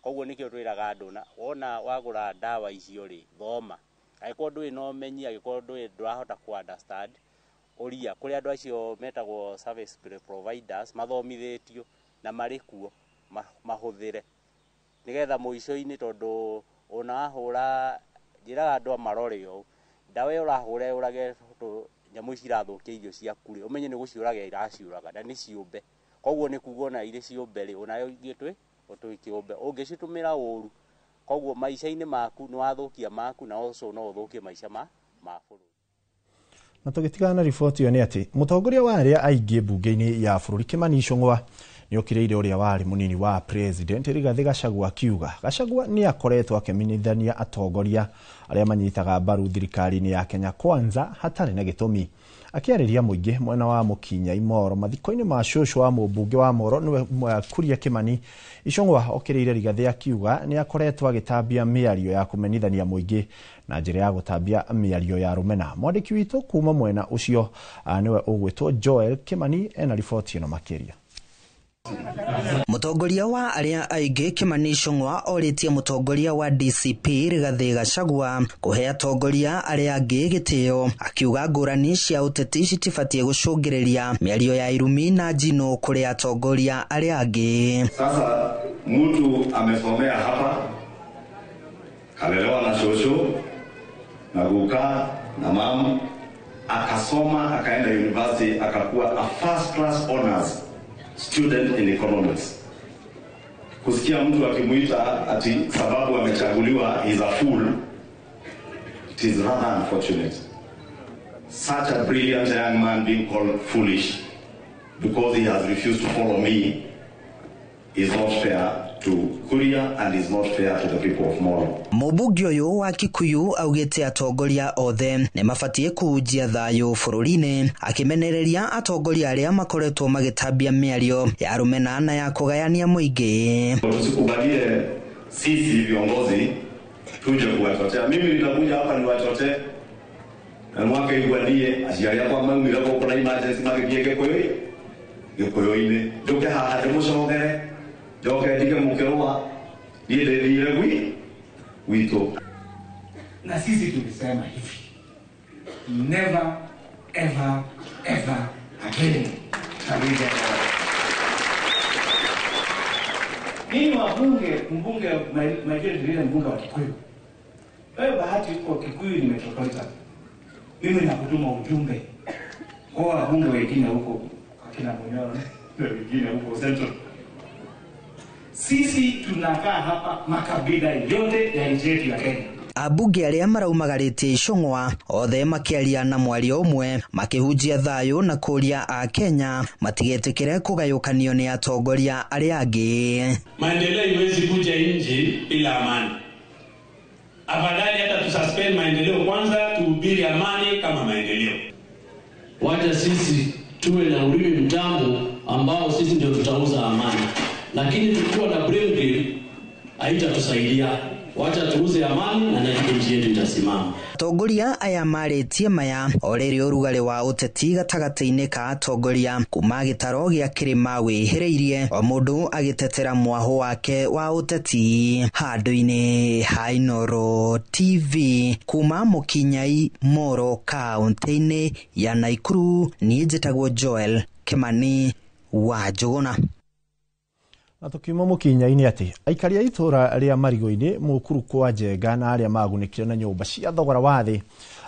Koguo nikio twiraga andu na wona wagura ndawa icio ri thoma, angĩkorwo ndũĩ no menyi, angĩkorwo ndũĩ ndũrahota ku understand, ũria kũrĩ andũ acio metagwo service providers mathomithĩtio na marĩ kuo mahũthĩre nĩgetha mũico-inĩ, tondũ ona wahũra njĩraga andũ amarore ũũ, ndawa ĩyo ũrahũra yũrage nyamũ ici irathũkia irio ciaku rĩ, ũmenye nĩ gũciũraga iraciũraga na nĩ ciũmbe. Koguo nĩ kuga ona irĩ ciũmbe rĩ, onayo ithuĩ twĩ kĩũmbe, ũngĩcitũmĩra ũru, koguo maica-inĩ maku nĩ wathũkia maku na also no ũthũkie maica ma bũrũri. Na tũgĩtigana na riboti ĩyo nĩ atĩ mũtongoria wa arĩa aingĩ mbunge-inĩ ya bũrũri Kimani Ichung'wa nĩ okĩrĩire ũrĩa warĩ mũnini wa president Rigathĩ Gachagua akiuga Gachagua nĩ akoretwo akĩmenyithania atongoria arĩa manyitaga mbaru thirikari-inĩ ya Kenya Kwanza hatarĩ na gĩtũmi. Akĩarĩria mũingĩ mwena wa Mũkinya Imoro mathiko-inĩ ma cũcũ wa mũmbunge wa Moro nĩwe Kuria Kimani, Ichung'wa okĩrĩire Rigathĩ akiuga nĩ akoretwo agĩtambia mĩario ya kũmenithania mũingĩ na njĩra ya gũtambia mĩario ya rũmena. Mwandĩki witũ kuma mwena ũcio nĩwe ũgwĩtwo Joel Kimani ena riboti ĩno makĩria. Mũtongoria wa arĩa aingĩ Kimani Ichung'wa orĩtie mũtongoria wa DCP Rigathĩ Gachagua kũhe atongoria arĩa angĩ gĩtĩo, akiuga ngũrani cia ũteti citibatiĩ gũcũngĩrĩria mĩario ya irumi na njino kũrĩ atongoria arĩa angĩ. Sasa mtu amesomea hapa, kalelewa na shosho na guka na mamu, akasoma akaenda university akakuwa a first class honors student in economics. Kusikia mtu akimuita ati sababu amechaguliwa is a fool, it is rather unfortunate. Such a brilliant young man being called foolish because he has refused to follow me is not fair to Kuria and is not fair to the people of Molo. Mũmbunge ũyũ wa Kikuyu augĩte atongoria othe nĩ mabatiĩ kũhunjia thayũ bũrũri-inĩ, akĩmenereria atongoria arĩa makoretwo magĩtambia mĩario ya rũmena na ya kũgayania mũingĩ. Tusikubalie sisi viongozi tuje kuwachochea. Mimi nitakuja hapa niwachochee na mwaka igwanie aciari akwa maumire gũkũ na emergency magĩthiĩ Gĩkũyũ-inĩ, njũke haha ndĩmũcogere, njoke ndige mũkĩrũa, niĩ ndĩthire gwitũ. Na sisi tulisema hivi, never ever ever again. Ninyi wabunge, mbunge Michael Ndiritu, mbunge wa Kikuyu, wewe bahati uko Kikuyu ni metropolitan, mimi nakutuma ujumbe kwa wabunge wengine huko akina Munyoro na wengine huko Central. Sisi tunakaa hapa makabila yote ya nchi yetu ya Kenya. Ambunge arĩa maraumagarĩtie Ichung'wa othe makĩaria na mwario ũmwe makĩhunjia thayũ na kũria a Kenya matigetĩkĩre kũgayũkanio nĩ atongoria arĩa angĩ. Maendeleo iwezi kuja nchi bila amani. Afadhali hata tususpend maendeleo kwanza, tuhubiri amani kama maendeleo. Wacha sisi tuwe na ulimi mtamu ambao sisi ndio tutauza amani, lakini tukiwa na brain drain haitatusaidia. Wacha tuuze amani na nchi yetu itasimama. Atongoria aya marĩtie maya o rĩrĩ ũrugarĩ wa ũteti gatagatĩ-inĩ ka atongoria kuma gĩtaro gĩa kĩrĩma wĩhĩrĩirie, o mũndũ agĩtetera mwahũ wake wa ũteti. Handũ-inĩ ha Inooro TV kuma Mũkinyai Moro kaũntĩ-inĩ ya Naikuru, niĩ njĩtagwo Joel Kimani wa Njũgũna. Na tukiuma mũkinya-inĩ atĩ aikari a itũra rĩa Marigo-inĩ Mũkuru kwa Njenga na arĩa magunĩkire na nyũmba cia thogora wa thĩ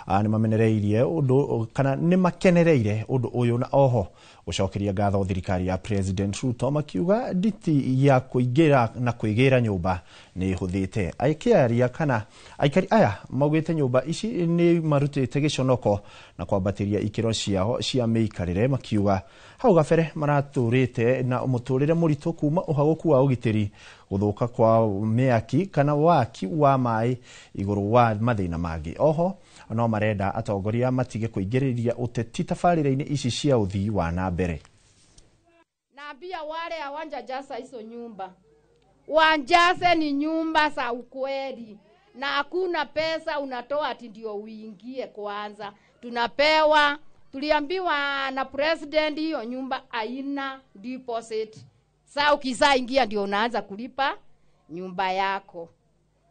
nĩ mamenereirie ũndũ kana nĩ makenereire ũndũ ũyũ na oho gũcokeria ngatho thirikari ya President Ruto, makiuga nditi ya kũingĩra na kwĩgĩra nyũmba nĩ ĩhũthĩte. Akĩaria kana aikari aya maugĩte nyũmba ici nĩ marutĩte gĩconoko na kwambatĩria ikĩro ciao cia mĩikarĩre, makiuga hau gabere maratũrĩte na mũtũrĩre mũritũ kuma ũhagũku wa ũgitĩri, gũthũka kwa mĩaki kana waki wa maĩ igũrũ wa mathĩna mangĩ. Oho no marenda atongoria matige kũingĩrĩria ũteti tabarĩra-inĩ ici cia ũthii wa na mbere. Naambia wale hawajajaza hizo nyumba wanjaze, ni nyumba za ukweli na hakuna pesa unatoa ati ndio uingie. Kwanza tunapewa, tuliambiwa na president hiyo nyumba haina deposit. Sasa ukisaingia ndio unaanza kulipa nyumba yako.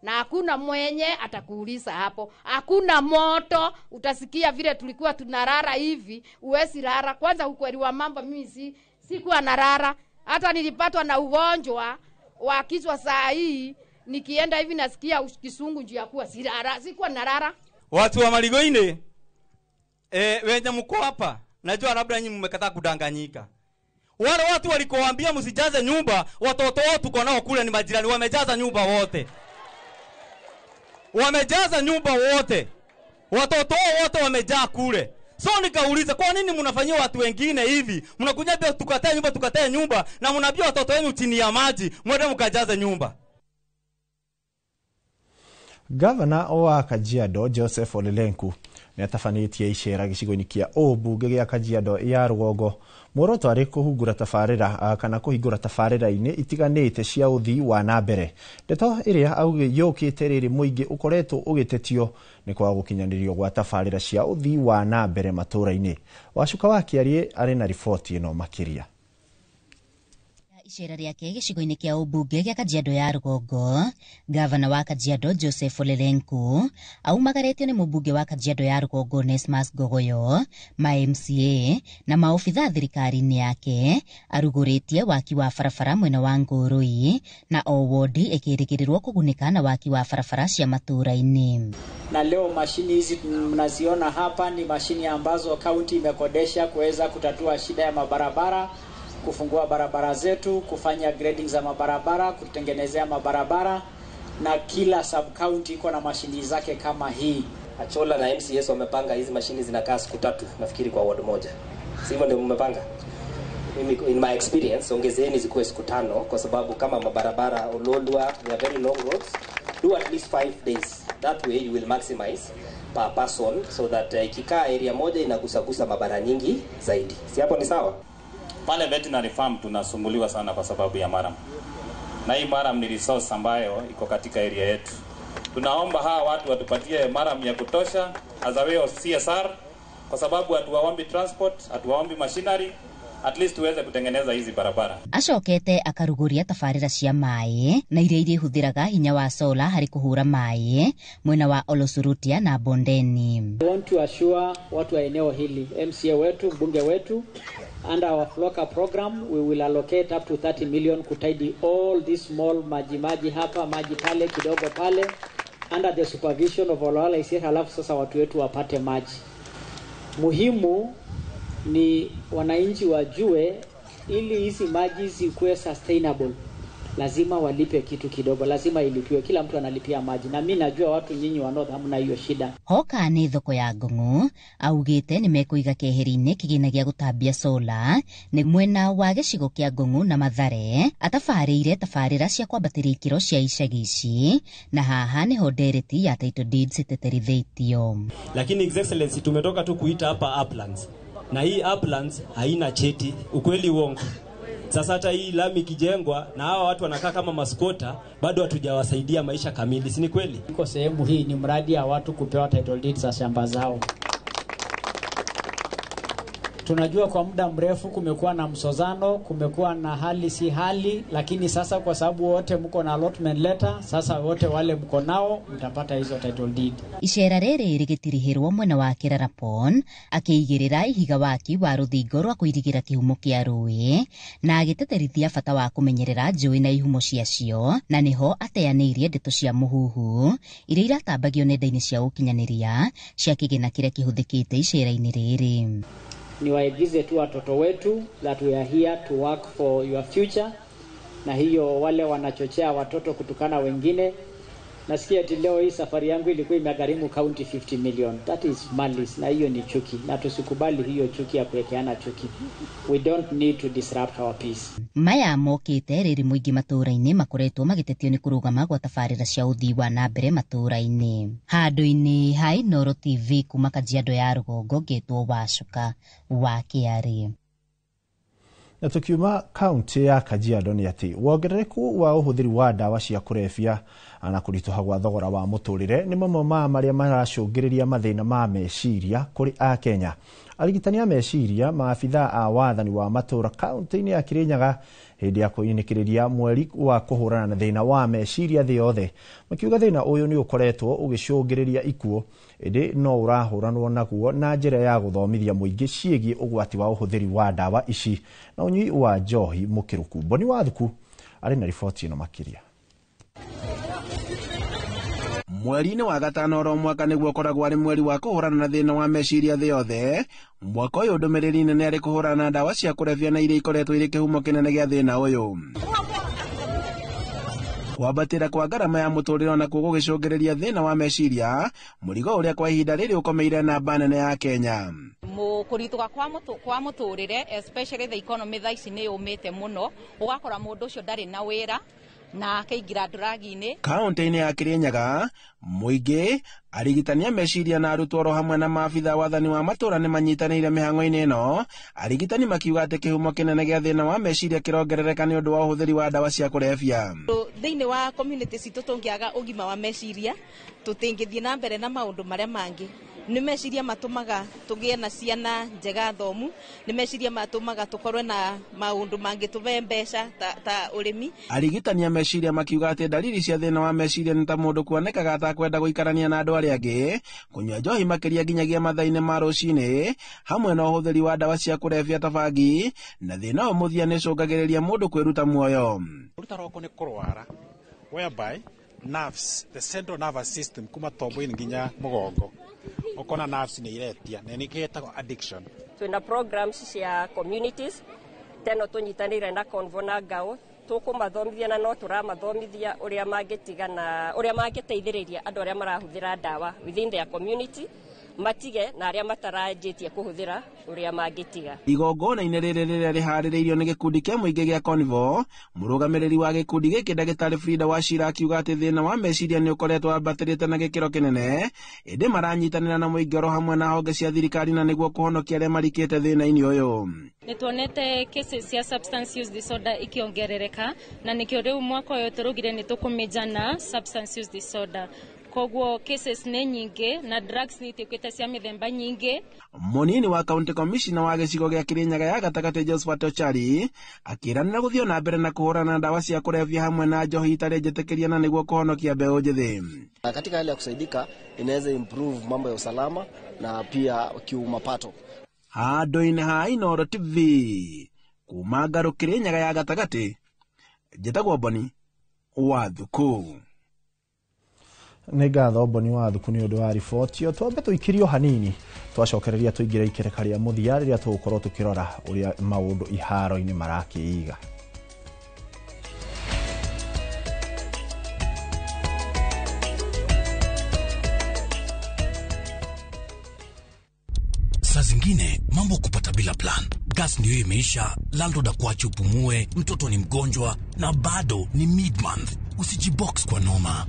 Na hakuna mwenye atakuuliza hapo. Hakuna moto, utasikia vile tulikuwa tunarara hivi, uwezi rara. Kwanza ukweli wa mambo mimi sikuwa narara. Hata nilipatwa na ugonjwa wa kichwa saa hii, nikienda hivi nasikia kisungu njia kuwa sirara, sikuwa narara. Watu wa Marigo-inĩ wenye mko hapa, najua labda nyinyi mmekataa kudanganyika. Wale watu walikoambia msijaze nyumba, watoto wao tuko nao kule ni majirani, wamejaza nyumba wote. Wamejaza nyumba wote. Watoto wao wote wamejaa kule. So nikauliza, kwa nini mnafanyia watu wengine hivi? Mnakuja pia tukatae nyumba, tukatae nyumba, na mnaambia watoto wenu chini ya maji, mwende mkajaze nyumba. Gavana wa Kajiado Joseph Ole Lenku nĩ atabanĩtie icera gĩcigo-inĩ kĩa ũmbunge gĩa Kajiado ya rũgongo. Muoroto arĩ kũhungura tabarĩra kana kũhingũra tabarĩra-inĩ itiganĩte cia ũthii wa na mbere. Ndeto ĩrĩa yũkĩte rĩrĩ mũingĩ ũkoretwo ũgĩtetio nĩ kwaga gũkinyanĩrio gwa tabarĩra cia ũthii wa na mbere matũũra-inĩ. Wacuka wa Kĩariĩ arĩ na riboti ĩno makĩria. Icera rĩake gĩcigo-inĩ kĩa ũmbunge gĩa Kajiado ya rũgongo, gavana wa Kajiado Joseph Ole Lenku aumagarĩtio nĩ mũmbunge wa Kajiado ya rũgongo Onesmus Ngogoyo, ma MCA na maobitha thirikari-inĩ yake arugũrĩtie waki wa barabara mwena wa Ngũrũi na o wodi ĩkĩrĩgĩrĩrwo kũgunĩka na waki wa barabara cia matũũra-inĩ. Na leo mashini hizi mnaziona hapa ni mashini ambazo kaunti imekodesha kuweza kutatua shida ya mabarabara, kufungua barabara zetu, kufanya grading za mabarabara, kutengenezea mabarabara, na kila sub county iko na mashini zake kama hii. Achola na MCS wamepanga hizi mashini zinakaa siku 3 nafikiri kwa ward moja. Sivyo ndio mmepanga? Mimi in my experience ongezeeni zikuwe siku 5 kwa sababu kama mabarabara Ololua, they are very long roads. Do at least 5 days. That way you will maximize per person so that ikikaa area moja inagusagusa mabara nyingi zaidi. Si hapo ni sawa? Pale veterinary farm tunasumbuliwa sana kwa sababu ya maram. Na hii maram ni resource ambayo iko katika area yetu. Tunaomba hawa watu watupatie maram ya kutosha as a way of CSR kwa sababu hatuwaombi transport, hatuwaombi machinery, at least tuweze kutengeneza hizi barabara. Acokete akaruguria tabarĩra cia maĩ na iria irĩhũthĩraga hinya wa sola harĩ kũhũra maĩ mwena wa Olosurutia na Bondeni. I want to assure watu wa eneo hili, MCA wetu, mbunge wetu, under our Floka program we will allocate up to 30 million kutaidi all these small maji maji hapa maji pale kidogo pale under the supervision of Olala Isir, halafu sasa watu wetu wapate maji. Muhimu ni wananchi wajue ili hizi maji zikuwe sustainable lazima walipe kitu kidogo, lazima ilipiwe, kila mtu analipia maji, na mimi najua watu nyinyi wa North hamna hiyo shida. Hoka nĩ thoko ya Ngong'o augĩte nĩ mekũiga keheri-inĩ kĩgĩna gĩa gũtambia sola nĩ mwena wa gĩcigo kĩa Ngong'o na Mathare atabarĩire tabarĩra cia kwambatĩria ikĩro cia icagi ici, na haha nĩho ndereti ya title deeds ĩteterithĩtio. Lakini His Excellency tumetoka tu kuita hapa uplands, na hii uplands haina cheti, ukweli uongo? Sasa hata hii lami ikijengwa na hawa watu wanakaa kama maskota, bado hatujawasaidia maisha kamili, si ni kweli? Iko sehemu hii ni mradi ya watu kupewa title deeds za shamba zao. Tunajua kwa muda mrefu kumekuwa na msozano, kumekuwa na hali si hali, lakini sasa kwa sababu wote mko na allotment letter, sasa wote wale mko nao mtapata hizo title deed. Icera rĩrĩ rĩgĩtirihĩrwo mwena wa Kerarapon akĩigĩrĩra ihiga waki wa rũthingo rwa kũirigĩra kĩhumo kĩa rũĩ na agĩteterithia bata wa kũmenyerera njũĩ na ihumo ciacio, na nĩho ateanĩirie ndeto cia mũhuhu iria iratambagio nenda-inĩ cia ũkinyanĩria cia kĩgĩna kĩrĩa kĩhũthĩkĩte icera-inĩ rĩrĩ. Niwaigize tu watoto wetu that we are here to work for your future, na hiyo wale wanachochea watoto kutukana wengine. Nasikia ati leo hii safari yangu ilikuwa imegharimu county 50 million. That is malice, na hiyo ni chuki, na tusikubali hiyo chuki ya kuwekeana chuki. We don't need to disrupt our peace. Maya mokĩte rĩrĩ mũingĩ matũũra-inĩ makoretwo magĩtetio nĩ kũrũgama gwa tabarĩra cia ũthii wa na mbere matũũra-inĩ. Handũ-inĩ ha Inooro TV kuma Kajiado ya rũgongo ngetwo Wacuka wa Kĩarĩ. Na tukiuma kaunti ya Kajiado ni ati wongerereku wa ũhũthĩri wa ndawa cia kũrebia na kũritũha gwa thogora wa mũtũrĩre nĩ mamwe ma marĩa maracũngĩrĩria mathĩna ma meciria kũrĩ Akenya. Arigitani a meciria maabithaa a wathani wa matũũra kaunti-inĩ ya Kirinyaga hĩndĩ ya kũinĩkĩrĩria mweri wa kũhũrana na thĩna wa meciria thĩ yothe makiuga thĩna ũyũ nĩ ũkoretwo ũgĩcũngĩrĩria ikuũ, ĩndĩ no ũrahũranwo naguo na njĩra ya gũthomithia mũingĩ ciĩgiĩ ũgwati wa ũhũthĩri wa ndawa ici na ũnyui wa njohi mũkĩrũku. Boni Wathuku arĩ na riboti ĩno makĩria. Mweri-inĩ wa gatano oro mwaka nĩguo ũkoragwo arĩ mweri wa kũhũrana na thĩna wa meciria thĩ yothe. Mwaka ũyũ ndũmĩrĩri nene arĩ kũhũrana na ndawa cia kũrebia na iria ikoretwo irĩ kĩhumo kĩnene gĩa thĩna ũyũ. Kwambatĩra kwa ngarama ya mũtũrĩre onakuo gũgĩcũngĩrĩria thĩna wa meciria, mũrigo ũrĩa kwa ihinda rĩrĩ ũkomeire namba nene ya Kenya. Kũritũha kwa mũtũrĩre especially the economy thaa ici nĩ yũmĩte mũno, ũgakora mũndũ ũcio ndarĩ na wĩra na akaingĩra nduragi-inĩ. Kaunti-inĩ ya Kirinyaga, mũingĩ, arigitani a meciria na arutwo oro hamwe na maabitha wathani wa matũũra nĩ manyitanĩire mĩhang'o-inĩ ĩno. Arigitani makiuga atĩ kĩhumo kĩnene gĩa thĩna wa meciria kĩrongerereka nĩ ũndũ wa ũhũthĩri wa ndawa cia kũrebia. Thĩinĩ wa community citũ tũngĩaga ũgima wa meciria tũtingĩthiĩ na mbere na maũndũ marĩa mangĩ. Nĩ meciria matũmaga tũgĩe na ciana njega thomu, nĩ meciria matũmaga tũkorwe na maũndũ mangĩtũhe mbeca ta ũrĩmi. Arigitani a meciria makiuga atĩ ndariri cia thĩna wa meciria nĩ ta mũndũ kuonekaga atakwenda gũikarania na andũ arĩa angĩ, kũnyua njohi makĩria nginyagia mathaa-inĩ ma rũcinĩ, hamwe na ũhũthĩri wa ndawa cia kũrebia ta bangi, na thĩna ũyũ mũthia nĩ ũcũngagĩrĩria mũndũ kwĩruta muoyo. Kũruta roko nĩ kũrwara whereby nerves, the central nervous system kuma tombo-inĩ nginya mũgongo, ũkona nerves nĩ iretia na nĩkĩo ĩtagwo addiction. Twĩna programs cia communities teno tũnyitanĩire na Convo na Ngao, tũkũmathomithia na no tũramathomithia ũrĩa mangĩtigana, ũrĩa mangĩteithĩrĩria andũ arĩa marahũthĩra ndawa within their community matige, na arĩa mataranjĩtie kũhũthĩra ũrĩa mangĩtiga. Igongona-inĩ rĩrĩ rĩrĩa rĩharĩrĩirio nĩ gĩkundi kĩa mũingĩ gĩa Convo, mũrũgamĩrĩri wa gĩkundi gĩkĩ ndagĩtarĩ Frida Wachira akiuga atĩ thĩna wa meciria nĩ ũkoretwo wambatĩrĩte na gĩkĩro kĩnene, ĩndĩ maranyitanĩra na mũingĩ oro hamwe na honge cia thirikari na nĩguo kũhonokia arĩa marikĩte thĩna-inĩ ũyũ. Nĩ tuonete cases cia substance use disorder ikiongerereka, na nĩkĩo rĩu mwaka ũyũ tũraugire nĩ tũkũmĩnja na substance use disorder. Koguo cases nĩ nyingĩ na drugs nĩ ituĩkĩte cia mĩthemba nyingĩ. Mũnini wa county commissioner wa gĩcigo gĩa Kĩrĩnyaga ya gatagatĩ Josephat Ochari akĩranĩra gũthiĩ na mbere na kũhũrana na ndawa cia kũrebia hamwe na njohi itarĩ njĩtĩkĩria na nĩguo kũhonokia mbeũ njĩthĩ. Na katika hali ya kusaidika inaweza improve mambo ya usalama na pia kiumapato. Handũ-inĩ ha Inooro TV kuma Ngarũ Kĩrĩnyaga ya gatagatĩ, njĩtagwo Boni wa Thuku. Nĩ ngatho Boni wa Thuku nĩ ũndũ wa riboti ĩyo. Twambe tũikĩrio hanini twacokereria tũingĩre ikereka rĩa mũthia rĩrĩa tũgũkorwo tũkĩrora ũrĩa maũndũ iharo-inĩ marakĩiga. Saa zingine mambo kupata bila plan. Gas ndio imeisha, landlord akuache upumue, mtoto ni mgonjwa na bado ni mid-month. Usijibox kwa noma.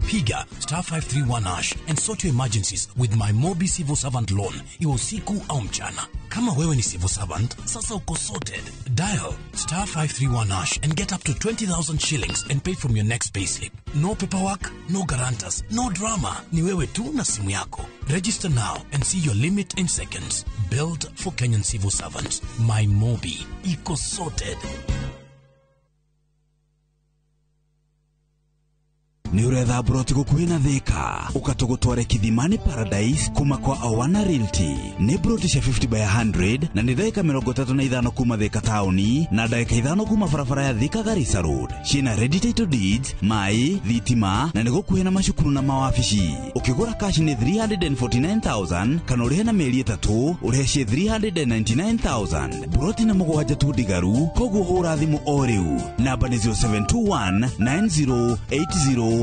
Piga star 531 hash and sort your emergencies with my Mobi Civil Servant Loan, iwe usiku au mchana. Kama wewe ni civil servant, sasa uko sorted. Dial star 531 hash and get up to 20,000 shillings and pay from your next payslip. No paperwork, no guarantors, no drama. Ni wewe tu na simu yako. Register now and see your limit in seconds. Built for Kenyan civil servants. My Mobi. Iko sorted. Nĩ ũretha broti gũkuhĩ na Thika, ũkatũgũtware Kithimani Paradise kuma kwa Awana Realty. Nĩ broti cia 50 by 100 na nĩ ndagĩka 35 kuma Thika taũni na ndagĩka 5 kuma barabara ya Thika Garissa Road. Ciĩna ready title deeds, maĩ, thitima na nĩ gũkuhĩ na macukuru na mawabici. Ũkĩgũra cash nĩ 349,000 kana ũrĩhe na mĩeri 3 ũrĩhe ciĩ 399,000. Broti na mũgwanja tu ndigaru, koguo hũra thimũ o rĩu. Namba nĩ 0721 9080 80.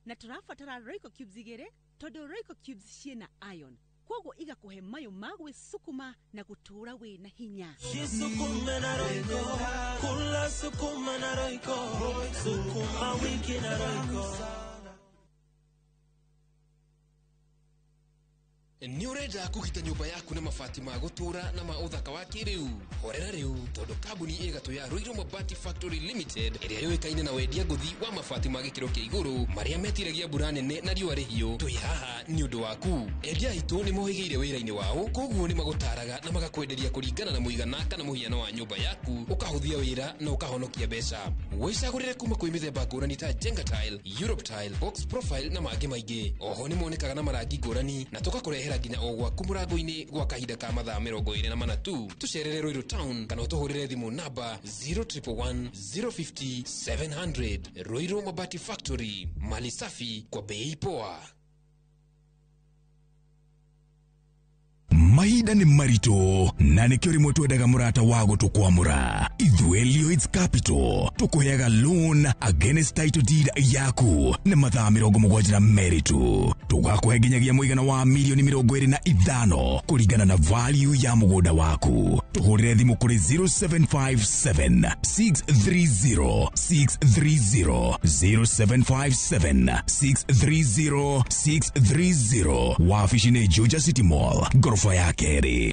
Na tũrabatara Royco cubes igĩrĩ tondũ Royco cubes ciĩna iron, koguo igakũhe mayũ ma gwĩcukuma na gũtũũra wĩna hinya. Jisukume na Royco, kula sukuma na Royco, sukuma wiki na Royco. Nĩ ũrenda kũgita nyũmba yaku na mabati ma gũtũũra na ma ũthaka wa kĩrĩu? Horera rĩu tondũ kambuni ĩgatũ ya Ruiru Mabati Factory Limited ĩrĩa yũĩkaine na wendia ngũthi wa mabati ma gĩkĩro kĩa igũrũ marĩa metiragia mbura nene na riũa rĩhiũ, twĩ haha nĩ ũndũ waku. Endia aitũ nĩ mohĩgĩire wĩra-inĩ wao, koguo nĩ magũtaraga na magakwenderia kũringana na mũigana kana mũhiano wa nyũmba yaku, ũkahũthia wĩra na ũkahonokia mbeca. Wĩcagũrĩre kuma kwĩ mĩthemba ngũrani ta Jenga Tile, Europe Tile, Box Profile na mangĩ maingĩ. Oho nĩ monekaga na marangi ngũrani na tũgakũrehera nginya o gwaku mũrango-inĩ gwa kahinda ka mathaa 24 tu. Tũcerere Ruiru Town kana ũtũhũrĩre thimũ namba 0111 050 700. Ruiru Mabati Factory, mali safi kwa bei poa. Mahinda nĩ maritũ na nĩkĩo rĩmwe twendaga mũrata wa gũtũkwamũra. Ithuĩ Lloyds Capital tũkũheaga loan against title deed yaku na mathaa 72 tu. Tũgakũhe nginyagia mũigana wa milioni 25 kũringana na value ya mũgũnda waku. Tũhũrĩre thimũ kũrĩ 0757 630 630 0757 630 630. Wabici nĩ Juja City Mall, ghorofa ya kerĩ.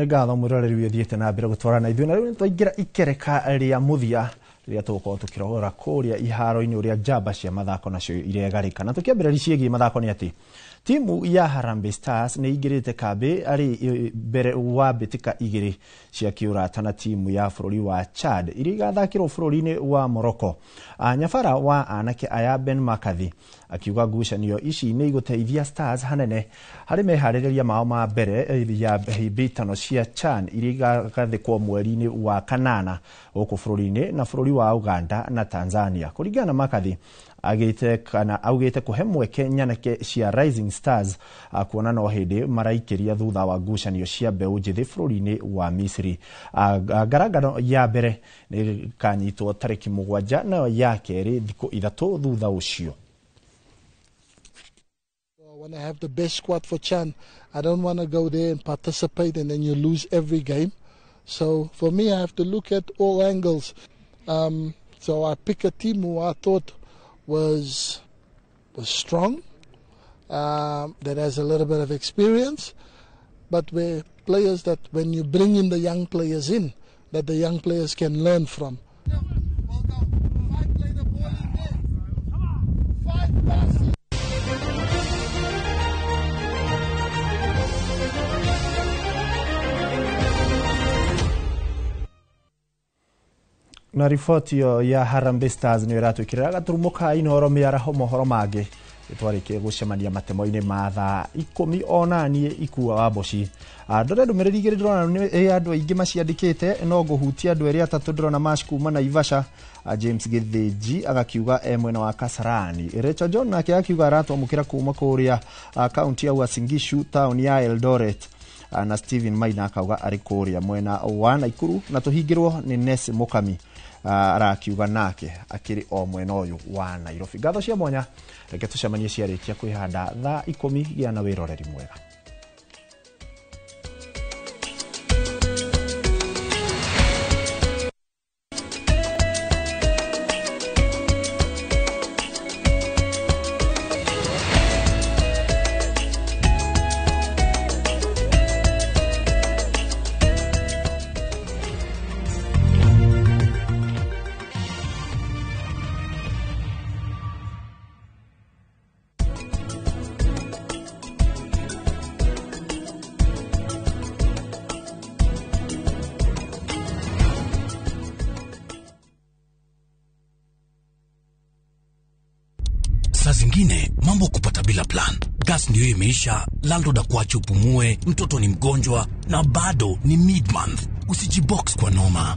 Nĩ ngatho mwĩroreri ũthiĩte na mbere gũtwarana ithuĩ, na rĩu nĩtwaingĩra ikereka rĩa mũthia rĩrĩa tũgũkorwo tũkĩrora kũrĩa iharo-inĩ ũrĩa njamba cia mathako nacio iregarĩka. Na tũkĩambĩrĩria ciĩgiĩ mathako nĩ atĩ timu ya Harambee Stars nĩ ingĩrĩte kambĩ arĩ mbere wa mbĩtĩka igĩrĩ cia kĩũrata na timu ya bũrũri wa Chad iria igathakĩrwo bũrũri-inĩ wa Morocco. Nyabara wa anake aya Ben McCarthy akiuga ngucanio ici nĩ igũteithia Stars hanene harĩ meharĩrĩria mao ma mbere ya hĩmbĩtano cia CHAN iria igagathĩkwo mweri-inĩ wa kanana gũkũ bũrũri-inĩ na bũrũri wa Uganda na Tanzania. Kũringana na McCarthy, agĩte kana augĩte kũhe mweke nyanake cia Rising Stars kuona no hĩndĩ maraikĩria thutha wa ngucanio cia mbeũ njĩthĩ bũrũri-inĩ wa Misiri. Ngarangano ya mbere nĩ ĩkanyitwo tarĩki 7 nayo ya kerĩ thikũ 3 thutha ũcio. I want to have the best squad for CHAN. I don't want to go there and participate and then you lose every game. So for me, I have to look at all angles. So I pick a team who I thought was strong, that has a little bit of experience, but where players that when you bring in the young players in, that the young players can learn from. Na riboti ĩyo ya Harambee Stars nĩ ĩratwĩkĩrĩra gaturumo ka Inooro mĩaraho mohoro mangĩ twarĩkie gũcemania matemo-inĩ ma thaa 10 onaniĩ ikua wa mboci. Ndore ndũmĩrĩri igĩrĩ ndĩrona nĩ andũ aingĩ maciandĩkĩte, no ngũhutia andũ erĩ atatũ ndĩrona Mash kuma Naivasha. James Gĩthĩnji agakiuga e mwena wa Kasarani. Rachel John nake akiuga aratwamũkĩra kuma kũrĩa kaunti ya Uasin Gishu taũni ya Eldoret. Na Steven Maina akauga arĩ kũrĩa mwena wa Naikuru, na tũhingĩrwo nĩ Ness Mukami arakiuga nake akĩrĩ o mwena ũyũ wa Nairobi. Ngatho cia mwanya, reke tũcemanie ciarĩkia kwĩhanda thaa 10. Gĩa na wĩroreri mwega. Saa zingine mambo kupata bila plan. Gas ndio imeisha, landlord akuache upumue, mtoto ni mgonjwa na bado ni mid-month. Usijibox kwa noma.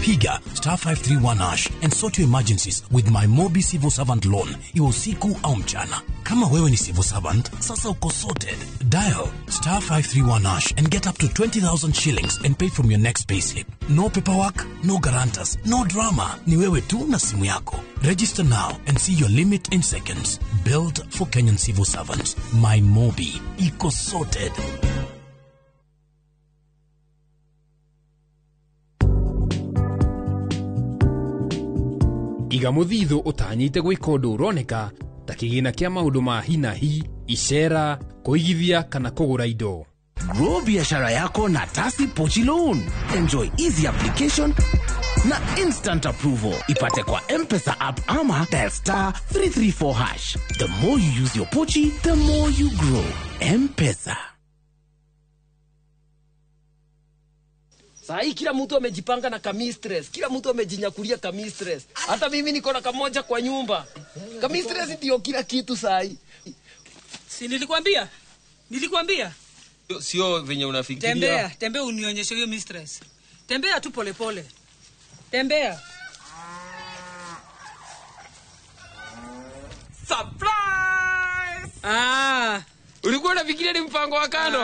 Piga star 531 hash and sort your emergencies with my Mobi Civil Servant Loan, iwe usiku au mchana. Kama wewe ni civil servant, sasa uko sorted. Dial star 531 hash and get up to 20,000 shillings and pay from your next payslip. No paperwork, no guarantors, no drama. Ni wewe tu na simu yako. Register now and see your limit in seconds. Built for Kenyan civil servants. My Mobi. Iko sorted. Iga muthithu utanyite gwika undu uroneka ta kigina kia maundu ma hi na hi, icera, kuigithia kana kugura indo. Grow biashara yako na Tasi Pochi Loan. Enjoy easy application na instant approval. Ipate kwa M-Pesa app ama dial star 334 hash. The more you use your Pochi, the more you grow. M-Pesa. Saa hii kila mtu amejipanga na kamistress, kila mtu amejinyakulia kamistress. Hata mimi niko na kamoja kwa nyumba. Kamistress ndio kila kitu saa hii. Si nilikwambia? Nilikwambia? Sio venye unafikiria. Tembea, tembea unionyeshe hiyo mistress. Tembea tu pole pole. Tembea. Surprise! Ah. Ulikuwa unafikiria ni mpango wa kando?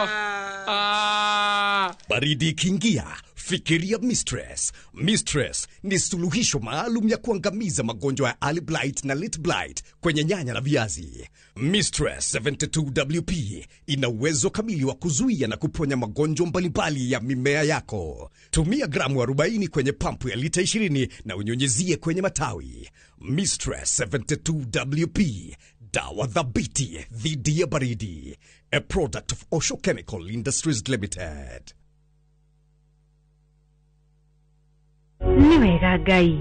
Ah. Baridi ikiingia, fikiria Mistress. Mistress ni suluhisho maalum ya kuangamiza magonjwa ya early blight na late blight kwenye nyanya na viazi. Mistress 72WP ina uwezo kamili wa kuzuia na kuponya magonjwa mbalimbali ya mimea yako. Tumia gramu 40 kwenye pampu ya lita 20 na unyunyizie kwenye matawi. Mistress 72WP, dawa thabiti dhidi ya baridi. A product of Osho Chemical Industries Limited. Nĩ wega Ngai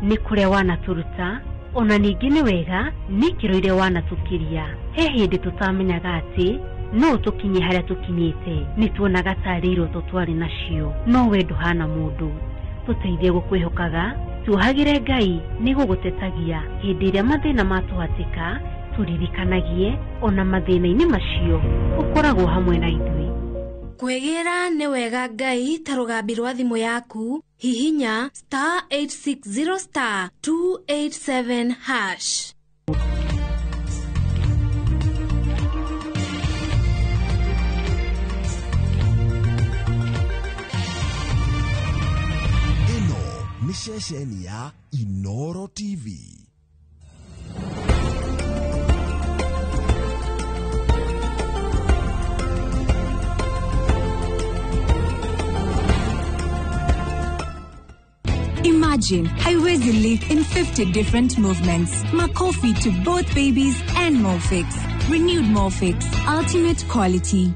nĩ kũrĩa wanatũruta ona ningĩ nĩ wega nĩ ikĩro iria wanatũkĩria. He hĩndĩ tũtamenyaga atĩ no tũkinye harĩa tũkinyĩte, nĩ tuonaga tarĩ iroto twarĩ nacio, no we ndũhana mũndũ. Tũteithie gũkwĩhokaga, tuohagĩre Ngai nĩ gũgũtetagia hĩndĩ ĩrĩa mathĩna matũhatĩka, tũririkanagie ona mathĩna-inĩ macio ũkoragwo hamwe na ithuĩ. Kwĩgĩra nĩ wega Ngai ta rũgambi rwa thimũ yaku, hihinya star 860 star 287 hash. Ĩno nĩ ceceni ya Inoro TV. Imagine Haiwezi live in 50 different movements. Makofi to both babies and Molfix. Renewed Molfix. Ultimate quality.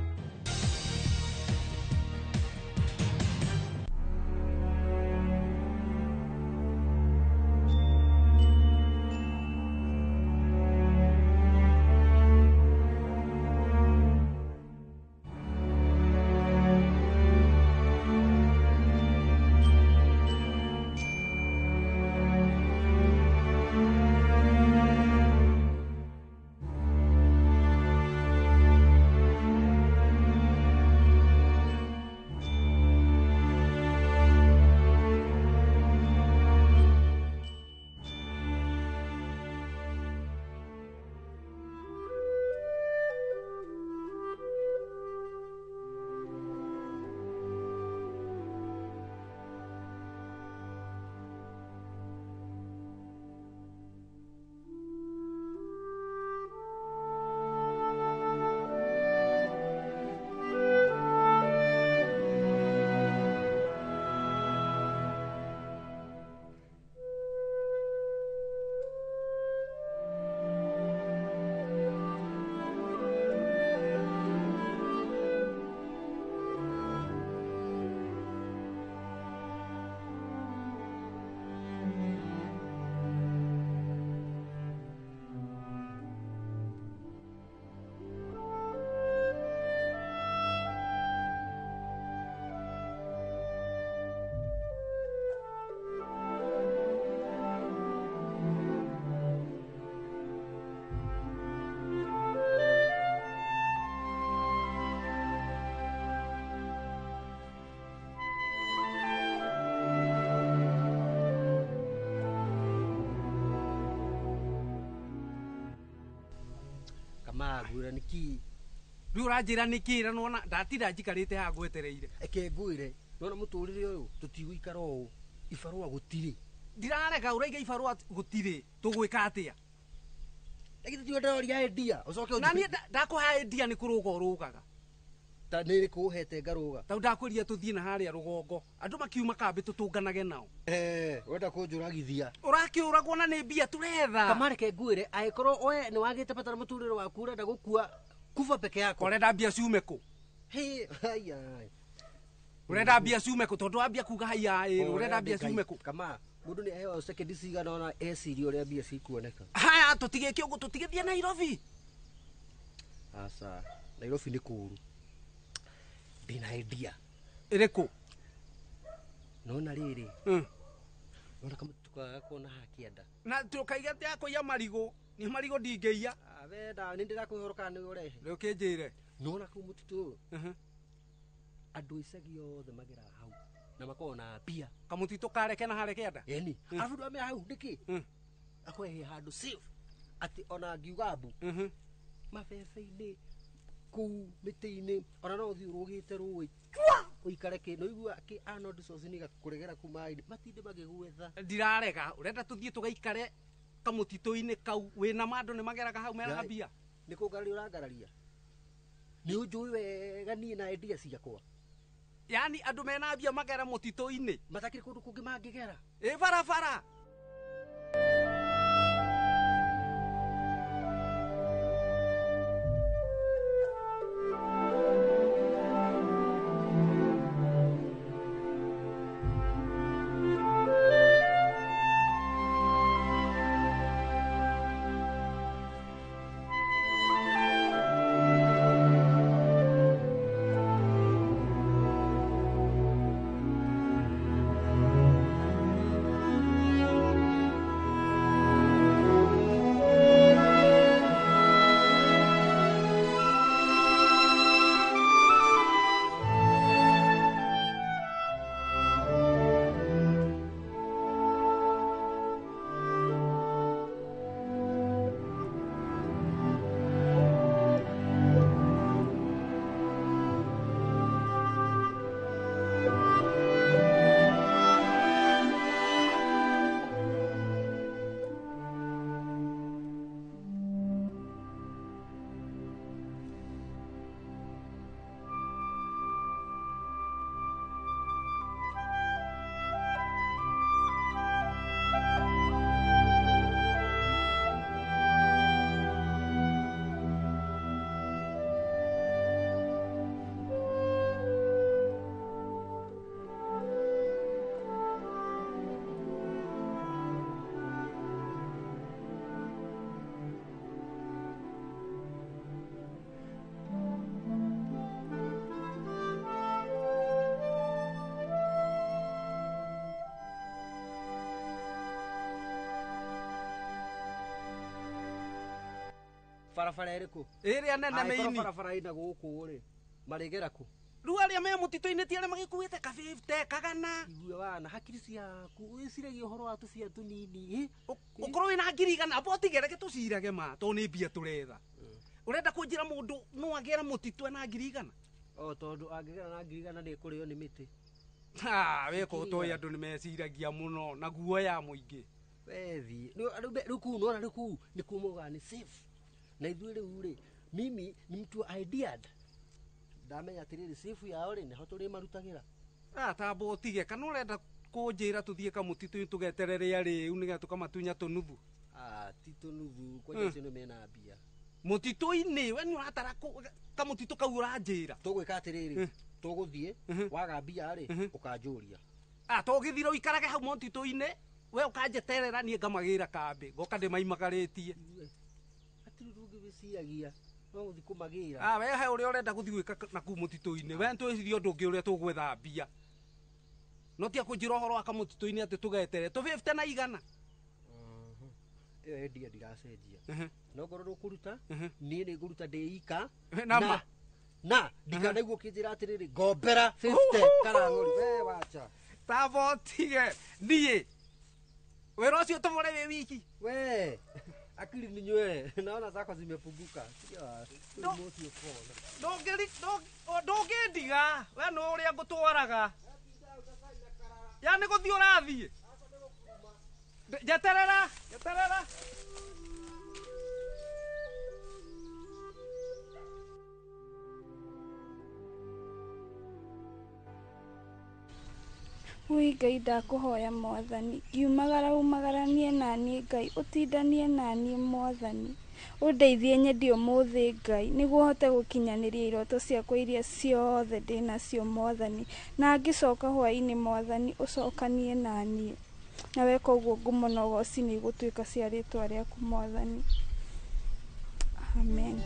Magwira niki riu uranjira niki ra nona ndatinda njikarite haha ngwetereire. Eke ngwire nona muturire uyu tutiguikara uu ibarua gutiri. Ndirarega uraiga ibarua gutiri tugwika atia? Lakini tiwenderoria endia ucoke. Na nie ndakuha endia ni kuruga urugaga. Ta ni riku uhete ngaruga? Tau ndakwĩrire tuthie na haria rugongo andu makiuma kambi tutunganage nao. Wenda kunjuragithia. Urakiuragwo na ni mbia turetha. Kamareke ngwire angikorwo we ni wagite bata na muturire waku urenda gukua kufa peke yako. Urenda mbia ciume ku? He haya. Urenda mbia ciume ku tondu ambia kuga haya urenda mbia ciume ku? Kama mundu ni ahewa sekendi cigana ona ecirie uria mbia cikuoneka. Haya tutigike uguo tutigithie Nairobi. Aca Nairobi ni kuru. Ndina idea. Iriku? Nona riri. Nona kama tukaga na hakienda. Na tukaiga atia kuiya marigo. Ni marigo ndingeiya. We nda ni ndirakwihoro kana ni urehe. Riu kinjire. Nona kuu mutitu. Andu icagi othe mageraga hau na makoragwo na mbia. Kamutitu kareke na harĩa kĩanda? Ĩni. Arabu andũ amea hau nĩkĩ? Akorwo he handũ safe atĩ ona ngiuga mbu. Mabebe-inĩ kũu mĩtĩ-inĩ ona no ũthiĩ ũrũgĩte rũĩ ũikare kĩ no igua kĩ Arnold Schwarzenegger kũregera kuu maĩ-inĩ matinde magĩgwetha. Ndirarega ũrenda tũthiĩ tũgaikare kamũtitũ-inĩ kau wĩna ma andũ nĩ mageraga hau mena mbia. Nĩ kũngararia ũrangararia? Nĩ ũnjũĩ wega niĩ na idea ciakwa. Yaani andũ mena mbia magera mũtitũ-inĩ matakĩrĩ kũndũ kũngĩ mangĩgera. Ĩ barabara. Barabara ĩrĩkũ? Ĩrĩa nene mĩini. Barabara ĩna gũkũ rĩ. Marĩgera kũ? Rĩu arĩa me mũtitũ-inĩ ti arĩa magĩkuĩte ka 50 kagana. Igue wana hakiri ciaku wĩciragia ũhoro wa tũbia tũnini. Ũkorwo wĩna 100,000 amba ũtige reke tũcirage ma tondũ nĩ mbia tũretha. Ũrenda kũnjĩra mũndũ no agĩre mũtitũ ena 100,000? O tondũ angĩgera na 100,000 nĩ ĩkũrĩo nĩ mĩtĩ. We ko ũtoĩ andũ nĩ meciragia mũno na guoya mũingĩ. Wethi rĩu kũu nĩwona rĩu kũu nĩ kuo maugaga nĩ safe. Na ithuĩ rĩu rĩ mimi ni mtu idead. Ndamenya atĩrĩrĩ safe yao rĩ nĩho tũrĩmarutagĩra. Tamba ũtige kana ũrenda kũnjĩra tũthiĩ kamũtitũ-inĩ tũgeterere arĩu nĩgetha tũkamatunya tũnuthu? Ti tũnuthu kwanja acio nĩ mena mbia. Mũtitũ-inĩ we nĩ ũratara kamũtitũ kau ũranjĩra. Tũgwĩka atĩrĩrĩ tũgũthiĩ waga mbia rĩ ũkanjũria. Tũgĩthira ũikarage hau mũtitũ-inĩ we ũkanjeterera niĩ ngamagĩra kambĩ ngoka ndĩmaimagarĩtie. Hatirĩ ũndũ ũngĩ wĩciragia no gũthiĩ kũmagĩra. We he ũrĩa ũrenda gũthiĩ gwĩka na kũu mũtitũ-inĩ we nĩtwĩcirie ũndũ ũngĩ ũrĩa tũgwetha mbia. No tia kũnjĩra ũhoro wa kamũtitũ-inĩ atĩ tũgetere tũ 50 na 100. Ĩyo endia ndiracenjia. No ngorwo ndũkũruta niĩ nĩ ngũruta ndĩ ika na ndikanaigua ũkĩnjĩra atĩrĩrĩ ngombera 50 karang'ori we wacha. Tamba ũtige niĩ wĩra ũcio tũbore wĩ wiki. We akili ni nywele naona zako zimepunguka. Ndũngĩndiga we nĩ ũrĩa ngũtwaraga. Ya nĩ gũthiĩ ũrathiĩ. Njeterera njeterera. Wĩ Ngai ndakũhoya mwathani ngiumagara umagaranie naniĩ Ngai ũtindanie naniĩ mwathani ũndeithie nyendie ũmũthĩ Ngai nĩguo hote gũkinyanĩria iroto ciakwa iria ciothe ndĩnacio mwathani na ngĩcoka hwaĩ-inĩ mwathani ũcokanie naniĩ na weka ũguo ngumo na ũgoci nĩ igũtuĩka cia rĩtwa rĩaku mwathani. Amen.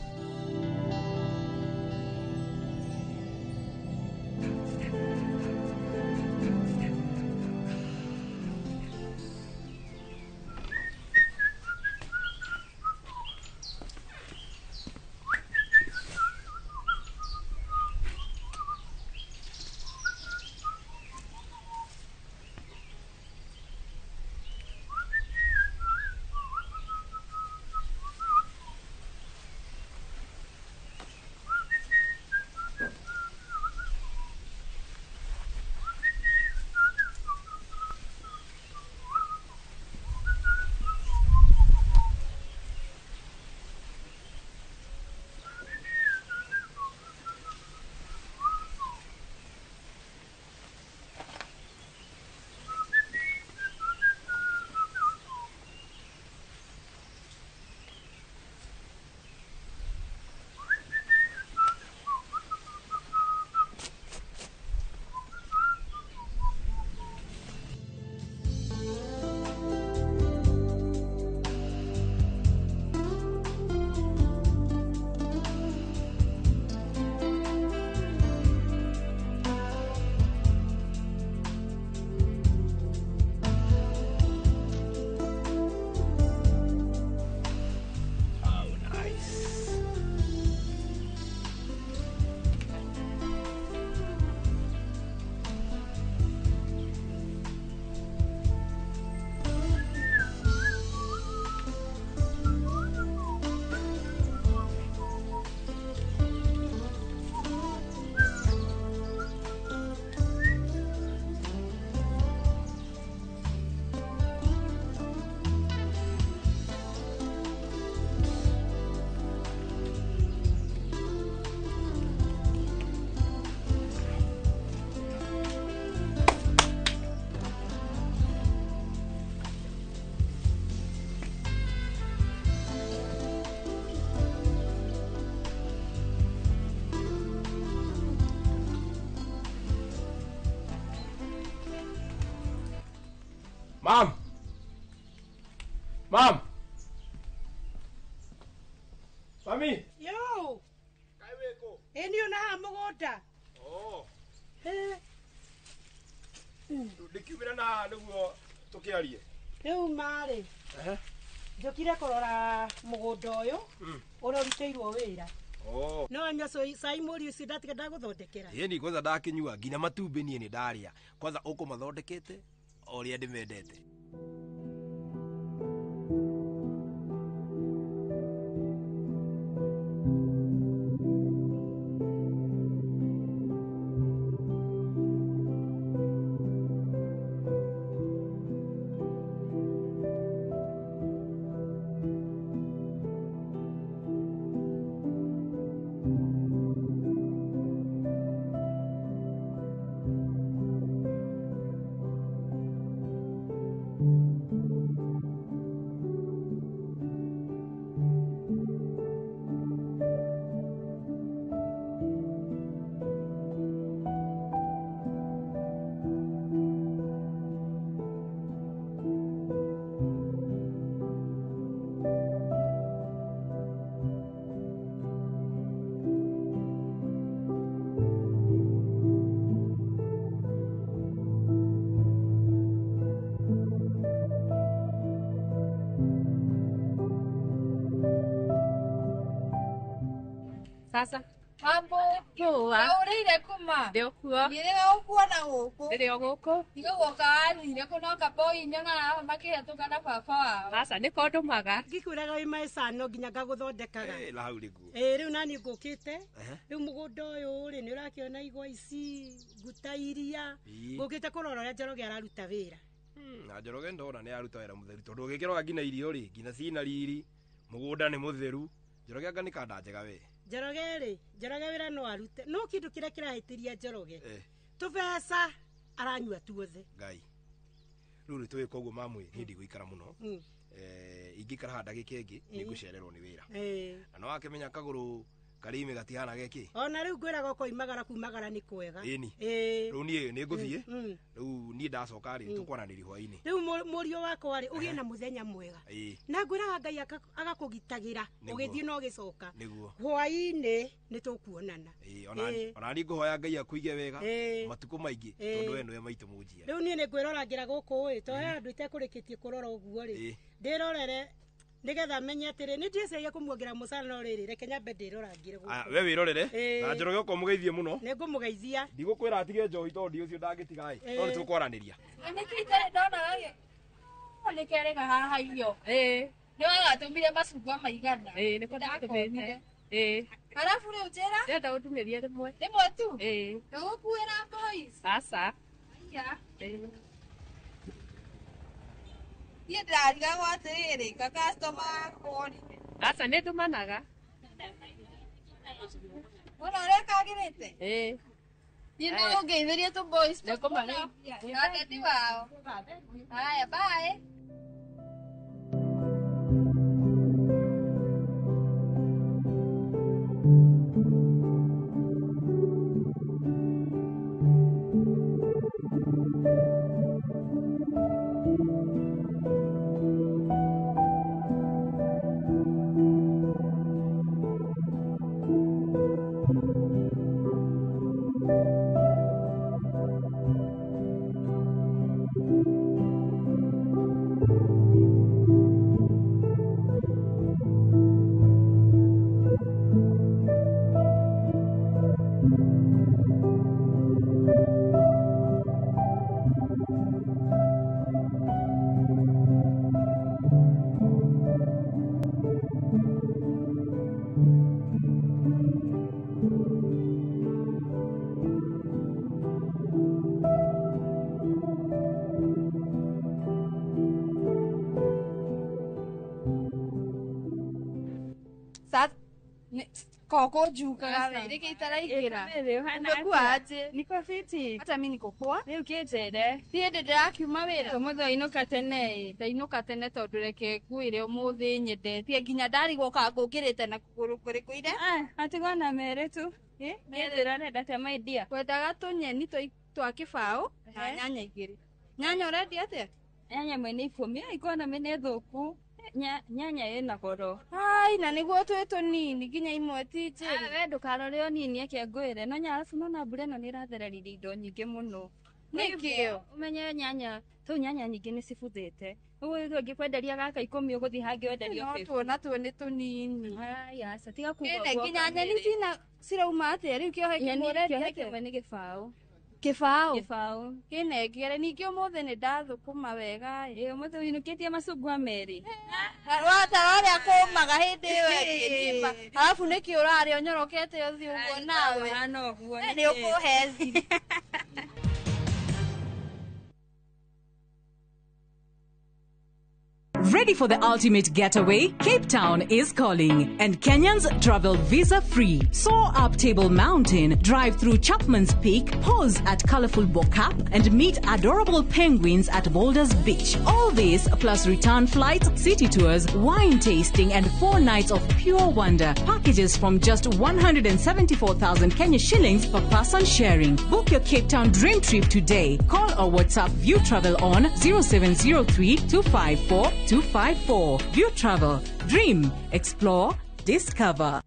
Mom! Mom! Mami! Yo! Kaĩ wĩkũ? Ĩ niĩ ona haha mũgũnda. Oh. Hĩ. Ndĩkiumĩra na haha nĩguo tũkĩarie. Rĩu marĩ. Ehe. Njũkire kũrora mũgũnda ũyũ ũrĩa ũrutĩirwo wĩra. Oh. No anyua cai mũri ũcio ndatiga ndagũthondekera. Ĩni kwanza ndakinyua nginya matumbĩ niĩ nĩ ndarĩa. Kwanza ũkũmathondekete o ũrĩa ndĩmendete. Sasa mambo poa. Ũrĩire kuma ndĩ okuo Ndĩrĩ ũkuona gũkũ ndĩrĩ o gũkũ Ndigũgũka wathire kũnoka boy nyonaga makĩhetũka na baba wao. Aca nĩko ndũmaga Ngĩkwĩraga wĩ maecano nginya ngagũthondekaga. Na hau nĩguo. Ĩĩ rĩu nani ngũkĩte rĩu mũgũnda ũyũ rĩ nĩ ũrakĩona igwa ici nguta iria ngũkĩte kũrora ũrĩa Njoroge araruta wĩra. Na Njoroge ndona nĩ aruta wĩra mũtheru tondũ ũgĩkĩrora nginya irio rĩ nginya cina riri mũgũnda nĩ mũtheru. Njoroge anga nĩ kanda njega we. Njoroge rĩ Njoroge wĩra no arute no kĩndũ kĩrĩa kĩrahĩtĩria Njoroge tũbeca aranyua tuothe. Ngai rĩu rĩ tũgĩka ũguo mamwe niĩ ndigũikara mũno. Ingĩikara haha ndagĩka ĩngĩ nĩngũcererwo nĩ wĩra. Na no wakĩmenya kagũrũ karĩime gatihana geki. Ona rĩu ngwĩraga ũkoimagara kumagara nĩ kwega. Ĩni. Rĩu niĩ nĩngũthiĩ. Rĩu niĩ ndacoka rĩ tũkwaranĩria hwainĩ. Rĩu mũriũ wakwa rĩ ũgĩe na mũthenya mwega. Na ngwĩraga Ngai agakũgitagĩra ũgĩthiĩ na ũgĩcoka. Hwainĩ nĩ tũkuonana. Ona niĩ ngũhoya Ngai akũige wega matukũ maingĩ tondũ we nĩwe maitũ mũnjiari. Rĩu niĩ nĩ ngwĩrorangĩra gũkũ ĩ to he handũ itekũrĩkĩtie kũrora ũguo rĩ ndĩrorere nigetha menye atĩrĩ nĩ ndiĩciria kũmuongerera mũcara no rĩrĩ reke nyambe ndĩrorangĩre gũkũ. We wĩrorere na Njoroge ũkorwo mũgeithie mũno. Nĩ ngũmũgeithia. Ndigũkwĩra atige njohi tondũ ũcio ndangĩtiga ĩ no nĩ tũkwaranĩria. Nĩkĩ itarĩ ndona nĩ kerĩga haha irio. Nĩ wagatũmire macungwa maigana. Nĩko ndatũmĩte. Arabu rĩu njĩra. Ndĩrenda gũtumĩria rĩmwe. Rĩmwe tu? Ndũgũkuĩra boys? Aca. Aya. Niĩ ndĩrarigagwo atĩrĩrĩ ka customer akwa rĩ. Aca nĩ ndũmanaga. Wona ũrĩa kagĩrĩte? Niĩ no ũngeithĩrie tũ boys na daddy wao. Haya, bye. Koko njukaga we rĩngĩ itaraingĩra. Umekuwa aje? Niko fiti. Hata mi niko poa. Rĩu kĩnjĩre. Thiĩ ndĩ ndĩrakiuma wĩra. Ũmũthĩ wainũka tene ĩ. Ndainũka tene tondũ reke ngwĩre ũmũthĩ nyendetie nginya ndarigwo ka ngũkĩrĩte na kũgũrũ kũrĩkũ ire. Atigwo na merĩ tu. Kĩnjĩra nenda tema idea. Kwendaga tũnyeni twa kĩbaũ na nyanya igĩrĩ. Nyanya ũrendia atĩa? Nyanya ĩmwe nĩ 10. Ikuona mĩ nĩ thũku. Nyanya ĩna goro. Ai, na nĩguo twĩ tũnini nginya imwe ti njĩru. We ndũkarore o nini eke ngwĩre. No arabu nona mbura ĩno nĩ ĩrathereririe indo nyingĩ mũno. Nĩkĩo? Ũmenye nyanya Tu nyanya nyingĩ nĩ cibuthĩte. Ũguo rĩu ngĩkwenderia gaka 10 ũgũthiĩ hangĩ wenderio No 50. tuona tuo nĩ tũnini. Haya, aca tiga kuga Kĩne ũguo nginya nyeni kamere. cina cirauma atĩa rĩu kĩohe Nyeni kĩmwe ũrendia kĩohe atĩa? kĩmwe nĩ gĩbaũ. Kĩbaũ? Gĩbaũ. Kĩnengere ningĩ ũmũthĩ nĩ ndathũkũma wega ĩ. Ĩ ũmũthĩ ũinũkĩtie macungwa merĩ. Watara ũrĩa kũmaga hĩndĩ ĩyo ĩngĩ ndimba. Arabu nĩkĩ ũrarĩa ũnyorokete ũthiũ ũguo nawe? Hana ũguo. Nĩ ũkũhe thiri. Ready for the ultimate getaway? Cape Town is calling, and Kenyans travel visa free. Soar up Table Mountain, drive through Chapman's Peak, pause at colorful Bo-Kaap, and meet adorable penguins at Boulders Beach. All this plus return flights, city tours, wine tasting, and 4 nights of pure wonder. Packages from just 174,000 Kenya shillings per person sharing. Book your Cape Town dream trip today. Call or WhatsApp View Travel on 0703 254 254. View Travel. Dream, explore, discover.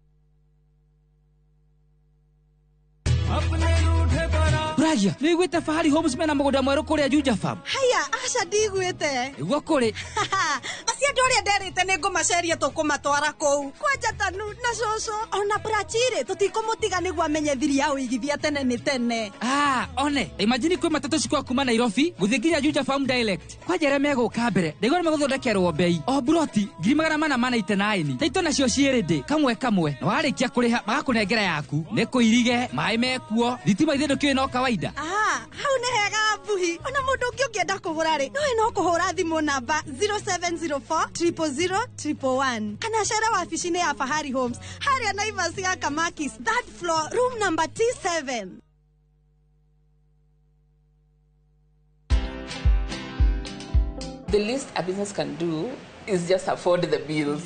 Ragia, nĩ wĩte Fahari Homes mena mũgũnda mwerũ kũrĩa Juja Farm. Haya, aca ndigwĩte. Nĩguo kũrĩ. Acio andũ arĩa nderĩte nĩ ngũmaceria tũkũmatwara kũu. Kwanja Tanu na cũcũ ona Prachirĩ tũtikũmũtiga nĩguo amenye thiri ya ũigithia tene nĩ tene. Ah, one, imagine kwĩ matatũ cikwa kuma Nairobi gũthiĩ nginya Juja Farm direct. Kwanja arĩa megũka mbere, ndaigua nĩ megũthondekerwo bei. O buroti 489. Taito nacio ciĩ ready kamwe kamwe. Na warĩkia kũrĩha magakũnengera yaku. Nĩ kũirige, maĩ mekuo, thitima ithe ndũkĩũĩ no kawaida. Ah, hau nĩ hega mbuhi. Ona mũndũ ũngĩ ũngĩenda kũgũra rĩ, nowe no kũhũra thimũ namba 0704 000 111 kana cere wabici-inĩ ya Fahari Homes harĩa Naivas ya Kamakis, third floor, room number T7. The least a business can do is just afford the bills.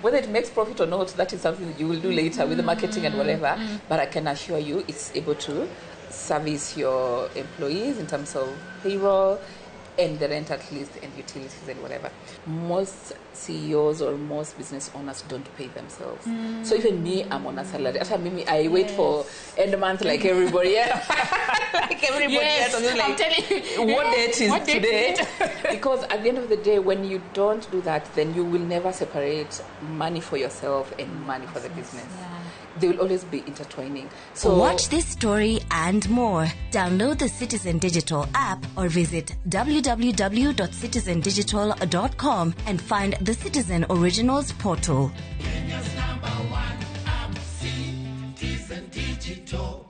Whether it makes profit or not, that is something that you will do later with the marketing and whatever. But I can assure you it's able to service your employees in terms of payroll and the rent at least and utilities and whatever. Most CEOs or most business owners don't pay themselves. So even me, I'm on a salary. After me, I wait for end month like everybody else. Like everybody else. I'm just like, I'm telling you. What date is What date today? is it? Because at the end of the day, when you don't do that, then you will never separate money for yourself and money for the business. They will always be intertwining. So watch this story and more. Download the Citizen Digital app or visit www.citizendigital.com and find the Citizen Originals portal. Kenya's number one app, Citizen Digital.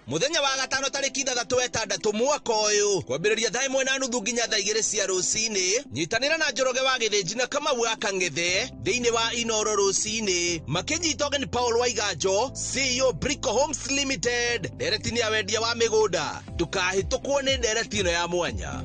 Muthenya wa gatano tarĩki 6 mwaka ũyũ kwambĩrĩria thaa 1:30 nginya thaa 2 cia rũcinĩ nyitanĩra na Njoroge wa Gĩthĩnji na Kamau wa Kang'ethe thĩinĩ wa Inoro rũcinĩ makĩnyita ũgeni Paul Waiganjo CEO Brico Homes Limited ndereti nĩ ya wendia wa mĩgũnda ndũkahĩtũkwo nĩ ndereti ĩno ya mwanya.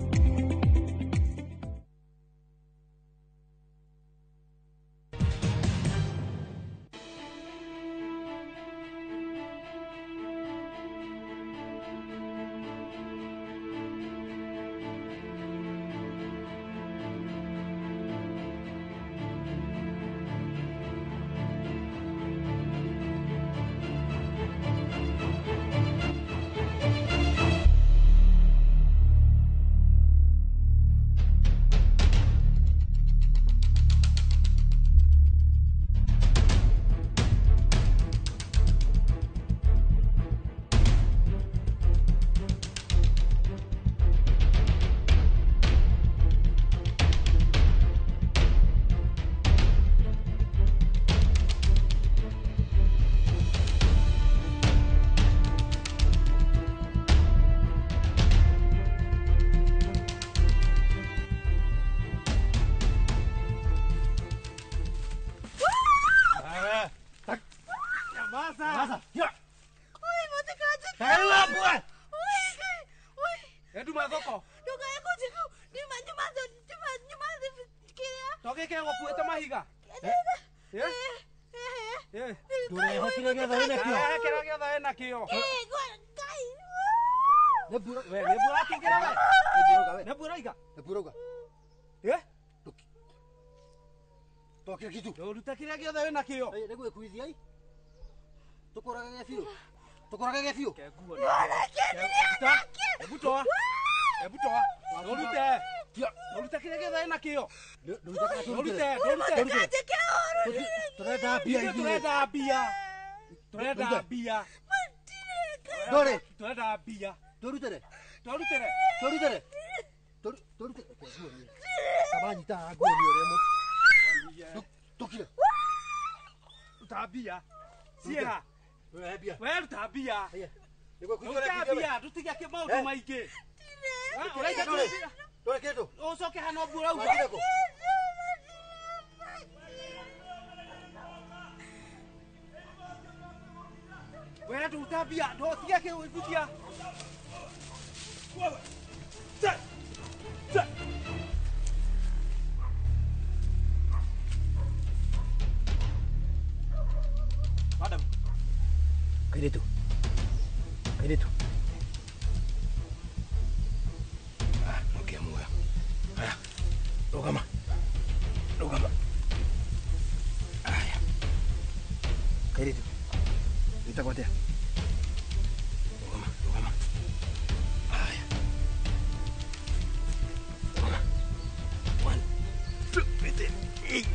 Tũkũragage biũ. Ebu toa. Ebu toa. Ndũrute. Ndũrute kĩrĩa gĩothe ena kĩo. Ndũrute, ndũrute. Tũrenda mbia Ithuĩ ithuĩ. tũrenda mbia. Tũrenda mbia. Ndore. Tũrenda mbia. Tũrutĩre. Tũrutĩre. Tũrutĩre. Tũrutĩre. Kamanyita haha nguo nĩ ũrĩa tũkire. Ruta mbia. Ciĩha. We mbia. We ruta mbia. Nĩguo Ruta mbia, ndũtige maũndũ maingĩ. Ũraiga Ndore kĩndũ. Ũcoke hana ũguo ũrauga. Wakire kũ? We ruta mbia, ndũtige kĩũgutia. Madam. Kairĩtu. Kairĩtu. Ah, nokĩa muoyo. Haya. Rũgama. Rũgama. Haya. Kairĩtu. Wĩtagwo atĩa? Rũgama, rũgama. Haya. Rũgama. One, two, three, eight.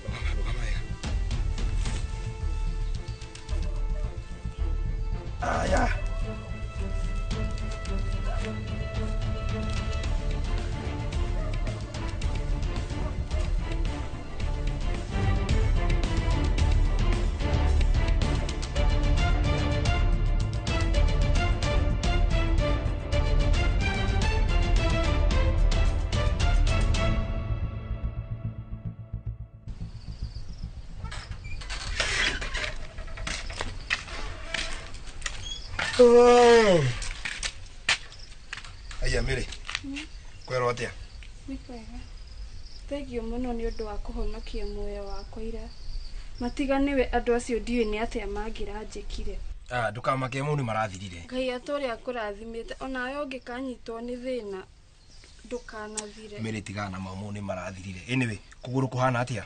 Rũgama, rũgama wega. Haya. Aya Mary, kwerwo atia? Nĩ kwega. Thengiũ mũno nĩ ũndũ wa kũhonokia muoyo wakwa ira. Matiga nĩwe andũ acio ndiũĩ nĩ atĩa mangĩranjĩkire. Ah, ndukamake mau nĩ marathirire. Ngai atũũre akũrathimĩte onawe ũngĩkanyitwo nĩ thĩna ndũkanathire. Mary tigana na mau nĩ marathirire. Anyway, kũgũrũ kũhana atĩa?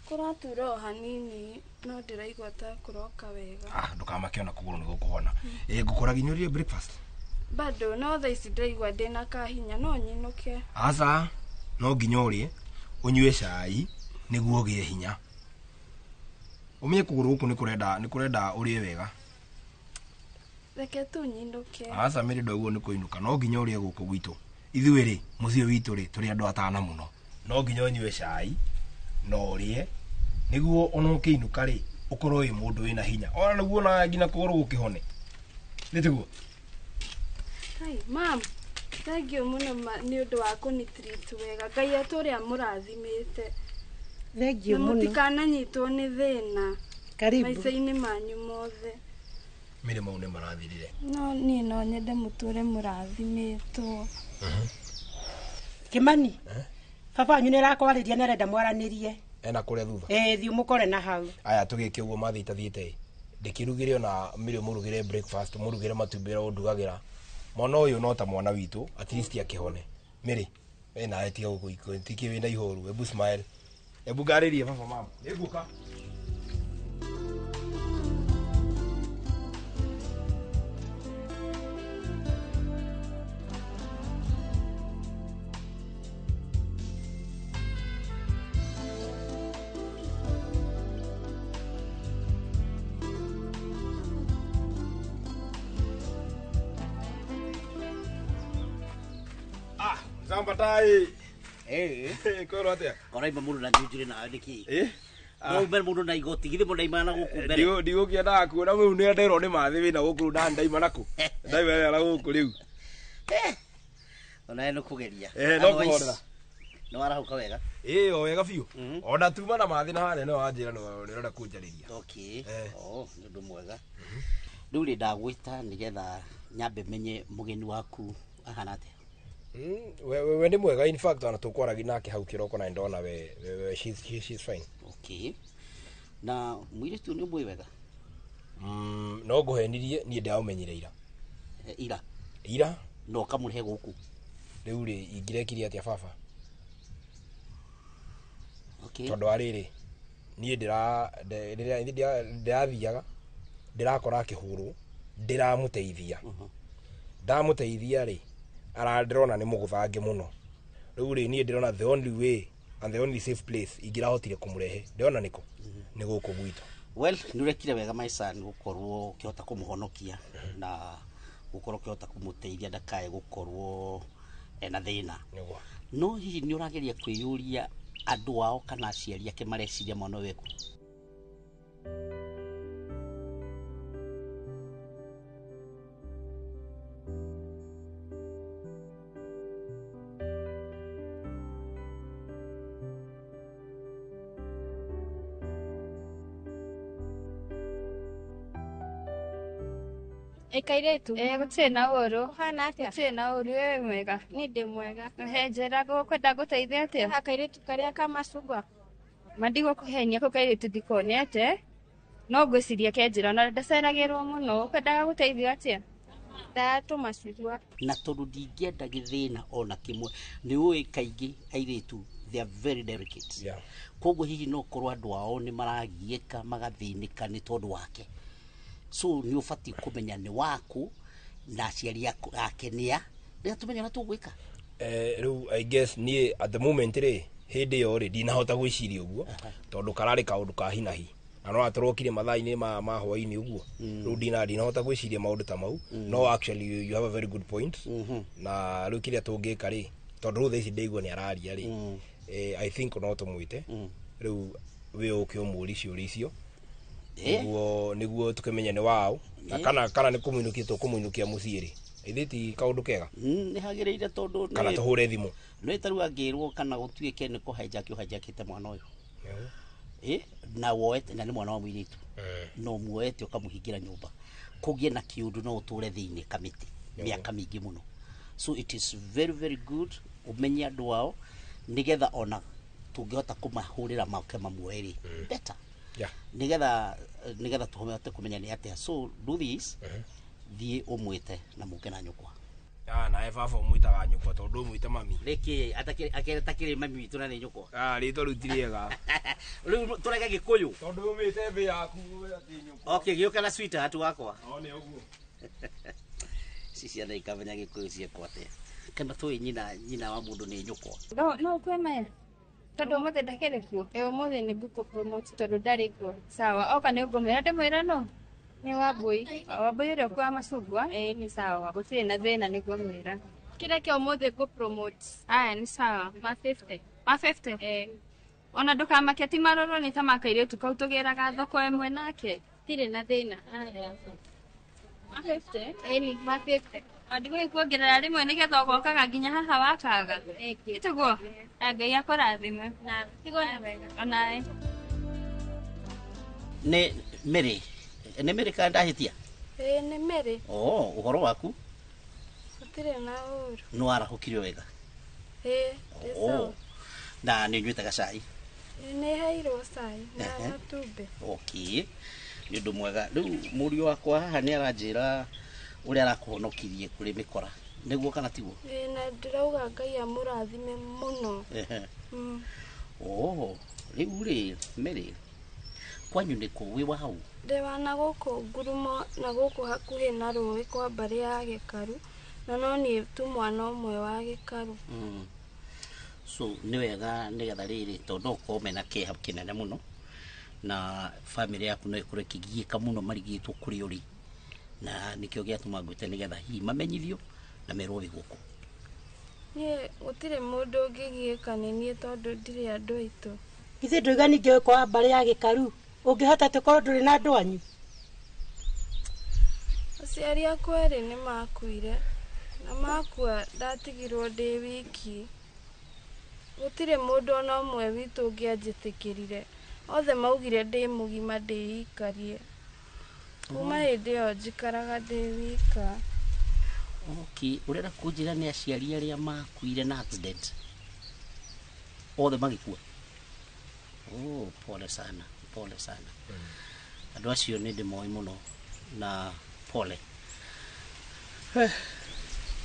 Kũratura o hanini no ndĩraigua ta kũroka wega. Ah, ndukamake ona kũgũrũ nĩ gũkũhona. Ĩ ngũkora nginya breakfast. Bado no thaa ici ndĩraigua ndĩna kahinya no nyinũke. Aca, no nginya ũrĩe, ũnyue cai nĩguo ũgĩe hinya. Ũmenye kũgũrũ gũkũ nĩ kũrenda ũrĩe wega. Reke tu nyinũke. Aca Mary ndoguo nĩ kũinũka, no nginya ũrĩe gũkũ gwitũ. Ithuĩ rĩ, mũciĩ witũ rĩ, tũrĩ andũ atana mũno. No nginya ũnyue cai na ũrĩe nĩguo ona ũkĩinũka rĩ, ũkorwo wĩ mũndũ wĩna hinya. Ona nĩguo ona nginya kũgũrũ gũkĩhone. Nĩ tiguo? Hai, mam, thengiũ mũno nĩ ũndũ wa kũnitreat wega. Ngai atũũre amũrathimĩte. Thengiũ Na mũno. mũtikananyitwo nĩ thĩna. Karibu. Maica-inĩ manyu mothe. Mary mau nĩ marathirire. No niĩ no nyende mũtũũre mũrathimĩtwo. Kĩmani. Baba wanyu nĩ arakwarĩria nĩ arenda mwaranĩrie. Ena kũrĩa thutha. Ĩĩ thiĩ ũmũkore na hau. Aya tũgĩke ũguo mathiĩ itathiĩte ĩ. Ndĩkĩrugĩre ona Mary ũmũrugĩre breakfast, ũmũrugĩre matumbĩ ũrĩa ũndugagĩra. Mwana ũyũ no ta mwana witũ, at least akĩhone. Mary, we nawe tiga gũkũ tikĩ wĩna ihoru, ebu smile. Ebu ngarĩrie baba mama. Nĩngũka. Zambatai. Eh. Kwĩrwo atĩa? Koraima mũndũ na njunjire nawe nĩkĩ? Eh. No ume mũndũ na igoti githĩ mũndũ ndaimana na gũkũ mbere. Ndigũkĩendaga kuona rĩu nĩ nderwo nĩ mathĩ wĩna gũkũ rĩu na ndaima nakũ. Ndaima na gũkũ rĩu. Onawe nĩ kũgeria. Eh, no kũhorera. Nĩ warahũka wega? Ĩĩ o wega biũ. Ona tuma na mathĩ na harĩa no wanjĩra no ũrenda kũnjarĩria. Okay. Oh, nĩ ũndũ mwega. Rĩu rĩ ndagwĩta nĩgetha nyambe menye mũgeni waku ahana atĩa. We nĩ mwega in fact ona tũkwaragia nake hau kĩroko na ndona we she's fine. Okay. Na mũirĩtu nĩ ũmũĩ wega? No ngũhenirie niĩ ndĩramũmenyire ira. Ira? Ira? Na ũkamũrehe gũkũ? Rĩu rĩ ingĩrekire atĩa baba? Okay. Tondũ wa rĩrĩ niĩ ndĩrathiaga ndĩrakora akĩhũrwo Ndĩramũteithia. Ndamũteithia rĩ, arandĩrona nĩ mũgũthange mũno. Rĩu rĩ, niĩ ndĩrona the only way and the only safe place ingĩrahotire kũmũrehe, ndĩrona nĩkũ? Nĩ gũkũ gwitũ. Well, nĩ ũrekire wega my son gũkorwo ũkĩhota kũmũhonokia na gũkorwo ũkĩhota kũmũteithia ndakae gũkorwo ena thĩna. Nĩguo. No hihi nĩ ũrageria kwĩyũria andũ ao kana aciari ake mareciria mwana ũyũ ekũ? Ĩkairetu. Eh, gũtirĩ na ũru. Ũhana atĩa? Gũtirĩ na ũru, wĩ mwega. Niĩ ndĩ mwega. He njĩra ngũkwenda ngũteithie atĩa? Haha kairĩtu karĩa ka macungwa. Mandigũkũhenia kau kairĩtu ndikonete, no ngwĩciria ke njĩra ona ndaceragĩrwo mũno. Ũkwendaga gũteithio atĩa? Ndatũ macungwa. Na tondũ ndingĩenda gĩthĩna ona kĩmwe, nĩ ũĩ kaingĩ airĩtu they are very delicate. Koguo hihi no korwo andũ ao nĩ maragiĩka magathĩnĩka nĩ tondũ wake. So nĩ ũbatiĩ kũmenya nĩ waku na aciari ake nĩa, nĩgetha tũmenye ũrĩa tũgwĩka. Rĩu I guess niĩ at the moment rĩ, hĩndĩ ĩyo rĩ, ndinahota gwĩciria ũguo tondũ kararĩ kaũndũ ka hinahi na no atũrokire mathaa-inĩ ma hwaĩ-inĩ ũguo. Rĩu ndinahota gwĩciria maũndũ ta mau. No actually you have a very good point. Na rĩu kĩrĩa tũngĩka rĩ, tondũ rĩu thaa ici ndĩigua nĩ araria rĩ, I think no tũmwĩte rĩu wĩ ũke ũmũri ciũria icio nĩguo tũkĩmenye nĩ waũ na kana nĩ kũmũinũkia tũkũmũinũkia mũciĩ rĩ, ithe ti kaũndũ kega. Nĩ hagĩrĩire tondũ kana tũhũre thimũ. Nĩ ta rĩu angĩrwo kana gũtuĩke nĩ kũhijack ũhijackĩte mwana ũyũ. Na woete na nĩ mwana wa mũirĩtu, no muoete ũkamũhingĩra nyũmba, kũgĩe na kĩũndũ no ũtũre thĩinĩ kamĩtĩ mĩaka mĩingĩ mũno. So it is very very good ũmenye andũ ao nĩgetha ona tũngĩhota kũmahũrĩra moke mamuoe rĩ, better. Nĩgetha tũhote kũmenya nĩ atĩa. So do this, thiĩ ũmwĩte na mũke na nyũkwa. Ah, nawe baba ũmwĩtaga nyũkwa tondũ ũmwĩte mami. Rĩkĩ atakĩrĩ mami witũ na nĩ nyũkwa? Ah, rĩtwa rĩu ti rĩega. Rĩu tũrege Gĩkũyũ. Tondũ ũmĩte thĩ yaku atĩ nyũkwa. Okay, gĩũka na sweetheart wakwa. O nĩ ũguo. Ici ciana ikamenya Gĩkũyũ ciekwo atĩa. Kana tũĩ nyina wa mũndũ nĩ nyũkwa. No ũkue maya. Tondũ ũmũthĩ ndakĩrĩ kuo. Ĩ ũmũthĩ nĩ ngũkũ promote tondũ ndarĩ kuo. Sawa, oka nĩ ngũmwĩra ndĩmwĩra no. Nĩ Wambui. Wambui ũrĩa ũkuaga macungwa? Ĩĩ nĩ sawa, gũtirĩ na thĩna nĩ ngũmwĩra. Kĩrĩa kĩa ũmũthĩ ngũ promote. Aya nĩ sawa, ma 50. Ma 50? Ĩĩ. Ona ndũkamake ti maroro nĩ ta ma kairĩtu kau tũgĩraga thoko ĩmwe nake. Tirĩ na thĩna. Aya. Ma 50? Ĩĩ nĩ ma 50. Ndigũgĩ kuongerera rĩmwe nĩgetha ũgokaga nginya haha wakaga. Ĩtiguo? Ngai akũrathime. Tigwo na wega. Onawe. Nĩ Mary. Nĩ Mary kana ndahĩtia? Ĩĩ nĩ Mary. Oh, ũhoro waku? Gũtirĩ na ũru. Nĩ warahũkire wega? Ĩĩ, ndĩ sawa. Na nĩ ũnyuĩte gacai? Nĩ heirwo cai na matumbĩ. Okay. Nĩ ũndũ mwega. Rĩu mũriũ wakwa haha nĩ aranjĩra ũrĩa arakũhonokirie kũrĩ mĩkora. Nĩguo kana tiguo? Ĩĩ, na ndĩrauga Ngai amũrathime mũno. Oh, rĩu rĩ, Mary, kwanyu nĩ kũ? Wĩ waũ? Ndĩ wa na gũkũ ngurumo na gũkũ hakuhĩ na rũĩ kwa mbarĩ ya Gĩkaru, na no niĩ tu mwana ũmwe wa Gĩkaru. So nĩ wega nĩgetha rĩrĩ tondũ no ũkorwo mena kĩeha kĩnene mũno na bamĩrĩ yaku no ĩkorwo ĩkĩgiĩka mũno marigĩtwo kũrĩa ũrĩ, na nĩkĩo gĩatũma ngwĩte nĩgetha hihi mamenyithio na merwo wĩ gũkũ. Niĩ gũtirĩ mũndũ ũngĩgiĩka nĩ niĩ tondũ ndirĩ andũ aitũ. Githĩ ndũiga ningĩ kwa mbarĩ ya Gĩkaru ũngĩhota atĩ ũkorwo ndũrĩ na andũ anyu? Aciari akwa erĩ nĩ makuire na makua ndatigirwo ndĩ wiki. Gũtirĩ mũndũ ona ũmwe witũ ũngĩanjĩtĩkĩrire. Othe maugire ndĩ mũgima ndĩikarie. Kuma hĩndĩ ĩyo njikaraga ndĩ wika. Okay, ũrenda kũnjĩra nĩ aciari arĩa makuire na accident othe magĩkua? Oh, pole sana, pole sana. Andũ acio nĩ ndĩmoĩ mũno na pole.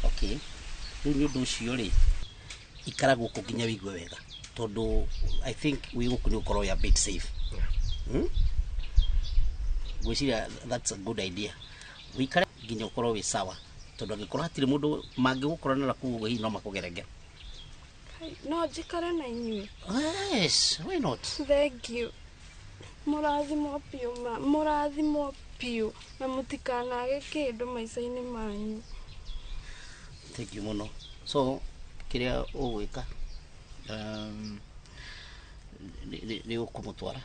Okay, rĩu nĩ ũndũ ũcio rĩ, ikara gũkũ nginya wĩigue wega tondũ I think wĩ gũkũ nĩ ũkorwo wĩ a bit safe. Ngwĩciria that's a good idea. Wikare nginya ukorwo wi sawa tondu angikorwo hatiri mundu mangigukora na kuu hihi no makugerenge. No njikare na inyuĩ? Yes, why not? Thank you. Mũrathimwo biũ ma, mũrathimwo biũ na mũtikanage kĩndũ maica-inĩ manyu. Thank you muno. So kiria ugwika nĩ ũkũmũtwara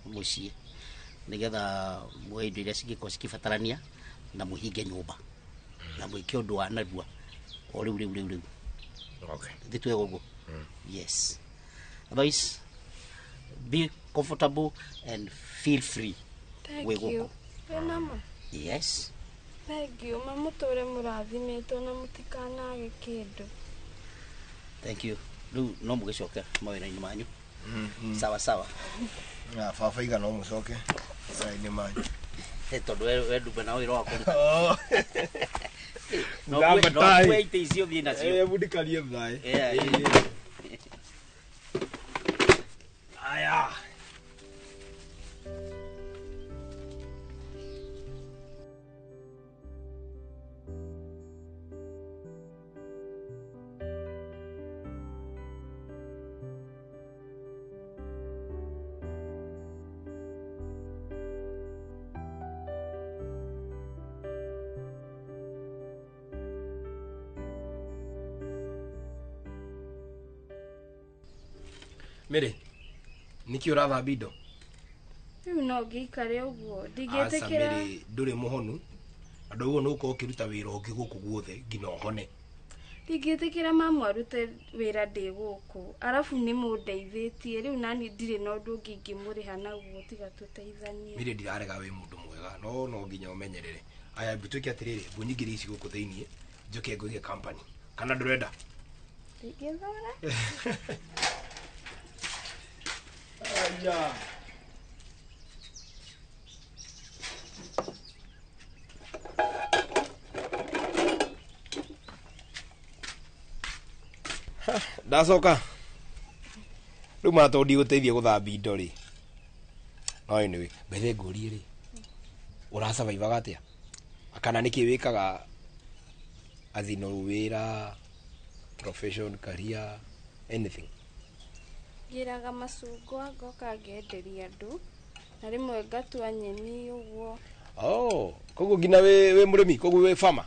mũciĩ nĩgetha muoe indo iria cingĩkorwo cikĩbatarania na mũhinge nyũmba na mwĩke ũndũ wa narua o rĩu rĩu rĩu rĩu. Okay. Thĩ twega ũguo. Yes. Otherwise, be comfortable and feel free. Thank Wĩ you. gũkũ. Wĩna ma? Yes. Thank you. Ma mũtũre mũrathimĩtwo na mũtikanage kĩndũ. Thank you. Rĩu no mũgĩcoke mawĩra-inĩ manyu. Sawa sawa. Na baba iga no mũcoke wĩra-inĩ manyu. Tondũ we ndumbe na wĩra wa kũruta. No Thamba no tai. kuo ite icio thiĩ nacio. Eh, bundikarie thaĩ. Yeah. Aya. Mary, nĩkĩ ũrathambia indo? Rĩu no ngĩikare ũguo Aca ndingĩtĩkĩra. Mary, ndũrĩ mũhonu na ndauguo nĩ ũkorwo ũkĩruta wĩra ũngĩ gũkũ guothe nginya ũhone. Ndingĩtĩkĩra mamu arute wĩra ndĩ gũkũ arabu nĩ mũndeithĩtie rĩu nani ndirĩ na ũndũ ũngĩ ingĩmũrĩha naguo tiga tũteithanie. Mary, ndirarega wĩ mũndũ mwega no no nginya ũmenyerere. Aya, mbituĩke atĩrĩrĩ, ngũnyingĩria ici gũkũ thĩiniĩ njũke ngũige company kana ndũrenda? Ndingĩthora. Aya. Ndacoka rĩu ma tondũ ndigũteithia gũthambia indo rĩ, no anyway mbere ngũrie rĩ, ũrasurvivaga atĩa kana nĩkĩ wĩkaga as in wĩra, profession, career, anything? Ngĩraga macungwa ngoka ngenderia andũ na rĩmwe ngatua nyeni ũguo. Oh, koguo nginya wĩ mũrĩmi, koguo wĩ farmer?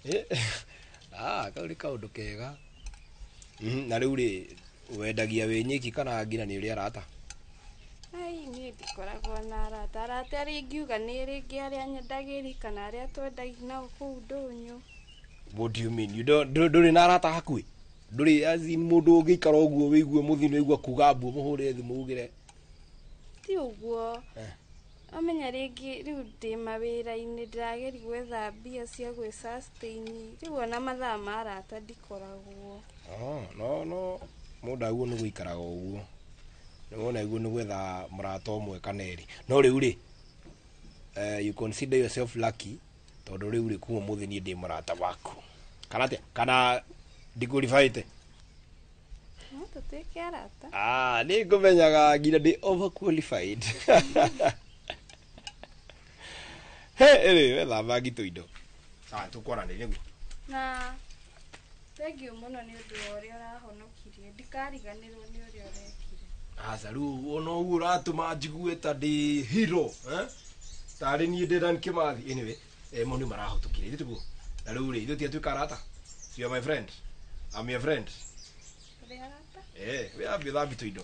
Eh, ah, kau nĩ kaũndũ kega. Na rĩu rĩ, wendagia wĩ nyiki kana nginya nĩ ũrĩ arata? Ai, niĩ ndikoragwo na arata. Arata arĩa ingiuga nĩ rĩngĩ arĩa nyendagĩri kana arĩa twendagia nao kũu ndũnyũ. What do you mean? You don't ndũrĩ na arata hakuhĩ? Ndũrĩ as in mũndũ ũngĩikara ũguo wĩigue mũthino ũigua kuga mbu mũhũrĩre thimũ ugĩre? Ti ũguo. Eh. Amenya rĩngĩ rĩu ndĩ mawĩra-inĩ ndĩrageria gwetha mbia cia gwĩ sustain rĩu ona mathaa ma arata ndikoragwo. Oh, no no mũndũ aguo nĩ gũikaraga ũguo. Nĩ wona ũguo nĩ gwetha mũrata ũmwe kana erĩ. No rĩu rĩ, you consider yourself lucky tondũ rĩu rĩ kuma ũmũthĩ niĩ ndĩ mũrata waku. Kana atĩa? Kana ndikũribaĩte? No tũtuĩke arata. Ah, nĩ ngũmenyaga nginya ndĩ overqualified. He, ĩrĩ, wethamba ngitũ indo. Sawa, tũkwaranĩria nĩguo. Na thank you mũno nĩ ũndũ wa ũrĩa ũrahonokirie. Ndikariganĩrwo nĩ ũrĩa ũrekire. Aca, rĩu ona ũguo ũratũma njigue ta ndĩ hero, eh? Tarĩ niĩ ndĩ Dan Kimathi. Anyway, mau nĩ marahũtũkire, ithuĩ tiguo? Na rĩu rĩ, ithuĩ tiatuĩka arata? You are my friend. I'm your friend. Tũrĩ arata? Eh, wĩambie ũthambie tũindo.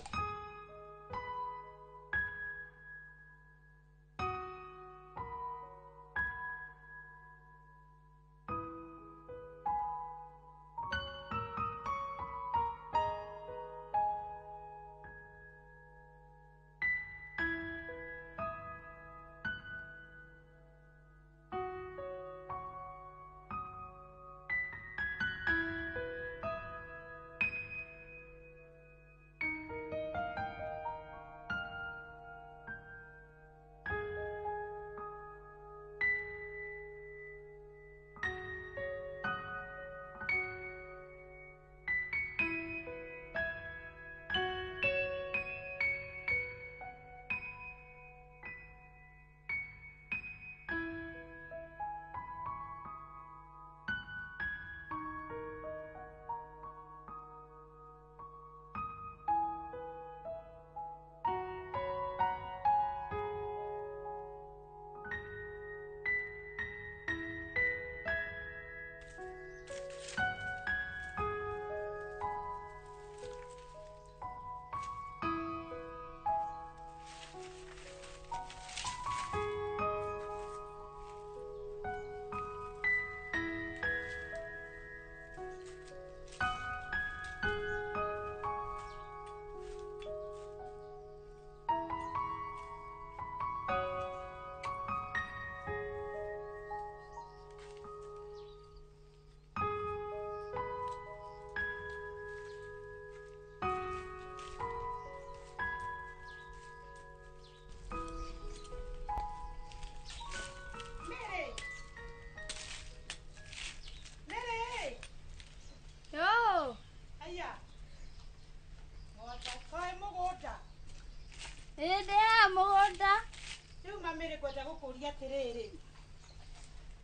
Ndagũkũria atĩrĩrĩ,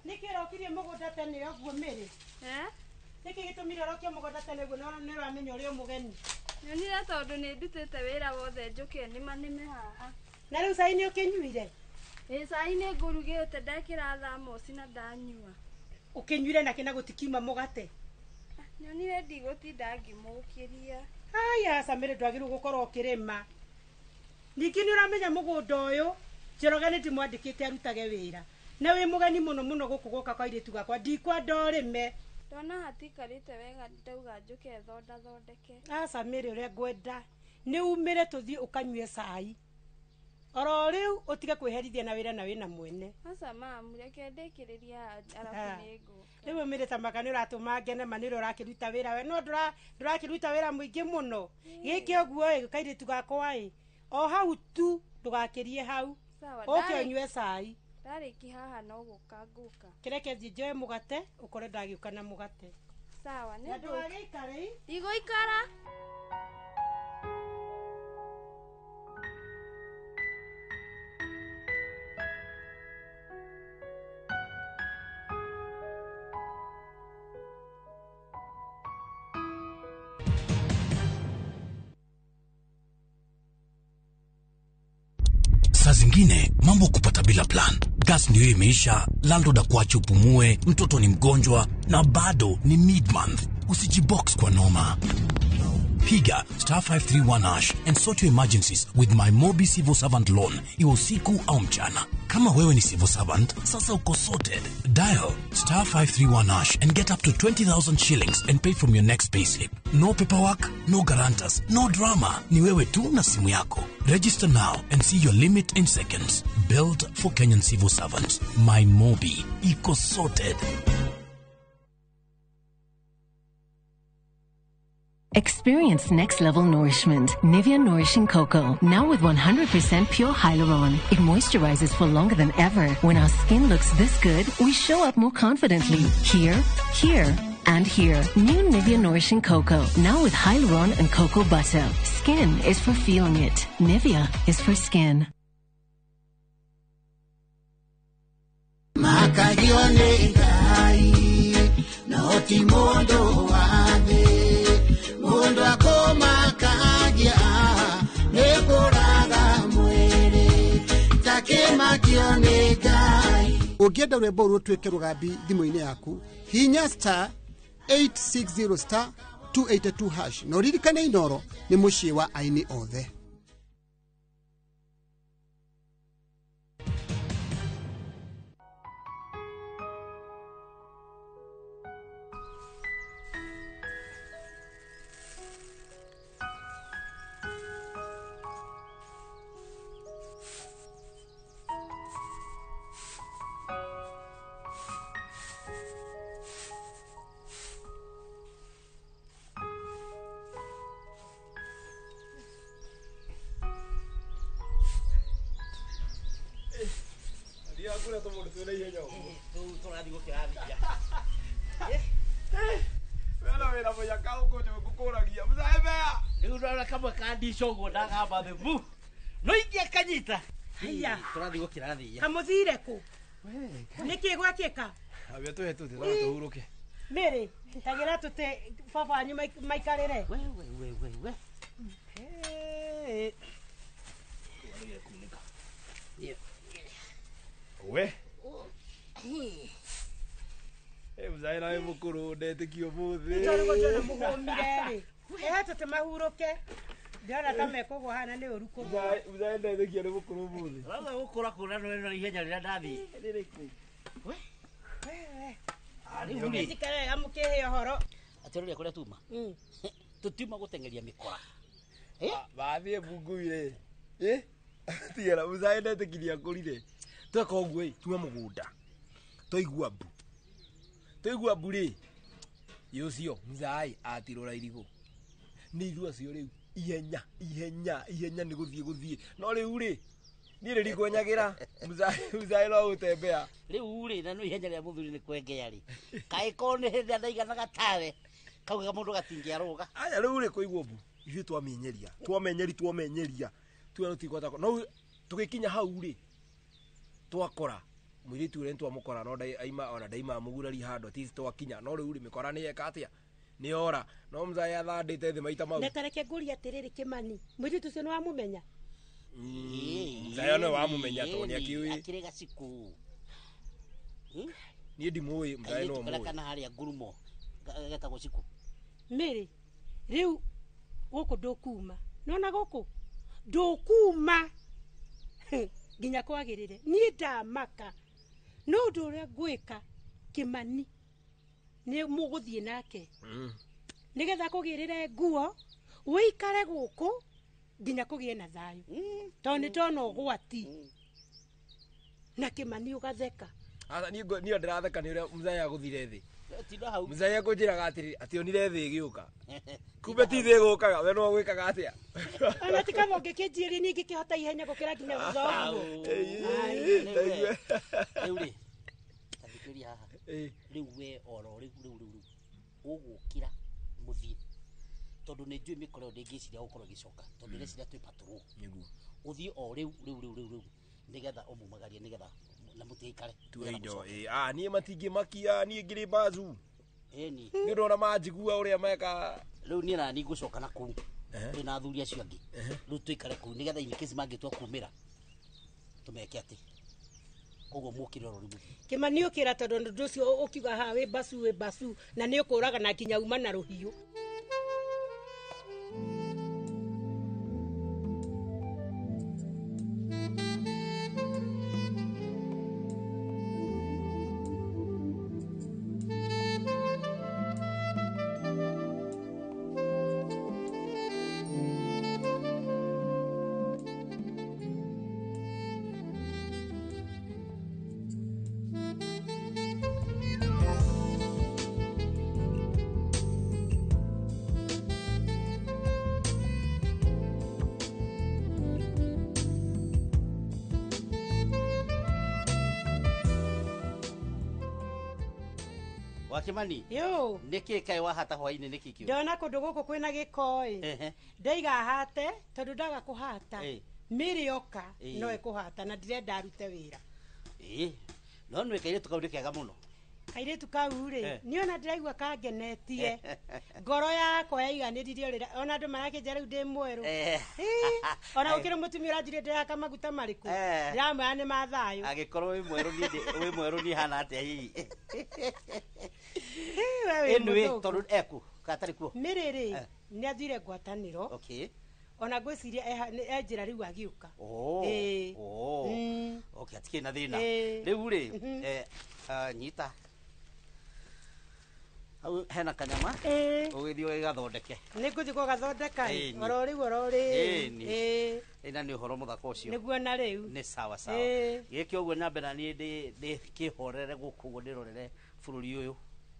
nĩkĩ ũrokirie mũgũnda tene ũguo Mĩrĩ? Nĩkĩ gĩtũmire ũrokie mũgũnda tene ũguo na nĩ ũramenya ũrĩ o mũgeni? Nyonire tondũ nĩ ndutĩte wĩra wothe njũke nĩmanĩme haha. Na rĩu cai nĩ ũkĩnyuire? Ĩ cai nĩ ngũrugĩte ndekĩra thamoci na ndanyua. Ũkĩnyuire nakĩ na gũtikiuma mũgate? Nyonire ndigũtinda ngĩmũkĩria. Haya aca Mĩrĩ, ndwagĩrĩirwo gũkorwo ũkĩrĩma. Ningĩ nĩ ũramenya mũgũnda ũyũ Njoroge nĩ ndĩmwandĩkĩte arutage wĩra. Na wĩ mũgeni mũno mũno gũkũ gwoka kwa airĩtu gakwa, ndikwenda ũrĩme. Ndona hatikarĩte wega ndauga njũke thondathondeke. Aca Mĩrĩ, ũrĩa ngwenda nĩ umĩre tũthiĩ ũkanyue cai oro rĩu, ũtige kwĩherithia na wĩra na wĩna mwene. Aca mamu, reke ndĩkĩrĩrie arabu nĩ ngũka. Rĩu Mĩrĩ ta maka nĩ ũratũma ngene ma nĩ ũrĩa ũrakĩruta wĩra we, no ndũrakĩruta wĩra mũingĩ mũno gĩke ũguo ĩ kairĩtu gakwa ĩ o hau tu, ndũgakĩrie hau. Sawa, ũke ũnyue cai. Ndarĩki haha no gũka ngũka. Kĩreke thiĩ njoe mũgate, ũkore ndagĩũka na mũgate. Sawa, nĩ Na ndũgagĩikare. Ndigũikara. Saa zingine mambo kupata bila plan. Gas ndio imeisha, landlord akuache upumue, mtoto ni mgonjwa na bado ni mid-month. Usijibox kwa noma. Piga star 531 hash and sort your emergencies with my Mobi Civil Servant Loan, iwe usiku au mchana. Kama wewe ni civil servant, sasa uko sorted. Dial star 531 hash and get up to 20,000 shillings and pay from your next payslip. No paperwork, no guarantors, no drama. Ni wewe tu na simu yako. Register now and see your limit in seconds. Built for Kenyan civil servants. My Mobi. Iko sorted. Experience next level nourishment. Nivea Nourishing Cocoa. Now with 100% pure hyaluron. It moisturizes for longer than ever. When our skin looks this good, we show up more confidently. Here, here, and here. New Nivea Nourishing Cocoa. Now with hyaluron and cocoa butter. Skin is for feeling it. Nivea is for skin. Makagio nĩ Ngai no ti mũndũ wa thĩ, mũndũ akũmakagia nĩ kũraga mwĩrĩ takĩmakio nĩ Ngai. Ũngĩenda rwĩmbo rũrũ rũtuĩke rũgambi thimũ-inĩ yaku, hihinya star 860 star 282 hash na ũririkane Inoro nĩ mũciĩ wa aini othe. Kũrĩa tũmũndũ twĩna ihenya ũguo. Tũrathiĩ gũkĩrathia. Wena wĩra mũnyaka ũkũ ngũkũragia. Mũcae mbea. Rĩu ndona kamwe ka ndico ũguo ndagamba thĩ bu. No ingĩ kanyita. Haiya. Tũrathiĩ gũkĩrathia. Kamũthire kũ? Nĩkĩ gwakĩka? Ambia tũhe tũtĩ twana tũhurũke. Mĩrĩ, tagĩra tũte baba wanyu maikarĩre. We we we we we. We. Mũcae nawe mũkũrũ ndetĩkio ũmũthĩ. Nĩ tondũ ndĩrona mũhũmire rĩ. Ehe tũte mahurũke. Ndĩrona ta mekũgwa hana nĩ ũru kũgwa. Mũcae ndetĩkio nĩ mũkũrũ ũmũthĩ. Ũrauga gũkũra kũra no ihenya rĩrĩa ndathiĩ. Rĩrĩkũ? We. Rĩu rĩ. Cikare wega mũkĩhe ũhoro. Atĩrĩrĩ kũrĩa tuma. Tũtiuma gũteng'eria mĩkora. Bathiĩ mbunguire. Tigera mũcae ndetĩkirie akũrire. Tweka ũguo ĩ, tuma mũgũnda. Twaigua mbu. Twaigua mbu rĩ, ũcio mũcae atirũra irigũ. Nĩ ithuĩ acio rĩu ihenya ihenya ihenya nĩ gũthiĩ gũthiĩ. No rĩu rĩ, niĩ rĩ ndikwenyagĩra mũcae no gũtembea. Rĩu rĩ, na no ihenya rĩa mũthuri nĩ kwengea rĩ. Kaĩ korwo nĩ hĩndĩ ĩrĩa ndaiganaga tawe, kauga mũndũ gatingĩarũga. Aya rĩu rĩ kũigua mbu, ithuĩ twamenyeria. Twamenyeri twamenyeria. Tuga tũtikwenda no tũgĩkinya hau rĩ, Twakora mũirĩtu ũrĩa nĩtwamũkora no aima ona ndaima mũgurari handũ at least twakinya no rĩu rĩ mĩkora nĩ yeka atĩa nĩ ora no mzaya athandĩte thĩ maita mau. Na tareke ngũrie atĩrĩrĩ Kĩmani, mũirĩtu ũcio nĩ wamũmenya? Mzaya nĩ wamũmenya tondũ nĩ akĩũĩ. Akĩrĩ gaciku. Niĩ ndimũĩ mzaya no mũĩ. Kana harĩa ngurumo getagwo ciku. Mĩrĩ rĩu gũkũ ndũkuma, nona gũkũ ndũkuma nginya kwagĩrĩre. Niĩ ndamaka no ũndũ ũrĩa ngwĩka Kĩmani nĩ mũgũthiĩ nake nĩgetha kũgĩrĩre nguo wĩikare gũkũ nginya kũgĩe na thayũ tondũ nĩ ndona ũgwati na Kĩmani ũgatheka. Aca niĩ ndĩratheka nĩ ũrĩa mzaya agũthire thĩ. Tinda hau. Mzaya akũnjĩraga atĩrĩrĩ atĩ onire thĩ ĩgĩũka. Kumbe ti thĩ ĩgũkaga we no gwĩkaga atĩa? Ona ti kaba ũngĩkĩnjiĩria niĩ ingĩkĩhota ihenya gũkĩra nginya thutha ũguo. Rĩu rĩ ta thikĩrĩria haha. Rĩu we oro rĩu rĩu rĩu ũgũkĩra mũthiĩ tondũ nĩ njũĩ mĩkora ĩyo ndĩngĩciria gũkorwo ĩgĩcoka tondũ ĩreciria twĩ patrol. Nĩguo. Ũthiĩ o rĩu rĩu rĩu rĩu rĩu nĩgetha ũmumagarie nĩgetha na mũtigaikare. Tuwe indo ĩ niĩ matingĩmakia niĩ ngĩrĩ bazu. Ĩni. Nĩ ũndũ ona manjigua ũrĩa meka. Rĩu niĩ na niĩ ngũcoka na kũu twĩna athuri acio angĩ rĩu tũikare kũu nĩgetha in case mangĩtua kumĩra tũmeke atĩ koguo mũkĩre oro rĩu. Kĩmani ũkĩra tondũ ũndũ ũcio ũkiuga haha wĩ bacu wĩ bacu na nĩ ũkũraga na nginya uma na rũhiũ. Wakimani yo niki kai wahata hwaini niki kiu ndona kundu guku kwina giko i ndaiga hate tondu ndaga kuhata miri yoka no ikuhata na ndirenda arute wira no nwe kairitu kau ni kega muno kairitu kau ri ni ona ndiraigua kangenetie ngoro yakwa yaiganiririe rira ona andu marakinja riu ndi mweru ona gukiri mutumia uranjirie ndiraka maguta mariku ndiramwira ni ma thayu agikorwo wi mweru ni wi mweru ni hana atia hihi anyway tondu eku katari kuo miri ri ni athire ngwataniro okay ona ngwiciria e njira riu agiuka okay atikiri na thina riu ri nyita hau hena kanyama ũgĩthiĩ ũgĩgathondeke nĩ ngũthiĩ gũgathondeka oro rĩu oro rĩ ĩna nĩ ũhoro mũthaka ũcio nĩguo na rĩu nĩ sawa sawa gĩke ũguo nyambe na niĩ ndĩkĩhorere gũkũ ũguo ndĩrorere bũrũri ũyũ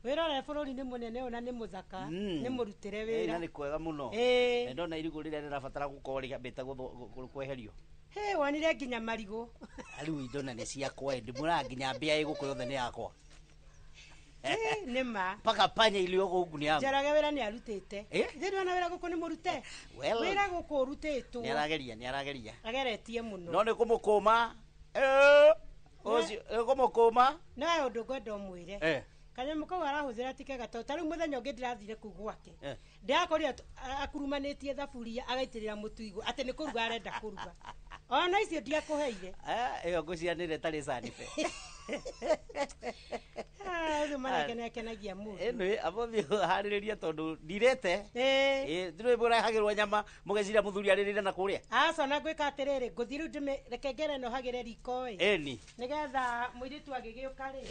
wĩrore bũrũri nĩ mũnene ũyũ na nĩ mũthaka nĩ mũrutĩre wĩra na nĩ kwega mũno ndona irigũ rĩrĩa rĩrabatara gũkorwo rĩambĩte kweherio hĩ wonire nginya marigũ rĩu indo na nĩ ciakwa ndĩmũraga nginya mbĩa ĩ gũkũ yothe nĩ yakwa nĩ ma paka panya iliyoko huku ni yangu. Njoroge wĩra nĩ arutĩte thĩ ndona wĩra gũkũ nĩ mũrute wĩra gũkũ ũrutĩtwo nĩ arageria nĩ arageria ageretie mũno no nĩ kũmũkũma ũcio nĩ kũmũkũma no ũndũ ngwenda ũmwĩre kanyamũ kau arahũthĩra ti kega tondũ ta rĩu mũthenya ũngĩ ndĩrathire kũu gwake ndĩrakorire akurumanĩtie thaburia agaitĩrĩra mũtu igũrũ atĩ nĩ kũruga arenda kũruga ona icio ndiakũheire ĩyo ngũcianĩre tarĩ canibe ũcio mwanake nĩakenagia mũndũ ĩnĩ abũthiĩ harĩrĩria tondũ ndirĩte ndĩrĩ mũrehagĩrwo nyama mũgeciria mũthuri arĩrĩre na kũrĩa aca na ngwĩka atĩrĩrĩ ngũthiĩ rĩu ndĩmĩ reke ngere no hagĩre riko ĩ ĩni nĩgetha mũirĩtu agĩgĩũka rĩ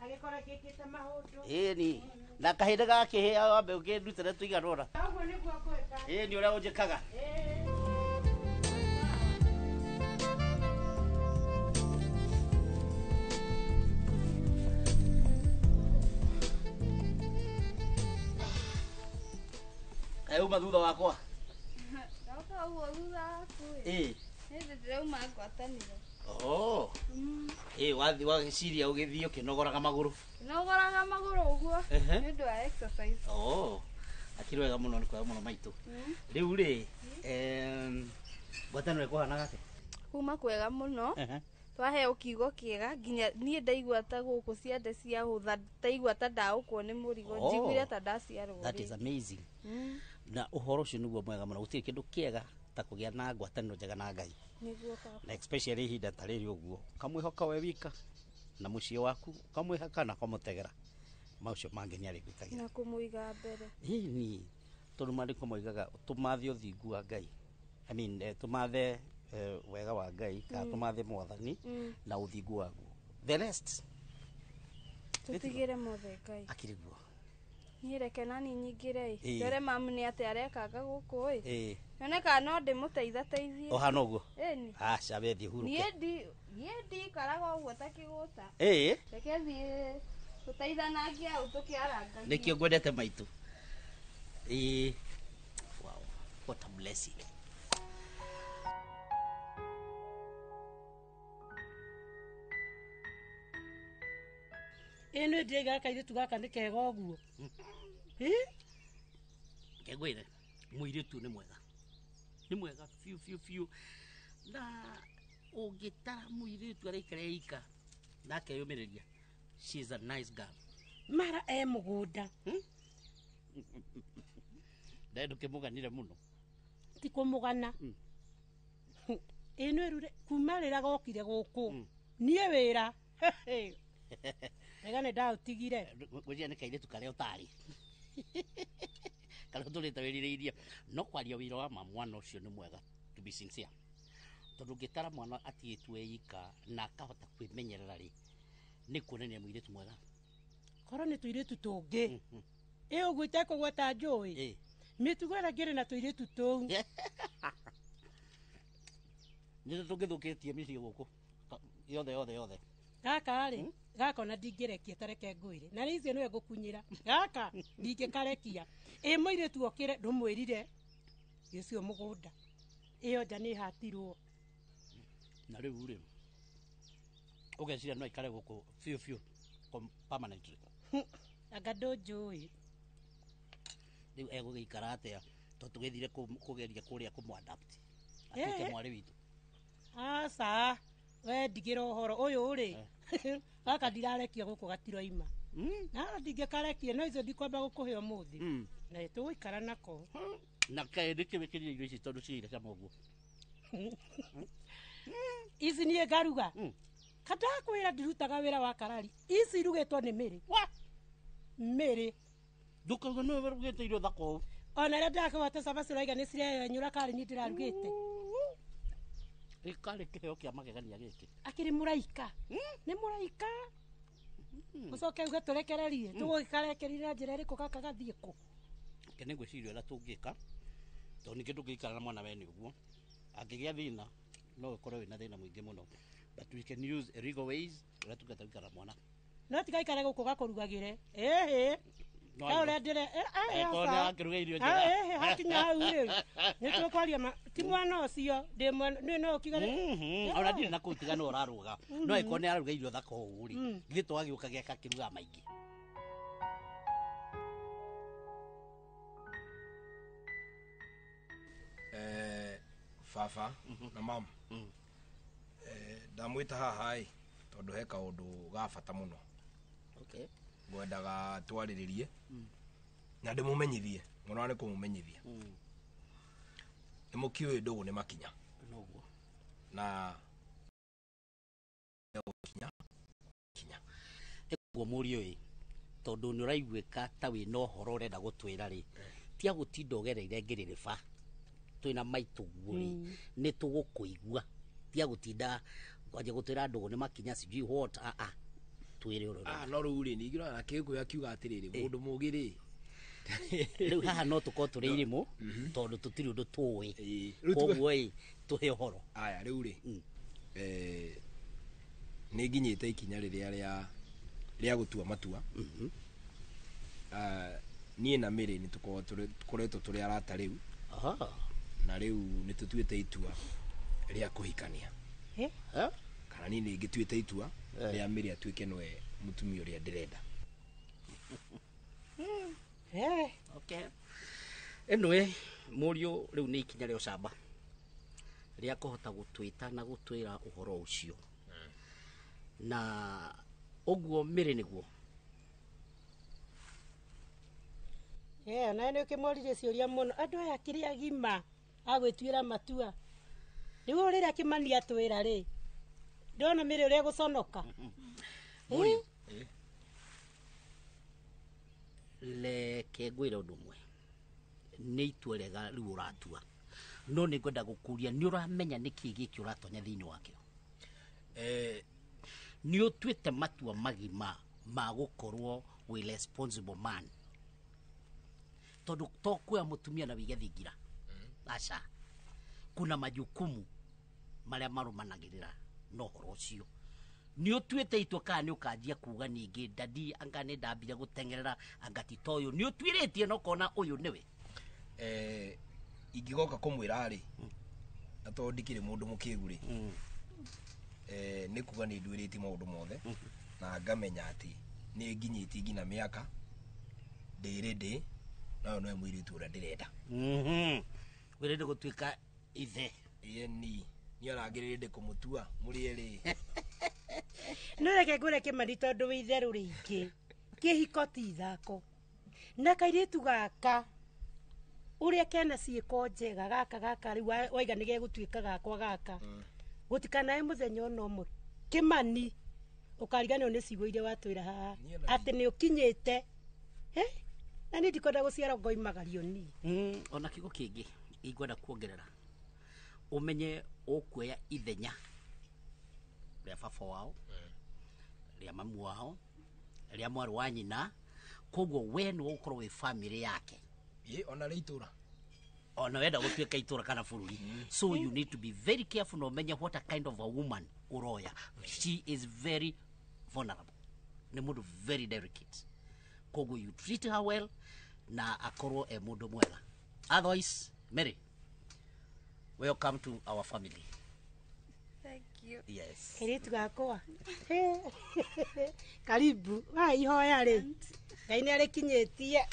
agĩkorwo ekĩkĩte maũndũ ĩni na kahĩndĩ gakĩhĩa wambe ũkĩndutĩre tũigana ũna ũguo nĩguo ngwĩka ĩni ũrĩa ũnjĩkaga Uma thutha wakwa ndoka ũguo thutha waku ĩ nĩ ndĩrauma ngwatanĩro wathi wagĩciria ũgĩthiĩ ũkĩnogoraga magũrũ nogoraga magũrũ ũguo nĩ ũndũ wa exercise akĩrĩ wega mũno nĩ kwega mũno maitũ rĩu rĩ ngwatanĩro ĩkũhanaga atĩa kuma kwega mũno Twaheo kiugo kĩega nginya niĩ ndaigua ta gũkũ ciande ciahũtha, ndaigua ta ndaũkwo nĩ mũrigo. Oh. Njiguire ta ndaciarwo That is rĩngĩ. amazing. Na ũhoro ũcio nĩguo mwega mũno, gũtirĩ kĩndũ kĩega ta kũgĩa na ngwatanĩro njega na Ngai. Nĩguo baba. Na especially ihinda ta rĩrĩ ũguo, ũkamwĩhoka we wika na mũciĩ waku, ũkamwĩhoka na ũkamũtegera, maũcio mangĩ nĩ arĩgwĩkagĩra. Na kũmũiga mbere. Ĩni, tondũ maandĩko moigaga tũmathe ũthingu wa Ngai, I mean, tũmathe wega wa Ngai kana tũmathe mwathani na ũthingu waguo, the rest tũtigĩre mothe Ngai. Akĩrĩ guo. Niĩ reke nani nyingĩre ĩ, Ĩĩ. ndore mamu nĩ atĩa arekanga gũkũ ĩ, Ĩĩ. nyone kana no ndĩmũteithateithie. Ũhana ũguo. Ĩni. Aca, wethiĩ hurũke. Niĩ ndikaraga ũguo ta kĩgũta. Ĩĩ. Reke thiĩ tũteithanagie hau tũkĩarangagia. Nĩkĩo ngwendete maitũ. Ĩĩ, wow, what a blessing. Ĩ nĩ ndĩiga kairĩtu gaka nĩ kega ũguo. Ĩ? Ngwĩre mũirĩtu nĩ mwega, nĩ mwega biũ biũ biũ, na ũngĩtara mũirĩtu araikara ika na akeyũmĩrĩria, she is a nice girl. Mara e mũgũnda. Ndae ndũkĩmũganire mũno. Ti kũmũgana. Ĩ nĩ rure kuma rĩrĩa gokire gũkũ niĩ wĩra wega nĩ ndaũtigire. Ngwĩciria nĩ kairĩtu karĩa ũtarĩ karĩa ũtũrĩte wĩrirĩirie, no kwaria wĩra wa ma, mwana ũcio nĩ mwega, to be sincere, tondũ ũngĩtara mwana atigĩtwo ika na akahota kwĩmenyerera rĩ, nĩ kuonania mũirĩtu mwega. Korwo nĩ tũirĩtu tũngĩ ĩ ũguo itekũgweta njũĩ mĩtugo ĩrĩa ngĩrĩ na tũirĩtu tũu. Nĩ tũngĩthũkĩtie mĩciĩ gũkũ yothe yothe yothe. Gaka rĩ, gaka ona ndingĩrekia, tareke ngwĩre na rĩ icio nĩwe ngũkunyĩra gaka ndingĩkarekia. Ĩ mũirĩtu okĩre ndũmwĩrire ũcio mũgũnda ĩyo nja nĩ ĩhatirwo. Na rĩu rĩ, ũgeciria no aikare gũkũ biũ biũ permanently? Anga ndũnjũĩ. Rĩu egũgĩikara atĩa to tũgĩthire kũgeria kũrĩa kũmũ-adapt atuĩke mwarĩ witũ? Aca, we ndigĩra ũhoro ũyũ rĩ, gaka ndirarekia gũkũ gatiroima na ndingĩkarekia, no icio ndikwamba gũkũhe ũmũthĩ na tũgũikara nako. Na kaĩ nĩkĩwĩkĩrire irio ici tondũ ciire cama ũguo? Ici niĩ ngaruga kandakwĩra ndirutaga wĩra wa karari, ici irugĩtwo nĩ mĩrĩ mĩrĩ. Ndũkauga nĩwe wĩrugĩte irio thaka ũũ. Ona rĩa ndakĩgwata cabaci ũraiga nĩ cirenyũra karĩ niĩ ndĩrarugĩte. Gĩkarĩ kĩheo kĩa magegania gĩkĩ. Akĩrĩ mũraika, nĩ mũraika. Ũcoke uge tũrekererie tũgũgĩkarekereria na njĩra ĩrĩkũ gaka gathiĩ kũ? Ke nĩ ngwĩciria ũrĩa tũngĩka, tondũ ningĩ ndũngĩikara na mwana wene ũguo, angĩgĩa thĩna no ũkorwo wĩna thĩna mũingĩ mũno, but we can use legal ways ũrĩa tũngĩhota gũikara na mwana. No tigaikare gũkũ gakũrugagĩre ĩhĩ. No Ka ũrĩa ndĩre Angĩkorwo nĩ arakĩruga irio njega. Ĩhĩ, hakinya hau rĩ nĩ tũkwaria ma ti mwana ũcio ndĩ mwana nĩ no ũkigane. Ona ndirĩ na kũu tiga no ũraruga, no angĩkorwo nĩ araruga irio thaka ũũ rĩ, githĩ twagĩũka gĩaka kĩrugaga maingĩ. Baba na mam, ndamwĩta haha ĩ tondũ he kaũndũ ga bata mũno. Okay. Ngwendaga twarĩrĩrie na ndĩmũmenyithie mũno, nĩ kũmũmenyithia nĩ mũkiũĩ ndũgũ nĩ makinya. Noguo. Na kinya kinya. Guo mũriũ ĩ, tondũ nĩ ũraiguĩka ta wĩna ũhoro ũrenda gũtwĩra rĩ, tia gũtinda ũgereire ngĩrĩrĩba twĩna maitũ guo rĩ, nĩ tũgũkũigua, tia gũtinda kwanjia gũtwĩra ndũgũ nĩ makinya sijui what, a a twĩre ũrĩa ũrenda. Ah, no rĩu rĩ, ningĩ ũrona kĩgĩkũyũ akiuga atĩrĩrĩ, mũndũ mũũgĩ rĩ, Rĩu haha no tũkorwo tũrĩ irimũ tondũ tũtirĩ ũndũ tũĩ. Rĩu Koguo ĩ, tũhe ũhoro. Aya rĩu rĩ, nĩ nginyĩte ikinya rĩrĩa rĩa gũtua matua. Ah, niĩ na Mary nĩ tũkoretwo tũrĩ arata rĩu. Na rĩu nĩ tũtuĩte itua rĩa kũhikania. Kana niĩ nĩ ngĩtuĩte itua rĩa Mary atuĩke nĩwe mũtumia ũrĩa ndĩrenda. Okay. Anyway, mũriũ rĩu nĩ ikinya rĩa ũcamba rĩa kũhota gũtwĩta na gũtwĩra ũhoro ũcio. Na ũguo mĩrĩ nĩguo. Eh, na nĩ ũkĩmoririe ciũria mũno andũ aya kĩrĩa agima agwĩtuĩra matua rĩu rĩrĩa Kĩmani atwĩra rĩ ndona mĩrĩ ũrĩa gũconoka. Mũriũ, reke ngwĩre ũndũ ũmwe, nĩ itua rĩega rĩu ũratua, no nĩ ngwenda gũkũria nĩ ũramenya nĩkĩ gĩkĩ ũratonya thĩinĩ wakĩo. Nĩ ũtuĩte matua magima ma gũkorwo wĩ responsible man, tondũ to kuoya mũtumia na wĩige thingira, aca, kuna majukumu marĩa marũmanagĩrĩra na ũhoro ũcio. Nĩ ũtuĩte itua kana nĩ ũkanjia kuga ningĩ dadi anga nĩ ndambire gũteng'erera anga ti ta ũyũ nĩ ũtuĩrĩtie na ũkona ũyũ nĩwe? Ingĩgoka kũmwĩra rĩ, na tondũ ndikĩrĩ mũndũ mũkĩgu rĩ, nĩ kuga nĩ nduĩrĩtie maũndũ mothe na ngamenya atĩ nĩ nginyĩtie nginya mĩaka ndĩrĩ ndĩ na ũyũ nĩwe mũirĩtu ũrĩa ndĩrenda. Wĩrenda gũtuĩka ithe? Ĩni niĩ ona ngĩrĩrĩ ndĩ kũmũtua mũrĩ erĩ. No reke ngwĩre Kĩmani, tondũ wĩ itherũ rĩingĩ, kĩhiko ti ithako, na kairĩtu gaka ũrĩa kena ciĩko njega gaka gaka rĩu waiga nĩ gegũtuĩka gakwa gaka, gũtikanae mũthenya ona ũmwe Kĩmani ũkariganĩrwo nĩ ciugo iria watwĩra haha atĩ nĩ ũkinyĩte. Na niĩ ndikwenda gũciarwo ngoimagario niĩ. Ona kiugo kĩngĩ ingwenda kuongerera, ũmenye ũkuoya ithenya rĩa baba wao, rĩa mamu wao, rĩa mwarĩ wa nyina, koguo we nĩwe ũgũkorwo wĩ family yake. Ĩ ona rĩ itũra. Ona wenda gũtuĩka itũra kana bũrũri, so you need to be very careful na ũmenye what a kind of a woman ũroya. She is very vulnerable, nĩ mũndũ very delicate, koguo you treat her well na akorwo e mũndũ mwega. Otherwise, Mary, welcome to our family. Thank you. Yes. Kairĩtu gakwa, karibu wa ihoya rĩ Ngai nĩ arĩkinyĩtie.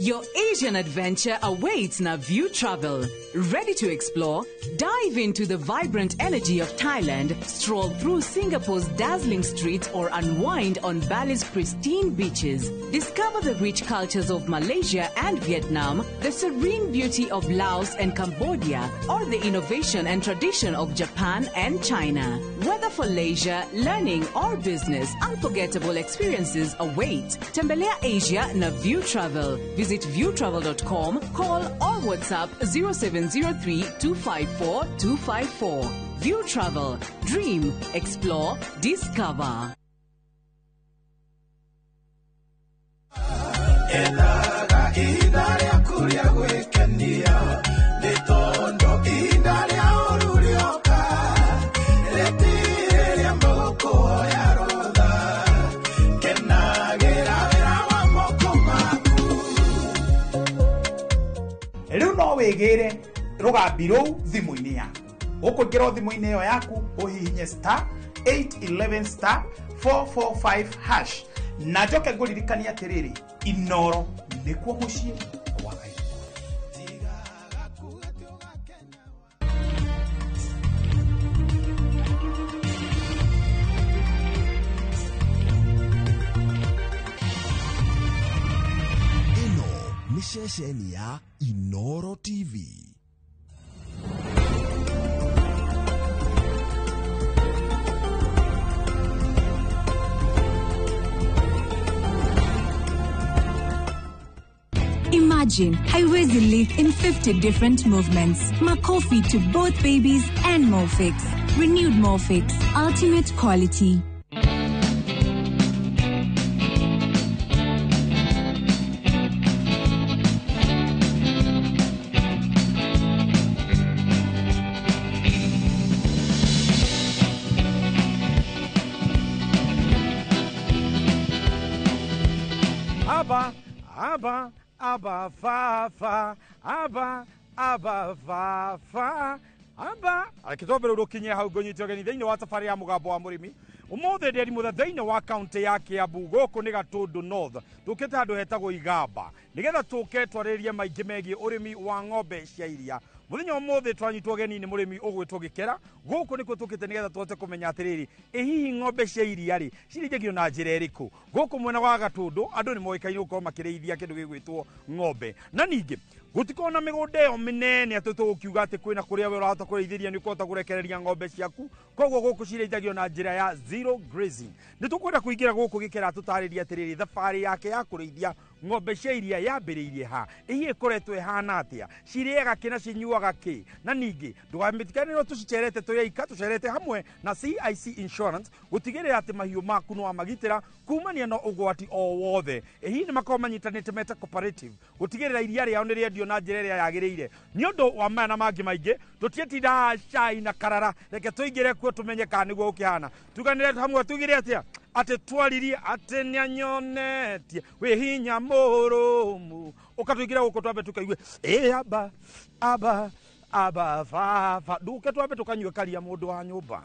Your Asian adventure awaits na View Travel. Ready to explore? Dive into the vibrant energy of Thailand, stroll through Singapore's dazzling streets, or unwind on Bali's pristine beaches. Discover the rich cultures of Malaysia and Vietnam, the serene beauty of Laos and Cambodia, or the innovation and tradition of Japan and China. Whether for leisure, learning, or business, unforgettable experiences await. Tembelea Asia na View Travel. Visit viewtravel.com, call or WhatsApp 0703 254 254. View Travel. Dream, explore, discover. Endaga ihinda rĩaku rĩa gwĩkenia nĩ tondũ ihinda rĩa ũru rĩoka rĩtirĩ rĩa mũkũhoya rũtha kenagĩra wĩra wa moko maku. Rĩu no wĩgĩre rũgambi rũu thimũ-inĩ yaku. Ũkũingĩra o thimũ-inĩ ĩyo yaku ũhihinye star 811 star 445 hash, na njoke ngũririkanie atĩrĩrĩ, Inoro nĩkuo mũciĩ wa Ngai. Ĩno nĩ ceceni ya Inoro TV. Imagine Haiwezi lick in 50 different movements. Makofi to both babies and Molfix. Renewed Molfix. Ultimate quality. Aba aba aba fafa aba aba fafa aba reke twambe rĩu rũkinye hau ngũnyite ũgeni thĩinĩ wa thabarĩ ya mũgambo wa mũrĩmi. Ũmũthĩ ndĩ Mutha thĩinĩ wa kaunti ya Kiambu gũkũ nĩ Gatũndũ North, tũkĩte handũ hetagwo Igamba nĩgetha tũke twarĩrĩrie maingĩ megiĩ ũrĩmi wa ng'ombe cia iria. Mũthenya ũmũthĩ twanyitwo ũgeni nĩ mũrĩmi ũgwĩtwo Gĩkera. Gũkũ nĩkuo tũkĩte nĩgetha tũhote kũmenya atĩrĩrĩ, ĩ hihi ng'ombe cia iria rĩ cirĩithagio na njĩra ĩrĩkũ. Gũkũ mwena wa Gatũndũ andũ nĩ moĩkaine gũkorwo makĩrĩithia kĩndũ gĩgwĩtwo ng'ombe, na ningĩ gũtikorwo na mĩgũnda ĩyo mĩnene atĩ tũgũkiuga atĩ kwĩna kũrĩa we ũrahota kũrĩithĩria nĩ ũkũhota kũrekereria ng'ombe ciaku. Koguo gũkũ cirĩithagio na njĩra ya zero grazing. Nĩ tũkwenda kũingĩra gũkũ Gĩkera tũtarĩrie atĩrĩrĩ, thabarĩ yake ya kũrĩithia ng'ombe cia iria yambĩrĩirie ha, ĩhiĩ ĩkoretwo ĩhana atĩa, cirĩaga kĩ na cinyuaga kĩ, na ningĩ ndũgamĩtiganĩrwo tũcicerete tũrĩ aika, tũcerete hamwe na CIC Insurance gũtigĩrĩra atĩ mahiũ maku nĩ wamagitĩra kumania na ũgwati o wothe. Ĩhihi nĩ makoragwo manyitanĩte meta cooperative gũtigĩrĩra iria rĩao nĩ rĩendio na njĩra ĩrĩa yagĩrĩire. Nĩ ũndũ wa maya na mangĩ maingĩ tũtiĩtinda cai na karara, reke tũingĩre kuo tũmenye kana nĩguo gũkĩhana. Tuganĩre hamwe tugire atĩa atĩ twaririe atĩ nĩanyonetie wĩ hinya mũrũmu. Ũkatũingĩra gũkũ twambe tũkaigue ĩ aba aba aba fafa, nduke twambe tũkanyue karia mũndũ wa nyũmba.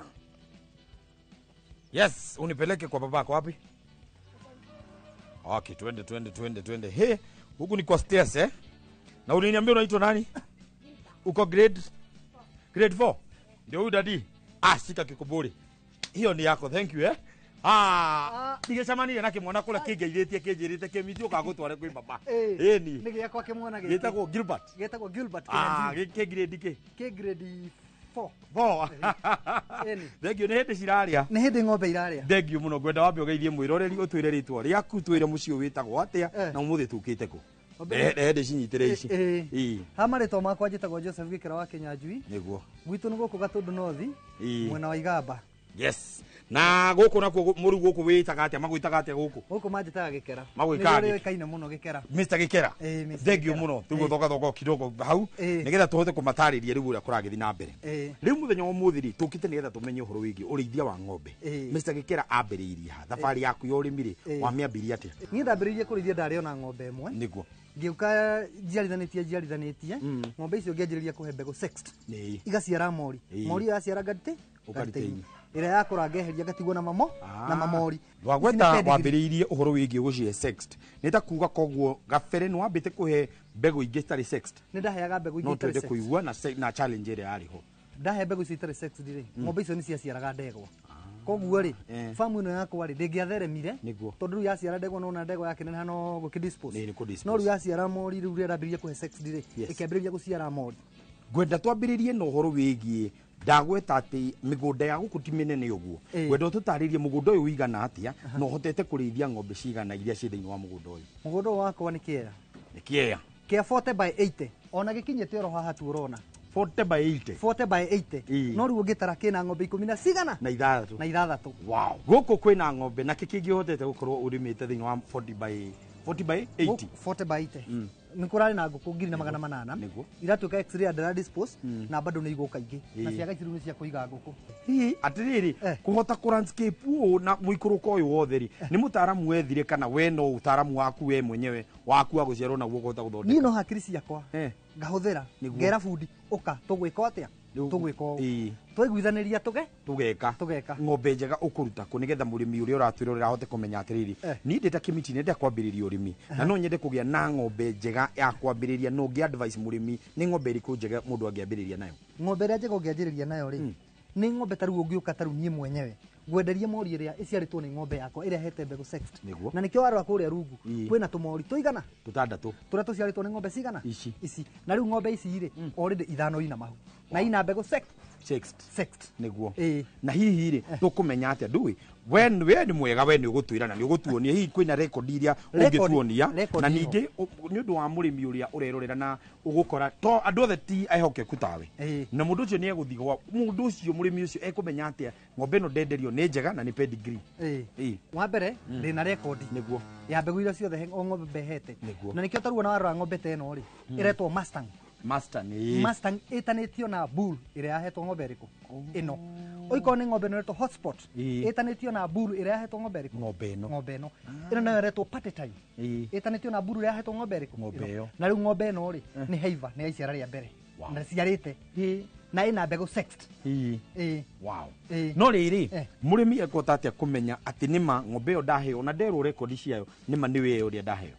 Yes, unipeleke kwa babako wapi? Okay, twende twende twende twende. He, huku ni kwa stairs eh? Na uliniambia unaitwa nani? Uko grade 4. Ndio huyu dadi. Ah, shika kikuburi. Hiyo ni yako, thank you eh. Ah, ndigecemanirie na kĩmwana kũrĩa kĩngeithĩtie kĩnjĩrĩte kĩmiti ũkagũtware kwĩ baba. Ĩni. Nĩ gĩakwa kĩmwana gĩkĩ. Gĩtagwo Gilbert. Gĩtagwo Gilbert. Ah, gĩkĩ grade kĩ? Kĩ grade 4. 4. Thank you, nĩ hĩndĩ cirarĩa. Nĩ hĩndĩ ng'ombe irarĩa. Thank you mũno, ngwenda wambe ũgeithie mwĩroreri ũtwĩre rĩtwa rĩaku, twĩre mũciĩ wĩtagwo atĩa na ũmũthĩ tũkĩte kũ. Hĩndĩ cinyitĩre ici. Ha marĩtwa makwa njĩtagwo Joseph Gĩkĩra wa Kĩnyanjui. Nĩguo. Gwitũ nĩ gũkũ Gatũndũ North, mwena wa Igamba. Yes. Na gũkũ nakuo mũru gũkũ wĩtaga atĩa, magwĩtaga atĩa gũkũ? Gũkũ manjĩtaga Gĩkera. Magwĩkaga Nĩ rĩũĩkaine mũno Gĩkera. Mr. Gĩkera. Thank you mũno. Tũgũthoka thoko kidogo hau nĩgetha tũhote kũmatarĩria rĩu ũrĩa kũragĩthiĩ na mbere. Rĩu mũthenya wa ũmũthĩ rĩ tũkĩte nĩgetha tũmenye ũhoro wĩgiĩ ũrĩithia wa ng'ombe. Mr. Gĩkera ambĩrĩirie ha? Thabarĩ yaku ya ũrĩmi rĩ wamĩambĩrĩirie atĩa? Niĩ ndambĩrĩirie kũrĩithia ndarĩ ona ng'ombe ĩmwe. Nĩguo. Ngĩũka njiarithanĩtie ng'ombe icio ngĩanjĩrĩria kũhe mbegũ sexed. Igaciara mori. Mori yaciara ngatĩ ĩrĩa yakũra ngeheria ngatigwo na mamo na mamori. Wagweta wambĩrĩirie ũhoro wĩgiĩ gũcihe sexed, nĩ ta kuga koguo gabere nĩ wambĩte kũhe mbegũ ingĩ citarĩ sexed? Nĩ ndaheaga mbegũ ingĩ no itarĩ twende sexed. kũigua na challenge ĩrĩa yarĩ ho. Ndahe mbegũ icio itarĩ sexed rĩ, ng'ombe icio nĩ ciaciaraga ndegwa. Koguo rĩ famu ĩno yakwa rĩ ndĩngĩatheremire tondũ rĩu yaciara ndegwa nona ndegwa yakĩneneha no gũkĩ dispose. No rĩu yaciara mori rĩu rĩrĩa ndambĩrĩria kũhe sexed rĩ ĩkĩambĩrĩria gũciara mori. Ngwenda twambĩrĩrie na ũhoro wĩgiĩ ndagweta atĩ mĩgũnda ya gũkũ ti mĩnene ũguo. Ngwenda ũtũtarĩrie mũgũnda ũyũ ũigana atĩa na ũhotete kũrĩithia ng'ombe cigana iria ciĩ thĩinĩ wa mũgũnda ũyũ. Mũgũnda ũyũ wakwa nĩ kĩea. Nĩ kĩea. Kĩa 40 by 80. Ona gĩkinyĩte oro haha tu ũrona. 40 by 80. 40 by 80. No rĩu ũngĩtara kĩna ng'ombe 10 na cigana? Na ithathatũ. Na ithathatũ. Wow. Gũkũ kwĩna ng'ombe na kĩ kĩngĩ ũhotete gũkorwo ũrĩmĩte thĩinĩ wa 40 by 40 by 80. 40 by 80. Nĩ kũrarĩ na ngũkũ 1800 iratuĩka x-ray ndĩra dispose na bado nĩ igũka ingĩ na ciaga ici rĩu nĩ cia kũiga ngũkũ. Hihi atĩrĩrĩ kũhota kũ landscape ũũ na mũikũrũko ũyũ wothe rĩ nĩ mũtaaramu wethire kana we no ũtaaramu waku we mwenyewe waku wa gũciarwo naguo kũhota gũthondeka? Niĩ no hakiri ciakwa ngahũthĩra ngera bundi ũka tũgwĩka atĩa tũgwĩka ũũ twaiguithanĩria tũgeka ng'ombe njega ũkũruta kũ nĩgetha mũrĩmi ũrĩa ũratwĩrorera ahote kũmenya atĩrĩrĩ niĩ ndĩ ta kĩmiti nĩndenda kwambĩrĩria ũrĩmi na no nyende kũgĩa na ng'ombe njega ya kwambĩrĩria, no ngĩ advice mũrĩmi nĩ ng'ombe ĩrĩkũ njega mũndũ angĩambĩrĩria nayo? Ng'ombe ĩrĩa njega ũngĩanjĩrĩria nayo rĩ nĩ ng'ombe ta rĩu ũngĩũka ta rĩu niĩ mwenyewe ngwenderie mori ĩrĩa ĩciarĩtwo nĩ ng'ombe yakwa ĩrĩa hete mbegũ sexed. Na nĩkĩo warora kũrĩa rungu kwĩna tũmori tũigana tũtandatũ tũrĩa tũciarĩtwo nĩ ng'ombe cigana ici. Na rĩu ng'ombe ici rĩ already ithano ina mahu na ina mbegũ sexed. Sexed. Nĩguo. Na hihi rĩ tũkũmenya atĩa ndũĩ we nĩ mwega, we nĩ ũgũtwĩra na nĩ ũgũtuonia hihi kwĩna rekondi iria ũngĩtuonia, na ningĩ nĩ ũndũ wa mũrĩmi ũrĩa ũrerorera na ũgũkora to andũ othe ti ehokeku tawe, na mũndũ ũcio nĩ egũthiĩ gwa mũndũ ũcio mũrĩmi ũcio ekũmenya atĩa ng'ombe ĩno ndenderio nĩ njega na nĩ pedigree? Wa mbere ndĩna rekondi nĩguo ya mbegũ iria ciothe o ng'ombe hete, Nĩguo. na nĩkĩo taruo na warora ng'ombe ta ĩno rĩ ĩretwo Mustang. Mustang. Mustang ĩtanĩtio na bull ĩrĩa yahetwo ng'ombe ĩrĩkũ ĩno. Oikorwo nĩ ng'ombe ĩno ĩretwo hotspot, Ĩĩ. ĩtanĩtio na mburu ĩrĩa yahetwo ng'ombe ĩrĩkũ? Ng'ombe ĩno. Ng'ombe ĩno. Ĩno nayo ĩretwo party time, Ĩĩ. ĩtanĩtio na mburu ĩrĩa yahetwo ng'ombe ĩrĩkũ? Ng'ombe Ĩno. ĩyo. Na rĩu ng'ombe ĩno rĩ, nĩ heiva, nĩ ya iciara rĩa mbere na ciarĩte na ĩna mbegũ sexed. Ĩĩ. Ĩĩ. Wow. Ĩĩ. No rĩrĩ, Eh. mũrĩmi ekũhota atĩa kũmenya atĩ nĩma ng'ombe ĩyo ndaheo na nderwo rekondi ciayo nĩma nĩwe ĩyo ũrĩa ndaheo?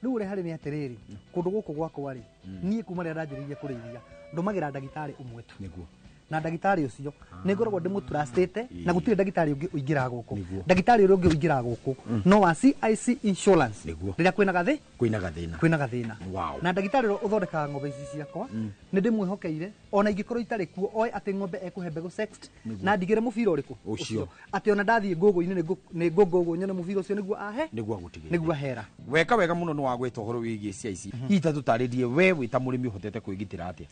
Rĩu ũrĩa harĩ nĩ atĩrĩrĩ, kũndũ gũkũ gwakwa rĩ, niĩ kuma rĩrĩa ndanjĩrĩirie kũrĩithia ndũmagĩra ndagĩtarĩ ũmwe tu. Nĩguo. Na ndagĩtarĩ ũcio nĩ ngoragwo ndĩmũtrustĩte, na gũtirĩ ndagĩtarĩ ũngĩ ũingĩraga gũkũ. Ndagĩtarĩ ũrĩa ũngĩ ũingĩraga gũkũ no wa CIC Insurance. Nĩguo. Rĩrĩa kwĩna gathĩ kwĩna gathĩna. Kwĩna gathĩna. Wow. Na ndagĩtarĩ ũrĩa ũthondekaga ng'ombe ici ciakwa, nĩ ndĩmwĩhokeire ona ingĩkorwo itarĩ kuo, oe atĩ ng'ombe ekũhe mbegũ sexed Nĩguo. na ndigĩre mũbira ũrĩkũ. Ũcio. Atĩ ona ndathiĩ ngũngũ-inĩ, nĩ ngũngũgũ nyone mũbira ũcio nĩguo ahe, nĩguo agũtigĩrĩre, nĩguo ahera. Weka wega mũno nĩ wagweta ũhoro wĩgiĩ CIC. Hihi ta tũtarĩrie, we wĩ ta mũrĩmi ũhotete kwĩgitĩra atĩa?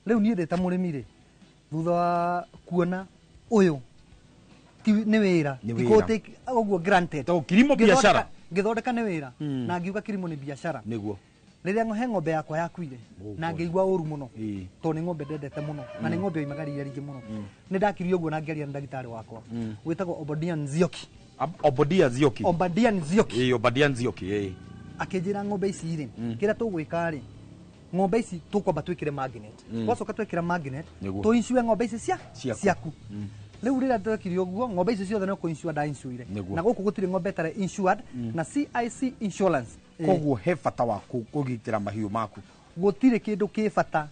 Rĩu niĩ ndĩ ta mũrĩmi rĩ, thutha wa kuona ũyũ ti nĩ wĩra, Nĩ ti wĩra. kũ-take ũguo granted. Kilimo biashara. Ngĩthondeka nĩ wĩra, na ngiuga kilimo nĩ biashara. Nĩguo. Rĩrĩa he ng'ombe yakwa yakuire, na ngĩigua ũru mũno, Ĩĩ. tondũ nĩ ng'ombe ndendete mũno na nĩ ng'ombe yoimaga iria rĩingĩ mũno, nĩ ndakirie ũguo na ngĩaria na ndagĩtarĩ wakwa wĩtagwo Obadia Nzioki. Obadia Nzioki. Obadia Nzioki. Ĩĩ, Obadia Nzioki, ĩĩ. Akĩnjĩra ng'ombe ici rĩ, kĩrĩa tũgwĩka rĩ, ng'ombe ici tũkwamba twĩkĩre magnet. Twacoka twĩkĩra magnet, Nĩguo. tũincue ng'ombe ici cia Ciaku. ciaku. Rĩu rĩrĩa twekire ũguo, ng'ombe ici ciothe no kũinsure ndainsuire. Nĩguo. Na gũkũ gũtirĩ ng'ombe ĩtarĩ insured na CIC Insurance. Koguo he bata wa kũgitĩra mahiũ maku. Gũtirĩ kĩndũ kĩ bata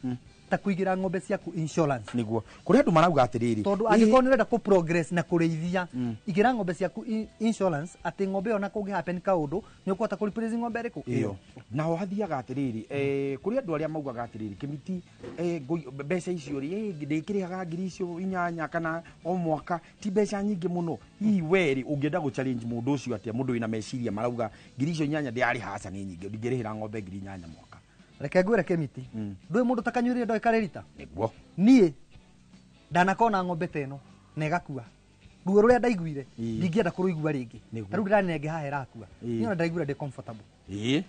ta kũigĩra ng'ombe ciaku insurance. Nĩguo. Kũrĩ andũ marauga atĩrĩrĩ, tondũ angĩkorwo nĩ ũrenda kũ progress na kũrĩithia, igĩra ng'ombe ciaku insurance, atĩ ng'ombe ĩyo na kũngĩ happen kaũndũ nĩ ũkũhota kũ replace ng'ombe ĩrĩkũ? Ĩyo. Naho hathiaga atĩrĩrĩ, kũrĩ andũ arĩa maugaga atĩrĩrĩ, kĩmiti, mbeca icio rĩ, ndĩkĩrĩhaga 8,000 kana o mwaka ti mbeca nyingĩ mũno. Hihi we rĩ, ũngĩenda gũ challenge mũndũ ũcio atĩa, mũndũ wĩna meciria marauga 8,000 ndĩrarĩha, aca nĩ nyingĩ, ndingĩrĩhĩra ng'ombe 8,000 mwaka? Reke ngwĩre kĩmiti, ndũĩ mũndũ ta kanyuĩrĩre ndoĩ karĩrita. Nĩguo. Niĩ ndanakona ng'ombe ta ĩno na ĩgakua, ruo rũrĩa ndaiguire ndingĩenda kũrũigua rĩngĩ. Nĩguo. Ta rĩu ndĩranenge haha ĩrakua, niĩ ona ndaiguire ndĩ comfortable. Ĩĩ.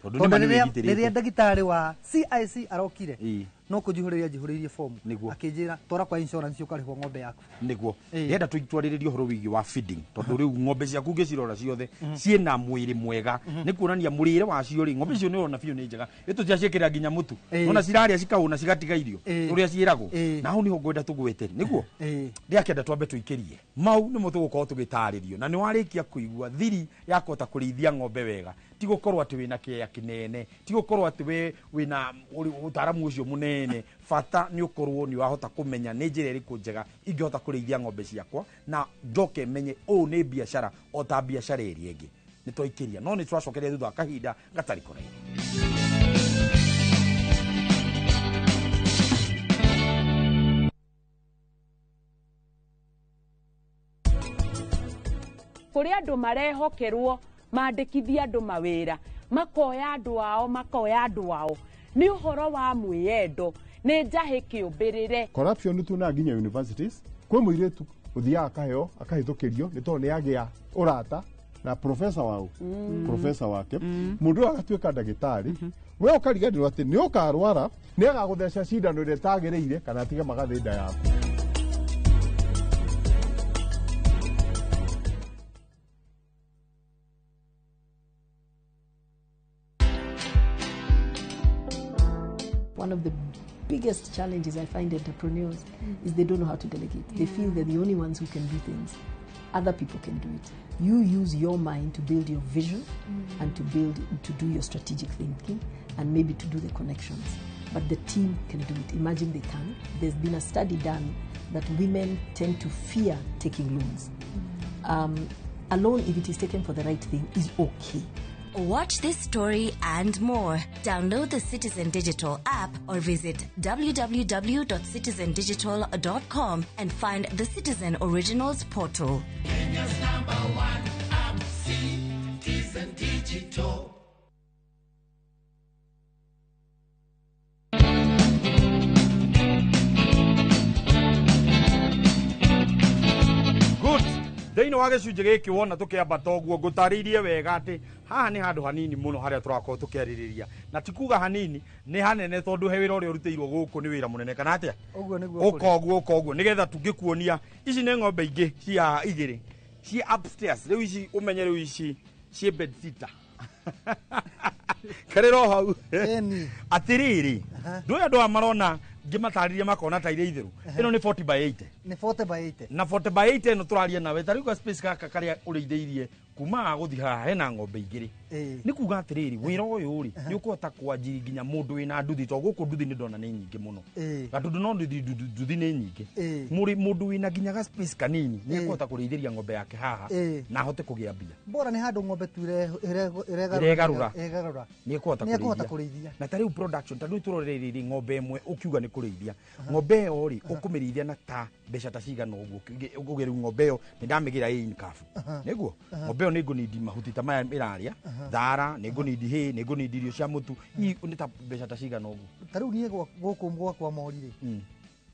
Tondũ tondũ nĩma nĩ rĩrĩa wĩgitĩrĩte. rĩrĩa ndagĩtarĩ wa CIC arokire, Ĩĩ. no kũnjihũrĩria njihũrĩirie fomu, Nĩguo. akĩnjĩra twara kwa insurance ũkarĩhwo ng'ombe yaku. Nĩguo. Ĩĩ. Ndĩrenda tũtwarĩrĩrie ũhoro wĩgiĩ wa feeding, tondũ rĩu ng'ombe ciaku ngĩcirora ciothe ciĩna mwĩrĩ mwega, nĩ kuonania mũrĩre wacio rĩ, ng'ombe icio nĩ ũrona biũ nĩ njega, ĩtũtiaciĩkĩrĩra nginya mũtu. Ĩĩ. Nona cirarĩa cikahũna cigatiga irio Ĩĩ. ũrĩa ciĩragwo. Ĩĩ. Na hau nĩho ngwenda tũgwete nĩguo. Ĩĩ. Ndĩrakĩenda twambe tũikĩrie mau nĩmo tũgũkorwo tũgĩtarĩrio, na nĩ warĩkia kũigua thiri ya kũhota kũrĩithia ng'ombe wega ti gũkorwo atĩ wĩna kĩea kĩnene, ti gũkorwo atĩ we wĩna ũtaaramu ũcio mũnene. Bata nĩ ũkorwo nĩ wahota kũmenya nĩ njĩra ĩrĩkũ njega ingĩhota kũrĩithia ng'ombe ciakwa, na njoke menye ũũ nĩ biacara o ta biacara ĩrĩa ĩngĩ. Nĩ twaikĩria, no nĩ twacokeria thutha wa kahinda gatarĩ kũraihu. Kũrĩ andũ marehokerwo mandĩkithie andũ mawĩra, makoya andũ ao, makoya andũ ao nĩ ũhoro wa mwĩyendo, nĩ njahĩ kĩũmbĩrĩre. Corruption nĩ tuonaga nginya universities kwĩ mũirĩtu ũthiaga akaheo akahĩtũkĩrio nĩ tondũ nĩ agĩa ũrata na professor wao, professor wake. Mũndũ ũyũ agatuĩka ndagĩtarĩ, we ũkariganĩrwo atĩ nĩ ũkarwara, nĩ agagũtheca cindano ĩrĩa ĩtagĩrĩire kana atige magathĩ nda yaku. One of the biggest challenges I find entrepreneurs is they don't know how to delegate. They feel they're the only ones who can do things. Other people can do it. You use your mind to build your vision and to do your strategic thinking and maybe to do the connections. But the team can do it. Imagine they can. There's been a study done that women tend to fear taking loans. A loan, if it is taken for the right thing, is okay. Watch this story and more. Download the Citizen Digital app or visit www.citizendigital.com and find the Citizen Originals portal. Kenya's number one app, Citizen Digital. Good. Thĩinĩ wa gĩcunjĩ gĩkĩ wona tũkĩambata ũguo ngũtarĩirie wega atĩ haha nĩ handũ hanini mũno harĩa tũrakorwo tũkĩarĩrĩria, na ti kuga hanini, nĩ hanene tondũ he wĩra ũrĩa ũrutĩirwo gũkũ nĩ wĩra mũnene, kana atĩa? Ũguo nĩguo kũrĩ. Ũka ũguo, ũka ũguo nĩgetha tũngĩkuonia ici nĩ ng'ombe ingĩ cia igĩrĩ ci upstairs. Rĩu ici ũmenye rĩu ici ciĩ bed sitter karĩro hau. Atĩrĩrĩ, ndũĩ andũ aya marona ngĩmatarĩria makona ta irĩ itherũ. Ĩno nĩ 40 by 80. Nĩ 40 by 80. Na 40 by 80 ĩno tũraria nawe ta rĩu ga space gaka karĩa ũrĩithĩirie kuma haha gũthiĩ haha hena ng'ombe igĩrĩ. Nĩ kuga atĩrĩrĩ, wĩra ũyũ rĩ, nĩ ũkũhota kwanjiri nginya mũndũ wĩna nduthi, tondũ gũkũ nduthi nĩ ndona nĩ nyingĩ mũno. Gatundu no nduthi, nduthi nĩ nyingĩ. Mũrĩ mũndũ wĩna nginya ga space kanini nĩ ekũhota kũrĩithĩria ng'ombe yake haha na ahote kũgĩa mbia. Bora nĩ handũ ng'ombe tu Iregarũra. Iregarũra. Nĩ ekũhota Nĩ ekũhota kũrĩithia. Kũrĩithia. Na ta rĩu production, ta rĩu tũrorerĩrĩ ng'ombe ĩmwe ũkiuga nĩ kũrĩithia ng'ombe ĩyo rĩ, ũkũmĩrĩithia na ta mbeca ta cigana ũguo? Ũge rĩu ng'ombe ĩyo nĩ ndamĩgĩra ĩ in calf, nĩguo ng'ombe ĩyo nĩ ngũnindi mahuti ta maya ĩrarĩa, thara nĩ ngũnindi hay, nĩ ngũnindi irio cia mũtu. Ii nĩ ta mbeca ta cigana ũguo? Ta rĩu niĩ gũkũ gwakwa mori rĩ,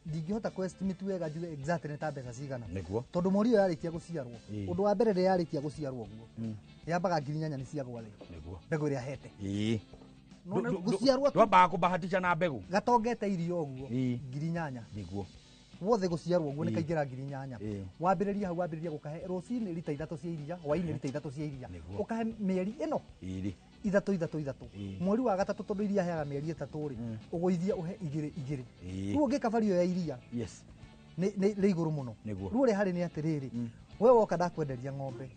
ndingĩhota kũ estimate wega njuge exactly nĩ ta mbeca cigana, tondũ mori ĩyo yarĩkia gũciarwo, ũndũ wa mbere rĩrĩa yarĩkia gũciarwo ũguo, yambaga 8,000 nĩ ciagwa thĩ, mbegũ ĩrĩa hete. No, gũciarwo tu. Ndwambaga kũbahatisha na mbegũ. Gatongete irio ũguo, 8,000. Wothe gũciarwo ũguo nĩ kaingĩra 8,000. Wambĩrĩria hau, wambĩrĩria gũkahe rũcinĩ rita 3 cia iria, hwainĩ rita 3 cia iria, ũkahe mĩeri ĩno 2. 3 3 3. Mweri wa gatatũ, tondũ iria heaga mĩeri 3 rĩ, ũgũithia ũhe 2 2. Rĩu ũngĩka bario ya iria nĩ rĩ igũrũ mũno. Rĩu ũrĩa harĩ nĩ atĩrĩrĩ, we woka ndakwenderia ng'ombe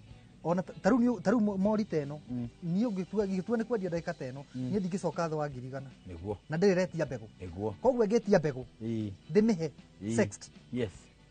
ona ta rĩu ta rĩu mori ta ĩno, niĩ ũngĩtua ingĩtua nĩ kwendia ndagĩka ta ĩno, niĩ ndingĩcoka thĩ wa 100,000. Na ndĩrĩ retia mbegũ. Koguo ĩngĩtia mbegũ ndĩmĩhe sexed,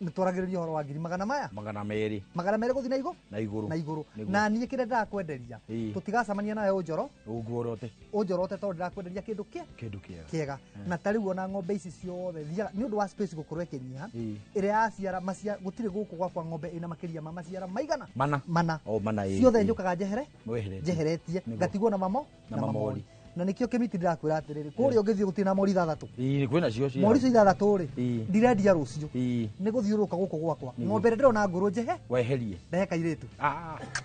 nĩ twaragĩrĩria ũhoro wa ngiri magana maya 200. 200 gũthiĩ na igũ Na igũrũ. Na igũrũ. Na niĩ kĩrĩa ndĩrakwenderia, tũtigacemania nawe ũnjoro Ũguo ũrote. Ũnjorote tondũ ndĩrakwenderia kĩndũ kĩ Kĩndũ kĩega. Kĩega. Na ta rĩu ona ng'ombe ici ciothe thiaga nĩ ũndũ wa space gũkorwo ĩkĩnyiha, ĩrĩa yaciara macia gũtirĩ gũkũ gwakwa ng'ombe ĩna makĩria ma maciara maigana 4. Mana. O mana, ĩĩ. Ciothe njũkaga njehere Weheretie. Njeheretie, ngatigwo na mamo Na na mamori. mamori. Na nĩkĩo kĩmiti ndĩrakwĩra atĩrĩrĩ, kũrĩa ũngĩthiĩ gũtirĩ na mori 6. Ĩĩ, kwĩna cio cia Mori icio 6 rĩ, ndirendia rũciũ, nĩ gũthiũrũrũka gũkũ gwakwa. Ng'ombe ĩrĩa ndĩrona ngũrũ njehe Weherie. Ndehe kairĩtu.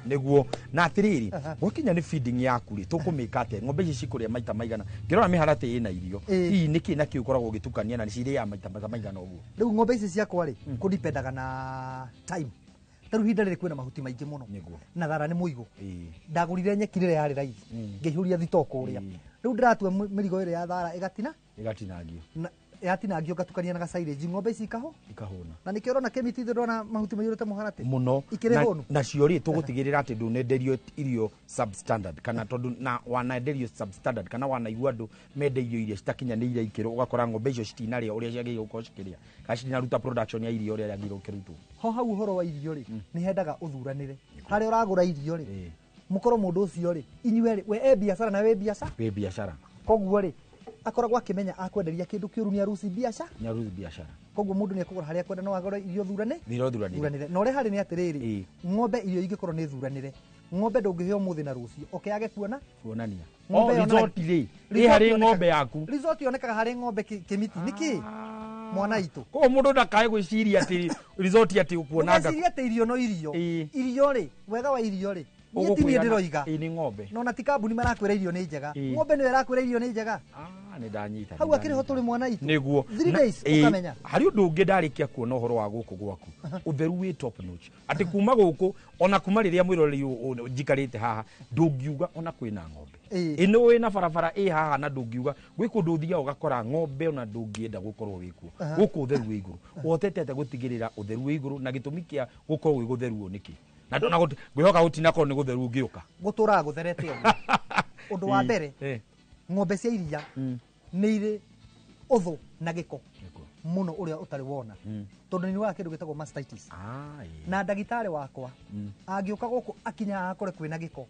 Nĩguo. Na atĩrĩrĩ, gwakinya nĩ feeding yaku rĩ, tũkũmĩka atĩa? Ng'ombe ici cikũrĩa maita maigana? Ngĩrora mĩharatĩ ĩna irio. Hihi nĩkĩ na kĩ ũkoragwo ũgĩtukania na nĩ cirĩaga maita maita maigana ũguo? Rĩu ng'ombe ici ciakwa rĩ, kũdipendaga na time. Ta rĩu ihinda rĩrĩ kwĩna mahuti maingĩ mũno na thara nĩ mũigũ. Ndagũrire nyeki rĩrĩa yarĩ raithi, ngĩihũria thitoo kũrĩa. Rĩu ndĩratua mĩrigo ĩrĩa ya thara ĩgatina Ĩgatinangio. Na yatinangio ngatukania na gacairĩnji, ng'ombe ici ikahũ Ikahũna. Na nĩkĩo ũrona kĩmiti ithuĩ ndona mahuti maiyũrĩte mũharatĩ Mũno. Ikĩrĩ hũnu. Nacio rĩ, tũgũtigĩrĩra atĩ ndũnenderio irio substandard, kana tondũ na wanenderio substandard kana wanaigua andũ mendeirio irio citakinyanĩire ikĩro, ũgakora ng'ombe icio citinarĩa ũrĩa ciagĩrĩirwo gũkorwo cikĩrĩa, kana citinaruta production ya irio ũrĩa yagĩrĩirwo gũkĩrutwo. Ho hau ũhoro wa irio rĩ, nĩ hendaga ũthuranĩre harĩa ũragũra irio rĩ, mũkorwo mũndũ ũcio rĩ, inyuerĩ we e biacara na wĩ biacara. Wĩ biacara. Koguo rĩ, akoragwo akĩmenya akwenderia kĩndũ kĩũru nĩ aruci biacara. Nĩ aruthi biacara. Koguo mũndũ nĩ ekũgũra harĩa akwenda, no agũre irio thurane Irio thuranĩre. Thuranĩre. Na ũrĩa harĩ nĩ atĩrĩrĩ, ng'ombe irio ingĩkorwo nĩ thuranĩre, ng'ombe ndũngĩhe ũmũthĩ na rũciũ oke yage kuona Kuonania. Ng'ombe O result rĩ ĩ Result harĩ ng'ombe yaku? Result yonekaga harĩ ng'ombe kĩmiti nĩkĩ mwana itũ. Koguo mũndũ ndakae gwĩciria atĩ result atĩ ũkuona Ndũgecirie atĩ irio no irio. Irio rĩ, wega wa irio rĩ, niĩ ti niĩ ndĩroiga. Ĩĩ, nĩ ng'ombe. No na ti kambuni marakwĩra irio nĩ njega, ng'ombe nĩyo ĩrakwĩra irio nĩ njega. Ah, nĩ ndanyita. Hau akĩrĩ ho tũrĩ mwana itũ. Nĩguo. 3 days ũkamenya. Harĩ ũndũ ũngĩ ndarĩkia kuona ũhoro wa gũkũ gwaku, ũtheru wĩ top notch, atĩ kuma gũkũ ona kuma rĩrĩa mwĩroreri njikarĩte haha, ndũngiuga ona kwĩna ng'ombe ĩno wĩna barabara ĩ haha, na ndũngiuga gwĩ kũndũ ũthiaga ũgakora ng'ombe ona ndũngĩenda gũkorwo wĩkuo. Gũkũ ũtheru wĩ igũrũ. Ũhotete atĩa gũtigĩrĩra ũtheru wĩ igũrũ, na gĩtũmi kĩa gũkorwo gwĩ gũtheru ũũ nĩkĩ? Na ndona ngwĩhoka gũtinakorwo nĩ gũtheru ũngĩũka. Gũtũraga gũtherete ũguo. Ũndũ wa mbere, ng'ombe cia iria nĩ irĩ ũthũ na gĩko mũno ũrĩa ũtarĩ wona, tondũ nĩ nyuaga kĩndũ gĩtagwo mastitis. Na ndagĩtarĩ wakwa angĩũka gũkũ akinya akore kwĩna gĩko,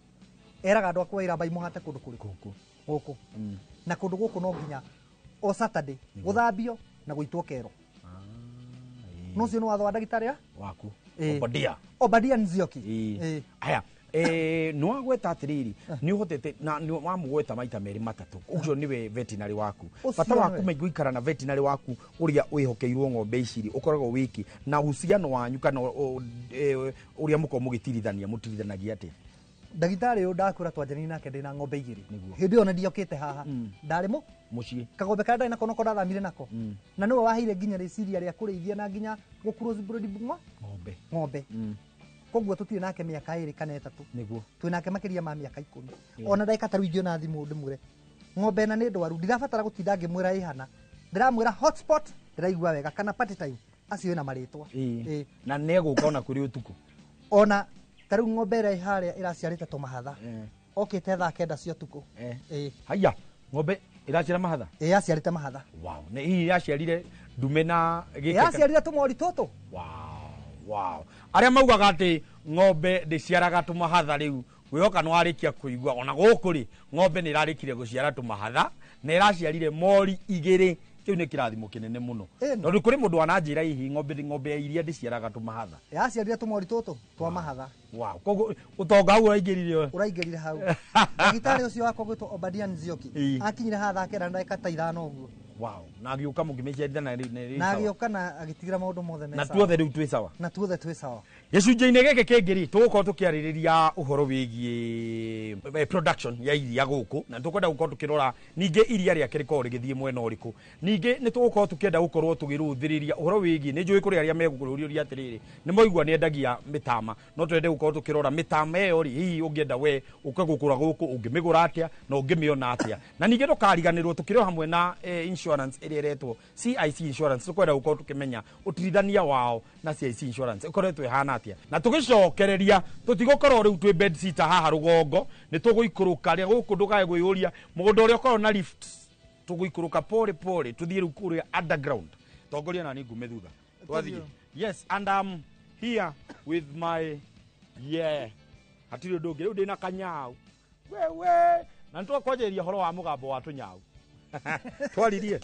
eraga andũ akwa wĩra mbai mũhate kũndũ kũrĩkũ gũkũ na kũndũ gũkũ no nginya o Saturday gũthambio na gũitwo kero. No ũcio nĩ watho wa ndagĩtarĩ waku. Ĩĩ. Obadia. Obadia Nzioki. Aya. Nĩ wagweta atĩrĩrĩ, nĩ ũhotete na nĩ wamũgweta maita merĩ matatũ, ũcio nĩwe veterinary waku. Ũcio Bata waku nĩwe. maingĩ gũikara na veterinary waku ũrĩa wĩhokeirwo ng'ombe ici rĩ, ũkoragwo wĩki na uhusiano wanyu kana ũrĩa mũkoragwo mũgĩtirithania, mũtirithanagia atĩa? Ndagĩtarĩ ũyũ ndakwĩra twanjanirie nake ndĩna ng'ombe igĩrĩ. Hĩndĩ ĩyo na ndiokĩte haha, ndarĩ mũ mũciĩ. Kagombe karĩa ndarĩ nako noko ndathamire nako, na nĩwe waheire nginya rĩciria rĩa kũrĩithia na nginya gũ cross breed ng'ombe. Ng'ombe. Koguo tũtirĩ nake mĩaka 2 kana 3. Nĩguo. Twĩ nake makĩria ma mĩaka 10. Ona ndagĩka ta rĩu ingĩona thimũ ndĩmwĩre ng'ombe ĩna nĩ ndwaru, ndirabatara gũtinda ngĩmwĩra ĩhana, ndĩramwĩra hotspot ndĩraigua wega kana party time, acio ĩna marĩtwa. Ĩĩ. Na nĩegũka ona kũrĩ ũtukũ. Ona ta rĩu ng'ombe ĩrĩa ĩ harĩa ĩraciarĩte tũmahatha, okĩte thaa 9 cia ũtukũ. Ĩĩ. Haya, ng'ombe ĩraciara mahatha? Ĩĩ, yaciarĩte mahatha. Wow. Nĩ hihi yaciarire ndume na gĩkĩ? Yaciarire tũmori tũtũ. Wow. Arĩa maugaga atĩ ng'ombe ndĩciaraga tũmahatha, rĩu ngwĩhoka nĩ warĩkia kũigua ona gũkũ rĩ, ng'ombe nĩ ĩrarĩkire gũciara tũmahatha na ĩraciarire mori igĩrĩ. Kĩu nĩ kĩrathimo kĩnene mũno, tondũ kũrĩ mũndũ wananjĩra hihi ng'ombe ya iria ndĩciaraga tũmahatha. Yaciarire tũmori tũtũ twa mahatha. Wow. Koguo ũtonga hau ũraingĩrire. Ũraingĩrire hau. Ndagĩtarĩ ũcio wakwa gwĩtwo Obadia Nzioki akinyire haha thaa 9 na ndagĩka ta 5 ũguo. Wow. Na agĩũka mũkĩmĩciarithania na rĩu Na sawa. agĩũka na agĩtigĩra maũndũ mothe me Na sawa. tuothe rĩu twĩ sawa. Na tuothe twĩ sawa. Gĩcunjĩ-inĩ gĩkĩ kĩngĩ rĩ, tũgũkorwo tũkĩarĩrĩria ũhoro wĩgiĩ production ya iria gũkũ, na tũkwenda gũkorwo tũkĩrora ningĩ iria rĩake rĩkorwo rĩgĩthiĩ mwena ũrĩkũ. Ningĩ nĩ tũgũkorwo tũkĩenda gũkorwo tũgĩrũthĩrĩria ũhoro wĩgiĩ, nĩ njũĩ kũrĩ arĩa megũkũrũria atĩrĩrĩ, nĩ maigua nĩ endagia mĩtama, no twende gũkorwo tũkĩrora mĩtama ĩyo rĩ, hihi ũngĩenda we ũke gũkũra gũkũ ũngĩmĩgũra atĩa na ũngĩmĩona atĩa. Na ningĩ ndũkariganĩrwo tũkĩrĩ o hamwe na insurance ĩrĩa ĩretwo CIC Insurance, tũkwenda gũkorwo tũkĩmenya ũtirithania wao na CIC Insurance ĩkoretwo ĩhana atĩa. Na tũgĩcokereria tũtigũkorwo rĩu twĩ bed sitter haha rũgongo, nĩ tũgũikũrũka rĩa gũkũ, ndũkae gwĩyũria mũgũnda ũrĩa ũkoragwo na lift, tũgũikũrũka pole pole tũthiĩ rĩu kũrĩa underground. Tongoria nani ngume thutha twathiĩ. Yes, and I'm here with my, yeah, hatirĩ ũndũ ũngĩ rĩu ndĩna kanyau wewe, na nĩ twakwanjĩrĩria ũhoro wa mũgambo wa tũnyau twaririe.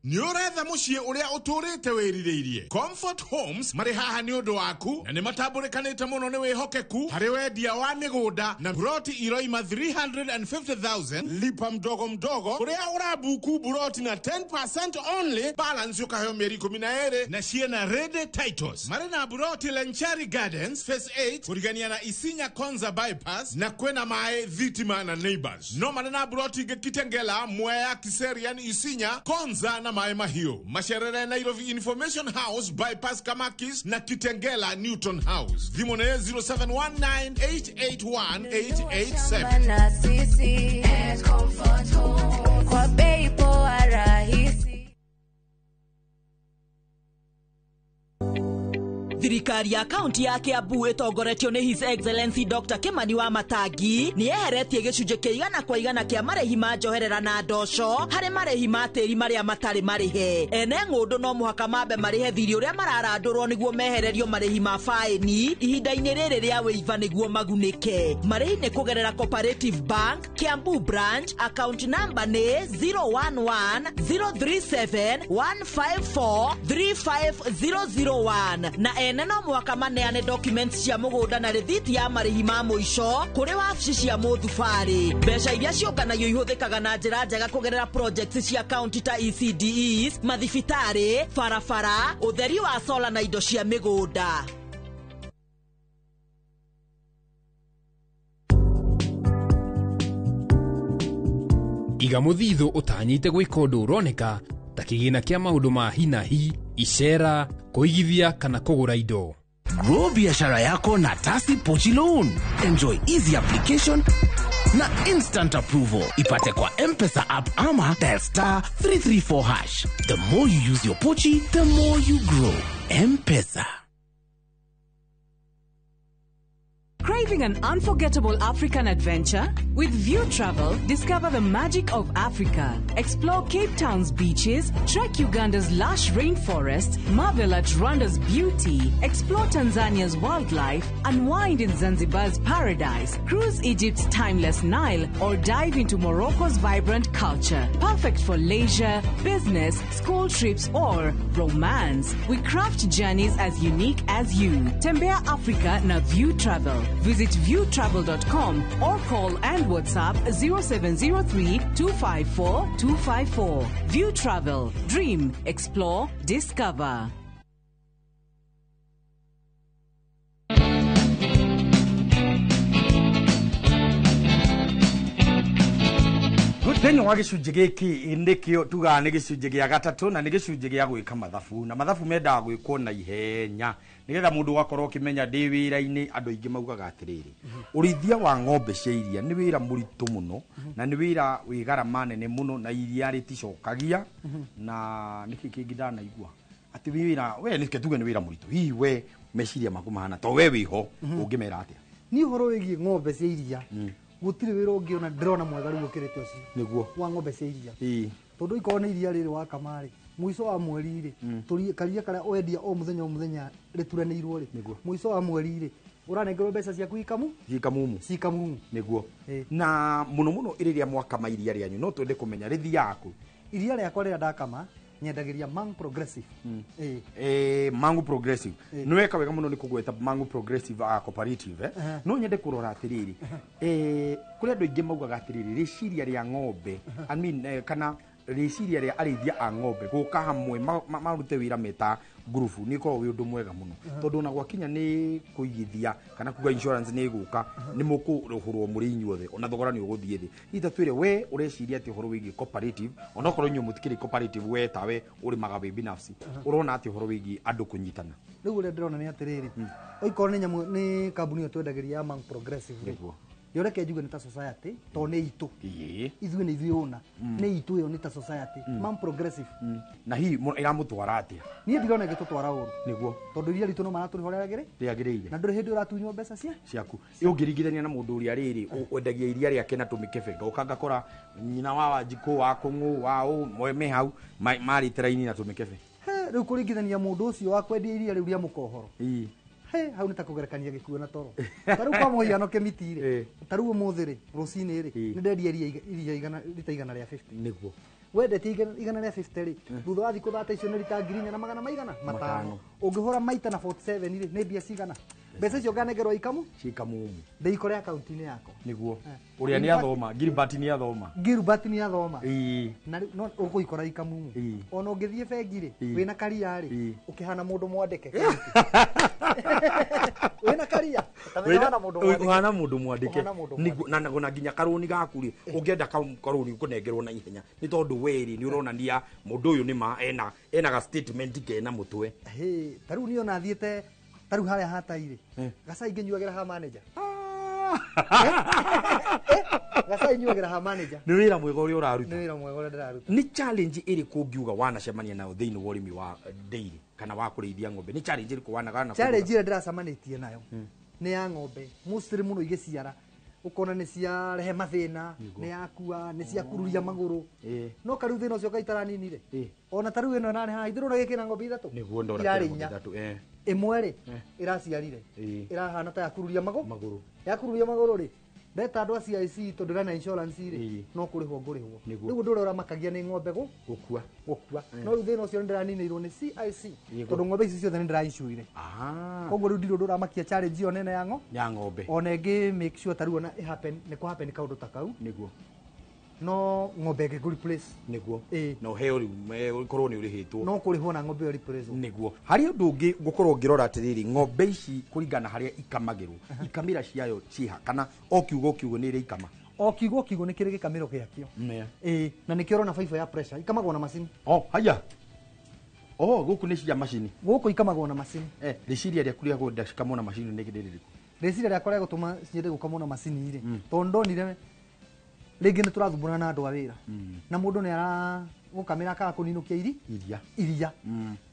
Nĩ ũretha mũciĩ ũrĩa ũtũrĩte wĩrirĩirie. Comfort Homes marĩ haha nĩ ũndũ waku, na nĩ matambũrĩkanĩte mũno nĩ wĩhokeku harĩ wendia wa mĩgũnda na buroti iroima 350,000 lipa mdogo mdogo, kũrĩa ũrabuku buroti na 10% only, balance ũkaheo mĩeri 12, na ciĩna ready titles. Marĩ na buroti Lenchari Gardens Phase 8 kũrigania na Isinya Konza bypass, na kwĩna maĩ, thitima na neighbors. No marĩ na buroti ingĩ Kitengela, Mwea, Kiserian, Isinya, Konza na Maĩ Mahiũ. Macerere Nairobi Information House bypass Kamakis na Kitengela Newton House. Thimũ nĩ 0719881887. Na sisi at Comfort Home kwa bei poa rahisi. Thirikari ya kaunti ya Kiambu ĩtongoretio nĩ His Excellency Dr. Kimani wa Matangi nĩ yeheretie gĩcunjĩ kĩa 100% kĩa marĩhi ma njoherera na ndoco harĩ marĩhi ma tĩri marĩa matarĩ marĩhe. Ene ng'ũndũ no mũhaka mambe marĩhe thirĩ ũrĩa mararandũrwo nĩguo mehererio marĩhi ma faĩni ihinda-inĩ rĩrĩ rĩa wĩiva nĩguo magunĩke. Marĩhi nĩ kũgerera Cooperative Bank Kiambu branch, account number nĩ 011 037 154 35001, na ene no mũhaka maneane documents cia mũgũnda na rĩthiti ya marĩhi ma mũico kũrĩ wabici cia mũthubarĩ. Mbeca iria ciũnganagio ihũthĩkaga na njĩra njega kũgerera projects cia county ta ECDEs, mathibitarĩ, barabara, ũtheri wa sola na indo cia mĩgũnda. Iga mũthithũ ũtanyĩte gwĩka ũndũ ũroneka ta kĩgĩna kĩa maũndũ ma hi na hi, icera, kũigithia kana kũgũra indo. Grow biashara yako na Tasi Pochi Loan. Enjoy easy application na instant approval. Ipate kwa M-Pesa app ama dial *334#. The more you use your Pochi, the more you grow. M-Pesa. Craving an unforgettable African adventure? With View Travel, discover the magic of Africa. Explore Cape Town's beaches, trek Uganda's lush rainforests, marvel at Rwanda's beauty, explore Tanzania's wildlife, unwind in Zanzibar's paradise, cruise Egypt's timeless Nile, or dive into Morocco's vibrant culture. Perfect for leisure, business, school trips, or romance. We craft journeys as unique as you. Tembea Africa na View Travel. Visit viewtravel.com or call and WhatsApp 0703 254 254. View Travel. Dream, explore, discover. Thĩinĩ wa gĩcunjĩ gĩkĩ nĩkĩo tugaga nĩ gĩcunjĩ gĩa gatatũ na nĩ gĩcunjĩ gĩa gwĩka mathabu, na mathabu mendaga gwĩkwo na ihenya nĩgetha mũndũ ũgakorwo ũkĩmenya ndĩ wĩra-inĩ. Andũ aingĩ maugaga atĩrĩrĩ, ũrĩithia wa ng'ombe cia iria nĩ wĩra mũritũ mũno na nĩ wĩra wĩ garama nene mũno na iria rĩticokagia, na nĩkĩ kĩngĩ ndanaigua atĩ wĩra we nĩke tuge nĩ wĩra mũritũ. Hihi we meciria maku mahana to we wĩho ũngĩmera atĩa? Niĩ ũhoro wĩgiĩ ng'ombe cia iria gũtirĩ wĩra ũngĩ ona ndĩrona mwega rĩu ũkĩrĩte ũcio nĩguo wa ng'ombe cia iria, tondũ ikorwo nĩ iria rĩrĩ wakama rĩ, mũico wa mweri rĩ, karia karĩa wendia o mũthenya o mũthenya rĩturanĩirwo rĩ, mũico wa mweri rĩ ũranengerwo mbeca ciaku ikamu cikamumu cikamumu nĩguo. Na mũno mũno rĩrĩa mwakama iria rĩanyu no twende kũmenya rĩthiaga kũ? Iria rĩakwa rĩrĩa ndakama nyendagĩria Mangu Progressive. Mangu Progressive nĩ weka wega mũno nĩ kũgweta Mangu Progressive Cooperative. No nyende kũrora atĩrĩrĩ, kũrĩ andũ aingĩ maugaga atĩrĩrĩ, rĩciria rĩa ng'ombe, I mean, kana rĩciria rĩa arĩithia a ng'ombe gũka hamwe marute wĩra meta ngurubu nĩ ũkoragwo wĩ ũndũ mwega mũno, tondũ ona gwakinya nĩ kũigithia kana kuga insurance nĩ ĩgũka nĩ mũkũrũhũrwo mũrĩ inyuothe, ona thogora nĩ ũgũthiĩ thĩ. Hihi ta twĩre we ũreciria atĩ ũhoro wĩgiĩ cooperative, onokorwo inyuĩ mũtikĩrĩ cooperative, we tawe ũrĩmaga wĩ binafsi, ũrona atĩ ũhoro wĩgiĩ andũ kũnyitana? Rĩu ũrĩa ndĩrona nĩ atĩrĩrĩ, oikorwo nĩ nyamũ nĩ kambuni ĩyo twendagĩria ya Mangu Progressive rĩ, yo reke njuge nĩ ta society, tondũ nĩ itũ ithuĩ nĩ ithuĩ ũna nĩ itũ ĩyo nĩ ta society Mangu Progressive. Na hihi ĩramũtwara atĩa? Niĩ ndirona ĩgĩtũtwara ũru nĩguo, tondũ iria ritũ no maratũrĩha ũrĩa rĩagĩrĩire, na ndũrĩ hĩndĩ ũratunywo mbeca ciaku. Ũngĩringithania na mũndũ ũrĩa rĩrĩ wendagia iria rĩake na tũmĩkebe, ngoka ngakora nyina wa Wanjikũ wa Kũng'ũ wa ũ me hau marĩte raini na tũmĩkebe. Rĩu kũringithania mũndũ ũcio wa kwendia iria rĩu rĩa mũkohoro, hau nĩ ta kũgerekania gĩkuũ na toro. Ta rĩu kwa mũhiano kĩmiti rĩ, ta rĩu ũmũthĩ rĩ, rũcinĩ rĩ, nĩ ndendia iria rita 150. Nĩguo wendetie 150 rĩ, thutha wa thikũ 30 icio nĩ rita 4,500. Ũngĩhũra maita na 47 rĩ, nĩ mbia cigana? Mbeca icio nganengerwo ikamu cikamumu ndĩikore akaunti-inĩ yakwa. Nĩguo ũrĩa nĩ athoma, Gilbert nĩ athoma, Gilbert nĩ athoma, na no ũgũikora ikamumu. Ona ũngĩthiĩ bengi rĩ, wĩna karia rĩ, ũkĩhana mũndũ mwandĩke. Wĩna karia ũhana mũndũ mwandĩke, na nginya karũni gaku rĩ, ũngĩenda karũni ũkũnengerwo na ihenya nĩ tondũ we rĩ nĩ ũronania mũndũ ũyũ nĩ ma ena ga statement kena mũtwe. Ta rĩu niĩ ona thiĩte ta rĩu harĩa hatai rĩ, gacai ngĩnyuagĩra ha manager. Gacai nyuagĩra ha manager. Nĩ wĩra mwega ũrĩa ũraruta. Nĩ wĩra mwega ũrĩa ndĩraruta. Nĩ challenge ĩrĩkũ ũngiuga wanacemania nayo thĩinĩ wa ũrĩmi wa dairy kana wa kũrĩithia ng'ombe? Nĩ challenge ĩrĩkũ wanagana? Challenge ĩrĩa ndĩracemanĩtie nayo nĩ ya ng'ombe mostly mũno igĩciara, ũkona nĩ ciarehe mathĩna, nĩ yakua, nĩ ciakururia magũrũ. No karĩu thĩna ũcio kaitaraninire, ona ta rĩu ĩno ĩrarĩ haha ithũrũra gĩkĩ na ng'ombe ithatũ, nĩguo ndora irarĩ inya, ĩmwe rĩ ĩraciarire ĩrahana ta yakururia magũrũ, yakururia magũrũ rĩ, ndeta andũ a CIC tondũ ndĩrĩ na insurance rĩ, no kũrĩhwo ngũrĩhwo. Rĩu ũndũ ũrĩa ũramakagia nĩ ng'ombe gũkua. No rĩu thĩna ũcio nĩndĩraninĩirwo nĩ CIC, tondũ ng'ombe ici ciothe nĩndĩraincuire. Koguo rĩu ndirĩ ũndũ ũramakia challenge ĩyo nene ya ng'ombe. Ona ĩngĩ make sure ta rĩu ona ĩ nĩ kũ happen kaũndũ ta kau, nĩguo no ng'ombe ĩngĩ replace, nĩguo na ũheo rĩu ũkorwo nĩ ũrĩhĩtwo, no kũrĩhwo na ng'ombe ĩyo replace. Nĩguo harĩ ũndũ ũngĩ ngũkorwo ngĩrora atĩrĩrĩ, ng'ombe ici kũringana harĩa ikamagĩrwo, ikamĩra ciayo ciĩha kana o kiugo kiugo nĩ ĩrĩ ikama? O kiugo kiugo nĩ kĩrĩ gĩkamĩro gĩakĩo, na nĩkĩo ũrona baibũ ya pressure ikamagwo na macini. Haya, gũkũ nĩ cia macini, gũkũ ikamagwo na macini. Rĩciria rĩaku rĩa kwenda cikamwo na macini nĩ rĩrĩkũ? Rĩciria rĩakwa rĩa gũtũma ciende gũkamwo na macini rĩ, tondũ ndonire rĩngĩ nĩ tũrathumbũrana na andũ a wĩra, na mũndũ nĩ aragũkamĩra akaga kũninũkia iria,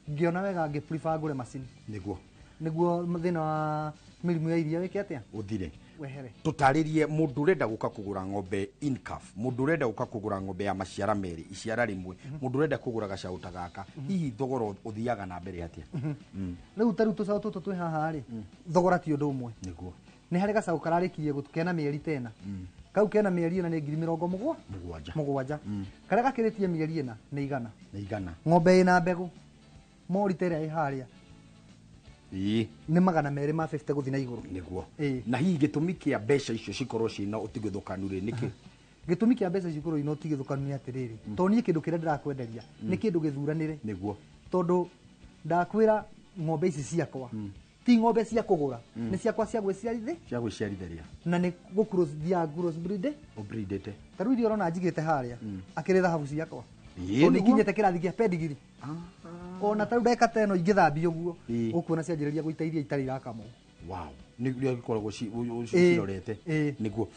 ngĩona wega ngĩ prefer ngũre macini. Nĩguo Nĩguo thĩna wa mĩrimũ ya iria wĩke atĩa? Ũthire. Wehere. Tũtarĩrie mũndũ ũrenda gũka kũgũra ng'ombe in-calf, mũndũ ũrenda gũka kũgũra ng'ombe ya maciara merĩ, iciara rĩmwe, mũndũ ũrenda kũgũra gacaũ ta gaka, hihi thogora ũthiaga na mbere atĩa? Rĩu ta rĩu tũcaũ tũtũ twĩ haha rĩ, thogora ti ũndũ ũmwe. Nĩguo. Nĩ harĩ gacaũ kararĩkirie kena mĩeri tena. Kau kena mĩeri ĩna nĩ ngiri mĩrongo mũgwanja. Mũgwanja. Karĩa gakĩrĩtie mĩeri ĩna nĩ 100. Nĩ 100. Ng'ombe ĩna mbegũ mori ta ĩrĩa ĩ harĩa nĩ 250 gũthiĩ na igũrũ. Nĩguo. Na hihi gĩtũmi kĩa mbeca icio cikorwo ciĩna ũtigithũkanu rĩ nĩkĩ? Gĩtũmi kĩa mbeca icio ikorwo ina ũtigithũkanu nĩ atĩrĩrĩ, tondũ niĩ kĩndũ kĩrĩa ndĩrakwenderia nĩ kĩndũ gĩthuranĩre. Nĩguo. Tondũ ndakwĩra ng'ombe ici ciakwa ti ng'ombe cia kũgũra, nĩ ciakwa cia gwĩciarithia. Cia gwĩciarithĩria. Na nĩ gũcross thiaga cross breed. Ũbreedĩte. Ta rĩu iria ũrona njigĩte harĩa akĩrĩ thahabu ciakwa. Ĩĩ, Tondũ nĩguo. ikinyĩte kĩrathi kĩa pedigree. Ona ta rĩu ndagĩka ta ĩno ingĩthambia ũguo ũkuona cianjĩrĩria gũita iria itarĩ irakamwo. Wow. Nĩ ikoragwo cirorete. Nĩguo.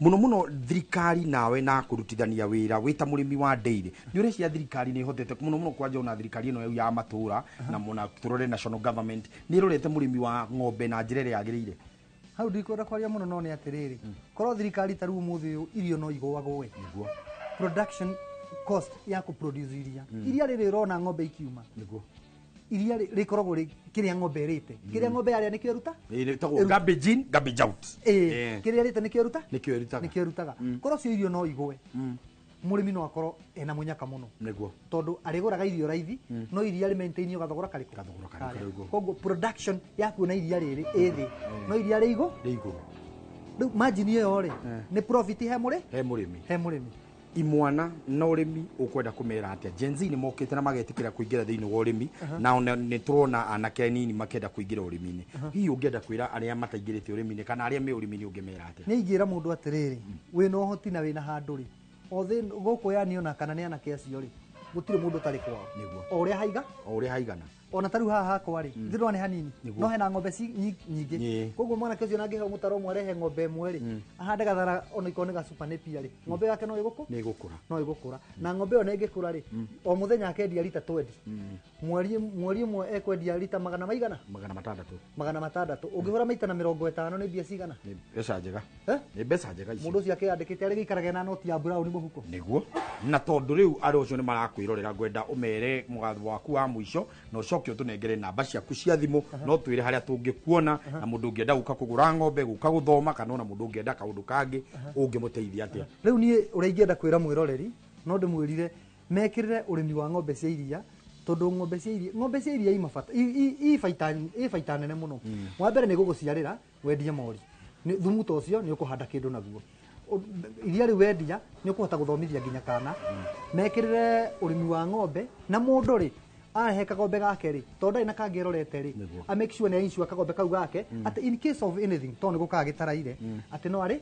Mũno mũno thirikari nawe na kũrutithania wĩra wĩ ta mũrĩmi wa dairy, nĩ ũreciria thirikari nĩ ĩhotete mũno mũno kwanja ona thirikari ĩno ya matũra na mũna tũrore national government nĩ ĩrorete mũrĩmi wa ng'ombe na njĩra ĩrĩa yagĩrĩire? Hau ndikwenda kwaria mũno no nĩ atĩrĩrĩ, korwo thirikari ta rĩu ũmũthĩ ũyũ irio no igũagwo ĩ. Nĩguo. Production cost ya kũproduce iria, iria rĩrĩ ũrona ng'ombe ikiuma. Nĩguo. Iria rĩkoragwo kĩrĩa ng'ombe ĩrĩte, kĩrĩa ng'ombe yarĩa nĩkĩo ĩruta. Ĩtagwo garbage in, garbage out. Kĩrĩa ĩrĩte nĩkĩo ĩruta, nĩkĩo ĩrutaga. Nĩkĩo ĩrutaga. Korwo cio irio no igũe, mũrĩmi no akorwo ena mũnyaka mũno. Nĩguo. Tondũ arĩgũraga irio raithi, no iria rĩ maintain gathogora karĩkũ? Gathogora karĩkũ. Koguo production ya kuona iria rĩrĩ ĩ thĩ, no iria rĩ igũ? Rĩ igũrũ. Rĩu margin ĩyo rĩ nĩ profit he mũrĩ? He mũrĩmi. He mũrĩmi. Imwana na ũrĩmi ũkwenda kũmera atĩa? Gen Z nĩ mokĩte na magetĩkĩra kũingĩra thĩinĩ wa ũrĩmi, na ona nĩ tũrona anake anini makĩenda kũingĩra ũrĩmi-inĩ. Hihi ũngĩenda kwĩra arĩa mataingĩrĩte ũrĩmi-inĩ kana arĩa me ũrĩmi-inĩ ũngĩmera atĩa? Nĩ ingĩra mũndũ atĩrĩrĩ, wĩna ũhoti na wĩna handũ rĩ, o thĩ gũkũ yani ona kana nĩ anake acio rĩ, gũtirĩ mũndũ ũtarĩ kwao. Nĩguo. O ũrĩa haiga? O ũrĩa haigana. Ona ta rĩu haha hakwa rĩ, ndĩrona nĩ hanini, Nĩguo. no hena ng'ombe nyingĩ. Koguo mwanake ũcio nangĩheo mũtaro ũmwe arehe ng'ombe ĩmwe rĩ, ahande gathara ona ikorwo nĩ gacupa nĩ pia rĩ, ng'ombe yake no ĩgũkũ? Nĩ ĩgũkũra. No ĩgũkũra. Na ng'ombe ĩyo nĩ ĩngĩkũra rĩ, o mũthenya akendia rita 20. Mweri ũmwe ekwendia rita magana maigana? 600. 600. Ũngĩhũra maita na 50 nĩ mbia cigana? Nĩ mbeca njega. Nĩ mbeca njega icio. Mũndũ ũcio akĩyandĩkĩte arĩ gĩikarage na noti ya brown mũhuko. Nĩguo. Na tondũ rĩu andũ acio nĩ marakwĩrorera, ngwenda ũmere mũgatho waku wa mũico na ũcoke ũtũnengere namba ciaku cia thimũ, no twĩre harĩa tũngĩkuona, na mũndũ ũngĩenda gũka kũgũra ng'ombe, gũka gũthoma, kana ona mũndũ ũngĩenda kaũndũ kangĩ ũngĩmũteithia atĩa? Rĩu niĩ ũrĩa ingĩenda kwĩra mwĩroreri no ndĩmwĩrire mekĩrĩre ũrĩmi wa ng'ombe cia iria, tondũ ng'ombe cia iria i mabata, i baita nene mũno. Wa mbere nĩ gũgũciarĩra wendie mori, thumu ta ũcio nĩ ũkũhanda kĩndũ naguo. Iria rĩu wendia nĩ ũkũhota gũthomithia nginya kana. Mekĩrĩre ũrĩmi wa ng'ombe, na mũndũ rĩ arehe kagombe gake rĩ, tondũ ndarĩ na kangĩ erorete rĩ, a make sure nĩ insure kagombe kau gake atĩ in case of anything, tondũ nĩ gũkaga gĩtaraire, atĩ no arĩ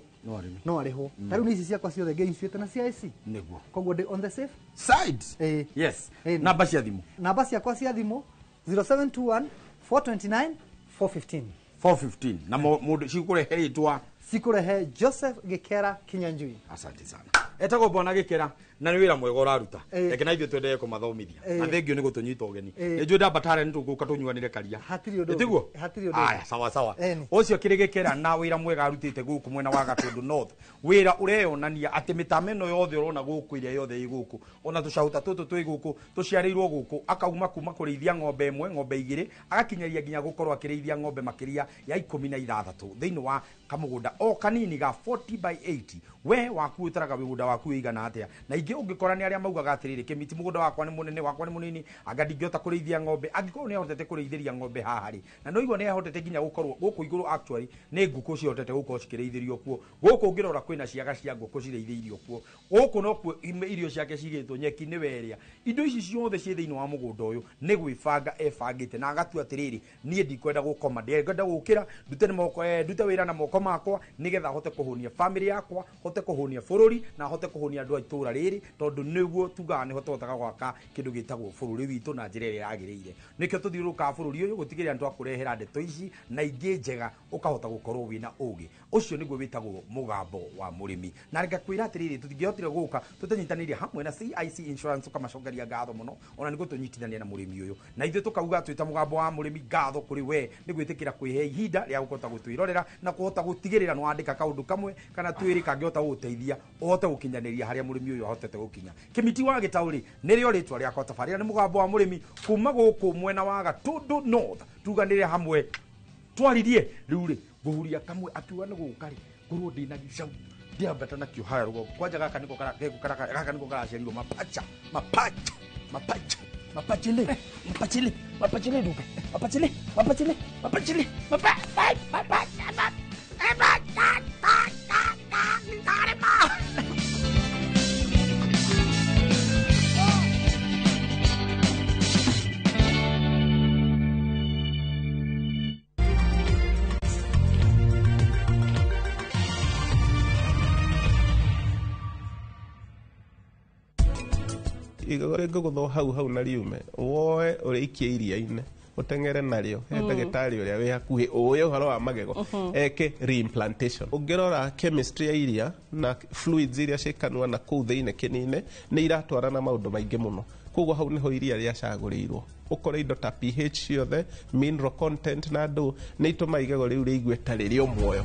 no arĩhwo. Ta rĩu nĩ ici ciakwa ciothe ngĩ-insuĩte na cia AC. Nĩguo. Koguo ndĩ on the safe side. Yes. Namba cia thimũ. Namba ciakwa cia thimũ 0721 429 415. 415. Na mũndũ cikũrehe rĩtwa? Cikũrehe Joseph Gĩkera Kinyanjui. Asante sana. Etagwo Bwana Gĩkera na nĩ wĩra mwega ũraruta. Reke na ithuĩ twendelee kũmathomithia. Na thengio nĩ gũtũnyita ũgeni. Nĩ njũĩ ndambatare nĩ tũgũka tũnyuanĩre karia. Hatirĩ ũndũ. Tiguo? Hatirĩ ũndũ. Aya, sawa sawa. Ũcio kĩrĩ Gĩkera na wĩra mwega arutĩte gũkũ mwena wa Gatũndũ North. Wĩra ũreyonania atĩ mĩtama ĩno yothe ũrona gũkũ ĩrĩa yothe ĩ gũkũ, ona tũcaũ ta tũtũ twĩ gũkũ tũciarĩirwo gũkũ, akauma kuma kũrĩithia ng'ombe ĩmwe, ng'ombe igĩrĩ, agakinyaria nginya gũkorwo akĩrĩithia ng'ombe makĩria ya 16 thĩinĩ wa kamũgũnda o kanini ga 40 by 80. We waku ũtaraga mũgũnda waku ũigana atĩa? Na ingĩ ũngĩkora nĩ arĩa maugaga atĩrĩrĩ, kĩmiti mũgũnda wakwa nĩ mũnene, wakwa nĩ mũnini, anga ndingĩhota kũrĩithia ng'ombe. Angĩkorwo nĩ ahotete kũrĩithĩria ng'ombe haha rĩ, na no igua nĩ ahotete nginya gũkorwo gũkũ igũrũ, actually nĩ ngũkũ cihotete gũkorwo cikĩrĩithĩrio kuo. Gũkũ ũngĩrora kwĩna ciaga cia ngũkũ cirĩithĩirio kuo. Gũkũ no kuo irio ciake cigĩtwo nyeki nĩ werĩa. Indo ici ciothe ciĩ thĩinĩ wa mũgũnda ũyũ nĩ gwĩbanga ebangĩte, na agatua atĩrĩrĩ, niĩ ndikwenda gũkoma, ndikwenda gũkĩra, ndute moko, ndute wĩra na moko makwa nĩgetha hote kũhũnia family yakwa, hote kũhũnia bũrũri, na hote kũhũnia andũ a itũra rĩrĩ. rĩrĩ tondũ nĩguo tugaga nĩho tũhotaga gwaka kĩndũ gĩtagwo bũrũri witũ na njĩra ĩrĩa yagĩrĩire. Nĩkĩo tũthiũrũrũkaga bũrũri ũyũ gũtigĩrĩra nĩtwakũrehera ndeto ici na ingĩ njega ũkahota gũkorwo wĩna ũgĩ. Ũcio nĩguo wĩtagwo mũgambo wa mũrĩmi. Na ngakwĩra atĩrĩrĩ, tũtingĩhotire gũka tũtanyitanĩire hamwe na CIC Insurance ũkamacokeria ngatho mũno ona nĩguo tũnyitithania na mũrĩmi ũyũ. Na ithuĩ tũkauga twĩta mũgambo wa mũrĩmi ngatho kũrĩ we nĩ gwĩtĩkĩra kwĩhe ihinda rĩa gũkota gũtwĩrorera na kũhota gũtigĩrĩra nĩ wandĩka kaũndũ kamwe kana twĩrĩ kangĩhota gũgũteithia ũhote gũkinyanĩria harĩa mũrĩmi ũyũ ahotete gũkinya. Kĩmiti wa Gĩtaũ-rĩ nĩrĩo rĩtwa rĩakwa, tabarĩra nĩ mũgambo wa mũrĩmi kuma gũkũ mwena wa Gatũndũ North. Tuganĩre hamwe twaririe rĩu rĩ ngũhuria kamwe akiuga nĩ gũka rĩ ngorwo ndĩna gĩcau ndiambata nakĩo haya rũgongo kwanja gaka nĩko gaka nĩko karaciarirwo mapacha mapacha mapacha mapachile mapachile mapachile duka mapachile mapachile mapachile mapa Igego rĩngĩgũthwo hau hau na riume woe ũrĩikie iria-inĩ ũteng'ere narĩo he ndagĩtarĩ ũrĩa wĩ hakuhĩ ũĩ ũhoro wa magego eke reimplantation. Ũngĩrora chemistry ya iria na fluids iria ciĩ kanua na kũu thĩinĩ kĩni-inĩ nĩ iratwarana maũndũ maingĩ mũno, koguo hau nĩho iria rĩacagũrĩirwo. Ũkore indo ta pH ciothe, mineral content na ndũ nĩ itũmaga igego rĩu rĩigue ta rĩrĩ o muoyo.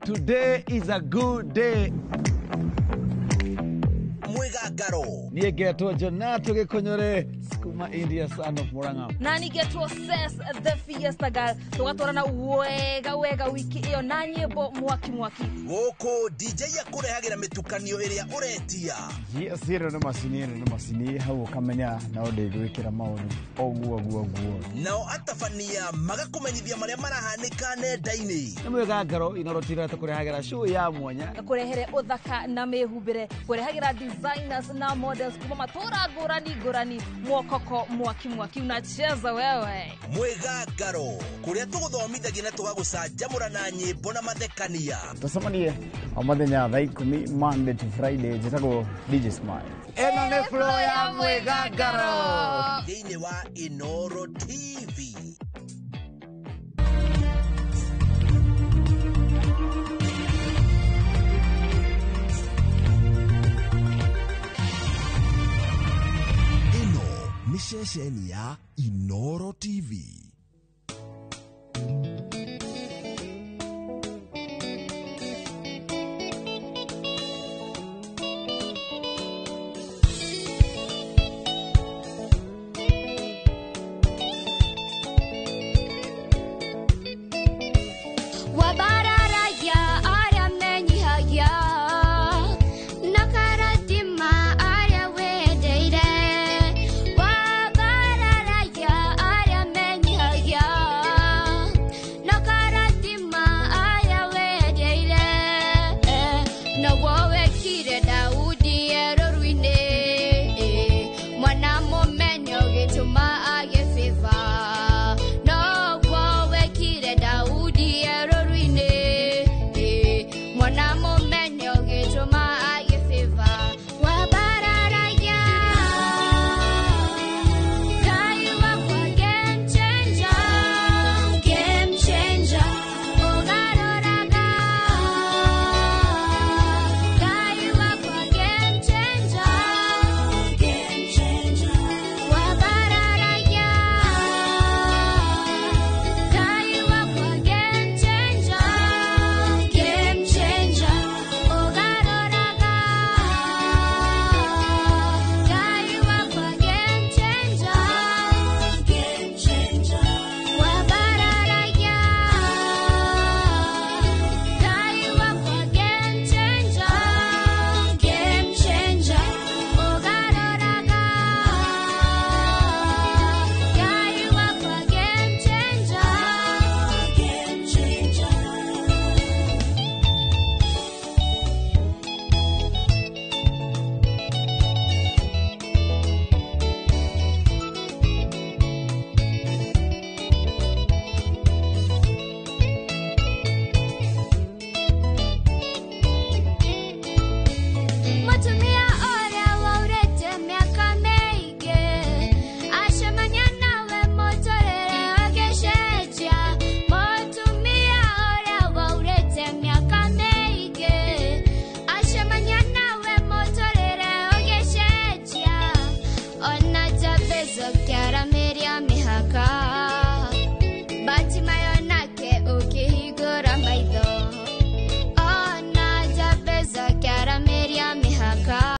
Today is a good day. Mwigangaro. Niĩ ngetwo Jonato Gĩkũnyũre, Skuma India, son of Murang'a. Na nĩngetwo Ses the Fiesta Girl. Tũgatwarana wega wega wiki ĩyo na nyĩmbo mwaki mwaki. Gũkũ DJ akũrehagĩra mĩtukanio ĩrĩa ũretia. Yes, ĩno nĩ macini, ĩno nĩ macini hau ũkamenya no ndĩgwĩkĩra maũndũ ũguo ũguo ũguo. Nao atabania magakũmenyithia marĩa marahanĩka nenda-inĩ. Nĩ mwĩgangaro inorotira tũkũrehagĩra show ya mwanya. Kũrehere ũthaka na mĩhumbĩre, kũrehagĩra designers na models kuma matũra ngũrani ngũrani, mwokoko mwaki mwaki unacheza wewe. Mwĩgangaro kũrĩa tũgũthomithagia na tũgagũcanjamũra na nyĩmbo na mathekania. Tũcemanie o mũthenya thaa 10 Monday to Friday. Njĩtagwo DJ Smile. Ĩno nĩ flow ya mwĩgangaro thĩinĩ wa Inoro TV. Ĩno nĩ ceceni ya Inoro TV.